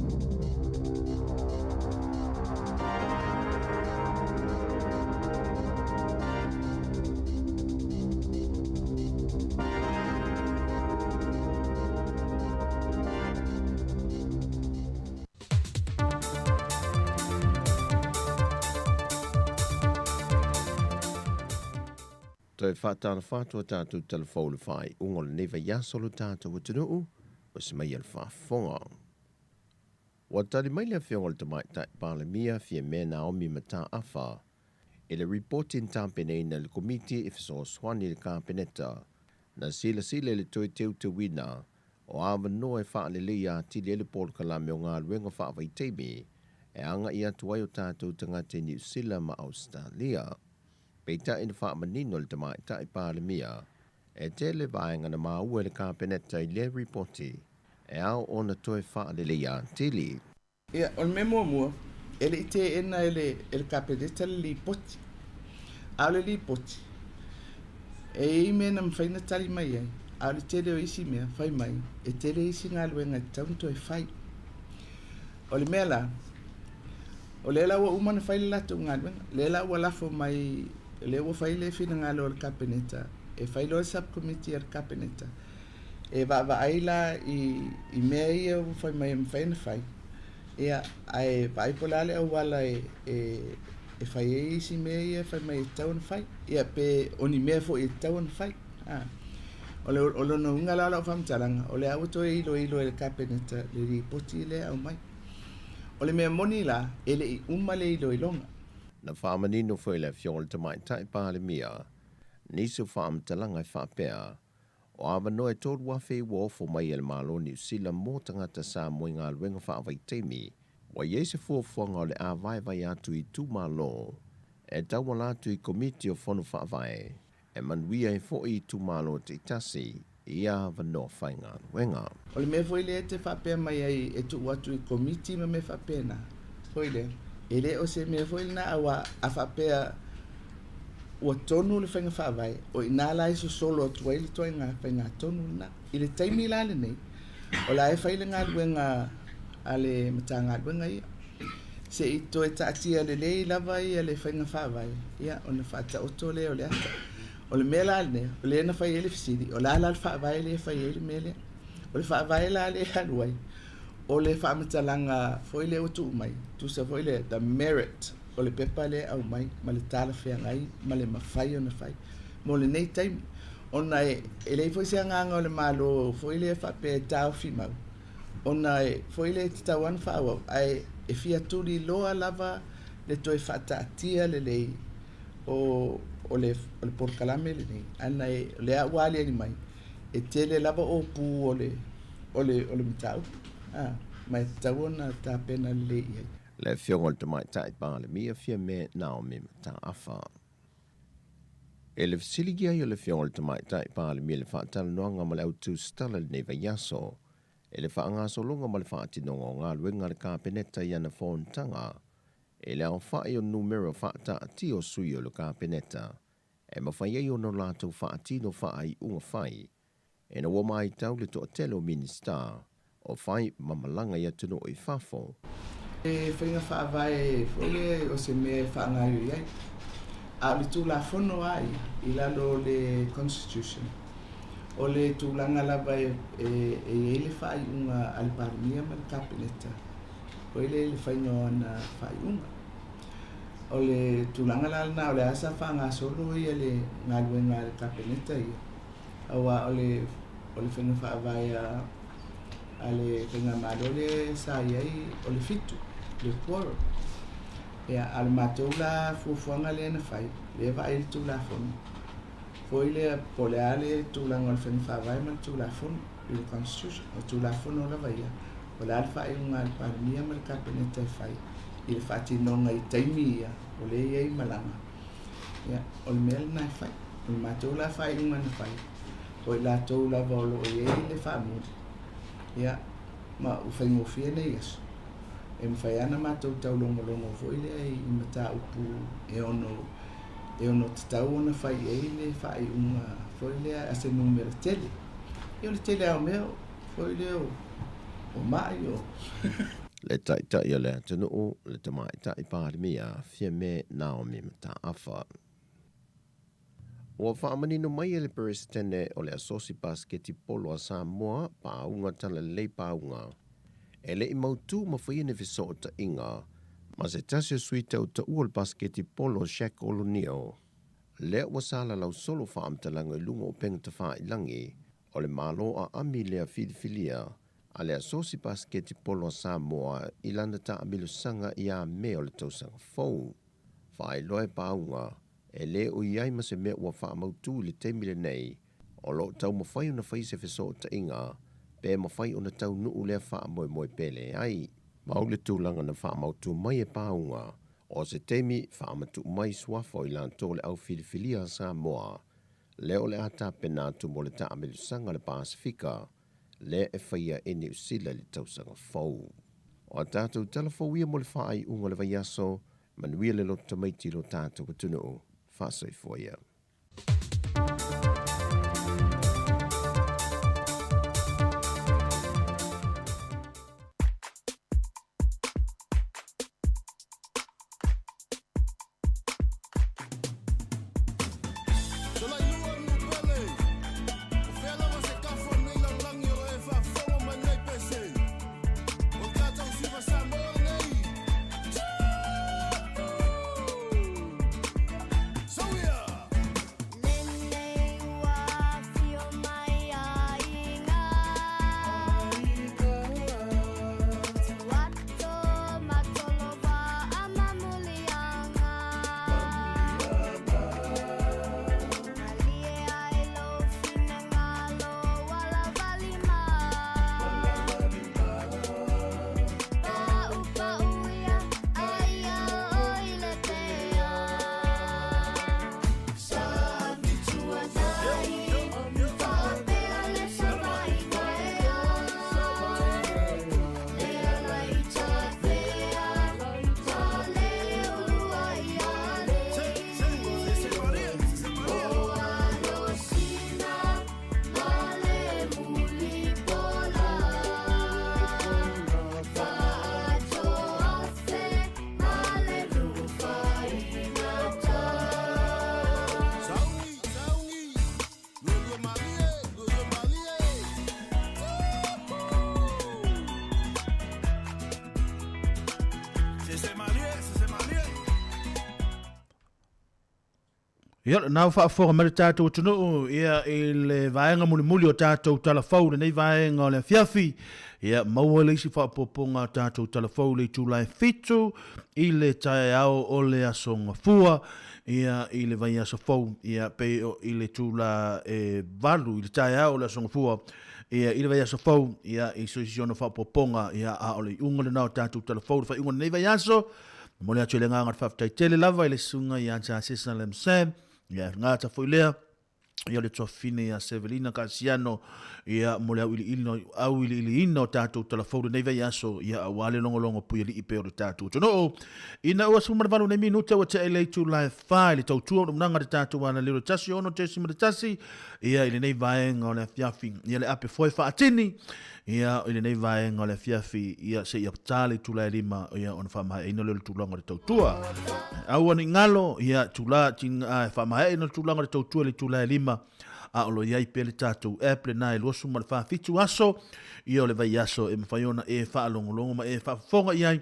Toe faatalofa atu a tatou talafou i le faaiuga o lenei vaiaso o lo tatou atunuu, ua se mai a le faafofoga. Ua tali mai le Afioga i le Tamaitai Palemia Fiamē Naomi Mataafa i le ripoti na tapenaina e le Komiti e fesoasoani i le Kapeneta na silasila i le toe teuteuina o avanoa e faaleleia atili ai le polokalame o galuega faavaitaimi e agai atu ai o tatou tagata i Niu Sila ma Ausetalia. Peitai na faamanino e le Tamaitai Palemia e tele vaega na maua e le Kapeneta i lea ripoti e ao ona toe faaleleia atili. Ia, o le mea muamua, e le i teena e le, e le Kapeneta le lipoti. A o le lipoti, e i ai mea na mafai ona tali mai ai, a o le tele o isi mea, fai mai, e tele isi galuega e tatau ona toe fai. O le mea la, o lea la ua uma ona fai le latou galuega, lea la ua lafo mai, lea ua fai le finagalo o le Kapeneta, e fai loa le sub-committee a le Kapeneta, e vaavaai la i, i mea ia ua fai mai e mafai ona fai, ia, ae vaai po o le a le auala e, e, e fai ai isi mea ia e fai mai e tatau ona fai, ia, pe o ni mea foi e tatau ona fai. A. O le, o lona uiga la o lau faamatalaga, o lea ua toe iloilo e le Kapeneta le lipoti lea e aumai. O le mea moni la, e le i uma le iloiloga. Na faamanino foi e le Afioga i le Tamaitai Palemia nisi o faamatalaga e faapea, O avanoa e 3,000 ua ofo mai e le Malo o Niu Sila mo tagata Samoa i galuega faavaitaimi, ua i ai se fuafuaga o le a vaevae atu i itumalo e tauala atu i Komiti o Fono Faavae e manuia ai foi itumalo taitasi i ia avanoa faigaluega. O le mea foi lea e te faapea mai ai e tuu atu i Komiti ma mea faapena, foi lea, e le o se mea foi lena aua a faapea ua tonu le faiga faavae, o i ina la e sosolo atu ai le ituaiga faigatonu lena. I le taimi la lenei, o la e fai le galuega a le Matagaluega ia, se i toe taatia lelei lava ia le faiga faavae, ia ona faataoto lea o le ata. O le mea la lenei, o lea na fai ai le fesili, o le a la le faavae lea e fai ai le mea lea? O le faavae la lea e alu ai, o le faamatalaga foi lea ua tuu mai, tusa foi lea, the merit o le pepa lea e aumai ma le talafeagai ma le mafai ona fai mo lenei taimi. Ona e leai foi se agaga o le Malo foi lea faapea e taofi mau, ona e foi lea e tatau lava ona faaauau, ae e fia tuliloa lava le toe faataatia lelei o o le o le polokalame lenei, ana e o lea ua aliali mai e tele lava ōpū o le o le o le mataupu a ma e tatau ona tapena lelei i ai. Le Afioga i le Tamaitai Palemia Fiame Naomi Mataafa. E le fesiligia ai o le Afioga i le Tamaitai Palemia i le faatalanoaga ma le au tusitala i lenei vaiaso i le faagasologa ma le faatinoga o galuega a le Kapeneta i ana fonotaga i le aofai o numera faataatia o sui o le Kapeneta e mafai ai ona latou faatino faaiuga fai ina ua matau le toatele o Minisita o fai ma malaga i atunuu i fafo. E faiga faavae foi lea o se mea e faagaoioi ai, a o le Tulafono lava ia i lalo o le Constitution, o le tulaga lava e i ai le faaiuga a le Palemia ma le Kapeneta foi lea i le faiga o ana faaiuga. O le tulaga la lena, o le a sa faagasolo ia le galuega a le Kapeneta ia, aua o le o le faiga faavae a a le faigamalo lea sa i ai o le fitu, le quorum. Ia, a o le matou la fuafuaga lea na fai, lea e vaai i le Tulafono foi lea po o le a le tulaga o le faiga faavae ma le Tulafono i le Constitution. O le Tulafono lava ia, o le a le faaiuga a le Palemia ma le Kapeneta e fai i le faatinoga i taimi ia o lea e i ai malaga. Ia, o le mea lena e fai. O le matou la faaiuga na fai, o i latou lava o lo o i ai le faamuli, ia, ma ua faigofie nei aso, e mafai lava ona matou taulogologo foi lea i mataupu e ono e ono tatau ona fai i ai le faaiuga foi lea a se numera tele. Ia, o le tele lava o mea foi lea o mai o. Le Taitai o le atunuu, le Tamaitai Palemia, Fiame Naomi Mataafa. Ua faamanino mai e le Peresetene o le Asosi Pasiketi Polo a Samoa, Paauga Talalelei Paauga, e le i mautū ma faia ni fesootaiga ma se tasi o sui tautaua o le pasiketi polo Shaq Olonio, lea ua salalau solo faamatalaga i luga o upega tafailagi o le Malo aami lea filifilia a le Asosi Pasiketi Polo a Samoa i lana taamilosaga ia Me o le tausaga fou. Faailoa e Paauga, e lē o i ai ma se mea ua faamautū i le taimi lenei o lo o taumafai ona fai se fesootaiga pe mafai ona taunuu lea faamoemoe pe leai. Mau le tulaga na faamautū mai e Paauga o se taimi faamatuu mai suafa o i latou o le au filifilia a Samoa lea o le a tapena atu mo le taamilosaga a le Pasefika lea e faia i Niu Sila i le tausaga fou. O a tatou tala fou ia mo le faaiuga o le vaiaso, manuia le loto tamaiti i lo tatou atunuu. Faasoifua ia. Ia, lena ua faafofoga mai le tatou atunuu, ia, i le vaega mulimuli o tatou tala fou i lenei vaega o le afiafi. Ia, maua le isi faaopoopoga a tatou tala fou i le itula e 7 i le taeao o le Aso Gafua, ia, i le vaiaso fou, ia, pei o i le itula e 8 i le taeao o le Aso Gafua, ia, i le vaiaso fou, ia, i so isi ona faaopoopoga, ia, a o le iuga lena o tatou tala fou i le faaiuga o lenei vaiaso. Momoli atu i le agaga o le faafetai tele lava i le susuga ia Jasesa Lamsam, ia e gata foi lea, ia o le tuafafine ia Sevelina Kasiano, ia mo le auiliiliina o tatou tala fou lenei vaiaso, ia aua le logologo puialii pea o le tatou atunuu. Ina ua 18 nei minute ua tea i le itula e 4 i le tautua o le unaga le tatou alaleo le 16.1, ia i lenei vaega o le afiafi, ia le ape foe faatini, Ia, i lenei vaega o le afiafi, ia, seia ta le itula e 5, ia, ona faamaeaina lea o le tulaga o le tautua. Aua ne i galo, ia, tula, tin, a, e faamaeaina le tulaga o le tautua i le itula e 5, a o lo o i ai pea le tatou app lena e 24 aso, ia, o le vaiaso e mafai ona e faalogologo ma e faafofoga i ai,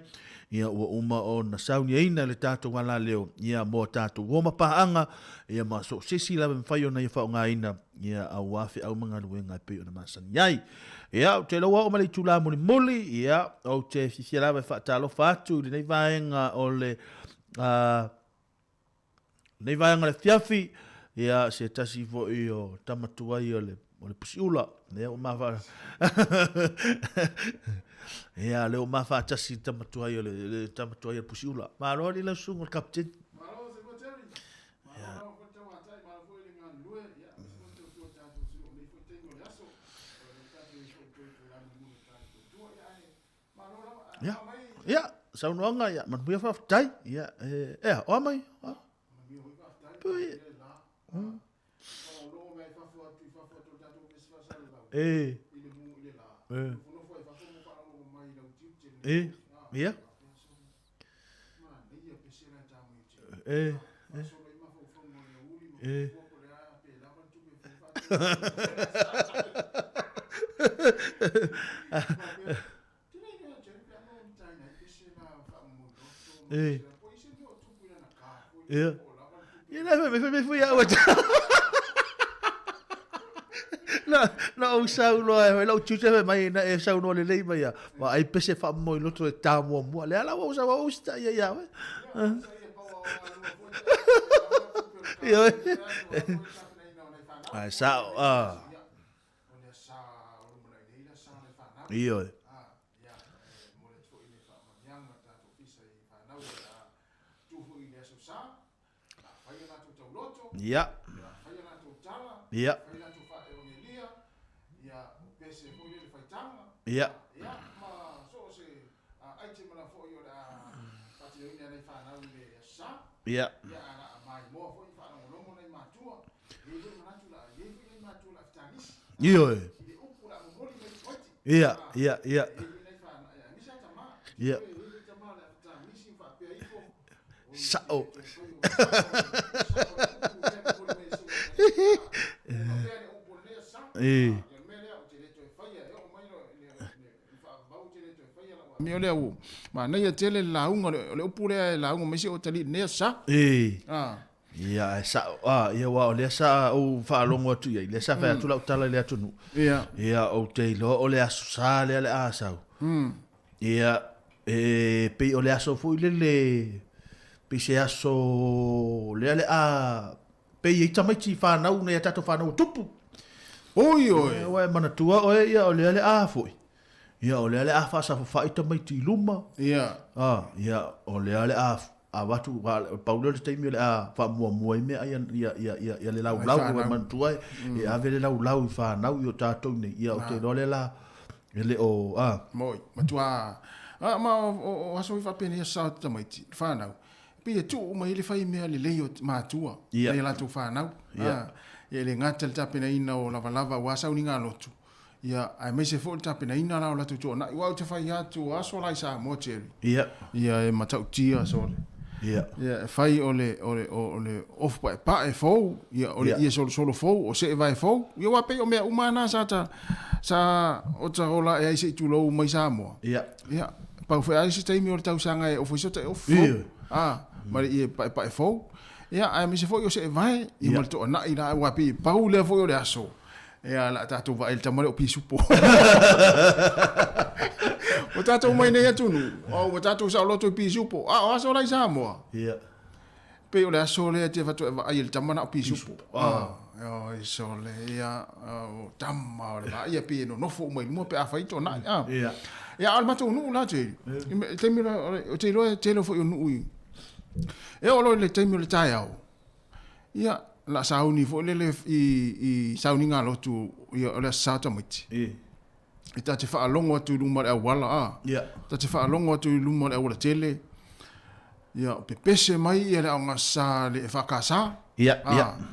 ia, ua uma ona sauniaina e le tatou alaleo, ia, mo a tatou uo ma paaga, ia, ma so o se isi lava e mafai ona ia faaaogaina, ia, aua feau ma galuega e pei ona masani ai. Ia, ou te iloa ua oo mai le itula mulimuli, ia, ou te fiafia lava e faatalofa atu i lenei vaega o le, lenei vaega o le afiafi, ia, se tasi foi o tama tuai o le, o le pusiula, ia, ua ma faa... ia, lea ua ma faatasi le tama tuai o le, le tama tuai o le pusiula. Malo alii lau susuga o le kapiteni. Ia, ia, saunoaga, ia, manuia faafetai. Ia, e, ea, oa mai. Oa. Pui. E. E. E. Ia. E. E. E. E. Ia. Ia na me me fui au. Na na ou saunoa e hoi lau tiute fai mai na e saunoa lelei mai ia. Ma ai pese faamomoe i loto e tā muamua. Lea la ua ou sau au usitaia ia ia oe. Ioe. Ai sao. Ah. Ioe. Ia. Ia. Ia. Ia. Ioe. Ia, ia, ia. Ia. Sa'o. E. Mea lea ua manaia tele le lauga, o le upu lea e lauga mai se o talii lenei aso sa. E. Ah. Ia, ae sa'o, a, ia aua o lea sa ou faalogo atu i ai, lea sa fai atu lau tala i le atunuu. Ia. Ia, ou te iloa o le aso sa lea le a sau. Ia, e pei o le aso foi lele, pei se aso lea le a, pei e i ai tamaiti fanau nei a tatou fanau ua tupu. Oi oi! Ia, aua e manatua oe, ia o lea le a foi. Ia, o lea le a faasafafai tamaiti i luma. Ia. A, ia, o lea le a avatu, pau lea o le taimi o le a faamuamua ai mea ia, ia, ia, ia, ia le laulau, e manatua e, e ave le laulau i fanau i o tatou nei. Ia, ou te iloa lea la, E le o, a. Moi, matua, a, ma o, o, o aso i faapenei aso sa o tamaiti, le whanau, pei e tuu uma i le whai mea lelei o mātua, Ia. nai a latou whanau. Ia. A, ia e le gata le tapenaina o lavalava aua sauniga lotu, ia, aemaise foi le tapenaina la o latou tuanai. Aua ou te fai atu, o aso la i Samoa, Jerry. Ia. Ia e matautia aso le. Ia. Ia, e fai o le, o le, o le ofu paepae fou, ia, o le Ia. ie solosolo fou, o seevae fou. Ia, aua pei o mea uma na sa ta, sa o ta ola ae ai se i tulou mai Samoa. Ia. Ia, pau foi lava le isi taimi o le tausaga e ofo ai so ta ofu fou. Ia. A, ma le ie paepae fou. Ia, aemaise foi o seevae, ia ma le toanai la, aua pei e pau lea foi o le aso, ia, o le a tatou vaai i le tama lea o Pisupo. Ua tatou omai nei atunuu, ua tatou saoloto i Pisupo, a o aso la i Samoa. Ia. Pei o le aso lea te faatoa e vaai e le tama na o Pisupo. Ah. Oi sole, ia, o tama o le vaai, ia pei e nonofo uma i luma pe a fai toanai. Ah. Ia. Ia, a o le matou nuu la, Jerry. I taimi la, ou te iloa e tele foi o nuu i, E oo loa i le taimi o le taeao, ia, o le a sauni foi lele i, i sauniga a lotu, ia, o le Aso Sa tamaiti. E ta te faalogo atu i luma o le auala, a. Ta te faalogo atu i luma o le auala tele, ia, pepese mai ia le aoga Aso Sa le EFKS.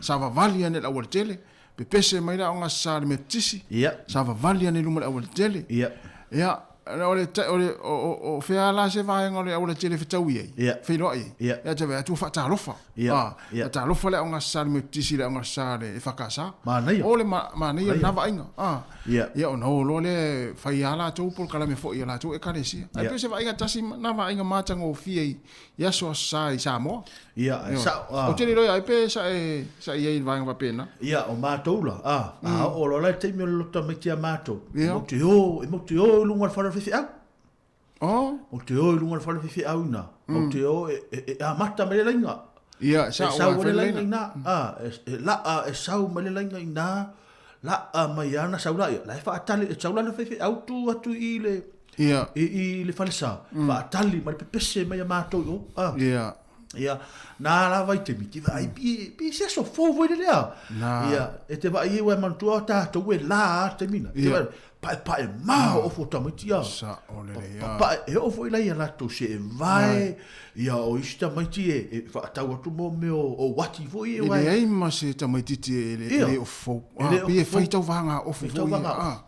Savavali ane i le auala tele, pepese mai le aoga Aso Sa le Metotisi, savavali ane i luma o le auala tele. Ia, o le, o le, o, o fea la se vaega o le aualatele e fetaui ai, feiloai ai, ia te vaai atu ua faatalofa. Faatalofa le aoga Aso Sa le Metotisi i le aoga Aso Sa le EFKS. Manaia. O le manaia lena vaaiga. Ia ona o loa lea fai lava latou polokalame foi a latou ekalesia. Ae pei o se vaaiga tasi na vaaiga matagofie i i aso Aso Sa i Samoa. Ia, e sao. Ou te le iloa ia ai pe sa e, sa i ai i le vaega faapena. Ia, o matou la, a, a oo loa la i le taimi o le loto tamaiti a matou, e matou te o, e matou te o i luga o le fale o le faifeau. Oh. Matou te o i luga o le fale o le faifeau i ina. Matou te o e, e, e amata mai le laina. Ia, e sau ai le laina i ina, a, e, e laa, e sau mai le laina i ina, laa mai ana sau la ia, la e faatali, e sau la le faifeau tu atu i le, Ia. I, i le falesa, mm. faatali ma le pepese mai a matou i o. Ah. Ia. Ia, nā lava i taimi, te vaai, mm. pi, pi se aso fou foi le lea. Nā. Ia, e te vaai e ua manatua o tātou e la a taimi na. Te vaai, pae pae mā mm. o fo tamaiti a. Sa o le le, ia. Pae, e o foi lai a latou se e vae, ia o isi tamaiti e, e whaatau atu mō mea o, o wati foi e wae. E leai ma se tamaititi e le, e le ofo fou. E le ah, pi e whai tau vāngā ofo foi. Tau vāngā ofo. Ah.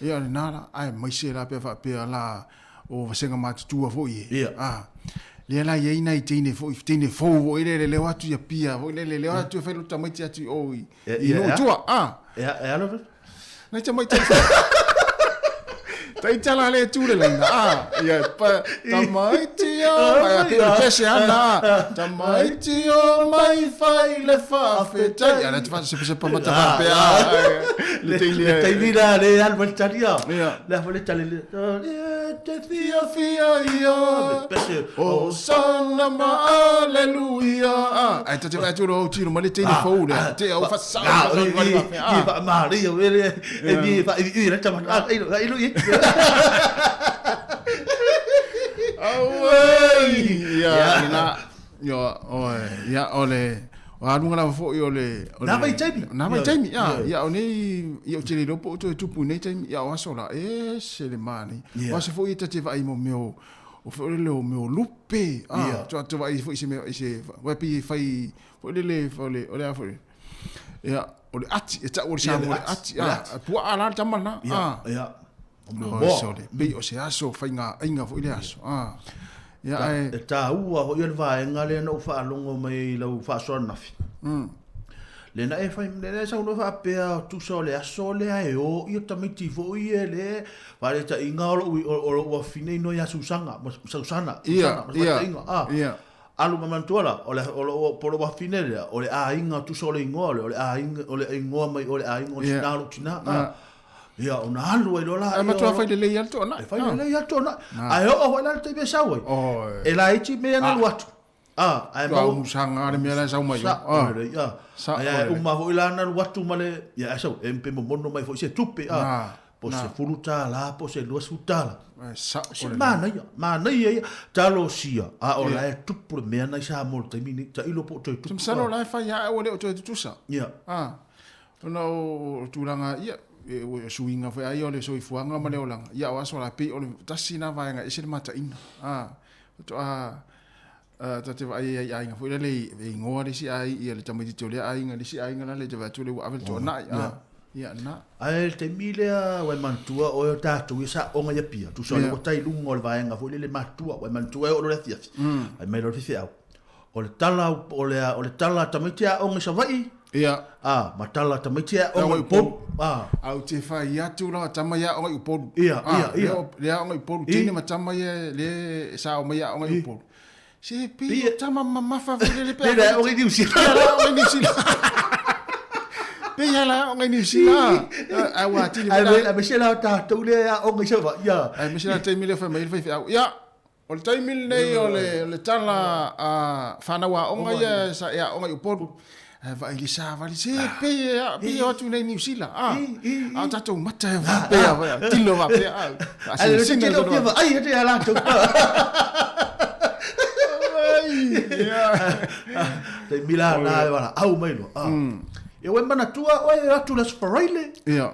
Ia, lena la, aemaise la pea faapea la o vasega matutua foi e. Ia. Ah, lea la i ai nai teine foi, teine fou foi lele leo atu ia pia foi lele leo atu e fai lo tamaiti atu i o i, i nuu tua. Ah. E, e alo Nai tamaiti. Taitala le tu le laina. Ah, ia pa tamaiti o mai a pe pese ana. Tamaiti o mai fai le faafetai. Ia le te fa se pa mata fa pe a. Le le taimi la le alu ai le tali a. Le afa le tali le te fia fia ia. Pese. Hosanna ma aleluia. Ai te te atu lo tiro ma le teine fou le. Te au fa sa. Ki fa ma le yo le e mi fa i le tama. Ai lo ai lo i. Auai. Ia na. Ia oi ia o le o aluga lava foi o le o le Na vaitaimi. Na vaitaimi ia ia o nei ia ou te le iloa po o toe tupu i nei taimi ia o aso la e ese le manaia. O aso foi e ta te vaai mo mea o o foi lele o mea o lupe a to te vaai foi i se mea i se aua e pei e fai foi lele o le o le a foi ia o le ati e tau o le Samoa le ati a puaa la le tama lena a ia Oi sole, pei o se aso faigaaiga foi le aso. Ah. Ia, ae... E tāua hoi o le vaega lea na ou faalogo mai ai i lau faasoa ananafi. Le na e fai, le na e saunoa faapea, tusa o le aso lea e o ia tamaiti foi e le faataitaiga o lou, o lou afine inoa ia Susana, Susana, Susana, ia, ia, ia. Alu ma manatua la, o le, o lou, po o lou afine lea, o le aiga, tusa o le igoa o le, o le aiga, o le igoa mai o le aiga o le tina o lou tina. Ah. Ia, ona alu ai loa laia. Ae matua fai lelei lava le toanai. E fai lelei lava le toanai. Ae oo foi la i le taimi e sau ai. E laiti mea na alu atu. Ae maua. Ua umusaga le mea la e sau mai ai. Sao lelei. Ae uma foi la ona alu atu ma le, ia ae sau, e pe momono mai foi se tupe. Po o se $10 po o se $20. Ae sao lelei. Se manaia, manaia ia. Talosia, a o la e tupu le mea na i Samoa i le taimi lenei. Tailo po o toe tupu. Masalo o la e fai lava ae ua le o toe tutusa. Ia. Ona o tulaga ia, o suiga foi lava ia o le soifuaga ma le olaga, ia o aso la, pei o le tasi lena vaega e ese le mataina. Faatoa ta te vaai ai i aiga foi lele e igoa le isi aiga, le tamaitiiti o lea aiga i le isi aiga lale, te vaai atu lea ua ave le toanai. Ia na. Ae le taimi lea ua e manatua oe o tatou ia saoga i Apia, tusa o le ua tai luga o le vaega foi lele matutua, ua e manatua e oo loa le afiafi, fai mai loa le faifeau, O le tala o le o le tala a tamaiti aoga i Savaii. Ia. A, ma tala a tamaiti aoga i Upolu. A. A ou te fai atu la tama ia aoga i Upolu. Ia, ia, ia. Le aoga i Upolu, teine ma tama ia le sa o mai aoga i Upolu. Se pei o tama mamafa foi lele pe. Pei la aoga i Niu Sila. Pei la aoga i Niu Sila. Pei la aoga i Niu Sila. Ai ua atili foi la. Aemaise la o tatou lea e aoga i Savaii. Ia. Aemaise la le taimi lea fai mai ai le faifeau. Ia, o le taimi lenei o le tala a fanau aoga ia sa e aoga i Upolu. Ae vaai i le savali, se pei e pei e o atu nei Niu Sila. A, a o tatou mata e faapea, tino faapea. Ae le tele o fia vaai atu ia latou. Taimi la na e valaau mai loa. Ia ua e manatua oe e o atu i le Aso Faraile. Ia.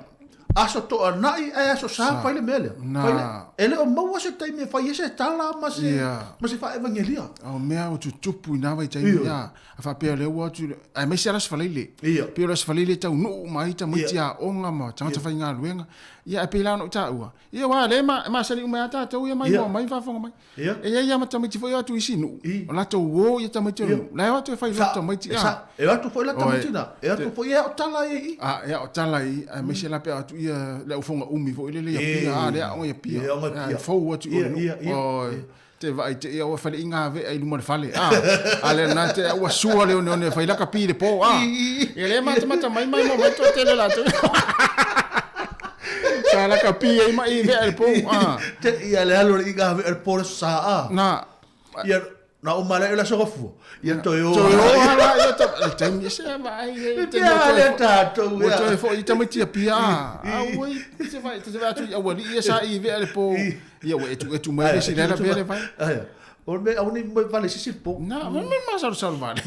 Aso Toanai ae Aso Sa fai le mea lea. Na. Fai le, e le o maua se taimi e fai ai se tala ma se, Ia. ma se faaevagelia. O mea o tutupu i nā vaitaimi, Ioe. ia, a faapea o lea ua atu, aemaise lava le Aso Faraile. Ia. Pei o le Aso Faraile e taunuu uma ai tamaiti Ia. aoga ma tagata Ia. faigaluega. Ia, ae pei la ona ou taua, ia aua o lea e ma, e masani uma ai lava tatou ia mai Ia. moa mai ma faafofoga mai. Ia. E i ai lava ma tamaiti foi e o atu i isi nuu, o latou o ia tamaiti o le nuu. La e o atu e fai loa tamaiti. E sa, e o atu foi la tamaiti na, e o atu foi e ao tala e i. A, e ao tala i, aemaise la pe a o atu ia le aufoga umi foi lele i Apia, a, le aoga i Apia. E aoga i Apia. E fou atu i o le nuu. Ia, ia, Oi, te vaai te ia ua fale i ngā vea i luma o le fale, a. A le na te ua sua le oneone e fai lakapi i le pō, a. Ia le matamata mai mai mo mai toatele latou. Sa lakapi ai mai i vea i le pō, a. Te ia le alu i ngā vea i le pō le sa, a. Na. Ia, na o male la soka fua. Ia toe o. Toe o ala, ia ta, le taimi e se vaai e. Le pia le tatou. Ua toe foi i tamaiti Apia, a. A ua i, te vaai, te vaai atu i aualii ia sa i vea i le pō. Ia ua etu etu mai le isi le ala pea le vai. Aia. O le mea, au nei mo vale sisi le pō. Na, ma me masalosalo vale.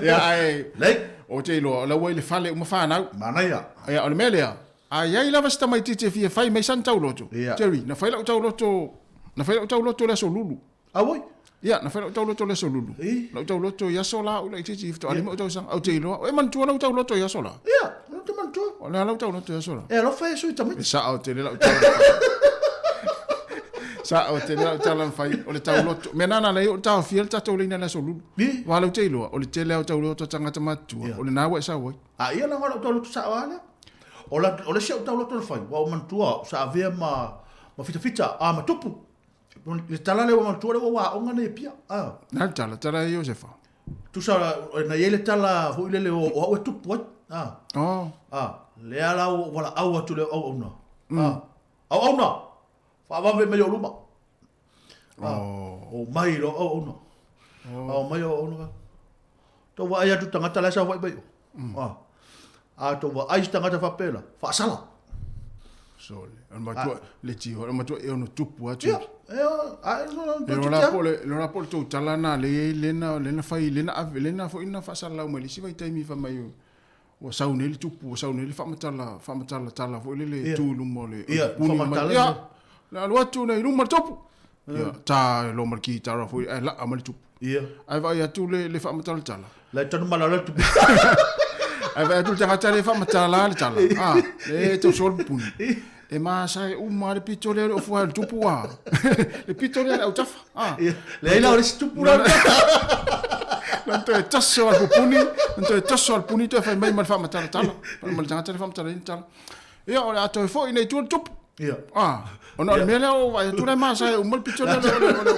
Ia, ae, Lei. o te iloa, o la ua i le fale uma whanau. Manaia. Ia, o le mea lea, a i ai lava se tamaitiiti e fia fai mai sana tauloto. Ia. Jerry, na fai lau tauloto, na fai lau tauloto i le aso Lulu. A oi? Ia, na fai lau tauloto i le aso Lulu. I. Lau tauloto i aso la au laitiiti, faatoa 5 ou tausaga. Ou te iloa, e manatua lau tauloto i aso la? Ia, ou te manatua. O le a lau tauloto i aso la? E alofa e sui tamaiti. E sao tele lau tala. Sao tele lau tala na fai, o le tauloto. Mea nana lei o le taofia le tatou leina i le aso Lulu. I. Aua lau te iloa, o le tele lava o tauloto a tagata matutua, Ia. o lena ua e sau ai. A ia la lau tauloto sao lava lea. O la, o le isi au tauloto na fai, ua ou manatua, sa avea ma, ma fitafita, a ma tupu. Le tala lea ua manatua lea ua aoga nei i Apia. A. Na le tala, tala e Iosefa. Tusa, na i ai le tala foi lele o, o au e tupu ai. A. Oh. A, lea la ua valaau atu le auauna. A, auauna, faavave mai ou luma. A, oh. O mai loa auauna. Oh. A, o mai auauna. Tou vaai atu tagata la e saofai mai o. A, a tou vaai se tagata faapela, faasala. Sole. O le matua, le tio, o le matua e ono tupu atu. Ia, e o, a e no, E lola po le, lola po le tou tala na le i lena, lena fai, lena ave, lena foi na faasalalau mai le isi vaitaimi fai mai ua sau nei le tupu, ua sau nei le faamatala, faamatala tala foi lele Ia. tu i luma o le, o Ia, le puni mai. faamatala Ia, le- le alu atu nei i luma le tupu. Ia, ta lo ma le kitara foi, ae laa mai le tupu. Ia. Ae vaai atu le, le faamatala tala. La e tanu malalo le tupu. Ae vaai atu le tagata le faamatala le tala. Ah, le tau soa le pupuni. E masae uma le pito lea o le ofu ai o le tupu a. Le pito lea le autafa. Ah. Leai la o le isi tupu la. Na toe taso al pupuni, na toe taso al puni toe fai mai ma le faamatala tala. Ma le tagata le faamatala ina tala. Ia, o le a toe foi nei tua le tupu. Ia. Ah, ona o le mea lea o vaai atu la e masae uma le pito lea o le o le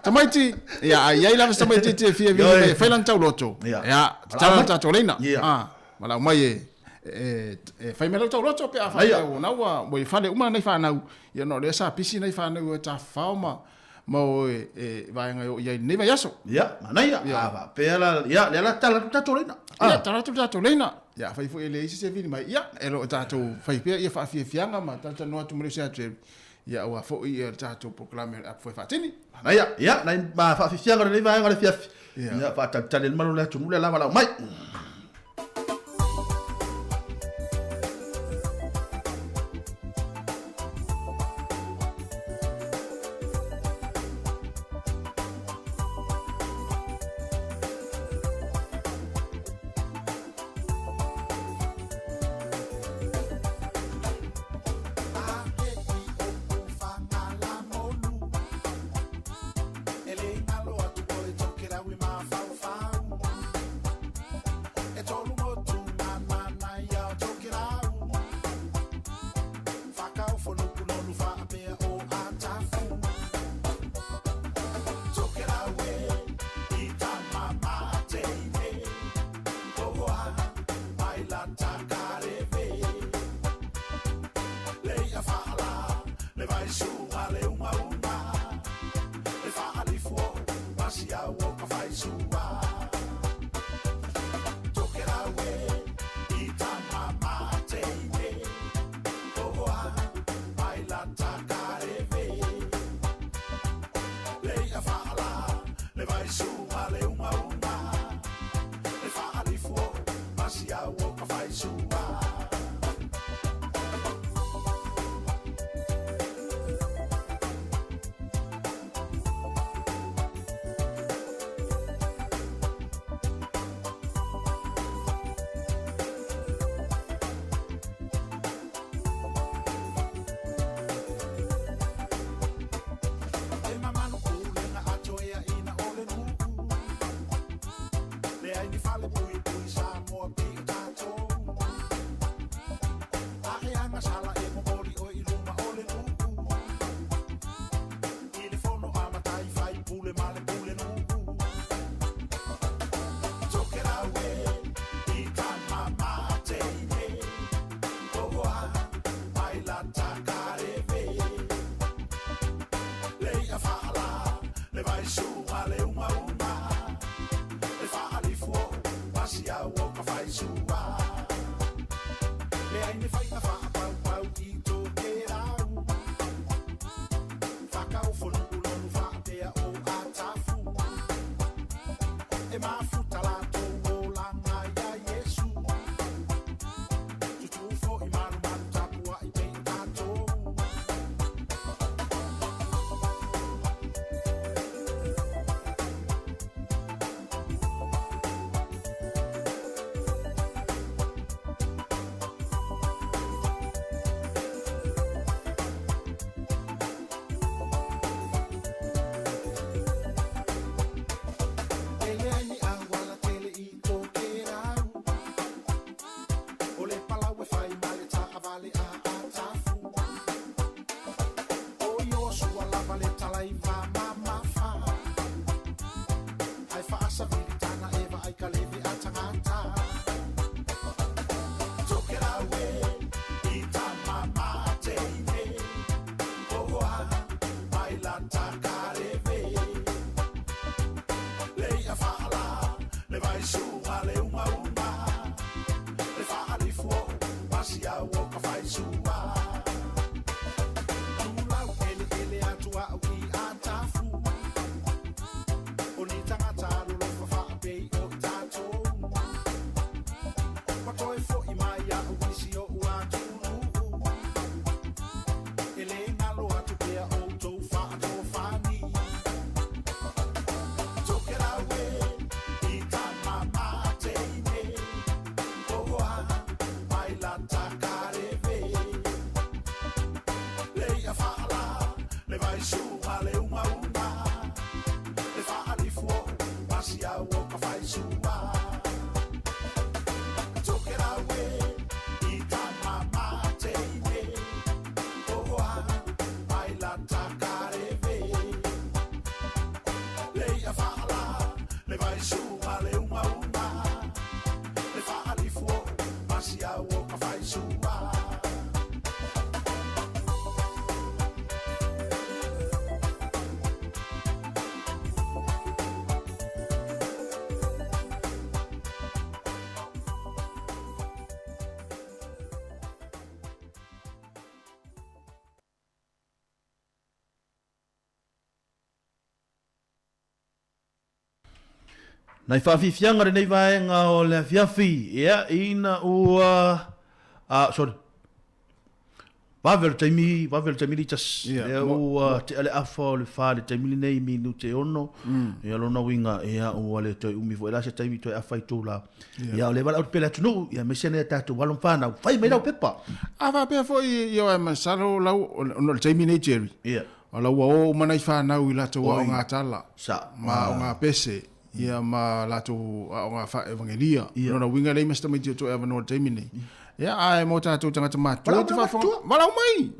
Tamaiti, ia, a i ai lava se tamaitiiti e fia vili mai e fai lana tauloto. Ia. Ia, tatala le tatou leina. Ia. Ah, valaau mai e e e fai mai lau tauloto pe a faapea ua na ua ua i fale uma nai fanau. Ia ona o lea sa pisi nai fanau e tafafao ma ma o e e vaega e oo i ai i lenei vaiaso. Ia, manaia. Ia. A faapea la, ia, lea la tatala atu le tatou leina. Ia, tatala atu le tatou leina. Ia, afai foi e leai se vili mai, ia, e lo o tatou fai pea ia faafiafiaga ma talatalanoa atu ma le uso ia Jerry, ia aua foi ia le tatou polokalame o le a foe faatini. Manaia, ia, nai ma faafiafiaga o lenei vaega o le afiafi. Ia. Ia, faatalitali le malu o le atunuu lea la valaau mai. au o ka faisua. E mamalu pulega atoea ina o le nu'u Leai ni fale puipui Samoa pei o tatou A he agasala e momoli oe i luma o le nu'u I le fono a matai faipule ma le pulenuu Tokelau e i tama mateine Ohoa mai lata kareve Le i'a fa'ala le vaisuga le umauma Le fa'alifu o'u pasiau o ka faisua Leai ni faiga fa'apaupau i Tokelau Fakaofonu'u lonu fa'apea o Atafu E mafuta latou olaga iā Iesu Tutū fo'i malumalu tapua'i pei o tatou. E leai ni auala tele i Tokerau O le palau e fai ma le taavale a Atafu O Iosua lava le talaiva mamafa Ae faasavili tana e vaai ka leve a tagata Tokerau e i tama mateine Ohoa mai lata kareve Le i'a fa'ala le vaisuga le umauma Le fa'alifu o'u pasiau o ka faisua Tulau eleele atu a'u i Atafu O ni tagata alolofa fa'apei o i tatou Ua toe fo'i mai a'u isi o'u atunu'u E lē galo atu pea outou fa'atofani Tokelau e i tama mateine Ohoa mai lata kareve Le i'a fa'ala le vaisuga le umauma Le fa'alifu o'u pasiau o ka faisua Tokelau e i tama mateine Ohoa mai lata kareve Le i'a fa'ala le vaisuga le umauma Le fa'alifu o'u pasiau o ka faisua. Nai whaafifianga lenei vaega o le afiafi, ia, ina ua, ah, sorry, vave o le taimi, vave o le taimi litas, Ia, lea mo- ua tea le afa o le wha le taimi lenei minute e ono, ia lona uiga, ia ua le toe umi foi la se taimi toe afa i tou la. Ia. Ia o le valaau pea le atunuu, ia aemaise nai a tatou alo ma fanau, fai mai lau pepa. A faapea foi, ia, masalo lau, ona o le taimi nei Jerry, Ia. O la ua o uma nai fanau i latou Oi. aoga tala Sa. ma aoga pese ia ma latou aoga faa-evangelia. Ia. Lona uiga e leai ma se tamaiti o toe avanoa i le taimi nei. Ia, ae mo tatou tagata matutua Valaau te mai faafofoga. matua. Valaau mai!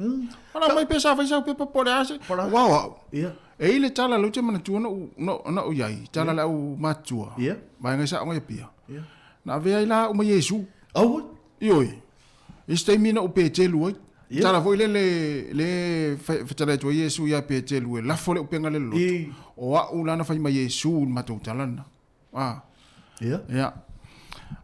Valaau mai pe sa fai sau pepa po o le a se. Aua o au, Ia. e i le tala lea ou te manatua na ou, na, na ou i ai, tala a le au matutua, Ia. vaega i sa aoga i Apia. Ia. Na avea ai la au ma Iesu. Aua. Ioe. I se taimi na ou Petelu ai. Ia. Tala foi lele le fetalai atu ai Iesu ia Petelu e lafo le upega le loloto. I. O a'u la na fai mai Iesu i le matou tala lena. Ah. Ia. Ia.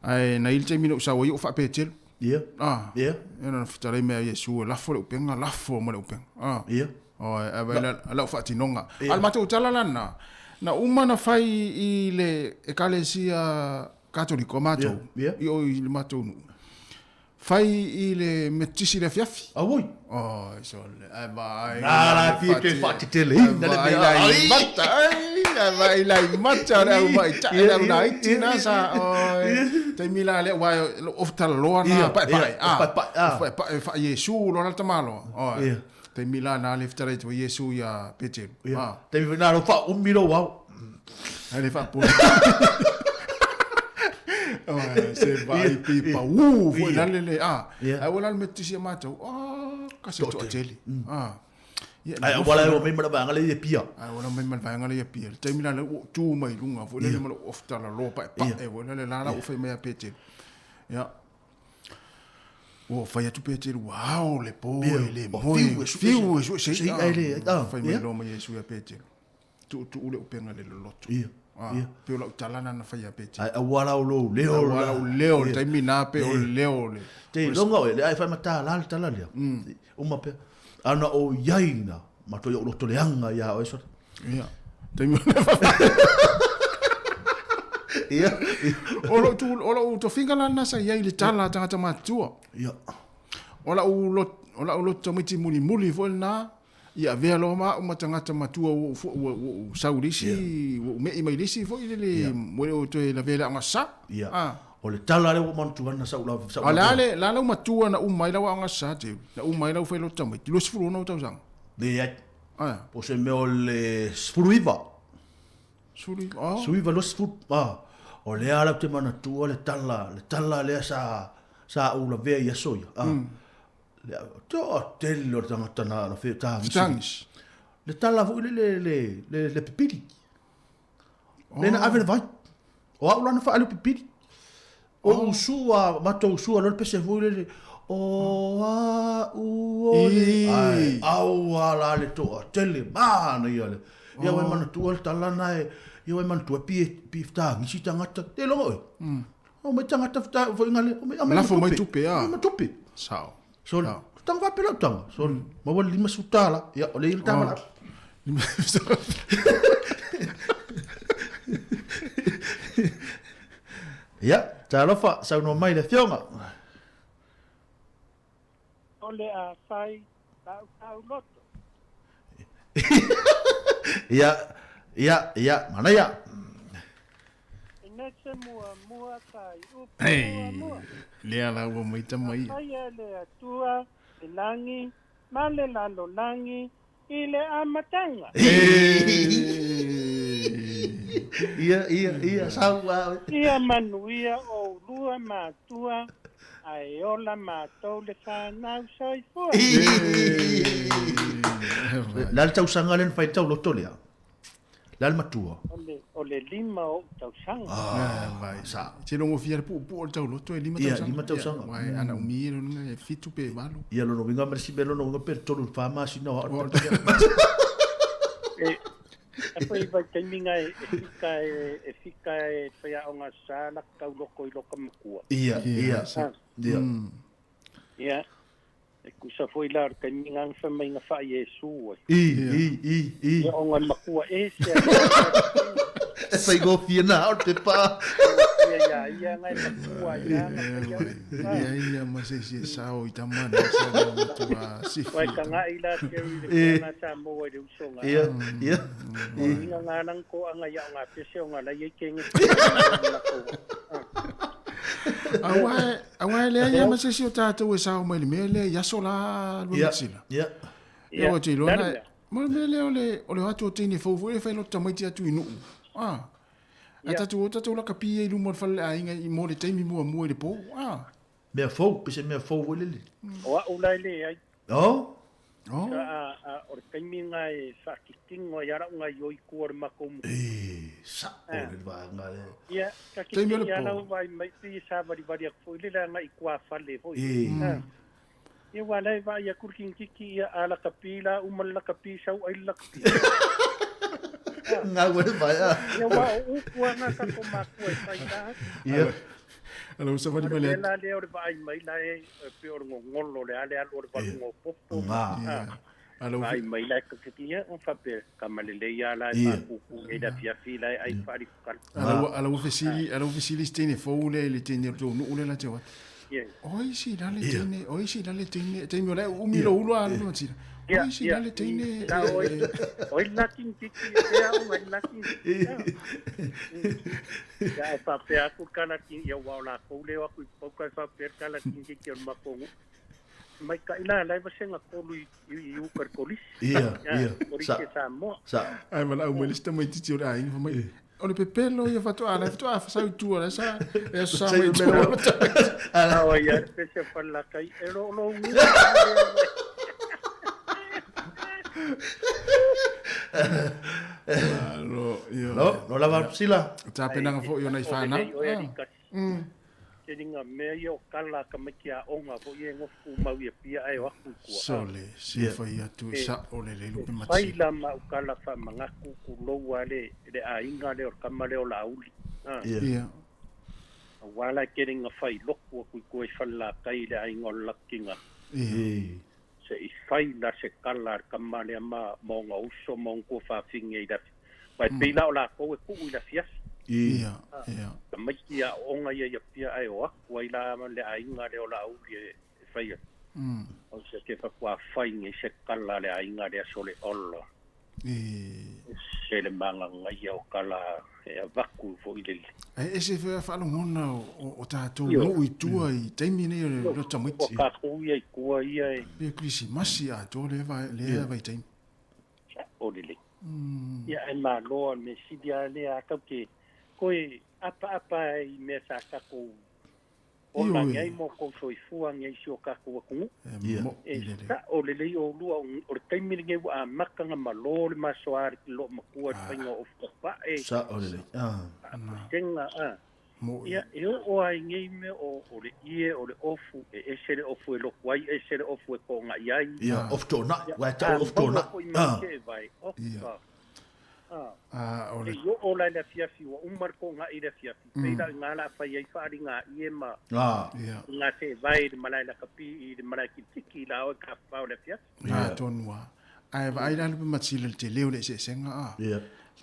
Ae na i le taimi na ou sau ai ou faa-Petelu. Ia. Ah. Ia. Ia na fetalai mai a Iesu e lafo le upega, lafo ma le upega. Ah. Ia. O, e vai la lau faatinoga. Ia. A o le matou tala la lena, na uma na fai i le Ekalesia. Katoliko a matou, i o i le matou nuu, fai i le Metotisi i le afiafi. Auoi. Oi, sole, ai vaai. Nā la fia te whaateteleina le mea. Ai mata, ai, ai vaai lai mata o le au mai tae le au naiti na sa, oi. Taimi la lea, wai, o talaloa na, pae pae, a. Pae pae, a. Pae pae, wha Iesu, loa la tamaloa, oi. Taimi la na le fitarai tua Iesu ia Peteru. Ia. Taimi foi na lo wha umi lo wau. Ai le whaaponi. Oi, se vai pipa, uu, foi la le, a. Ai wala le metisi a mātou, oh, kasi toa tele. Ah. Ia, Ai, wala e o mai mana vaanga le ia pia. Ai, wala mai mana vaanga le ia pia. Le taimi la le o tū mai lunga, foi le mana o ftala loa pae pae, foi le la la o fai mai a Peteru. Ia. Ua fai atu Peteru, ua ao le po e le moe. Fiu e sue se ia. Ai le, Fai mai loa mai Iesu ia Peteru. Tuutuu le upega le loloto. Ia. Ah, pe o lau tala na na fai ia Peteru. Ai, auala o lou leo. Auala o leo, le taimi nā pe o leo le. Te longa oe, le ai whai mata la le tala lea. Uma pea. Ana o iaina, ma toi o loto le anga ia oe sore. Ia. Taimi Ia. O lou tu o lou tofiga la na sa iai le tala a tagata matutua. Ia. O lau lot o lau loto tamaiti mulimuli foi lena ia avea loa ma au ma tagata matua ua ou ua ou sau i le isi ua ou me'i mai le isi foi lele ua le o toe lavea i le aoga sa. Ia. Ah. O le tala lea ua manatua na sau la sau. A le a le la lau matua na uma ai lau aoga sa Jerry. Na uma ai lau fai loto tamaiti 26 tausaga. Leai. Aia. Po o se mea o le 19. 19, oh. 19, 20, ah. O lea la ou te manatua le tala, le tala lea sa sa ou lavea i aso ia. Ah. Le toatele o le tagata na na fetagisi. Fetagisi. Le tala foi le le le le, le pipili. Oh. Le na ave le vai. O au la na whaale pipili. O oh. usua, matou usua lo le pese foi le o a u o le ai au a la le toatele mana ia le. Ia wai manatua le tala na e ia wai manatua pi pi fetagisi tagata. Te longa oe. O mai tagata feta foi ngale o mai Lafo mai tupe a. Mai tupe. Sao. So tanga fa pela tanga. So ma wali lima sutala. Ia o le il tanga la. Ia, talofa, saunoa mai le afioga. O le a fai lau tauloto. Ia, ia, ia, manaia. I nese muamua kai upu Hei, muamua. lea la ua mai tama ia. Faia le Atua le lagi ma le lalolagi i le amataga. Ia, ia, ia, sau a oe. Ia manuia oulua matua ae ola matou le fanau soifua. Le a le tausaga lea na fai ai le tauloto lea? Le a le matua? O le 5 o ou tausaga. Ah, vai. Sa. Te logofia le puupuu o le tauloto e 5 Ia, tausaga. 5 tausaga. Ia, uae ana umi e lona e 7 pe 8. Ia, lona uiga ma le isi mea lona uiga pe 3 i le 4 masina o au. E e foi vaitaimi e fika e e fika e faiaoga sa la tauloko i loka makua. Ia, ia, ia. Ia. E kusa foi la o le taimi nga fai mai nga faa Iesu ai. I, i, i, i. Ia o nga makua e se E faigofie na o te pa. Ia ia ia nga e makua ia nga ia. Ia ia ma se isi e sao i tama na sa na matua sifi. Wai ka ngai la te ui le kona sa moa i le usonga. Ia, ia. O inga ngā nang ko anga ia o ngā pese o ngā lai e kenge. Aua aua lea ia ma se isi o tātou e sao mai le mea lea i aso la lua Ia, Sila. ia. Ia ua te iloa Ia, na ma le mea lea o le o le o atu o teine fou foi e fai loto tamaiti atu i nuu. Ah. A tatou o tatou lakapi ai i luma o le fale aiga i mo le taimi muamua i le po. Ah. Mea fou, pe se mea fou foi lele. O au lai le ai. Oh. Oh. Sa a, a, o le taimi nga e whakitingo i ara unga i oi kua le mako mu. E, sa o le vaega le. Ia, ka Taimi o kiti le ia po. lau vai mai pi sa vari vari aku foi le nga i kua fale foi. E. Ah. Ia wa lai va ia kurking kiki ia ala kapi la uma la kapi sau ai la kapi. Ngā ue vai a. Ia wa o upu anga ka ko makua e whai la. Ia. Ala o savali O mai le le la lea o le vaai mai la e pe o le ngongolo le ale alu o le valunga o popo. Ngā. Ah. Vaai mai la e ka ia o faapea tama lelei a la e faapupu nei le afiafi la e ai faalikukala. Ala ua fesili, ala ua fesili se teine fou lea i le teine o le tou nuu lea la te o atu. O ai si la le teine, o ai si la le teine, taimi o la e uumi lou ulu a le matila. O ai si la le teine. O ai la kingkiki e a o ai la kingkiki. Ia e faapea atu le kala ia ua o lakou lea o atu i pauka e faapea le kala kingkiki o le matou nuu. Maikaʻi la la e vasega tolu i i uka le kolisi. Ia, ia. Kolisi e Samoa. Sa. Ai valaau mai le isi tamaitiiti o le aiga fai mai, o le pepelo ia faatoa la e faatoa fasau i tua la sa e aso sa mai mea o tamaiti. O ia le pese falelakai e lo lo ngu. Malo, io. No, no lava sila. Tapenaga foi o nai whanau. Teliga mea ia o kala ka maiki aoga foi ia e nofo tumau i Apia ae o aku i tua. Sole, se fai atu e sa'o le lei lupe E matisila. fai la ma au kala faamanatu tulou a le le aiga lea o le tama lea o Laauli. Ia. Aua la e tele ina fai lotu atu i tua i Falelatai i le aiga o le Lakiga. Se i fai la se kala a le tama lea ma ma ona uso ma ona tuafafine i le aua e pei la o latou e tuu i le afiafi. Ia, ia. Tamaiti aooga ia i Apia ae o atu ai la le aiga lea o Laauli e fai atu. O se te faatoa fai nei se kala a le aiga lea sole olo. Se le magagaia o kala e avatu foi le Ae ese foi a faalogona o tatou nuu i tua i taimi nei o le tamaiti. Ua tatou ia i tua ia e. Pe Kerisimasi atoa lea vaitaimi. O lelei. Ia ae malo a le mea sili lava lea a tatou te toe apaapa ai i mea sa tatou ola ane ai ma o tou soifua ane ai i si o tatou atunuu. E sao lelei oulua o le taimi lenei ua amata ona malo le masoa a le loomatua i le faiga o ofu tapae. Sao lelei. Faapasega a. Ia, e oo lava i nei mea o le ie, o le ofu, e ese le ofu e lotu ai, ese le ofu e toonai ai. Ia, ofu toonai, aua e tau o le ofu toonai. A maua foi ma le seevai, oka. Se i oo la i le afiafi, ua uma le toonai i le afiafi, pei la o i ina la a fai ai faaaliga a ie ma ngā seevai i le malae lakapi i le malae kilitiki la oe tafafao i le afiafi. Nā tonu lava. Ae vaai la Lupematila i le tele o le eseesega a.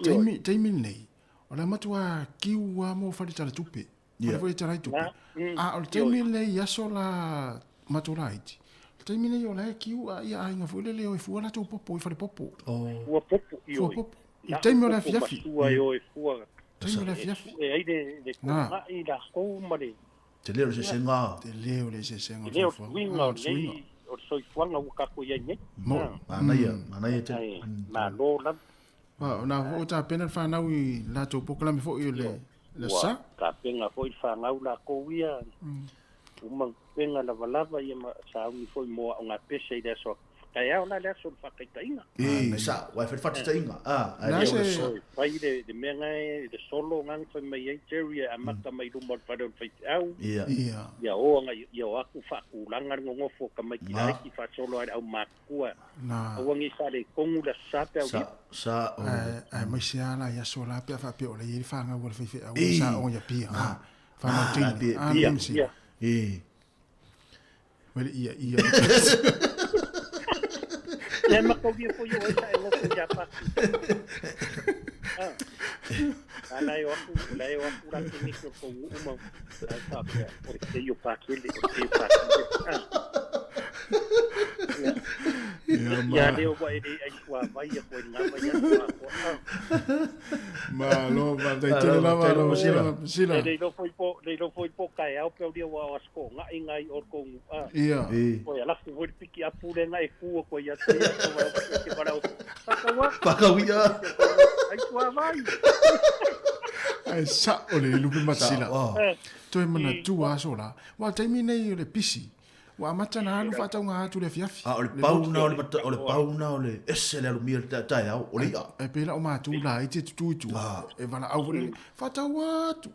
Taimi, taimi lenei, O le a matua kiu a mo fale tala tupe. Fale foi tala tupe. A o le taimi lenei i aso la matou laiti. O le taimi lenei o la e kiu a ia aiga foi lele o e fua latou popo i fale popo. Fua popo i Fua popo. I le taimi o le afiafi. Fua e o e fua. Taimi o le afiafi. E ai le togai latou ma le. Tele o le eseesega. Tele o le eseesega o le Tele o le soifuaga. suiga o lenei o le soifuaga ua tatou i ai nei. Mo. Manaia, manaia tele. Malo lava. Aua, o na foi ua tapena le fanau i latou polokalame foi o le le Ua sa. tapena foi le fanau lakou ia, uma upega lavalava ia ma sauni foi mo aoga pese i le aso taeao la le aso o le faataitaiga. E, sa, ua e fai le faataitaiga, a, ae Na le o le se- sa. Fai le mea na e, le solo na na fai mai ai Jerry e amata mai luma o le fale o le faifeau. Ia. Ia. Ia o anga ia o atu faatulaga le nonofo o tamaiti Na. laiti faasolo ai le aumatutua. Na. Aua ne i faaletonu le aso sa pe au Sa, sa, o. Ae, aemaise lava la i aso la pe a faapea o la e i ai le fanau a le faifeau E. sa o ia pia. Ah. Fanau Ah, teine. pia, Ah, pia. msi. Ia. E. Mai le ia, ia. Ia mataulia foi o oe sa e nofo ia Paki. Ah. A la e o atu, la e o atu la te nisi o kou nuu ma, ai faapea, o le teio Pakele, o le teio Pakele. Ah. Ia. Ia, ma. Ia lea ua e le ai suavai ia koe ngā mai atu a koa. Ah. Malo, faafetai tele lava lau Afioga Priscilla. E le iloa foi po, le iloa foi po taeao pe aulia ua o aso toonai ngai o le kou nuu. Ah. Ia. Koe alafu foi le piki apu le nga e ku koe ia te ia te wau te warau. Whakawa. Whakawia. Ai suavai. Ae sa'o le lupe matisila. Sa'o. Toe manatua aso la. Aua o le taimi lenei o le pisi. Ua amata ona alu faatauga atu i le afiafi. A o le pau na o le mata, o le pau na o le ese le alumia le taeao, o le i'a. E pei la o matou laiti e tutu i tua, e valaau foi lele, faatau atu,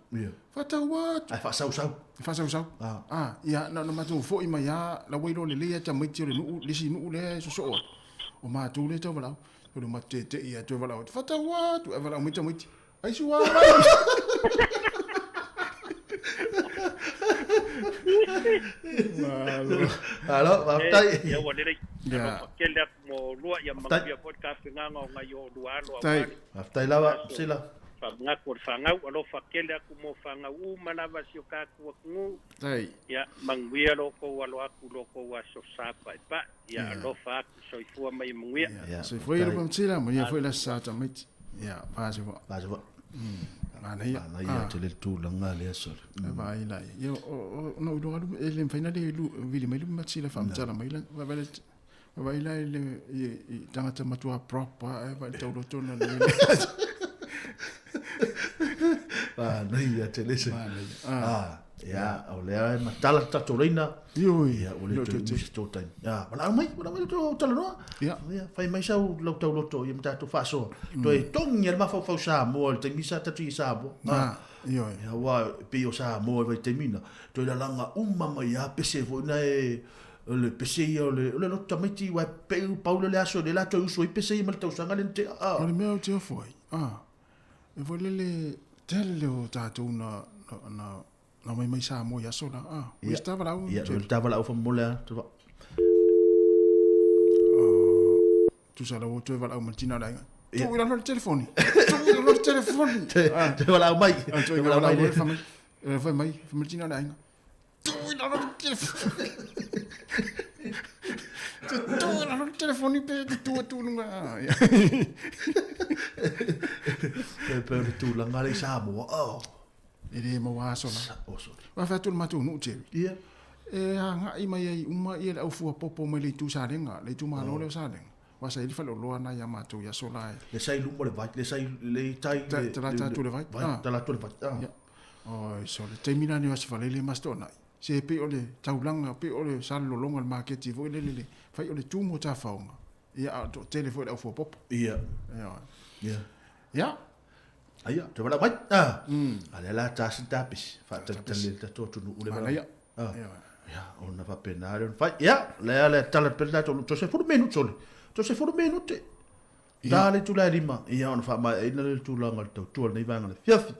faatau atu. Ae faasausau. E faasausau. A, ia, na ona matou foi mai lava, la ua iloa lelei lava tamaiti o le nuu, le isi nuu lea e sosoo atu, o matou lea e tau valaau. O le matou teitei lava toe valaau atu, faatau atu, ae valaau mai tamaiti, ai sua mai. Malo, faafetai. Ia ua lelei. Ia. Tele atu mo oulua, ia manuia foi le tapenaga o nai o oulua alo Faafetai. aua le Faafetai lava, aso Sila. faamanatu o le fanau, alofa tele atu mo fanau uma lava si o tatou atunuu. Faafetai. Ia manuia lo outou alo atu i lo outou aso sa paepae. Ia Ia. alofa atu, soifua ma ia manuia. Ia, soifua ia le Sila, manuia foi le Aso Sa tamaiti. Ia, faasoa. Faasoa. Manaia. Manaia tele le tulaga lea sole. E vaai la ia. Ia, ona ou iloa alu, e le mafai ona le vili mai le Matsila faamatala mai la. Vaai vaai la i le i tagata matua proper ae vaai le tauloto na le. Manaia tele se. Manaia. Ah, ia, o lea e matala le tatou laina. Ioi. Ia, ua le toe umi se tou taimi. Ia, valaau mai, valaau mai le tou talanoa. Ia. Ia, fai mai sau lau tauloto ia ma tatou faasoa. Toe togi le mafaufau Samoa i le taimi sa tatou i Samoa. Ah, ioi. Ia, aua e pei o Samoa i vaitaimi na, toe lalaga uma mai lava pese foi na e o le pese ia o le, o le loto tamaiti aua e pei pau lea o le aso lea o le a toe usu ai pese ia ma le tausaga lea na tea. Ah. O le mea ou te ofo ai, ah, e foi lele tele o tatou na, na, na na omai mai Samoa i aso la. Ah, Ia. ua isi tavalau. Ia, o le tavalau faamolemole lava, te va- Tusa la ua toe valaau ma le tina o le aiga. Ia. Tuu i lalo le telefoni. Tuu i lalo le telefoni. Te valaau mai. Ah, toe Te valaau mai valaau mai, le- fai mai, fai mai, fai mai le tina o le aiga. Tuu i lalo le telefoni. Te tuu i lalo le telefoni pe te tuu atu i luga. Ah, ia. Pe pe o le tulaga lea i Samoa. Oh. E le maua aso la. O sole. Ua fai atu le matou nuu Jerry. Ia. E agai mai ai uma ia le au fuapopo mai le itu Salega, le itumalo lea o Salega. Aua sa i ai le faleoloa lena ia matou i aso la e. Le sa i luma o le vai, le sa i le i tai le Talata atu le vai. Vai, talata atu le vai. Ah. Ia. Oi, sole, taimi la nei o Aso Faraile ma Aso Toonai. Se pei o le taulaga, pei o le salelologa o le maketi foi lele le fai o le tumu o tafaoga. Ia, a o le toatele foi o le au fuapopo. Ia. Ia. Ia. Ia. Aia, te valaau mai. Ah. A lea la ta se tapisi. Faatalitali le tatou atunuu le valaau. Manaia. Ah. Ia. Ia, ona faapena lea ona fai. Ia, lea le tala pe tatou toe 10 minute sole. Toe 10 minute. Ta le itula e 5. Ia, ona faamaeaina lea le tulaga o le tautua o lenei vaega o le afiafi.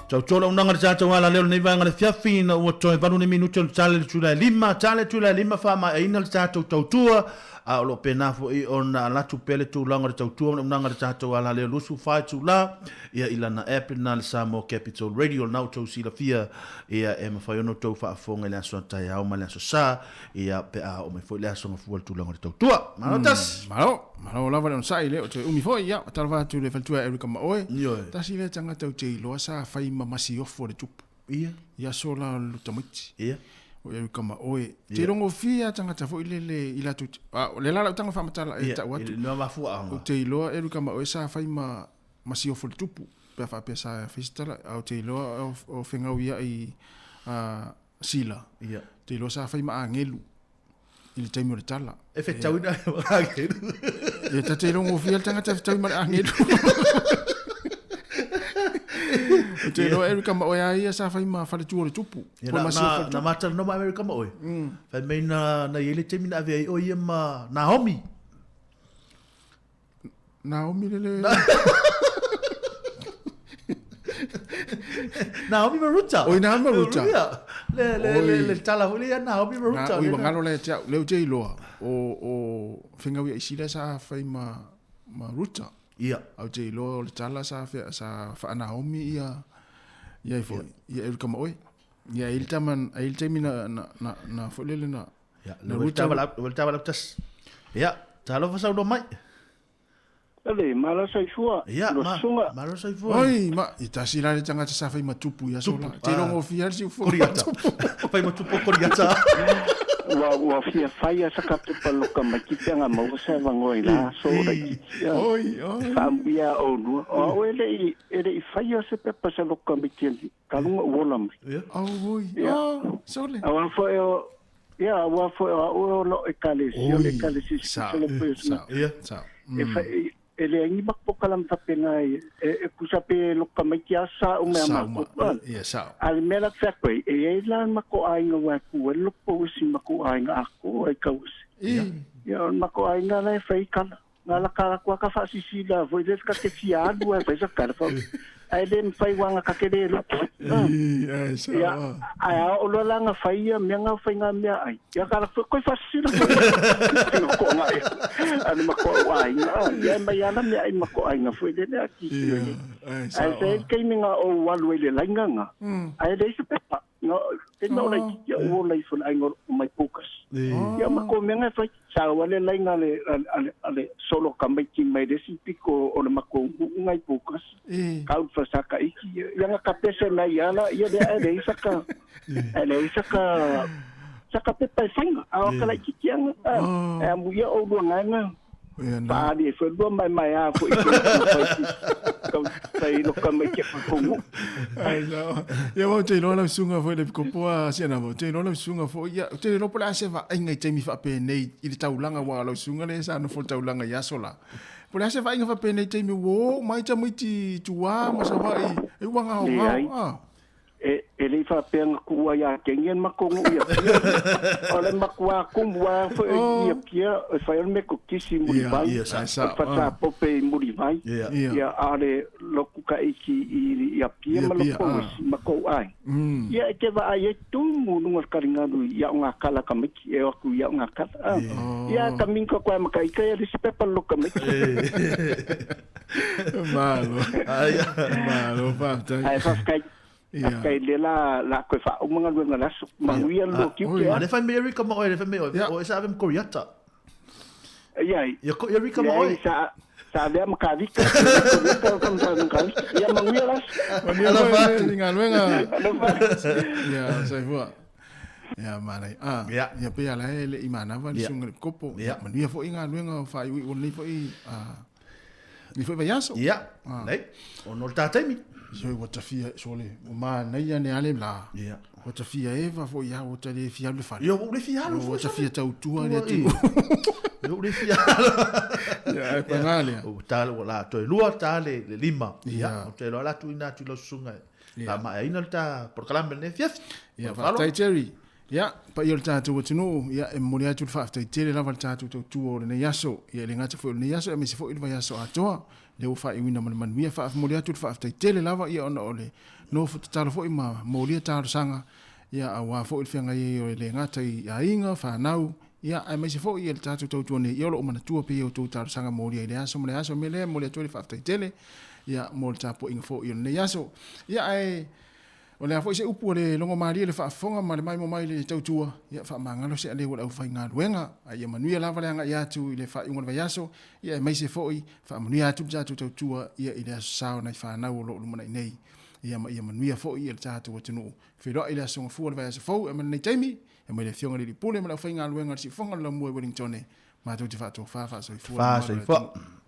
Tautua le auaunaga i le tatou alaleo i lenei vaega o le afiafi ina ua toe 8 nei minute o le tala i le itula e 5, tala i le itula e 5 faamaeaina le tatou tautua, a o lo o pena foi ona alu atu pea le tulaga o le tautua ma le auaunaga i le tatou alaleo 24 itula, ia i lana app lena le Samoa Capital Radio lena ua outou silafia, ia e mafai ona outou faafofoga i le aso a taeao ma le aso sa, ia pe a oo mai foi le aso gafua i le tulaga o le tautua. Malo tasi! Malo, malo lava le onosai le o toe umi foi, ia, talofa atu i le faletua ia Erica Maoe. Ioe. Tasi lea tagata ou te iloa sa fai ma masiofo a le tupu. Ia. I aso la o le tamaiti. Ia. O Erica Maoe. Te logofia lava tagata foi lele i latou, a, o le la lau taga faamatala e tau atu. Ia, i le mafuaaga. Ou te iloa Erica Maoe sa fai ma masiofo le tupu, pe a faapea sa fai se tala, a ou te iloa o fegauiai a Sila, Ia. te iloa sa fai ma agelu i le taimi o le tala. E fetauina ai ma agelu. Ia, ta te iloa gofie le tagata e fetaui ma le agelu. Ou te iloa Erica ma oe a ia sa fai ma faletua o le tupu. Ia, Po na, ma na, o le na tupu. matalanoa ma Amerika ma oe. Fai mai na, na i ai le taimi na ave ai oe ia ma Naomi. Naomi lele. Naomi Maruta. Oi Naomi Maruta. Ia. Le le le le tala foi le Naomi Maruta. Na, oi wangalo le te au, leo te iloa o o whengawi i sila sa fai ma ma Ruta. Ia. Au te iloa o le tala sa fe sa wha Naomi ia ia i foi. Ia Erika ma oi. Ia il taman il taimi na na na na foi lele na. Ia, Na le Ruta. tala le tala tas. Ia, talofa saunoa mai. Ale, malo soifua, Ia, lo ma, sunga. malo soifua. Oi, ma, i tasi la le tagata sa fai ma tupu ia sola. Te ah. rongo fia le siu Koriata. Fai ma tupu koriata. Ua, ua fia fai a saka pepa loka mai ki peanga maua sa vangoa i la aso o laitiiti. Oi, oi. Faamuia o lua. O au e le i, e le i fai a se pepa sa loka mai ki kalunga uola mai. Ia. Au, oi, Ia. oh, sole. Aua foi o, ia, aua foi o au o lo e kalesi, o le kalesi Sa, se lo pe sa, Ia. sa. E fa, e le angi mapokalam faapena e e kusa pe loka mai ki asa o mea Sa, ma ma, ia, sa. A le mea la whea e e la mako ainga wa ku e lopo usi mako ainga ako ai kausi. I, Ia o mako ainga la e whai kala. Ngā la kala kua ka whaasisi la voi le ka te fia alu ai whai sa kala whau. Ai le mwhai wanga ka ke le lopo. i, ai, sa. Ia, ai a o loa la ngā whai ia, mea ngā whai ngā mea ai. Ia kala whai, koi whaasisi la whai. Ngā ko ngā e. Ane mako au ainga. Ia e mai ana mea ai mako ainga whai le lea ki ki Ia, ai. ai, sa. Ai se kei ni ngā o walu e le lainga ngā. Ai le se pepa. Ngā, te nā o lai ki ia o lai funa ai ngā o mai pōkas. Ia ma ko mea ngā whai. Sa o le lainga le, ale, ale, solo ka mai ki mai resi piko o le mako ngai pōkas. I, Kau whasaka iki. Ia ngā ka pese mai ala, ia le ai le isaka. Ai le isaka saka pepa e whainga. A o ka lai ki kia ngā. E amu ia o lua ngā ngā. ia, na. Paali e whenua mai mai a fo i te whai ki kau whai loka mai kia whakongu. Ai, sa. Ia, wau te iloa lau susuga foi le pikopoa sia na wau te iloa lau susuga foi ia te iloa po le a se vaaiga i taimi faapenei i le taulaga ua lau susuga lea sa nofo le taulaga i aso la. Po le a se vaaiga faapenei i taimi ua oo mai tamaiti i tuā ma Savaii e ua Leai. gaogao a. E, e lei whaapeanga kua ia kengi en makongo ia pia. O le makua kumu a fo ia pia, e whai ole me ko kisi muri Ia, vai. ia, sa- sa- O whata pope i muri vai. Ia. Ia. Ia ale loku ka iki i ia pia Ia ma pia, loko ah. isi mako ai. Mm. Ia e te waa e tumu nunga karingaru ia o ngā kala ka miki, e aku ia o ngā kala. Ah. Ia ka minka koe maka ika ia risi pepa loka miki. Malo. Ai. Malo, faafetai. Ai whawhakai, Ia. whawhakai le la, la koe wha umanga luenga laso, manuia lo ki oi. uke. A le fai me Erika ma oe, le fai me oe. Ia. O e sa ave ma koriata. Ia, Ia ko Erika ma ia oe. sa, sa avea makavika, koriata o kamsa makavika. Ia manuia laso. Manuia Alofa foi atu. le galuega. Alofa. Ia, soifua. Ia, malai. Ah, Ia. ia pei ala e le i manava le Ia. susuga le pikopo. Ia. Manuia foi galuega o faaiuiu o lenei foi ah, lenei foi vaiaso. Ia. Nei. O no le tātaimi. Soi ua tafia sole, ua manaia ne ale la. Ia. Ua tafia eva foi ia ua tale fia alu le fale. Ia, ua le fia alu Ua foi, tafia sole. tautua le Tua, atu. Ia ua le fia alu. Ia, e pagā lea. O tā le la toe lua tā le le lima. Ia. Ia. O te loa la tuina atu i lau susuga. Ia. La maaeaina le tā polokalame lenei afiafi. Ia, Ma le faaaloalo. faafetai Jerry. Ia, paia o le tatou atunuu, ia, e momoli atu le faafetai tele lava i le tatou tautua o lenei aso. Ia, e le gata foi o lenei aso, aemaise foi le vaiaso atoa, lea ua faaiuina ma le manuia. Faamomoli atu le faafetai tele lava, ia, ona o le nofo tatalo foi ma molia talosaga, ia, aua foi le feagai ai o e le gata i aiga, fanau, ia, aemaise foi le tatou tautua nei, ia, o lo o manatua pea i a outou talosaga molia i lea aso ma lea aso. O le mea lea, e momoli atu ai le faafetai tele, ia, mo le tapuaiga foi o lenei aso. Ia, ae O le a foi se upu a le logomalie i le faafofoga ma le maimoa mai i le tautua, ia faamagalo se aleu o le aufaigaluega, a ia manuia lava le agai atu i le faaiuga o le vaiaso, ia aemaise foi faamanuia atu le tatou tautua ia i le Aso Sa o nai fanau o lo o lumanai nei, ia ma ia manuia foi le tatou atunuu. Feiloai i le Aso Gafua o le vaiaso fou, e mai lenei taimi, e mai le Afioga i le Alii Pule ma le aufaigaluega a le Siufofoga o le Laumua i Wellingtone, matou te faatofa faasoifua le mamalu o le atunuu.